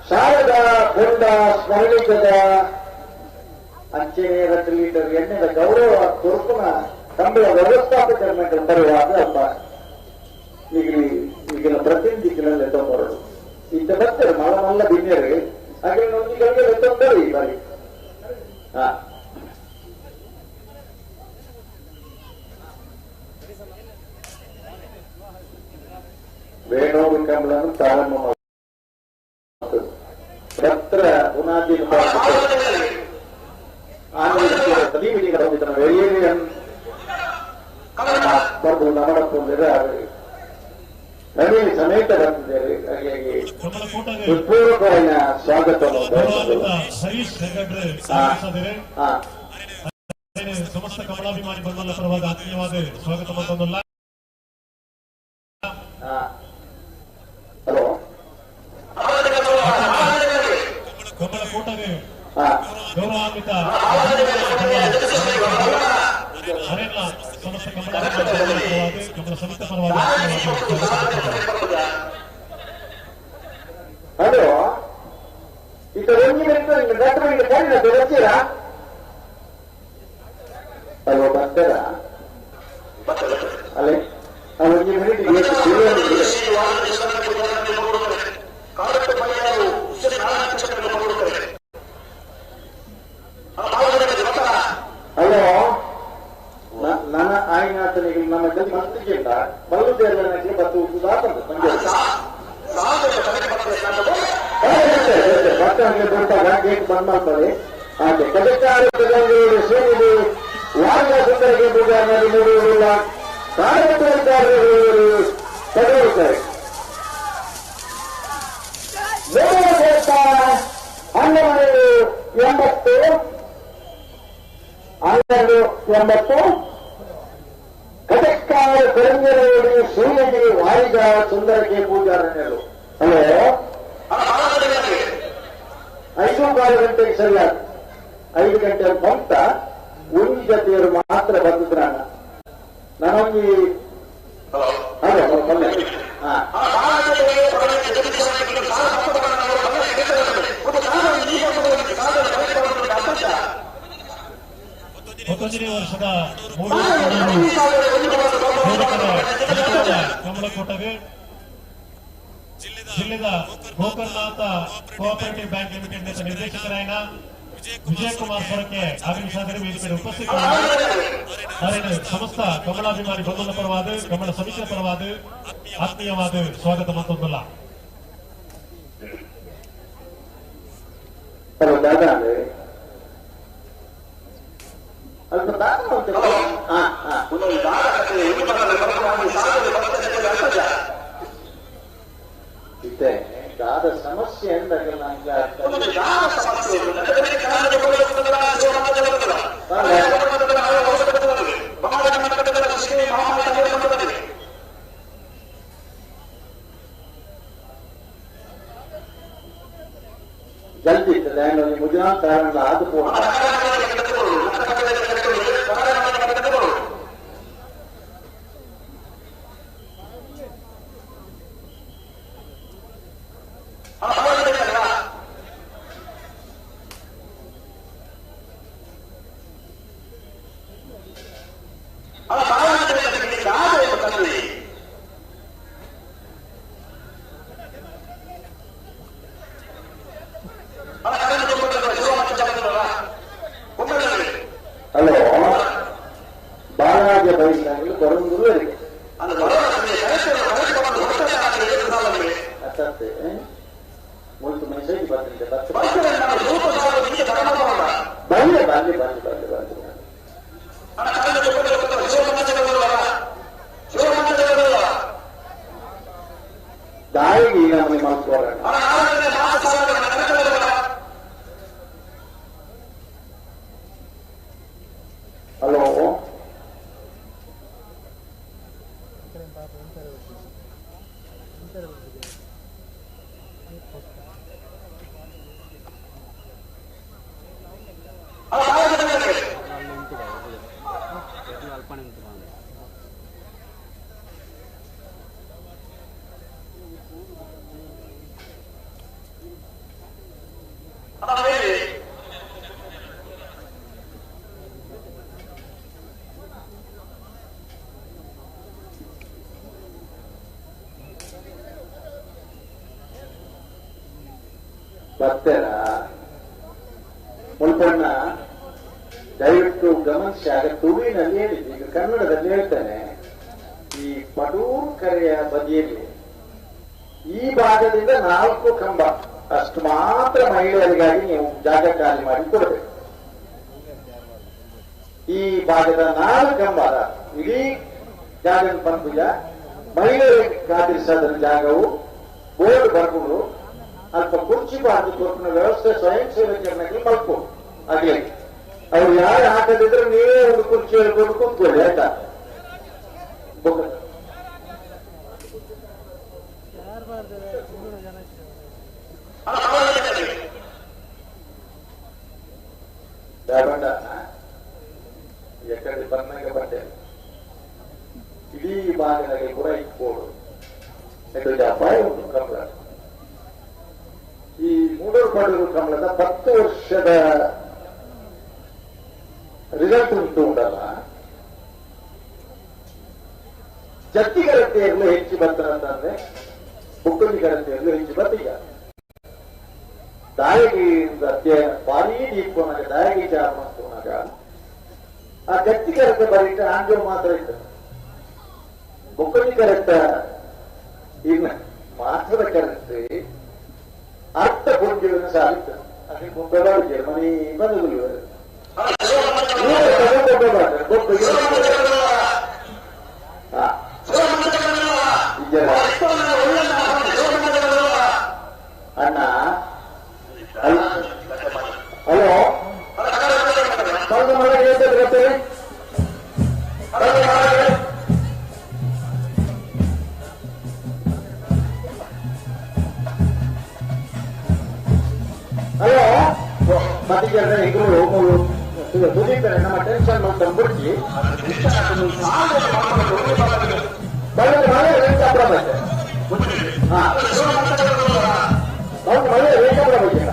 [SPEAKER 11] ಶಾರದಾ ಕೊಂಡ ಸ್ಮರಣಿಕದ ಅಂಚನೆ 2 ಲೀಟರ್ ಎಣ್ಣೆದ ಗೌರವ ಕೊರಪುನ ಕಂಬಳ ವ್ಯವಸ್ಥಾಪಕರ ಬರುವಾಗ ಅಪ್ಪ ಈಗಿನ ಪ್ರತಿನಿಧಿಗಳಲ್ಲಿ ತಗೊಂಬರೋದು ಇಂಥ ಬರ್ತಾರೆ ಮಲ್ಲ ಮಲ್ಲ ಬಿನ್ಯರು ಹಾಗೆ ನೊಂದಿಗಳಿಗೆ ತೊಂದರೆ ಈ ಬಾರಿ. ಹಾ ವೇಣೋರು ಕಂಬಳನ್ನು ಪ್ರಾರಂಭ ಮಾಡುತ್ತದೆ. ಪತ್ರ ಬುನಾದಿ ಸಮೇತ ಬಂದಿದ್ದಾರೆ. ಹಾಗಾಗಿ ಪೂರ್ವಕವಾದ ಸ್ವಾಗತ.
[SPEAKER 1] ಹರೀಶ್ ಹೆಗಡ್ರೆ ಸಮಸ್ತ ಕಮಲಾಭಿಮಾನಿ ಬಂಧುಗಳ ಪರವಾಗಿ ಆತ್ಮೀಯವಾದ ಸ್ವಾಗತ ಬಂದಲ್ಲ.
[SPEAKER 11] ಹಲೋ
[SPEAKER 1] ಕಮಲ ಕೂಟಗೆ ಗೌರವಾನ್ವಿತ ಹರೇನ ಸಮಸ್ತ ಕಮಲ ಕಮಲ ಸಮಿತಿ ಪರವಾಗಿ.
[SPEAKER 11] ಹಲೋ ಈಗ ಒಂದು ಮಿನಿಟ್ ಬರ್ತೀರಾ? ಹಲೋ ಬರ್ತೀರಾ? ಅಲ್ಲೇ ಒಂದು ಮಿನಿಟ್. ಹಲೋ ನನ್ನ ಆಯ್ನಾತನಿಗೆ ನಮ್ಮ ಮತ್ತಿಗಿಂತ ಬಲ್ಲುದೇವನಿಗೆ ಬತ್ತು ಗೇಟ್ ಬಂದ್ ಮಾಡ್ತಾರೆ. ಹಾಗೆ ಕದಕ್ಕಾರು ಸೇರಿದೆ ವಾರ ಸುಂದರಗೆ ಪೂಜಾರಿನಲ್ಲಿ ಮೂಡುವುದಿಲ್ಲ. ತಗೊಳ್ತಾರೆ 12 80 12 80 ಕದಕ್ಕಾರು ಕರಂಗರೋಡಿ ಸೂರ್ಯಗಿರಿ ವಾರಿಗ ಸುಂದರಕ್ಕೆ ಪೂಜಾರಣ್ಯರು. ಹಲೋ 5:15 ಗಂಟೆಗೆ ಸರಿಯಾದ 5 ಗಂಟೆ ಬಂತ ಒಂದು ಜೊತೆಯವರು ಮಾತ್ರ ಬಂದಿದ್ರಾನ ನಾನೊಂದು. ಹಲೋ ಹಾ
[SPEAKER 1] 19ನೇ ವರ್ಷದ ಕಮಲಕೋಟಗೆ ಜಿಲ್ಲೆದ ಗೋಕರ್ಣನಾಥ ಕೋಆಪರೇಟಿವ್ ಬ್ಯಾಂಕ್ ಲಿಮಿಟೆಡ್ ನಿರ್ದೇಶಕರಾಯನ ವಿಜಯಕುಮಾರ್ ಸೊರಕೆ ಆಗಮಿಸಿದರೆ ವೇದಿಕೆ ಉಪಸ್ಥಿತರು. ಸಮಸ್ತ ಕಮಲಾಭಿಮಾನಿ ಬಂಧುಗಳ ಪರವಾದ ಕಮಲ ಸಮಿತಿಯ ಪರವಾದ ಆತ್ಮೀಯವಾದ ಸ್ವಾಗತ ಮತ್ತೊಂದಲ್ಲ.
[SPEAKER 11] ದಾದ ಸಮಸ್ಯೆ ಎಂದಾಗ ಜಲ್ದಿ ಮುಜಾ ಕಾರಣ ಅದು ಹಲೋ ಬಾಲಾಜ ಬೈಲಾಗಲು ಬರುವುದು ಮುಲ್ತು ಮೆಸೇಜ್ ಬಂದಿದೆ. ಬನ್ನಿ ಬನ್ನಿ ಬನ್ನಿ ಬನ್ನಿ ಬನ್ನಿ. ಬರ್ತಾರ ಮುಲ್ಪಣ್ಣ ದಯವಿಟ್ಟು ಗಮನಿಸಿ. ಆಗ ತುಳುವಿನಲ್ಲಿ ಹೇಳಿದ್ದೆ, ಈಗ ಕನ್ನಡದಲ್ಲಿ ಹೇಳ್ತೇನೆ. ಈ ಪಡೂರು ಕರೆಯ ಬದಿಯಲ್ಲಿ ಈ ಭಾಗದಿಂದ 4 ಕಂಬ ಅಷ್ಟು ಮಾತ್ರ ಮಹಿಳೆಯರಿಗಾಗಿ ನೀವು ಜಾಗ ಖಾಲಿ ಮಾಡಿ ಕೊಡಬೇಕು. ಈ ಭಾಗದ 4 ಕಂಬ ಇಡೀ ಜಾಗ ಪಂಪುಜ ಮಹಿಳೆಯರಿಗೆ ಖಾತ್ರಿಸಾದ ಜಾಗವು ಬೋರ್ಡ್ ಬರ್ಕೊಂಡು ಅಲ್ಪ ಕುರ್ಚಿ ಬಾರ್ದು ಕೊಟ್ಟಿನ ವ್ಯವಸ್ಥೆ ಸ್ವಯಂ ಸೇವಕರನ್ನಾಗಿ ಮಲ್ಕೊ ಆಗ್ಲಿ. ಅವ್ರು ಯಾರು ಹಾಕದಿದ್ರೆ ನೀವೇ ಒಂದು ಕುರ್ಚಿ ಹೇಳ್ಕೊಂಡು ಕೂತ್ಕೊಳ್ಳಿ, ಆಯ್ತಾ? ಎಕಡೆ ಬನ್ನಾಗ ಬಟ್ಟೆ ಇಡೀ ಭಾಗದಲ್ಲಿ ಕೂಡ ಇಟ್ಕೋಡು ಅಪಾಯ ಉಂಟು ಕಮಲ. ಈ ಮೂಡೂರು ಪಡೂರು ಕಮಲದ 10 ವರ್ಷದ ರಿಸಲ್ಟ್ ಉಂಟು ಉಂಟಲ್ಲ, ಜತ್ತಿಗರತೆಯಲ್ಲೂ ಹೆಚ್ಚು ಬರ್ತದಂತಂದ್ರೆ ಬುಕ್ಕಲಿಗರತೆಯಲ್ಲೂ ಹೆಚ್ಚು ಬತ್ತೀಗ. ದಾಯಿಗೆ ಭಾರೀ ದೀಪನಾಗ ದಾಯಿಗೆ ಚಾರ ಮಾಡ್ಕೊಂಡಾಗ ಆ ಜತ್ತಿಗರತೆ ಬರೀಟ ಆಂಜೋ ಮಾತ್ರ ಇತ್ತು. ಬುಕ್ಕಲಿಗರತ್ತ ಇನ್ನು ಮಾತ್ರದ ಕರೆಂಟ್ ಅರ್ಥ ಪುಂಜಿಯನ್ನು ಸಾಧಿತ್ತು. ಅದಕ್ಕೆ ಬೊಬ್ಬೆ ಜರ್ಮನಿ ಬಂದು ಅಣ್ಣ ಹಲೋ ಹಲೋ ಮತ್ತಿಗೆ ಇಬ್ಬರು ದುಡಿತಾರೆ, ನಮ್ಮ ಟೆನ್ಷನ್ ಮಾಡ್ಕೊಂಡು ಬಿಡ್ತಿ ಮಳೆ ರೇಖಾಪುರ ಬೈತೆ. ಹಾ ಹೌದು, ಮಳೆ ರೇಖಾಪುರ ಬೈತಿಲ್ಲ.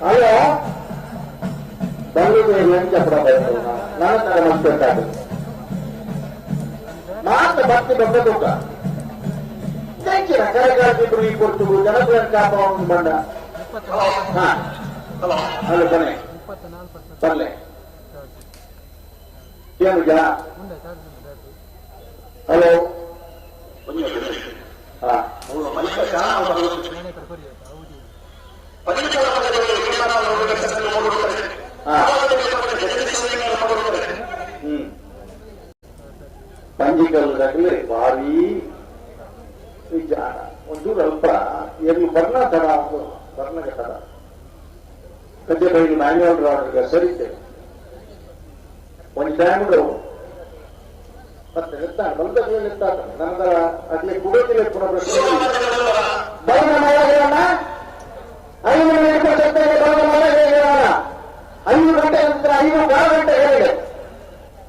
[SPEAKER 11] ಹಲೋ ನಾನು ಮಾತ್ರ ಭಕ್ತಿ ಬಂದ ದುಃಖ ಕರೆಗಾರರು ಈ ಕೊಡ್ತು ಜನಗಳ ಕಾಪ ಬಂಡ. ಹಾ ಹಲೋ ಬನ್ನಿ ಬರ್ಲೆ ಏನು ಜನ. ಹಲೋ ಹಾ ಪಂಜಿಕಲ್ದಾಗಲಿ ಭಾರಿ ಒಂದು ಅಲ್ಪ ಎಲ್ಲಿ ಬರ್ಣ ತಡ ಬರ್ಣಗ ತಡ ಕಜ್ಜೆ ಬೈಲಿ ಮ್ಯಾನ್ಯುವಲ್ ರಾಡ್ಗೆ ಸರಿತೆ ಒಂದು ಟೈಮ್ ಮತ್ತೆ ಎತ್ತ ಬಲದಲ್ಲಿ ಎತ್ತ ನಂತರ ಅಲ್ಲಿ ಕುಡೋದಿಲ್ಲ ಪುನಃ ಪ್ರಶ್ನೆ. 5 5 ಗಂಟೆ ನಂತರ 5.25 ಗಂಟೆ ಹೇಳಿದೆ.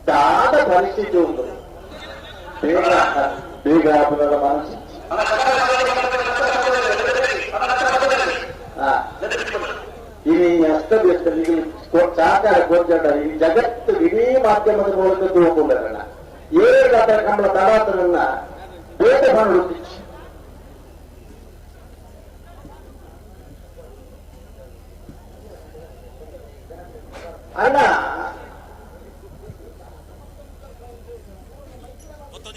[SPEAKER 11] ದಾದ ಪರಿಸ್ಥಿತಿ ಉಂಟು. ಬೇಗ ಬೇಗ ಆಪದ ಮನಸ್ಸು. ಇನಿ ಅಸ್ತವ್ಯಸ್ತ ಸಹಕಾರ ಗೋಚರ ಈ ಜಗತ್ತು ಇಡೀ ಮಾಧ್ಯಮದ ಮೂಲಕ ತೂಕೊಂಡರನ್ನ ಏಳು ಕಂಬಳ ತಡಾತನನ್ನ ಬೇಟೆ ಮಾಡುತ್ತಿತ್ತು. ಅಣ್ಣ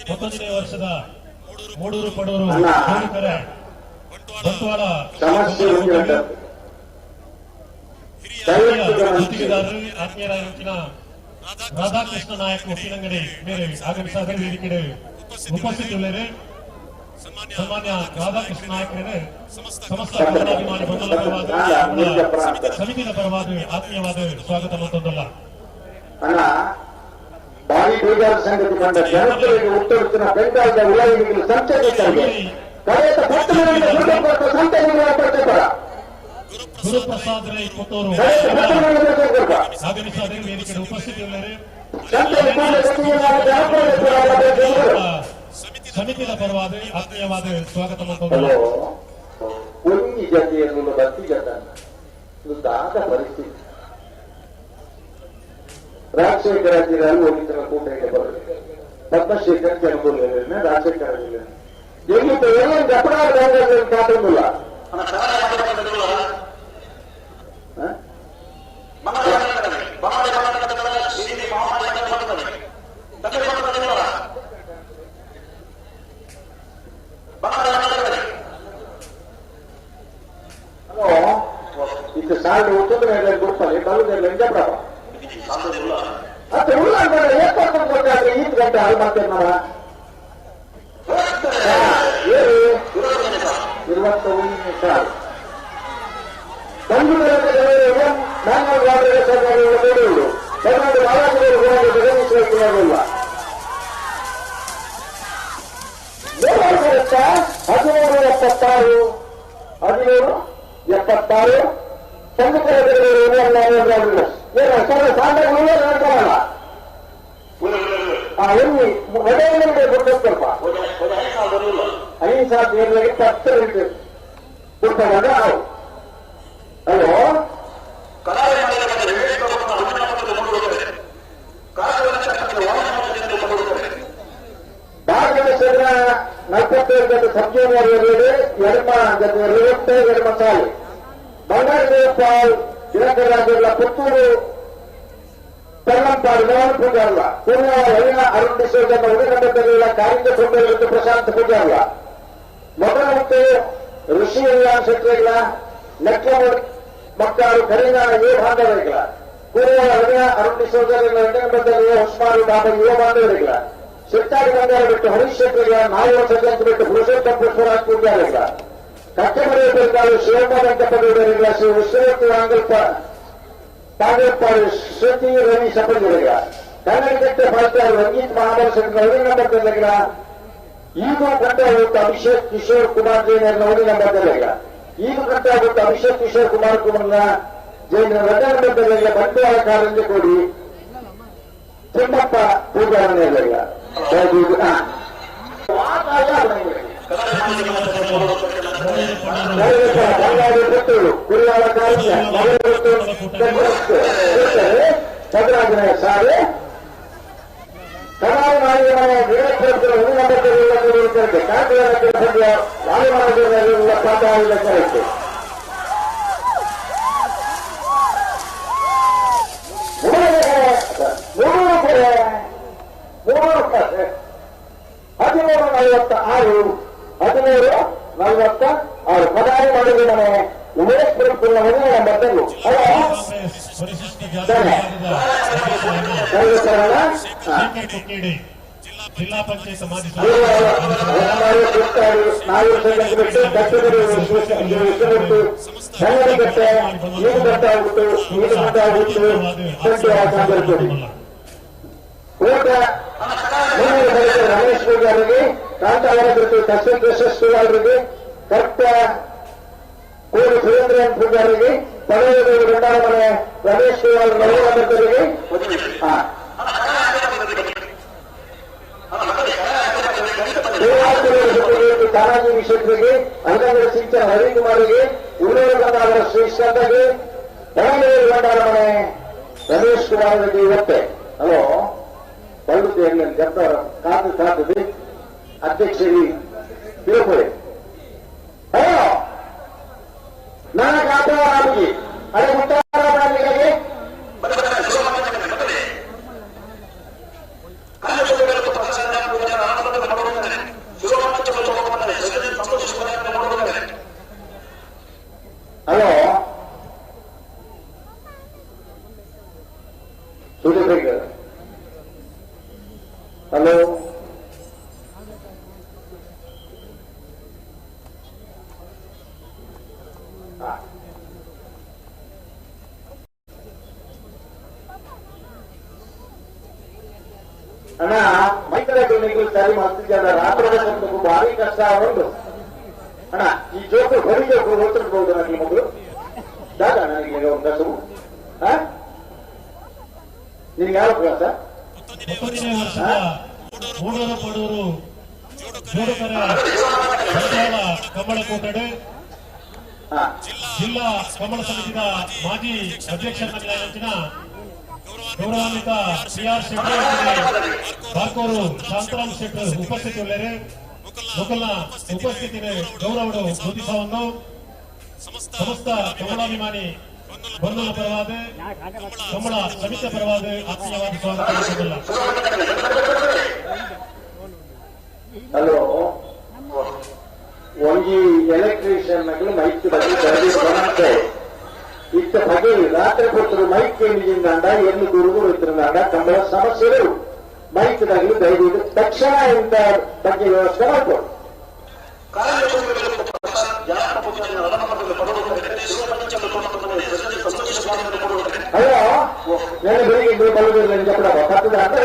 [SPEAKER 1] 19ನೇ ವರ್ಷದ ಮೂಡೂರು ಪಡೂರು ಬಂಟ್ವಾಳ
[SPEAKER 11] ಸಮಸ್ಯೆ
[SPEAKER 1] ಗುತ್ತಿಗೆದಾರರು ಆತ್ಮೀಯರಾಗಿನ ರಾಧಾಕೃಷ್ಣ ನಾಯಕ್ ಉಪ್ಪಿನಂಗಡಿ ಮೇರೆ ಆಗಮಿಸಾದ ವೇದಿಕೆ ಉಪಸ್ಥಿತರುಳ್ಳರು. ಸನ್ಮಾನ್ಯ ರಾಧಾಕೃಷ್ಣ ನಾಯಕರೇ ಸಮಸ್ತ ಕನ್ನಡಾಭಿಮಾನಿ ಬಂಧುಗಳ ಪರವಾದ ಸಮಿತಿಯ ಪರವಾದ ಆತ್ಮೀಯವಾದ ಸ್ವಾಗತ ಮತ್ತೊಂದಲ್ಲ.
[SPEAKER 11] ಅಣ್ಣ ಭಾರಿ ಬೇಜಾರ ಸಂಗತಿ ಕಂಡ ಜನತೆಗೆ ಉತ್ತರಿಸಿನ ಬೆಂಗಾಲದ ಉಳಾಯಿಗಳು ಸಂಚರಿಸಿದ್ದಾರೆ. ಕಳೆದ 10 ಸಂಚರಿಸಿದ
[SPEAKER 1] ಗುರುಪ್ರಸಾದ್ ರೈ ಪುತ್ತೂರು ಆಗಮಿಸಾದ ವೇದಿಕೆ ಉಪಸ್ಥಿತರುಳ್ಳರು. ಸಮಿತಿಯ ಪರವಾದ ಆತ್ಮೀಯವಾದ ಸ್ವಾಗತ ಮತ್ತೊಂದಲ್ಲ.
[SPEAKER 11] ಒಂದು ಜಾತಿಯನ್ನು ಬತ್ತಿ ಜನ ದಾದ ಪರಿಸ್ಥಿತಿ. ರಾಜಶೇಖರ ಜಿಲ್ಲೆಯಲ್ಲಿ ಹೋಗಿದ್ದ ಕೂಟಕ್ಕೆ ಬರಬೇಕು. ಪದ್ಮಶೇಖರ್ ಜನಪುರ ರಾಜಶೇಖರ ಜಿಲ್ಲೆ ಎಲ್ಲಿ ಎಲ್ಲ ಜಪನಾದ ಕಾಟೊಂದಿಲ್ಲ. ಇದು ಸಾಲು ಉತ್ತಮ ಗುರುಪಲ್ಲಿ ಬರುವುದಿಲ್ಲ ಜಪಡ ಮತ್ತೆ ಉಳ್ಳ ಏರ್ಪಾಡು ಕೊಟ್ಟಾದ್ರೆ ಈತ್ ಗಂಟೆ ಹಾಳು ಮಾಡ್ತೇನೆ ಮಾಡ ಏಳು 21 ಸಾಲು ಹದಿಮೂರು 76 17 ಐದು ಸಾವಿರ ಹಲೋ ಭಾರತದ ಸೇರಿನ 47 ಜೊತೆ ಸಬ್ಜೂನಿಯರ್ ಎಡಮ ಜೊತೆ 27 ಎಡಮ ಸಾಲು ಬಂಗಾರ ದೇವಪಾಲ್ ದಿನಕರಾಜುಗಳ ಪುತ್ತೂರು ಪೆಲ್ಲಂಪಾಡು ಮೋಹನ್ ಪೂಜಾರ್ಲ ಪೂರ್ಣ ಹರಿಣ ಅರುಣ್ ಡಿಸೋಜ ಉಳಿದ ಕಾರಿಂಗ ಸುಂದರ ಪ್ರಶಾಂತ್ ಪೂಜಾರ್ಲ ಮೊದಲ ಮತ್ತು ಋಷಿ ಶೆಟ್ಟಿಗಳ ಲೆಕ್ಕ ಮಕ್ಕಳು ಕರೀನಾ ಎ ಬಾಂಧವರಿಗಳ ಪೂರ್ವ ಹರಿಣ ಅರುಣ್ ಡಿಸೋಜ ಉಸ್ಮಾನು ಬಾಬಾ ಯುವ ಬಾಂಧವರಿಗಳ ಶೆಟ್ಟಾಡಿ ಬಂಗಾರ ಬಿಟ್ಟು ಹರೀಶ್ ಶೆಟ್ಟಿಗಳ ನಾಲ್ವರು ಸಜ್ಜಂತ ಬಿಟ್ಟು ಪುರುಷೋತ್ತಮ ಪುಷ್ಪರಾಜ್ ಪೂಜಾರಿಗಳ ಕಟ್ಟಮರೆಯ ಪೇರ್ಕಾಳು ಶಿವಮ್ಮ ವೆಂಕಟಗೌಡರಿಗಳ ಶ್ರೀ ವಿಶ್ವನಾಥ ಅಂಗಲ್ಪ ತಾಗಪ್ಪಾಡು ಶ್ರುತಿ ರವಿ ಸಪಂಜರಿಗಳ ಕನ್ನಡಕಟ್ಟೆ ಫಾಲ್ತಾರು ರಂಜಿತ್ ಮಹಾಬಲ ಸಂಘದ ಈಗ ಕಂಟಾಗುತ್ತ ಅಭಿಷೇಕ್ ಕಿಶೋರ್ ಕುಮಾರ್ ಜೈನರ ಒಂದು ನಂಬರ್ ಈಗ ಕಂಟಾಗುತ್ತ ಅಭಿಷೇಕ್ ಕಿಶೋರ್ ಕುಮಾರ್ ಕುಮಾರ್ನ ಜೈನರ ನಂಬರ್ ಬಂಡವಾಳ ಕಾರಂಜಿ ಕೊಡಿ ತಿಮ್ಮಪ್ಪ ಪೂಜಾರಣ ಕುರಿಯಾಳ ಕಾರಂಜ ಚಂದ್ರಾಜನ ಸಾರೆ ಕರಾವಳಿ ಮನೆ ವೀರಕ್ಷೇತ್ರ ಒಂದು ನಂಬರ್ 1346 1346 ಪದಾರಿ ಮಾಡಿದ ಮನೆ ಉಮೇಶ್ ಪುರ ಒಂದು ನಂಬರ್
[SPEAKER 1] ಪರಿಶಿಷ್ಟ ಜಾತಿ ಜಿಲ್ಲಾ ಪಂಚಾಯತ್ ಮಾಜಿ
[SPEAKER 11] ರಮೇಶ್ ಪೂಜಾರಿಗೆ ಕಾಂತಾವರ ಕಶ್ಯಪ್ ಕರ್ತ ಕೋಡಿ ಸುರೇಂದ್ರ ಪೂಜಾರಿಗೆ ಪದವಿ ಗಂಡಾರ ಮನೆ ರಮೇಶ್ ಪೂಜಾರಿಗೆ ತಾರಾಜಿ ಕ್ಷೇತ್ರಕ್ಕೆ ಅಂಗಂಗಡ ಸಿಂಚನ ಹರಿಕುಮಾರಿಗೆ ಉಳ್ಳೂರು ಗಂಗಾಧರ ಶ್ರೀ ಶ್ರದ್ಧಗೆ ಬಂಡಾರ ಮನೆ ರಮೇಶ್ ಕುಮಾರ್ ರೆಡ್ಡಿ ಇವತ್ತೆ ಹಲೋ ಬಳ್ಳುತ್ತೆ ಜಪ್ತಾರ ಕಾದು ಕಾದು ಅಧ್ಯಕ್ಷರಿ ತಿರುಪತಿ ಹಲೋ ನಾನು ಕಾಪಾಡಿ ಅದೇ ಉತ್ತರ ಮಾಡಲಿಕ್ಕೆ ಹಲೋ ಸೂರ್ಯಶೇಖರ್ ಹಲೋ ಅಣ್ಣ ಮೈತ್ರಿ ಸರಿ ಮಾಡ್ತಿದ್ದ ರಾತ್ರಿ ಭಾರಿ ಕಷ್ಟ ಉಂಟು ಅಣ್ಣ. ಈ ಜೋಕು ಹೊರಿ ಜೋಕು ಹೋಗ್ತಿರ್ಬೋದು ನನಗೆ ಮಗಳು ದಾದ ನನಗೆ ಒಂದು ಕಸವು ನಿನ್ಗೆ ಯಾವ ಕೆಲಸ?
[SPEAKER 1] 19ನೇ ವರ್ಷದ ಮೂಡೂರು ಪಡೂರು ಜೋಡುಕರ ಬಂಡವಾಳ ಕಂಬಳ ಕೂಟಡೆ ಜಿಲ್ಲಾ ಕಂಬಳ ಸಮಿತಿಯ ಮಾಜಿ ಅಧ್ಯಕ್ಷರನ್ನಾಗಿ ಗೌರವಾನ್ವಿತ ಸಿ ಆರ್ ಶೆಟ್ಟಿ ಬಾರ್ಕೋರು ಶಾಂತರಾಮ್ ಶೆಟ್ಟರ್ ಉಪಸ್ಥಿತಿಯುಳ್ಳರೆ ಮುಕಲ್ನ ಉಪಸ್ಥಿತಿ ಗೌರವಡು ಗುರುತಿಸವನ್ನು ಸಮಸ್ತ ಕಮಲಾಭಿಮಾನಿ ಬಂಧುಗಳ ಪರವಾದ ಕಮಲ ಸಮಿತಿಯ ಪರವಾದ ಆತ್ಮೀಯವಾದ ಸ್ವಾಗತ.
[SPEAKER 11] ಹಲೋ ಒಂಜಿ ಎಲೆಕ್ಟ್ರಿಷಿಯನ್ ಮೈಕ್ ಬಗ್ಗೆ ಬರುತ್ತೆ ಇತ್ತ ಪಗಲು ರಾತ್ರಿ ಪೊತ್ತರು ಮೈಕ್ ಏನಿಂದ ಎಲ್ಲಿ ಗುರುಗುರು ಇತ್ತಿರಂದ ಕಂಬಳ ಸಮಸ್ಯೆಗಳು ಮೈಕ್ ದಾಗಲಿ ದಯವಿಟ್ಟು ತಕ್ಷಣ ಇಂಥ ಬಗ್ಗೆ ವ್ಯವಸ್ಥೆ ಮಾಡ್ಕೊಡು. ಹಲೋ నేను ಬೆಳಿಗ್ಗೆ ಬಲ್ಲದಿಲ್ಲ ಕೂಡ ಪತ್ತದ ಅಂತ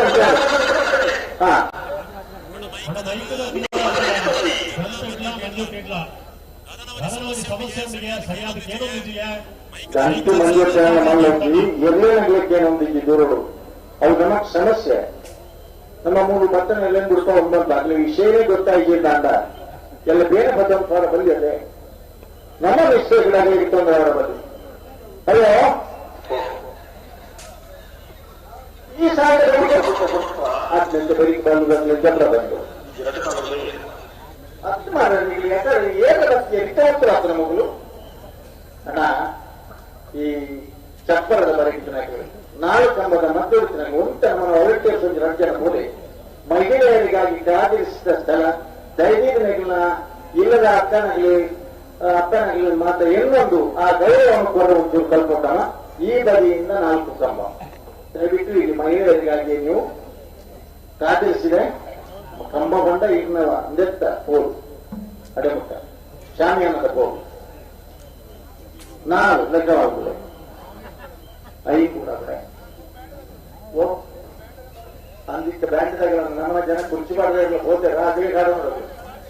[SPEAKER 11] ಹಾ ಗಂಟು ಮಂಜೂರು ಮಲ್ಲಕ್ಕಿ ಎಲ್ಲೇ ಏನೊಂದಿಗೆ ದೂರಡು ಅವು ನಮಗ್ ಸಮಸ್ಯೆ. ನಮ್ಮ ಮೂರು ಬತ್ತನ ಎಲ್ಲ ಬಿಡ್ತಾ ಒಂಬತ್ತು ಅಲ್ಲಿ ವಿಷಯನೇ ಗೊತ್ತಾಗಿಲ್ಲ ಅಂದ ಎಲ್ಲ ಬೇರೆ ಬದ್ದಂತ ಬಂದಿದೆ ನಮ್ಮ ವಿಷಯಗಳಾಗಿ ಇತ್ತು ಅವರ ಬದಿ. ಹಲೋ ಈ ಸಾವಿರ ಆದ್ಮೇಲೆ ಬರೀ ಬಂದು ಜಗಳ ಬಂದು ಅಷ್ಟು ಮಾಡ ಯಾಕಂದ್ರೆ ಏನು ಹೋಗ್ತಾರ ಮಗಳು ಅಣ್ಣ. ಈ ಚಪ್ಪರದ ಬರಗಿನ ನಾಲ್ಕು ಕಂಬದ ಮಧ್ಯೆ ಉಂಟ ನಮ್ಮ ವಾಲಂಟಿಯರ್ಸ್ ಒಂದು ರಡ್ಡು ಜನ ಹೋದೆ ಮಹಿಳೆಯರಿಗಾಗಿ ಕಾದಿರಿಸಿದ ಸ್ಥಳ ದೈವಿಕ ಇಲ್ಲದ ಅಕ್ಕನಾಗಲಿ ಅಪ್ಪನಾಗಲಿ ಮಾತ್ರ ಇನ್ನೊಂದು ಆ ಗೌರವವನ್ನು ಕೊಡುವ ಒಂದು ಕಲ್ಪೋಣ. ಈ ಬದಿಯಿಂದ 4 ಕಂಬ ದಯವಿಟ್ಟು ಇಲ್ಲಿ ಮಹಿಳೆಯರಿಗಾಗಿ ನೀವು ಕಾದಿರಿಸಿದೆ ಕಂಬ ಬಂಡ ಇನ್ನ ಅಂದೆತ್ತ ಹೋಗು ಅಡೆಮುಟ್ಟ ಶಾಮಿಯಾನದ ಹೋಗು ನಾಲ್ಕು ಲೆಕ್ಕವಾಗುತ್ತದೆ ಐದು ಕೂಡ ಓ ಅಂದಿತ್ತ ಬ್ಯಾಂಕ್ ನಮ್ಮ ಜನ ಕುರ್ಚಿ ಬಾರ್ದ ಹೋಗ್ತಾರ ಅದೇ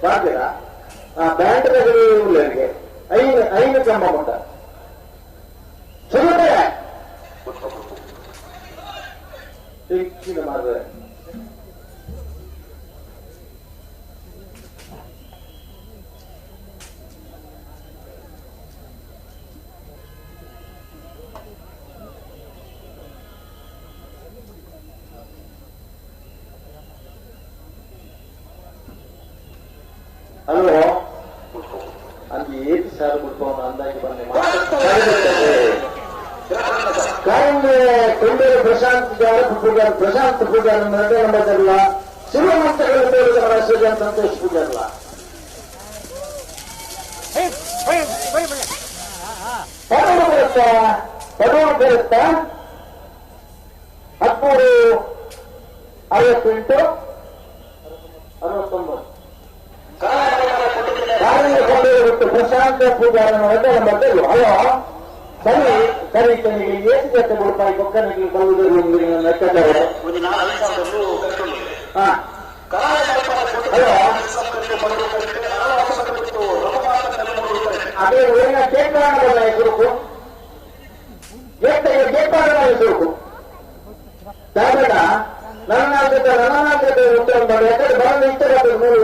[SPEAKER 11] ಬಾರ್ದಿರ ಆ ಬ್ಯಾಂಕ್ ಐದು ಐದು ಕಂಬ ಮಟ್ಟ ಹೆಚ್ಚಿನ ಮಾಡಿದ್ರೆ ಹಲೋ ಅಲ್ಲಿ ಏತಿ ಸಾರು ಬಿಡ್ಕೊಂಡು ಅಂದಾಜು ಬಂದೆ ಕೊಂಡೂರು ಪ್ರಶಾಂತ್ ಪೂಜಾರಿ ಪ್ರಶಾಂತ್ ಪೂಜಾರಿ ನಂಬರ್ಲ್ಲ ಶಿವಮಂತಗಳ ಸಂತೋಷ್ ಪೂಜಾರಲ್ಲ ಪಡೂರು ಬರುತ್ತಾ ಪಡೂರು ಬರುತ್ತಾ 13 58 69 ಪ್ರಶಾಂತ ಪೂಜಾರನ ನಂಬರ್. ಹಲೋ ಸರಿ ಸರಿ ಏಸು ಜೊತೆ ರೂಪಾಯಿ ಕೊಕ್ಕನಿಗೆ ಬರುವುದು ಲೆಕ್ಕಾಚಾರ. ಹಲೋ ಅದೇ ಏನ ಕೇಳ್ಕೊಳ್ಳ ಹೆಸರುಕು ಕೇಳ್ಕೊಳ್ಳ ಹೆಸರುಕು ದಾದಡ ನನ್ನ ನನ್ನ ಉತ್ತರ ಮಾಡಿ ಯಾಕಂದ್ರೆ ಬರೋದು ಇಷ್ಟ ಮೂರು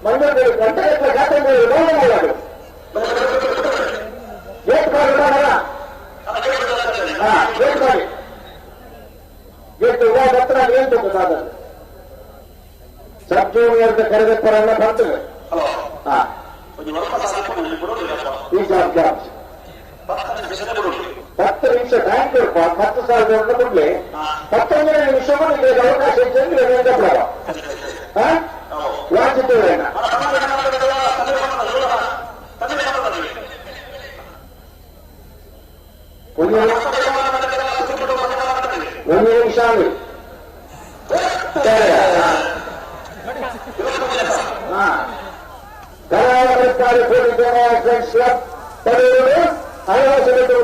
[SPEAKER 11] ಮಂಜೂರು ಗಂಟೆ ಖಾತೆ ಮಾಡಲ್ಲ. ಜೂನಿಯರ್ ಕರೆದಪ್ಪರನ್ನ ಬಂತು. 10 ನಿಮಿಷ ಟೈಮ್ ಕೊಡ್ಪ 10,000 ಕೊಡ್ಲಿ 19 ನಿಮಿಷ ನಿಮಗೆ ಅವಕಾಶ ಇತ್ತು. ಒಂದು ನಿಮಿಷ ಮಾಡ್ತಾರೆ. 3 13 07 13 07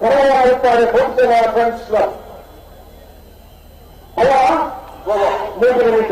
[SPEAKER 11] ಕರವಾಡುತ್ತಾರೆ ಫ್ರೆಂಡ್ಸ್ ಕ್ಲಬ್. ಅಲ್ಲ 3 ನಿಮಿಷ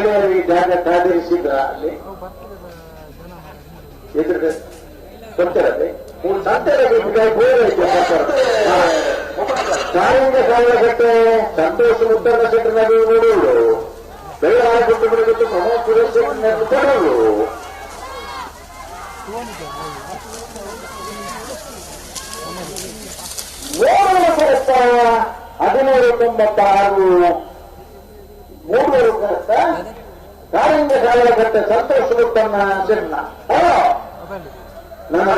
[SPEAKER 11] ಮಹಿಳೆಯರಿಗೆ ಜಾಗ ಕಾದಿರಿಸಿದ್ರ ಅಲ್ಲಿ ಎದುರು ಗೊತ್ತಿರತ್ತೆ ಕಾರಿಂದ ಕಾಲಗಟ್ಟೆ ಸಂತೋಷ ಮುದ್ದಣ್ಣ ಶೆಟ್ಟರ್ನಾಗ ನೋಡುವುದು ಬೆಳ್ಳಾರ ಗುಟ್ಟು ಬಿಡಬೇಕು ಪ್ರಮೋದ್ ಸುರೇಶ್ ಶೆಟ್ಟರ್ನಾಗ ಕೊಡೋದು. ಮೂರು 1796 ಮೂರು ಕಾರಿಂದ ಕಾಲಗಟ್ಟೆ ಸಂತೋಷ ಮುತ್ತಣ್ಣ ಶೆಟ್ಟರ್ನ ನನ್ನ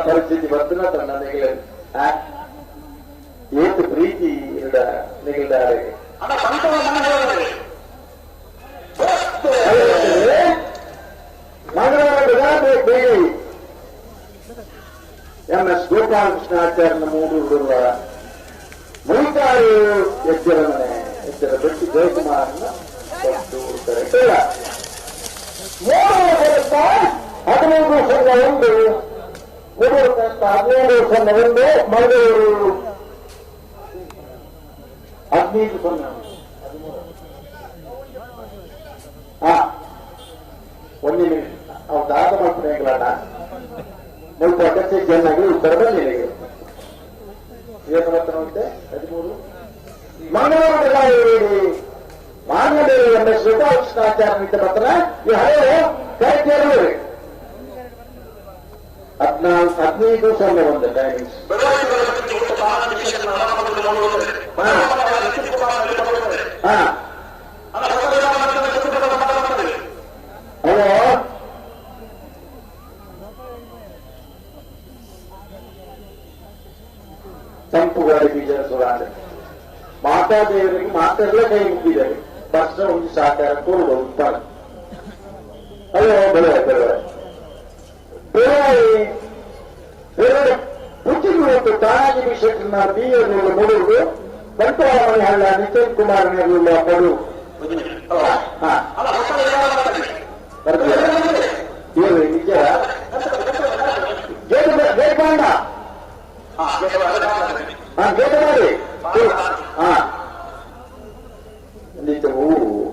[SPEAKER 11] ಪರಿಸ್ಥಿತಿ ಬರ್ತಿನ ತನ್ನ ನಿಗಲ ಏತು ಪ್ರೀತಿ ನಿಗಲ್ದಾರೆ ಎಂ ಎಸ್ ಗೋಪಾಲಕೃಷ್ಣಾಚಾರ್ಯನ ಮೂಡುವ ಮುಳಿತಾರು ಎಚ್ಚರ ಮನೆ ಎಚ್ಚರ ಬಿಟ್ಟು ಜಯಕುಮಾರನ 1501 1501 ಮಂಗಳೂರು 15 0. ಒಂದು ಮಿನಿಟ್ ಅವ್ರು ದಾದ ಮಾಡ್ತಾನೆ ಮುಲ್ಪ ಅಗತ್ಯ ಜನಾಗಿ ಉತ್ತರ ಬರಲಿಲ್ಲ. ಏನು ಮಾಡ್ತಾನಂತೆ 13 ಮಂಗಳೂರು ಮಾನ್ಯದೇವಿ ಎಂ ಎಸ್ ಗೋಪಾಲಕೃಷ್ಣಾಚಾರ್ಯ ಮಾತ್ರ ಈ ಹಳೆಯ ಕೈ 1501 ಟೈಮಿಂಗ್ಸ್. ಹಲೋ ತಂಪು ಗಾಳಿ ಬೀಜ ಸುರಾಂದ್ರೆ ಮಾತಾದೇವರಿಗೆ ಮಾತಾಡಲೇ ಕೈ ಮುಗಿದ್ದಾರೆ. ವರ್ಷ ಒಂದು ಸಹಕಾರ ಕೊಡುವ ಉತ್ಪಾದನೆ. ಹಲೋ ಬೆಳೆ ಬೆಳೆ ಬೆಳೆ ಬುದ್ಧಿಗಳು ತಾನಾಗಿ ವಿಷಯನ್ನ ಬಿ ಮೂಡುವುದು ಬಂಟವಾಳ ಹಳ್ಳ ನಿತಿನ್ ಕುಮಾರ್ ಪಡು ನಿಜ ಗೇಟ್ ಮಾಡ ಗೇಟ್ ಮಾಡಿ 31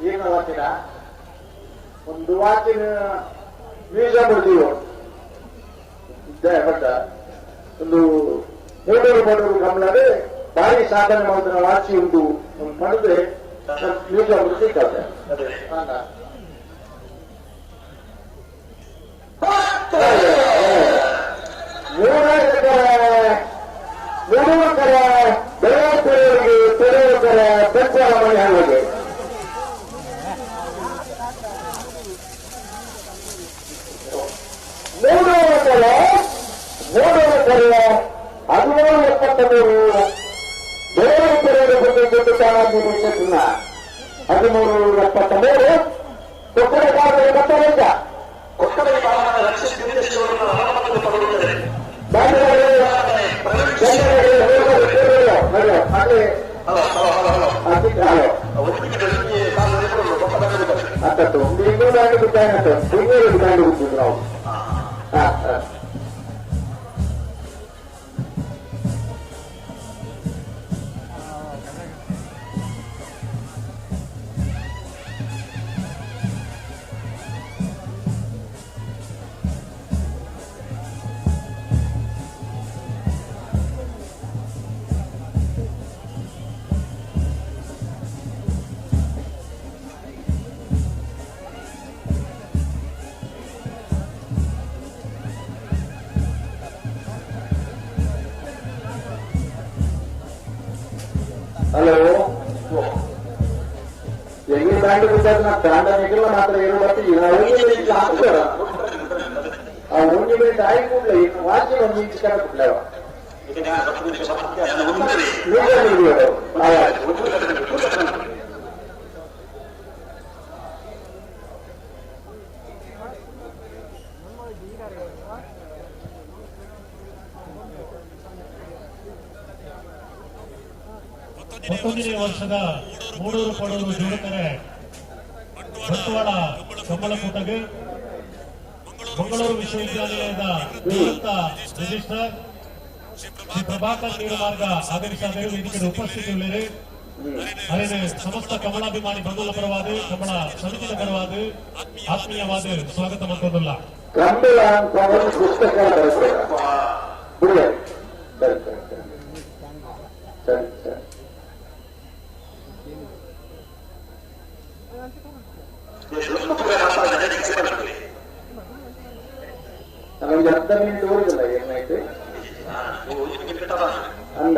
[SPEAKER 11] ಏನು ವಾಚಿನ ಒಂದು ವಾಚಿನ ಮ್ಯೂಸಿಯಂ ಬಿಡ್ತೀವಿ ಬಟ್ ಒಂದು ಮೂಡೂರು ಬಡೂರು ಗಮನವೇ ಭಾರಿ ಸಾಧನೆ ಮಾಡಿದ ವಾಚಿ ಉಂಟು ಮಾಡಿದ್ರೆ ಮ್ಯೂಸಿಯಂ ಬಿಡ್ತೀವಿ. ಮೂರು ಕರೆ ಬೆಳಗಾವಿ ತೆರೆಯುವ ಬೆಚ್ಚ ಮನೆ ಹೋಗಿ ಮೂರು ಕರೆ 1373 ಬೆಳಗಾವಿ ತೆರೆಯುವ ತಾನಾಗಿ 1373 ಕೊಕ್ಕಡ ಕಾಲದಲ್ಲಿ ಬತ್ತರಿಂದ
[SPEAKER 3] ಕೊಕ್ಕಡ
[SPEAKER 11] ನಾವು. ಹಲೋ, ಎಲ್ಲಿಂದ ಸ್ಟ್ಯಾಂಡ್ ಬಿದ್ದಾದ ಸ್ಟ್ಯಾಂಡ್ ನಿಗಲ ಮಾತ್ರ ಏನು ಬರ್ತೀವಿ ಹಾಕ್ಬೇಡ. ಆ ಒಂದು ಮಿನಿಟ್ ಆಗಿ ಕೂಡಲೇ ಇನ್ನು ವಾಚಿ ಒಂದು ಇಂಚ್ ಕಡೆ
[SPEAKER 1] ಮತ್ತೊಂದನೇ ವರ್ಷದ ಮೂಡೂರು ಪಡೂರು ಜೋಡುಕರೆ ಬಂಟ್ವಾಳ ಕಂಬಳಕೂಟಗೆ ಮಂಗಳೂರು ವಿಶ್ವವಿದ್ಯಾಲಯದ ನಿವೃತ್ತ ರಿಜಿಸ್ಟ್ರಾರ್ ಶ್ರೀ ಪ್ರಭಾಕರ್ ನೀರುಮಾರ್ಗ ಆಗಮಿಸಿದರು. ವೇದಿಕೆಯ ಉಪಸ್ಥಿತಿಯುಳ್ಳರು ಅರೇ ಸಮಸ್ತ ಕಮಲಾಭಿಮಾನಿ ಬಂಧುಗಳ ಪರವಾದ ಕಮಲ ಸಮಿತಿಯ ಪರವಾದ ಆತ್ಮೀಯವಾದ ಸ್ವಾಗತ ಮಂತ್ರದಲ್ಲ.
[SPEAKER 11] ಕಂಬಳ ಅಂತ ಒಂದು ಪುಸ್ತಕ ಸರಿ ಸರಿ ಸರಿ. ನಮಗೆ ಅರ್ಧ ಮಿನಿಟ್ ಓಡಿದಲ್ಲ ಏನಾಯ್ತು ಅಂದ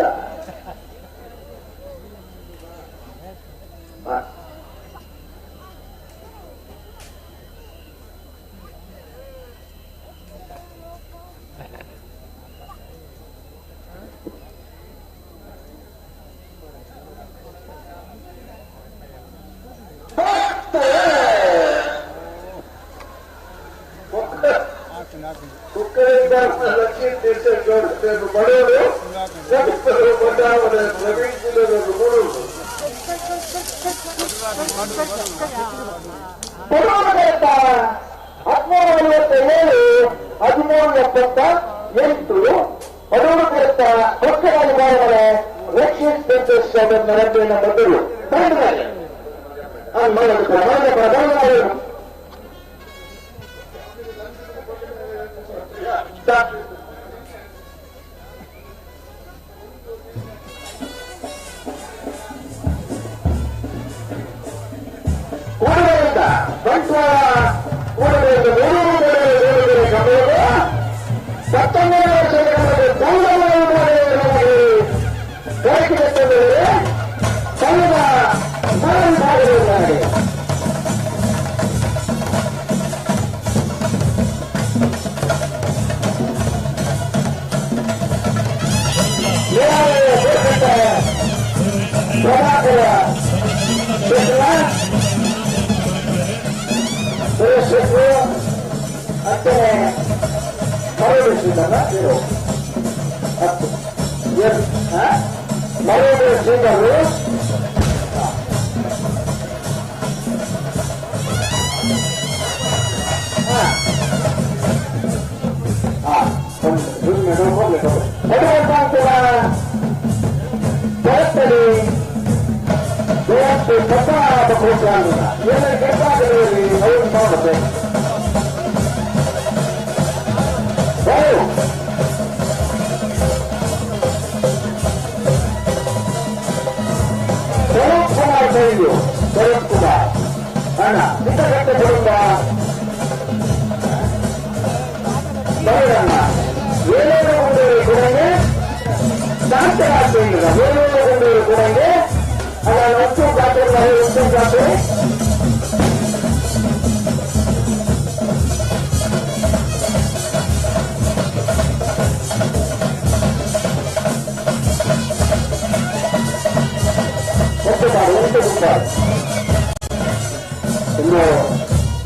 [SPEAKER 11] ಇನ್ನು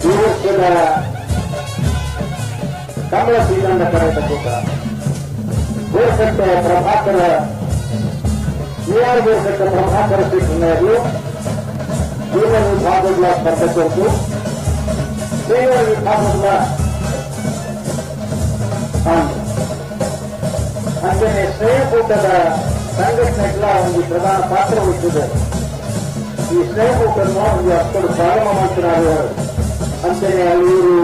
[SPEAKER 11] ಈ ವರ್ಷದ ಕಮಲ ಶ್ರೀಗಂಧ ಪಡೆದ ಕೂಟ ಗೋರ್ಕಟ್ಟೆ Prabhakara we are Gorkatte Prabhakara ಶ್ರೀಕೃಷ್ಣರು ಜೀವನ ವಿಭಾಗದ ಸ್ಪರ್ಧೆ ಸೀನಿಯರ್ ವಿಭಾಗದ ಅಂಚನೆ ಸ್ನೇಹಕೂಟದ ಸಂಘಟನೆಗಳ ಒಂದು ಪ್ರಧಾನ ಪಾತ್ರ ವಹಿಸಿದೆ. ಈ ಸ್ನೇಹಕೂಟನ್ನು ಒಂದು ಅಷ್ಟೊಂದು ಪ್ರಾರಂಭ ಮಾಡ್ತಾರೆ ಅಂಚನೆ ಇವರು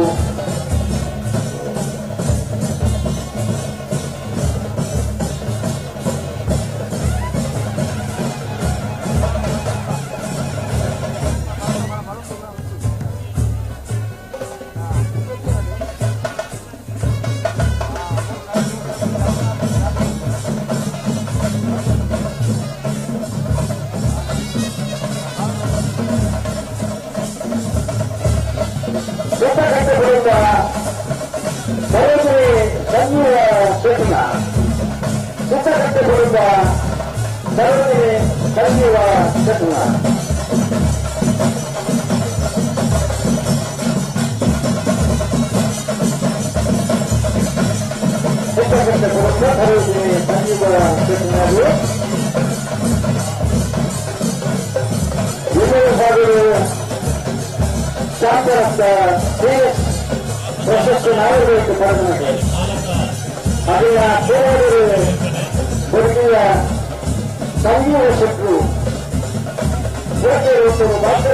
[SPEAKER 11] ಕುಟುಂಬ ಸರೋಜಿನಿ ಸಂಜೀವ ಶೆಟ್ನ ಪುಸ್ತಕಕ್ಕೆ ಕುಟುಂಬ ಸರೋಜಿನಿ ಸಂಜೀವ ಶೆಟ್ನವರು ವಿಜಯ ಶಾಂತರಸ್ತ ಪ್ರಶಸ್ತಿ ನಾಯಕರಿಗೆ ಪಡೆದ ಅದನ್ನ ಕೇರಳದಲ್ಲಿ ಕೊಡುಗೆಯ ಸಂಜೀವ ಶೆಟ್ಟರು ಮಾತ್ರ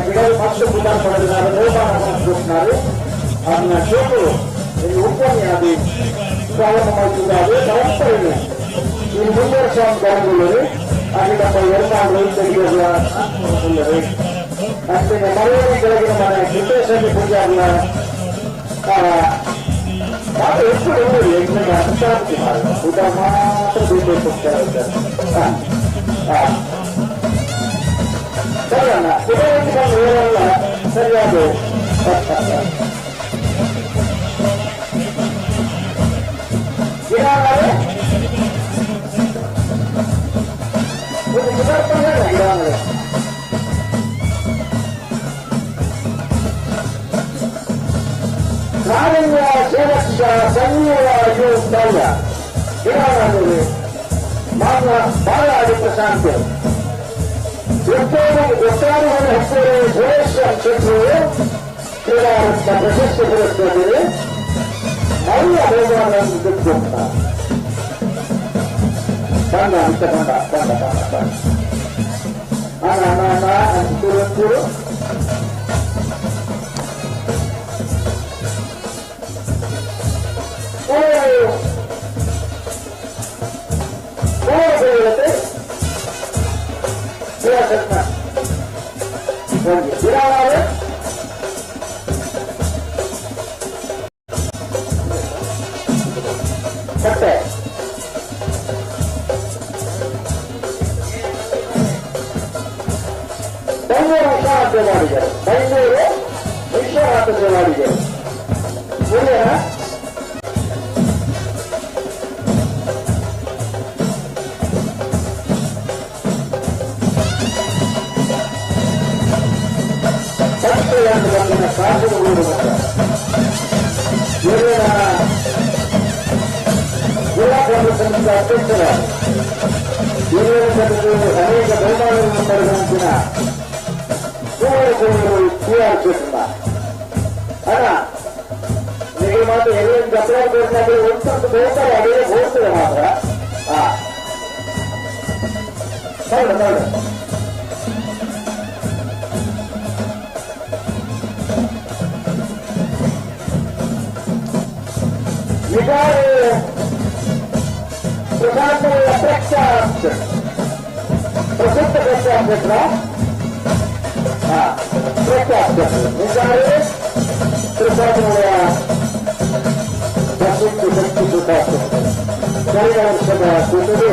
[SPEAKER 11] ಗಿಡ ಮತ್ತು ಪುನರ್ ಪಡೆದಿದ್ದಾರೆ ಬಹುಮಾನ ಅದನ್ನ ಶೆಟ್ಟರು ಈ ಉಪನ್ಯಾದಿ ಪ್ರಾರಂಭಮಾಡಿದ್ದಾರೆ ಪರಂಪರೆಯನ್ನು ಈ ಮುಂದುವರ್ಷ ಗೌರವಗಳು ಅಲ್ಲಿ ನಮ್ಮ ಎರಡು ಅಂತಿಮ ಮರೆಯ ಕೆಳಗಿನ ಮನೆ ಕೃತೇಶಿ ಪೂಜಾರಿಯ ಮಾತ್ರ ಎಷ್ಟು ಯಜ್ಞದ ಊಟ ಮಾತ್ರ ಬೇಕು ಸರಿ ಅಣ್ಣ ಹೇಳಲ್ಲ ಸರಿಯಾದ ಗಿಡ ಕಾರುಣ್ಯ ಸೇವಕ್ಷ ಸಂಜೀವ ಯುವ ಗಿಡಾನಂದರು ಮಾನ್ಯ ಬಾಲಾಡಿ ಪ್ರಶಾಂತ್ ಒಟ್ಟಾರೆ ಹಕ್ಕರು ಸುರೇಶ್ ಶೆಟ್ಟರು ಕ್ರೀಡಾರತ್ನ ಪ್ರಶಸ್ತಿ ಪುರಸ್ಕೃತರು ಮೌಲ್ಯ ಬಹುಮಾನವನ್ನು ತೆಗೆದುಕೊಳ್ತಾರೆ. ಬಂದ ಅಂತ ಬಂದ ಬಂದ ಬಂದ ಬಂದ ಅಣ್ಣ ಅಣ್ಣ ಅಣ್ಣ ಅಂಚೂರು ಅಂಚೂರು ಬೆಂಗಳೂರು ವಿಶ್ವನಾಥ ದೇವಾಡಿಗರು ಬೆಂಗಳೂರು ವಿಶ್ವನಾಥ ದೇವಾಡಿಗರು ಜಿಲ್ಲಾ ಕಾಂಗ್ರೆಸ್ ಸಮಿತಿಯ ಅಧ್ಯಕ್ಷರ ಅನೇಕ ಬಹುಮಾನಗಳನ್ನು ಪಡೆದಂತಿನ ಪಿ ಆರ್ ಚೇತನ ಅಣ್ಣ ನೀವು ಮಾತ್ರ ಎಲ್ಲ ದಸರಾ ಒಂದೊಂದು ಬಹುತಾರೆ ಅದೇ ಹೋಗ್ತದೆ ಮಾತ್ರ. ಹಾ ನೋಡು ನೋಡು ಪ್ರಶಾಂತ ಪ್ರಖ್ಯಾತ ಪ್ರಸಿದ್ಧ ಪ್ರಖ್ಯಾತ ಪ್ರಖ್ಯಾತ ಪ್ರಸಾದ ಪ್ರಸಿದ್ಧ ಶಕ್ತಿ ಪ್ರಸಾದ ಕಳೆದ ವರ್ಷದ ಕೂಟರು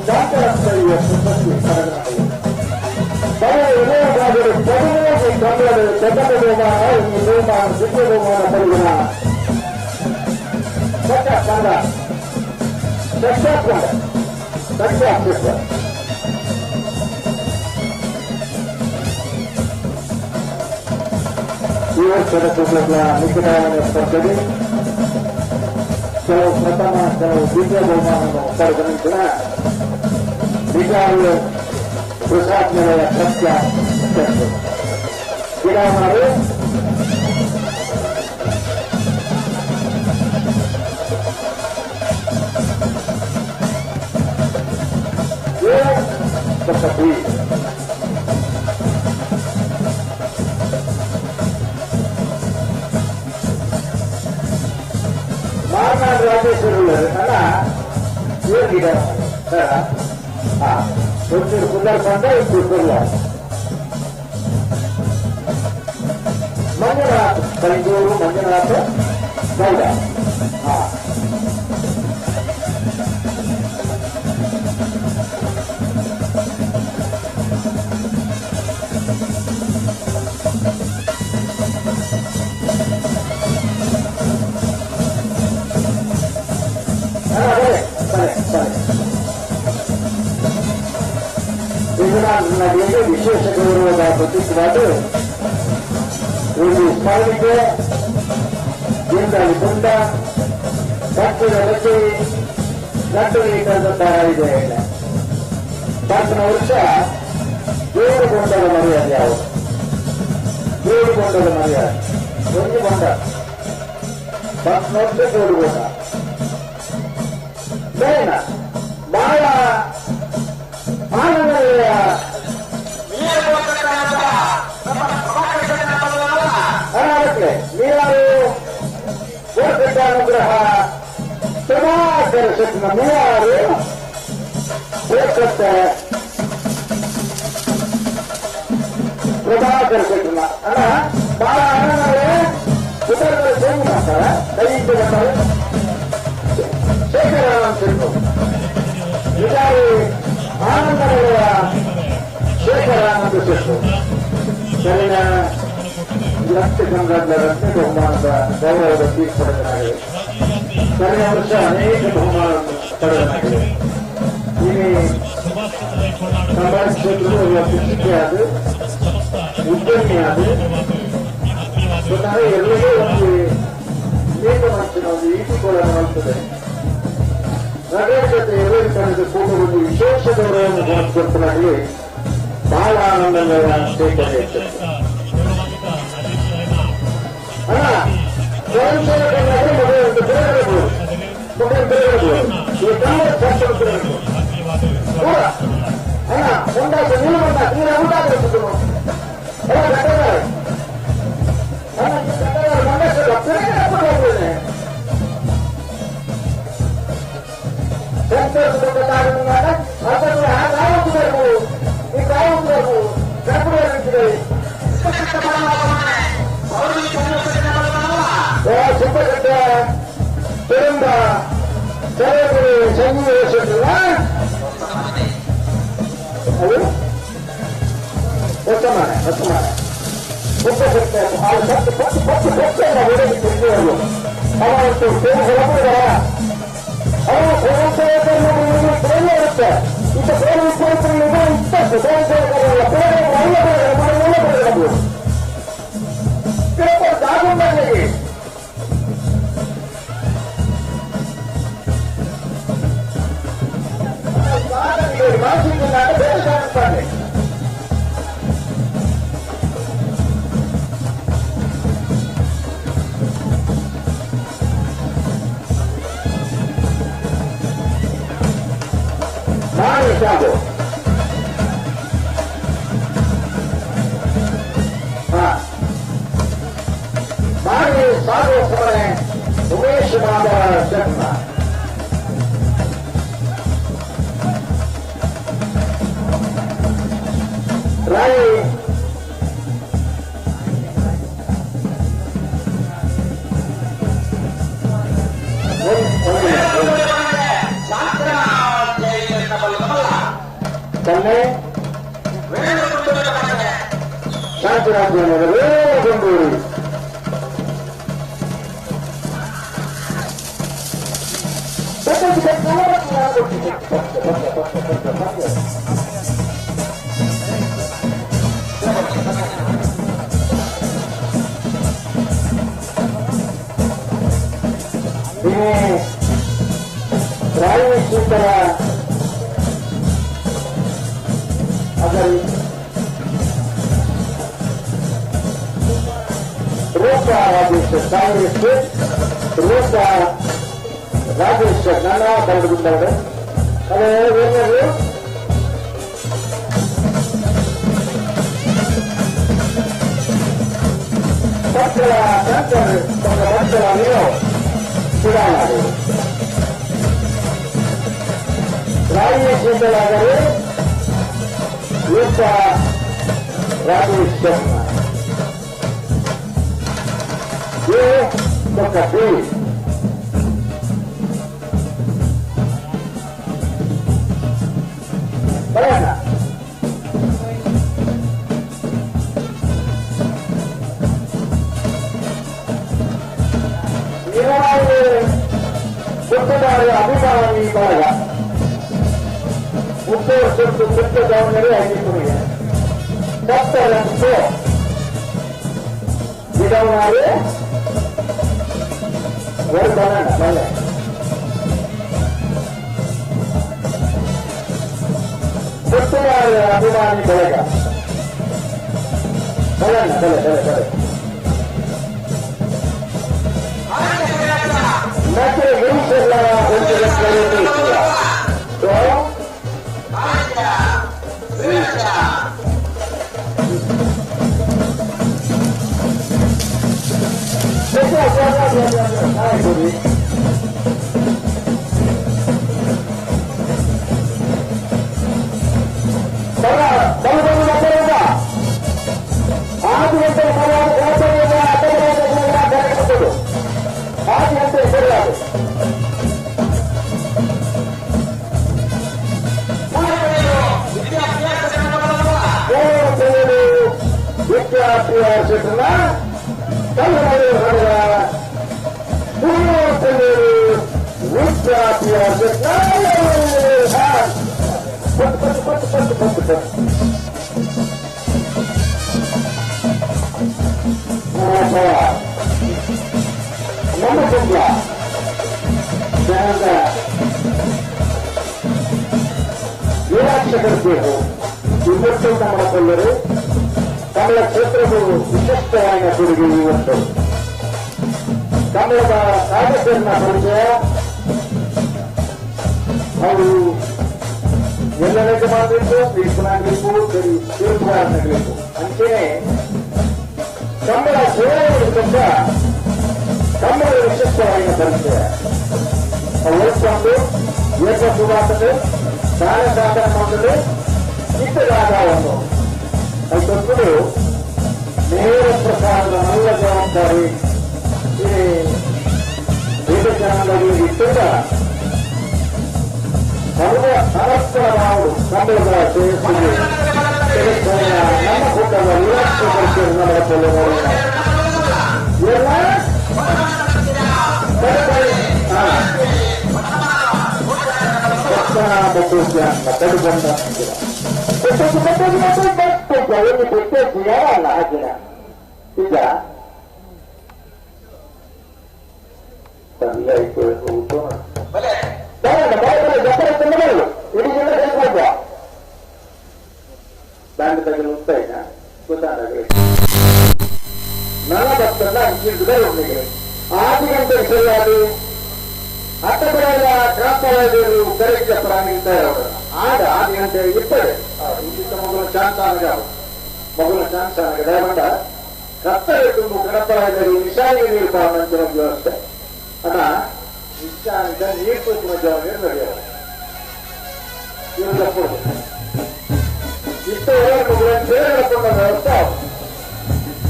[SPEAKER 11] ಶಾಂತರಾಷ್ಟ್ರೀಯ ಪ್ರಶಸ್ತಿ ಪಡೆದ ಪದಿಮೂರು ಕನ್ನಡ ಪ್ರಥಮ ಬಹುಮಾನ ಈ ಬಹುಮಾನ ದ್ವಿತೀಯ ಬಹುಮಾನ ಪಡೆದ ಕನ್ನಡ ಪ್ರಖ್ಯಾತ ಈ ವರ್ಷದ ಕೂಟಗಳ ನಿಕಟವಾದ ಸ್ಪರ್ಧೆ ಕೆಲವು ಪ್ರಥಮ ಕೆಲವು ದ್ವಿತೀಯ ಬಹುಮಾನವನ್ನು ಪಡೆದ ನಂತರ ನಿಜಾರು ಪ್ರಸಾದ್ ಮೇಳೆಯ ಪ್ರಖ್ಯಾತ ಗಿಡಮಾರು ಎ ಬಿ ಮಾರ್ನಾಡು ರಾಜೇಶ್ವರ ಅಲ್ಲ ಗಿಡ ಒಂಚೂರು ಕುಲ್ಲರ್ ಬಂದ ಇಬ್ಬರು ಕುಲ್ಲ ಮಂಜುನಾಥ್ ಬೆಂಗಳೂರು ಮಂಜುನಾಥ್ ಗೌಡ. ಹಾ ಪಡೆದಿನ ವಿಶೇಷ ಗೌರವದ ಪ್ರತೀಕವಾದ ಒಂದು ಸ್ಮರಣಿಕೆ ಜಿಂದಾಲಿ ಪುಂಡ ಭಕ್ತರ ರಚೆ ನಟ್ಟು ಇದೆ. ಪಂಪನ ವರ್ಷ ಜೋಡುಗೊಂಡದ ಮರ್ಯಾದೆ, ಯಾವುದು ಜೋಡುಗೊಂಡದ ಮರ್ಯಾದೆ, ಒಂದು ಗೊಂಡ ಪಂಪನ ವರ್ಷ ಜೋಡುಗೊಂಡ ಸರಿನಾ? ಬಹಳ ಆನಂದದ ಅದಕ್ಕೆ ನೀರಾರು ಗೋಕಟ್ಟ ಅನುಗ್ರಹ ಪ್ರಭಾಕರ ಶೆಟ್ಟಿನ ಮೂವಾರು ಗೋಕಟ್ಟ ಪ್ರಭಾಕರ ಶೆಟ್ಟಿನ ಅಣ್ಣ ಬಹಳ ಆನಂದವೇ. ಪುಟಗಳ ಸೇವೆ ಮಾಡ್ತಾರೆ, ಕೈ ಇಟ್ಟು ಶೇಖರ ಶೆಟ್ಟು ವಿಚಾರಿ ಆನಂದನಗರ ಶೇಖರಾನಂದ ಶೆಟ್ಟು ಸರಿನ ರಕ್ತ ಗಂಗಾಧರ ರತ್ನ ಬಹುಮಾನದ ಗೌರವದ ತೀರ್ಪು ಪಡೆದನಾಗಿದೆ. ಕಳೆದ ವರ್ಷ ಅನೇಕ ಬಹುಮಾನವನ್ನು ಪಡೆದನಾಗಿದೆ. ಇಲ್ಲಿ ಕಂಬಳ ಕ್ಷೇತ್ರದ ಕೃಷಿಯಾದ ಉದ್ಯಮಿಯಾದ ಸ್ವತಃ ಎಲ್ಲವೂ ಒಂದು ಏಕ ಮನಸ್ಸಿನ ಒಂದು ಈಟಿಕೊಳ್ಳನ್ನು ಮಾಡ್ತದೆ. ನಗರ ಜೊತೆ ಎಲ್ಲರೂ ಕಳೆದ ಕೂಟವನ್ನು ವಿಶೇಷ ಗೌರವವನ್ನು ಕೊಡ್ತನಾಗಲಿ ಬಹಳ ಆನಂದಗಳ ಶೇಖರಣೆ ಇರ್ತದೆ. ಅಣ್ಣ ಸ್ವಯಂ ಸೇವಕರಾದ್ರೆ ಮಗಳು ತಿರುಗಬಹುದು, ಮಗಳು ತಿರುಗಬಹುದು, ಈ ಕಾಂಗ್ರೆಸ್ ಪಕ್ಷ ತಿರುಗಬಹುದು. ಅಣ್ಣ ಒಂದಾಸ ನೀವು ಬಂದ ನೀರ ಊಟ ಅಲ್ಲ ಕಟ್ಟಗಾರ ಅಣ್ಣ ಕಟ್ಟಗಾರ ಮಂಡಾಸ ತಿರುಗಿ ಚಿಕ್ಕಗಡ್ಡ பெரும்ப ಹೊಸಮಾನೆ ಹೊಸಮಾನೆ ಪತ್ತು ಪತ್ತು ಪತ್ತು ಇರುತ್ತೆ. ಉಮೇಶ್ ಮಾಧವ ಶರ್ಮ ರಾಯ್ ತನ್ನೆ ಶಾಂತಿರಾಜ್ಯ ಗೊಂಡೂರಿ ರಾಯಚೂರ ಅದರ ರೂಪ ರಾಜೇಶ್ ಕಾಂಗ್ರೆಸ್ ರೂಪ ರಾಜೇಶ್ ನನ್ನ ಕರೆದುಕೊಂಡವರು ಅದೇ ಏನದು ಮಕ್ಕಳ ಶಂಕರ್ ತಮ್ಮ ಮಕ್ಕಳ ನೀವು ಶಿವಾನಾಡು ರಾಜೇಶ್ ರೂಪ ರಾಜೇಶ್ ಶರ್ಮಾ ಎ ಬಿ ಬರೋಣ. ಗುತ್ತದಾರಿ ಅಭಿಮಾನಿ ಬಳಗ ಮುಪ್ಪು ವರ್ಷದ್ದು ಗುತ್ತ ದಾವಣಗೆರೆ ಆಗಿತ್ತು. 7-4. ಇದನ್ನಾರು ஒரு பலன் ಪುಟ್ಟುಮಾರು ಅಭಿಮಾನಿ ಬೆಳಗ ಬಲಣ್ಣ ಬಲೆ ಬಲೆ ಬಲೆ ಮತ್ತೆ ಗಿರೀಶೆಲ್ಲ ಒಂದು ಕಮಲ ಕ್ಷೇತ್ರವು ವಿಶಿಷ್ಟವಾದ ಕೊಡುಗೆ ಇವತ್ತು ಕಮಲದ ಸಾಧಕರನ್ನ ಪರಿಚಯ ಅವರು ಎಲ್ಲರಿಗೆ ಮಾಡಬೇಕು, ತೀರ್ಪನಾಗಬೇಕು, ತೀರ್ಪುಗಾರನಾಗಬೇಕು. ಅಂಚೆನೆ ಕಮಲ ಸೇವೆಯ ಕಮಲ ವಿಶಿಷ್ಟವಾದ ಪರಿಚಯ ಓದ್ಕೊಂಡು ಏಕ ಸುವಾಸನೆ ದಾನ ಸಾಧನ ಮಾಡಿದ್ರೆ ಇದ್ದದಾಗವನ್ನು ಅದಕ್ಕೊಬ್ಬರು ನೇರ ಪ್ರಸಾರದ ನಲ್ಲ ಜವಾಬ್ದಾರಿ ಈ ಬೇರೆ ಜನಾಂಗಗಳಿಗೆ ಇಟ್ಟಿದ್ದ ಸರ್ವ ಸಮಸ್ತ ನಾವು ಕಮಲದ ಶ್ರೇಯಸ್ಸಿಗೆ ನಮ್ಮ ಕೂಟದ ವಿರಾಕ್ಷ ಪರಿಚಯವನ್ನು ನಡೆಸಲು ಎಲ್ಲ ತಡೆಗೊಂಡ ಈಗ ಆರು ಗಂಟೆ ಸರಿಯಾಗಿ ಅಟ್ಟಕಡೆಲ್ಲ ಕ್ರಾಂತವಾದರು ಕರೆಕ್ಟ್ ಪ್ರಾಣಿ ಆಗ 6 ಗಂಟೆ ಇರ್ತದೆ. ಮಗುನ ಚಾನ್ಸ್ ಆಗ ಮಗುನ ಚಾನ್ಸ್ ಆಗ ದಯಮಂಡ ಕತ್ತಲೆ ತುಂಬ ಗಣಪರಾಜರು ನಿಶಾನಿಗೆ ನೀರು ಪಾವಂತಿನ ವ್ಯವಸ್ಥೆ ಅಣ್ಣ ನಿಶಾನಿಗ ನೀರು ಕೊಟ್ಟಿನ ಜವಾಬ್ದಾರಿ ನಡೆಯಲ್ಲ. ಇವರು ಇಷ್ಟ ಮಗುವನ್ನು ಬೇರೆ ವ್ಯವಸ್ಥೆ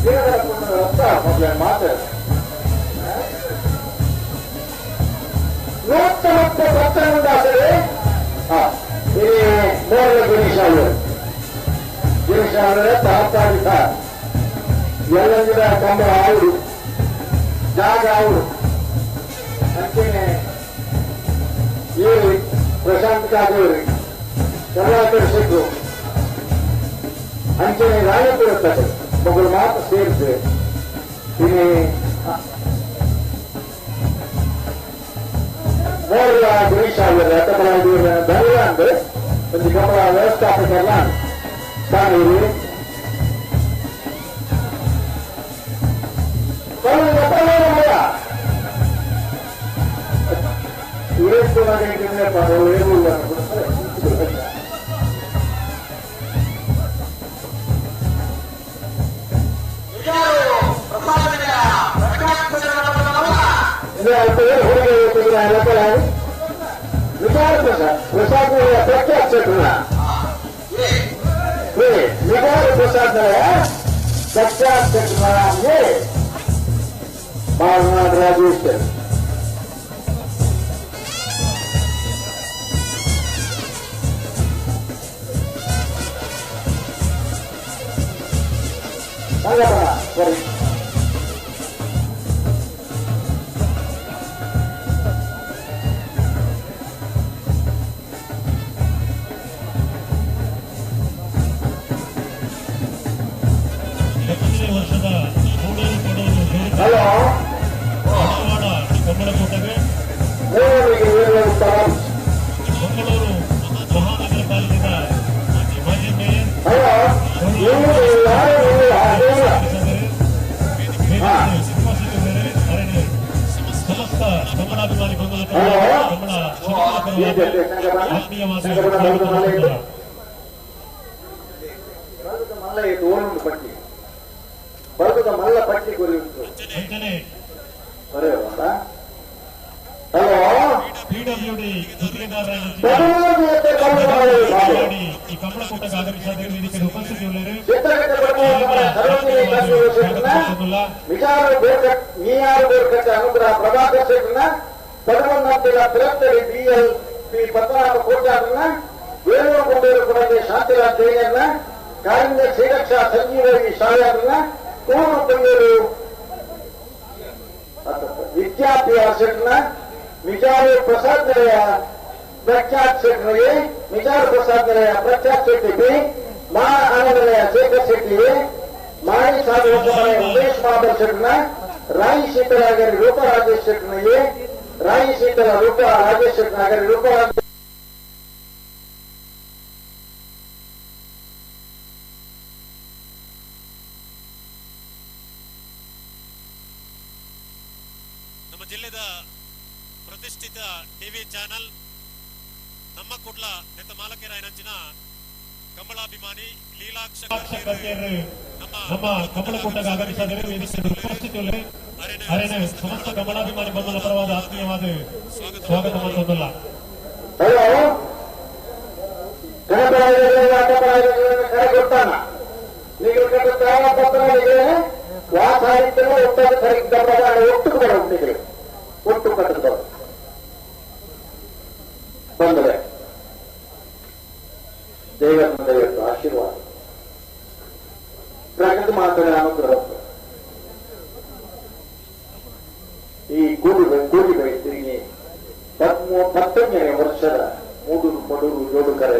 [SPEAKER 11] ಬೇರೆ ವ್ಯವಸ್ಥೆ ಮಗುವನ್ನು ಮಾತಾಡ 130 ಭಕ್ತರುಂಟಾದರೆ ಈ ಮೂರನೇ ಗಿರೀಶಾಲು ಗಿರೀಶಾಲರ ತಾತ್ಕಾಲಿಕ ಎಲ್ಲಂಗಿದ ಕಂಬ ಆవుడు ಜಾಗ ಆవుಡು ಅಂಚೆನೆ ಈ ಪ್ರಶಾಂತ್ ಕಾಗೇರಿ ಕರ್ನಾಟಕ ಸಿಗ್ಗು ಅಂಚೆನೆ ರಾಯಪುರ ಕತೆ ಮಗಳು ಮಾತು ಸೇರಿದೆ. ಇಲ್ಲಿ ಮೂರರ ಗಿರೀಶಾಲರ ಧೈರ್ಯ ಅಂದ್ರೆ ಒಂದು ಕಮಲ ವ್ಯವಸ್ಥಾಪಕರಲ್ಲ ತಾನಿರಿ ವಿಚಾರ ಪ್ರಸಾದ್ ಪ್ರಖ್ಯಾತ ವಿಚಾರ ಪ್ರಸಾದ್ ಪ್ರಖ್ಯಾತ ಬಾಲನಾಥ್ ರಾಜೇಶ್ ಸರಿ.
[SPEAKER 1] ವರ್ಷದ ಮೂಡೂರು ಕೊಡೂರು
[SPEAKER 4] ಹಲೋ
[SPEAKER 1] ಬಂಡವಾಳ ಕಂಬಳಕೂಟಗೆ ಮಂಗಳೂರು ಮಹಾನಗರ ಪಾಲಿಕೆಯ ಮಾಜಿ ಮೇಯರ್ ಸಮಸ್ತ ಕನ್ನಡಾಭಿಮಾನಿ ಬಂಧುಗಳ ಕನ್ನಡ ಆತ್ಮೀಯವಾದ
[SPEAKER 4] ಪಟ್ಟಿ ಬರಗದ ಮಲ್ಲ ಪಟ್ಟಿ ಗುರಿ ಉಂಟು. ಹಲೋ
[SPEAKER 1] ಪಿಡಬ್ಲ್ಯೂಡಿ ಈ ಕಮಲಕೂಟಕ್ಕೆ ಆಗಮಿಸಿದ ವೇದಿಕೆಗೆ ಉಪಸ್ಥಿತಿಯುಳ್ಳರು
[SPEAKER 4] ಅನುಗ್ರಹ ಪ್ರಭಾಕರ್ ಶೆಟ್ಟರ್ನ ಪಡುವನ್ನಂತಿಲ ತಿರತ್ತಡಿ ಬಿಎಲ್ ಪಿ ಪದ್ಮನಾಭ ಕೋಟ್ಯಾರನ್ನ ವೇಣೂರು ಕೊಂಡೂರು ಕೊಡಗೆ ಶಾಂತಿರಾಜ್ ಜೈನರ್ನ ಕಾಳಿಂಗ ಶ್ರೀರಕ್ಷಾ ಸಂಜೀವರಿ ಶಾಯಾರನ್ನ ಕೂರು ಕೊಂಡೂರು ವಿದ್ಯಾಭ್ಯಾಸ ಶೆಟ್ಟರ್ನ ಮಿಜಾರು ಪ್ರಸಾದ್ ನಿಲಯ ಪ್ರಖ್ಯಾತ್ ಶೆಟ್ಟರ್ಗೆ ಮಿಜಾರು ಪ್ರಸಾದ್ ನಿಲಯ ಪ್ರಖ್ಯಾತ್ ಶೆಟ್ಟಿ ಪಿ ಮಾ ಆನಂದಲಯ ಶೇಖರ್ ಶೆಟ್ಟಿ ಮಾಣಿ ಸಾಧು ಉಮೇಶ್ ಮಾಧವ್ ಶೆಟ್ಟರ್ನ ರಾಯಿ ಶೀತಲಾಗರಿ ರೂಪ ರಾಜೇಶ್ ಶೆಟ್ಟರ್ನಿಗೆ ರಾಯಿ ಶೀತಲ ರೂಪ ರಾಜೇಶ್ ಶೆಟ್ಟರ್ನಾಗರಿ ರೂಪ ರಾಜೇಶ್
[SPEAKER 1] ನಮ್ಮ ಜಿಲ್ಲೆದ ಪ್ರತಿಷ್ಠಿತ ಟಿವಿ ಚಾನೆಲ್ ನಮ್ಮ ಕುಡ್ಲ ನೆತ್ತ ಮಾಲಕರಾಯನಂಚಿನ ಕಂಬಳಾಭಿಮಾನಿ ಲೀಲಾಕ್ಷ ನಮ್ಮ ಕಮಲಕೂಟಕ್ಕೆ ಆಗಮಿಸಿದರೆ ವೇದಿಕೆಯ ಉಪಸ್ಥಿತಿಯಲ್ಲಿ ಅರೆನೆ ಸಮಸ್ತ ಕಮಲಾಭಿಮಾನಿ ಬಂಧುಗಳ ಪರವಾದ ಆತ್ಮೀಯವಾದ ಸ್ವಾಗತ ಮಾಡ್ತದಲ್ಲ.
[SPEAKER 4] ಹಲೋ ಒಟ್ಟು ಕಟ್ಟುತ್ತಾರೆ ಬಂದರೆ ದೇವರ ದಯವಿಟ್ಟು ಆಶೀರ್ವಾದ ಪ್ರಕೃತಿ ಮಾತ್ರ ಅನುಗ್ರಹ. ಈ ಕೂಡಿ ಕೂಡಿ ಬಯಸ್ತೀನಿ 19ನೇ ವರ್ಷದ ಮೂಡೂರು ಪಡೂರು ಜೋಡುಕರೆ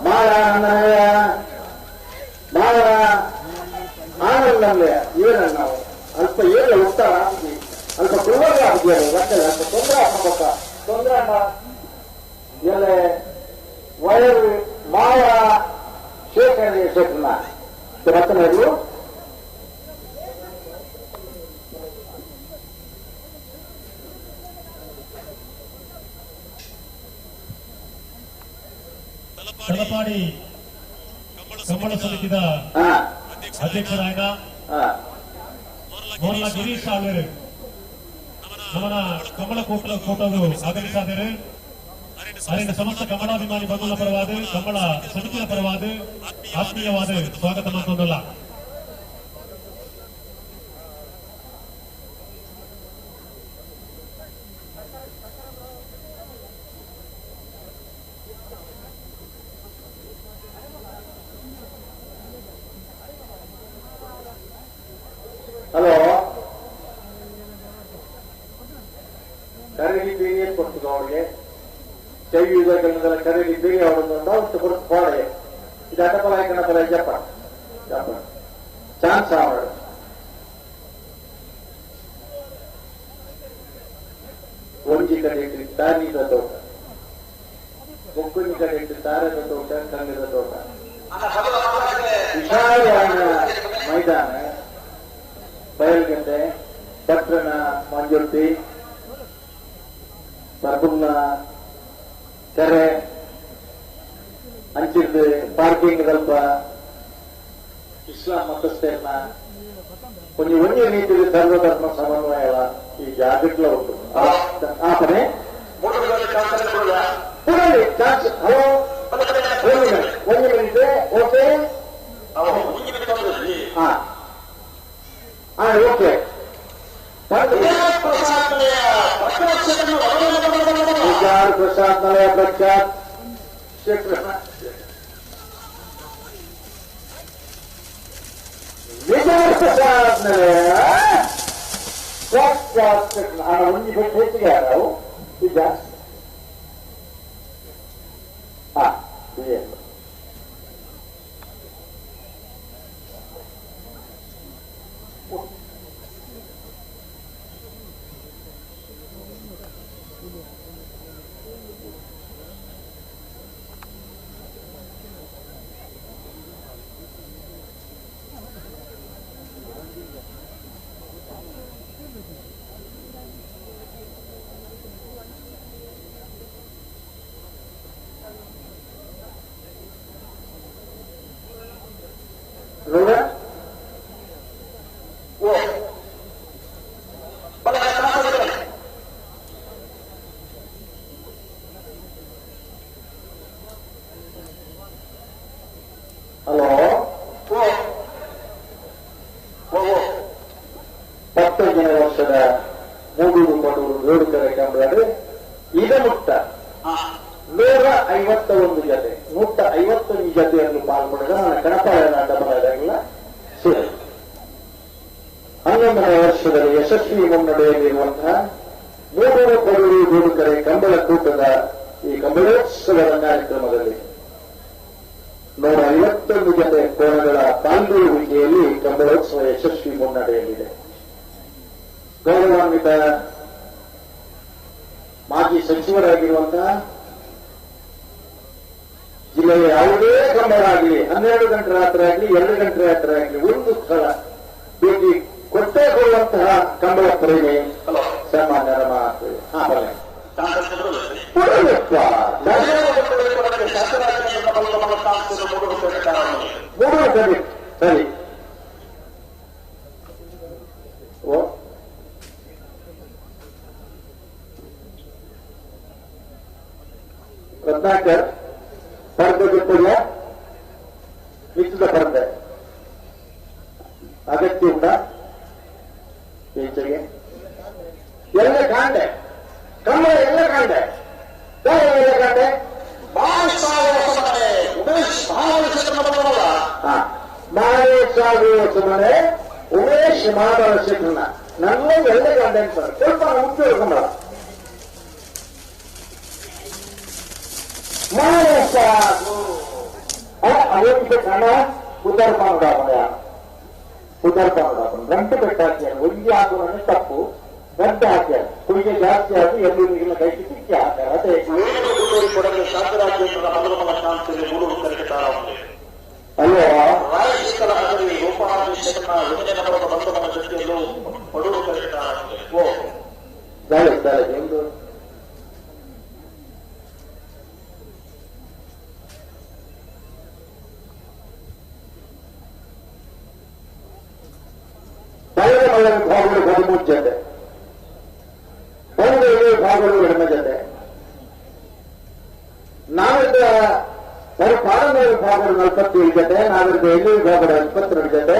[SPEAKER 4] ಮಾಯ ಮಾಯ ಆನಂದಲ್ಲೇ ಇವನ ನಾವು ಅಲ್ಪ ಏಳು ಉತ್ತರ ಅಲ್ಪ ಕುರುವಾಗ ಆಗಿದೆಯಲ್ಲ ಅಲ್ಪ ತೊಂದರೆ ಹಾಕಬೇಕ ತೊಂದರೆ ಎಲ್ಲ ವೈರ್ ಮಾಯ ಶೇಖರಣೆ ಶೇಖರಣ ರತ್ನರು
[SPEAKER 1] ತಲಪಾಡಿ ಕಮಲ ಸಮಿತಿದ ಅಧ್ಯಕ್ಷರಾದ ಮೋರ್ಲ ಗಿರೀಶ್ ಆಳ್ವೇರು ನಮ್ಮನ ಕಮಲ ಕೂಟವು ಆಗಮಿಸಿದ್ದಾರೆ. ಅರಿನ ಸಮಸ್ತ ಕಮಲಾಭಿಮಾನಿ ಬಂಧುಗಳ ಪರವಾದ ಕಮಲ ಸಮಿತಿಯ ಪರವಾದ ಆತ್ಮೀಯವಾದ ಸ್ವಾಗತ ಮಾಡ್ತದಲ್ಲ.
[SPEAKER 4] ಹಲೋ ಕರಗಿ ಬೀಗೆ ಕೊಡ್ತದೆ ಅವರಿಗೆ ಚೈಯುಗಳೆಲ್ಲ ಕರಗಿ ಬೀಗೆ ಅವರನ್ನು ಉಂಟು ಕೊಡ್ತು ಪಾಡೆ ಇದು ಅಟಪಲ ಕಣಪಲ ಜಪ ಜಪ ಚಾನ್ಸ್ ಅವಳು ಒಂಜಿ ಕಡೆ ತಾರಿದ ತೋಟ ಒಕ್ಕೊಂಜಿ ಕಡೆ ತಾರದ ತೋಟ ಕಂಗದ ತೋಟ ವಿಶಾಲವಾದ ಮೈದಾನ ಬಯಲ್ಗಡ್ಡೆ ಭಟ್ರನ ಮಂಜುರ್ತಿ ಪರ್ಬುಂಗ್ನ ಕೆರೆ ಅಂಚಿದ್ದು ಪಾರ್ಕಿಂಗ್ ಸ್ವಲ್ಪ ಇಸ್ಲಾಂ ಮತಸ್ಥೆಯನ್ನ ಕೊಂಚ ಒಂದೇ ರೀತಿಯಲ್ಲಿ ಸರ್ವಧರ್ಮ ಸಮನ್ವಯ ಈ ಜಾಗಟ್ಲ ಉಂಟು. ಆಪನೆ ಚಾನ್ಸ್. ಹಲೋ ಒಂದು ಮಿನಿಟ್ ಓಕೆ ಹಾ ಓಕೆ. ವಿಚಾರ ಪ್ರಸಾದ್ ನಲಯ ಪ್ರಖ್ಯಾತ್ ವಿಚಾರ ಪ್ರಸಾದ್ ನಲಯ ಒಂಜಿ ಬೆಟ್ಟು ಹೆಚ್ಚಿಗೆ ಯಾರು ಈಗ ಹಾ
[SPEAKER 11] 151 ಜತೆಯನ್ನು ಪಾಲ್ಪಡೆದ ನನ್ನ ಕಣಪಾಯನ ಡಬಲಾಗಲ್ಲ ಸೇರಿ 11ನೇ ವರ್ಷದಲ್ಲಿ ಯಶಸ್ವಿ ಮುನ್ನಡೆಯಲ್ಲಿರುವಂತಹ ಮೂಡೂರು ಕೊಡೂರು ಗೂಡುಕರೆ ಕಂಬಳ ಕೂಟದ ಈ ಕಂಬಳೋತ್ಸವದ ಕಾರ್ಯಕ್ರಮದಲ್ಲಿ 151 ಜತೆ ಕೋಣಗಳ ಪಾಲ್ಗೊಳ್ಳುವಿಕೆಯಲ್ಲಿ ಕಂಬಳೋತ್ಸವ ಯಶಸ್ವಿ ಮುನ್ನಡೆಯಲ್ಲಿದೆ. ಗೌರವಾನ್ವಿತ ಮಾಜಿ ಸಚಿವರಾಗಿರುವಂತಹ ಜಿಲ್ಲೆಯ ಯಾವುದೇ ಕಂಬಳ ಆಗಲಿ, 12 ಗಂಟೆ ರಾತ್ರಿ ಆಗಲಿ, 2 ಗಂಟೆ ರಾತ್ರಿ ಆಗಲಿ, ಒಂದು ಸ್ಥಳ ಭೇಟಿ ಕೊಟ್ಟೇ ಕೊಡುವಂತಹ ಕಂಬಳ ಪ್ರೇಮಿ ಸಾಮಾನ್ಯರ ಮಾತು. ಸರಿ ಸರಿ. ಓ ರತ್ನಾಕರ್ ಪರ್ದೆ ಬಿಟ್ಟುಲ್ಲ ಮಿಚ್ಚದ ಪರ್ದೆ ಅಗತ್ಯ ಉಂಟ ಈಚೆಗೆ ಎಲ್ಲ ಕಾಂಡೆ ಕಮ್ಮಳ ಎಲ್ಲ ಕಾಂಡೆ ಎಲ್ಲ ಕಾಂಡೆ ಮನೆ ಉಮೇಶ್ ಮಾಧವ ಶೆಟ್ಟನ ನನ್ನ ಎಲ್ಲ ಕಾಂಡೆ ಅಂತಾರೆ. ಸ್ವಲ್ಪ ಉದ್ಯೋಗ ಕಮ್ಮಳ ಅದೇ ಕಣ ಉದರ್ಪಾನ ಗಂಟೆ ಬೆಟ್ಟ ಹಾಕ್ಯಾರ ಒಂಜಿ ಹಾಕೋಣ ತಪ್ಪು ಗಂಟೆ ಹಾಕ್ಯಾರ ಕುಳಿಗೆ ಜಾಸ್ತಿ ಆಗಿ ಎಲ್ಲರಿಗೆಲ್ಲ ಕೈಗೆ ಸಿಕ್ಕಿ ಹಾಕ್ಯಾರ. ಅದೇ ಅಲ್ವಾ ಸರಿ ಸರಿ ಎಂದು ಮಲ್ಲ ವಿಭಾಗಗಳು 13 ಜೊತೆ, ಒಂದು ವಿಭಾಗಗಳು 2 ಜೊತೆ, ನಾವಿದ್ದ ಪಾರಂಪರ್ಯ ವಿಭಾಗಗಳು 47 ಜೊತೆ, ನಾವಿದ್ದ ಎಲ್ಲಿ ವಿಭಾಗಗಳು 22 ಜೊತೆ,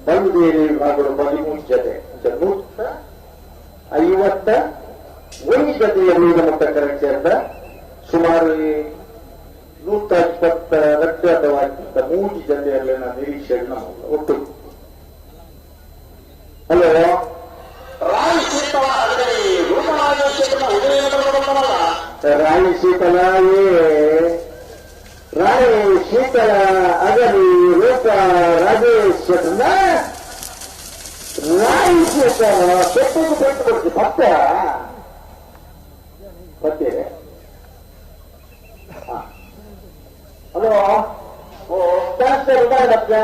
[SPEAKER 11] ಬಂದು ವಿಭಾಗಗಳು 13 ಜೊತೆ, 151 ಜೊತೆಯ ಮಟ್ಟ ಕರೆಕ್ಟ್ ಸೇರ್ದ ಸುಮಾರು 122 ಅಥವಾ 23 ಜೊತೆಯಲ್ಲಿ ನಿರೀಕ್ಷೆ ಒಟ್ಟು. ಹಲೋ ರಾಯಿ ಶೀತಲ ಏ ರಾಯಿ ಶೀತಲ ಅಗಲಿ ರೂಪ ರಾಜೇಶ್ ರಾಯಿ ಶೀತಲ ಸೊಪ್ಪು ಪೆಟ್ಟು ಕೊಡ್ತೀವಿ ಪತ್ತೆ ಪತ್ತೆ. ಹಲೋ ಓ ಉಂಟಾಗತ್ತ ಉಂಡತೆ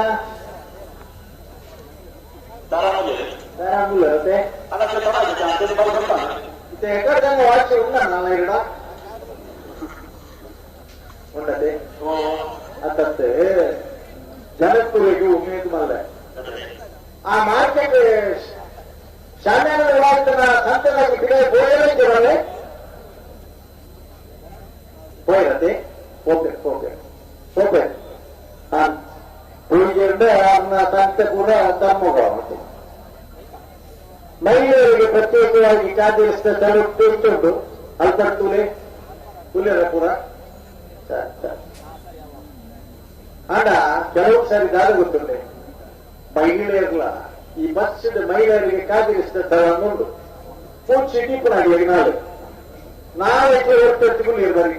[SPEAKER 11] ಅತ್ತತ್ತೆ ಜನಕ್ಕುಲೆಗೆ ಉಮೇದು ಮಲ್ಲ ಆ ಮಾರ್ಕೆಟ್ ಶಾಮ್ಯಾನ ಸಂತನಾಗಿ ಬಿಡ ಹೋಯಲೇ ಹೋಯರತೆ okay okay okay. ಹಾ ಪೂಜೆಂದ್ರೆ ಸಂತೆ ಕೂಡ ತಮ್ಮಗ ಮಹಿಳೆಯರಿಗೆ ಪ್ರತ್ಯೇಕವಾಗಿ ಕಾದಿರಿಸಿದ ಸ್ಥಳ ಉಂಟು. ಅಲ್ಪರ್ತುಲೆ ತುಲೆರ ಪೂರ ಆಡ ಕೆಲವು ಸಾರಿ ದಾರಿ ಗೊತ್ತುಂಟೆ ಮಹಿಳೆಯರ್ಲ ಈ ಬಸ್ ಮಹಿಳೆಯರಿಗೆ ಕಾದಿರಿಸಿದ ಸ್ಥಳ ಉಂಟು. ಫುಡ್ ಸಿಟಿ ಪುನಃ ನಾಳೆ ನಾಳೆ ಒಟ್ಟು ಬರಿ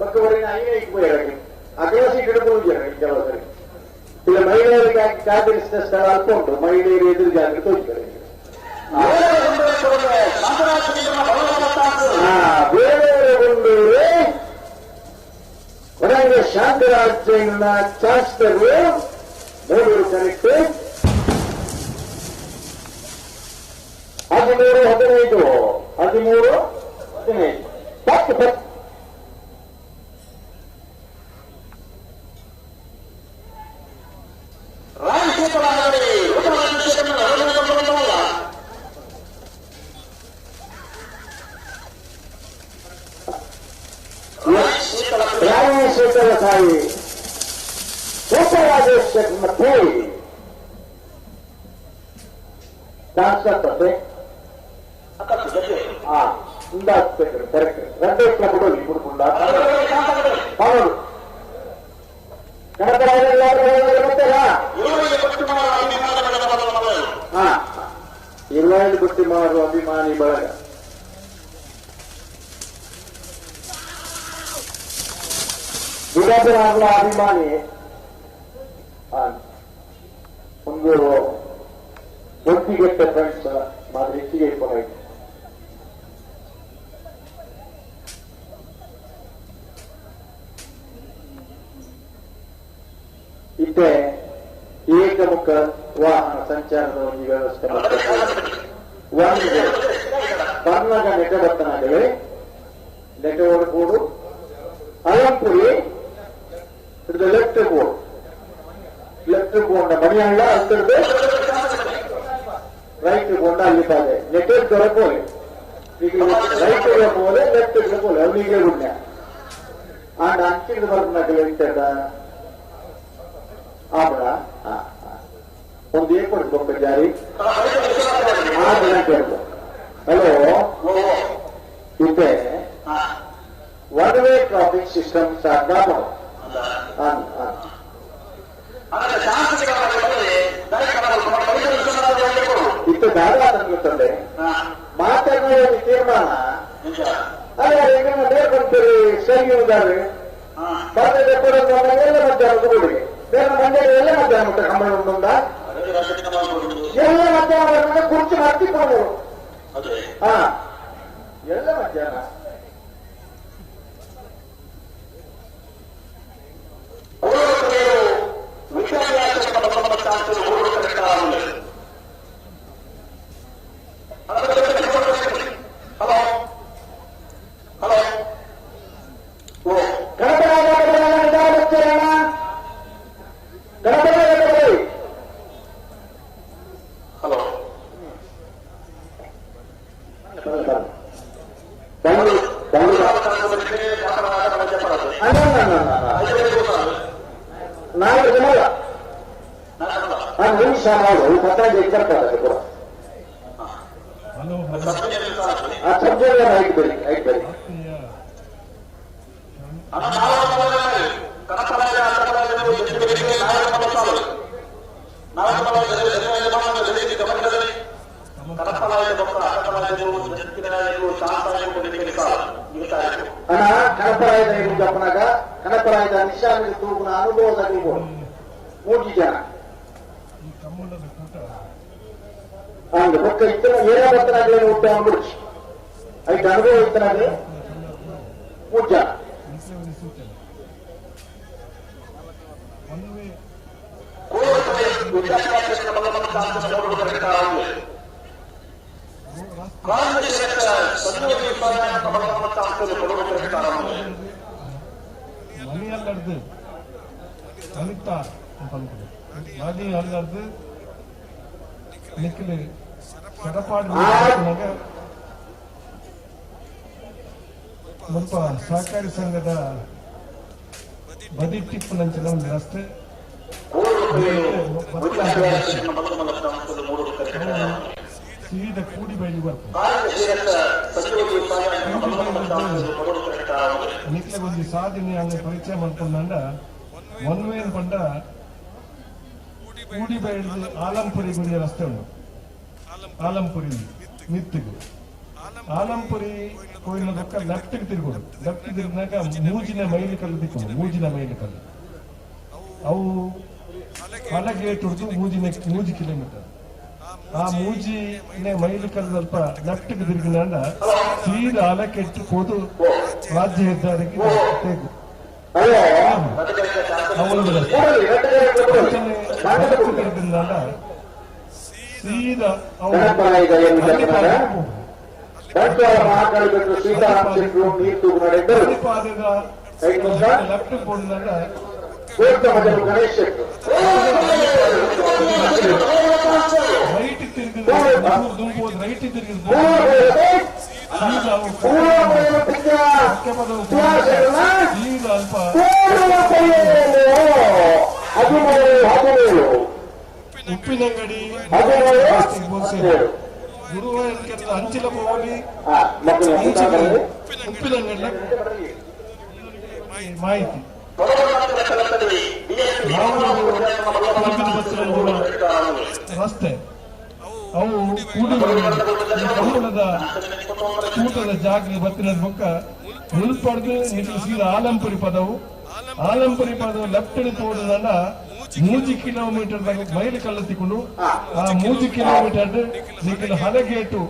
[SPEAKER 11] ಬಕ್ಕವರಿನ ಐನೈದು ಹೋಗಿ ಅಗಲ ಸೀಟ್ ಹಿಡ್ಕೊಂಡು ಕೆಲವು ಸರಿ. ಇಲ್ಲ ಮಹಿಳೆಯರಿಗಾಗಿ ಕಾದಿರಿಸಿದ ಸ್ಥಳ ಅಲ್ಪ ಉಂಟು, ಮಹಿಳೆಯರು ಎದುರು ಜಾಗೃತಿ ಹೋಗ್ತಾರೆ. ಬೇರೆಯವರಗೊಂಡೂರು ಕೊನೆಗೆ ಶಾಂತರಾಜ್ ಶಾಸ್ತ್ರರು ಮೂರು ಕರೆಕ್ಟ್ 13 15 13 15 10 10. ರಾಮೇಶ್ವರ ಸಾಯಿ ಮತ್ತೆ ಕರೆಕ್ಟ್. ರೆಡ್ಡೆ ಬಿಡು ಬಿಡ್ಕೊಂಡ ಹೌದು. ಇರುವಾಯಿಲು ಬುಟ್ಟಿ ಮಾಡುವ ಅಭಿಮಾನಿ ಬಳಗ ಗುಲಾಬರಾಗುವ ಅಭಿಮಾನಿ ಒಂದು ಒಟ್ಟಿಗೆಟ್ಟ ಫ್ರೆಂಡ್ಸ್ ಮಾತ್ರ ಹೆಚ್ಚಿಗೆ ಇಟ್ಕೊಂಡು ಇತ್ತೆ ಏಕಮುಖ ವಾಹನ ಸಂಚಾರದ ಒಂದು ವ್ಯವಸ್ಥೆ ಒಂದು ಕರ್ನಾಟಕ ನೆಟಬತ್ತನಾಗಲಿ ನೆಟವರ್ ಬೋರ್ಡು ಅಲಂಪುರಿ ಲೆಫ್ಟ್ ಬೋರ್ಡ್ ಲೆಫ್ಟ್ ಬೋರ್ಡ್ ಮಣಿಯಲ್ಲ ಅಂತದ್ದು ರೈಟ್ ಬೋರ್ಡ್ ಅಲ್ಲಿ ಬಾದೆ ನೆಟರ್ ದೊರಕೋಲೆ ಈಗ ರೈಟ್ ಹೋಲೆ ಲೆಫ್ಟ್ ಹೋಲೆ ಅವನಿಗೆ ಗುಣ್ಯ ಆಂಡ ಅಂಚಿಗೆ ಬರ್ನಾಗಲಿ ಇತ್ತದ ಆಬಡ ಒಂದು ಏನ್ ಕೊಡ್ಬೇಕು ಜಾರಿ ಹಲೋ ಇತ್ತೆ ಒನ್ ವೇ ಟ್ರಾಫಿಕ್ ಸಿಸ್ಟಮ್ ಸಾಧ್ಯ. ಇತ್ತು ದಾದ ಅನ್ಸುತ್ತದೆ ಮಾತಾಡುವ ತೀರ್ಮಾನ ಅಲ್ಲ ಈಗ ಬೇರೆ ಬರ್ತೀರಿ ಸರಿ ಉದಾರೆ ಎಲ್ಲ ಮಧ್ಯಾಹ್ನ ಕೊಡಿ ಬೇರೆ ಮಂಡ್ಯ ಎಲ್ಲ ಮಧ್ಯಾಹ್ನ ಮುಟ್ಟ ಕಂಬಳ ಉಂಟುಂದ ಎಲ್ಲ ಮಧ್ಯಾಹ್ನ ಕುರ್ಚಿ ಹತ್ತಿಕೊಂಡು ಹಾ ಎಲ್ಲ ಮಧ್ಯಾಹ್ನ
[SPEAKER 2] ಸಹಕಾರಿ ಸಂಘದ ಬದಿಟ್ಟಿಪ್ಪು ನಂಚಿನ ಒಂದು ರಸ್ತೆ ಸೀದಾ ಕೂಡಿ ಬೈಲಿ ಬರ್ತದೆ. ನಿಕ್ಲೆ ಸಾಧನೆ ಪರಿಚಯ ಮಾಡ್ಕೊಂಡ ಒನ್ ವೇ ಪಂಡ ಕೂಡಿ ಬೈಲು ಆಲಂಪುರಿ ಗುಂಡಿಯ ರಸ್ತೆ ಉಂಟು. ಆಲಂಪುರಿ ಮಿತ್ತಿಗೆ ಆಲಂಪುರಿ ಕೋಯಿನ ದೊಕ್ಕ ಲೆಫ್ಟ್ಗೆ ತಿರುಗೋಡು. ಲೆಫ್ಟ್ ತಿರುಗಿನಾಗ ಮೂಜಿನ ಮೈಲಿ ಕಲ್ಲು ದಿಕ್ಕು, ಮೂಜಿನ ಮೈಲಿ ಕಲ್ಲು ಅವು ಹಲಗೇಟ್ ಹುಡ್ದು ಮೂಜಿ ಕಿಲೋಮೀಟರ್. ಆ ಮೂಜಿನ ಮೈಲಿ ಕಲ್ಲು ಸ್ವಲ್ಪ ಲೆಫ್ಟ್ಗೆ ತಿರುಗಿನಾಗ ಸೀದಾ ಅಲಕೆಟ್ಟು ಹೋದು ರಾಜ್ಯ ಹೆದ್ದಾರಿಗೆ ತೇಗು ತಿರುಗಿನಾಗ ಸೀದಾ ಅವು ರೈಟ್ ತಿರುಗಿದ ರೈಟ್ ತಿರುಗಿದ ಅಲ್ಪ ಉಪ್ಪಿನಂಗಡಿ ಗುರುವಾರ ಅಂಚಿಲ ಹೋಗಿ ಉಪ್ಪಿನಂಗಡಿ ಮಾಹಿತಿ. ರಸ್ತೆ ಅವು ಕೂಡದ ಕೂಟದ ಜಾಗ ಬತ್ತಿನ ಬೊಕ್ಕ ಮುಲ್ಪಡ್ದು ನಿಖಿಲ್ ಸೀದಾ ಆಲಂಪುರಿ ಪದವು ಆಲಂಪುರಿ ಪದವು ಲೆಫ್ಟ್ ಪೋಡುದಲ್ಲ 3 ಕಿಲೋಮೀಟರ್ ಮೈಲ್ ಕಲ್ಲತ್ತಿಕೊಂಡು ಆ 3 ಕಿಲೋಮೀಟರ್ ನಿಖಿಲ್ ಹಲಗೇಟು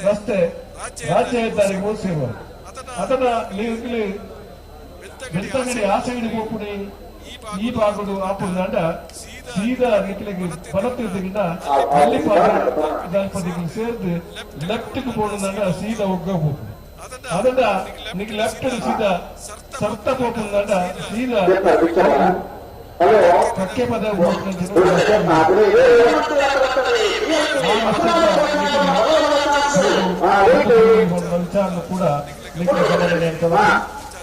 [SPEAKER 2] ರಸ್ತೆ ರಾಜ್ಯ ಹೆದ್ದಾರಿಗೆ ಸೇರುವ ಅದನ್ನ ನೀವು ಬೆಳ್ತಂಗಡಿ ಆ ಸೈಡ್ ಹೋಗ್ಬಿಡಿ ಈ ಭಾಗಡು ಆಪುದಂಡ ಸೀದಾ ನಿಖಿಲಿಗೆ ಬಲತ್ತಿದ್ದರಿಂದ ಅಲ್ಲಿ ಸೇರ್ದು ಲೆಫ್ಟ್ ಪೋಡುದಂಡ ಸೀದಾ ಒಗ್ಗಬಹುದು ಅದನ್ನ ನಿಖಿಲ್ ಲೆಫ್ಟ್ ಸೀದಾ ಸರ್ತ ಹೋಗುದಂಡ ಸೀದಾ ಕಕ್ಕೆ ಪದ ವಿಚಾರ ಕೂಡ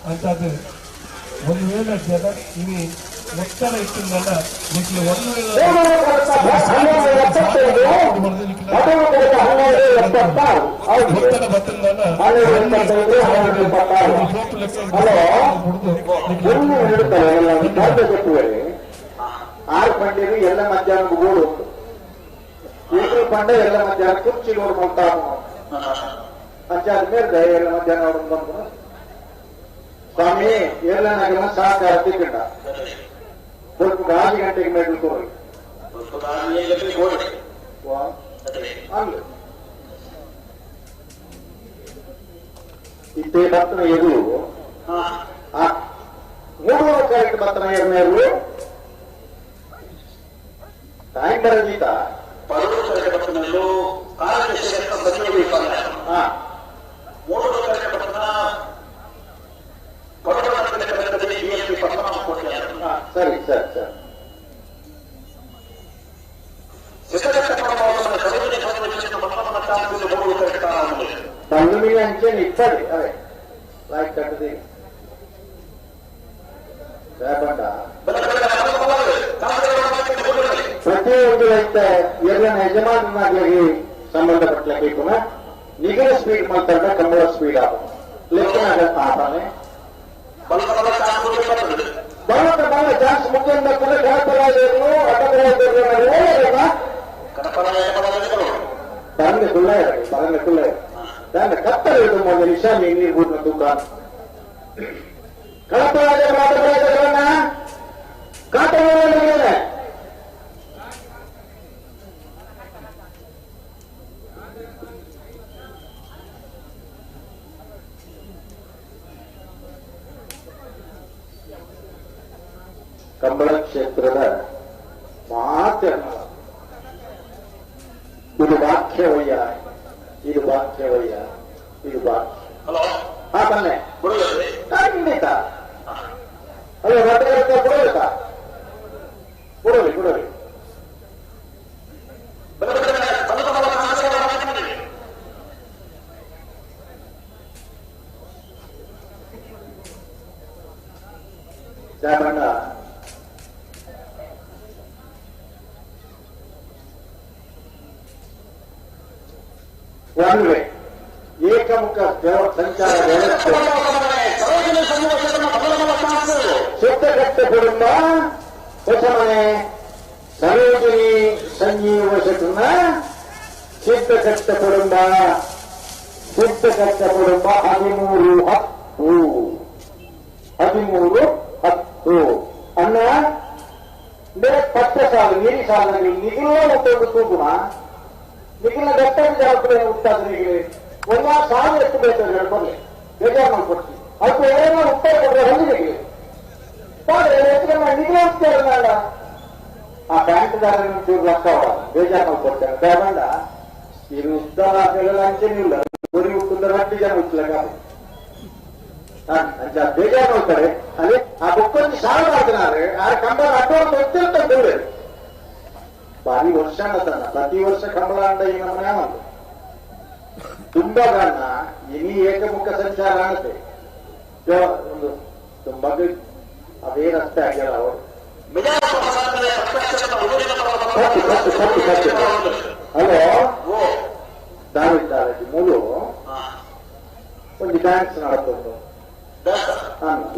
[SPEAKER 2] ಅಂತಾದ್ರೆ ಒಂದು ವೇಳೆ ಜನ ಇನಿ ಒತ್ತಡ ಇಟ್ಟಿದ್ದಲ್ಲ ನಿಖಿಲ್ ಒಂದು ವೇಳೆ ಒತ್ತಡ ಬತ್ತಂದಲ್ಲ
[SPEAKER 11] ಆರು ಪಂಡಿರು ಎಲ್ಲ ಮಧ್ಯಾಹ್ನ ಗೋಡು ಏಳು ಪಂಡ ಎಲ್ಲ ಮಧ್ಯಾಹ್ನ ಕುರ್ಚಿ ನೋಡು ಮಾಡ್ತಾನು ಅಂಚಾದ ಮೇಲೆ ಎಲ್ಲ ಮಧ್ಯಾಹ್ನ ಬಂದು ಸ್ವಾಮಿ ಎಲ್ಲ ನಗರ ಸಹಕಾರ ತಿಕ್ಕಂಡ ಸ್ವಲ್ಪ 6 ಗಂಟೆಗೆ ಮೇಡಲ್ ಕೊಡಿ ಅಲ್ಲ ಇತ್ತೆ ಬತ್ತನ ಎದು ಮೂರು ಕರೆಕ್ಟ್ ಬತ್ತನ ಎರ್ನೇರು ಟೈಮ್ ಬರಜೀತ ಸರಿ ಸರಿ ಸರಿ ತಳ್ಳುಮಿಗೆ ಅಂಚೆ ಇಪ್ಪಡಿ ಅದೇ ಲೈಟ್ ಕಟ್ಟದಿ ಪ್ರತಿಯೊಂದು ರೈತ ಎಲ್ಲ ಯಜಮಾನನಾಗಲಿ ಸಂಬಂಧಪಟ್ಟಬೇಕು ನಿಗರ ಸ್ಪೀಡ್ ಮಾಡ್ತಾರೆ ಕಂಬಳ ಸ್ಪೀಡ್ ಆಗ ಲೆಕ್ಕನಾಗ ಆತಾನೆ ಬಲದ ಬಲ ಚಾನ್ಸ್ ಮುಖ್ಯ ಗಣಪರಾಜರು ಅಡ್ಡಪರಾಜರು ಬರಂಗ ಕುಳ್ಳ ಬರಂಗ ಕುಳ್ಳ దాని కత్తలేదు మొన్న విషయాన్ని నీరు కూడిన దుకాణం కడపరాజరు అడ్డపరాజరున్నా కాటమూలనే ಕಂಬಳ ಕ್ಷೇತ್ರದ ಮಾತ್ರ ಇದು ವಾಕ್ಯವಯ್ಯ ಇದು ವಾಕ್ಯವಯ್ಯ ಇದು ವಾಕ್ಯ ಹಾ ಬನ್ನೆ ಖಂಡಿತ ಅಯ್ಯೋ ಬಿಡಬೇಕಾ ಬಿಡಲಿ ಬಿಡಲಿ ಚಾಮಣ್ಣ ಒನ್ ವೇ ಏಕಮುಖ ಸಂಚಾರ ವ್ಯವಸ್ಥೆ ಸುತ್ತಕಟ್ಟ ಕುಟುಂಬ ಹೊಸಮನೆ ಸರೋಜಿನಿ ಸಂಜೀವ ಶೆಟ್ಟನ ಸಿದ್ಧಕಟ್ಟ ಕುಟುಂಬ ಸಿದ್ಧಕಟ್ಟ ಕುಟುಂಬ 13 10 13 10 ಅಣ್ಣ ಪತ್ತೆ ಸಾಲು ನೀರಿ ಸಾಲ ನಿಗಿಲ್ಲ ಮತ್ತೊಂದು ತೂಗುಣ ನಿಗಿಲ್ಲ ದಟ್ಟ ಜಾಗ್ರೆ ಉತ್ತಾದನೆಗೆ ಒಂದ ಸಾಲು ಎಷ್ಟು ಬೇಕಾದ್ರೆ ಹೇಳ್ಕೊಳ್ಳಿ ಬೇಜಾರು ಮಾಡ್ಕೊಡ್ತೀವಿ ಅದಕ್ಕೆ ಏನೋ ಉತ್ತರ ಕೊಟ್ಟರೆ ಹೊಂದಿದೆ ನಿಗಿಲ ಉತ್ತರ ಆ ಬ್ಯಾಂಕ್ದಾರನ ಚೂರು ಲಕ್ಕ ಬೇಜಾರು ಮಾಡ್ಕೊಡ್ತೇನೆ ಬೇಡ ಇದು ಉತ್ತರ ಅಂಚೆನಿಲ್ಲ ಗುರಿ ಉತ್ತುಂದರ ಹತ್ತು ಜನ ಉತ್ತಲಕ್ಕ ಬೇಜಾರು ಮಾಡ್ತಾರೆ ಅದೇ ಆ ಬುಕ್ಕೊಂದು ಸಾಲ ಮಾಡ್ತಾರೆ ಆ ಕಂಬಳ ಅಡ್ಡೋರ್ದು ಗೊತ್ತಿರ್ತಾರೆ ಭಾರಿ ವರ್ಷ ಅನ್ನತನ ಪ್ರತಿ ವರ್ಷ ಕಂಬಳ ಅಂಡ ಈ ನಮ್ಮನೆ ಒಂದು ತುಂಬಾ ಗಣ್ಣ ಇನಿ ಏಕಮುಖ ಸಂಚಾರ ಅನ್ನತ್ತೆ ಒಂದು ತುಂಬಾ ಅದೇ ರಸ್ತೆ ಆಗ್ಯಾರ ಅವರು ಹಲೋ ದಾವಿದ್ದಾರೆ ಮೂಲು ಒಂದು ಡ್ಯಾನ್ಸ್ ನಡಕೊಂಡು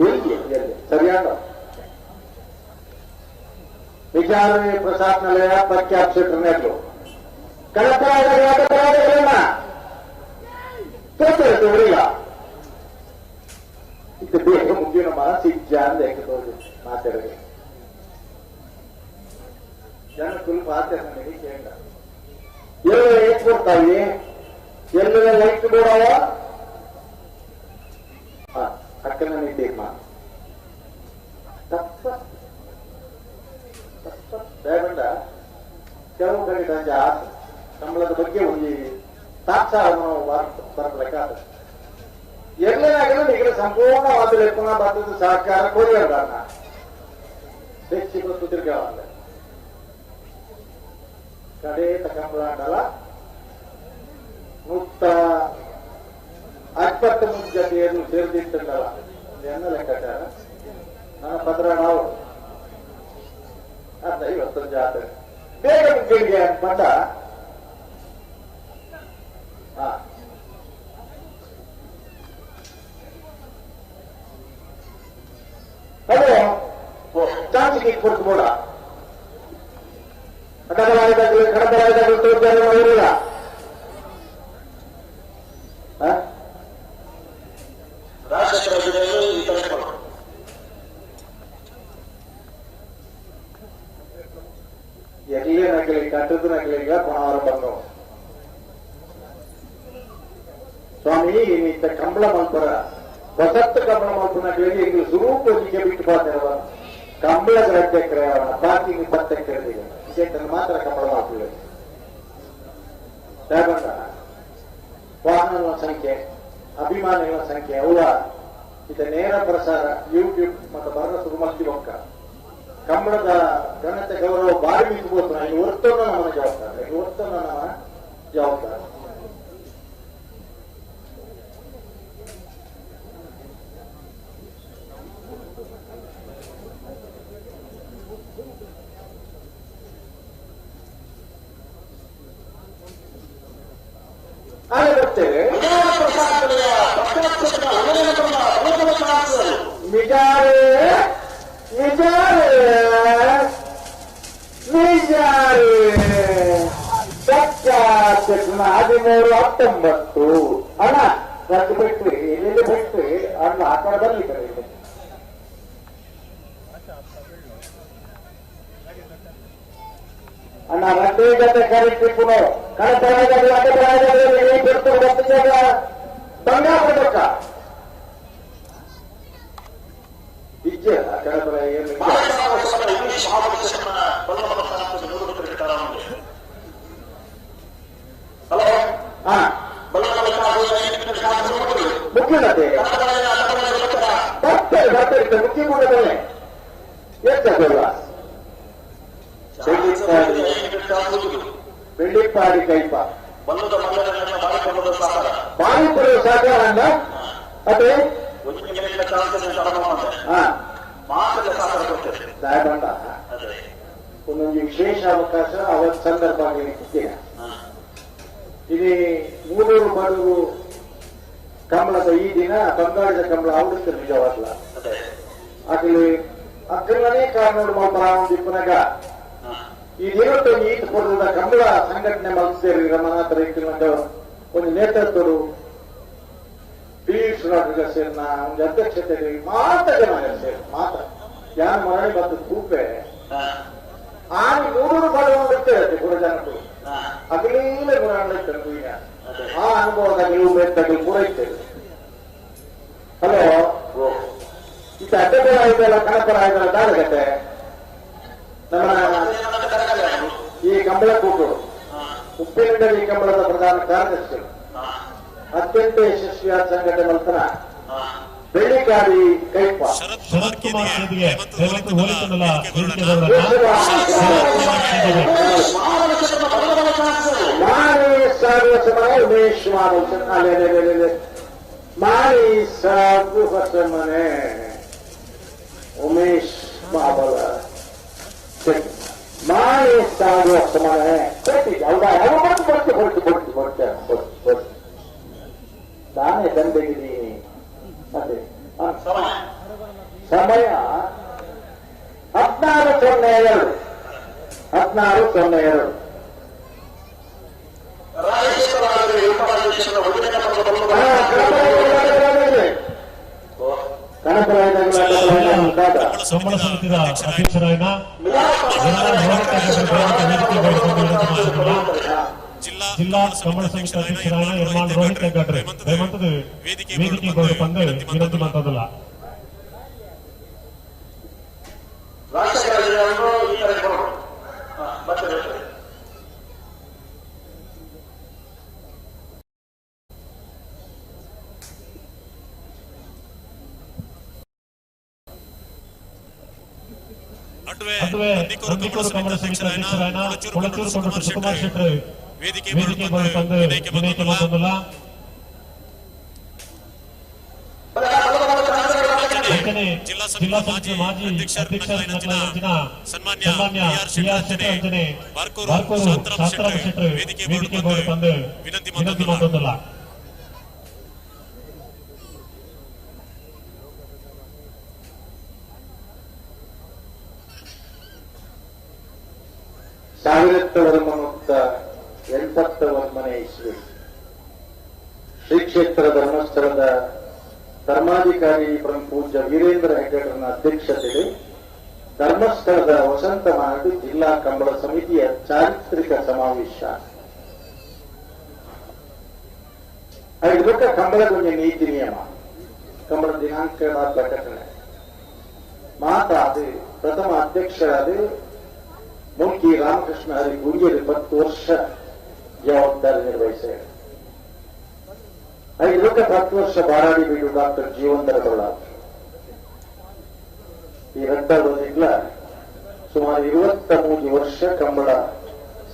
[SPEAKER 11] ಎಲ್ಲಿ ಎಲ್ಲಿ ಸರಿಯಾದ ಮಿಜಾರು ಪ್ರಸಾದ್ ನಿಲಯ ಪ್ರಖ್ಯಾತ ಶೆಟ್ಟರ್ನೇಟ್ರು ತೋರಿಲ್ಲ ಇದು ಬೇಗ ಮುಗಿಯೋ ಮನಸ್ಸು ಇಜ್ಜ ಅಂತ ಯಾಕೆ ಮಾತಾಡಿದೆ ಜನಕ್ಕೂ ಮಾತಾಡ ಕೇಳ ಎಲ್ಲ ಏಟ್ ಕೊಡ್ತಾವಿ ಎಲ್ಲ ಲೈಟ್ ಬೇಡವ ಅಕ್ಕನ ತೀರ್ಮಾನ ತಪ್ಪ ತಪ್ಪ ಬೇಡ. ಕೆಲವು ಕಡೆ ಕಂಬಳದ ಬಗ್ಗೆ ಒಂದು ತಾತ್ಸಾರ ಬರಬೇಕಾದ ಎಲ್ಲನಾಗಲೂ ಈಗ ಸಂಪೂರ್ಣವಾದ ಲೆಕ್ಕನ ಬರ್ತದ ಸಹಕಾರ ಕೊರಿಯರ್ದಾನ ಹೆಚ್ಚು ಕುದುರ್ಗಾವಂದ ಕಡೇತ ಕಂಬಳ ಅಂಡಲ 123 ಜತೆಯನ್ನು ಸೇರಿದಿಟ್ಟಲ್ಲ ಎನ್ನ ಲೆಕ್ಕಾಚಾರ ನನ್ನ ಪತ್ರ ನಾವು ಅರ್ಧ 51 ಜಾತ್ರೆ ಬೇಗ ಮುಗ್ಗಿಗೆ ಬಂದ ಹಲೋ ಚಾನ್ಸ್ ಕೊಡ್ತು ಬೋಡ ಅಡ್ಡಬಲಾಯಿದಾಗಲಿ ಕಡಬಲಾಯಿದಾಗಲಿ ತೋರ್ತಾರೆ ಅವರಿಲ್ಲ. ಎಲ್ಲಿ ನಕಲಿ ಕಟ್ಟದ ನಕಲಿಗ ಪುನಃ ಬಂದು ಸ್ವಾಮಿ ಇಂತ ಕಂಬಳ ಮಲ್ಪರ ಹೊಸತ್ತು ಕಂಬಳ ಮಲ್ಪನಗಳಿಗೆ ಈಗ ಸುರೂಪಕ್ಕೆ ಬಿಟ್ಟು ಪಾತಿರವ ಕಂಬಳದ 2 ಎಕರೆ ಬಾಕಿ 20 ಎಕರೆ ಇದಕ್ಕೆ ಮಾತ್ರ ಕಂಬಳ ಮಾಡ್ಕೊಳ್ಳಿ. ವಾಹನಗಳ ಸಂಖ್ಯೆ, ಅಭಿಮಾನಿಗಳ ಸಂಖ್ಯೆ ಅವ ಇದ ನೇರ ಪ್ರಸಾರ ಯೂಟ್ಯೂಬ್ ಮತ್ತು ಬರದ ಸುರುಮಲ್ತಿ ಬೊಕ್ಕ ಕಂಬಳದ ಘನತೆ ಗೌರವ ಬಾರಿ ಮಿಕ್ಕಬಹುದು. ಇದು ಹೊರ್ತನ ನಮ್ಮ ಜವಾಬ್ದಾರಿ, ಇದು ಹೊರ್ತನ ನಮ್ಮ ಜವಾಬ್ದಾರಿ. ಹಾಗೆ ಬರ್ತೇವೆ. ಮಿಜಾರೆ ಮಿಜಾರೆ ಮಿಜಾರೆ 13 19 ಅಣ್ಣ ರದ್ದು ಬಿಟ್ರಿ, ಎಲ್ಲಿ ಬಿಟ್ರಿ ಅಣ್ಣ ಆ ಕಡೆ ಬರ್ಲಿ ಕಡೆ. ಅಣ್ಣ ರಡ್ಡೇ ಜೊತೆ ಕರೆಕ್ಟ್ ಪುನಃ ಬಂಗಾರ ಬಕ್ಕ ಇಜ್ಜೆ ಕಡಪರ ಮುಖ್ಯನತೆ ಬರ್ತಾರೆ ಬರ್ತಾರೆ ಮುಖ್ಯ ಕೂಡ ಎಷ್ಟಾಗಲ್ಲ. ಬೆಳ್ಳಿಪ್ಪಾಡಿ ಕೈಪ ಬಾರಿಪುರ ಸಹಕಾರ ಅದೇ ಸಾಹೇಬಣ್ಣ ಒಂದೊಂದು ವಿಶೇಷ ಅವಕಾಶ ಅವತ್ತು ಸಂದರ್ಭ ಸಿಕ್ಕಿದೆ. ಇಲ್ಲಿ ಮೂರೂರು ಬಡವರು ಕಂಬಳದ ಈ ದಿನ ಬಂಗಾಳದ ಕಂಬಳ ಅವಡುತ್ತೆ ನಿಜವಾಗ್ಲ ಆಗಲಿ ಅಕ್ಕನೇ ಕಾನೂನು ಮಾತ್ರ ಈ ದಿನಕ್ಕೆ ಈತ ಕೊಡದ ಕಂಬಳ ಸಂಘಟನೆ ಮಲ್ಸೇರಿ ರಮನಾಥ ರೈತರ ಒಂದು ನೇತೃತ್ವರು ಪಿಯೂಷ್ ಸೇರ್ನ ಒಂದು ಅಧ್ಯಕ್ಷತೆ ಮಾತ್ರ ಜನ ಸೇರಿ ಮಾತ್ರ ಯಾರು ಮರಳಿ ಬಂದ ಕೂಪೆ ಆನೆ ಮೂರು ಬಡವರು ಪುರ ಜನರು ಅಗಲೀಲ ಗುಣ ಈಗ ಆ ಅನುಭವದಾಗ ಬೇಕಾಗಿ ಪೂರ ಇರ್ತೇವೆ. ಹಲೋ ಇತ್ತ ಅಡ್ಡಪರ ಆಯ್ತಲ್ಲ ಕಣಪರ ಆಯ್ತಲ್ಲ ದಾಳಗಟ್ಟೆ ನಮ್ಮ ಈ ಕಂಬಳ ಕೂಟರು ಉಪ್ಪಿನಂಗಡಿ ಕಂಬಳದ ಪ್ರಧಾನ ಕಾರ್ಯದರ್ಶಿಗಳು ಅತ್ಯಂತ ಯಶಸ್ವಿಯಾದ ಸಂಘಟನೆ ಮಲ್ತನ ಬೆಳ್ಳಿಕಾಡಿ ಕೈಪ
[SPEAKER 1] ಶರತ್ ಕುಮಾರ್ ಸೇದಿಗೆ
[SPEAKER 11] ಉಮೇಶ್ ಮಾರಿ ಸಾಗು ಹೊಸಮನೆ ಉಮೇಶ್ ಮಾವಲ ಮಾರಿ ಸಾಗು ಹೊಸಮನೆ ಕೊಟ್ಟು ಕೊಟ್ಟು ಕೊಟ್ಟು ಕೊಟ್ಟು ಕೊಟ್ಟು ನಾನೇ ತಂದಿದ್ದೀನಿ. ಅದೇ ಸಮಯ 14:02. 16-02.
[SPEAKER 1] Kambala ಸಮಿತಿಯ ಅಧ್ಯಕ್ಷರಾಯನ ಜಿಲ್ಲಾ ಕಂಬಳ ಸಮಿತಿ ಅಧ್ಯಕ್ಷರಾಯನ ಯರ್ಮಾನ್ ರೋಹಿತ್ ಹೆಗ್ಗಡ್ರೆ ದಯಮಂತದ ವೇದಿಕೆ ಬೋರ್ಡ್ ಪಂದು ವಿನಂತಿ ಮಾಡ್ತದಲ್ಲ. ಅದುವೇ ನಂದಿಕೂರು ಕಂಬಳ ಸಮಿತಿ ಅಧ್ಯಕ್ಷರಾಯನ ಕೊಳಚೂರು ಕೊಂಡಟ್ಟು ಸುಕುಮಾರ್ ಶೆಟ್ಟರು ವೇದಿಕೆ ಬೋರ್ಡ್ ಪಂದು ವಿನಂತಿ ಮಾಡ್ತದಲ್ಲ. ಜಿಲ್ಲಾ ಸಮಿತಿಯ ಮಾಜಿ ಅಧ್ಯಕ್ಷರ ಸನ್ಮಾನ್ಯ ಟಿ.ಆರ್. ಶೆಟ್ಟರ್ ಅಂಚನೆ ಬಾರ್ಕೂರು ಶಾಂತರಾಮ ಶೆಟ್ಟರು ವೇದಿಕೆ ಬೋರ್ಡ್ ಪಂದು ವಿನಂತಿ ಮಾಡ್ತದಲ್ಲ.
[SPEAKER 11] ಸಾವಿರತ್ತವರ್ಮನೊತ್ತ 89ನೇ ಇಸ್ವಿ ಶ್ರೀ ಕ್ಷೇತ್ರ ಧರ್ಮಸ್ಥಳದ ಧರ್ಮಾಧಿಕಾರಿ ಪೂಜ್ಯ ವೀರೇಂದ್ರ ಹೆಗ್ಗಡರನ ಅಧ್ಯಕ್ಷತೆಯಲ್ಲಿ ಧರ್ಮಸ್ಥಳದ ವಸಂತ ಮಹಾಡು ಜಿಲ್ಲಾ ಕಂಬಳ ಸಮಿತಿಯ ಚಾರಿತ್ರಿಕ ಸಮಾವೇಶ. ಇದಕ್ಕೆ ಕಂಬಳಗೊಂದು ನೀತಿ ನಿಯಮ ಕಂಬಳ ದಿನಾಂಕ ಪ್ರಕಟಣೆ ಮಾತಾದ ಪ್ರಥಮ ಅಧ್ಯಕ್ಷರಾದ ಮುಲ್ಕಿ ರಾಮಕೃಷ್ಣ ಹರಿ ಗುಂಜೇರಿ 10 ವರ್ಷ ಜವಾಬ್ದಾರಿ ನಿರ್ವಹಿಸಿದರು. ಇದಕ್ಕೆ 10 ವರ್ಷ ಬಾರಾಡಿ ಬೀಡು ಡಾಕ್ಟರ್ ಜೀವಂತರ ಬಳ್ಳಾರ್. ಈ ರದ್ದಾಗೋದಿಲ್ಲ ಸುಮಾರು 23 ವರ್ಷ ಕಂಬಳ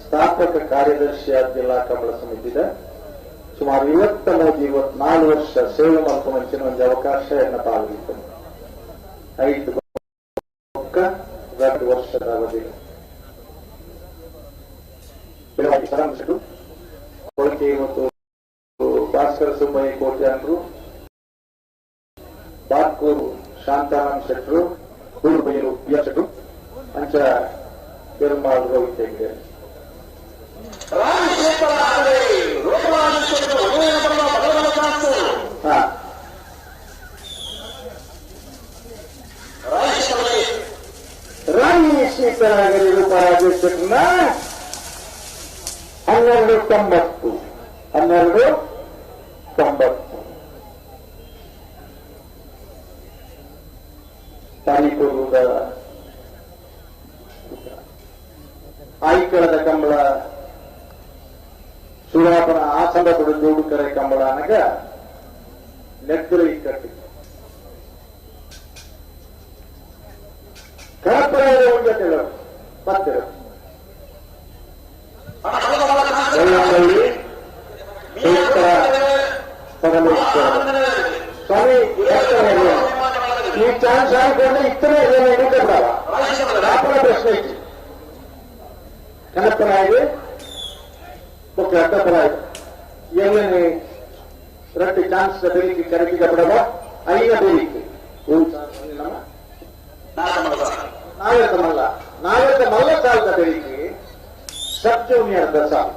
[SPEAKER 11] ಸ್ಥಾಪಕ ಕಾರ್ಯದರ್ಶಿಯಾದ ಜಿಲ್ಲಾ ಕಂಬಳ ಸಮಿತಿದ ಸುಮಾರು 23-24 ವರ್ಷ ಸೇವೆ ಮಾಡ್ಕೊಂಡ ಒಂದು ಅವಕಾಶ ಎನ್ನ ಪಾಲ್ಗಿತ್ತು. 5 2 ವರ್ಷದ ಅವಧಿ ಕೊಳಕೆ ಮತ್ತು ಭಾಸ್ಕರ ಸುಬ್ಬಯ್ಯ ಕೋಟ್ಯಾನ್ರು, ಬಾರ್ಕೂರು ಶಾಂತಾರಾಮ್ ಶೆಟ್ಟರು, ಬೈರು ಪಿ ಆರ್ ಶೆಟ್ಟರು, ಅಂಚ ಪೆರುಮಾಳ್ ರೋಹಿತ್ ಹೆಗ್ಡೆ. ರಾಣಿ ಶೀತನಾಗರಿ ರೂಪರಾಜೇಶ್ ಶೆಟ್ಟರ್ನ 12:90 12:90 ತಾರೀಕೂರುದ ಆಯ್ಕಳದ ಕಂಬಳ ಸುರಾಪನ ಆಸನದ ಜೋಡುಕರೆ ಕಂಬಳ ಅನಗ ನೆಗ್ಗಲು ಇಕ್ಕಟ್ಟಿ ಕಳಪರಾದ ಒಂಜತೆಗಳು ಪತ್ತಿರು ಸ್ವಾಮಿ ಈ ಚಾನ್ಸ್ ಹಾಕೊಂಡು ಇತ್ತನೇ ಪ್ರಶ್ನೆ ಐತಿ. ಕನಪ್ಪನಾಯಿ ಓಕೆ ಅಟ್ಟಪ್ಪನಾಯಿ ಎಲ್ಲನೇ ರಟ್ಟು ಚಾನ್ಸ್ ಬೇಡಿಕೆ ಕರೆಕಿಗೆ ಬಿಡವ ಐನ ಬೇಡಿಕೆ ನಾವೇತ ಮಲ್ಲ ನಾವೇತ ಮಲ್ಲ ಸಾಲದ ಬೇಡಿಕೆ ಸಬ್ ಜೂನಿಯರ್ ದಸಾಲ್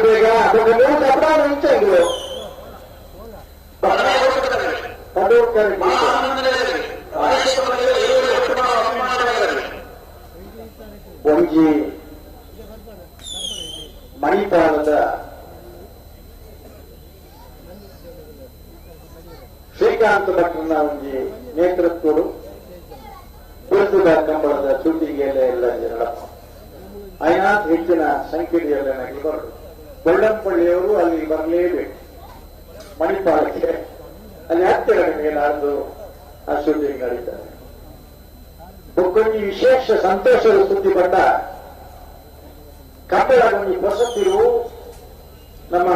[SPEAKER 11] ಬೇಗ ಮೂರು ಕಪಡ ನಿಂಚಂಗಿರು ಒಂಜಿ ಮಣಿಪಾಲದ ಶ್ರೀಕಾಂತ ಭಟ್ರನ ಒಂಜಿ ನೇತೃತ್ವಡು ಬಿರುದುದ ಕಂಬಳದ ಶೂಟಿಂಗ್ ಎಲ್ಲ ಎಲ್ಲ ನಡಪ ಐನಾಥ್ ಹೆಚ್ಚಿನ ಸಂಖ್ಯೆಯಲ್ಲಿ ಬರಲು ಬೊಳ್ಳಂಪಳ್ಳಿಯವರು ಅಲ್ಲಿ ಬರಲೇಬೇಕು ಮಣಿಪಾಲಕ್ಕೆ. ಅಲ್ಲಿ ಹತ್ತಿರ ನಿಮಗೆ ನಾಡ್ದು ಆ ಶೂಟಿಂಗ್ ನಡೀತಾರೆ. ಬೊಕ್ಕೊಂಜಿ ವಿಶೇಷ ಸಂತೋಷದ ಸುದ್ದಿ ಪಟ್ಟ ಕಂಬಳ ಒಂಜಿ ಹೊಸತಿರು ನಮ್ಮ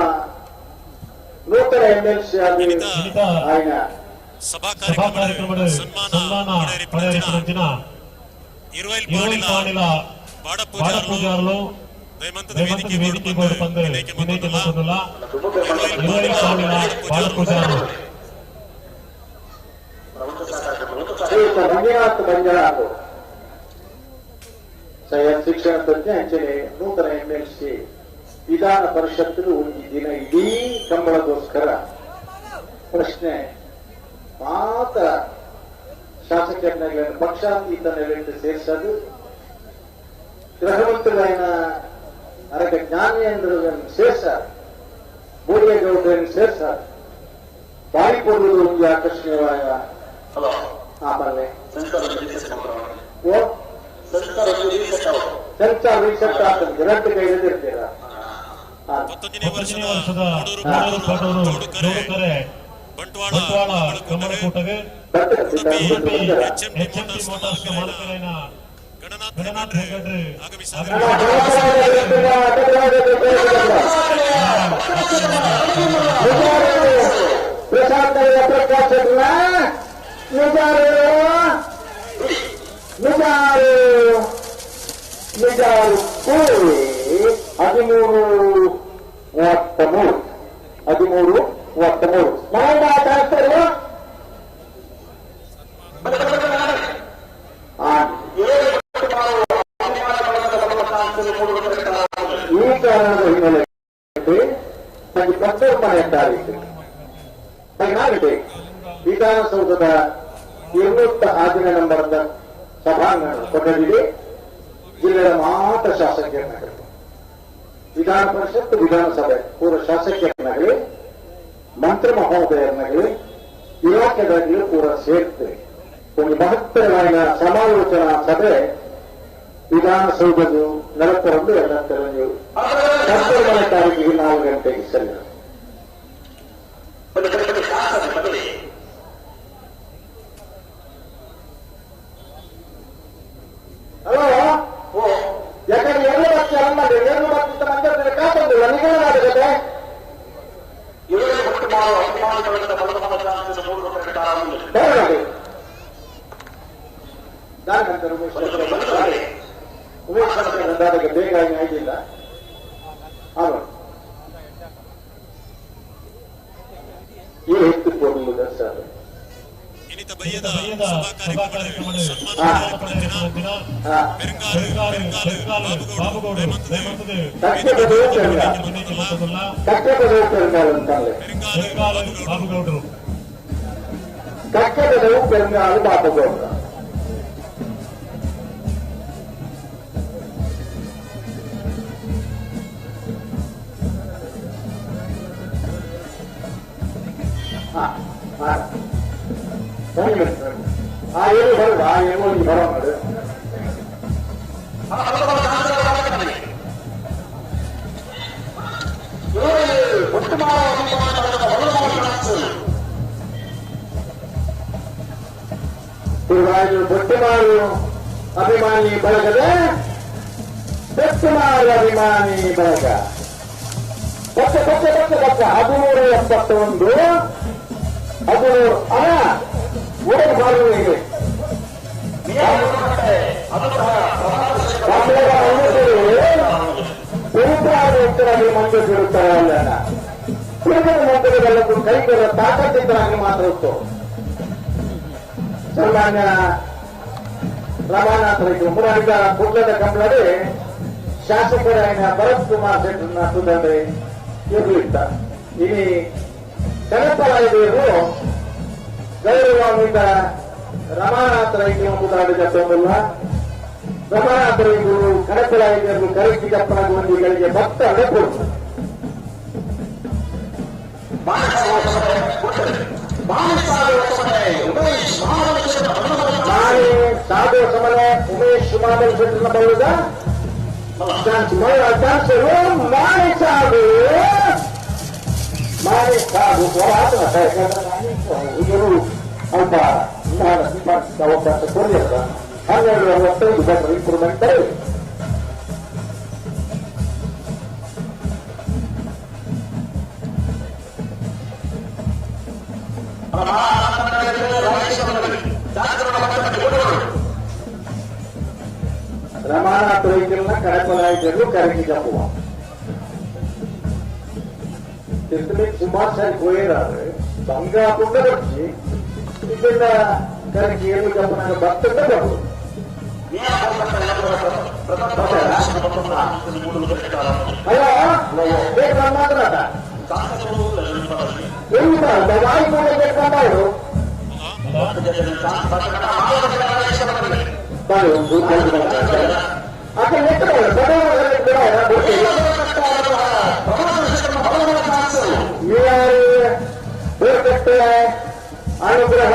[SPEAKER 11] ನೂತನ ಎಂಎಲ್ಸಿ ಆದ ఆయన
[SPEAKER 1] ಸಭಾ ಕಾರ್ಯಕ್ರಮದ ಸನ್ಮಾನ ಪಡೆಯರಿಪಡಿನ 20 ಪಾಣಿಲ ಬಾಡ ಪೂಜಾರ್ಲು ದಯಮಂತದ ವೇದಿಕೆ ಬೋರ್ಡ್ ಪಂದ್ ವಿನಂತಿ ಮಲ್ತೊಂದುಲ್ಲ 20 ಸಾವಿರ ಬಾಲಪೂಜಾರು
[SPEAKER 11] ಶ್ರೀಯುತ ಮಂಜುನಾಥ್ ಬಂಜಾರು ಸೈಯದ್ ಶಿಕ್ಷಣ ತಜ್ಞ ಅಂಚನೆ ನೂತನ ಎಂಎಲ್ಸಿ ವಿಧಾನ ಪರಿಷತ್ತು ಒಂದು ದಿನ ಇಡೀ ಕಂಬಳಗೋಸ್ಕರ ಪ್ರಶ್ನೆ ಮಾತ್ರ ಶಾಸಕರನ್ನ ಪಕ್ಷಾತೀತ ನೆಲೆಟ್ಟು ಸೇರಿಸೋದು ಗೃಹ ಮಂತ್ರಿಗಳನ್ನ ಅರಗ ಜ್ಞಾನೇಂದ್ರರನ್ನು ಸೇರ್ಸ ಬೋರೇಗೌಡರನ್ನು ಸೇರ್ಸ ಬಾರಿ ಕೊಡುವುದು ಒಂದು ಆಕರ್ಷಣೀಯವಾದ ಆಮೇಲೆ ಸೆನ್ಸಾರ್ ರೀಸೆಟ್ ಆಗ್ತದೆ ಎರಡು ಕೈಯಲ್ಲಿ ಇರ್ತೀರ.
[SPEAKER 1] 19ನೇ ವರ್ಷದ ಜೋಡುಕರೆ ಬಂಟ್ವಾಳ ಕಮಲಕೂಟಗೆ ಉಡುಪಿ ಎಚ್ಎಂಟಿ ಮೋಟಾರ್ಸ್ ಮಾಲೀಕರಾದ ಗಣನಾಥ್ ಹೆಗಡ್ರೆ
[SPEAKER 11] ಪ್ರಸಾದ್ ನಿಜಾರು ನಿಜಾರು ಕೂಡಿ 13:33 13:33 ನಾವು ಮಾತಾಡ್ತಾರೆ. ಈ ಕಾರಣದ ಹಿನ್ನೆಲೆಯಲ್ಲಿ ನನಗೆ ಪ್ರತ್ಯರ್ಪಣೆ ತಾರೀಕು ವಿಧಾನಸೌಧದ 206ನೇ ನಂಬರ್ದ ಸಭಾಂಗಣ ಕೊಠಡಿಗೆ ಜಿಲ್ಲೆಯ ಮಾತ್ರ ಶಾಸಕರನ್ನಾಗಲಿ ವಿಧಾನ ಪರಿಷತ್ ವಿಧಾನಸಭೆ ಪೂರ್ವ ಶಾಸಕರನ್ನಾಗಲಿ ಮಂತ್ರಿ ಮಹೋದಯರನ್ನಾಗಲಿ ಇಲಾಖೆದಾಗಲಿ ಪೂರ ಸೇರ್ತೇವೆ. ಒಂದು ಮಹತ್ತರವಾದ ಸಮಾಲೋಚನಾ ಸಭೆ ವಿಧಾನಸೌಧದ ನಲವತ್ತರಂದು 2 ಸೆಪ್ಟೆಂಬರ್ ತಾರೀಕಿಗೆ 4 ಗಂಟೆಗೆ ಸರಿ. ಹಲೋ, ಯಾಕಂದ್ರೆ ಎರಡು ಬತ್ತಿ ಅಮ್ಮಲ್ಲಿ ಎರಡು ಬತ್ತಿ ಮಂದಿರದಲ್ಲಿ ಕಾತೊಂದಿಲ್ಲ ನಿಗಮವಾಗುತ್ತೆ. ನಂತರ ಉಮೇಶ್ ಶೆಟ್ಟರ್ ಬೇಗ ಆಗಿಲ್ಲ. ಈ ಹೆಚ್ಚು ಕೊಡುವುದು ಸರ್. ಕಕ್ಕಪದವು ಪೆರುಂಗಾಲು ಬಾಬುಗೌಡ. ಆ ಏನು ಬರುವ ಆ ಏನು ಬರೋ ಮಾಡು. ಬೊಟ್ಟುಮಾರು ಅಭಿಮಾನಿ ಬಳಗದ ಬೊಟ್ಟುಮಾರು ಅಭಿಮಾನಿ ಬಳಗ ಬಕ್ಕ ಬಕ್ಕ ಬಕ್ಕ ಬಕ್ಕ 1371 13 ಅಣ ಉಡನ್ ಬಾರುವಿಗೆ ಪವಿತ್ರವಾಗಿ ಮಂಜು ಬಿಡುತ್ತಾರೆ ಅಲ್ಲ ಕುರುಬನ ಮಂದಿರದಲ್ಲೂ ಕೈಗೊಳ್ಳ ತಾಕತ್ತಿದ್ದರಾಗಿ ಮಾತ್ರ ಇತ್ತು. ಸನ್ಮಾನ್ಯ ರಮಾನಾಥರಿಗೆ ಮುರಾರಿದ ಕುಡ್ಲದ ಕಂಬಳದೆ ಶಾಸಕರಾಯನ ಭರತ್ ಕುಮಾರ್ ಶೆಟ್ಟರ್ನ ಸುಧಾರಣೆ ಇರಲಿತ್ತ ಇತ್ತ. ಇನಿ ಕನಪರಾಯದೇವರು ಗೌರವಾನ್ವಿತ ರಮಾನಾಥ ರೈತರು ಮುದಾಡಿದ ತೋಮಲ್ಲ ರಮಾನಾಥ ರೈತರು ಕನಪರಾಯದೇವರು ಕರಗಿದಪ್ಪನ ಗೊಂದಿಗಳಿಗೆ ಭಕ್ತ ಅಡಪು ನಾಳೆ ಸಾಧು ಸಮರ ಉಮೇಶ್ ಮಾದಲ್ ಶೆಟ್ಟರ್ನ ಬರುವುದ ಮಾಣಿ ಸಾಧು ಮಾಣಿ ಸಾಧು ಇವರು ಅಲ್ಪ ಅವಕಾಶ ಕೊಡಲಿಲ್ಲ. 12:65 ಬೆಟರ್ ಇಂಪ್ರೂವ್ಮೆಂಟ್. ರಮಾನಾಥ ರೈತರನ್ನ ಕಡಪಲಾಯಿತರು ಕರಗಿ ಜಪ್ಪುವ ಸುಮಾರು ಸಾರಿ ಪೋಯಿರಾರು ಬಂಗಾಪುಂಡ ಬರ್ಚಿ ಇದೆಲ್ಲ ಕರಗಿ ಏಳು ಜಪ್ಪನಾಗ ಬರ್ತಂಡ ಬರ್ಬೋದು. ಹಲೋ ಬೇಕು ಮಾತನಾಡ ಅನುಗ್ರಹ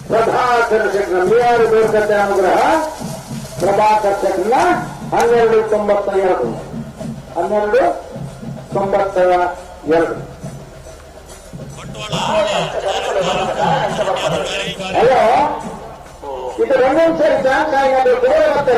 [SPEAKER 11] ಪ್ರಭಾಕರ್ ಶೆಟ್ರ ಮಿಯಾರು ಬೋರ್ಕಟ್ಟೆ ಅನುಗ್ರಹ ಪ್ರಭಾಕರ್ ಶೆಟ್ರನ 1292 1292. ಹಲೋ ಇದು ಒಂದೊಂದು ಸರಿ ಚಾನ್ಸ್ ಆಗಿ ಬೇರೆ ಮತ್ತೆ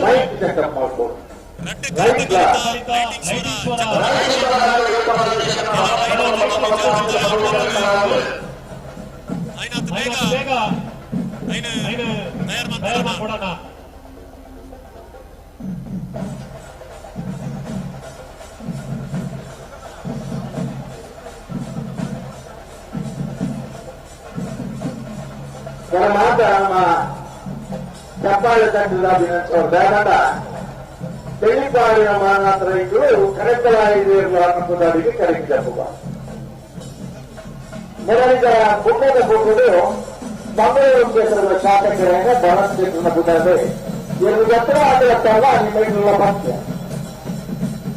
[SPEAKER 11] ಲೈಟ್ ಚೆಕಪ್ ಮಾಡ್ಬೋದು. ಮಾತ ನಮ್ಮ ಚಪ್ಪಾಳೆ ತಂಡದ ಅಭಿನಂದಿಸೋರು ತೆಳಿಪಾಡಿನ ಮಾನಾಥ ರೈತರು ಕರೆಕ್ಟಲಾಗಿದೆ ಅನ್ನುವುದರಿಗೆ ಕರೆಕ್ಟ್ ಜಪ್ಪುವ ಮೊದಲಿಗ ಪುಟ್ಟದ ಪುಟ್ಟುಡು ಮಂಗಳೂರು ಕ್ಷೇತ್ರದ ಶಾಸಕರಾಗ ಭರತ್ ಕ್ಷೇತ್ರದ ಪುಟ್ಟದೆ ಎರಡು ಜತ್ರ ಆಟಲ್ಲ ನಿಮ್ಮ ಪಕ್ಷ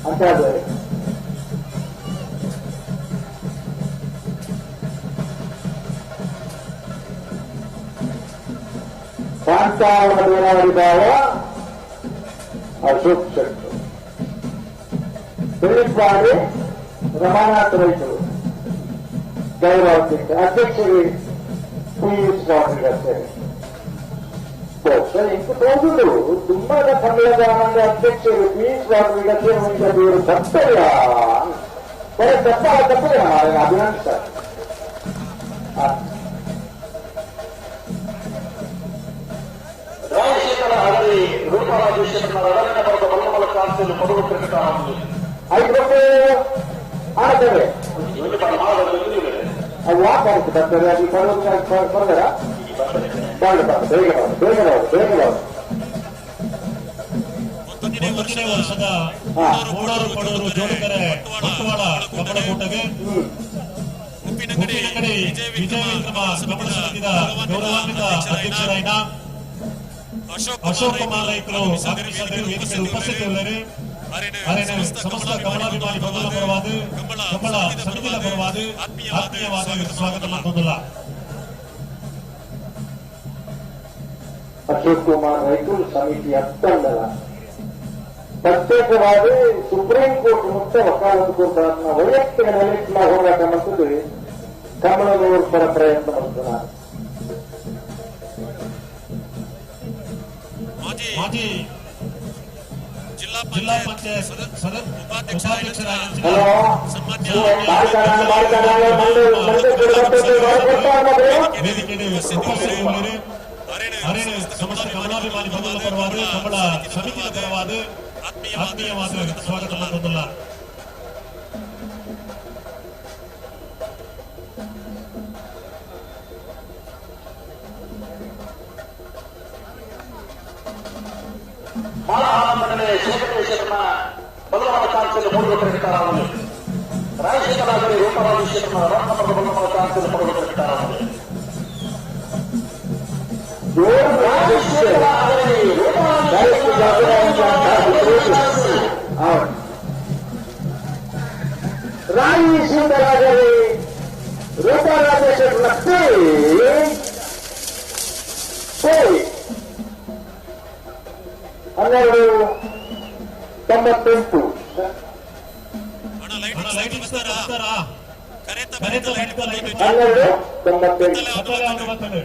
[SPEAKER 11] ಅಂತ ಹೇಳಿದ್ದಾರೆ. ಕಾಂತಾವರ ಭಾವ ಅಶೋಕ್ ಶೆಟ್ಟರು ತಿಳಿಪಾಡಿ ರಮಾನಾಥ ರೈತರು ಗೌರವ ಅಧ್ಯಕ್ಷರು ಪಿಯೂಷ್ ಸ್ವಾಮಿ ಸರ್ ಇಂಕ ತೋಗುದು ತುಂಬಾ ಪಂಗಳದ ಅಧ್ಯಕ್ಷರು ಪಿಯೂಷ್ ಸ್ವಾಮಿ ಇವರು ತಪ್ಪಲ್ಲ ಬರೀ ತಪ್ಪ ತಪ್ಪದೆ ಅಭಿನಂದಿಸ್ತಾರೆ. ಬರ್ತದೆ ಅದು ಬರೋದರ ಬಾಳು ಬಾಳು ಬೇಗ ಬಾಳು ಬೇಗ ಬಾಳು ಬೇಗ ಬಾಳು.
[SPEAKER 1] 1ನೇ ವರ್ಷದ ಮೂಡೂರು ಪಡೂರು ಜೋಡುಕೆರೆ ಬಂಟ್ವಾಳ ಕಮಲಕೂಟಗೆ ಉಪ್ಪಿನಂಗಡಿ ವಿಜಯ ವಿಕ್ರಮ ಕಮಲ ಸಮಿತಿಯ ಗೌರವಾನ್ವಿತ ಅಧ್ಯಕ್ಷರಾದ ಅಶೋಕ್ ಕುಮಾರ್ ರೈತರು ಆಗಮಿಸಿದರು. ವೇದಿಕೆಯಲ್ಲಿ ಉಪಸ್ಥಿತರಿದ್ದಾರೆ. ಸಮಸ್ತ ಕಮಲಾಭಿಮಾನಿ ಬಂಧುಗಳ ಪರವಾದ ಕಮಲ ಸಮಿತಿಯ ಪರವಾದ ಆತ್ಮೀಯವಾದ ಸ್ವಾಗತ ಮಾಡ್ತದಲ್ಲ.
[SPEAKER 11] ಅಶೋಕ್ ಕುಮಾರ್ ರೈತರು ಸಮಿತಿ ಅತ್ತಲ್ಲ ಪ್ರತ್ಯೇಕವಾಗಿ ಸುಪ್ರೀಂ ಕೋರ್ಟ್ ಮುಕ್ತ ವಕಾಲತ್ತು ಕೊಡ್ತಾರ ವೈಯಕ್ತಿಕ ನೆಲೆಟ್ಲ ಹೋರಾಟ ಮಾಡ್ತಿದ್ವಿ. ಕಮಲದವರು ಪರ ಪ್ರಯತ್ನ ಮಾಡ್ತಾರ.
[SPEAKER 1] ಮಾಜಿ ಜಿಲ್ಲಾ ಪಂಚಾಯತ್ ಉಪಾಧ್ಯಕ್ಷರಾದ ಸಮಸ್ತ ಕಮಲಾಭಿಮಾನಿ ಬಂಧುಗಳ ಪರವಾದ ಕಮಲ ಸಮಿತಿಯ ಪರವಾದ ಆತ್ಮೀಯವಾದ ಸ್ವಾಗತ ಮಾಡ್ತದಲ್ಲ.
[SPEAKER 11] ರಾಯಿ ಸುಂದರಾಗಲಿ ರೂಪರಾಜೇಶ್ವರ 1298.
[SPEAKER 1] 12 98.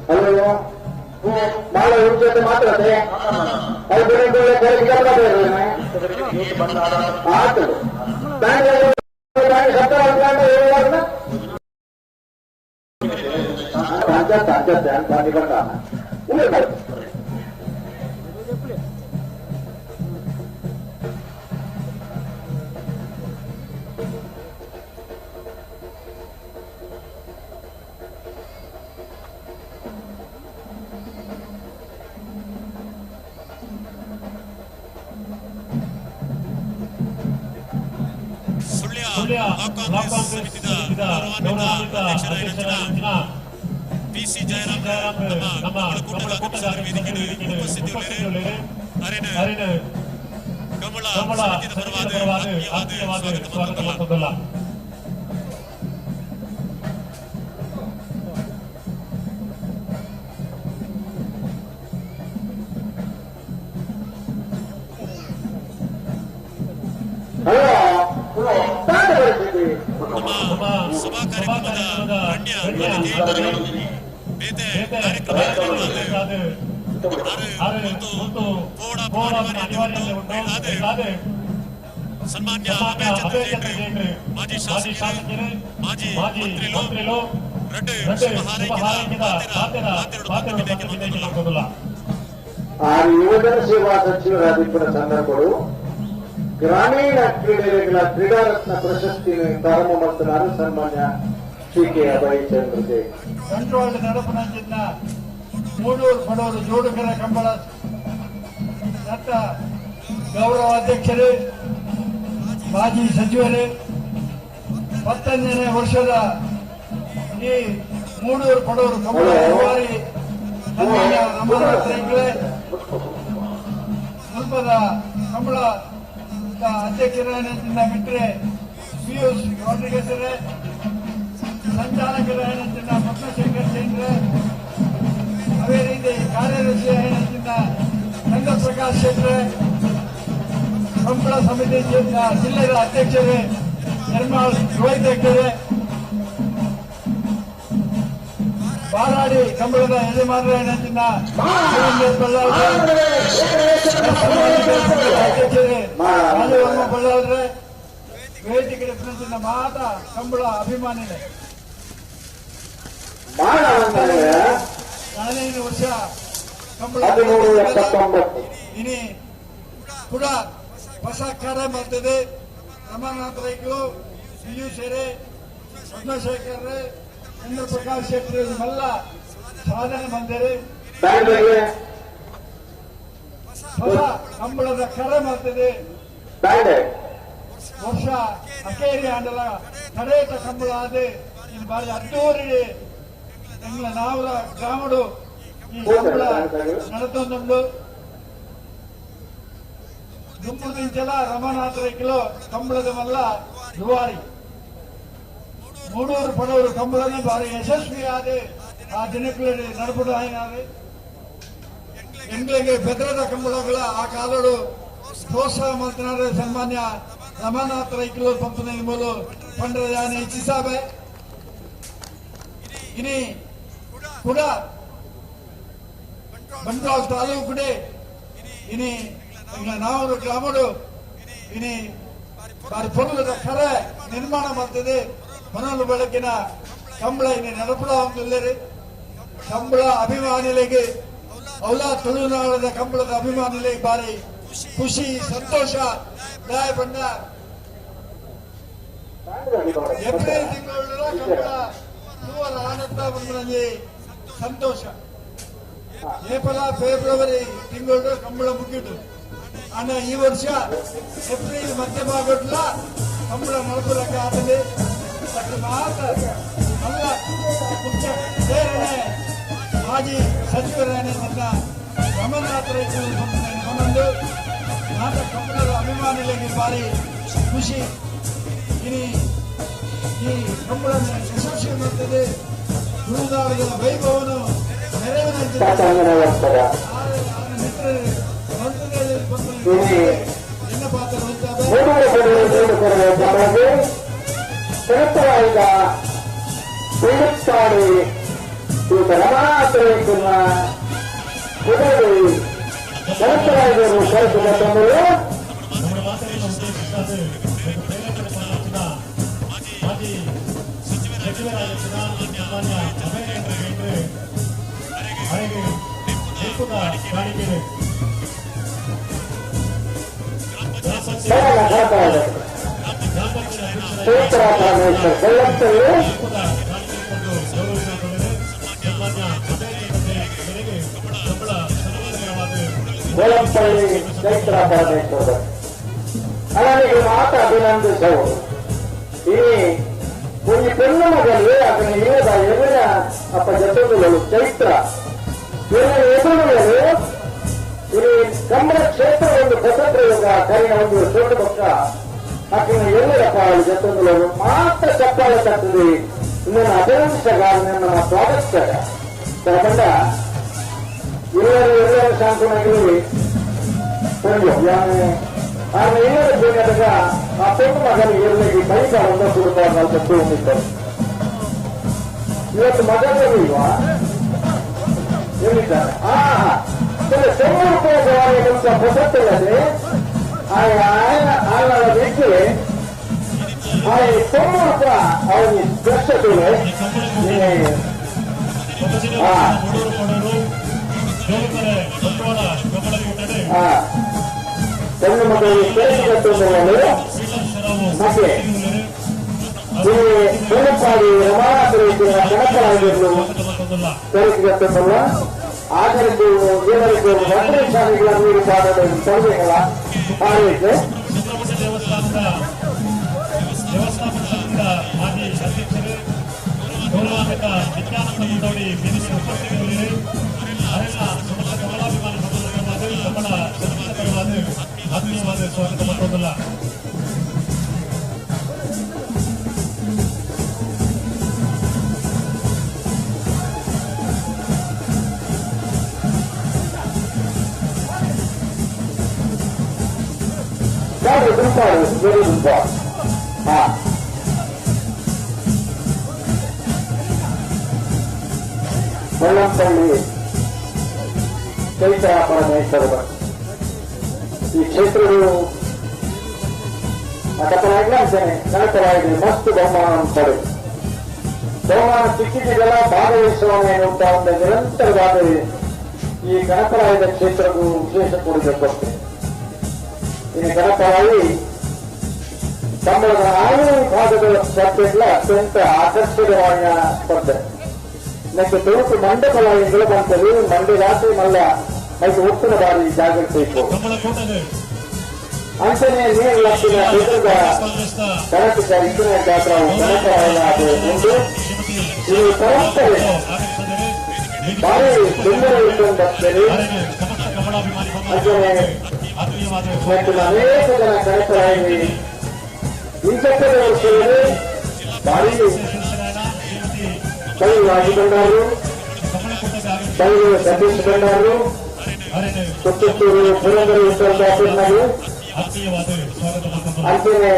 [SPEAKER 11] ಹಲೋ ಮಾಳ ಉಂಚೆ ಮಾತ್ರ ಆತು
[SPEAKER 1] ಸುಳ್ಯ ಬ್ಲಾಕ್ ಕಾಂಗ್ರೆಸ್ ಸಮಿತಿಯ ಗೌರವಾನ್ವಿತ ಅಧ್ಯಕ್ಷರಾಗಿರುವ
[SPEAKER 12] ಪಿಸಿ ಜಯರಾಮ್
[SPEAKER 1] ಜಯರಾಮ್
[SPEAKER 12] ನಮ್ಮ
[SPEAKER 1] ನಮ್ಮ
[SPEAKER 12] ಕೂಟದ
[SPEAKER 1] ಕೂಟದ
[SPEAKER 12] ವೇದಿಕೆಯಲ್ಲಿ
[SPEAKER 1] ಉಪಸ್ಥಿತಿಯುಳ್ಳೇರು
[SPEAKER 12] ಅರೆನ
[SPEAKER 1] ಅರಿನ
[SPEAKER 12] ಕಮಲ
[SPEAKER 1] ಕಮಲ
[SPEAKER 12] ಸಮಿತಿಯ
[SPEAKER 1] ಸಮಿತಿಯ
[SPEAKER 12] ಪರವಾದ
[SPEAKER 1] ಪರವಾದ
[SPEAKER 12] ಆತ್ಮೀಯವಾದ
[SPEAKER 1] ಆತ್ಮೀಯವಾದ
[SPEAKER 12] ಸ್ವಾಗತ
[SPEAKER 1] ಸ್ವಾಗತ
[SPEAKER 12] ಮಂತೊಂದುಲ್ಲ.
[SPEAKER 1] ಮಂತೊಂದುಲ್ಲ.
[SPEAKER 11] ಹಲೋ ಪರಿಸ್ಥಿತಿ
[SPEAKER 1] ನಮ್ಮ
[SPEAKER 12] ಸಭಾ
[SPEAKER 1] ಸಭಾ
[SPEAKER 12] ಕಾರ್ಯಕ್ರಮದ
[SPEAKER 1] ಕಾರ್ಯಕ್ರಮದ
[SPEAKER 12] ಗಣ್ಯ
[SPEAKER 1] ಗಣ್ಯ
[SPEAKER 12] ಅತಿಥಿ
[SPEAKER 1] ಅತಿಥಿ
[SPEAKER 12] ಬೇತೆ
[SPEAKER 1] ಬೇತೆ
[SPEAKER 12] ಕಾರ್ಯಕ್ರಮದ
[SPEAKER 1] ಕಾರ್ಯಕ್ರಮದ
[SPEAKER 12] ಆರು
[SPEAKER 1] ಆರು
[SPEAKER 12] ಮತ್ತು
[SPEAKER 1] ಮತ್ತು
[SPEAKER 12] ಪೋಡ
[SPEAKER 1] ಪೋಡ
[SPEAKER 12] ಅನಿವಾರ್ಯತೆ
[SPEAKER 1] ಅನಿವಾರ್ಯತೆ
[SPEAKER 12] ಉಂಟು.
[SPEAKER 1] ಉಂಟು.
[SPEAKER 12] ಅದೇ
[SPEAKER 1] ಅದೇ
[SPEAKER 12] ಸನ್ಮಾನ್ಯ
[SPEAKER 1] ಸನ್ಮಾನ್ಯ
[SPEAKER 12] ಅಭಯಚಂದ್ರ
[SPEAKER 1] ಅಭಯಚಂದ್ರ
[SPEAKER 12] ಜೈನ್ರು,
[SPEAKER 1] ಜೈನ್ರು,
[SPEAKER 12] ಮಾಜಿ
[SPEAKER 1] ಮಾಜಿ
[SPEAKER 12] ಶಾಸಕರು
[SPEAKER 1] ಶಾಸಕರು,
[SPEAKER 12] ಮಾಜಿ
[SPEAKER 1] ಮಾಜಿ
[SPEAKER 12] ಮಂತ್ರಿಲು
[SPEAKER 1] ಮಂತ್ರಿಲು
[SPEAKER 12] ರಡ್ಡು
[SPEAKER 1] ರಡ್ಡು
[SPEAKER 12] ಶುಭ
[SPEAKER 1] ಶುಭ
[SPEAKER 12] ಹಾರೈಕೆದ
[SPEAKER 1] ಹಾರೈಕೆದ
[SPEAKER 12] ಪಾತೆರ
[SPEAKER 1] ಪಾತೆರ
[SPEAKER 12] ಪಾತೆರಡು
[SPEAKER 1] ಪಾತೆರಡು
[SPEAKER 12] ಪಂಪಿನೇಕೆ
[SPEAKER 1] ಪಂಪಿನೇಕೆ
[SPEAKER 12] ಮಂತೊಂದುಲ್ಲ.
[SPEAKER 1] ಮಂತೊಂದುಲ್ಲ.
[SPEAKER 11] ಆ ಯುವಜನ ಸೇವಾ ಸಚಿವರಾದಿಪ್ಪನ ಸಂದರ್ಭಗಳು ಗ್ರಾಮೀಣ ಕ್ರೀಡೆಗಳ ಕ್ರೀಡಾರತ್ನ ಪ್ರಶಸ್ತಿ ಪ್ರಾರಂಭ ಮಾಡ್తున్నారు ಸನ್ಮಾನ್ಯ ಶ್ರೀ ಕೆ ಅಭಯಚಂದ್ರ ಜೈನ್.
[SPEAKER 2] ಕಂಟ್ರೋಲ್ ನಡಪನಂಚಿನ ಮೂಡೂರು ಪಡೂರು ಜೋಡುಗರ ಕಂಬಳ ನಟ್ಟ ಗೌರವ ಅಧ್ಯಕ್ಷರೇ, ಮಾಜಿ ಸಚಿವರೇ, 10ನೇ ವರ್ಷದ ಈ ಮೂಡೂರು ಪಡೂರು ಕಂಬಳ ರೂವಾರಿ ಸನ್ಮಾನ್ಯ ರಮಾನಾಥ್ ರೈಗಳೇ, ಮುಲ್ಪದ ಕಂಬಳ ಅಧ್ಯಕ್ಷರಾದ ಮಿಟ್ರೆ ಪಿಯೂಷ್ ರೋಡ್ರಿಗೇಸರೇ, ಸಂಚಾಲಕರಾದ ಪದ್ಮಶೇಖರ್ ಚಂದ್ರ, ಅದೇ ರೀತಿ ಕಾರ್ಯದರ್ಶಿ ಚಂದ್ರಪ್ರಕಾಶ್ ಶೆಟ್ರೆ, ಕಂಬಳ ಸಮಿತಿ ಜಿಲ್ಲೆಯ ಅಧ್ಯಕ್ಷರೇ ನಿರ್ಮಲ್ ರೋಹಿತ್ ಹೆಗ್ಡೆರೆ, ಬಾರಾಡಿ ಕಂಬಳದ ಯಜಮಾನರಾದ ಬಳ್ಳಾಳ್ರೆ, ಅಧ್ಯಕ್ಷರೇ ರಾಜವರ್ಮ ಬಳ್ಳಾಳ್ರೆ, ವೇದಿಕೆ ಪ್ರತಿನಿಧಿಸಿದ ಮಾತ ಕಂಬಳ ಅಭಿಮಾನಿಗಳೇ, 15 ವರ್ಷ ಕಂಬಳ
[SPEAKER 11] 1379.
[SPEAKER 2] ಇನಿ ಕೂಡ ಹೊಸ ಕಾರ್ಯ ಮಾಡ್ತದೆ. ರಮಾನಾಥ ರೈಗಳು, ಪಿಯೂಷ್ ಪದ್ಮಶೇಖರ್, ಚಂದ್ರಪ್ರಕಾಶ್ ಶೆಟ್ಟಿ ಮಲ್ಲ ಸಾಧನೆ ಬಂದರೆ ಹೊಸ ಕಂಬಳದ ಕರೆ ಮಾಡ್ತದೆ. ವರ್ಷ ಅಕೇರಿ ಆಂಡಲ ಕಡೇತ ಕಂಬಳ ಆದ ಇದು ಬಾರಿ ಅದ್ದೂರಿ ಎಂಗ್ಲ ನಾವಲ ಗ್ರಾಮಡು ಈ ಕಂಬಳ ನಡತೊಂದುಂಡು. ದುಂಪುದಿಂಚಲ ರಮಾನಾಥ ರೈಕಲು ಕಂಬಳದ ಮಲ್ಲ ದುವಾರಿ ಮೂಡೂರು ಪಡೂರು ಕಂಬಳನ ಬಾರಿ ಯಶಸ್ವಿಯಾದ ಆ ದಿನಗಳಲ್ಲಿ ನಡಪಡು ಆಯ್ನಾದೆ. ಎಂಗ್ಲಿಗೆ ಬೆದರದ ಕಂಬಳಗಳ ಆ ಕಾಲಡು ಪ್ರೋತ್ಸಾಹ ಮಾಡ್ತಿದ್ದಾರೆ ಸನ್ಮಾನ್ಯ ರಮಾನಾಥ ರೈಕಲು ಪಂಪನ ಮೂಲ ಪಂಡ್ರಯಾನೆ ಇಚ್ಛಿಸಾಬೆ. ಇನಿ ಕೂಡ ಬಂಟ್ವಾಳ ತಾಲೂಕುಡೆ ಇನಿ ಎಂಗ್ಲ ನಾವೂರು ಗ್ರಾಮಡು ಇನಿ ಬಾರಿ ಪೊರ್ಲದ ಕರೆ ನಿರ್ಮಾಣ ಮಾಡ್ತದೆ. ಮನೋಲು ಬೆಳಕಿನ ಕಂಬಳ ಇನಿ ನಡಪಡ ಒಂದುಲ್ಲೇರಿ. ಕಂಬಳ ಅಭಿಮಾನಿಗಳಿಗೆ ಅವಲ ತುಳುನಾಡದ ಕಂಬಳದ ಅಭಿಮಾನಿಗಳಿಗೆ ಬಾರಿ ಖುಷಿ ಸಂತೋಷ. ಬಂದ ಏಪ್ರಿಲ್ ತಿಂಗಳ ಕಂಬಳ ತೂವರ ಆನಂದ ಬಂದ ಸಂತೋಷ. ಏಪ್ರಿಲ್ ಫೆಬ್ರವರಿ ತಿಂಗಳು ಕಂಬಳ ಮುಗಿದು ಅಣ್ಣ ಈ ವರ್ಷ ಏಪ್ರಿಲ್ ಮಧ್ಯಭಾಗಟ್ಲ ಕಂಬಳ ನಡಪುರಕ್ಕೆ ಆತದೆ. ಮಾತ್ರ ಅಲ್ಲ ಮುಖ್ಯ ಪ್ರೇರಣೆ ಮಾಜಿ ಸಚಿವರಾದ ರಮನಾಥ ರೈತರು ಮಾತ್ರ ಕಂಬಳದ ಅಭಿಮಾನಿಗಳಿಗೆ ಭಾರಿ ಖುಷಿ. ಇನಿ ಈ ಕಂಬಳ ಯಶಸ್ವಿ ಮಾಡ್ತದೆ. ತುಳುನಾಡಿನ ವೈಭವನು ನೆರವಿನ ಮಿತ್ರರು ಎನ್ನ ಪಾತ್ರ ಅಂತ
[SPEAKER 11] ಮೂಡುವ ಕನಕರಾಯದ ಬೆಳುತ್ತಾಡಿ ರಮಾತ್ರೇಕನ ಕುದುರೆ ಕನಕರಾಯದರು ಕರೆದು ತಂದರು.
[SPEAKER 1] ಮಾಜಿ ಸಚಿವರಾಗಿದ್ದ ಸನ್ಮಾನ್ಯ ಅಭಯಚಂದ್ರ ಗೇಂದ್ರೆ ಅವರಿಗೆ ನೇಪುದ ಕಾಣಿಕೆ
[SPEAKER 11] ಗೋಳಂಪಳ್ಳಿ ಚೈತ್ರ ಪರಮೇಶ್ವರ అలాగే ಮಾತ ಅಭಿನಂದಿಸವು. ಈ ಒಂದು ಪೆಣ್ಣು ಮಗಲ್ಲಿ ಅದನ್ನು ಇಲ್ಲದ ಎದುರ ಅಪ್ಪ ಜೊತೆಗಳು ಚೈತ್ರ ಎದುರುಗಳು ಇಲ್ಲಿ ಕಮ್ಮಳ ಕ್ಷೇತ್ರ ಒಂದು ಹೊಸ ಪ್ರಯೋಗ ಕರಿನ ಒಂದು ಚೋಟ ಪಕ್ಕ ಆಕಿನ ಎಲ್ಲರಪ್ಪ ಜೊತೆಗಳು ಮಾತ್ರ ಚಪ್ಪಾಳೆ ತಟ್ಟದೆ ಇನ್ನೊಂದು ಅಭಿನಂದಿಸಗ ನನ್ನ ಸ್ವಾಗತಿಸಗ ತಗೊಂಡ ಎಲ್ಲರೂ ಎಲ್ಲರೂ ಶಾಂತನಾಗಿ ಪೊಂಜು ಯಾನೆ ಆమె ಎಲ್ಲರ ಪುಣ್ಯದಾಗ ಆ ಪೆಣ್ಣು ಮಗನಿಗೆ ಎಲ್ಲರಿಗೆ ಬೈಬಾರಂದ ಕುಡುಕ ತೂಗಿದ್ದರು. ಇವತ್ತು ಮಗನಿಲ್ವಾ ಎಲ್ಲಿದ್ದಾರೆ? ಆ ತೊಂಬತ್ತು ರೂಪಾಯಿ ಹೊಸತ್ತಿಲ್ಲದೆ ఆయన ఆయన వ్యక్తి ఆయన 90 ರೂಪಾಯಿ ಅವನಿ ದಕ್ಷತೆ. ಹೆಣ್ಣು ಮಕ್ಕಳಿಗೆ ಸೇರಿಸಿಕೊಂಡು ಮತ್ತೆ ಇಲ್ಲಿ ಬೆಳಪಾಡಿ ರಮಾನಾಥರಿಗೆ ಕನಕರಾಗಿರಲು ಸೇರಿಸಿಕೊಟ್ಟಲ್ಲ ಆಚರಿಸು ದೇವರಿಗೆ ಮಂತ್ರಿ ಸ್ವಾಮಿಗಳ ನೀರು ಪಾದದ ಸರ್ವೆಗಳ ಆರೈಕೆ.
[SPEAKER 1] ದೇವಸ್ಥಾನದ ವ್ಯವಸ್ಥಾಪಕ ಸಮಿತಿಯ ಮಾಜಿ ಅಧ್ಯಕ್ಷರು ಗೌರವಾನ್ವಿತ ನಿತ್ಯಾನಂದ ಮುಂದೋಡಿ ವೇದಿಕೆ ಉಪಸ್ಥಿತರಿದ್ದಾರೆ. ಅರೆಲ್ಲ ಸಮಸ್ತ ಕಮಲಾಭಿಮಾನಿ ಬಂಧುಗಳ ಕಮಲ ಸಮಿತಿಯ ಪರವಾದ ಆತ್ಮೀಯವಾದ ಸ್ವಾಗತ ಮತ್ತೊಂದಲ್ಲ.
[SPEAKER 11] Very good. ಹಾ ಬಳ್ಳಂಪಳ್ಳಿ ಚೈತ್ರ ಪರಮೇಶ್ವರ ಈ ಕ್ಷೇತ್ರಗಳು ಅಕಪರಾಗಿ ಅಂತೇನೆ ಕನಕರಾಗಿ ಮಸ್ತ್ ಬಹುಮಾನ ಅಂತಾರೆ. ಬಹುಮಾನ ಸಿಕ್ಕಿದ್ದೆಲ್ಲ ಭಾಗವಹಿಸುವ ಎನ್ನುವಂತ ಒಂದು ನಿರಂತರವಾದ ಈ ಗಣಪರಾಯದ ಕ್ಷೇತ್ರಕ್ಕೂ ವಿಶೇಷ ಕೊಡುಗೆ ಕೊಡ್ತೇನೆ. ಇನ್ನು ಗಣಪರಾಯಿ ಕಂಬಳದ 6 ಭಾಗದ ಸ್ಪರ್ಧೆಗಳ ಅತ್ಯಂತ ಆಕರ್ಷಕವಾದ ಸ್ಪರ್ಧೆ. ಮತ್ತು ತುಳುಕು ಮಂಡಕಲಾಯಿಗಳು ಬಂತದೆ ಮಂಡೆ ರಾತ್ರಿ ಮಲ್ಲ ಐದು ಒಟ್ಟಿನ ಬಾರಿ ಜಾಗೃತಿ ಇತ್ತು. ಅಂಚನೆ ನೀರು ಲಕ್ಷಣ ಎದುರುಗ ಕನಕ ಇತ್ತಿನ ಜಾತ್ರಾ ಗಣಪರಾಯನ ಅದು ಉಂಟು. ಈ ಪರಂಪರೆ ಭಾರಿ ತೊಂದರೆ ಇಟ್ಟು ಬರ್ತೇನೆ. ಅಂಚನೆ ಮತ್ತು ಅನೇಕ ಜನ ಗಣಪರಾಯಿ ಇಂಚಕ್ಕದ ವರ್ಷದಲ್ಲಿ ಭಾರಿ ಬೈಲು ರಾಜು ಬೈಲು ಸತೀಶ್ ಬಂಡಾರು ಕೊತ್ತೂರು ಪುರಂದರ ಉತ್ತರದ ಆಫೀಸ್ನಲ್ಲಿ ಅಂತೆಯೇ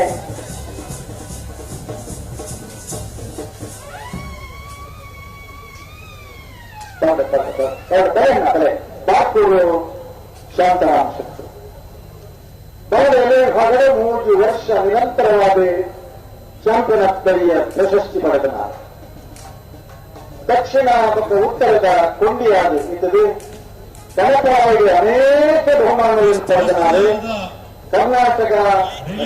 [SPEAKER 11] ಬಾಕೂರು ಶಾಂತರಾಮ್ ಶೆಟ್ರು ಬೌಡಲ್ಲಿ ಹೊರಗಡೆ 3 ವರ್ಷ ನಿರಂತರವಾದ ಚಾಂಪಿಯನ್ ಆಫ್ the year ಪ್ರಶಸ್ತಿ ಪಡೆದ ದಕ್ಷಿಣ ಮತ್ತು ಉತ್ತರದ ಕೊಂಡಿಯಾಗಿ ಇದ್ದது. ಗಣಪರಾಯಿಗೆ ಅನೇಕ ಬಹುಮಾನಗಳನ್ನು ಪಡೆದನಾರೆ. ಕರ್ನಾಟಕ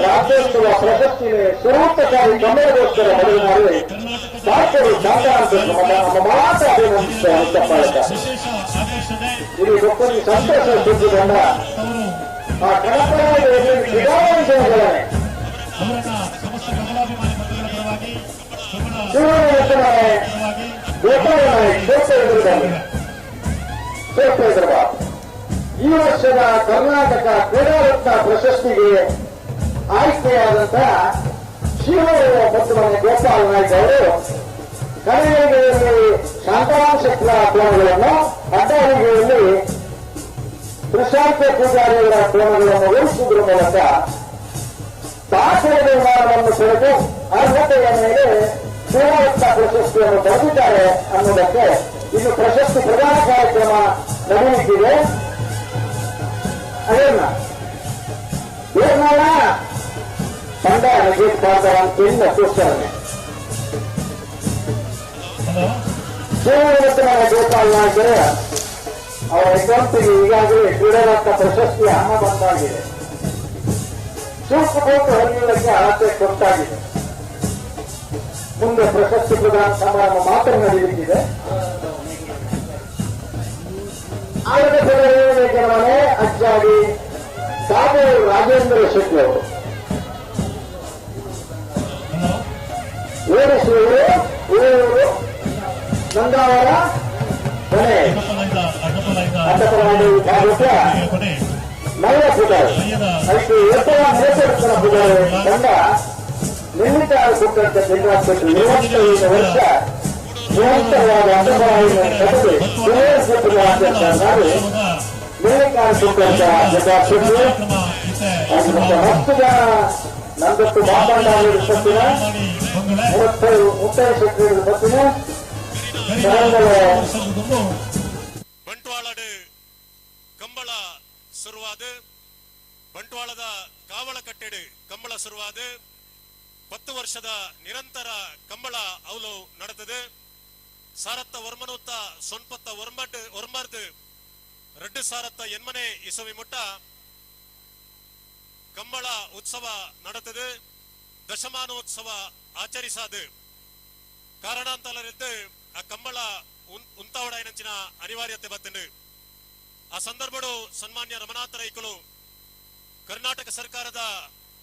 [SPEAKER 11] ರಾಜ್ಯೋತ್ಸವ ಪ್ರಶಸ್ತಿಗೆ ಸುರೂಪಕಾರಿ ಕನ್ನಡಗೋಸ್ಕರ ಪಡೆದನಾರೆ ಸಾಕರು ಶಾಂತರಾಮ್ ನಮ್ಮ ಮಾತ್ರ ಅಭಿನಂದಿಸುತ್ತಾರೆ ಚಪ್ಪಾಳಕ. ಇಲ್ಲಿ ಒಬ್ಬರಿಗೆ ಸಂತೋಷ ಸುದ್ದಿಗೊಂಡ ಆ ಗಣಪರಾಯಿಗೆ ವಿಧಾನಸಭೆಗಳನ್ನೇ ಗೋಪಾಲ ಈ ವರ್ಷದ ಕರ್ನಾಟಕ ಕ್ರೀಡಾರತ್ನ ಪ್ರಶಸ್ತಿಗೆ ಆಯ್ಕೆಯಾದಂತಹ ಶಿವರುವ ಮತ್ತು ಗೋಪಾಲ ನಾಯ್ಕ ಅವರು ಕನ್ನಡಿಗರಲ್ಲಿ ಶಾಂತಾರಾಮ್ ಶೆಟ್ಟರ ಕೋಣಗಳನ್ನು, ಅಡ್ಡಾಡಿಗೆಯಲ್ಲಿ ಪ್ರಶಾಂತ ಪೂಜಾರಿಯವರ ಕೋಣಗಳನ್ನು ಒಲಿಸುವುದರ ಮೂಲಕ ದಾಖಲೆ ವಿಮಾನವನ್ನು ಪಡೆದು ಅರ್ಹತೆಯ ಮೇಲೆ ಕ್ರೀಡಾರತ್ನ ಪ್ರಶಸ್ತಿಯನ್ನು ಪಡೆದಿದ್ದಾರೆ ಅನ್ನುವುದಕ್ಕೆ ಇನ್ನು ಪ್ರಶಸ್ತಿ ಪ್ರದಾನ ಕಾರ್ಯಕ್ರಮ ನಡೆಯುತ್ತಿದೆ. ಅದೇನ ಏನ ತಂಡ ಗೇಟ್ ಪಾತ್ರ ಸೂಚನೆ ಶಿವರತ್ನ ಗೋಪಾಲ್ ನಾಯ್ಕರ ಅವರ ಅಕೌಂಟಿಗೆ ಈಗಾಗಲೇ ಕ್ರೀಡಾರತ್ನ ಪ್ರಶಸ್ತಿಯ ಹಣ ಬಂದಾಗಿದೆ. ಸೂಕ್ತ ಹರಿಯುವುದಕ್ಕೆ ಅಳತೆ ಕೊಟ್ಟಾಗಿದೆ. ಮುಂದೆ ಪ್ರಶಸ್ತಿ ಪ್ರದಾನ ಸಮಾರಂಭ ಮಾತ್ರ ನಡೆಯುತ್ತಿದೆ. ಆರೋಗ್ಯ ಅಜ್ಜಾಡಿ ಕಾವೇರಿ ರಾಜೇಂದ್ರ ಶೆಟ್ಟಿ ಅವರು ಏರಿಸುವರು ಊರು ನಂದಾವರ ಕೊನೆ ಅಡ್ಡಪರಾಡಿ ಭಾಗಕ್ಕೆ ಮಲ್ಲ ಪುಟರ್ ಅದಕ್ಕೆ ಎತ್ತರ ನೇತೃತ್ವದ ಪುಟರ್ ತಂಡ ನಿನ್ನಿತ ಕೊಟ್ಟಂತ ಚಂದ್ರಾಪಟ್ಟು 25 ವರ್ಷ ನಿರಂತರವಾದ ಅಡ್ಡಪರಾಡಿ ಕಟ್ಟದೆ ಹತ್ತು ಜನ ನಂದತ್ತು ಮಾತಾಡಿದ ಸತ್ತಿನ 30 ಶೆಟ್ಟಿ ಸತ್ತಿನ
[SPEAKER 12] ಬಂಟ್ವಾಳಡು ಕಂಬಳ ಸುರುವಾದ ಬಂಟ್ವಾಳದ ಕಾವಳ ಕಟ್ಟೆಡು ಕಂಬಳ ಸುರುವಾದ 10 ವರ್ಷದ ನಿರಂತರ ಕಂಬಳ ಅವಲು ನಡೆದது. ಸಾರತ್ತ ವರ್ಮನೂತ್ತ ಸೊನ್ಪತ್ತ ಒರ್ಮರ್ದು 2 ಸಾರತ್ತ ಎನ್ಮನೆ ಇಸವಿ ಮುಟ್ಟ ಕಂಬಳ ಉತ್ಸವ ನಡೆದದು. ದಶಮಾನೋತ್ಸವ ಆಚರಿಸಾದು ಕಾರಣಾಂತರದ್ದು ಆ ಕಂಬಳ ಉಂತಾವಡಾಯನಂಚಿನ ಅನಿವಾರ್ಯತೆ ಬತ್ತಂಡು. ಆ ಸಂದರ್ಭಡು ಸನ್ಮಾನ್ಯ ರಮನಾಥ ರೈಕುಲು ಕರ್ನಾಟಕ ಸರ್ಕಾರದ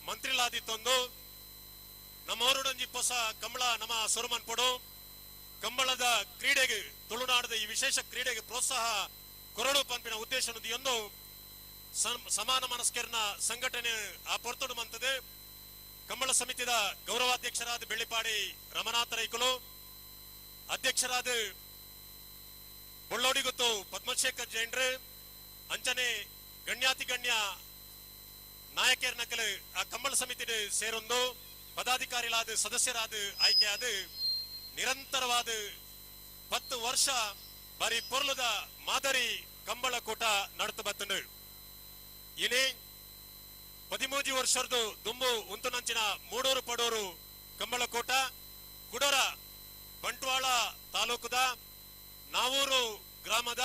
[SPEAKER 12] ಮಂತ್ರಿಲಾದಿತ್ತೊಂದು ನಮ್ಮೋರುಡೊಂಜಿ ಪೊಸ ಕಂಬಳ ನಮ್ಮ ಸುರುಮನ್ ಪೊಡು ಕಂಬಳದ ಕ್ರೀಡೆಗೆ ತುಳುನಾಡದ ಈ ವಿಶೇಷ ಕ್ರೀಡೆಗೆ ಪ್ರೋತ್ಸಾಹ ಕೊರಡು ಪಂಪಿನ ಉದ್ದೇಶನದಿಯೊಂದು ಸಮಾನ ಮನಸ್ಕರನ ಸಂಘಟನೆ ಆ ಪೊರ್ತುಡು ಮಂತದೆ. ಕಂಬಳ ಸಮಿತಿದ ಗೌರವಾಧ್ಯಕ್ಷರಾದ ಬೆಳ್ಳಿಪಾಡಿ ರಮನಾಥ ರೈಕುಲು, ಅಧ್ಯಕ್ಷರಾದ ಬೊಳ್ಳೋಡಿಗುತ್ತು ಪದ್ಮಶೇಖರ್ ಜೈನ್ರು, ಅಂಚನೆ ಗಣ್ಯಾತಿ ಗಣ್ಯ ನಾಯಕರ ನಕಲು ಆ ಕಂಬಳ ಸಮಿತಿ ಸೇರೊಂದು ಪದಾಧಿಕಾರಿಗಳಾದ ಸದಸ್ಯರಾದ ಆಯ್ಕೆಯಾದ ನಿರಂತರವಾದ 10 ವರ್ಷ ಬಾರಿ ಪೊರ್ಲದ ಮಾದರಿ ಕಂಬಳ ಕೂಟ ನಡೆದು ಬತ್ತಂಡು. ಇನಿ 13 ವರ್ಷದ್ದು ದುಂಬು ಉಂತುನಂಚಿನ ಮೂಡೂರು ಪಡೂರು ಕಂಬಳಕೋಟ ಕುಡರ ಬಂಟ್ವಾಳ ತಾಲೂಕುದ ನಾವೂರು ಗ್ರಾಮದ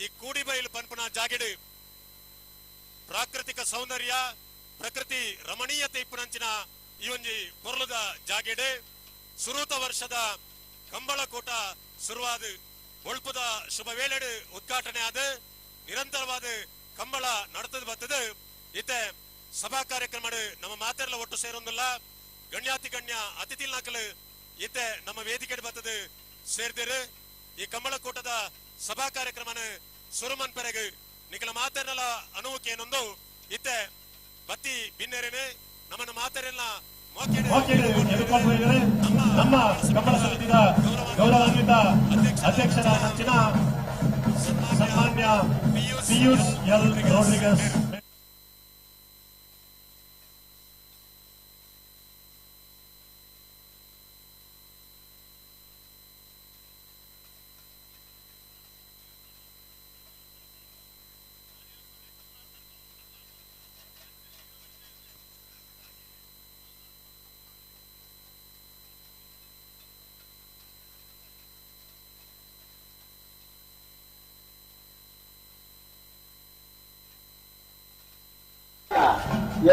[SPEAKER 12] ಈ ಕೂಡಿಬೈಲು ಪನ್ಪುನ ಜಾಗೆಡು ಪ್ರಾಕೃತಿಕ ಸೌಂದರ್ಯ ಪ್ರಕೃತಿ ರಮಣೀಯತೆ ಇಪ್ಪುನಂಚಿನ ಈ ಒಂಜಿ ಪೊರ್ಲದ ಜಾಗೆಡು ಸುರೂತ ವರ್ಷದ ಕಂಬಳಕೋಟ ಸುರುವಾದ ಒಳ್ಪುದ ಶುಭ ವೇಳೆಡು ಉದ್ಘಾಟನೆ ಆದ ನಿರಂತರವಾದ ಕಂಬಳ ನಡೆತದ ಬರ್ತದೆ. ಇತ್ತೆ ಸಭಾ ಕಾರ್ಯಕ್ರಮ ನಮ್ಮ ಮಾತೆಲ್ಲ ಒಟ್ಟು ಸೇರೊಂದಿಲ್ಲ. ಗಣ್ಯಾತಿ ಗಣ್ಯ ಅತಿಥಿ ನಾಕಲು ಇತ್ತೆ ನಮ್ಮ ವೇದಿಕೆ ಬರ್ತದೆ ಸೇರ್ದಿರು. ಈ ಕಂಬಳಕೋಟದ ಸಭಾ ಕಾರ್ಯಕ್ರಮನ ಸುರುಮನ್ ಪೆರಗು ನಿಖಲ ಮಾತೆಲ್ಲ ಅನುವುಕೇನೊಂದು ಇತ್ತೆ ಬತ್ತಿ ಬಿನ್ನೆರೇನೆ ನಮ್ಮನ್ನ ಮಾತೆರೆಲ್ಲ
[SPEAKER 1] ನಮ್ಮ ಕಂಬಳ ಸಮಿತಿಯ ಗೌರವಾನ್ವಿತ ಅಧ್ಯಕ್ಷರ ಅಂಚಿನ ಸನ್ಮಾನ್ಯ ಪಿಯೂಷ್ ಎಲ್ ರೋಡ್ರಿಗಸ್.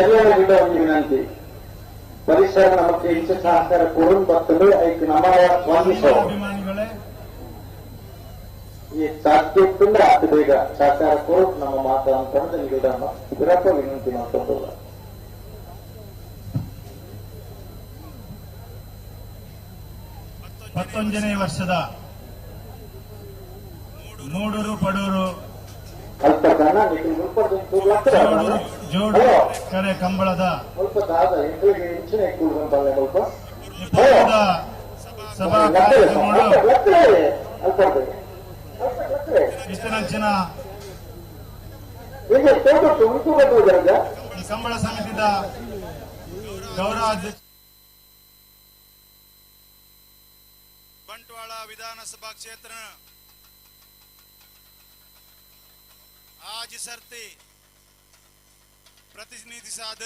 [SPEAKER 11] ಎಲ್ಲರಿಗೂ ಒಂದು ವಿನಂತಿ, ಪರಿಸರ ನಮಗೆ ಹೆಚ್ಚು ಸಹಕಾರ ಕೊಡುವ ಬರ್ತದೆ, ಅದಕ್ಕೆ ನಮ್ಮ ಸ್ಪಂದಿಸೋ ಈ ಸಾಧ್ಯ ಅಂದ್ರೆ ಅತಿ ಬೇಗ ಸಹಕಾರ ಕೊಡು ನಮ್ಮ ಮಾತು ಅಂತಂದ್ರೆ ನಿಗಡನ್ನು ವಿರಪ್ಪ ವಿನಂತಿ ಮಾಡ್ಕೊಂಡಲ್ಲ.
[SPEAKER 13] ಹತ್ತೊಂದನೇ ವರ್ಷದ ಮೂಡೂರು ಪಡೂರು ಜೋಡು ಕರೆ ಕಂಬಳದ ಸಭಾ ಕಾರ್ಯಕ್ರಮಗಳು ಇಷ್ಟನಂಚಿನ ಈ ಕಂಬಳ ಸಮಿತಿದ ಗೌರವ ಬಂಟ್ವಾಳ ವಿಧಾನಸಭಾ ಕ್ಷೇತ್ರ ಆಜ್ ಸರ್ತಿ ಪ್ರತಿನಿಧಿಸಾದ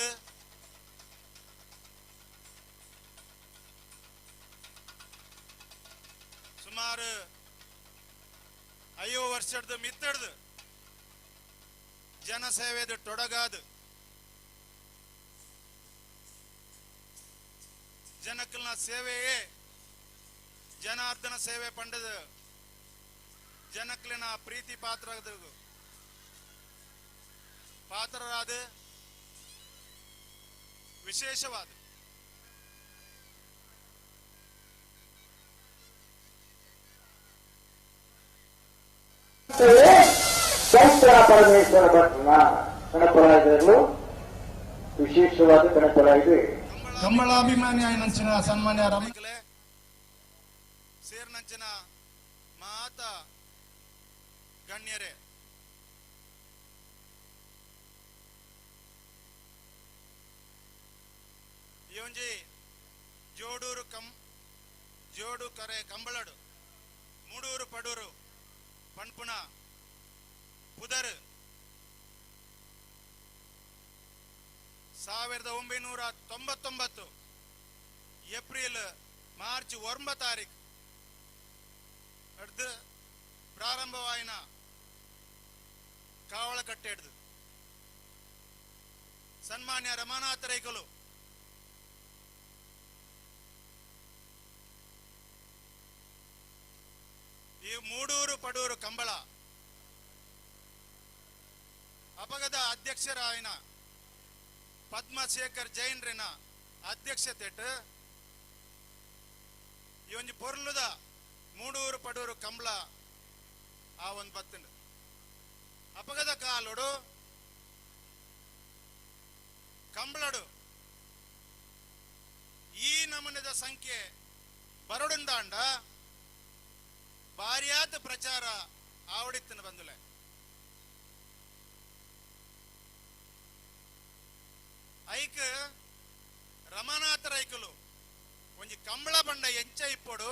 [SPEAKER 13] ಸುಮಾರು 50 ವರ್ಷದ ಮಿತ್ತಡ್ದು ಜನಸೇವೆದ ತೊಡಗಾದ ಜನಕ್ಕಲ್ನ ಸೇವೆಯೇ ಜನಾರ್ದನ ಸೇವೆ ಪಂಡದ ಜನಕ್ಲಿನ ಪ್ರೀತಿ ಪಾತ್ರರಾದ ವಿಶೇಷವಾದ
[SPEAKER 11] ಚೈತ್ರ ಪರಮೇಶ್ವರ ಭಟ್ನ ಗಣಪರಾಯರು ವಿಶೇಷವಾದ ಗಣಪರಾಯರು
[SPEAKER 13] ಕಂಬಳಾಭಿಮಾನಿ ನಂಚಿನ ಸನ್ಮಾನ್ಯ ರಮೇಶ್
[SPEAKER 6] ಸೇರ್ನಂಚಿನ ಮಾತ ಗಣ್ಯರೇ, ಈ ಜೋಡೂರು ಜೋಡು ಕರೆ ಕಂಬಳಡು ಮೂಡೂರು ಪಡೂರು ಪಣ್ಪುಣ ಪುದರ್ 1999 ಏಪ್ರಿಲ್ ಮಾರ್ಚ್ 9 ತಾರೀಕು ಹಿಡ್ದು ಪ್ರಾರಂಭವಾಯಿನ ಕಾವಳಕಟ್ಟೆ ಹಿಡ್ದು ಸನ್ಮಾನ್ಯ ರಮಾನಾಥ ರೈಕಲು ಈ ಮೂಡೂರು ಪಡೂರು ಕಂಬಳ ಅಪಗದ ಅಧ್ಯಕ್ಷರಾಯನ ಪದ್ಮಶೇಖರ್ ಜೈನ್ರಿನ ಅಧ್ಯಕ್ಷತೆ ಈ ಒಂಜಿ ಪೊರ್ಲುದ ಮೂಡೂರು ಪಡೂರು ಕಂಬಳ ಆ ಒಂದು ಬತ್ತಂಡು ಅಪಗದ ಕಾಲೋಡು ಕಂಬಳಡು ಈ ನಮೂನೆದ ಸಂಖ್ಯೆ ಬರಡುಂದಾಂಡ ಭಾರ್ಯಾತ ಪ್ರಚಾರ ಆವಡಿತ್ತನ ಬಂದುಲೆ. ಐಕ್ ರಮಾನಾಥ ರೈಕಲು ಒಂಜಿ ಕಂಬಳ ಬಂಡ ಎಂಚ ಇಪ್ಪೊಡು,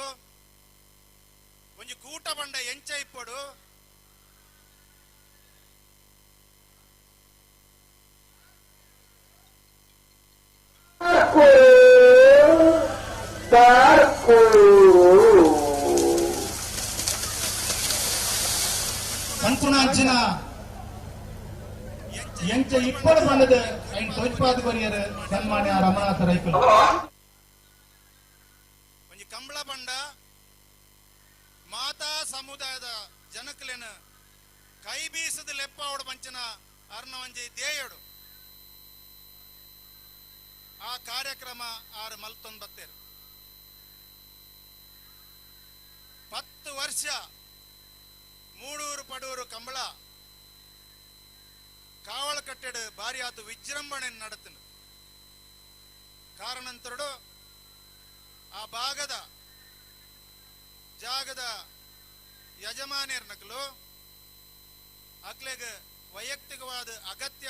[SPEAKER 6] ಒಂಜಿ ಕೂಟ ಬಂಡ ಎಂಚ ಇಪ್ಪೊಡು,
[SPEAKER 13] ಪಂಪುನಾಂಚಿನ ಎಂಚ ಇಪ್ಪಡು ಬಂದದ ಐನ್ ತೋಜ್ಪಾದ ಕೊರಿಯರ್ ಸನ್ಮಾನ್ಯ ರಮನಾಥ ರೈಕಲು.
[SPEAKER 6] ಒಂಜಿ ಕಂಬಳ ಬಂಡ ಮಾತಾ ಸಮುದಾಯದ ಜನಕಲೇನ ಕೈ ಬೀಸದ ಲೆಪ್ಪಾವಡ ಮಂಚನ ಅರ್ನ ಒಂಜಿ ದೇಯಡು ಆ ಕಾರ್ಯಕ್ರಮ ಆರು ಮಲ್ತೊಂದು ಬತ್ತೇರು. 10 ವರ್ಷ ಮೂಡೂರು ಪಡೂರು ಕಂಬಳ ಕಾವಳ ಕಟ್ಟೆಡು ಭಾರಿ ಆತು ವಿಜೃಂಭಣೆ ನಡತನು. ಕಾರಣಂತರಡು ಆ ಭಾಗದ ಜಾಗದ ಯಜಮಾನಿಯರ್ ನಕಲು ಅಕ್ಲೆಗ್ ವೈಯಕ್ತಿಕವಾದ ಅಗತ್ಯ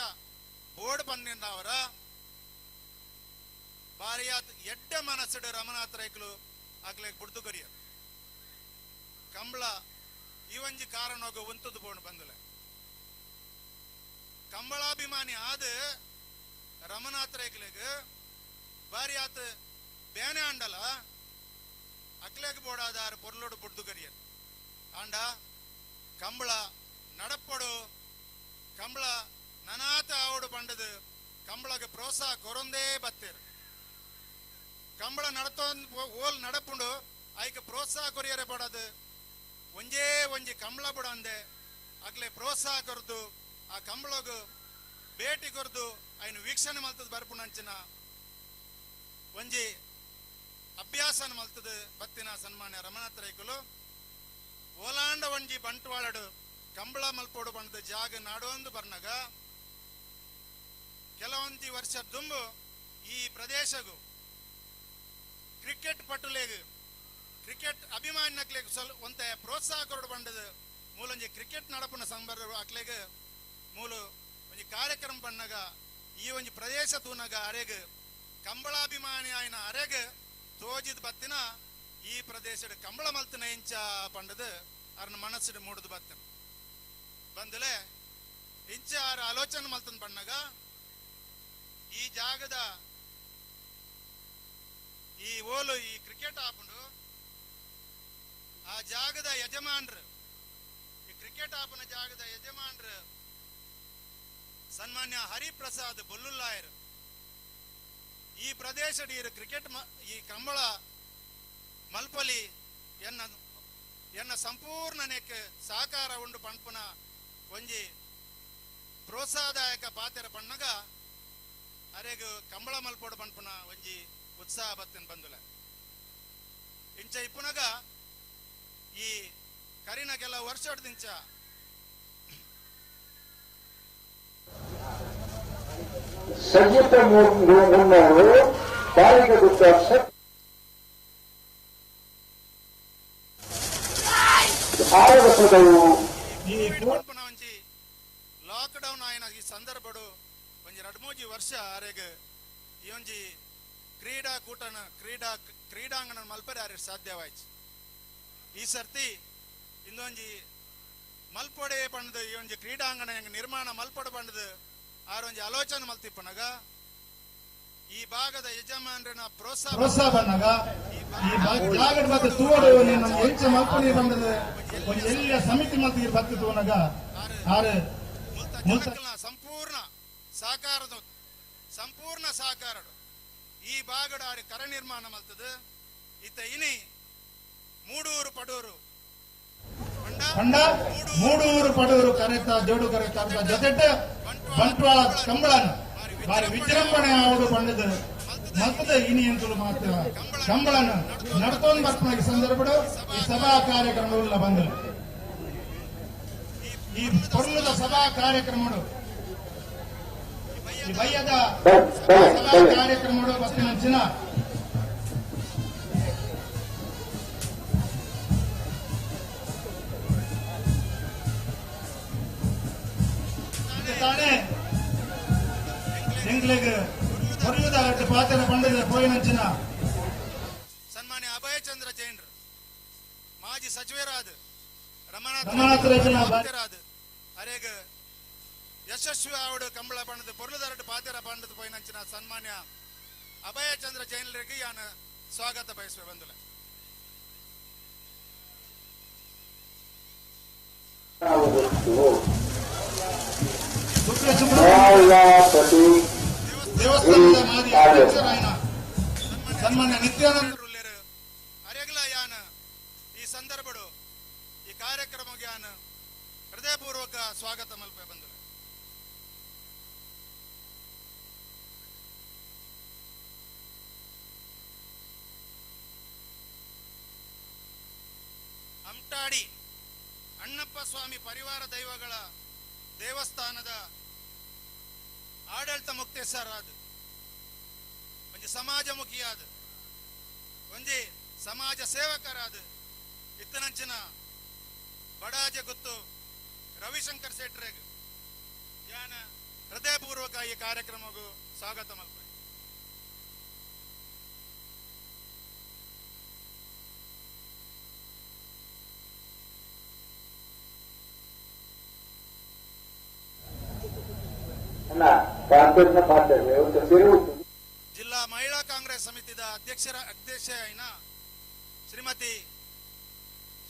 [SPEAKER 6] ಬೋರ್ಡ್ ಬಂದಿದ್ದವರ ಭಾರಿಯಾತ್ ಎಡ್ಡ ಮನಸ್ಸುಡು ರಮನಾಥ ರೈಕಲು ಅಕ್ಲೆಗ್ ಬುಡ್ದು ಕೊರಿಯ ಕಂಬಳ ಈ ಒಂಜಿ ಕಾರಣೋಗ ಉಂತದ್ದು ಬೋಣು ಬಂದಲೆ. ಕಂಬಳಾಭಿಮಾನಿ ಆದ ರಮನಾಥ ರೈಕಲೆಗ್ ಭಾರಿ ಆತ ಬೇನೆ ಅಂಡಲ ಅಕ್ಲೆಗ್ ಬೋಡಾದಾರ ಪೊರ್ಲೋಡು ಬುಡ್ದು ಕರಿಯರ್ ಆಂಡ ಕಂಬಳ ನಡಪಡು ಕಂಬಳ ನನಾತ ಆವಡು ಬಂಡದು ಕಂಬಳಗೆ ಪ್ರೋತ್ಸಾಹ ಕೊರೊಂದೇ ಬತ್ತೇರು. ಕಂಬಳ ನಡತೊಂದು ಓಲ್ ನಡಪುಂಡು ಐಕ ಪ್ರೋತ್ಸಾಹ ಕೊರಿಯರೆ ಬಡದು ಒಂಜೇ ಒಂಜಿ ಕಂಬಳ ಬುಡಂದೆ ಅಗ್ಲೆ ಪ್ರೋತ್ಸಾಹ ಕೊರದು ಆ ಕಂಬಳಗು ಭೇಟಿ ಕೊರದು ಐನು ವೀಕ್ಷಣೆ ಮಲ್ತದ ಬರ್ಪುಣಂಚಿನ ಒಂಜಿ ಅಭ್ಯಾಸನ ಮಲ್ತದ ಬತ್ತಿನ ಸನ್ಮಾನ್ಯ ರಮನಾಥ ರೈಕುಲು. ಓಲಾಂಡ ಒಂಜಿ ಬಂಟ್ವಾಳಡು ಕಂಬಳ ಮಲ್ಪೋಡು ಬಂಡದ ಜಾಗ ನಾಡೊಂದು ಬರ್ನಗ ಕೆಲವೊಂದು ವರ್ಷ ದುಂಬು ಈ ಪ್ರದೇಶಗು ಕ್ರಿಕೆಟ್ ಪಟುಲೇಗು ಕ್ರಿಕೆಟ್ ಅಭಿಮಾನಿನಕ್ಲೆಗ್ ಸ್ವಲ್ಪ ಒಂತೆ ಪ್ರೋತ್ಸಾಹ ಕೊರಡು ಬಂಡದ ಮೂಲೊಂಜಿ ಕ್ರಿಕೆಟ್ ನಡಪುನ ಸಂಬರ ಅಕ್ಲೆಗ್ ಮೂಲ ಒಂಜಿ ಕಾರ್ಯಕ್ರಮ ಬಣ್ಣಗ ಈ ಒಂಜಿ ಪ್ರದೇಶ ತೂನಗ ಅರೆಗ್
[SPEAKER 14] ಕಂಬಳಾಭಿಮಾನಿ ಆಯ್ನ ಅರೆಗ್ ತೋಜಿದ ಬತ್ತಿನ ಈ ಪ್ರದೇಶದ ಕಂಬಳ ಮಲ್ತನ ಇಂಚ ಪಂಡದು ಅರ್ನ ಮನಸ್ಸು ಮೂಡುದು ಬತ್ತನ ಬಂದಲೆ ಇಂಚ ಆರ ಆಲೋಚನೆ ಮಲ್ತನ ಬಣ್ಣಗ ಈ ಜಾಗದ ಈ ಓಲು ಈ ಕ್ರಿಕೆಟ್ ಆಪುಂಡು ಆ ಜಾಗದ ಯಜಮಾನ್ರು ಈ ಕ್ರಿಕೆಟ್ ಆಪನ ಜಾಗದ ಯಜಮಾನ್ರು ಸನ್ಮಾನ್ಯ ಹರಿಪ್ರಸಾದ್ ಬೊಲ್ಲುಲ್ಲಾಯರು ಈ ಪ್ರದೇಶದ ಕ್ರಿಕೆಟ್ ಈ ಕಂಬಳ ಮಲ್ಪಲಿ ಎನ್ನ ಎನ್ನ ಸಂಪೂರ್ಣನೆಕ್ ಸಹಕಾರ ಉಂಡು ಪಣ್ಪುನ ಒಂಜಿ ಪ್ರೋತ್ಸಾಹದಾಯಕ ಪಾತೆರ ಪಣ್ಣಗ ಅರೆಗು ಕಂಬಳ ಮಲ್ಪೋಡು ಪಣ್ಪುನ ಒಂಜಿ ಉತ್ಸಾಹ ಬತ್ತಿನ ಬಂದುಲ ಇಂಚ ಇಪ್ಪುನಗ ಈ ಕರಿನ ಕೆಲ ವರ್ಷದಿಂಚ
[SPEAKER 11] ಸಂಗೀತ ಮುನ್ನೋರು ಬಾಲಿಕ ಗುಪ್ತ ಆರು
[SPEAKER 14] ಒಂಜಿ ಲಾಕ್ ಡೌನ್ ಆಯ್ನ ಈ ಸಂದರ್ಭಡು ಒಂಜಿ ರಡ್ ಮೂಜಿ ವರ್ಷ ಅರೆಗ್ ಈ ಒಂಜಿ ಕ್ರೀಡಾಕೂಟನ ಕ್ರೀಡಾಂಗಣ ಮಲ್ಪರೆ ಅರೆ ಸಾಧ್ಯವಾಯ್ತು. ಈ ಸರ್ತಿ ಇಂದೊಂಜಿ ಮಲ್ಪೊಡೆ ಪಂಡದು ಈ ಒಂಜಿ ಕ್ರೀಡಾಂಗಣ ನಿರ್ಮಾಣ ಮಲ್ಪೊಡೆ ಪಂಡದು ಆರೊಂಜಿ ಆಲೋಚನೆ ಮಲ್ತಿಪ್ಪನಗ ಈ ಭಾಗದ ಯಜಮಾನರನ್ನ
[SPEAKER 13] ಪ್ರೋತ್ಸಾಹ ಬಂದಾಗ ಈ ಜಾಗದ ಮತ್ತೆ ತೂವಡು ಎಂಚ ಮಲ್ಪೊಡಿ ಬಂದದ ಒಂಜಿ ಎಲ್ಲ ಸಮಿತಿ ಮಲ್ತಿ ಬತ್ತು ತೂವನಗ ಆರು
[SPEAKER 14] ಸಂಪೂರ್ಣ ಸಹಕಾರದ ಸಂಪೂರ್ಣ ಸಹಕಾರ ಈ ಭಾಗದ ಆರು ಕರ ನಿರ್ಮಾಣ ಮಲ್ತದ ಇತ್ತ ಇನಿ ಮೂಡೂರು ಪಡೂರು
[SPEAKER 13] ಕಂಡ ಮೂಡೂರು ಪಡೂರು ಕರೆತ ಜೋಡು ಕರೆತ ಜೊತೆಟ್ ಬಂಟ್ವಾಳ ಕಂಬಳನ ಬಾರಿ ವಿಜೃಂಭಣೆ ಆವಡು ಪಂಡದ ಮಲ್ತದ ಇನಿ ಅಂತಲೂ ಮಾತ್ರ ಕಂಬಳನ ನಡ್ತೊಂದು ಬರ್ಪಣ ಈ ಸಂದರ್ಭಡು ಈ ಸಭಾ ಕಾರ್ಯಕ್ರಮಗಳೆಲ್ಲ ಬಂದರು. ಈ ಪೊರ್ಲುದ ಸಭಾ ಕಾರ್ಯಕ್ರಮಗಳು ಈ ಬಯ್ಯದ ಸಭಾ ಕಾರ್ಯಕ್ರಮಗಳು ಬಸ್ತಿನ ತಾನೇ ಎಂಗ್ಲಿಗ್ ಹೊರಯುದ ಪಾತ್ರ ಪಂಡದ ಪೋಯಿನಂಚಿನ
[SPEAKER 14] ಸನ್ಮಾನ್ಯ ಅಭಯಚಂದ್ರ ಜೈನ್ರು ಮಾಜಿ ಸಚಿವರಾದ
[SPEAKER 13] ರಮನಾಥ
[SPEAKER 14] ಅರೇಗ ಯಶಸ್ವಿ ಆವಡು ಕಂಬಳ ಪಂಡದ ಪೊರ್ಲುದರಡು ಪಾತ್ರ ಪಂಡದ ಪೋಯಿನಂಚಿನ ಸನ್ಮಾನ್ಯ ಅಭಯಚಂದ್ರ ಜೈನರಿಗೆ ಯಾನ ಸ್ವಾಗತ ಬಯಸುವೆ ಬಂದುಲ.
[SPEAKER 13] ದೇವಸ್ಥಾನದ ಮಾಜಿ ಅಧ್ಯಕ್ಷರಾಯನ ಸನ್ಮಾನ್ಯ ನಿತ್ಯಾನಂದ
[SPEAKER 14] ಅರೆಗ್ಲ ಯಾನ ಈ ಸಂದರ್ಭಡು ಈ ಕಾರ್ಯಕ್ರಮಕ್ಕೆ ಯಾನ ಹೃದಯಪೂರ್ವಕ ಸ್ವಾಗತ ಮಲ್ಪೆ ಬಂದರು. ಅಮ್ಟಾಡಿ ಅಣ್ಣಪ್ಪ ಸ್ವಾಮಿ ಪರಿವಾರ ದೈವಗಳ ದೇವಸ್ಥಾನದ ಆಡಳಿತ ಮುಕ್ತೇಸರಾದ ಒಂಜಿ ಸಮಾಜಮುಖಿಯಾದ ಒಂಜಿ ಸಮಾಜ ಸೇವಕರಾದ ಇತ್ತನಂಚಿನ ಬಡಾಜ ಗುತ್ತು ರವಿಶಂಕರ್ ಶೆಟ್ರೆಗ್ ಯಾನ ಹೃದಯಪೂರ್ವಕ ಈ ಕಾರ್ಯಕ್ರಮಕ್ಕೂ ಸ್ವಾಗತ ಮಲ್ಪೆ. ಜಿಲ್ಲಾ ಮಹಿಳಾ ಕಾಂಗ್ರೆಸ್ ಸಮಿತಿದ ಅಧ್ಯಕ್ಷೆಯಾಯಿನ ಶ್ರೀಮತಿ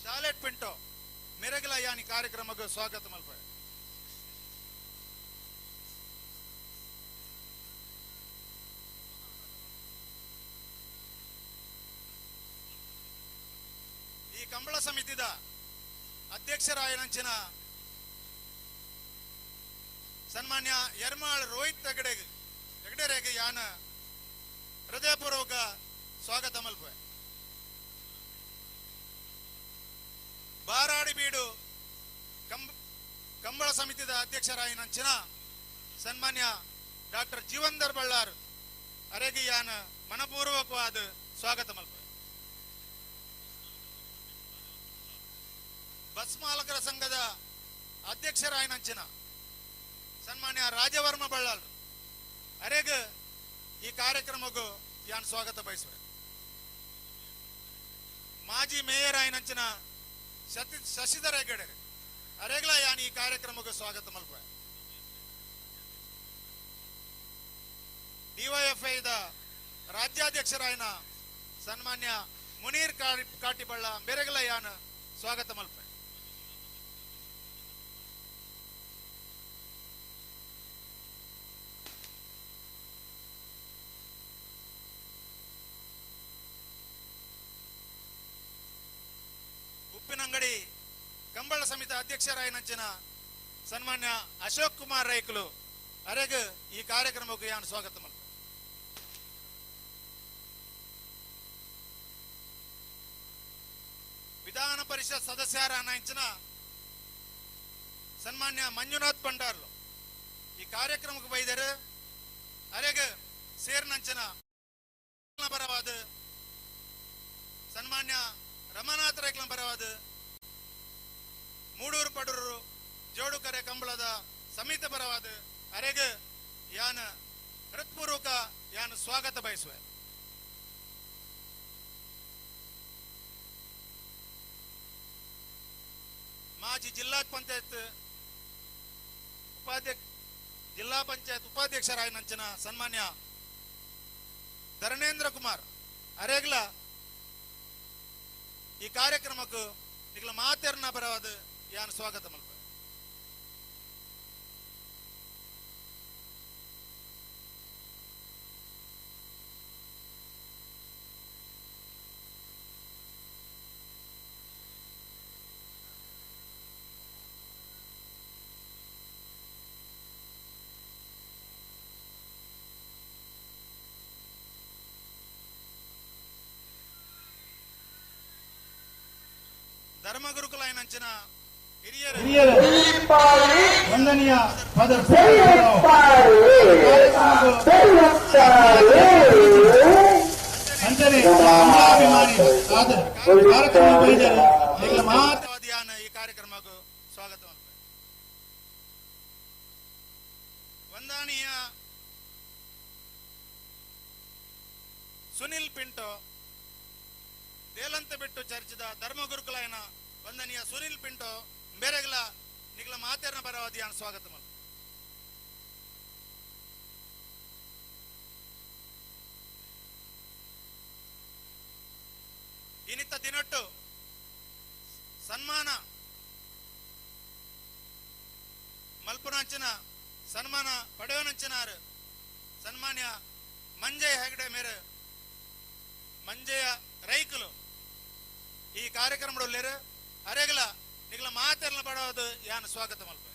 [SPEAKER 14] ಶಾಲೆಟ್ ಪಿಂಟೋ ಮೆರಗಲ ಯಾನಿ ಕಾರ್ಯಕ್ರಮಕ್ಕೆ ಸ್ವಾಗತ ಮಲ್ಪೆ. ಈ ಕಂಬಳ ಸಮಿತಿದ ಅಧ್ಯಕ್ಷರಾಯನಂಚಿನ ಸನ್ಮಾನ್ಯ ಯರ್ಮಾಳ್ ರೋಹಿತ್ ಹೆಗಡೆರೆಗೆ ಯಾನ ಹೃದಯಪೂರ್ವಕ ಸ್ವಾಗತ ಮಲ್ಪೆ. ಬಾರಾಡಿ ಬೀಡು ಕಂಬಳ ಸಮಿತಿದ ಅಧ್ಯಕ್ಷರಾಯಿನಂಚಿನ ಸನ್ಮಾನ್ಯ ಡಾಕ್ಟರ್ ಜೀವಂದರ್ ಬಳ್ಳಾರ್ ಅರೆಗೆ ಯಾನ ಮನಪೂರ್ವಕವಾದ ಸ್ವಾಗತ ಮಲ್ಪೆ. ಬಸ್ ಮಾಲಕರ ಸಂಘದ ಅಧ್ಯಕ್ಷರಾಯಿನಂಚಿನ ಸನ್ಮಾನ್ಯ ರಾಜವರ್ಮ ಬಳ್ಳಾಲ್ ಅರೆಗ್ ಈ ಕಾರ್ಯಕ್ರಮಕ್ಕೂ ಯಾನ್ ಸ್ವಾಗತ ಬಯಸುವೆ. ಮಾಜಿ ಮೇಯರ್ ಆಯಿನಂಚಿನ ಶಶಿಧರ ಹೆಗಡೆ ಅರೆಗ್ಲ ಯಾನ್ ಈ ಕಾರ್ಯಕ್ರಮಕ್ಕೆ ಸ್ವಾಗತ ಮಲ್ಪುವೆ. ಡಿವೈಎಫ್ಐದ ರಾಜ್ಯಾಧ್ಯಕ್ಷರಾಯನ ಸನ್ಮಾನ್ಯ ಮುನೀರ್ ಕಾಟಿಬಳ್ಳ ಬೆರೆಗಲ ಯಾನ್ ಸ್ವಾಗತ ಮಲ್ಪೆ. ಉಪ್ಪಿನಂಗಡಿ ಕಂಬಳ ಸಮಿತಿ ಅಧ್ಯಕ್ಷರಾಯನಂಚಿನ ಸನ್ಮಾನ್ಯ ಅಶೋಕ್ ಕುಮಾರ್ ರೈಕುಲು ಅರೆಗ್ ಈ ಕಾರ್ಯಕ್ರಮಕ್ಕೆ ಯಾನ್ ಸ್ವಾಗತ ಮಲ್ಪೆ. ವಿಧಾನ ಪರಿಷತ್ ಸದಸ್ಯರಾನ ಸನ್ಮಾನ್ಯ ಮಂಜುನಾಥ್ ಭಂಡಾರ್ಲು ಈ ಕಾರ್ಯಕ್ರಮಕ್ಕೆ ಬೈದರು. ಅರೆಗ್ ಸೇರ್ನಂಚಿನ ಪರವಾದ ಸನ್ಮಾನ್ಯ ರಮನಾಥ ರೈಕ್ಲ ಪರವಾದ ಮೂಡೂರು ಪಡೂರು ಜೋಡುಕರೆ ಕಂಬಳದ ಸಮಿತಿ ಪರವಾದ ಅರೆಗ್ ಯಾನ ಹೃತ್ಪೂರ್ವಕ ಯಾನ ಸ್ವಾಗತ ಬಯಸುವೆ. ಮಾಜಿ ಜಿಲ್ಲಾ ಪಂಚಾಯತ್ ಜಿಲ್ಲಾ ಪಂಚಾಯತ್ ಉಪಾಧ್ಯಕ್ಷರಾಯನಂಚಿನ ಸನ್ಮಾನ್ಯ ಧರಣೇಂದ್ರ ಕುಮಾರ್ ಅರೆಗ್ಲ ಈ ಕಾರ್ಯಕ್ರಮಕ್ಕೆ ನಿಗಲ ಮಾತೆರ್ನ ಪರವಾದ ಯಾನ್ ಸ್ವಾಗತ ಮಲ್ಪ. ಧರ್ಮಗುರುಕುಲಾಯನಂಚಿನ ಹಿರಿಯರು
[SPEAKER 13] ವಂದನೀಯ ಫಾದರ್ ಅಂಚನೆ ಅಭಿಮಾನಿ
[SPEAKER 14] ಧ್ಯಾನ ಈ ಕಾರ್ಯಕ್ರಮಕ್ಕೆ ಸ್ವಾಗತ. ವಂದನೀಯ ಸುನಿಲ್ ಪಿಂಟೋ ದೇಲಂತ ಬಿಟ್ಟು ಚರ್ಚಿದ ಧರ್ಮಗುರುಕುಲಾಯನ ವಂದನೀಯ ಸುನಿಲ್ ಪಿಂಟೋ ಬೇರೆಗಲ ನಿಗಲ ಮಾತೇರ್ನ ಪರವಾದಿಯಾನ ಸ್ವಾಗತ. ಇನ್ನಿತ ದಿನಟ್ಟು ಸನ್ಮಾನ ಮಲ್ಪುನಂಚಿನ ಸನ್ಮಾನ ಪಡೆಯುವನಂಚಿನಾರು ಸನ್ಮಾನ್ಯ ಮಂಜಯ ಹೆಗಡೆ ಮೇರೆ ಮಂಜಯ ರೈಕುಲು ಈ ಕಾರ್ಯಕ್ರಮದಲ್ಲಿ ಅರೆಗಲ ನಿಗಲ ಮಾತೆರ್ನ ಪಡೋದು ಯಾನ್ ಸ್ವಾಗತ ಮಲ್ಪ.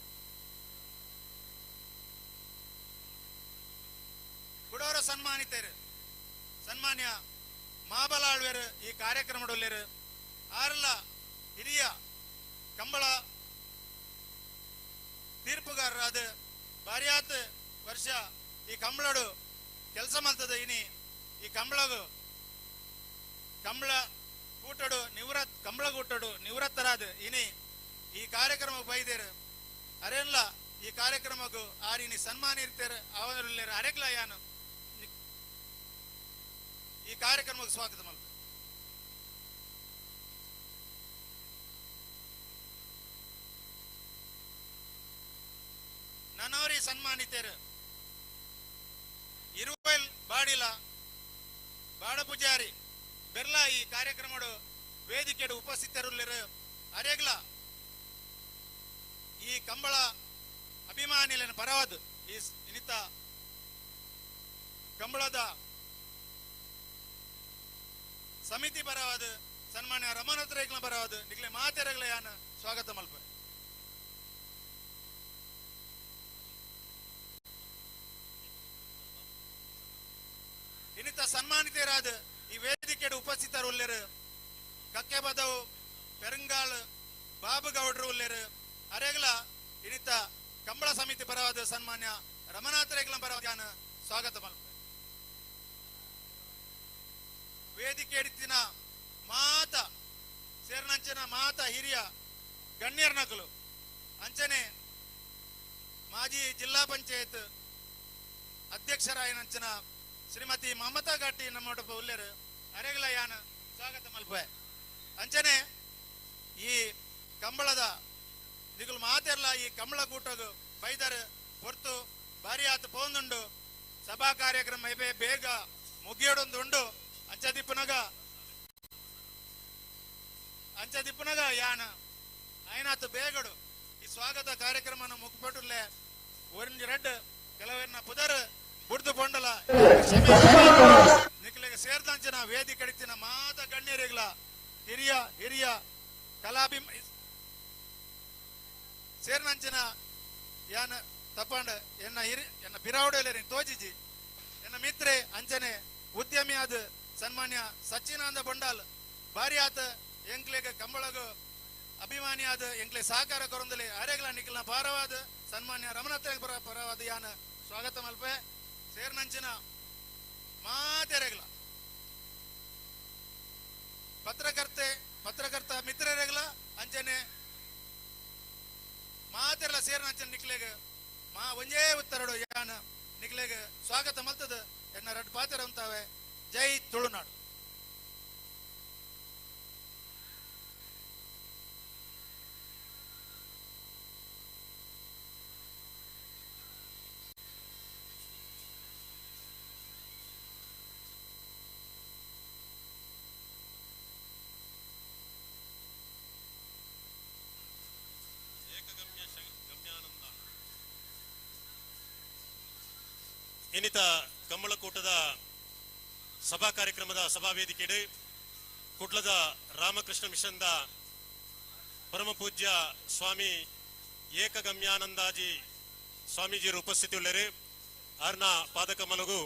[SPEAKER 14] ಕುಡೋರ ಸನ್ಮಾನಿತರು ಸನ್ಮಾನ್ಯ ಮಾಬಲಾಳ್ವೇರು ಈ ಕಾರ್ಯಕ್ರಮದಲ್ಲಿ ಆರಲ್ಲ ಹಿರಿಯ ಕಂಬಳ ತೀರ್ಪುಗಾರರಾದ ಬಾರಿಯಾತ್ ವರ್ಷ ಈ ಕಂಬಳಡು ಕೆಲಸ ಮಾಡ್ತದೆ. ಇನಿ ಈ ಕಂಬಳಗು ಕಂಬಳ ಕೂಟಡು ನಿವೃತ್ ಕಂಬಳಗೂಟಡು ನಿವೃತ್ತರಾದ ಇನಿ ಈ ಕಾರ್ಯಕ್ರಮಕ್ಕೆ ಬೈದೇರು ಅರೆಲ್ಲ ಈ ಕಾರ್ಯಕ್ರಮಕ್ಕೂ ಆರಿನಿ ಸನ್ಮಾನ ಇರ್ತಾರೆ ಅವರಲ್ಲಿ ಅರೆಗ್ಲ ಯಾನು ಈ ಕಾರ್ಯಕ್ರಮಕ್ಕೆ ಸ್ವಾಗತ ಮಾಡ್ತಾರೆ. ನನವರಿ ಸನ್ಮಾನಿತರು ಇರುವಲ್ ಬಾಡಿಲ ಬಾಡ ಪೂಜಾರಿ ಬೆರ್ಲಾ ಈ ಕಾರ್ಯಕ್ರಮಡು ವೇದಿಕೆಡು ಉಪಸ್ಥಿತರುಳ್ಳರು ಅರೆಗ್ಲ ಈ ಕಂಬಳ ಅಭಿಮಾನಿలను ಪರವಾದ ಈ ಇನ್ನಿತ ಕಂಬಳದ ಸಮಿತಿ ಪರವಾದ ಸನ್ಮಾನ್ಯ ರಮನಾಥ ರೈಕ್ಲ ಪರವಾದ ನಿಗ್ಲೆ ಮಾತೆರಗ್ಲ ಯಾನ ಸ್ವಾಗತ ಮಲ್ಪ. ಇನ್ನಿತ ಸನ್ಮಾನಿತರಾದ ಈ ವೇದಿಕೆಡು ಉಪಸ್ಥಿತರು ಉಳ್ಳರು ಕಕ್ಕೆ ಬದವು ಪೆರಂಗಾಳ್ ಬಾಬುಗೌಡರು ಉಳ್ಳರು ಅರೆಗ್ಲ ಇನ್ನಿತ ಕಂಬಳ ಸಮಿತಿ ಪರವಾದ ಸನ್ಮಾನ್ಯ ರಮನಾಥ ರೈಕ್ಲ ಪರವಾದ ಸ್ವಾಗತ ಮಲ್ಪ. ವೇದಿಕೆ ಎಡಿತಿನ ಮಾತ ಸೇರ್ನಂಚಿನ ಮಾತ ಹಿರಿಯ ಗಣ್ಯರ ನಕಲು ಅಂಚನೆ ಮಾಜಿ ಜಿಲ್ಲಾ ಪಂಚಾಯತ್ ಅಧ್ಯಕ್ಷರಾಯನಂಚಿನ ಶ್ರೀಮತಿ ಮಮತಾ ಘಾಟಿ ನಮ್ಮೊಡಪ ಉಲ್ಲೇರು ಅರೆಗಲ ಯಾನ ಸ್ವಾಗತ ಮಲ್ಪೆ. ಅಂಚನೆ ಈ ಕಂಬಳದ ನಿಗುಲು ಮಾತೆರ್ಲ ಈ ಕಂಬಳ ಕೂಟಗು ಬೈದರು ಹೊರ್ತು ಭಾರಿ ಆತ ಪೋಂದುಂಡು. ಸಭಾ ಕಾರ್ಯಕ್ರಮ ಇವೆ ಬೇಗ ಮುಗಿಯೋಡೊಂದು ಅಂಚದಿಪ್ಪುನಗ ಅಂಚದಿಪ್ಪುನಗ ಯಾನ ಆಯ್ನಾತು ಬೇಗಡು ಈ ಸ್ವಾಗತ ಕಾರ್ಯಕ್ರಮನ ಮುಗ್ಪಟ್ಟುಲೆ ಒಂಜಿ ರಡ್ಡ್ ಕೆಲವೆನ್ನ ಪುದರ್ ಬುಡ್ದು ಪೊಂಡಲ ನಿಕ್ಲೆಗೆ ಸೇರ್ದಂಚಿನ ವೇದಿಕೆ ಕಡಿತಿನ ಮಾತ ಗಣ್ಯರಿಗ್ಲ ಹಿರಿಯ ಹಿರಿಯ ಕಲಾಭಿಮ ಸೇರ್ನಂಚಿನ ಯಾನ ತಪ್ಪಂಡ ಎನ್ನ ಹಿರಿ ಎನ್ನ ಪಿರಾವಡೆಯಲ್ಲಿ ತೋಜಿಜಿ ಎನ್ನ ಮಿತ್ರೆ ಅಂಚನೆ ಉದ್ಯಮಿಯಾದ ಸನ್ಮಾನ್ಯ ಸಚ್ಚಿನಾನಂದ ಬಂಡಾಲ್ ಭಾರಿ ಆತ ಎಂಕ್ಲೆಗೆ ಕಂಬಳಗು ಅಭಿಮಾನಿಯಾದ ಎಂಕ್ಲೆ ಸಹಕಾರ ಕೊರಂದಲೆ ಅರೆಗಳ ನಿಖಲ್ನ ಪಾರವಾದ ಸನ್ಮಾನ್ಯ ರಮಣಾಥ ಪರವಾದ ಯಾನ ಸ್ವಾಗತ ಮಲ್ಪೆ. ಸೇರ್ನಂಚಿನ ಮಾತೆರೆಗಳ ಪತ್ರಕರ್ತೆ ಪತ್ರಕರ್ತ ಮಿತ್ರರೆಗಳ ಅಂಚನೆ ಮಾತೆರಲ ಸೇರ್ನಂಚಿನ ನಿಕ್ಲೆಗ್ ಮಾ ಒಂಜೇ ಉತ್ತರಡು ಯಾನ ನಿಕ್ಲೆಗ್ ಸ್ವಾಗತ ಮಲ್ತದ ಎನ್ನ ರಡ್ಡು ಪಾತ್ರ ಅಂತಾವೆ. ಜೈ ತುಳುನಾಡು.
[SPEAKER 12] ಇನ್ನಿತ ಕಂಬಳಕೂಟದ ಸಭಾ ಕಾರ್ಯಕ್ರಮದ ಸಭಾ ವೇದಿಕೆಡೆ ಕುಡ್ಲದ ರಾಮಕೃಷ್ಣ ಮಿಷನ್ದ ಪರಮ ಪೂಜ್ಯ ಸ್ವಾಮಿ ಏಕಗಮ್ಯಾನಂದಾಜಿ ಸ್ವಾಮೀಜಿಯರು ಉಪಸ್ಥಿತಿ ಉಳ್ಳರು. ಅರ್ನ ಪಾದಕಮಲಗು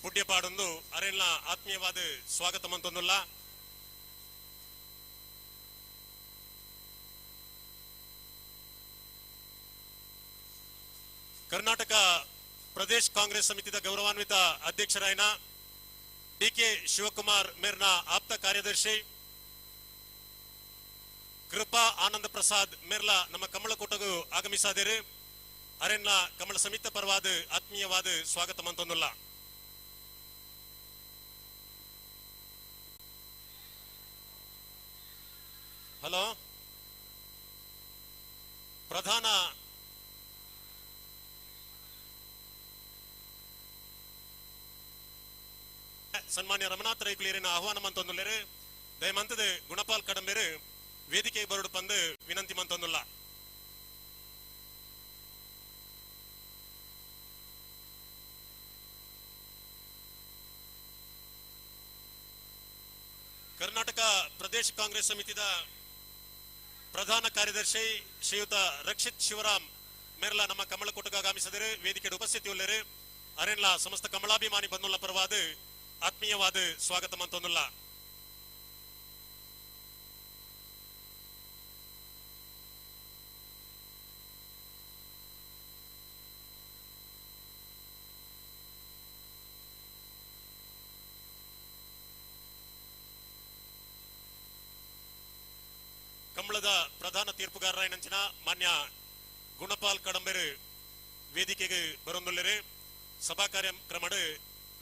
[SPEAKER 12] ಪುಣ್ಯಪಾಡೊಂದು ಅರೆಲ್ಲ ಆತ್ಮೀಯವಾದ ಸ್ವಾಗತ ಮಂತೊಂದುಲ್ಲ. ಕರ್ನಾಟಕ ಪ್ರದೇಶ್ ಕಾಂಗ್ರೆಸ್ ಸಮಿತಿದ ಗೌರವಾನ್ವಿತ ಅಧ್ಯಕ್ಷರಾಯನ ಡಿಕೆ ಶಿವಕುಮಾರ್ ಮೇರ್ನ ಆಪ್ತ ಕಾರ್ಯದರ್ಶಿ ಕೃಪಾ ಆನಂದ ಪ್ರಸಾದ್ ಮೇರ್ಲ ನಮ್ಮ ಕಮಲಕೋಟಗೂ ಆಗಮಿಸಾದಿರು. ಅರೆನ್ನ ಕಮಲ ಸಮಿತ ಪರವಾದ ಆತ್ಮೀಯವಾದ ಸ್ವಾಗತ ಮಂತೊಂದುಲ್ಲ. ಹಲೋ ಪ್ರಧಾನ ಸನ್ಮಾನ್ಯ ರಮನಾಥ ರೈಕುಲೇರಿನ ಆಹ್ವಾನ ಮಂತೊಂದುಲ್ಲೇರು. ದಯಮಂತದ ಗುಣಪಾಲ್ ಕಡಂಬೇರು ವೇದಿಕೆ ಬರಡು ಪಂದು ವಿನಂತಿ ಮಂತೊಂದುಲ್ಲ. ಕರ್ನಾಟಕ ಪ್ರದೇಶ ಕಾಂಗ್ರೆಸ್ ಸಮಿತಿದ ಪ್ರಧಾನ ಕಾರ್ಯದರ್ಶಿ ಶ್ರೀಯುತ ರಕ್ಷಿತ್ ಶಿವರಾಮ್ ಮೇರ್ಲ ನಮ್ಮ ಕಮಲಕೋಟಗ ಆಗಮಿಸಿದರು. ವೇದಿಕೆ ಉಪಸ್ಥಿತಿ ಉಳ್ಳರು. ಅರೆನ್ಲ ಸಮಸ್ತ ಕಮಲಾಭಿಮಾನಿ ಬಂದುಲ್ಲ ಪರವಾದ ಆತ್ಮೀಯವಾದ ಸ್ವಾಗತ ಮಂತೊಂದುಲ್ಲ. ಕಂಬಳದ ಪ್ರಧಾನ ತೀರ್ಪುಗಾರರಾಯನಂಚಿನ ಮಾನ್ಯ ಗುಣಪಾಲ್ ಕಡಂಬೆರು ವೇದಿಕೆಗೆ ಬರೊಂದುಲ್ಲೇರು. ಸಭಾ ಕಾರ್ಯಕ್ರಮಡು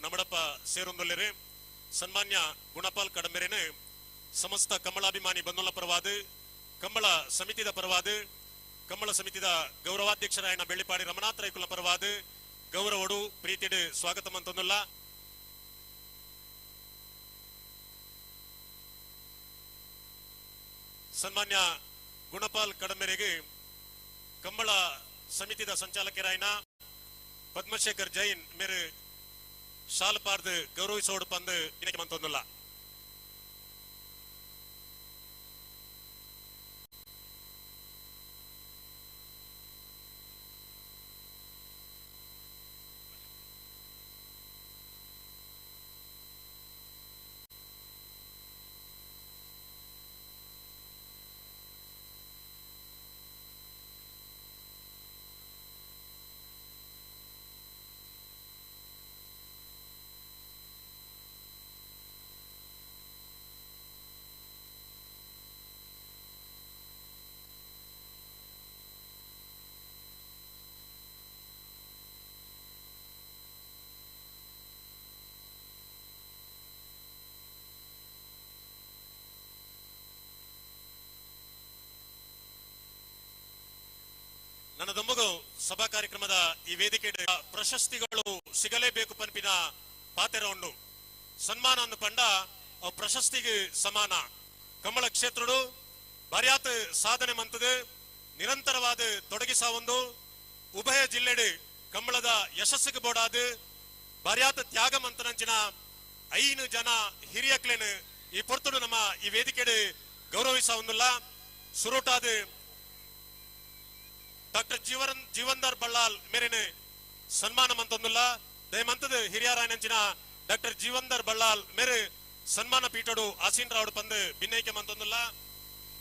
[SPEAKER 12] ನಮಡಪ್ಪ ಸೇರೊಂದುಲ್ಲೇರು. ಸನ್ಮಾನ್ಯ ಗುಣಪಾಲ್ ಕಡಂಬೆರೇನು ಸಮಸ್ತ ಕಮಲಾಭಿಮಾನಿ ಬಂದುಲ್ಲ ಪರವಾದ ಕಂಬಳ ಸಮಿತಿದ ಪರವಾದ ಕಂಬಳ ಸಮಿತಿದ ಗೌರವಾಧ್ಯಕ್ಷರಾಯನ ಬೆಳ್ಳಿಪಾಡಿ ರಮನಾಥ ರೈಕುಲ ಪರವಾದ ಗೌರವಡು ಪ್ರೀತಿಡು ಸ್ವಾಗತ ಮಂತೊಂದುಲ್ಲ. ಸನ್ಮಾನ್ಯ ಗುಣಪಾಲ್ ಕಡಂಬೆರೆಗೆ ಕಂಬಳ ಸಮಿತಿದ ಸಂಚಾಲಕರಾಯನ ಪದ್ಮಶೇಖರ್ ಜೈನ್ ಮೇರು ಶಾಲ್ ಪಾರ್ದು ಗೌರವಿಸೋಡು ಪಂದು ಇನ್ನಕ್ಕೆ ಮಂತೊಂದುಲ್ಲ. ಸಭಾ ಕಾರ್ಯಕ್ರಮದ ಈ ವೇದಿಕೆ ಪ್ರಶಸ್ತಿಗಳು ಸಿಗಲೇಬೇಕು ಪನ್ಪಿನ ಪಾತೆರ ಉಂಡು. ಸನ್ಮಾನ ಅನ್ನು ಪಂಡ ಅವು ಪ್ರಶಸ್ತಿಗೆ ಸಮಾನ. ಕಂಬಳ ಕ್ಷೇತ್ರಡು ಬಾರ್ಯಾತ್ ಸಾಧನೆ ಮಂತದು ನಿರಂತರವಾದ ತೊಡಗಿಸ ಒಂದು ಉಭಯ ಜಿಲ್ಲೆಡು ಕಂಬಳದ ಯಶಸ್ಸಿಗೆ ಬೋಡಾದು ಬಾರ್ಯಾತ್ ತ್ಯಾಗ ಮಂತನಂಚಿನ 5 ಜನ ಹಿರಿಯಕ್ಲೇನು ಈ ಪೊರ್ತುಡು ನಮ್ಮ ಈ ವೇದಿಕೆಡು ಗೌರವಿಸ ಒಂದುಲ್ಲ. ಸುರುಟಾದ ಡಾಕ್ಟರ್ ಜೀವಂದರ್ ಬಳ್ಳಾಲ್ ಮೇರಿನ ಸನ್ಮಾನ ಮಂತೊಂದುಲ್ಲ. ದಯಮಂತದ ಹಿರಿಯರಾಯನಂಚಿನ ಡಾಕ್ಟರ್ ಜೀವಂದರ್ ಬಳ್ಳಾಲ್ ಮೇರೆ ಸನ್ಮಾನ ಪೀಠಡು ಆಸೀನ್ ರಾವ್ಡು ಪಂದು ಭಿನ್ನೈಕೆ ಮಂತೊಂದುಲ್ಲ.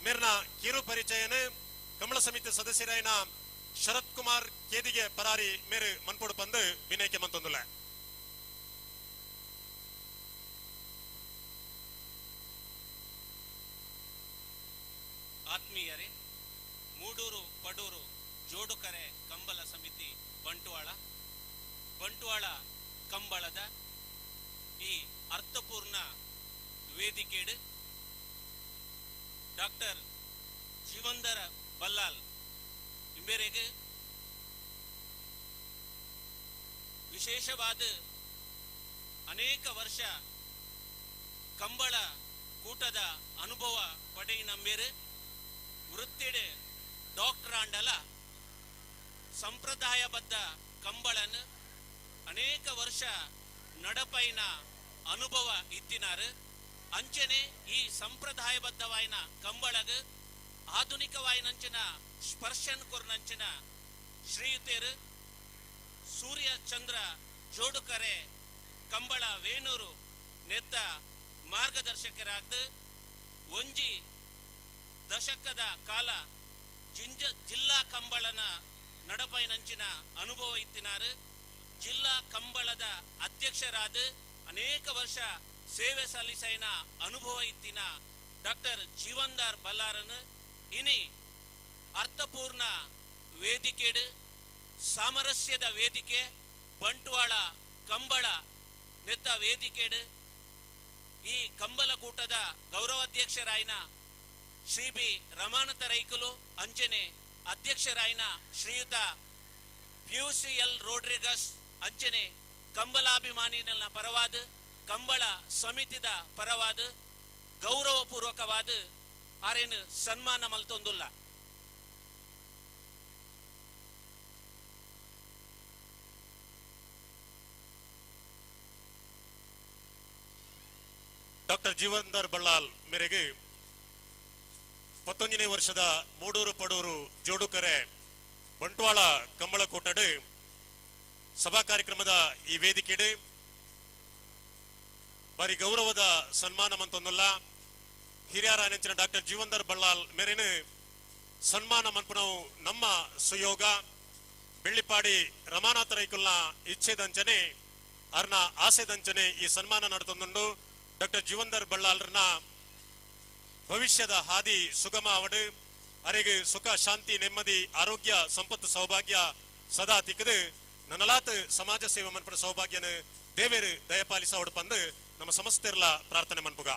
[SPEAKER 12] ಮೇರ್ನ ಕಿರು ಪರಿಚಯನ ಕಮಲ ಸಮಿತಿ ಸದಸ್ಯರಾಯನ ಶರತ್ ಕುಮಾರ್ ಕೇದಿಗೆ ಪರಾರಿ ಮೇರೆ ಮನ್ಪೋಡು ಪಂದು ಭಿನ್ನೈಕೆ ಮಂತೊಂದುಲ್ಲ.
[SPEAKER 15] ಆತ್ಮೀಯರೇ, ಮೂಡೂರು ಪಡೂರು ಜೋಡುಕರೆ ಕಂಬಳ ಸಮಿತಿ ಬಂಟ್ವಾಳ ಬಂಟ್ವಾಳ ಕಂಬಳದ ಈ ಅರ್ಥಪೂರ್ಣ ವೇದಿಕೆಡು ಡಾಕ್ಟರ್ ಜೀವಂದರ ಬಲ್ಲಾಲ್ ಇಂಬೇರೆಗೆ ವಿಶೇಷವಾದ ಅನೇಕ ವರ್ಷ ಕಂಬಳ ಕೂಟದ ಅನುಭವ ಪಡೆಯಿನಂಬೇರು ವೃತ್ತಿಡೆ ಡಾಕ್ಟರ್ ಆಂಡಲ ಸಂಪ್ರದಾಯಬದ್ಧ ಕಂಬಳನ್ ಅನೇಕ ವರ್ಷ ನಡಪೈನ ಅನುಭವ ಇತ್ತಿನಾರು. ಅಂಚನೆ ಈ ಸಂಪ್ರದಾಯಬದ್ಧವಾಯಿನ ಕಂಬಳಗ ಆಧುನಿಕವಾಯಿನಂಚಿನ ಸ್ಪರ್ಶನ್ ಕೊರ್ನಂಚಿನ ಶ್ರೀಯುತೇರು ಸೂರ್ಯ ಚಂದ್ರ ಜೋಡುಕರೆ ಕಂಬಳ ವೇಣೂರು ನೆತ್ತ ಮಾರ್ಗದರ್ಶಕರಾಗ್ದು ಒಂಜಿ ದಶಕದ ಕಾಲ ಜಿಲ್ಲಾ ಕಂಬಳನ ನಡಪೈನಂಚಿನ ಅನುಭವ ಇತ್ತಿನಾರು. ಜಿಲ್ಲಾ ಕಂಬಳದ ಅಧ್ಯಕ್ಷರಾದ ಅನೇಕ ವರ್ಷ ಸೇವೆ ಸಲ್ಲಿಸೈನ ಅನುಭವ ಇತ್ತಿನ ಡಾಕ್ಟರ್ ಜೀವಂದಾರ್ ಬಲ್ಲಾರನ್ ಇನಿ ಅರ್ಥಪೂರ್ಣ ವೇದಿಕೆಡು ಸಾಮರಸ್ಯದ ವೇದಿಕೆ ಬಂಟ್ವಾಳ ಕಂಬಳ ನೆತ್ತ ವೇದಿಕೆಡು ಈ ಕಂಬಳಕೂಟದ ಗೌರವಾಧ್ಯಕ್ಷರಾಯಿನ ಶ್ರೀ ಬಿ ರಮಾನಥ ರೈಕುಲು, ಅಂಚನೆ ಅಧ್ಯಕ್ಷರಾಯಿನ ಶ್ರೀಯುತ ಪಿಯುಸಿಎಲ್ ರೋಡ್ರಿಗಸ್, ಅಂಚನೆ ಕಂಬಳಾಭಿಮಾನಿನ ಪರವಾದ ಕಂಬಳ ಸಮಿತಿದ ಪರವಾದ ಗೌರವಪೂರ್ವಕವಾದ ಆರೇನು ಸನ್ಮಾನ ಮಲ್ತೊಂದುಲ್ಲ.
[SPEAKER 12] ಡಾಕ್ಟರ್ ಜೀವಂದರ್ ಬಳ್ಳಾಲ್ ಮೇರೆಗೆ 19ನೇ ವರ್ಷದ ಮೂಡೂರು ಪಡೂರು ಜೋಡುಕರೆ ಬಂಟ್ವಾಳ ಕಂಬಳಕೋಟಡು ಸಭಾ ಕಾರ್ಯಕ್ರಮದ ಈ ವೇದಿಕೆಡು ಬಾರಿ ಗೌರವದ ಸನ್ಮಾನ ಮಂತೊಂದುಲ್ಲ. ಹಿರಿಯರ ನೆಂಚಿನ ಡಾಕ್ಟರ್ ಜೀವಂದರ್ ಬಳ್ಳಾಲ್ ಮೇರೆನು ಸನ್ಮಾನ ಮನ್ಪುನವು ನಮ್ಮ ಸುಯೋಗ. ಬೆಳ್ಳಿಪಾಡಿ ರಮಾನಾಥ ರೈಕುಲ್ನ ಇಚ್ಛೆದಂಚನೆ ಅರ್ನ ಆಸೆದಂಚನೆ ಈ ಸನ್ಮಾನ ನಡತೊಂದುಂಡು. ಡಾಕ್ಟರ್ ಜೀವಂದರ್ ಬಳ್ಳಾಲ್ರನ್ನ ಭವಿಷ್ಯದ ಹಾದಿ ಸುಗಮ ಅವಡು, ಅರೆಗೆ ಸುಖ ಶಾಂತಿ ನೆಮ್ಮದಿ ಆರೋಗ್ಯ ಸಂಪತ್ತು ಸೌಭಾಗ್ಯ ಸದಾ ತಿಕ್ಕದು ನನಲಾತ್ ಸಮಾಜ ಸೇವೆ ಮನ್ಪುನ ಸೌಭಾಗ್ಯನ ದೇವೇರು ದಯಪಾಲಿಸ ಅವಡು ಪಂದು ನಮ್ಮ ಸಮಸ್ತೆರ್ಲ ಪ್ರಾರ್ಥನೆ ಮನ್ಪುಗ.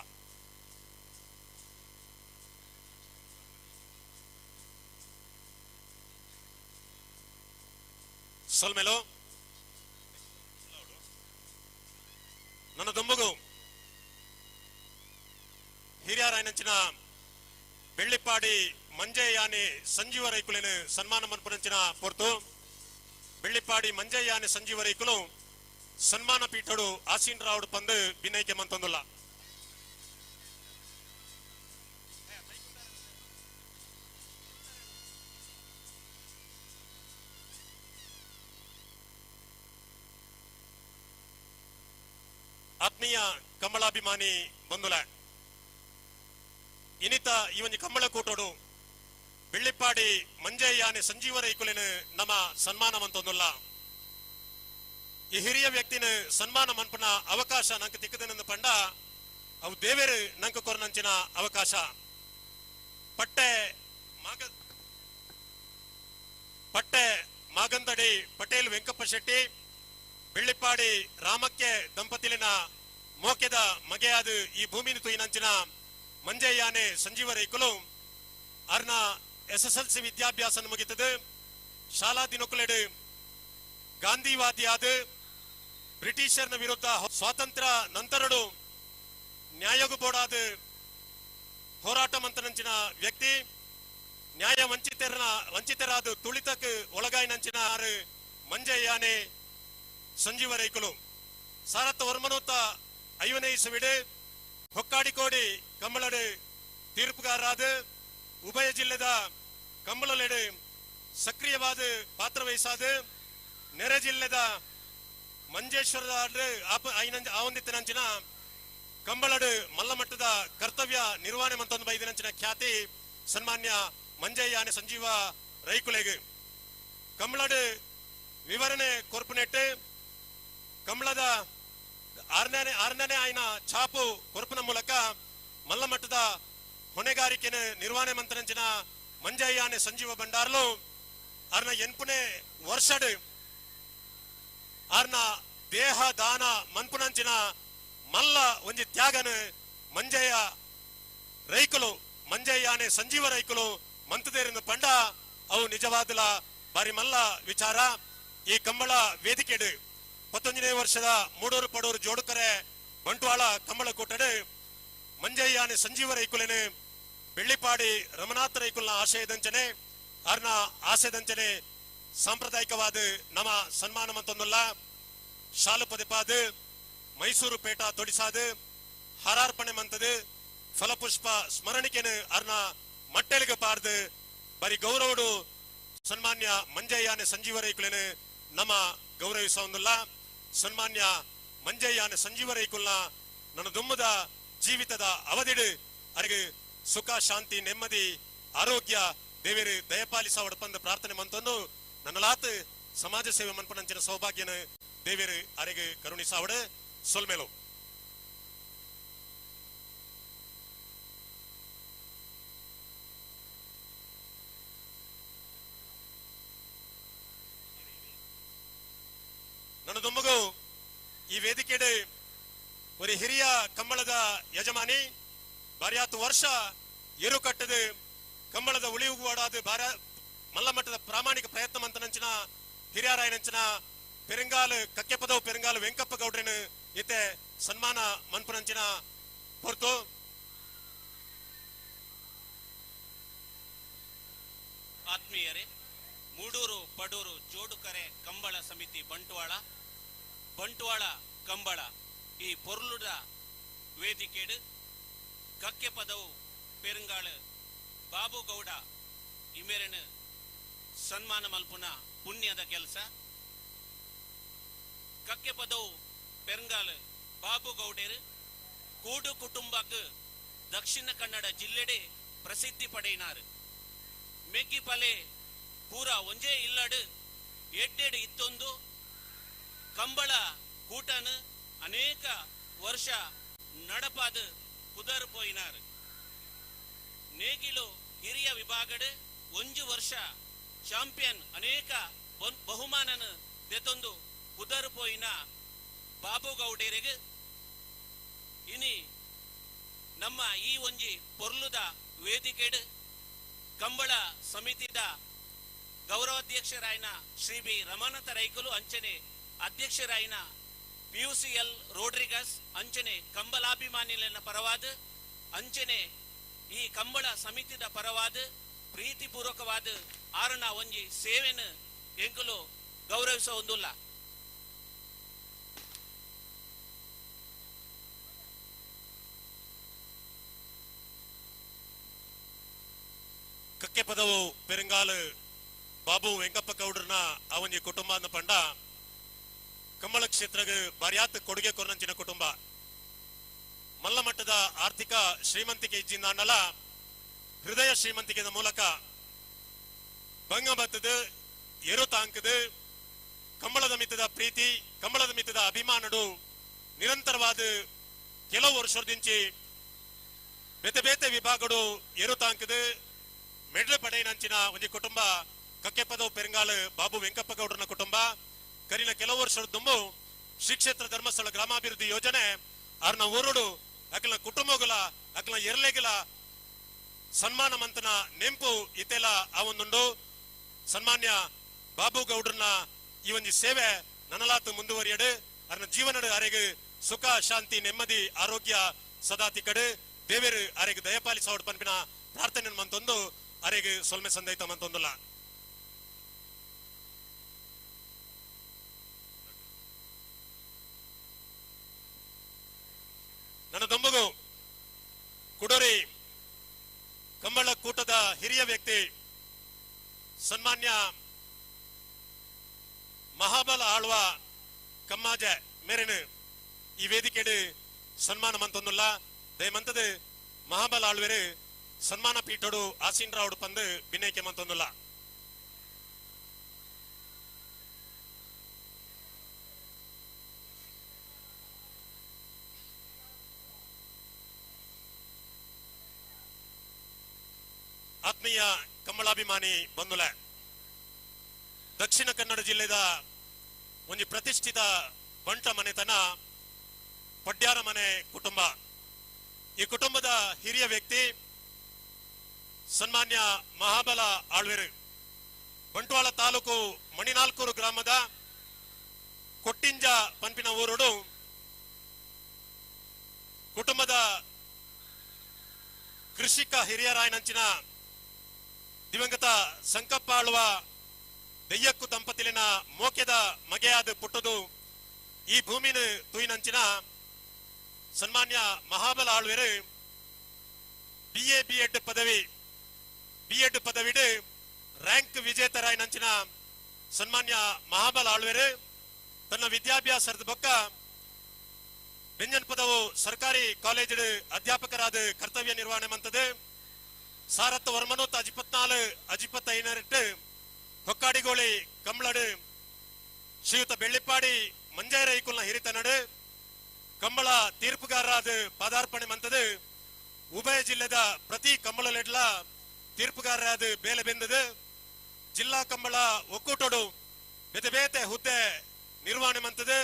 [SPEAKER 12] ಸೊಲ್ಮೆಲೋ ನನ್ನ ದೊಂಬುಗು ಹಿರಿಯರಾಯನಂಚಿನ ಬೆಳ್ಳಿಪಾಡಿ ಮಂಜಯ್ಯಾನೆ ಸಂಜೀವ ರೈಕುಲಿನ ಸನ್ಮಾನ ಮನ್ಪುನಂಚಿನ ಪೊರ್ತು ಬೆಳ್ಳಿಪಾಡಿ ಮಂಜಯ್ಯಾನೆ ಸಂಜೀವ ರೈಕುಲು ಸನ್ಮಾನ ಪೀಠಡು ಆಸೀನ್ ರಾವ್ಡು ಪಂದು ಬಿನೈಕೆ ಮಂತೊಂದುಲ್ಲ. ಆತ್ಮೀಯ ಕಮಲಾಭಿಮಾನಿ ಬಂದುಲ ಇನಿತ ಇವನ್ ಕಂಬಳ ಕೂಟೋಡು ಬೆಳ್ಳಿಪಾಡಿ ಮಂಜಯ್ಯಾನೆ ಸಂಜೀವ ರೈಕುಲಿನ ನಮ್ಮ ಸನ್ಮಾನ ಮಂತೊಂದುಲ್ಲ. ಈ ಹಿರಿಯ ವ್ಯಕ್ತಿನ ಸನ್ಮಾನ ಮನ್ಪುನ ಅವಕಾಶ ನಂಗೆ ತಿಕ್ಕದನೆಂದು ಪಂಡ ಅವು ದೇವೇರು ನಂಗೆ ಕೊರನಂಚಿನ ಅವಕಾಶ. ಪಟ್ಟೆ ಪಟ್ಟೆ ಮಾಗಂದಡಿ ಪಟೇಲ್ ವೆಂಕಪ್ಪ ಶೆಟ್ಟಿ ಬೆಳ್ಳಿಪಾಡಿ ರಾಮಕ್ಕೆ ದಂಪತಿಲಿನ ಮೋಕೆದ ಮಗೆಯಾದ ಈ ಭೂಮಿನ ತುಯಿನಂಚಿನ ಮಂಜಯ್ಯಾನೆ ಸಂಜೀವ ರೈಕುಲು ಅರ್ನ SSLC ವಿದ್ಯಾಭ್ಯಾಸ ಮುಗಿತದೆ. ಶಾಲಾ ದಿನಕುಲೆಡು ಗಾಂಧಿವಾದಿಯಾದ ಬ್ರಿಟಿಷರ್ನ ವಿರುದ್ಧ ಸ್ವಾತಂತ್ರ್ಯ ನಂತರಡು ನ್ಯಾಯಗು ಬೋಡಾದ ಹೋರಾಟ ಮಂತನಂಚಿನ ವ್ಯಕ್ತಿ ನ್ಯಾಯ ವಂಚಿತರಾದ ತುಳಿತಕ್ಕೆ ಒಳಗಾಯಿನಂಚಿನ ಆರು ಮಂಜಯ್ಯಾನೆ ಸಂಜೀವ ರೈಕುಲು ಸಾರತ್ತ ವರ್ಮನೂತ ಐವನೇ ಇಸವಿಡು ಹೊಕ್ಕಾಡಿಕೋಡಿ ಕಂಬಳಡು ತೀರ್ಪುಗಾರರಾದ ಉಭಯ ಜಿಲ್ಲೆದ ಕಂಬಳಲೆಡು ಸಕ್ರಿಯವಾದ ಪಾತ್ರ ವಹಿಸಾದ ನೆರೆ ಜಿಲ್ಲೆದ ಮಂಜೇಶ್ವರದ ಆವಂದಿತ್ತನಂಚಿನ ಕಂಬಳಡು ಮಲ್ಲಮಟ್ಟದ ಕರ್ತವ್ಯ ನಿರ್ವಹಣೆ ಮಂತೊಂದು ಬೈದಿನಂಚಿನ ಖ್ಯಾತಿ ಸನ್ಮಾನ್ಯ ಮಂಜಯ್ಯಾನೆ ಸಂಜೀವ ರೈಕುಲೆಗ್ ಕಂಬಳಡು ವಿವರಣೆ ಕೊರ್ಪುನೆಟ್ಟು ಕಂಬಳದ ಆರನೇ ಆಯ್ನ ಛಾಪು ಕೊರ್ಪುನ ಮೂಲಕ ಮಲ್ಲಮಟ್ಟದ ಹೊಣೆಗಾರಿಕೆನ ನಿರ್ವಹಣೆ ಮಂತನಂಚಿನ ಮಂಜಯ್ಯಾನೆ ಸಂಜೀವ ಭಂಡಾರ್ಲು ಅರ್ನ ಎನ್ಪುನೆ ವರ್ಷಡ್ ಅರ್ನ ದೇಹ ದಾನ ಮನ್ಪುನಂಚಿನ ಮಲ್ಲ ಒಂಜಿ ತ್ಯಾಗನ ಮಂಜಯ್ಯ ರೈಕುಲು ಮಂಜಯ್ಯಾನೆ ಸಂಜೀವ ರೈಕುಲು ಮಂತದೇರಿಂದ ಪಂಡ ಅವು ನಿಜವಾದಲ ಬಾರಿ ಮಲ್ಲ ವಿಚಾರ. ಈ ಕಂಬಳ ವೇದಿಕೆಡು 19ನೇ ವರ್ಷದ ಮೂಡೂರು ಪಡೂರು ಜೋಡುಕರೆ ಬಂಟ್ವಾಳ ಕಂಬಳ ಕೂಟಡು ಮಂಜಯ್ಯಾನೆ ಸಂಜೀವ ರೈಕುಲೇನು ಬೆಳ್ಳಿಪಾಡಿ ರಮನಾಥ ರೈಕುಲ್ನ ಆಶಯದಂಚನೆ ಅರ್ನ ಆಶಯದಂಚನೆ ಸಾಂಪ್ರದಾಯಿಕವಾದ ನಮ್ಮ ಸನ್ಮಾನ ಮಂತೊಂದುಲ್ಲ ಶಾಲು ಪದಪಾದ ಮೈಸೂರು ಪೇಟ ತೊಡಿಸಾದ ಹಾರಾರ್ಪಣೆ ಮಂತದು ಫಲಪುಷ್ಪ ಸ್ಮರಣಿಕೆನು ಅರ್ನ ಮಟ್ಟೆಲಿಗೆ ಪಾರ್ದು ಬರಿ ಗೌರವಡು ಸನ್ಮಾನ್ಯ ಮಂಜಯ್ಯಾನೆ ಸಂಜೀವ ರೈಕುಲೇನು ನಮ್ಮ ಗೌರವಿಸೊಂದುಲ್ಲ. ಸನ್ಮಾನ್ಯ ಮಂಜಯ್ಯಾನೆ ಸಂಜೀವ ರೈಕುಲ್ನ ನನ್ನ ದುಮ್ಮದ ಜೀವಿತದ ಅವಧಿಡು ಅರಿಗೆ ಸುಖ ಶಾಂತಿ ನೆಮ್ಮದಿ ಆರೋಗ್ಯ ದೇವರು ದಯಪಾಲಿಸ ಒಡಪಂದ ಪ್ರಾರ್ಥನೆ ಮಂತೊಂದು ನನ್ನಲಾತ್ ಸಮಾಜ ಸೇವೆ ಮನ್ಪನಂಚಿನ ಸೌಭಾಗ್ಯನ ದೇವರು ಅರೆಗೆ ಕರುಣಿಸಾವಡು ಸೊಲ್ಮೇಲು. ನನ್ನ ದುಮ್ಮಗು ಈ ವೇದಿಕೆಡೆ ಒಂದು ಹಿರಿಯ ಕಂಬಳದ ಯಜಮಾನಿ ಬಾರ್ಯಾತು ವರ್ಷ ಏರು ಕಟ್ಟದು ಕಂಬಳದ ಉಳಿವುವಾಡಾದ ಬಾರ ಮಲ್ಲಮಟ್ಟದ ಪ್ರಾಮಾಣಿಕ ಪ್ರಯತ್ನ ಮಂತನಂಚಿನ ಹಿರಿಯರಾಯನಂಚಿನ ಪೆರಂಗಾಲು ಕಕ್ಕೆಪದವು ಪೆರಂಗಾಲು ವೆಂಕಪ್ಪ ಗೌಡ್ರನು ಇತ್ತೆ ಸನ್ಮಾನ ಮನ್ಪುನಂಚಿನ ಹೊರತು.
[SPEAKER 15] ಆತ್ಮೀಯರೇ, ಮೂಡೂರು ಪಡೂರು ಜೋಡುಕರೆ ಕಂಬಳ ಸಮಿತಿ ಬಂಟ್ವಾಳ ಬಂಟ್ವಾಳ ಕಂಬಳ ಈ ಪೊರ್ಲುಡ ವೇದಿಕೆಡು ಕಕ್ಕೆ ಪದವು ಪೆರುಂಗಾಳು ಬಾಬುಗೌಡ ಇಮೇರನು ಸನ್ಮಾನ ಮಲ್ಪುನ ಪುಣ್ಯದ ಕೆಲಸ. ಕಕ್ಕೆ ಪದವು ಪೆರುಂಗಾಳು ಬಾಬುಗೌಡರು ಕೂಡು ಕುಟುಂಬಕ್ಕೆ ದಕ್ಷಿಣ ಕನ್ನಡ ಜಿಲ್ಲೆಡೆ ಪ್ರಸಿದ್ಧಿ ಪಡೆಯಿನಾರು. ಮೆಗ್ಗಿ ಪಲೆ ಪೂರ ಒಂಜೇ ಇಲ್ಲಡು ಎಡ್ಡೆಡು ಇತ್ತೊಂದು ಕಂಬಳ ಕೂಟನು ಅನೇಕ ವರ್ಷ ನಡಪಾದ ಕುದರ್ ಪೋಯಿನಾರು. ನೇಗಿಲು ಹಿರಿಯ ವಿಭಾಗಡು ಒಂಜು ವರ್ಷ ಚಾಂಪಿಯನ್ ಅನೇಕ ಬಹುಮಾನನು ದೆತೊಂದು ಕುದರ್ ಪೋಯಿನ ಬಾಬುಗೌಡರಿಗೆ ಇನಿ ನಮ್ಮ ಈ ಒಂಜಿ ಪೊರ್ಲುದ ವೇದಿಕೆಡು ಕಂಬಳ ಸಮಿತಿದ ಗೌರವಾಧ್ಯಕ್ಷರಾಯನ ಶ್ರೀ ಬಿ ರಮಾನಾಥ ರೈಕುಲು ಅಂಚನೆ ಅಧ್ಯಕ್ಷರಾಯನ ಪಿಯುಸಿಎಲ್ ರೋಡ್ರಿಗಸ್ ಅಂಚನೆ ಕಂಬಲಾಭಿಮಾನಿಗಳನ್ನ ಪರವಾದ ಅಂಚನೆ ಈ ಕಂಬಳ ಸಮಿತಿದ ಪರವಾದ ಪ್ರೀತಿಪೂರ್ವಕವಾದ ಆರಣ ಒಂಜಿ ಸೇವೆನು ಎಂಕುಲು ಗೌರವಿಸ ಒಂದುಲ್ಲ.
[SPEAKER 12] ಕಕ್ಕೆ ಪದವು ಪೆರಂಗಾಲು ಬಾಬು ವೆಂಕಪ್ಪ ಗೌಡ್ರನ ಆ ಒಂಜಿ ಕುಟುಂಬ ಅಂದ ಪಂಡ ಕಮ್ಮಳ ಕ್ಷೇತ್ರಗ್ ಬಾರ್ಯಾತ್ ಕೊಡುಗೆ ಕೊರನಂಚಿನ ಕುಟುಂಬ. ಮಲ್ಲಮಟ್ಟದ ಆರ್ಥಿಕ ಶ್ರೀಮಂತಿಕೆ ಇಜ್ಜಿಂದಾಂಡಲ ಹೃದಯ ಶ್ರೀಮಂತಿಕೆದ ಮೂಲಕ ಬಂಗ ಬತ್ತದ ಎರು ತಾಂಕದ ಕಂಬಳದ ಮಿತ್ತದ ಪ್ರೀತಿ ಕಂಬಳದ ಮಿತ್ತದ ಅಭಿಮಾನಡು ನಿರಂತರವಾದ ಕೆಲವು ವರ್ಷದಿಂಚಿ ಬೇತೆ ಬೇತೆ ವಿಭಾಗಡು ಎರು ತಾಂಕದ ಮೆಡ್ಲು ಪಡೆಯಿನಂಚಿನ ಒಂಜಿ ಕುಟುಂಬ ಕಕ್ಕೆಪದವು ಪೆರಂಗಾಲು ಬಾಬು ವೆಂಕಪ್ಪ ಗೌಡ್ರನ ಕುಟುಂಬ. ಕರಿನ ಕೆಲವು ವರ್ಷದ ದುಂಬು ಶ್ರೀ ಕ್ಷೇತ್ರ ಧರ್ಮಸ್ಥಳ ಗ್ರಾಮಾಭಿವೃದ್ಧಿ ಯೋಜನೆ ಅರ್ನ ಊರುಡು ಅಕಲ ಕುಟುಂಬಗಳ ಅಕಲ ಎರಲೆಗಳ ಸನ್ಮಾನ ಮಂತನ ನೆಂಪು ಇತೆಲ ಆ ಒಂದುಂಡು. ಸನ್ಮಾನ್ಯ ಬಾಬು ಗೌಡ್ರನ್ನ ಈ ಒಂದು ಸೇವೆ ನನಲಾತು ಮುಂದುವರಿಯಡು ಅರ್ನ ಜೀವನಡು ಅರೆಗ್ ಸುಖ ಶಾಂತಿ ನೆಮ್ಮದಿ ಆರೋಗ್ಯ ಸದಾ ತಿಕ್ಕಡು ದೇವರು ಅರೆಗ್ ದಯಪಾಲಿಸೋಡ್ ಪನ್ಪಿನ ಪ್ರಾರ್ಥನೆ ಮಂತೊಂದು ಅರೆಗ್ ಸೊಲ್ಮೆ ಸಂದೈತ ಮಂತೊಂದುಲ್ಲ. ನನ್ನ ದೊಂಬಗು ಕುಡೋರಿ ಕಂಬಳ ಕೂಟದ ಹಿರಿಯ ವ್ಯಕ್ತಿ ಸನ್ಮಾನ್ಯ ಮಹಾಬಲ ಆಳ್ವ ಕಮ್ಮಾಜ ಮೇರೆನು ಈ ವೇದಿಕೆಡು ಸನ್ಮಾನ ಮಂತೊಂದುಲ್ಲ. ದಯಮಂತದ ಮಹಾಬಲ ಆಳ್ವೆರು ಸನ್ಮಾನ ಪೀಠೋಡು ಆಸೀನರಾವ್ಡು ಪಂದು ಬಿನೈಕೆ ಮಂತೊಂದುಲ್ಲ. ಆತ್ಮೀಯ ಕಮ್ಮಳಾಭಿಮಾನಿ ಬಂಧುಲೆ, ದಕ್ಷಿಣ ಕನ್ನಡ ಜಿಲ್ಲೆದ ಒಂದು ಪ್ರತಿಷ್ಠಿತ ಬಂಟ ಮನೆತನ ಪಡ್ಯಾರ ಮನೆ ಕುಟುಂಬ. ಈ ಕುಟುಂಬದ ಹಿರಿಯ ವ್ಯಕ್ತಿ ಸನ್ಮಾನ್ಯ ಮಹಾಬಲ ಆಳ್ವೆರು ಬಂಟ್ವಾಳ ತಾಲೂಕು ಮಣಿನಾಲ್ಕೂರು ಗ್ರಾಮದ ಕೊಟ್ಟಿಂಜ ಪಂಪಿನ ಊರುಡು ಕುಟುಂಬದ ಕೃಷಿಕ ಹಿರಿಯರಾಯನಂಚಿನ ದಿವಂಗತ ಸಂಕಪ್ಪ ಆಳ್ವ ದೆಯ್ಯಕ್ಕು ದಂಪತಿಲಿನ ಮೋಕೆದ ಮಗೆಯಾದ ಪುಟ್ಟದು ಈ ಭೂಮಿನ ತೂಯಿನಂಚಿನ ಸನ್ಮಾನ್ಯ ಮಹಾಬಲ ಆಳ್ವೆರು ಬಿಎ ಬಿ ಎಡ್ ಪದವಿ ಬಿ ಎಡ್ ಪದವಿಡು ರ್ಯಾಂಕ್ ವಿಜೇತರಾಯನಂಚಿನ ಸನ್ಮಾನ್ಯ ಮಹಾಬಲ ಆಳ್ವೆರು ತನ್ನ ವಿದ್ಯಾಭ್ಯಾಸದ ಬೊಕ್ಕ ಬೆಂಜನ್ ಪದವು ಸರ್ಕಾರಿ ಕಾಲೇಜು ಅಧ್ಯಾಪಕರಾದ ಕರ್ತವ್ಯ ನಿರ್ವಹಣೆ ಮಂತದೆ. ಸಾರತ್ತು ವರ್ಮನೂತ್ ಅಜಿಪತ್ನಾಲು ಅಜಿಪತ್ತೈನರೆಟ್ಟು ಹೊಕ್ಕಾಡಿಗೋಳಿ ಕಂಬಳಡು ಶ್ರೀಯುತ ಬೆಳ್ಳಿಪ್ಪಾಡಿ ಮಂಜಾಯ ರೈಕುಲ್ನ ಹಿರಿತನಡು ಕಂಬಳ ತೀರ್ಪುಗಾರರಾದ ಪಾದಾರ್ಪಣೆ ಮಂತದು. ಉಭಯ ಜಿಲ್ಲೆದ ಪ್ರತಿ ಕಂಬಳಲೆಡ್ಲ ತೀರ್ಪುಗಾರರಾದ ಬೇಲೆ ಬೆಂದದು. ಜಿಲ್ಲಾ ಕಂಬಳ ಒಕ್ಕೂಟೋಡು ಬೇತೆ ಬೇತೆ ಹುದ್ದೆ ನಿರ್ವಹಣೆ ಮಂತದು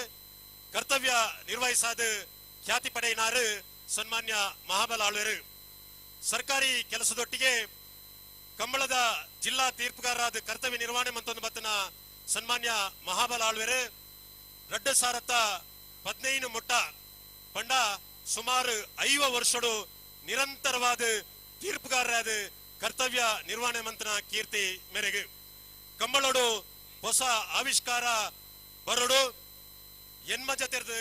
[SPEAKER 12] ಕರ್ತವ್ಯ ನಿರ್ವಹಿಸಾದ ಖ್ಯಾತಿ ಪಡೆಯಿನಾರು ಸನ್ಮಾನ್ಯ ಮಹಾಬಲ ಆಳ್ವೆರು. ಸರ್ಕಾರಿ ಕೆಲಸದೊಟ್ಟಿಗೆ ಕಂಬಳದ ಜಿಲ್ಲಾ ತೀರ್ಪುಗಾರರಾದ ಕರ್ತವ್ಯ ನಿರ್ವಹಣೆ ಮಂತೊಂದು ಬತ್ತನ ಸನ್ಮಾನ್ಯ ಮಹಾಬಲ ಆಳ್ವೆರು 2015 ಮುಟ್ಟ ಪಂಡ ಸುಮಾರು 50 ವರ್ಷಡು ನಿರಂತರವಾದ ತೀರ್ಪುಗಾರರಾದ ಕರ್ತವ್ಯ ನಿರ್ವಹಣೆ ಮಂತನ ಕೀರ್ತಿ ಮೇರೆಗೆ ಕಂಬಳೋಡು ಹೊಸ ಆವಿಷ್ಕಾರ ಬರೋಡು ಎನ್ಮ ಜತೆರ್ದು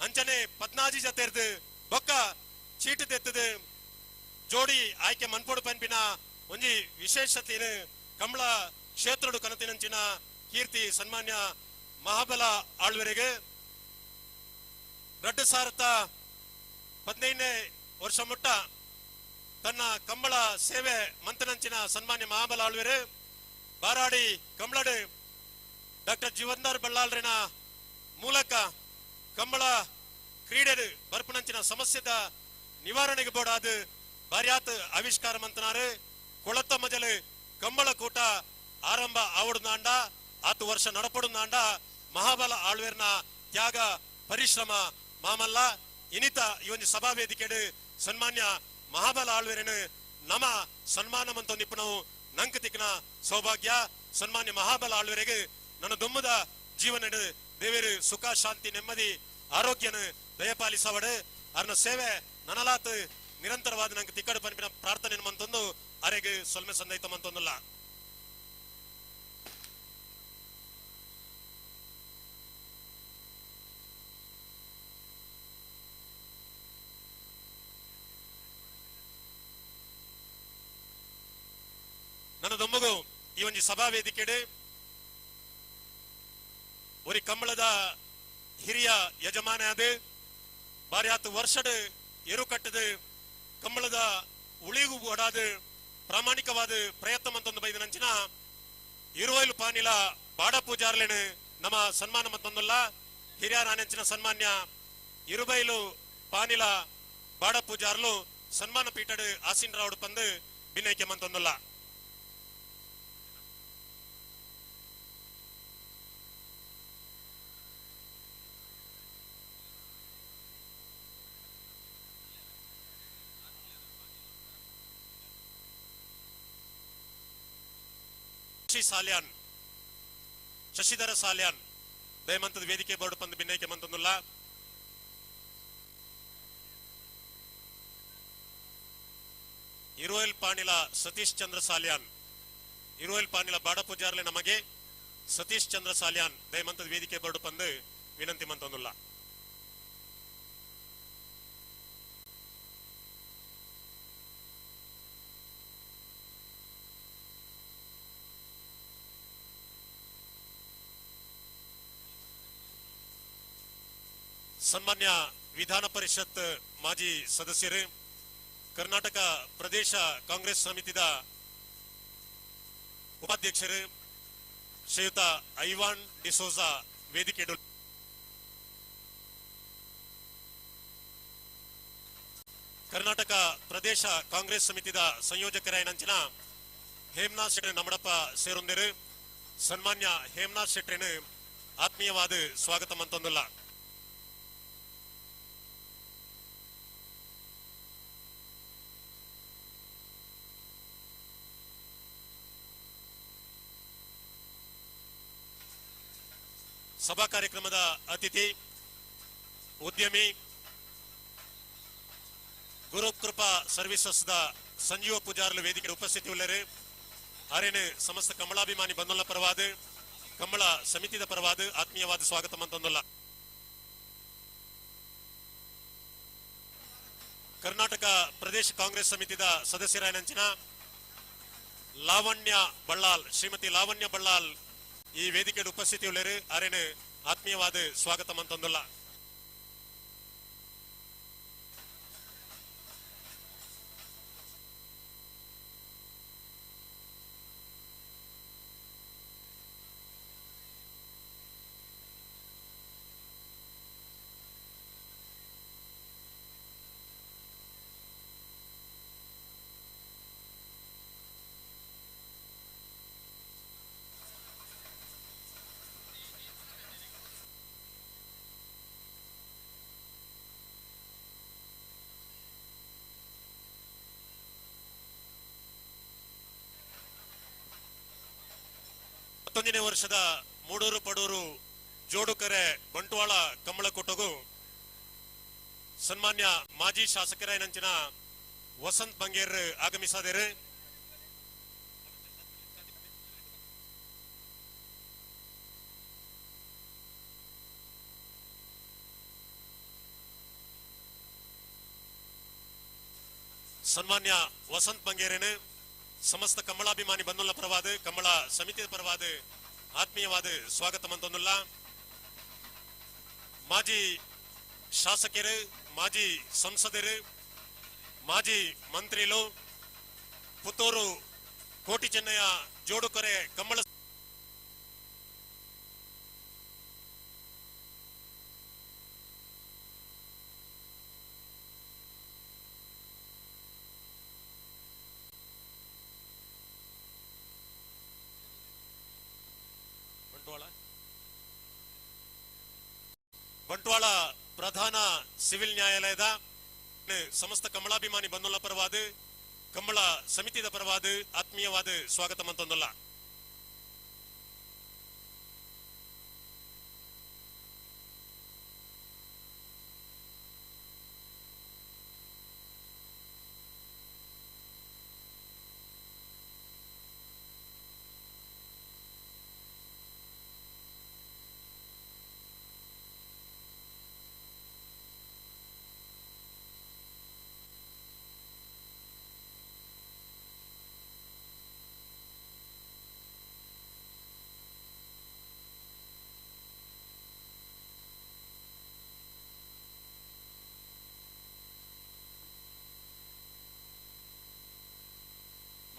[SPEAKER 12] ಅಂಚನೆ ಪದ್ನಾಜಿ ಜತೆರ್ದು ಬೊಕ್ಕ ಚೀಟು ತೆತ್ತದು ಜೋಡಿ ಆಯ್ಕೆ ಮನ್ಪೋಡು ಪನ್ಪಿನ ಒಂಜಿ ವಿಶೇಷತೆಯನ್ನು ಕಂಬಳ ಕ್ಷೇತ್ರಡು ಕನತಿನಂಚಿನ ಕೀರ್ತಿ ಸನ್ಮಾನ್ಯ ಮಹಾಬಲ ಆಳ್ವರಿಗೆ 2015 ವರ್ಷ ಮುಟ್ಟ ತನ್ನ ಕಂಬಳ ಸೇವೆ ಮಂತನಂಚಿನ ಸನ್ಮಾನ್ಯ ಮಹಾಬಲ ಆಳ್ವೆರು ಬಾರಾಡಿ ಕಂಬಳಡು ಡಾಕ್ಟರ್ ಜೀವಂದಾರ್ ಬಳ್ಳಾಲ್ರಿನ ಮೂಲಕ ಕಂಬಳ ಕ್ರೀಡೆ ಬರ್ಪುನಂಚಿನ ಸಮಸ್ಯೆದ ನಿವಾರಣೆಗೆ ಬೋಡಾದ ಬಾರ್ಯಾತ್ ಆವಿಷ್ಕಾರ ಮಂತನಾರು. ಕೊಳತ್ತ ಮಜಲು ಕಂಬಳ ಕೂಟ ಆರಂಭ ಆವಡುನಾಂಡ ಆತು ವರ್ಷ ನಡಪಡುನಾಂಡ ಮಹಾಬಲ ಆಳ್ವೇರ್ನ ತ್ಯಾಗ ಪರಿಶ್ರಮ ಮಾಮಲ್ಲ ಇನಿತ ಈ ಒಂದು ಸಭಾ ವೇದಿಕೆಡು ಸನ್ಮಾನ್ಯ ಮಹಾಬಲ ಆಳ್ವೇರನು ನಮ ಸನ್ಮಾನ ಮಂತ ನಿಪುಣವು ನಂಕ ತಿಕ್ನ ಸೌಭಾಗ್ಯ. ಸನ್ಮಾನ್ಯ ಮಹಾಬಲ ಆಳ್ವೇರಿಗೆ ನನ್ನ ದುಮ್ಮದ ಜೀವನ ದೇವೇರು ಸುಖ ಶಾಂತಿ ನೆಮ್ಮದಿ ಆರೋಗ್ಯನ ದಯಪಾಲಿಸವಡು ಅರ್ನ ಸೇವೆ ನನಲಾತ್ ನಿರಂತರವಾದ ನಂಗೆ ತಿಕ್ಕಡು ಪನ್ಪಿನ ಪ್ರಾರ್ಥನೆ ಮಂತೊಂದು ಅರೆಗೆ ಸೊಲ್ಮೆ ಸಂದೈತ ಮಂತೊಂದುಲ್ಲ. ನನ್ನ ದೊಮ್ಮಗು ಈ ಒಂದು ಸಭಾ ವೇದಿಕೆಡೆ ಒರಿ ಕಂಬಳದ ಹಿರಿಯ ಯಜಮಾನ ಅದು ಬಾರ್ಯಾತು ವರ್ಷಡ್ ಎರು ಕಟ್ಟದು ಕಂಬಳದ ಉಳಿಗು ಒಡಾದ ಪ್ರಾಮಾಣಿಕವಾದ ಪ್ರಯತ್ನ ಮಂತೊಂದು ಬೈದನಂಚಿನ ಇರುವೈಲು ಪಾನಿಲ ಬಾಡ ಪೂಜಾರ್ಲೇನು ನಮ್ಮ ಸನ್ಮಾನ ಮಂತೊಂದುಲ್ಲ. ಹಿರಿಯರ ಆನೆಂಚಿನ ಸನ್ಮಾನ್ಯ ಇರುಬೈಲು ಪಾನಿಲ ಬಾಡ ಪೂಜಾರ್ಲು ಸನ್ಮಾನ ಪೀಠಡ್ ಆಸೀನರಾವ್ಡು ಪಂದು ಬಿನೈಕೆ ಮಂತೊಂದುಲ್ಲ. ಸಾಲ್ಯಾನ್ ಶಶಿಧರ ಸಾಲ್ಯಾನ್ ದಯಮಂತದ ವೇದಿಕೆ ಬೋರ್ಡ್ ಪಂದ್ ಬಿನ್ನೈಕೆ ಮಂತಂದುಲ್ಲ. ಇರುವೆಲ್ ಪಾಣಿಲ ಸತೀಶ್ ಚಂದ್ರ ಸಾಲ್ಯಾನ್, ಇರುವೆಲ್ ಪಾಣಿಲ ಬಾಡ ಪೂಜಾರ್ಲೆ ನಮಗೆ ಸತೀಶ್ ಚಂದ್ರ ಸಾಲ್ಯಾನ್ ದಯಮಂತದ ವೇದಿಕೆ ಬೋರ್ಡ್ ಪಂದ್ ವಿನಂತಿ ಮಂತಂದುಲ್ಲ. ಸನ್ಮಾನ್ಯ ವಿಧಾನ ಪರಿಷತ್ ಮಾಜಿ ಸದಸ್ಯರು, ಕರ್ನಾಟಕ ಪ್ರದೇಶ ಕಾಂಗ್ರೆಸ್ ಸಮಿತಿದ ಉಪಾಧ್ಯಕ್ಷರು ಶ್ರೀಯುತ ಐವಾನ್ ಡಿಸೋಜಾ ವೇದಿಕೆ. ಕರ್ನಾಟಕ ಪ್ರದೇಶ ಕಾಂಗ್ರೆಸ್ ಸಮಿತಿದ ಸಂಯೋಜಕರಾಯನಂಚಿನ ಹೇಮನಾಥ್ ಶೆಟ್ಟಿ ನಮಡಪ್ಪ ಸೇರೊಂದಿರು. ಸನ್ಮಾನ್ಯ ಹೇಮನಾಥ್ ಶೆಟ್ಟರನ್ನು ಆತ್ಮೀಯವಾದ ಸ್ವಾಗತ ಮಂತೊಂದುಲ್ಲ. ಸಭಾ ಕಾರ್ಯಕ್ರಮದ ಅತಿಥಿ ಉದ್ಯಮಿ ಗುರುಕೃಪಾ ಸರ್ವಿಸಸ್ the Sanjeeva ಪೂಜಾರ್ಲು ವೇದಿಕೆ ಉಪಸ್ಥಿತಿ ಉಳ್ಳರು. ಆರೇನು ಸಮಸ್ತ ಕಮಲಾಭಿಮಾನಿ ಬಂಧುಲ ಪರವಾದ ಕಮಲ ಸಮಿತಿದ ಪರವಾದ ಆತ್ಮೀಯವಾದ ಸ್ವಾಗತ ಮಂತೊಂದುಲ್ಲ. ಕರ್ನಾಟಕ ಪ್ರದೇಶ ಕಾಂಗ್ರೆಸ್ ಸಮಿತಿದ ಸದಸ್ಯರಾಯನಂಚಿನ ಲಾವಣ್ಯ ಬಳ್ಳಾಲ್, ಶ್ರೀಮತಿ ಲಾವಣ್ಯ ಬಳ್ಳಾಲ್ ಈ ವೇದಿಕೆ ಉಪಸ್ಥಿತಿ ಉಳ್ಳರು. ಆರೇನು ಆತ್ಮೀಯವಾದ ಸ್ವಾಗತ ಮಂತೊಂದುಲ್ಲ. ಹತ್ತೊಂದನೇ ವರ್ಷದ ಮೂಡೂರು ಪಡೂರು ಜೋಡುಕರೆ ಬಂಟ್ವಾಳ ಕಮ್ಮಳಕೋಟಗೂ ಸನ್ಮಾನ್ಯ ಮಾಜಿ ಶಾಸಕರಾಯನಂಚಿನ ವಸಂತ್ ಬಂಗೇರ್ ಆಗಮಿಸಾದರು. ಸನ್ಮಾನ್ಯ ವಸಂತ್ ಬಂಗೇರನು ಸಮಸ್ತ ಕಮಲಾಭಿಮಾನಿ ಬಂಧುಲ ಪರವಾದ ಕಮಲ ಸಮಿತಿಯ ಪರವಾದ ಆತ್ಮೀಯವಾದ ಸ್ವಾಗತ ಮಂತೊಂದುಲ್ಲ. ಮಾಜಿ ಶಾಸಕರು, ಮಾಜಿ ಸಂಸದರು, ಮಾಜಿ ಮಂತ್ರಿಲು, ಪುತ್ತೂರು ಕೋಟಿ ಚೆನ್ನಯ್ಯ ಜೋಡುಕೊರೆ ಕಮ್ಮಳ ಬಂಟ್ವಾಳ ಪ್ರಧಾನ ಸಿವಿಲ್ ನ್ಯಾಯಾಲಯದ ಸಮಸ್ತ ಕಮಲಾಭಿಮಾನಿ ಬಂಧುಲ ಪರವಾದ ಕಮಲ ಸಮಿತಿದ ಪರವಾದ ಆತ್ಮೀಯವಾದ ಸ್ವಾಗತ ಮಂತೊಂದುಲ್ಲ.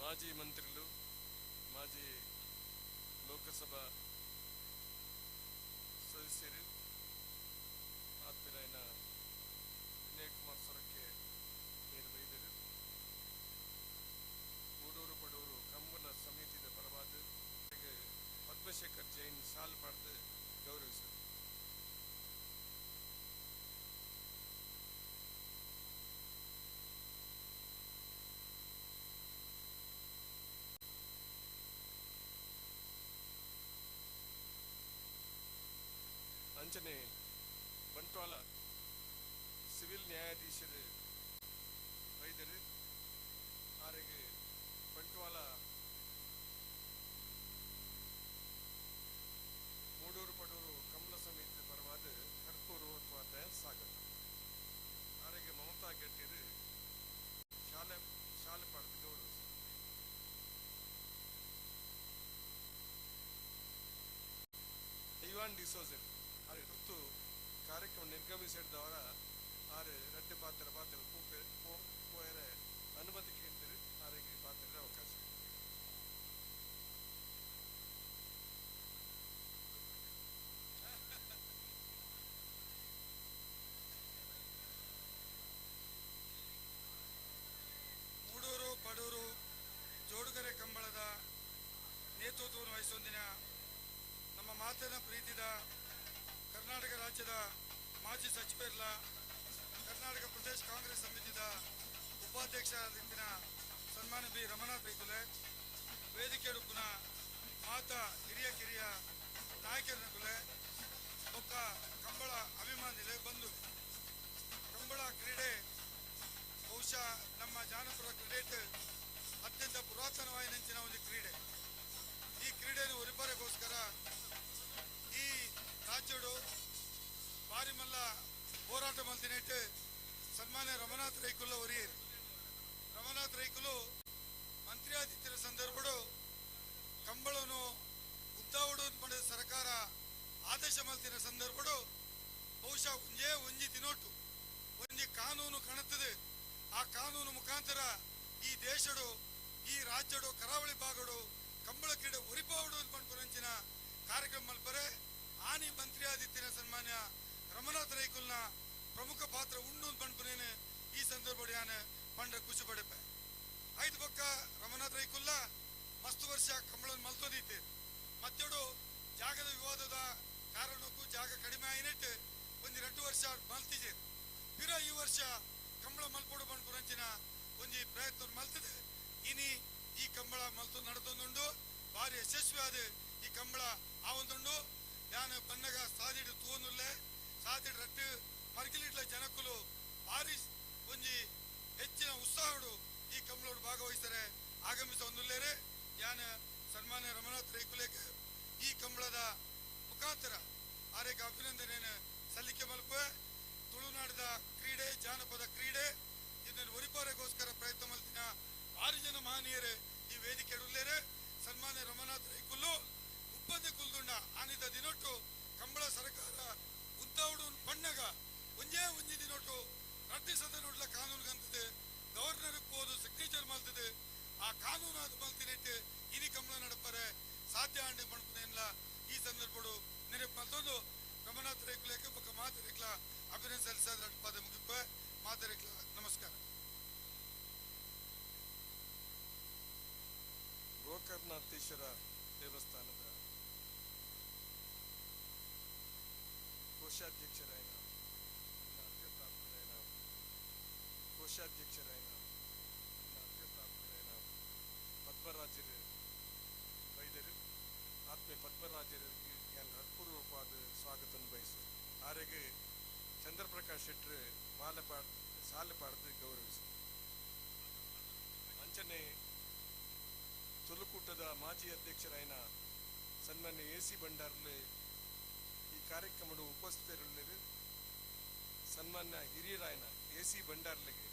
[SPEAKER 16] ಮಾಜಿ ಮಂತ್ರಿಗಳು, ಮಾಜಿ ಲೋಕಸಭಾ ಸದಸ್ಯರು ಆತ್ಮೀಯರಾದ ವಿನಯ್ ಕುಮಾರ್ ಸೊರಕೆ ಮೇರು ವೈದ್ಯರು, ಮೂಡೂರು ಪಡೂರು ಕಂಬಳ ಸಮಿತಿದ ಪರವಾದ ಪದ್ಮಶೇಖರ್ ಜೈನ್ ಸಾಲ್ ಪಡೆದು ಗೌರವಿಸಿದರು. ಅಂಚನೆ ಬಂಟ್ವಾಳ ಸಿವಿಲ್ ನ್ಯಾಯಾಧೀಶರು ವೈದ್ಯರು ಆರೆಗೆ ಬಂಟ್ವಾಳ ಮೂಡೂರು ಪಡೂರು ಕಮಲ ಸಮಿತಿ ಪರವಾದ ಕರ್ಪೂರ್ವಕವಾದ ಸ್ವಾಗತ. ಆರೆಗೆ ಮಮತಾ ಗೆಟ್ಟಿರು ಶಾಲೆ ಶಾಲೆ ಪಡೆದು ಗೌರವಿಸಿ. ಐವಾನ್ ಡಿಸೋಜರ್ ಆರೆ ಋತು ಕಾರ್ಯಕ್ರಮ ನಿರ್ಗಮಿಸಿದವರ ಆರು ರಡ್ಡು ಪಾತ್ರ ಪಾತ್ರ ಪೋಯರೆ ಅನುಮತಿ ಕೇಂದ್ರ ಆರೆಗೆ ಪಾತ್ರ ಅವಕಾಶ.
[SPEAKER 14] ಮೂಡೂರು ಪಡೂರು ಜೋಡುಗರೆ ಕಂಬಳದ ನೇತೃತ್ವವನ್ನು ವಹಿಸೊಂದಿನ ನಮ್ಮ ಮಾತಿನ ಪ್ರೀತಿದ ಕರ್ನಾಟಕ ರಾಜ್ಯದ ಮಾಜಿ ಸಚಿವರ್ಲ ಕರ್ನಾಟಕ ಪ್ರದೇಶ ಕಾಂಗ್ರೆಸ್ ಸಮಿತಿದ ಉಪಾಧ್ಯಕ್ಷರಾದ ಸನ್ಮಾನ್ಯ ಬಿ ರಮನಾಥ್ ರೈತುಲೆ, ವೇದಿಕೆ ಮಾತಾ ಹಿರಿಯ ಕಿರಿಯ ನಾಯಕರನಕುಲೆ ಬೊಕ್ಕ ಕಂಬಳ ಅಭಿಮಾನಿಲೆ ಬಂದು ಕಂಬಳ ಕ್ರೀಡೆ ಬಹುಶಃ ನಮ್ಮ ಜಾನಪದ ಕ್ರೀಡೆ ಅತ್ಯಂತ ಪುರಾತನವಾದ ಒಂದು ಕ್ರೀಡೆ. ಈ ಕ್ರೀಡೆಯನ್ನು ಒರಿಪರೆಗೋಸ್ಕರ ಈ ರಾಜ್ಯಡು ಬಾರಿಮಲ್ಲ ಹೋರಾಟ ಮಲ್ತಿನೆಟ್ಟು ಸನ್ಮಾನ್ಯ ರಮನಾಥ್ ರೈಕುಲ ಒರಿಯರು. ರಮನಾಥ್ ರೈಕುಲು ಮಂತ್ರಿ ಆದಿತ್ಯರ ಸಂದರ್ಭಡು ಕಂಬಳನು ಉದ್ದಾವುಡು ಪಡೆದ ಸರ್ಕಾರ ಆದೇಶ ಮಲ್ತಿನ ಸಂದರ್ಭಡು ಬಹುಶಃ ಒಂಜೇ ಒಂಜಿ ದಿನೋಟು ಒಂಜಿ ಕಾನೂನು ಕಾಣುತ್ತದೆ. ಆ ಕಾನೂನು ಮುಖಾಂತರ ಈ ದೇಶಡು ಈ ರಾಜ್ಯಡು ಕರಾವಳಿ ಭಾಗಡು ಕಂಬಳ ಕ್ರೀಡೆ ಒರಿಪಾವುಡು ಪನ್ಪುನಂಚಿನ ಕಾರ್ಯಕ್ರಮ ಮಲ್ಪರೆ ಆನಿ ಮಂತ್ರಿ ಆದಿತ್ಯನ ಸನ್ಮಾನ್ಯ ರಮನಾಥ್ ರೈಕುಲ್ನ ಪ್ರಮುಖ ಪಾತ್ರ ಉಂಡು ಪನ್ಪುನೇನು ಈ ಸಂದರ್ಭ ಯಾನ್ ಪಂಡ್ರ ಖುಷಿ ಪಡೆಪೆ. ಐದು ಪಕ್ಕ ರಮನಾಥ್ ರೈಕುಲ್ಲ ಮಸ್ತು ವರ್ಷ ಕಂಬಳನ್ನು ಮಲ್ತೋದೀತೆ. ಮತ್ತೆಡು ಜಾಗದ ವಿವಾದದ ಕಾರಣಕ್ಕೂ ಜಾಗ ಕಡಿಮೆ ಆಯ್ನೆಟ್ಟು ಒಂದು 2 ವರ್ಷ ಮಲ್ತಿಜೆ. ಪಿರ ಈ ವರ್ಷ ಕಂಬಳ ಮಲ್ಪೋಡು ಪನ್ಪುನಂಚಿನ ಒಂಜಿ ಪ್ರಯತ್ನ ಮಲ್ತದೆ. ಇನಿ ಈ ಕಂಬಳ ಮಲ್ತು ನಡೆದೊಂದುಂಡು ಭಾರಿ ಯಶಸ್ವಿಯಾದ ಈ ಕಂಬಳ ಆವೊಂದುಂಡು. ಯಾನು ಪನ್ನಗ ಸಾದಿಡು ತೂವೊಂದುಲ್ಲೆ ಸಾದಿಡು ರಟ್ಟು ಮರ್ಗಿಲಿಟ್ಲ ಜನಕುಲು ಭಾರಿ ಒಂಜಿ ಹೆಚ್ಚಿನ ಉತ್ಸಾಹಡು ಈ ಕಂಬಳೋಡು ಭಾಗವಹಿಸ್ತಾರೆ ಆಗಮಿಸ ಒಂದುಲ್ಲೇರೆ. ಯಾನು ಸನ್ಮಾನ್ಯ ರಮನಾಥ್ ರೈಕುಲೇಕ್ ಈ ಕಂಬಳದ ಮುಖಾಂತರ ಆರೇಕ ಅಭಿನಂದನೆಯನ್ನು ಸಲ್ಲಿಕೆ ಮಲ್ಪುವೆ. ತುಳುನಾಡಿದ ಕ್ರೀಡೆ ಜಾನಪದ ಕ್ರೀಡೆ ಇದನ್ನು ಒರಿಪಾರೆಗೋಸ್ಕರ ಪ್ರಯತ್ನ ಮಲ್ತಿನ ಭಾರಿ ಜನ ಮಹನೀಯರು ಈ ವೇದಿಕೆ ಉಲ್ಲೇರೆ. ಸನ್ಮಾನ್ಯ ರಮನಾಥ್ ರೈಕುಲ್ಲು ಉಪ್ಪಂದೆ ಕುಲ್ದುಂಡ ಆನಿದ ದಿನೊಟ್ಟು ಕಂಬಳ ಸರ್ಕಾರ ಉದ್ದಾವುಡು ಪಣ್ಣಗ ಒಂಜೇ ಒಂಜಿ ದಿನೊಟ್ಟು ರಡ್ಡಿ ಸದನೊಡ್ಲ ಕಾನೂನು ಕಂತದೆ ಗವರ್ನರ್ ಹೋದು ಸಿಗ್ನೇಚರ್ ಮಲ್ತದೆ. ಆ ಕಾನೂನು ಅದು ಮಲ್ತಿನೆಟ್ಟು ಇನಿ ಕಂಬಳ ನಡಪರೆ ಸಾಧ್ಯ ಅಂಡೆ ಪಣಪುನೇನ್ಲ ಈ ಸಂದರ್ಭಡು ನೆನಪು ಮಲ್ತೊಂದು ರಮನಾಥ್ ರೈಕುಲೇಕ ಬೊಕ್ಕ ಮಾತರೇಕ್ಲ ಅಭಿನಯ ಸಲ್ಲಿಸಾದ ಪದ ಮುಗಿಪ ಮಾತರೇಕ್ಲ ನಮಸ್ಕಾರ.
[SPEAKER 16] ಗೋಕರ್ಣಾಥೇಶ್ವರ ದೇವಸ್ಥಾನದ ಕೋಶಾಧ್ಯಕ್ಷರಾಯನ ಅತ್ಯಂತ ಆಪ್ತರಾಯನ ಕೋಶಾಧ್ಯಕ್ಷರಾಯನ ಅತ್ಯಂತ ಆಪ್ತರಾಯನ ಪದ್ಮರಾಜರು ವೈದ್ಯರು ಆತ್ಮೀಯ ಪದ್ಮರಾಜರಿಗೆ ಹೃತ್ಪೂರ್ವಕವಾದ ಸ್ವಾಗತ ಬಯಸುವ ಆರೆಗೆ ಚಂದ್ರಪ್ರಕಾಶ್ ಶೆಟ್ಟರು ಮಾಲೆ ಪಾಡ್ ಸಾಲೆ ಪಾಡ್ದು ಗೌರವಿಸ. ಅಂಚನೆ ತುಳುಕೂಟದ ಮಾಜಿ ಅಧ್ಯಕ್ಷರಾಯನ ಸನ್ಮಾನ್ಯ ಎ ಸಿ ಭಂಡಾರ್ಲೆ ಈ ಕಾರ್ಯಕ್ರಮದ ಉಪಸ್ಥಿತರುಳ್ಳರು. ಸನ್ಮಾನ್ಯ ಹಿರಿಯರಾಯನ ಎ ಸಿ ಭಂಡಾರ್ಲೆಗೆ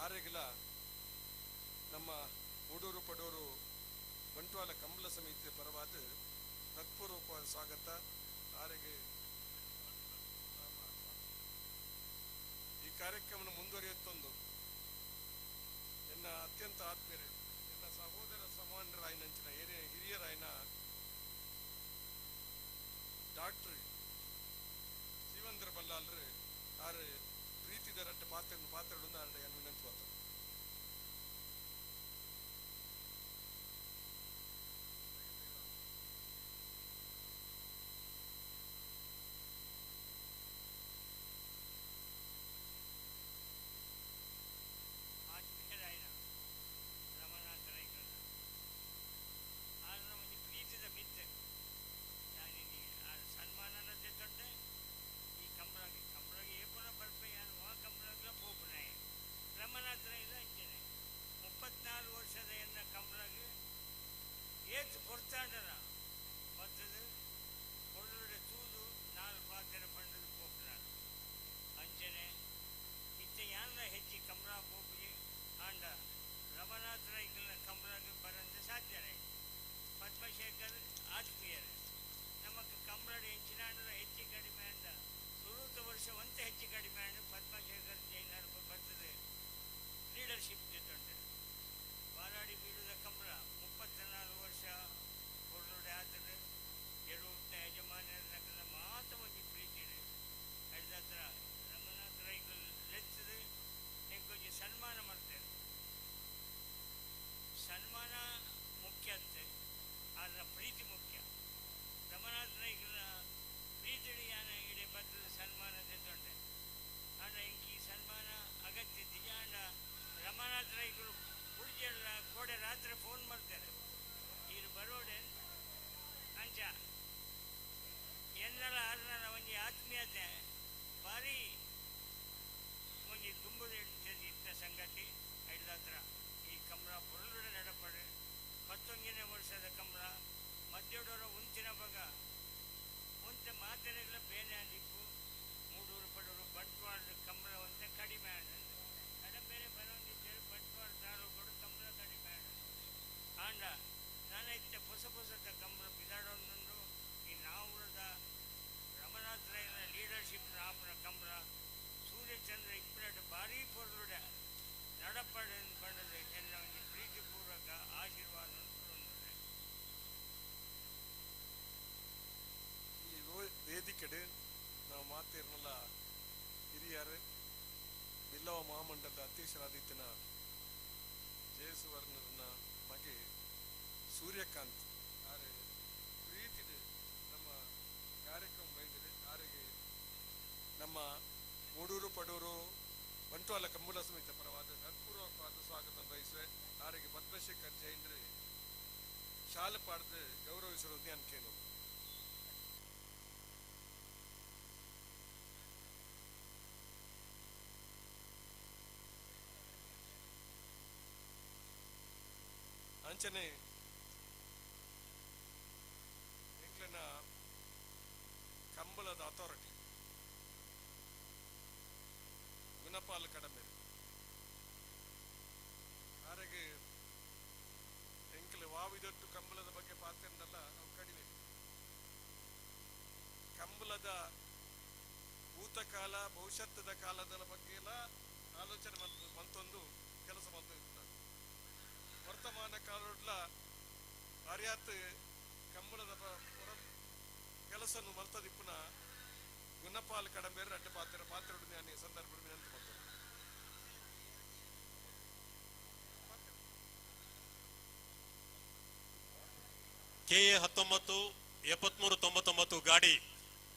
[SPEAKER 16] ಆರೆಗಲ ನಮ್ಮ ಮೂಡೂರು ಪಡೂರು ಬಂಟ್ವಾಳ ಕಂಬಳ ಸಮಿತಿಯ ಪರವಾದ ಹೃತ್ಪೂರ್ವಕವಾದ ಸ್ವಾಗತ. ಆರೆಗೆ ಈ ಕಾರ್ಯಕ್ರಮ ಮುಂದುವರಿಯುತ್ತೊಂದು ಎನ್ನ ಅತ್ಯಂತ ಆತ್ಮೀಯರು ಎನ್ನ ಸಹೋದರ ಸಮಾನರಾಯನಂಚಿನ ಹಿರಿಯರಾಯನ ಡಾಕ್ಟರ್ ಜೀವಂತರ ಬಲ್ಲಾಲ್ರು ಆರು ಪ್ರೀತಿದ ರಟ್ಟ ಪಾತ್ರ ಪಾತ್ರಗಳನ್ನು ಆರು ವಿನಂತಿ ಮಾಡ್ತಾರೆ.
[SPEAKER 17] ಆತ್ಮೀಯರಾಯನ ರಮನಾಥ ರೈಕುಲ ಆರು ನಮಗೆ ಪ್ರೀತಿದ ಮಿತ್ರ. ನಾನು ಆ ಸನ್ಮಾನನ ತೊಂಡೆ ಏತಾಂಡಲ ಬತ್ತದು ಪೊರ್ಲುಡೆ ತೂದು ನಾಲ್ ಪಾತೆರ ಪಂಡದು ಪೋಪುನಾರ್ ಅಂಚನೆ ಇತ್ತೆ ಯಾನ್ಲ ಹೆಚ್ಚಿ ಕಮ್ರಾ ಪೋಪುಜಿ ಆಂಡ ರಮನಾಥ ರೈಕಲ್ನ ಕಮ್ರಾಗ್ ಬರಂದೆ ಸಾಧ್ಯನೇ ಪದ್ಮಶೇಖರ್ ಆತ್ಮೀಯರು ನಮಕ್ ಕಮ್ರಾಡ್ ಎಂಚಿನಾಂಡಲ ಹೆಚ್ಚಿ ಕಡಿಮೆ ಅಂಡ ಸುರೂತ ವರ್ಷ ಒಂತೆ ಹೆಚ್ಚಿ ಕಡಿಮೆ ಅಂಡ ಪದ್ಮಶೇಖರ್ ಜೈನರ್ ಬರ್ತದೆ ಲೀಡರ್ಶಿಪ್ ಜೊತೆ ಬಾಲಾಡಿ ಬೀಡುದ ಕಮ್ರ 34 ವರ್ಷ ಪೊರ್ಲುಡೆ ಆತದೆ ಎರುತ್ತ ಯಜಮಾನರ ಮಾತ ಒಂಜಿ ಪ್ರೀತಿ ಹತ್ರ ರಮನಾಥ ರೈಕಲ್ ಲೆತ್ತದು ಎಂಕೊಂಜಿ ಸನ್ಮಾನ ಮಾಡ್ತೇವೆ. ಸನ್ಮಾನ ಮುಖ್ಯ ಅಂತೆ, ಆದ್ರೆ ಪ್ರೀತಿ ಮುಖ್ಯ. ರಮನಾಥ ರೈಕಲ್ನ ಪ್ರೀತಿ ಯಾನ ಇಡೀ ಬರ್ತದೆ ಸನ್ಮಾನ ತೆತ್ತೊಂಡೆ ಆಂಡ ಇಂಕ ಈ ಸನ್ಮಾನ ಅಗತ್ಯ ಇದ್ದಿಗೆ. ಆಂಡ ರಮನಾಥ ರೈಕಲು ಕುಡಿಜೆಲ್ಲ ಕೋಡೆ ರಾತ್ರಿ ಫೋನ್ ಮಾಡ್ತಾರೆ ಇರು ಬರೋಡೆ ಅಂಚ ಎನ್ನಲ ಆರ್ನಲ ಒಂಜಿ ಆತ್ಮೀಯತೆ ಭಾರಿ ಒಂಜಿ ದುಂಬುದ ಇತ್ತ ಸಂಗತಿ. ಐಡ್ದಾತ್ರ ಈ ಕಮ್ರ ಪೊರ್ಲುಡೆ ನಡಪಡು 11ನೇ ವರ್ಷದ ಕಮ್ರ ಮಧ್ಯಡೋರ ಉಂಚಿನ ಬಗ ಒಂತೆ ಮಾತೆರೆಗಳ ಬೇನೆ ಆದಿಪ್ಪು ಮೂಡೂರು ಪಡೂರು ಬಂಟ್ವಾಳ ಕಮ್ರ ಒಂತೆ ಕಡಿಮೆ ಆಡ ಕಡಿಮೆ ಬೇರೆ ಬರೋಂದಿದ್ದರೆ ಬಂಟ್ವಾಳ ತಾಲೂಕು ಕಮ್ರ ಕಡಿಮೆ ಆಡ ಆಂಡ ನಾನೈತೆ ಹೊಸ ಹೊಸದ ಕಮ್ರ ಬಿದಾಡೋಂದು ಈ ನಾವುರದ ರಮನಾಥ ರೈನ ಲೀಡರ್ಶಿಪ್ ಆಪನ ಕಮ್ರ ಸೂರ್ಯಚಂದ್ರ ಇಪ್ಪರೆಡ್ ಭಾರೀ ಪೊರ್ಲುಡೆ ನಡಪಡೆ ಪಡೆದು ಎಲ್ಲ ಒಂದು ಪ್ರೀತಿಪೂರ್ವಕ ಆಶೀರ್ವಾದ.
[SPEAKER 16] ಈ ವೇದಿಕೆಡೆ ನಾವು ಮಾತೇರ್ನಲ್ಲ ಹಿರಿಯರು ಬಿಲ್ಲವ ಮಹಾಮಂಡಲದ ಅಧ್ಯಕ್ಷರಾದಿತ್ತನ ಜಯಸುವರ್ಣನ ಮಗೆ ಸೂರ್ಯಕಾಂತ್ ಆರೆ ಪ್ರೀತಿಡೆ ನಮ್ಮ ಕಾರ್ಯಕ್ರಮ ಬೈದರೆ ಆರೆಗೆ ನಮ್ಮ ಮೂಡೂರು ಪಡೂರು ಬಂಟ್ವಾಳ ಕಂಬಳ ಸಮಿತಿ ಪರವಾದ ಹೃತ್ಪೂರ್ವಕವಾದ ಸ್ವಾಗತ ಬಯಸುವೆ. ಆರೆಗೆ ಪದ್ಮಶೇಖರ್ ಜೈನ್ರೆ ಶಾಲೆ ಪಾಡ್ದು ಗೌರವಿಸಲು ಅನ್ಕೇನು. ಅಂಚನೆ ಎಂಕ್ಲೆನ ಕಂಬಳದ ಅಥಾರಿಟಿ ಗುಣಪಾಲ್ ಕಡಮೆ ಆರೆಗೆ ಎಂಕ್ಲೆ ವಾವಿದೊಟ್ಟು ಕಂಬಳದ ಬಗ್ಗೆ ಪಾತ್ರೆಲ್ಲ ಅವು ಕಡಿಮೆ. ಕಂಬಳದ ಭೂತಕಾಲ ಭವಿಷ್ಯದ ಕಾಲದ ಬಗ್ಗೆ ಎಲ್ಲ ಆಲೋಚನೆ ಮಂತೊಂದು ಕೆಲಸ ಮಾಡ್ತಾ ಇರ್ತಾರೆ. ವರ್ತಮಾನ ಕಾಲೊಡ್ಲ ಅರ್ಯಾತ್ ಕಂಬಳದ ಕೆಲಸನು ಮಲ್ತದಿಪ್ಪುನ ಗುಣಪಾಲ್ ಕಡಂಬೇರು ರಡ್ಡು ಪಾತ್ರ ಪಾತ್ರ ನಾನು ಸಂದರ್ಭ ವಿನಂತಿ ಮಾಡ್ತೇನೆ.
[SPEAKER 12] ಕೆ 19 73 99 ಗಾಡಿ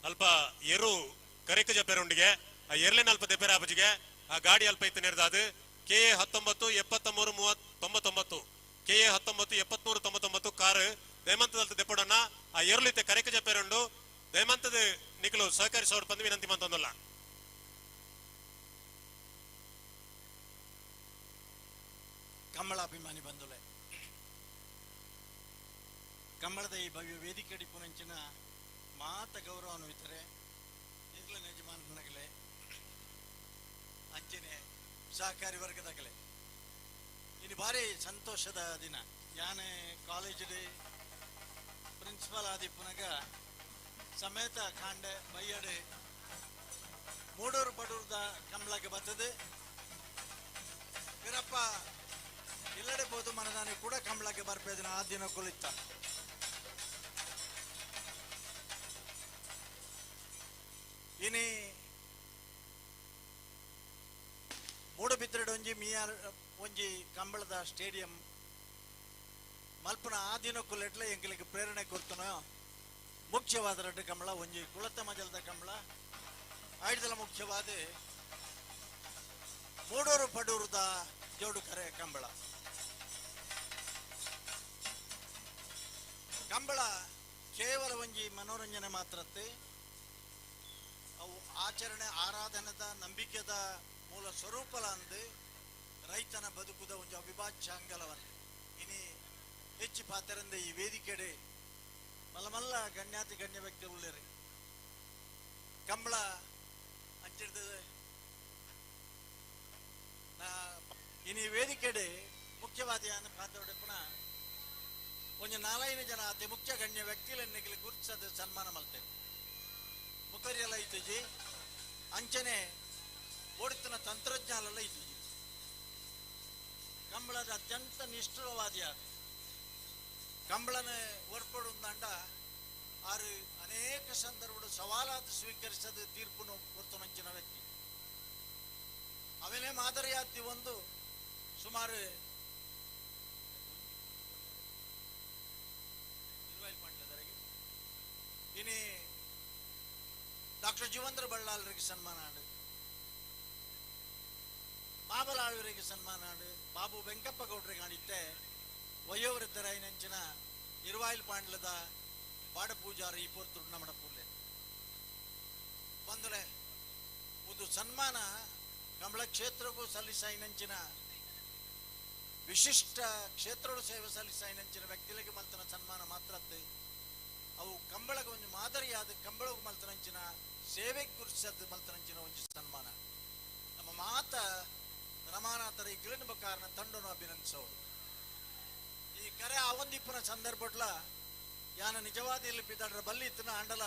[SPEAKER 12] ಅಲ್ಪ ಎರು ಕರೆಕ ಜಪೆರೊಂಡಿಗೆ ಆ ಎರ್ಲಿನ ಅಲ್ಪ ದೆಪೆರ ಆಪಜಿಗೆ ಆ ಗಾಡಿ ಅಲ್ಪ ಇತ್ತು ನೆರೆದಾದು ಕೆ 19 73 99 ಕೆ 19 73 99 ಕಾರು ದಯಮಂತದಲ್ತ ದೆಪ್ಪಡನ್ನ ಆ ಎರ್ಲಿತ್ತೆ ಕರೆಕ ಜಪೆರುಂಡು ದಯಮಂತದ ನಿಖಲು ಸಹಕರಿಸೋರು ಬಂದು ವಿನಂತಿ ಮಂತೊಂದಲ್ಲ.
[SPEAKER 18] ಕಮ್ಮಳಾಭಿಮಾನಿ ಬಂಧುಲೆ, ಕಮ್ಮಳದ ಈ ಭವ್ಯ ವೇದಿಕೆ ಪುನಂಚಿನ ಮಾತ ಗೌರವಾನ್ವಿತರೆ ಈಗಲ ಯಜಮಾನನಗಲೆ ಅಂಚನೆ ಸಹಕಾರಿ ವರ್ಗದಾಗಲೆ ಇನ್ನು ಭಾರಿ ಸಂತೋಷದ ದಿನ. ಯಾನೆ ಕಾಲೇಜ್ ಪ್ರಿನ್ಸಿಪಾಲ್ ಆದಿ ಪುನಗ ಸಮೇತ ಕಾಂಡೆ ಬೈಯಡೆ ಮೂಡೂರು ಪಡೂರ್ದ ಕಮ್ಮಳಕ್ಕೆ ಬರ್ತದೆ. ವೀರಪ್ಪ ಇಲ್ಲಡೆ ಬೋದು ಮನದಾನಿ ಕೂಡ ಕಮ್ಮಳಕ್ಕೆ ಬರ್ಪೇದಿನ ಆ ದಿನ ಕುಲಿತ. ಇನಿ ಮೂಡುಬಿದ್ರೆಡ್ ಒಂಜಿ ಮಿಯಾರ್ ಒಂಜಿ ಕಂಬಳದ ಸ್ಟೇಡಿಯಂ ಮಲ್ಪನ ಆ ದಿನಕ್ಕೂ ಎಂಕಲಿಗೆ ಪ್ರೇರಣೆ ಕೊಡ್ತಾನೋ ಮುಖ್ಯವಾದ ರಡ್ಡು ಕಂಬಳ ಒಂಜಿ ಕುಳತ ಮಜಲದ ಕಂಬಳ ಆಯ್ದಲ ಮುಖ್ಯವಾದ ಮೂಡೂರು ಪಡೂರುದ ಜೋಡುಕರೆ ಕಂಬಳ. ಕಂಬಳ ಕೇವಲ ಒಂಜಿ ಮನೋರಂಜನೆ ಮಾತ್ರತ್ತೆ, ಅವು ಆಚರಣೆ ಆರಾಧನೆದ ನಂಬಿಕೆದ ಮೂಲ ಸ್ವರೂಪಲ ಅಂದು ರೈತನ ಬದುಕುದ ಒಂದು ಅವಿಭಾಜ್ಯ ಅಂಗಲವನ್ನು. ಇನಿ ಹೆಚ್ಚು ಪಾತ್ರರಿಂದ ಈ ವೇದಿಕೆಡೆ ಮಲ್ಲ ಮಲ್ಲ ಗಣ್ಯಾತಿ ಗಣ್ಯ ವ್ಯಕ್ತಿ ಉಳ್ಳೇರಿ ಕಂಬಳ ಅಂಚಿಡ್ದು ಇನಿ ವೇದಿಕೆಡೆ ಮುಖ್ಯವಾದಿಯಾನ ಪಾತ್ರೊಡೆಪುನ ಒಂಜಿ ನಾಲೈದು ಜನ ಅತಿ ಮುಖ್ಯ ಗಣ್ಯ ವ್ಯಕ್ತಿಲೆನ್ನಿಗೆ ಗುರುತಿಸದ ಸನ್ಮಾನ ಮಲ್ತೇವೆ. ಮುಖರಿಯೆಲ್ಲ ಇತ್ತೀಜಿ ಅಂಚನೆ ಓಡಿತನ ತಂತ್ರಜ್ಞಾನಲ್ಲ ಇತ್ತೀಜಿ. ಕಂಬಳದ ಅತ್ಯಂತ ನಿಷ್ಠುರವಾದಿಯಾದ ಕಂಬಳನ ಓರ್ಪಡುಂದಾಂಡ ಆರು ಅನೇಕ ಸಂದರ್ಭಗಳು ಸವಾಲಾದ ಸ್ವೀಕರಿಸದ ತೀರ್ಪುನು ಕೊರ್ತುನಂಚಿನ ವ್ಯಕ್ತಿ. ಅವನೇ ಮಾದರಿಯಾತಿ ಒಂದು ಸುಮಾರು ಇನಿ ಡಾಕ್ಟರ್ ಜೀವಂದ್ರ ಬಳ್ಳಾಲರಿಗೆ ಸನ್ಮಾನ ಆಡು, ಬಾಬಲ ಆಳ್ವರಿಗೆ ಸನ್ಮಾನ ಆಡು, ಬಾಬು ವೆಂಕಪ್ಪ ಗೌಡ್ರಿಗೆ ಆಡಿತ್ತೆ ವಯೋವೃದ್ಧರ ನಂಚಿನ ಇರುವಾಯಿಲ್ ಪಾಂಡ್ಲದ ಬಾಡ ಪೂಜಾರಿ ಈ ಪೊರ್ತು ನಮಡಪುರ್ಲೆ ಬಂದ್ರೆ ಒಂದು ಸನ್ಮಾನ ಕಮಲ ಕ್ಷೇತ್ರಕ್ಕೂ ಸಲ್ಲಿಸಾಯಿನಂಚಿನ ವಿಶಿಷ್ಟ ಕ್ಷೇತ್ರದ ಸೇವೆ ಸಲ್ಲಿಸಾಯಿನಂಚಿನ ವ್ಯಕ್ತಿಗಳಿಗೆ ಮಲ್ತನ ಸನ್ಮಾನ ಮಾತ್ರದ್ದು. ಅವು ಕಂಬಳಗ ಒಂದು ಮಾದರಿಯಾದ ಕಂಬಳಗ ಮಲ್ತನಂಚಿನ ಸೇವೆಗೆ ಗುರುತಿಸದ್ದು ಮಲ್ತನಂಚಿನ ಒಂದು ಸನ್ಮಾನ. ನಮ್ಮ ಮಾತ ರಮಾನಾಥರ ಈ ಕಿರಣ್ ಬಕಾರನ ತಂಡನು ಅಭಿನಂದಿಸೋರು. ಈ ಕರೆ ಆವಂದಿಪ್ಪನ ಸಂದರ್ಭಟ್ಲ ಯಾನ ನಿಜವಾದ ಇಲ್ಲಿ ಪಿದಾಡ್ರ ಬಲ್ಲಿ ಇತ್ತನ ಆಂಡಲ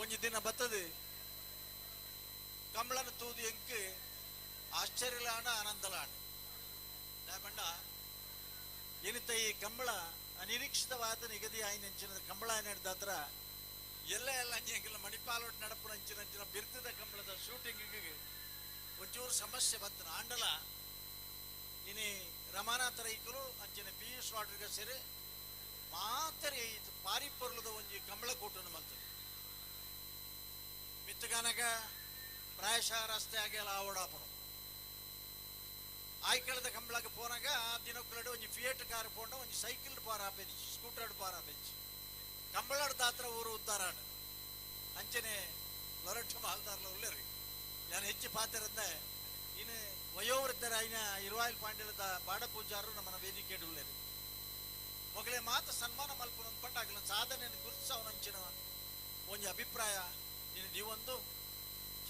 [SPEAKER 18] ಒಂಜಿ ದಿನ ಬತ್ತದು ಕಂಬಳನ ತೂದು ಎಂಕ್ ಆಶ್ಚರ್ಯಲಾಣ ಆನಂದಲಾಣ. ಬಂಡ ಏನಿತ್ತ ಈ ಕಂಬಳ ಅನಿರೀಕ್ಷಿತವಾದ ನಿಗದಿ ಆಯ್ನಂಚಿನ ಕಂಬಳ ನಡೆದಾತ್ರ ಎಲ್ಲ ಎಲ್ಲ ಅಂಜಿಲ್ಲ ಮಣಿಪಾಲೋಟ್ ನಡಪುನ ಅಂಚಿನ ಬಿರ್ತಿದ ಕಂಬಳದ ಶೂಟಿಂಗ್ ಒಂಚೂರು ಸಮಸ್ಯೆ ಬತ್ತನ ಆಂಡಲ ಇನಿ ರಮಾನಾಥ ರೈಕರು ಅಂಚಿನ ಪಿಯೂಷ್ ವಾಡ್ರಿಗ ಸೇರಿ ಮಾತ್ರ ಪಾರಿಪೊರ್ಲದ ಒಂಜಿ ಕಂಬಳ ಕೂಟನ್ನು ಮಲ್ತದೆ. ಮಿತ್ತುಗಾನಗ ಪ್ರಾಯಶಃ ರಸ್ತೆ ಆಗೆಲ್ಲ ಆವಡಾಪಣ ಆಯ್ಕಳದ ಕಂಬಳಗ ಪೋನಾಗ ಆ ದಿನಕ್ಕುಲಡು ಒಂಜಿ ಫಿಯೇಟ್ ಕಾರ್ ಪೋಂಡ ಒಂಜಿ ಸೈಕಲ್ ಪಾರ ಆಪೆದಿಚ್ಚಿ ಸ್ಕೂಟರ್ ಪಾರ ಆಪೆದಿಚ್ಚಿ ಕಂಬಳಡ್ ದಾತ್ರ ಊರು ಉದ್ದಾರಾಣ ಅಂಚನೆ ಲೊರಟ್ಟ ಮಾಲ್ದಾರ್ಲ ಉಳ್ಳೇರಿ ಯಾನು ಹೆಚ್ಚು ಪಾತಿರಂದೆ ಇನ್ನು ವಯೋವೃದ್ಧರಾಯಿನ ಇರುವಾಯಿಲ್ ಪಾಂಡ್ಯದ ಬಾಡ ಪೂಜಾರರು ನಮ್ಮನ್ನ ವೇದಿಕೆ ಉಳ್ಳೇರಿ. ಮೊಗಲೇ ಮಾತ ಸನ್ಮಾನ ಮಲ್ಪುನ ಪಟ್ಟಾಗಲ ಸಾಧನೆಯನ್ನು ಗುರುತಿಸವನಂಚಿನ ಒಂಜಿ ಅಭಿಪ್ರಾಯ ಇನ್ನು ನೀವೊಂದು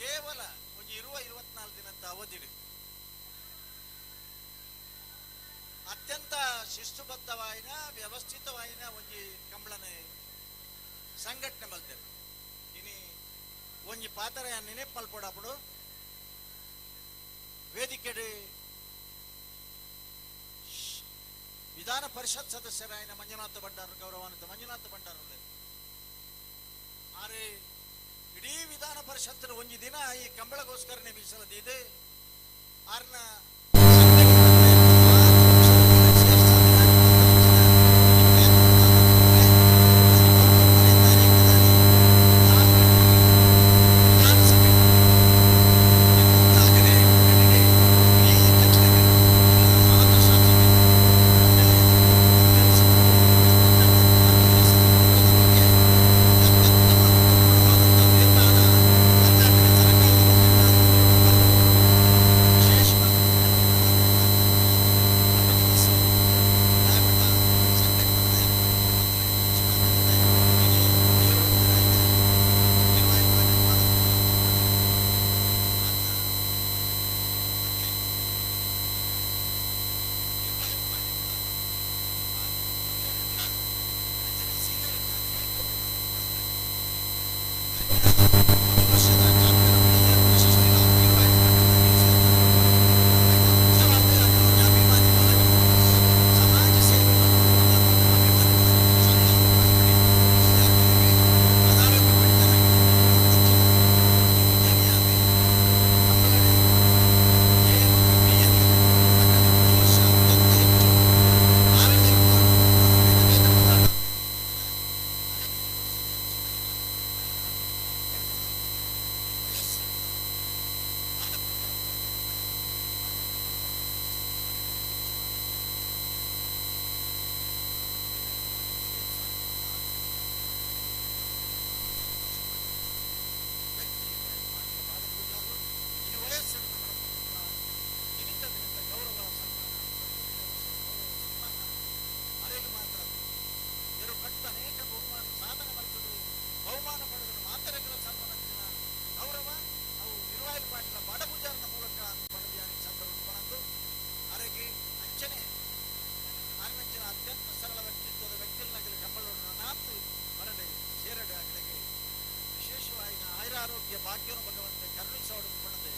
[SPEAKER 18] ಕೇವಲ ಒಂಜಿ ಇರುವ 24 ದಿನದ ಅವಧಿ ಅತ್ಯಂತ ಶಿಸ್ತುಬದ್ಧವಾಯಿನ ವ್ಯವಸ್ಥಿತವಾಯಿನ ಒಂಜಿ ಕಂಬಳನೆ ಸಂಘಟನೆ ಮಲ್ತೇವೆ. ಇನಿ ಒಂಜಿ ಪಾತ್ರ ನೆನಪು ಮಲ್ಪೊಡಾಪುಡು ವೇದಿಕೆ ವಿಧಾನ ಪರಿಷತ್ ಸದಸ್ಯರಾಯಿನ ಮಂಜುನಾಥ ಭಂಡಾರು ಗೌರವಾನ್ವಿತ ಮಂಜುನಾಥ ಭಂಡಾರು ಆರೆ ಇಡೀ ವಿಧಾನ ಪರಿಷತ್ತಿನ ಒಂಜಿ ದಿನ ಈ ಕಂಬಳಗೋಸ್ಕರನೇ ಮೀಸಲದಿದೆ. ಆರ್ನ ಆರೋಗ್ಯ ಭಾಗ್ಯವನ್ನು ಭಗವಂತ ಕರುಣಿಸೋಡು ಪಣದೆ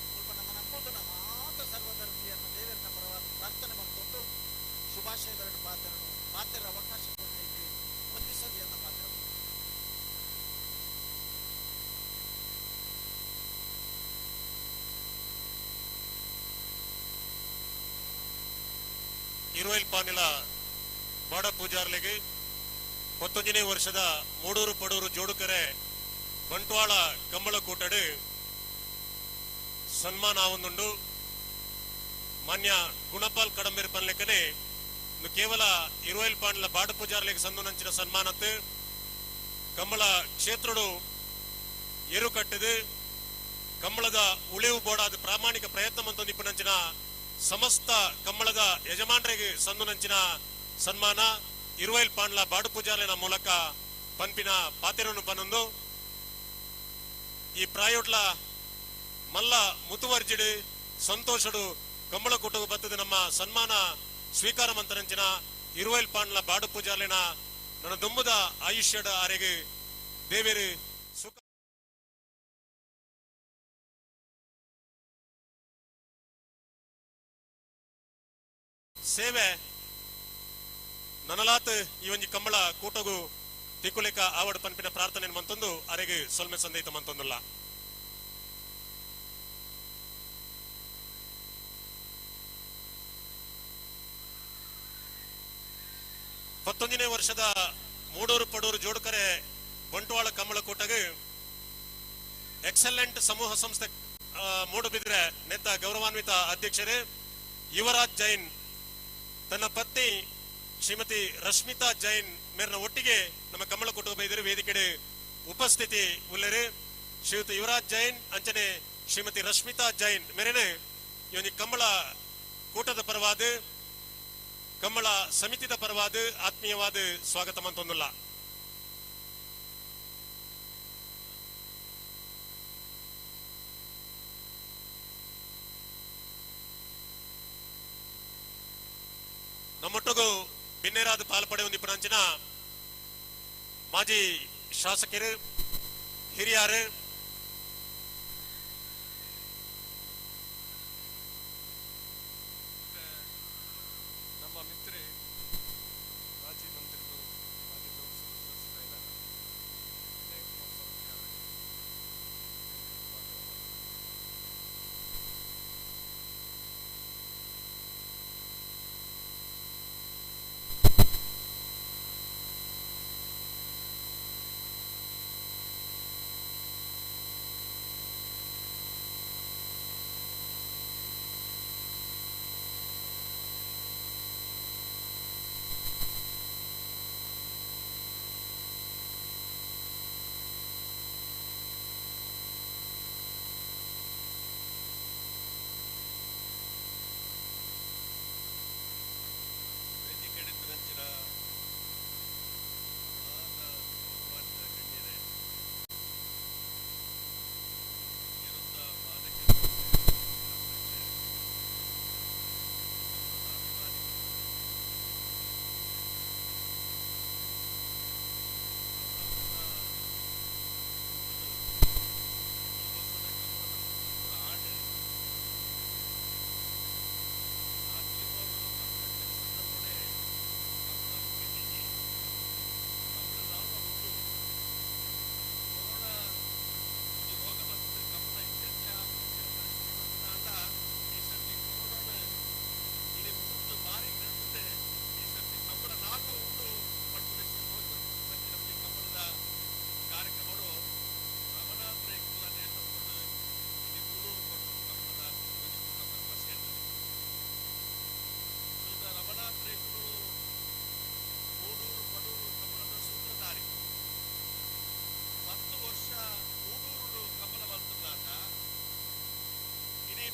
[SPEAKER 18] ಸ್ವಲ್ಪ ನಮ್ಮ ನಂಬುದು ಮಾತ್ರ ಸರ್ವಧರ್ಮೀಯನ್ನು ದೇವರನ್ನ ಪರವಾದ ಪ್ರಾರ್ಥನೆ ಮತ್ತೊಂದು ಶುಭಾಶಯದ ಪಾತ್ರನು ಪಾತ್ರ ಅವಕಾಶ ವಂದಿಸದಿಯನ್ನು ಮಾತ್ರ.
[SPEAKER 12] ಇರುವೈಲ್ ಪಾನಿಲ ಬಾಡ ಪೂಜಾರ್ಲಿಗೆ 19ನೇ ವರ್ಷದ ಮೂಡೂರು ಪಡೂರು ಜೋಡುಕರೆ ಬಂಟ್ವಾಳ ಕಂಬಳ ಕೂಟಡು ಸನ್ಮಾನ ಆವೊಂದುಂಡು. ಮಾನ್ಯ ಗುಣಪಾಲ್ ಕಡಂಬೇರ್ ಪನ್ಲೆಕ್ಕನೆ ಕೇವಲ ಇರುವೈಲ್ ಪಾಂಡ್ಲ ಬಾಡ ಪೂಜಾರ್ಲಿಗೆ ಸಂದು ನಂಚಿನ ಸನ್ಮಾನತ್ತು ಕಂಬಳ ಕ್ಷೇತ್ರಡು ಎರು ಕಟ್ಟಿದು ಕಂಬಳದ ಉಳಿವು ಬೋಡಾದ ಪ್ರಾಮಾಣಿಕ ಪ್ರಯತ್ನ ಮಂತೊಂದಿಪ್ಪು ನಂಚಿನ ಸಮಸ್ತ ಕಂಬಳದ ಯಜಮಾನರಿಗೆ ಸಂದು ನಂಚಿನ ಸನ್ಮಾನ ಇರುವೈಲ್ ಪಾಂಡ್ಲ ಬಾಡು ಪೂಜಾರ್ಲಿನ ಮೂಲಕ ಪನ್ಪಿನ ಪಾತೆರನ್ನು ಪನೊಂದು ಈ ಪ್ರಾಯೋಟ್ಲ ಮಲ್ಲ ಮುತುವರ್ಜಿಡು ಸಂತೋಷಡು ಕಂಬಳ ಕೂಟವು ಬತ್ತದ ನಮ್ಮ ಸನ್ಮಾನ ಸ್ವೀಕಾರ ಮಂತರಂಚಿನ ಇರುವೈಲ್ ಪಾಂಡ್ಲ ಬಾಡು ಪೂಜಾರ್ಲಿನ ನನ್ನ ದುಂಬುದ ಆಯುಷ್ಯದ ಆರೆಗೆ ದೇವೇರು ಸುಖ ಸೇವೆ ನನಲಾತ್ ಈ ಒಂಜಿ ಕಂಬಳ ಕೂಟಗು ತಿಕ್ಕುಲೇಕ ಆವಡ್ ಪನ್ಪಿನ ಪ್ರಾರ್ಥನೆ ಮಂತೊಂದು ಅರೆಗೆ ಸೊಲ್ಮೆ ಸಂದೇತ ಮಂತೊಂದುಲ್ಲ. ಪತ್ತೊಂದನೇ ವರ್ಷದ ಮೂಡೂರು ಪಡೂರು ಜೋಡುಕರೆ ಬಂಟ್ವಾಳ ಕಂಬಳ ಕೂಟಗು ಎಕ್ಸಲೆಂಟ್ ಸಮೂಹ ಸಂಸ್ಥೆ ಮೂಡುಬಿದ್ರೆ ನೆತ್ತ ಗೌರವಾನ್ವಿತ ಅಧ್ಯಕ್ಷರೇ ಯುವರಾಜ್ ಜೈನ್ ತನ್ನ ಪತ್ನಿ ಶ್ರೀಮತಿ ರಶ್ಮಿತಾ ಜೈನ್ ಮೇರ್ನ ಒಟ್ಟಿಗೆ ನಮ್ಮ ಕಮಲ ಕುಟುಂಬ ಇದ್ದರು ವೇದಿಕೆಡೆ ಉಪಸ್ಥಿತಿ ಉಲ್ಲೇರು. ಶ್ರೀಯುತ ಯುವರಾಜ್ ಜೈನ್ ಅಂಚನೆ ಶ್ರೀಮತಿ ರಶ್ಮಿತಾ ಜೈನ್ ಮೇರೆನೆ ಇವನಿ ಕಮಲ ಕೂಟದ ಪರವಾದ ಕಮಲ ಸಮಿತಿದ ಪರವಾದ ಆತ್ಮೀಯವಾದ ಸ್ವಾಗತ ಮಂತೊಂದುಲ್ಲ. ನಮ್ಮೊಟ್ಟಿಗೂ ಬಿನ್ನೇರಾದ ಪಾಲ್ಪಡೆ ಹೊಂದಿಪ್ಪನಂಚಿನ ಮಾಜಿ ಶಾಸಕರು ಹಿರಿಯರು
[SPEAKER 16] ನಮ್ಮ ಮಿತ್ರ ಮಾಜಿ ಮಂತ್ರಿಗಳು ಮಾಜಿ ಲೋಕಸಭಾ ಸದಸ್ಯರಾದ ವಿನಯ್ ಕುಮಾರ್ ಸವತಿ ಅವರಿಗೆ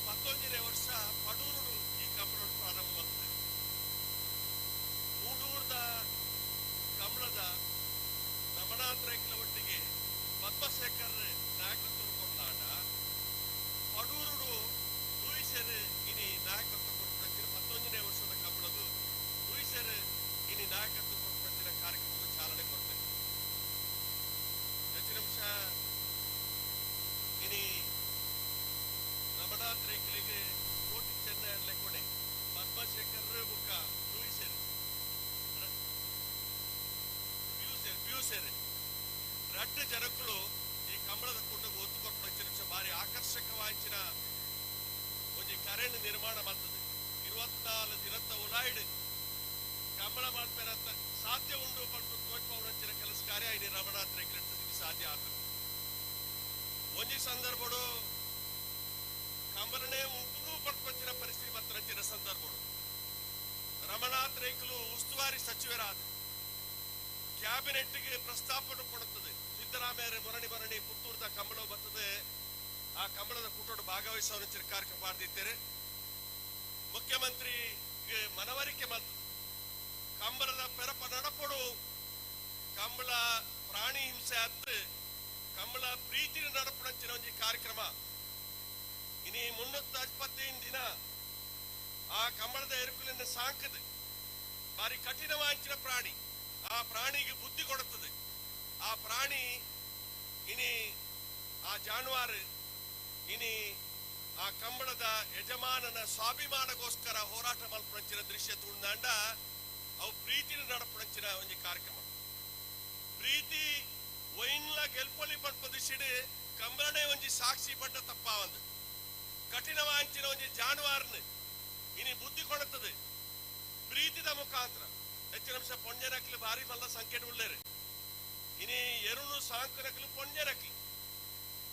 [SPEAKER 16] 19ನೇ ವರ್ಷ ಪಡೂರು ಈ ಕಂಬಳೋಡು ಪ್ರಾರಂಭವಾಗ್ತದೆ. ಮೂಡೂರದ ಕಂಬಳದ ರಮಣಾಂತರಂಗಿನ ಒಟ್ಟಿಗೆ ಪದ್ಮಶೇಖರ್ ನಾಯಕತ್ವ ಕೊಡಲಾಟ ಪಡೂರುಡು ಲೂಯಿಸೆರ್ ಇನಿ ನಾಯಕತ್ವ ಕೊಟ್ಟು 19ನೇ ವರ್ಷದ ಕಂಬಳದು ಲೂಯಿಸೆರ್ ಇನಿ ನಾಯಕತ್ವ ಕೊಟ್ಟು ಕಾರ್ಯಕ್ರಮದ ಚಾಲನೆ ಕೊಡ್ತೇವೆ. ಹೆಚ್ಚಿನ ಅಂಶ ಪಿಯೂಸೆರೆ ರಡ್ಡು ಜನಕ್ಕಳು ಈ ಕಂಬಳದ ಕೂಟಕ್ಕೆ ಒತ್ತು ಕೊಟ್ಟು ನಿಮಿಷ ಭಾರಿ ಆಕರ್ಷಕವಾಂಚಿನ ಒಂಜಿ ಕರೆಂಟ್ ನಿರ್ಮಾಣ ಮಾಡ್ತದೆ. 24 ದಿನತ್ತ ಉಲಾಯ್ಡ್ ಕಂಬಳ ಮಾಡ್ತಾರೆ ಸಾಧ್ಯ ಉಂಡು ಪಟ್ಟು ತೋಚ್ಪವನಂಚಿನ ಕೆಲಸ ಕಾರ್ಯ ಇನಿ ರಮಣಾಥ್ ರೈಕ್ಲೆಟ್ ಸಾಧ್ಯ ಆಗ್ತದೆ. ಒಂಜಿ ಸಂದರ್ಭಡು ಕಂಬಳನೇ ಉಂಟು ಪಟ್ಪಂಚಿನ ಪರಿಸ್ಥಿತಿ ಬತ್ತರಂಚಿನ ಸಂದರ್ಭಡು ರಮಣಾಥ್ ರೈಕ್ಲು ಉಸ್ತುವಾರಿ ಸಚಿವರಾದ ಕ್ಯಾಬಿನೆಟ್ಗೆ ಪ್ರಸ್ತಾಪನೆ ಕೊಡುತ್ತದೆ. ಸಿದ್ದರಾಮಯ್ಯ ಮೊರಣಿ ಮರಣಿ ಪುತ್ತೂರ್ದ ಕಂಬಳ ಬರ್ತದೆ. ಆ ಕಂಬಳದ ಕೂಟೋಡು ಭಾಗವಹಿಸುವ ಕಾರ್ಯಕ್ರಮ ಮಾಡ್ತಿದ್ದೇನೆ. ಮುಖ್ಯಮಂತ್ರಿ ಮನವರಿಕೆ ಮಾಡ್ತದೆ ಕಂಬಳದ ಪೆರಪ ನಡಪಡು, ಕಂಬಳ ಪ್ರಾಣಿ ಹಿಂಸೆ ಆತ್, ಕಂಬಳ ಪ್ರೀತಿ ನಡಪಡಂಚಿನ ಒಂಜಿ ಕಾರ್ಯಕ್ರಮ. ಇನಿ 325 ದಿನ ಆ ಕಂಬಳದ ಎರುಕುಲಿಂದ ಸಾಂಕದ ಬಾರಿ ಕಠಿಣವಾಂಚಿನ ಪ್ರಾಣಿ, ಆ ಪ್ರಾಣಿಗೆ ಬುದ್ಧಿ ಕೊಡುತ್ತದೆ. ಆ ಪ್ರಾಣಿ ಇನಿ ಆ ಜಾನುವಾರು ಇನಿ ಆ ಕಂಬಳದ ಯಜಮಾನನ ಸ್ವಾಭಿಮಾನಗೋಸ್ಕರ ಹೋರಾಟ ಮಲ್ಪಂಚಿನ ದೃಶ್ಯ ತುಂಡಾಂಡ ಅವು ಪ್ರೀತಿನ ನಡಪಂಚಿನ ಒಂಜಿ ಕಾರ್ಯಕ್ರಮ. ಪ್ರೀತಿ ವೈನ್ಲ ಗೆಲ್ಪೊಲಿ ಪಡ್ಪದಿಸಿಡು ಕಂಬಳನೇ ಒಂಜಿ ಸಾಕ್ಷಿ ಪಟ್ಟ ತಪ್ಪಾವಂದು. ಕಠಿಣವಾಂಚಿನ ಒಂಜಿ ಜಾನುವಾರನ ಇನಿ ಬುದ್ಧಿ ಕೊಡುತ್ತದೆ ಪ್ರೀತಿದ ಮುಖಾಂತರ. ಹೆಚ್ಚಿನ ಅಂಶ ಪೊಂಜನಕ್ಲು ಭಾರಿ ಮಲ್ಲ ಸಂಕೇತ ಉಳ್ಳೇರು. ಇನಿ ಎರುನು ಸಾಂಕನಕ್ಲು ಪೊಂಜನಕ್ಲು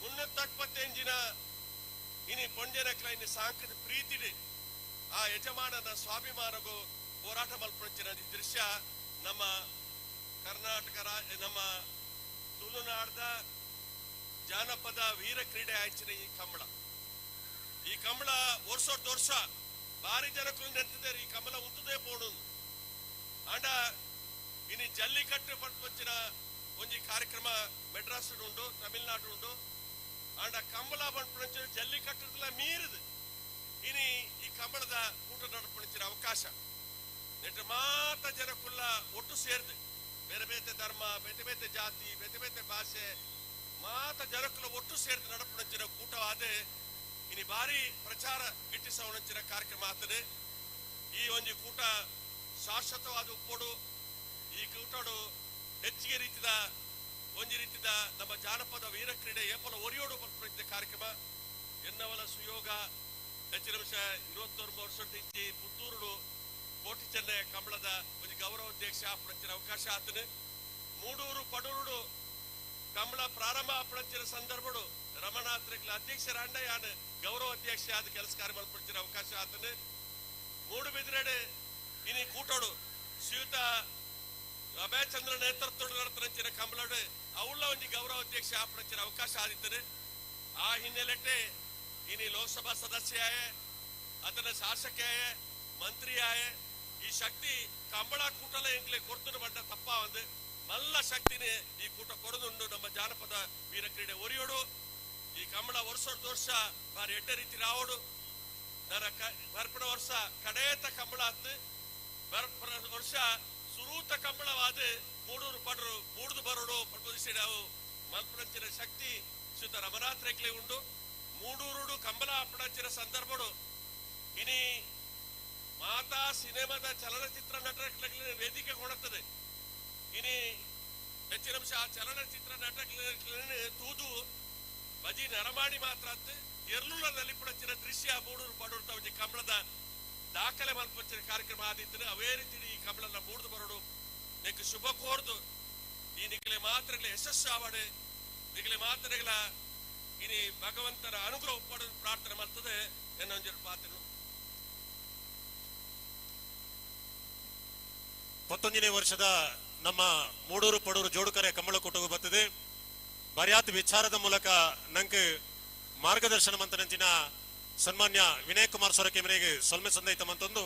[SPEAKER 16] 325 ದಿನ ಇನಿ ಪೊಂಜನಕ್ಲ ಇನಿ ಸಾಂಕದ ಪ್ರೀತಿಡೆ ಆ ಯಜಮಾನನ ಸ್ವಾಭಿಮಾನಗೂ ಹೋರಾಟ ಮಲ್ಪಂಚಿನ ದೃಶ್ಯ ನಮ್ಮ ಕರ್ನಾಟಕ ನಮ್ಮ ತುಳುನಾಡದ ಜಾನಪದ ವೀರ ಕ್ರೀಡೆ ಆಯ್ಚಿನ ಈ ಕಂಬಳ. ಈ ಕಂಬಳ ವರ್ಷ ವರ್ಷ ಭಾರಿ ಜನಕ್ಕೂ ನೆಂತಿದ್ದಾರೆ ಈ ಕಂಬಳ ಉಂಟುದೇ ಪೋಡು. ಆಂಡ ಇನಿ ಜಲ್ಲಿಕಟ್ಟು ಪಟ್ಪಂಚಿನ ಒಂಜಿ ಕಾರ್ಯಕ್ರಮ ಮೆಡ್ರಾಸ್ ಉಂಡು, ತಮಿಳ್ನಾಡು ಉಂಡು. ಆಂಡ ಕಂಬಳ ಪಂಚಿನ ಜಲ್ಲಿಕಟ್ಟುದಲ ಮೀರಿದು ಇನಿ ಈ ಕಂಬಳದ ಕೂಟ ನಡಪಂಚಿನ ಅವಕಾಶ ನೆಟ್ಟು ಮಾತ ಜನಕ್ಕುಲ್ಲ ಒಟ್ಟು ಸೇರ್ದು ಬೇರೆ ಬೇರೆ ಧರ್ಮ, ಬೇರೆ ಬೇರೆ ಜಾತಿ, ಬೇರೆ ಬೇರೆ ಭಾಷೆ ಮಾತ ಜನಕ್ಕುಲ್ಲ ಒಟ್ಟು ಸೇರ್ದು ನಡಪಂಚಿನ ಕೂಟವಾದ ಇನಿ ಭಾರಿ ಪ್ರಚಾರ ಗಿಟ್ಟಿಸವನಂಚಿನ ಕಾರ್ಯಕ್ರಮ ಆಗ್ತದೆ. ಈ ಒಂಜಿ ಕೂಟ ಶಾಶ್ವತವಾದ ಉಪ್ಪೋಡು. ಈ ಕೂಟಡು ಹೆಚ್ಚಿಗೆ ರೀತಿದ ಒಂಜಿ ರೀತಿದ ನಮ್ಮ ಜಾನಪದ ವೀರ ಕ್ರೀಡೆ ಏಪಲ ಒರಿಯೋಡು ಪಂಪಿನ ಕಾರ್ಯಕ್ರಮ. ಎನ್ನವಲ ಸುಯೋಗ ಹೆಚ್ಚಿನ ಅಂಶ 29 ವರ್ಷ ಪುತ್ತೂರುಡು ಕೋಟಿ ಚೆನ್ನೈ ಕಂಬಳದ ಒಂಜಿ ಗೌರವಾಧ್ಯಕ್ಷ ಆಪಣಂಚಿನ ಅವಕಾಶ ಆತನೆ. ಮೂಡೂರು ಪಡೂರುಡು ಕಂಬಳ ಪ್ರಾರಂಭ ಆಪಣಂಚಿನ ಸಂದರ್ಭಡು ರಮಣಾಥ್ ರೆಗ್ಲ ಅಧ್ಯಕ್ಷರಾಂಡ ಯಾನ್ ಗೌರವ ಅಧ್ಯಕ್ಷ ಆದ ಕೆಲಸ ಕಾರ್ಯ ಮಲ್ಪಂಚಿನ ಅವಕಾಶ ಆತನೆ. ಮೂಡುಬಿದಿರೆಡೆ ಇನಿ ಕೂಟೋಡು ಶ್ರೀಯುತ ಅಭಯಚಂದ್ರ ನೇತೃತ್ವದ ನಡತನಂಚಿನ ಕಂಬಳಡು ಅವಳ ಒಂಜಿ ಗೌರವ ಅಧ್ಯಕ್ಷ ಆಪಣಂಚಿನ ಅವಕಾಶ ಆದಿತ್ತನೆ. ಆ ಹಿನ್ನೆಲೆಟೆ ಇನಿ ಲೋಕಸಭಾ ಸದಸ್ಯ ಆಯೆ, ಅದನ್ನ ಶಾಸಕ ಆಯೆ, ಮಂತ್ರಿ ಆಯೆ. ಈ ಶಕ್ತಿ ಕಂಬಳ ಕೂಟಲ ಎಂಕ್ಲೆ ಕೊರ್ತುನು ಬಂಡ ತಪ್ಪ ಒಂದು ಮಲ್ಲ ಶಕ್ತಿನೇ ಈ ಕೂಟ ಕೊರದುಂಡು. ನಮ್ಮ ಜಾನಪದ ವೀರ ಕ್ರೀಡೆ ಒರಿಯೋಡು. ಈ ಕಂಬಳ ವರ್ಷ ವರ್ಷ ಬಾರಿ ಎಡ್ಡೆ ರೀತಿ ರಾವೋಡು. ನನ್ನ ಬರ್ಪಣ ವರ್ಷ ಕಡೇತ ಕಂಬಳ ಆತು, ಬರ್ಪಣ ವರ್ಷ ಸುರೂತ ಕಂಬಳವಾದ ಮೂಡೂರು ಪಡರು ಮೂಡ್ದು ಬರೋಡು ಪಡ್ಪದಿಸಿ ನಾವು ಮಲ್ಪಣಂಚಿನ ಶಕ್ತಿ ಶ್ರೀತ ರಮನಾಥ್ ರೆಗ್ಲೆ ಉಂಡು. ಮೂಡೂರುಡು ಕಂಬಳ ಅಪ್ಪಣಂಚಿನ ಸಂದರ್ಭಡು ಇನಿ ಮಾತಾ ಸಿನಿಮಾದ ಚಲನಚಿತ್ರ ನಟರ ವೇದಿಕೆ ಕೊಡುತ್ತದೆ. ಇನಿ ಹೆಚ್ಚಿನ ಅಂಶ ಆ ಚಲನಚಿತ್ರ ನಟರ ತೂದು ಬಜಿ ನರಮಾಣಿ ಮಾತ್ರ ಅತ್ತು ಎರ್ಲುಲ ನಲಿಪುಡಂಚಿನ ದೃಶ್ಯ ಮೂಡೂರು ಪಡೂರು ತವಜಿ ಕಂಬಳದ ದಾಖಲೆ ಮಲ್ಪಂಚಿನ ಕಾರ್ಯಕ್ರಮ ಆದಿತ್ತು. ಅವೇ ರೀತಿ ಈ ಕಂಬಳನ ಮೂಡ್ದು ಬರೋಡು ನೆಕ್ ಶುಭ ಕೋರ್ದು ಈ ನಿಕ್ಲೆ ಮಾತ್ರಗಳ ಯಶಸ್ಸು ಆವಡೆ ನಿಕ್ಲೆ ಮಾತ್ರಗಳ ಇನಿ ಭಗವಂತನ ಅನುಗ್ರಹ ಪಡೆದು ಪ್ರಾರ್ಥನೆ ಮಾಡ್ತದೆ ಎನ್ನೊಂಜಿ ಪಾತ್ರ.
[SPEAKER 12] 19ನೇ ವರ್ಷದ ನಮ್ಮ ಮೂಡೂರು ಪಡೂರು ಜೋಡುಕರೆ ಕಂಬಳಕೂಟವು ಬರ್ತದೆ. ಬರಿಯಾತ್ ವಿಚಾರದ ಮೂಲಕ ನಂಗೆ ಮಾರ್ಗದರ್ಶನ ಮಂತನಂಚಿನ ಸನ್ಮಾನ್ಯ ವಿನಯ್ ಕುಮಾರ್ ಸೊರಕೆ ಮೇರೆಗೆ ಸೊಲ್ಮೆ ಸಂದೈತ ಮಂತೊಂದು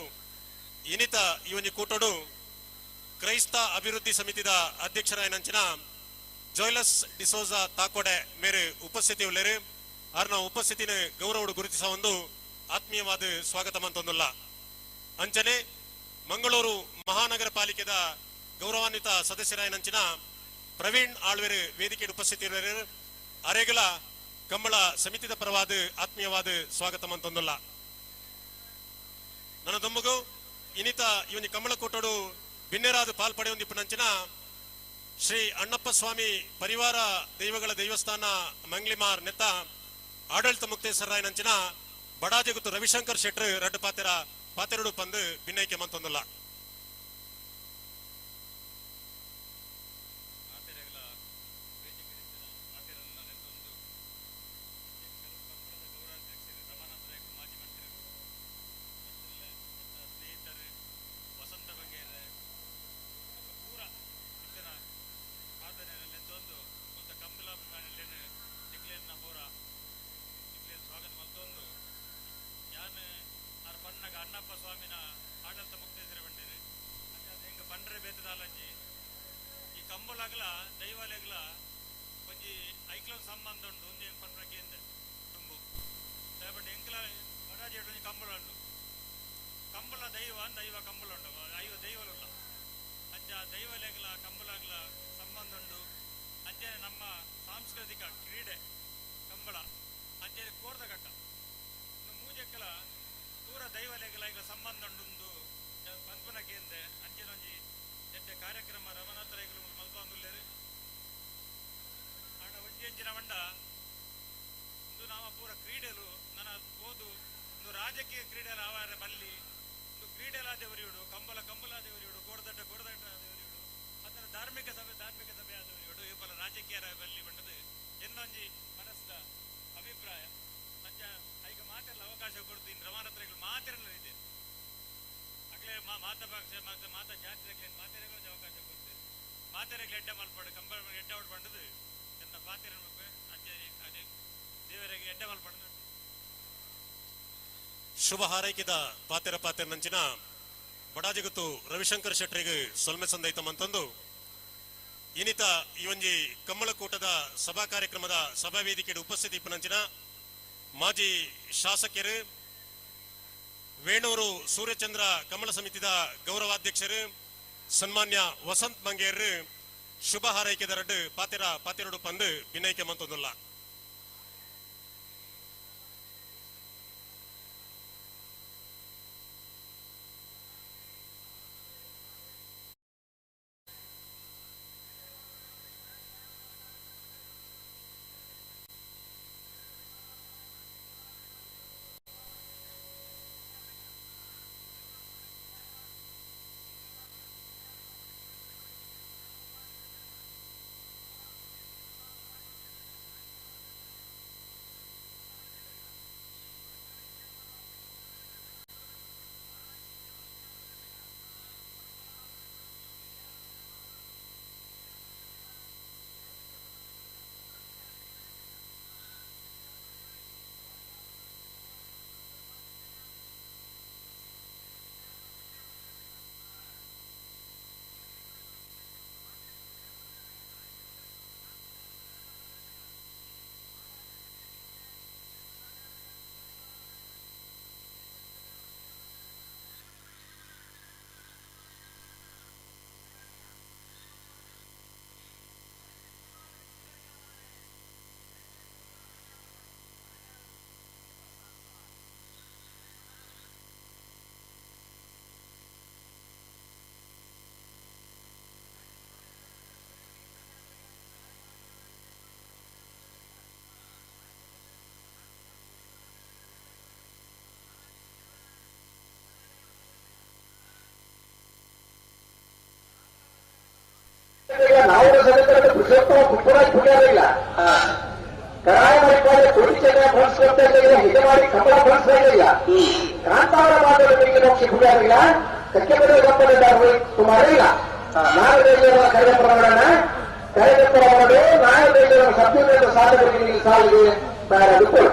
[SPEAKER 12] ಇನಿತ ಈ ಒಂಜಿ ಕೂಟೋಡು ಕ್ರೈಸ್ತ ಅಭಿವೃದ್ಧಿ ಸಮಿತಿದ ಅಧ್ಯಕ್ಷರಾಯನಂಚಿನ ಜೋಯ್ಲಸ್ ಡಿಸೋಜಾ ತಾಕೋಡೆ ಮೇರೆ ಉಪಸ್ಥಿತಿ ಉಳ್ಳೇರು. ಆರ್ನ ಉಪಸ್ಥಿತಿನ ಗೌರವಡು ಗುರುತಿಸ ಒಂದು ಆತ್ಮೀಯವಾದ ಸ್ವಾಗತ ಮಂತೊಂದುಲ್ಲ. ಅಂಚನೆ ಮಂಗಳೂರು ಮಹಾನಗರ ಪಾಲಿಕೆದ ಗೌರವಾನ್ವಿತ ಸದಸ್ಯರಾಯನಂಚಿನ ಪ್ರವೀಣ್ ಆಳ್ವೇರು ವೇದಿಕೆ ಉಪಸ್ಥಿತಿ ಅರೆಗಲ ಕಂಬಳ ಸಮಿತಿದ ಪರವಾದ ಆತ್ಮೀಯವಾದ ಸ್ವಾಗತ ಮಂತೊಂದುಲ್ಲ. ನನ್ನ ದೊಮ್ಮಗು ಇನ್ನಿತ ಇವನಿ ಕಂಬಳ ಕೂಟೋಡು ಬಿನ್ನೆರಾದ ಪಾಲ್ಪಡೆಯೊಂದಿಪ್ಪನಂಚಿನ ಶ್ರೀ ಅಣ್ಣಪ್ಪ ಸ್ವಾಮಿ ಪರಿವಾರ ದೈವಗಳ ದೇವಸ್ಥಾನ ಮಂಗ್ಲಿಮಾರ್ ನೆತ್ತ ಆಡಳಿತ ಮುಕ್ತೇಶ್ವರರಾಯನಂಚಿನ ಬಡಾಜಗುತ್ತು ರವಿಶಂಕರ್ ಶೆಟ್ಟರ್ ರಡ್ಡು ಪಾತೆರ ಪಾತೆರಡು ಪಂದು ಭಿನ್ನೈಕೆ ಮಂತೊಂದುಲ್ಲ.
[SPEAKER 17] ಅಣ್ಣಪ್ಪ ಸ್ವಾಮಿನ ಆಡಳಿತ ಮುಕ್ತೇಶ್ವರ ಬಂಡಿರಿ ಹೆಂಗ ಬಂಡ್ರೆ ಬೇತದಾಲಂಜಿ ಈ ಕಂಬಲಾಗ್ಲ ದೈವಾಲಯಗ್ಲ ಒಂಜಿ ಐಕ್ಲೊಂದು ಸಂಬಂಧ ಉಂಟು ಒಂಜಿ ಹೆಂಗ್ ಪನ್ಪಕ್ಕೆ ಎಂದೆ ತುಂಬು ದಯಪಟ್ಟು ಎಂಕ್ಲ ಬಡಾಜಿ ಒಂಜಿ ಕಂಬಳ ಉಂಡು ಕಂಬಳ ದೈವ ದೈವ ಕಂಬಳ ಉಂಡು ಐವ ದೈವಲುಲ್ಲ ಅಂಚ ದೈವಾಲಯಗ್ಲ ಕಂಬಲಾಗ್ಲ ಸಂಬಂಧ ಉಂಡು. ಅಂಚನೆ ನಮ್ಮ ಸಾಂಸ್ಕೃತಿಕ ಕ್ರೀಡೆ ಕಂಬಳ ಅಂಚನೆ ಕೋರ್ದಘಟ್ಟ ಮೂಜೆಕ್ಕಲ ಪೂರ ದೈವಲೆಗಳ ಈಗ ಸಂಬಂಧ ಉಂಡು ಪನ್ಪುನಕ್ಕೆ ಅಂಚಿನೊಂಜಿ ಎಡ್ಡೆ ಕಾರ್ಯಕ್ರಮ ರಮನಾಥರೈಗಳು ಮಲ್ತೊಂದುಲ್ಲೇರು. ಆಂಡ ಒಂಜಿ ಅಂಚಿನ ಮಂಡ ಇಂದು ನಾಮ ಪೂರ ಕ್ರೀಡೆಲು ನನ್ನ ಓದು ಒಂದು ರಾಜಕೀಯ ಕ್ರೀಡೆಲ ಆವಾರ ಬಲ್ಲಿ ಒಂದು ಕ್ರೀಡೆಲಾದೇವರಿಯುಡು ಕಂಬಲ ಕಂಬಲಾದೇವರಿಯುಡು ಗೋಡದಡ್ಡ ಗೋಡದಡ್ಡ ಆದೇವರಿಯುಡು ಅದರ ಧಾರ್ಮಿಕ ಸಭೆ ಧಾರ್ಮಿಕ ಸಭೆ ಆದವರಿಯುಡು ಈ ಪಲ ರಾಜಕೀಯ ಬಲ್ಲಿ ಬಂಡದು ಎನ್ನೊಂಜಿ ಮನಸ್ಸ ಅಭಿಪ್ರಾಯ. ಅಂಚ ಐಕ ಮಾತೆಲ್ಲ ಅವಕಾಶ ಕೊಡ್ತು ಇನ್ನು ರಮಾನತ್ರಗಳು ಮಾತೆಲ್ಲ ಇದೆ ಅಗ್ಲೇ ಮಾತಾ ಭಾಷೆ ಮಾತಾ ಮಾತಾ ಜಾತಿ ಮಾತೆರೆಗಳು ಅವಕಾಶ ಕೊಡ್ತೇವೆ ಮಾತೆರೆಗಳು ಎಡ್ಡೆ ಮಲ್ಪಾಡು ಕಂಬಳ ಎಡ್ಡೆ ಔಟ್ ಬಂಡದು ಎಂತ ಪಾತೆರ ಅದೇ ದೇವರಿಗೆ ಎಡ್ಡೆ ಮಲ್ಪಾಡು.
[SPEAKER 12] ಶುಭ ಹಾರೈಕೆದ ಪಾತೆರ ಪಾತೆರ ನಂಚಿನ ಬಡಾಜಗತ್ತು ರವಿಶಂಕರ್ ಶೆಟ್ಟರಿಗೆ ಸೊಲ್ಮೆ ಸಂದೈತಮಂತಂದು ಇನಿತ ಈ ಒಂಜಿ ಕಮ್ಮಳಕೂಟದ ಸಭಾ ಕಾರ್ಯಕ್ರಮದ ಸಭಾ ವೇದಿಕೆಯ ಉಪಸ್ಥಿತಿ ನಂಚಿನ ಮಾಜಿ ಶಾಸಕರು ವೇಣೂರು ಸೂರ್ಯಚಂದ್ರ ಕಮಲ ಸಮಿತಿದ ಗೌರವಾಧ್ಯಕ್ಷರು ಸನ್ಮಾನ್ಯ ವಸಂತ್ ಮಂಗೇರ್ ಶುಭ ಹಾರೈಕೆದ ರಡ್ಡು ಪಾತೆರ ಪಾತೆರಡು ಪಂದು ವಿನಯಕ್ಕೆ ಮಂತೊಂದುಲ್ಲ.
[SPEAKER 4] ನಾವು ಪುರುಷೋತ್ತಮ ಪುಷ್ಪರಾಜ್ ಪೂಜಾರಿಲ್ಲ ಕರಾಯ ಮಾಡಿಕೊಳ್ಳೆ ತುಳಿಚಂದ್ರ ಫಲಿಸುವಂತ ಹೀಗೆ ಮಾಡಿ ಕಮಲ ಫಲಿಸಲಿಲ್ಲ. ಕಾಂತಾರ ಮಾತದ ಪಕ್ಷಿ ಪೂಜಾರಿಲ್ಲ ಕಕ್ಕೆ ಗಪ್ಪದ ಕುಮಾರ ಇಲ್ಲ. ನಾಗದೇವರ ಕರೆದಪ್ಪರವರನ್ನ ಕರೆದಪ್ಪರವರು ನಾಗದೇವರ ಸತ್ಯದ ಸಾಧಕರಿಗೆ ಸಾಲಿಗೆ ತಯಾರಾಗಿತ್ತು.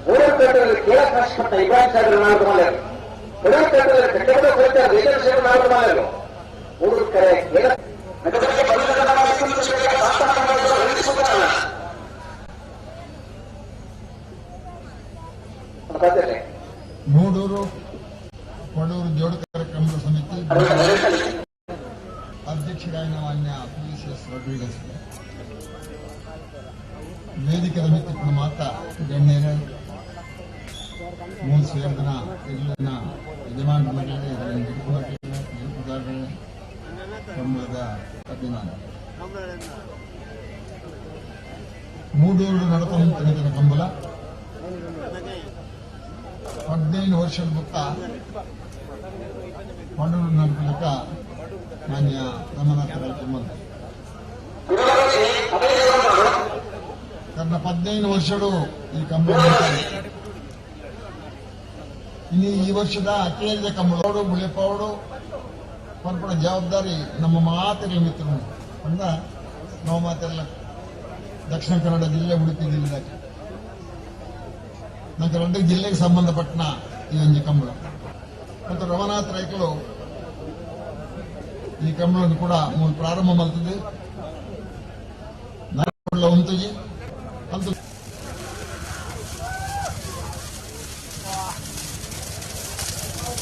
[SPEAKER 4] ಮೂಡಲ್ಪೇಟೆಯಲ್ಲಿ ಕೇಳಕಾಶಪಟ್ಟ ಇಬ್ರಾಹಿಂ ಸಾಹೇಬರು ನಾಲ್ಕು ಮಾಲರು, ಮೂಡಲ್ಪೇಟೆಯಲ್ಲಿ ಕಟ್ಟಡ ಕುರಿತ ರೇಜನ್ ಸಾಹೇಬರು ನಾಲ್ಕು ಮಾಲರು, ಮೂಡುಕರೆ
[SPEAKER 13] ಮೂಡೂರು ಕೊಡೂರು ಜೋಡುಕರ ಕಂಬಳ ಸಮಿತಿ ಅಧ್ಯಕ್ಷರಾದ ಮಾನ್ಯ ಪಿ ಎಸ್ ರೊಡ್ರಿಗಸ್, ವೇದಿಕೆ ಮಿತ್ತಿಪ್ಪನ ಮಾತಾ ಗಣ್ಯರ,
[SPEAKER 19] ಮೂರು ಸೇರಿದ ಇಲ್ಲಿನ ಯಜಮಾನ ಕಂಬಳದ ಅಭಿಮಾನ ಮೂಡೂರು ನಡತಂತ ಕಂಬಳ 15 ವರ್ಷದ ಬುಕ್ಕ ಪಂಡೂರು ನಡಪಲಕ ಮಾನ್ಯ ರಮನಾಥ ರೈ ಕುಮ್ಮಲ್ ತನ್ನ 15 ವರ್ಷಡು ಈ ಕಂಬಳ ಇನ್ನು ಈ ವರ್ಷದ ಅಖಿಲ ಕಂಬಳೋಡು ಬುಳೆಪಾವಡು ಪನ್ಪುಣ ಜವಾಬ್ದಾರಿ ನಮ್ಮ ಮಾತೆಲ್ಲ ಮಿತ್ರರು ಅಂದ ನಾವು ಮಾತೆಲ್ಲ ದಕ್ಷಿಣ ಕನ್ನಡ ಜಿಲ್ಲೆ ಉಡುಪಿ ಜಿಲ್ಲೆ ನಂತರ ಎರಡು ಜಿಲ್ಲೆಗೆ ಸಂಬಂಧಪಟ್ಟನ ಈ ಒಂದು ಕಂಬಳ ಮತ್ತು ರಮನಾಥ ರೈಕಲು ಈ ಕಂಬಳವನ್ನು ಕೂಡ ಮೂಲ ಪ್ರಾರಂಭ ಮಾಡ್ತದೆ ಉಂತುಜಿ ಅಂತ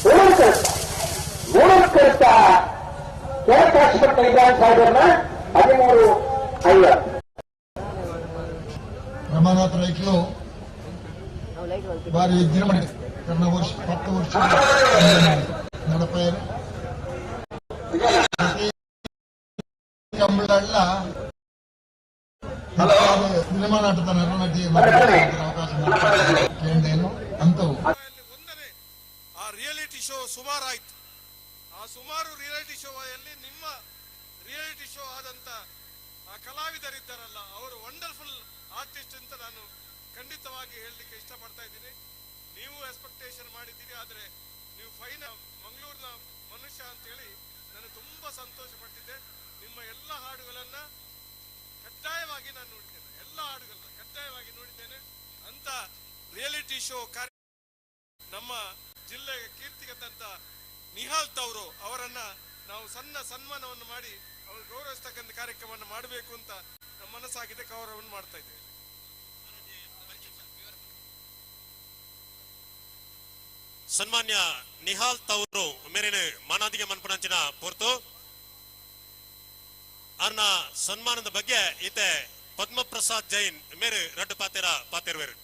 [SPEAKER 7] 13:50.
[SPEAKER 19] ರಮಾನಾಥ ರೈಕಲು ಬಾರಿ ವಿಜೃಂಭಣೆ ಕನ್ನಡ ವರ್ಷ 10 ವರ್ಷ ನಡಪಾಯರು ಕಂಬಳ ಸಿನಿಮಾ ನಾಟಕ ನಟಿ ಅವಕಾಶ ಕೇಂದ್ರ ಅಂತವು
[SPEAKER 16] ಆ ರಿಯಾಲಿಟಿ ಶೋ ಸುಮಾರಾಯ್ತು. ಆ ಸುಮಾರು ರಿಯಾಲಿಟಿ ಶೋ ಅಲ್ಲಿ ನಿಮ್ಮ ರಿಯಾಲಿಟಿ ಶೋ ಆದಂತ ಆ ಕಲಾವಿದರಿದ್ದಾರಲ್ಲ, ಅವರು ವಂಡರ್ಫುಲ್ ಆರ್ಟಿಸ್ಟ್ ಅಂತ ನಾನು ಖಂಡಿತವಾಗಿ ಹೇಳಲಿಕ್ಕೆ ಇಷ್ಟಪಡ್ತಾ ಇದ್ದೀನಿ. ನೀವು ಎಕ್ಸ್ಪೆಕ್ಟೇಷನ್ ಮಾಡಿದ್ದೀರಿ, ಆದರೆ ನೀವು ಫೈನ ಮಂಗಳೂರಿನ ಮನುಷ್ಯ ಅಂತೇಳಿ ನಾನು ತುಂಬಾ ಸಂತೋಷ ಪಟ್ಟಿದ್ದೆ. ನಿಮ್ಮ ಎಲ್ಲ ಹಾಡುಗಳನ್ನ ಕಡ್ಡಾಯವಾಗಿ ನಾನು ನೋಡಿದ್ದೇನೆ, ಎಲ್ಲ ಹಾಡುಗಳನ್ನ ಕಡ್ಡಾಯವಾಗಿ ನೋಡಿದ್ದೇನೆ. ಅಂತ ರಿಯಾಲಿಟಿ ಶೋ ಕಾರ್ಯ ನಮ್ಮ ಜಿಲ್ಲೆಗೆ ಕೀರ್ತಿಗತಂತ ನಿಹಾಲ್ ತವರು ಅವರನ್ನ ನಾವು ಸಣ್ಣ ಸನ್ಮಾನವನ್ನು ಮಾಡಿ ಅವರು ಗೌರವಿಸ್ತಕ್ಕಂಥ ಕಾರ್ಯಕ್ರಮವನ್ನು ಮಾಡಬೇಕು ಅಂತ ನಮ್ಮ ಮನಸ್ಸಾಗಿದೆ. ಗೌರವವನ್ನು ಮಾಡ್ತಾ ಇದ್ದೇವೆ.
[SPEAKER 12] ಸನ್ಮಾನ್ಯ ನಿಹಾಲ್ ತವರು ಮೇರಿನ ಮಾನಾದಿಗೆ ಮನ್ಪುಣಂಚಿನ ಪೋರ್ತು ಅರ್ನ ಸನ್ಮಾನದ ಬಗ್ಗೆ ಈತೆ ಪದ್ಮಪ್ರಸಾದ್ ಜೈನ್ ಮೇರೆ ರಡ್ಡು ಪಾತೇರ ಪಾತೇರ್ವೇರು.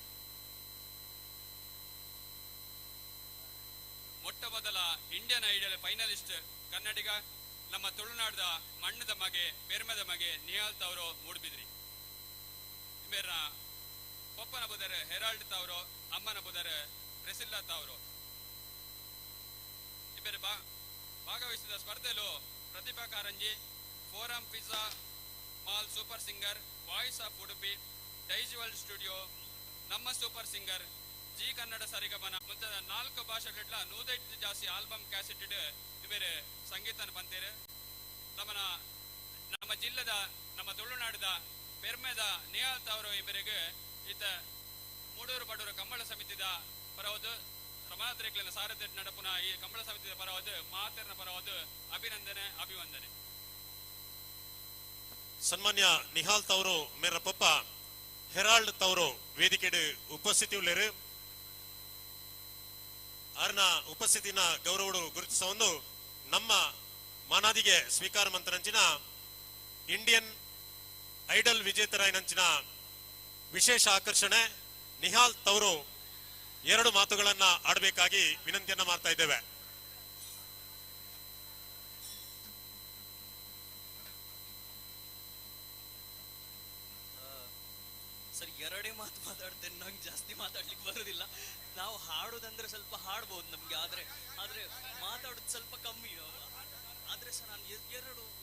[SPEAKER 20] ಮೊಟ್ಟ ಮೊದಲ ಇಂಡಿಯನ್ ಐಡಲ್ ಫೈನಲಿಸ್ಟ್ ಕನ್ನಡಿಗ ನಮ್ಮ ತುಳುನಾಡದ ಮಣ್ಣದ ಮಗೆ ಪೆರ್ಮದ ಮಗೆ ನಿಹಾಲ್ ತವರು ಮೂಡುಬಿದ್ರಿ. ಮೇರ ಪಪ್ಪನ ಬುದರ್ ಹೆರಾಲ್ಡ್ ತವರು, ಅಮ್ಮನ ಬುದರ್ ಪ್ರೆಸಿಲ್ಲಾ ತವರು. ಇಬ್ಬರು ಭಾಗವಹಿಸಿದ ಸ್ಪರ್ಧೆಲು Pratibha Karanji, Forum pizza mall super singer, voice of Udupi, Daijiworld studio, Namma super singer, Zee Kannada ಸರಿಗಮನ ಮುಂತಾದ 4 ಭಾಷೆಗಳ 105 ಜಾಸ್ತಿ ಆಲ್ಬಮ್ ಕ್ಯಾಸೆಟ್ ಇವರು ಸಂಗೀತನ ಬಂತೇರು. ನಮ್ಮ ಜಿಲ್ಲೆದ ನಮ್ಮ ತುಳುನಾಡದ ಪೆರ್ಮೆದ ನಿಹಾಲ್ ತವರು ಇವರಿಗೆ ಈತ ಮೂಡೂರು ಬಡೂರು ಕಂಬಳ ಸಮಿತಿದ ಪರವಾದ ರಮಾನಾಥ ರೇಖಲಿನ ಸಾರಥ್ಯ ನಡಪುನ ಈ ಕಂಬಳ ಸಮಿತಿದ ಪರವಾದ ಮಾತೆರ್ನ ಪರವಾದ ಅಭಿನಂದನೆ ಅಭಿವಂದನೆ.
[SPEAKER 12] ಸನ್ಮಾನ್ಯ ನಿಹಾಲ್ ತವರು ಮೇರ ಪಪ್ಪ ಹೆರಾಲ್ಡ್ ತವರು ವೇದಿಕೆಡು ಉಪಸ್ಥಿತಿ ಉಳ್ಳೇರು. ಅರ್ನ ಉಪಸ್ಥಿತಿನ ಗೌರವಡು ಗುರುತಿಸ ಒಂದು ನಮ್ಮ ಮಾನಾದಿಗೆ ಸ್ವೀಕಾರ ಮಂತ್ರನಂಚಿನ ಇಂಡಿಯನ್ ಐಡಲ್ ವಿಜೇತರಾಯನಂಚಿನ ವಿಶೇಷ ಆಕರ್ಷಣೆ ನಿಹಾಲ್ ತವರು ಎರಡು ಮಾತುಗಳನ್ನ ಆಡಬೇಕಾಗಿ ವಿನಂತಿಯನ್ನ ಮಾಡ್ತಾ ಇದ್ದೇವೆ.
[SPEAKER 21] ಸರ್, ಎರಡೇ ಮಾತು ಮಾತಾಡ್ತೇನೆ, ನಂಗೆ ಜಾಸ್ತಿ ಮಾತಾಡ್ಲಿಕ್ಕೆ ಬರೋದಿಲ್ಲ. ನಾವು ಹಾಡೋದಂದ್ರೆ ಸ್ವಲ್ಪ ಹಾಡ್ಬೋದು ನಮ್ಗೆ, ಆದ್ರೆ ಆದ್ರೆ ಮಾತಾಡೋದು ಸ್ವಲ್ಪ ಕಮ್ಮಿ. ಆದ್ರೆ ಸರ್ ನಾನು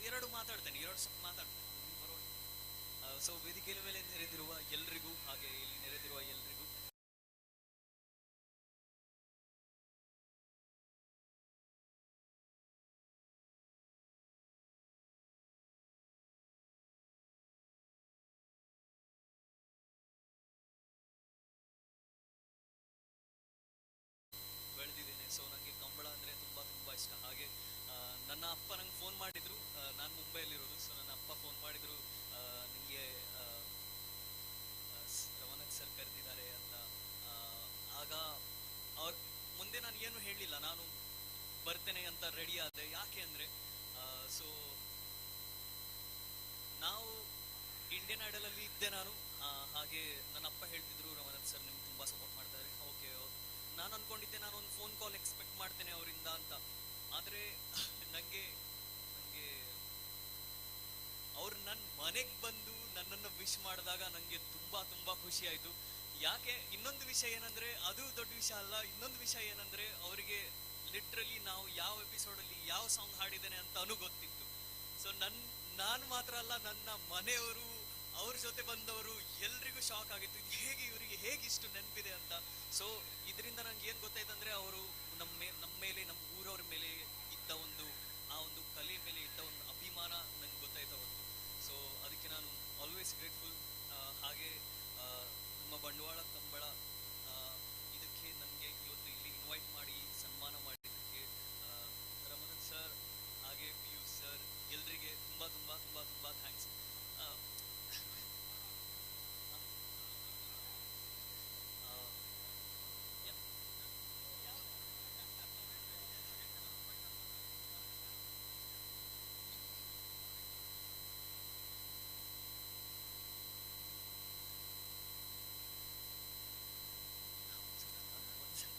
[SPEAKER 21] ಎರಡು ಮಾತಾಡ್ತೇನೆ, ಎರಡು ಸ್ವಲ್ಪ ಮಾತಾಡ್ತೇನೆ. ಸೊ ವೇದಿಕೆಯ ಮೇಲೆ ನೆರೆದಿರುವ ಎಲ್ರಿಗೂ ಹಾಗೆ ಇಲ್ಲಿ ನೆರೆದಿರುವ ಎಲ್ರಿಗೂ ಬೆಳೆದಿದ್ದೇನೆ. ಸೊ ನನಗೆ ಕಂಬಳ ಅಂದರೆ ತುಂಬ ತುಂಬ ಇಷ್ಟ. ಹಾಗೆ ನನ್ನ ಅಪ್ಪ ನಂಗೆ ಫೋನ್ ಮಾಡಿದ್ರು, ನಾನು ಮುಂಬೈಯಲ್ಲಿರೋದು. ಸೊ ನನ್ನ ಅಪ್ಪ ಫೋನ್ ಮಾಡಿದ್ರು, ನಿಮಗೆ ರಮಾನಾಥ್ ಸರ್ ಕರೆದಿದ್ದಾರೆ ಅಂತ. ಆಗ ಅವ್ರ ಮುಂದೆ ನಾನು ಏನು ಹೇಳಲಿಲ್ಲ, ನಾನು ಬರ್ತೇನೆ ಅಂತ ರೆಡಿ ಆದೆ. ಯಾಕೆ ಅಂದರೆ ಸೊ ನಾವು ಇಂಡಿಯನ್ ಐಡಲಲ್ಲಿ ಇದ್ದೆ ನಾನು. ಹಾಗೆ ನನ್ನ ಅಪ್ಪ ಹೇಳ್ತಿದ್ರು, ರಮಾನಾಥ್ ಸರ್ ನಿಮ್ಗೆ ತುಂಬ ಸಪೋರ್ಟ್ ಮಾಡ್ತಾರೆ. ಓಕೆ, ನಾನು ಅಂದರೆ ನನಗೆ ನನಗೆ ಅವರು ನನ್ನ ಮನೆಗೆ ಬಂದು ನನ್ನನ್ನು ವಿಶ್ ಮಾಡಿದಾಗ ನನಗೆ ತುಂಬ ತುಂಬ ಖುಷಿ ಆಯಿತು. ಯಾಕೆ ಇನ್ನೊಂದು ವಿಷಯ ಏನಂದರೆ, ಅದು ದೊಡ್ಡ ವಿಷಯ ಅಲ್ಲ, ಇನ್ನೊಂದು ವಿಷಯ ಏನಂದರೆ ಅವರಿಗೆ ಲಿಟ್ರಲಿ ನಾವು ಯಾವ ಎಪಿಸೋಡಲ್ಲಿ ಯಾವ ಸಾಂಗ್ ಹಾಡಿದ್ದೇನೆ ಅಂತನೂ ಗೊತ್ತಿತ್ತು. ಸೊ ನಾನು ಮಾತ್ರ ಅಲ್ಲ, ನನ್ನ ಮನೆಯವರು, ಅವ್ರ ಜೊತೆ ಬಂದವರು ಎಲ್ರಿಗೂ ಶಾಕ್ ಆಗಿತ್ತು, ಇದು ಹೇಗೆ ಇವರಿಗೆ ಹೇಗೆ ಇಷ್ಟು ನೆನಪಿದೆ ಅಂತ. ಸೊ ಇದರಿಂದ ನಂಗೆ ಏನು ಗೊತ್ತಾಯ್ತು ಅಂದರೆ, ಅವರು ನಮ್ಮ ಮೇಲೆ, ನಮ್ಮ ಊರವ್ರ ಮೇಲೆ ಇದ್ದ ಒಂದು ಆ ಒಂದು ಕಲೆ ಮೇಲೆ ಇದ್ದ ಒಂದು ಅಭಿಮಾನ ನಂಗೆ ಗೊತ್ತಾಯ್ತು ಅವತ್ತು. ಸೊ ಅದಕ್ಕೆ ನಾನು ಆಲ್ವೇಸ್ ಗ್ರೇಟ್ಫುಲ್. ಹಾಗೆ ನಮ್ಮ ಬಂಡವಾಳ ಕಂಬಳ ಇದಕ್ಕೆ ನನಗೆ ಇವತ್ತು ಇಲ್ಲಿ ಇನ್ವೈಟ್ ಮಾಡಿ ಸನ್ಮಾನ ಮಾಡಿದ್ದಕ್ಕೆ ರಮಣನ್ ಸರ್ ಹಾಗೆ ಪಿಯೂಷ್ ಸರ್ ಎಲ್ರಿಗೆ ತುಂಬ ತುಂಬ ತುಂಬ ತುಂಬ thanks.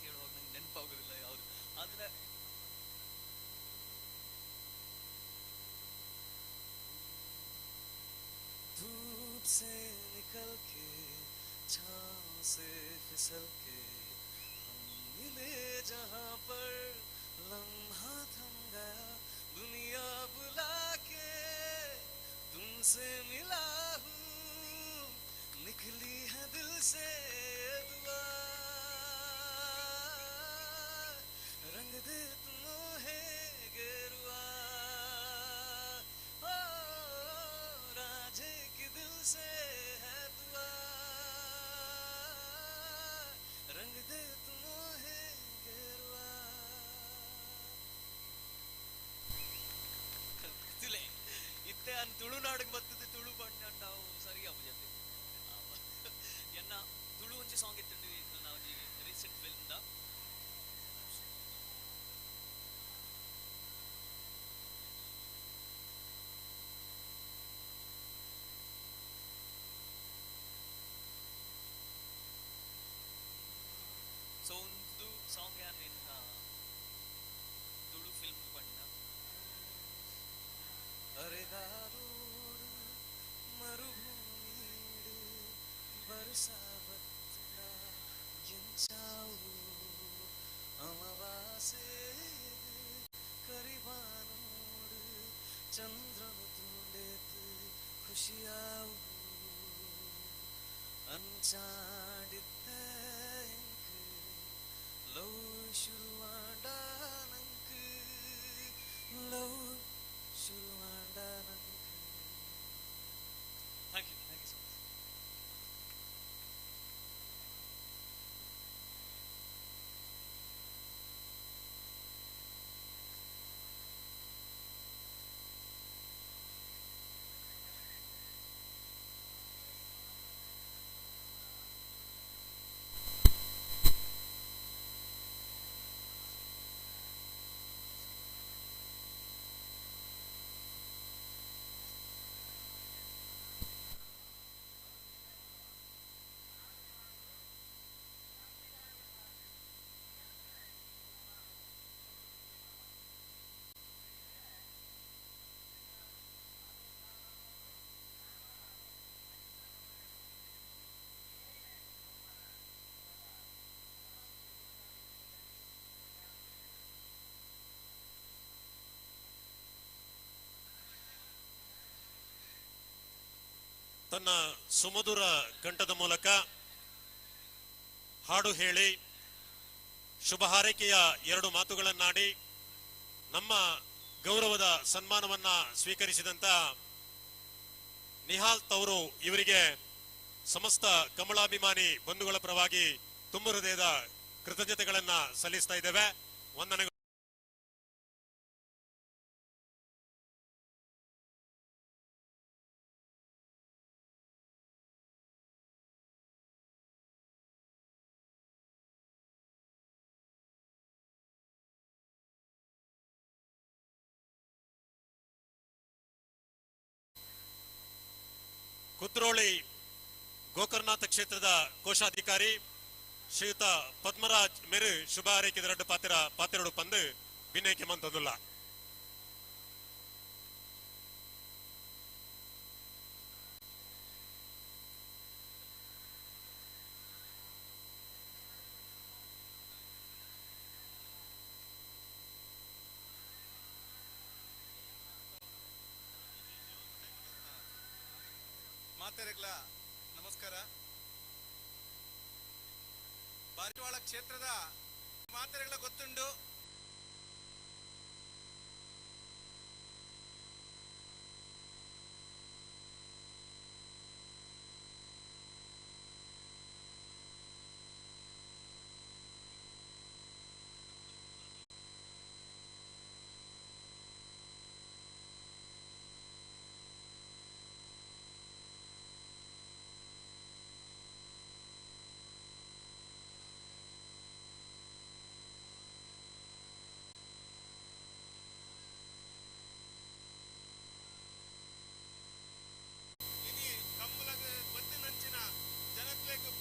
[SPEAKER 21] ಹೇಳುವಾಗ ನಂಗೆ ನೆನಪಾಗೋದಿಲ್ಲ ಯಾವುದು, ಆದರೆ धूप से निकल के छाँव से फिसल के हम मिले जहाँ पर लम्हा थम गया, दुनिया बुला के तुमसे मिला हूँ, निकली है दिल से दुआ, रंग दे तुम है गेरुआ, ओ राजे के दिल से है दुआ, रंग दे तुम है गेरुआ. ತುಲೆ ಇತ್ತೆ ಅನ್ ತುಳುನಾಡಿಗೆ ಬರ್ತದೆ, ತುಳು ಬಣ್ಣ ಅಂಡಾವು ಸರಿ ಅಬುಜತೆ ಎನ್ನ ತುಳು ಒಂಜಿ ಸಾಂಗ್ ಇತ್ತು ನಾವು ರೀಸೆಂಟ್ ಫಿಲ್ಮ್ the. So ಒಂದು ಸಾಂಗ್ ಯಾನ್ ಇನ್ ತುಳು ಫಿಲ್ಮ್ ಬಣ್ಣ ಅರೆದಾರೋಡು ಮರುಭೂಮಿಡು ಬರುಸಾಬತ್ತ ಎಂಚಾವು ಅಮವಾಸೆ ಕರಿಬಾನೋಡು ಚಂದ್ರನ ತುಂಡೇತು ಖುಷಿಯಾವು ಅಂಚಾಡಿದ್ದ ಲವ್ ಶುರುವಾಂಡ ನಂಗೆ, ಲವ್ ಶುರುವಾಂಡ ನಂಗೆ. Thank you, thank you so much.
[SPEAKER 12] ತನ್ನ ಸುಮಧುರ ಕಂಠದ ಮೂಲಕ ಹಾಡು ಹೇಳಿ ಶುಭ ಹಾರೈಕೆಯ ಎರಡು ಮಾತುಗಳನ್ನಾಡಿ ನಮ್ಮ ಗೌರವದ ಸನ್ಮಾನವನ್ನ ಸ್ವೀಕರಿಸಿದಂತ ನಿಹಾಲ್ ತವರು ಇವರಿಗೆ ಸಮಸ್ತ ಕಮಲಾಭಿಮಾನಿ ಬಂಧುಗಳ ಪರವಾಗಿ ತುಂಬ ಹೃದಯದ ಕೃತಜ್ಞತೆಗಳನ್ನ ಸಲ್ಲಿಸ್ತಾ ಇದ್ದೇವೆ. ವಂದನೆಗಳು. ಕುದ್ರೋಳಿ ಗೋಕರ್ಣನಾಥ ಕ್ಷೇತ್ರದ ಕೋಶಾಧಿಕಾರಿ ಶ್ರೀಯುತ ಪದ್ಮರಾಜ್ ಮೇರು ಶುಭ ಹಾರೈಕೆದ ರಡ್ಡು ಪಾತಿರ ಪಾತಿರಡು ಪಂದು ಬಿನ್ನೈಕೆ ಮಂತದುಲ್ಲ.
[SPEAKER 14] ಮಾತೆರೆಗ್ಲ ನಮಸ್ಕಾರ. ಬಾರಿವಾಳ ಕ್ಷೇತ್ರದ ಮಾತೆರೆಗ್ಲ ಗೊತ್ತುಂಡು.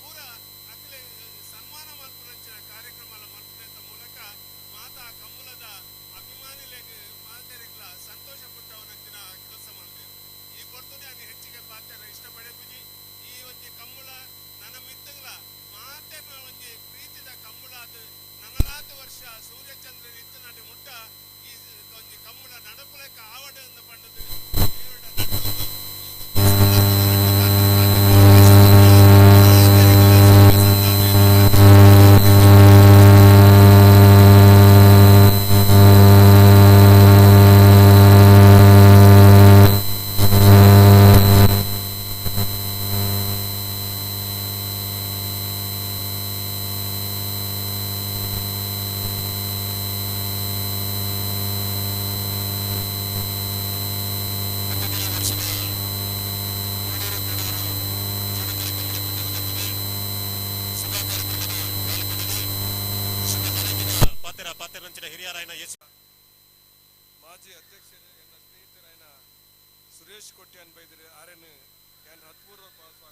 [SPEAKER 14] ಪೂರ ಅಕ್ಲೆ ಸನ್ಮಾನ ಮಲ್ಪುನಂಚಿನ ಕಾರ್ಯಕ್ರಮ ಮಲ್ಪುನೆತ್ತ ಮೂಲಕ ಮಾತಾ ಕಮ್ಮಲದ ಅಭಿಮಾನಿಲೆಗ್ ಮಾತೆರೆಗ್ಲ ಸಂತೋಷ ಪುಟ್ಟವನಂಚಿನ ಕೆಲಸ ಮಲ್ತೇವೆ. ಈ ಪೊರ್ತುನೆ ಅದು ಹೆಚ್ಚಿಗೆ ಪಾತ್ರ ಇಷ್ಟಪಡೆಪುಜಿ. ಈ ಒಂಜಿ ಕಮ್ಮುಳ ನನ್ನ ಮಿತ್ತುಗಳ ಮಾತೆರ್ನ ಒಂಜಿ ಪ್ರೀತಿದ ಕಮ್ಮುಳ ಅದು ನನಲಾತ ವರ್ಷ ಸೂರ್ಯಚಂದ್ರ ಇತ್ತು ಮುಟ್ಟ ಈ ಒಂಜಿ ಕಮ್ಮುಳ ನಡಪುಲೆಕ್ಕ ಆವಡ ಎಂದು ಪಂಡದು.
[SPEAKER 16] ಮಾಜಿ ಅಧ್ಯಕ್ಷರು ಎನ್ನ ಸ್ನೇಹಿತರಾಯನ ಸುರೇಶ್ ಕೊಟ್ಯಾನ್ ಬೈದರು ಆರೆನ್ ಯಾನ್ ಹತ್ಪೂರ್ವಕ ಸ್ವಾಗತ.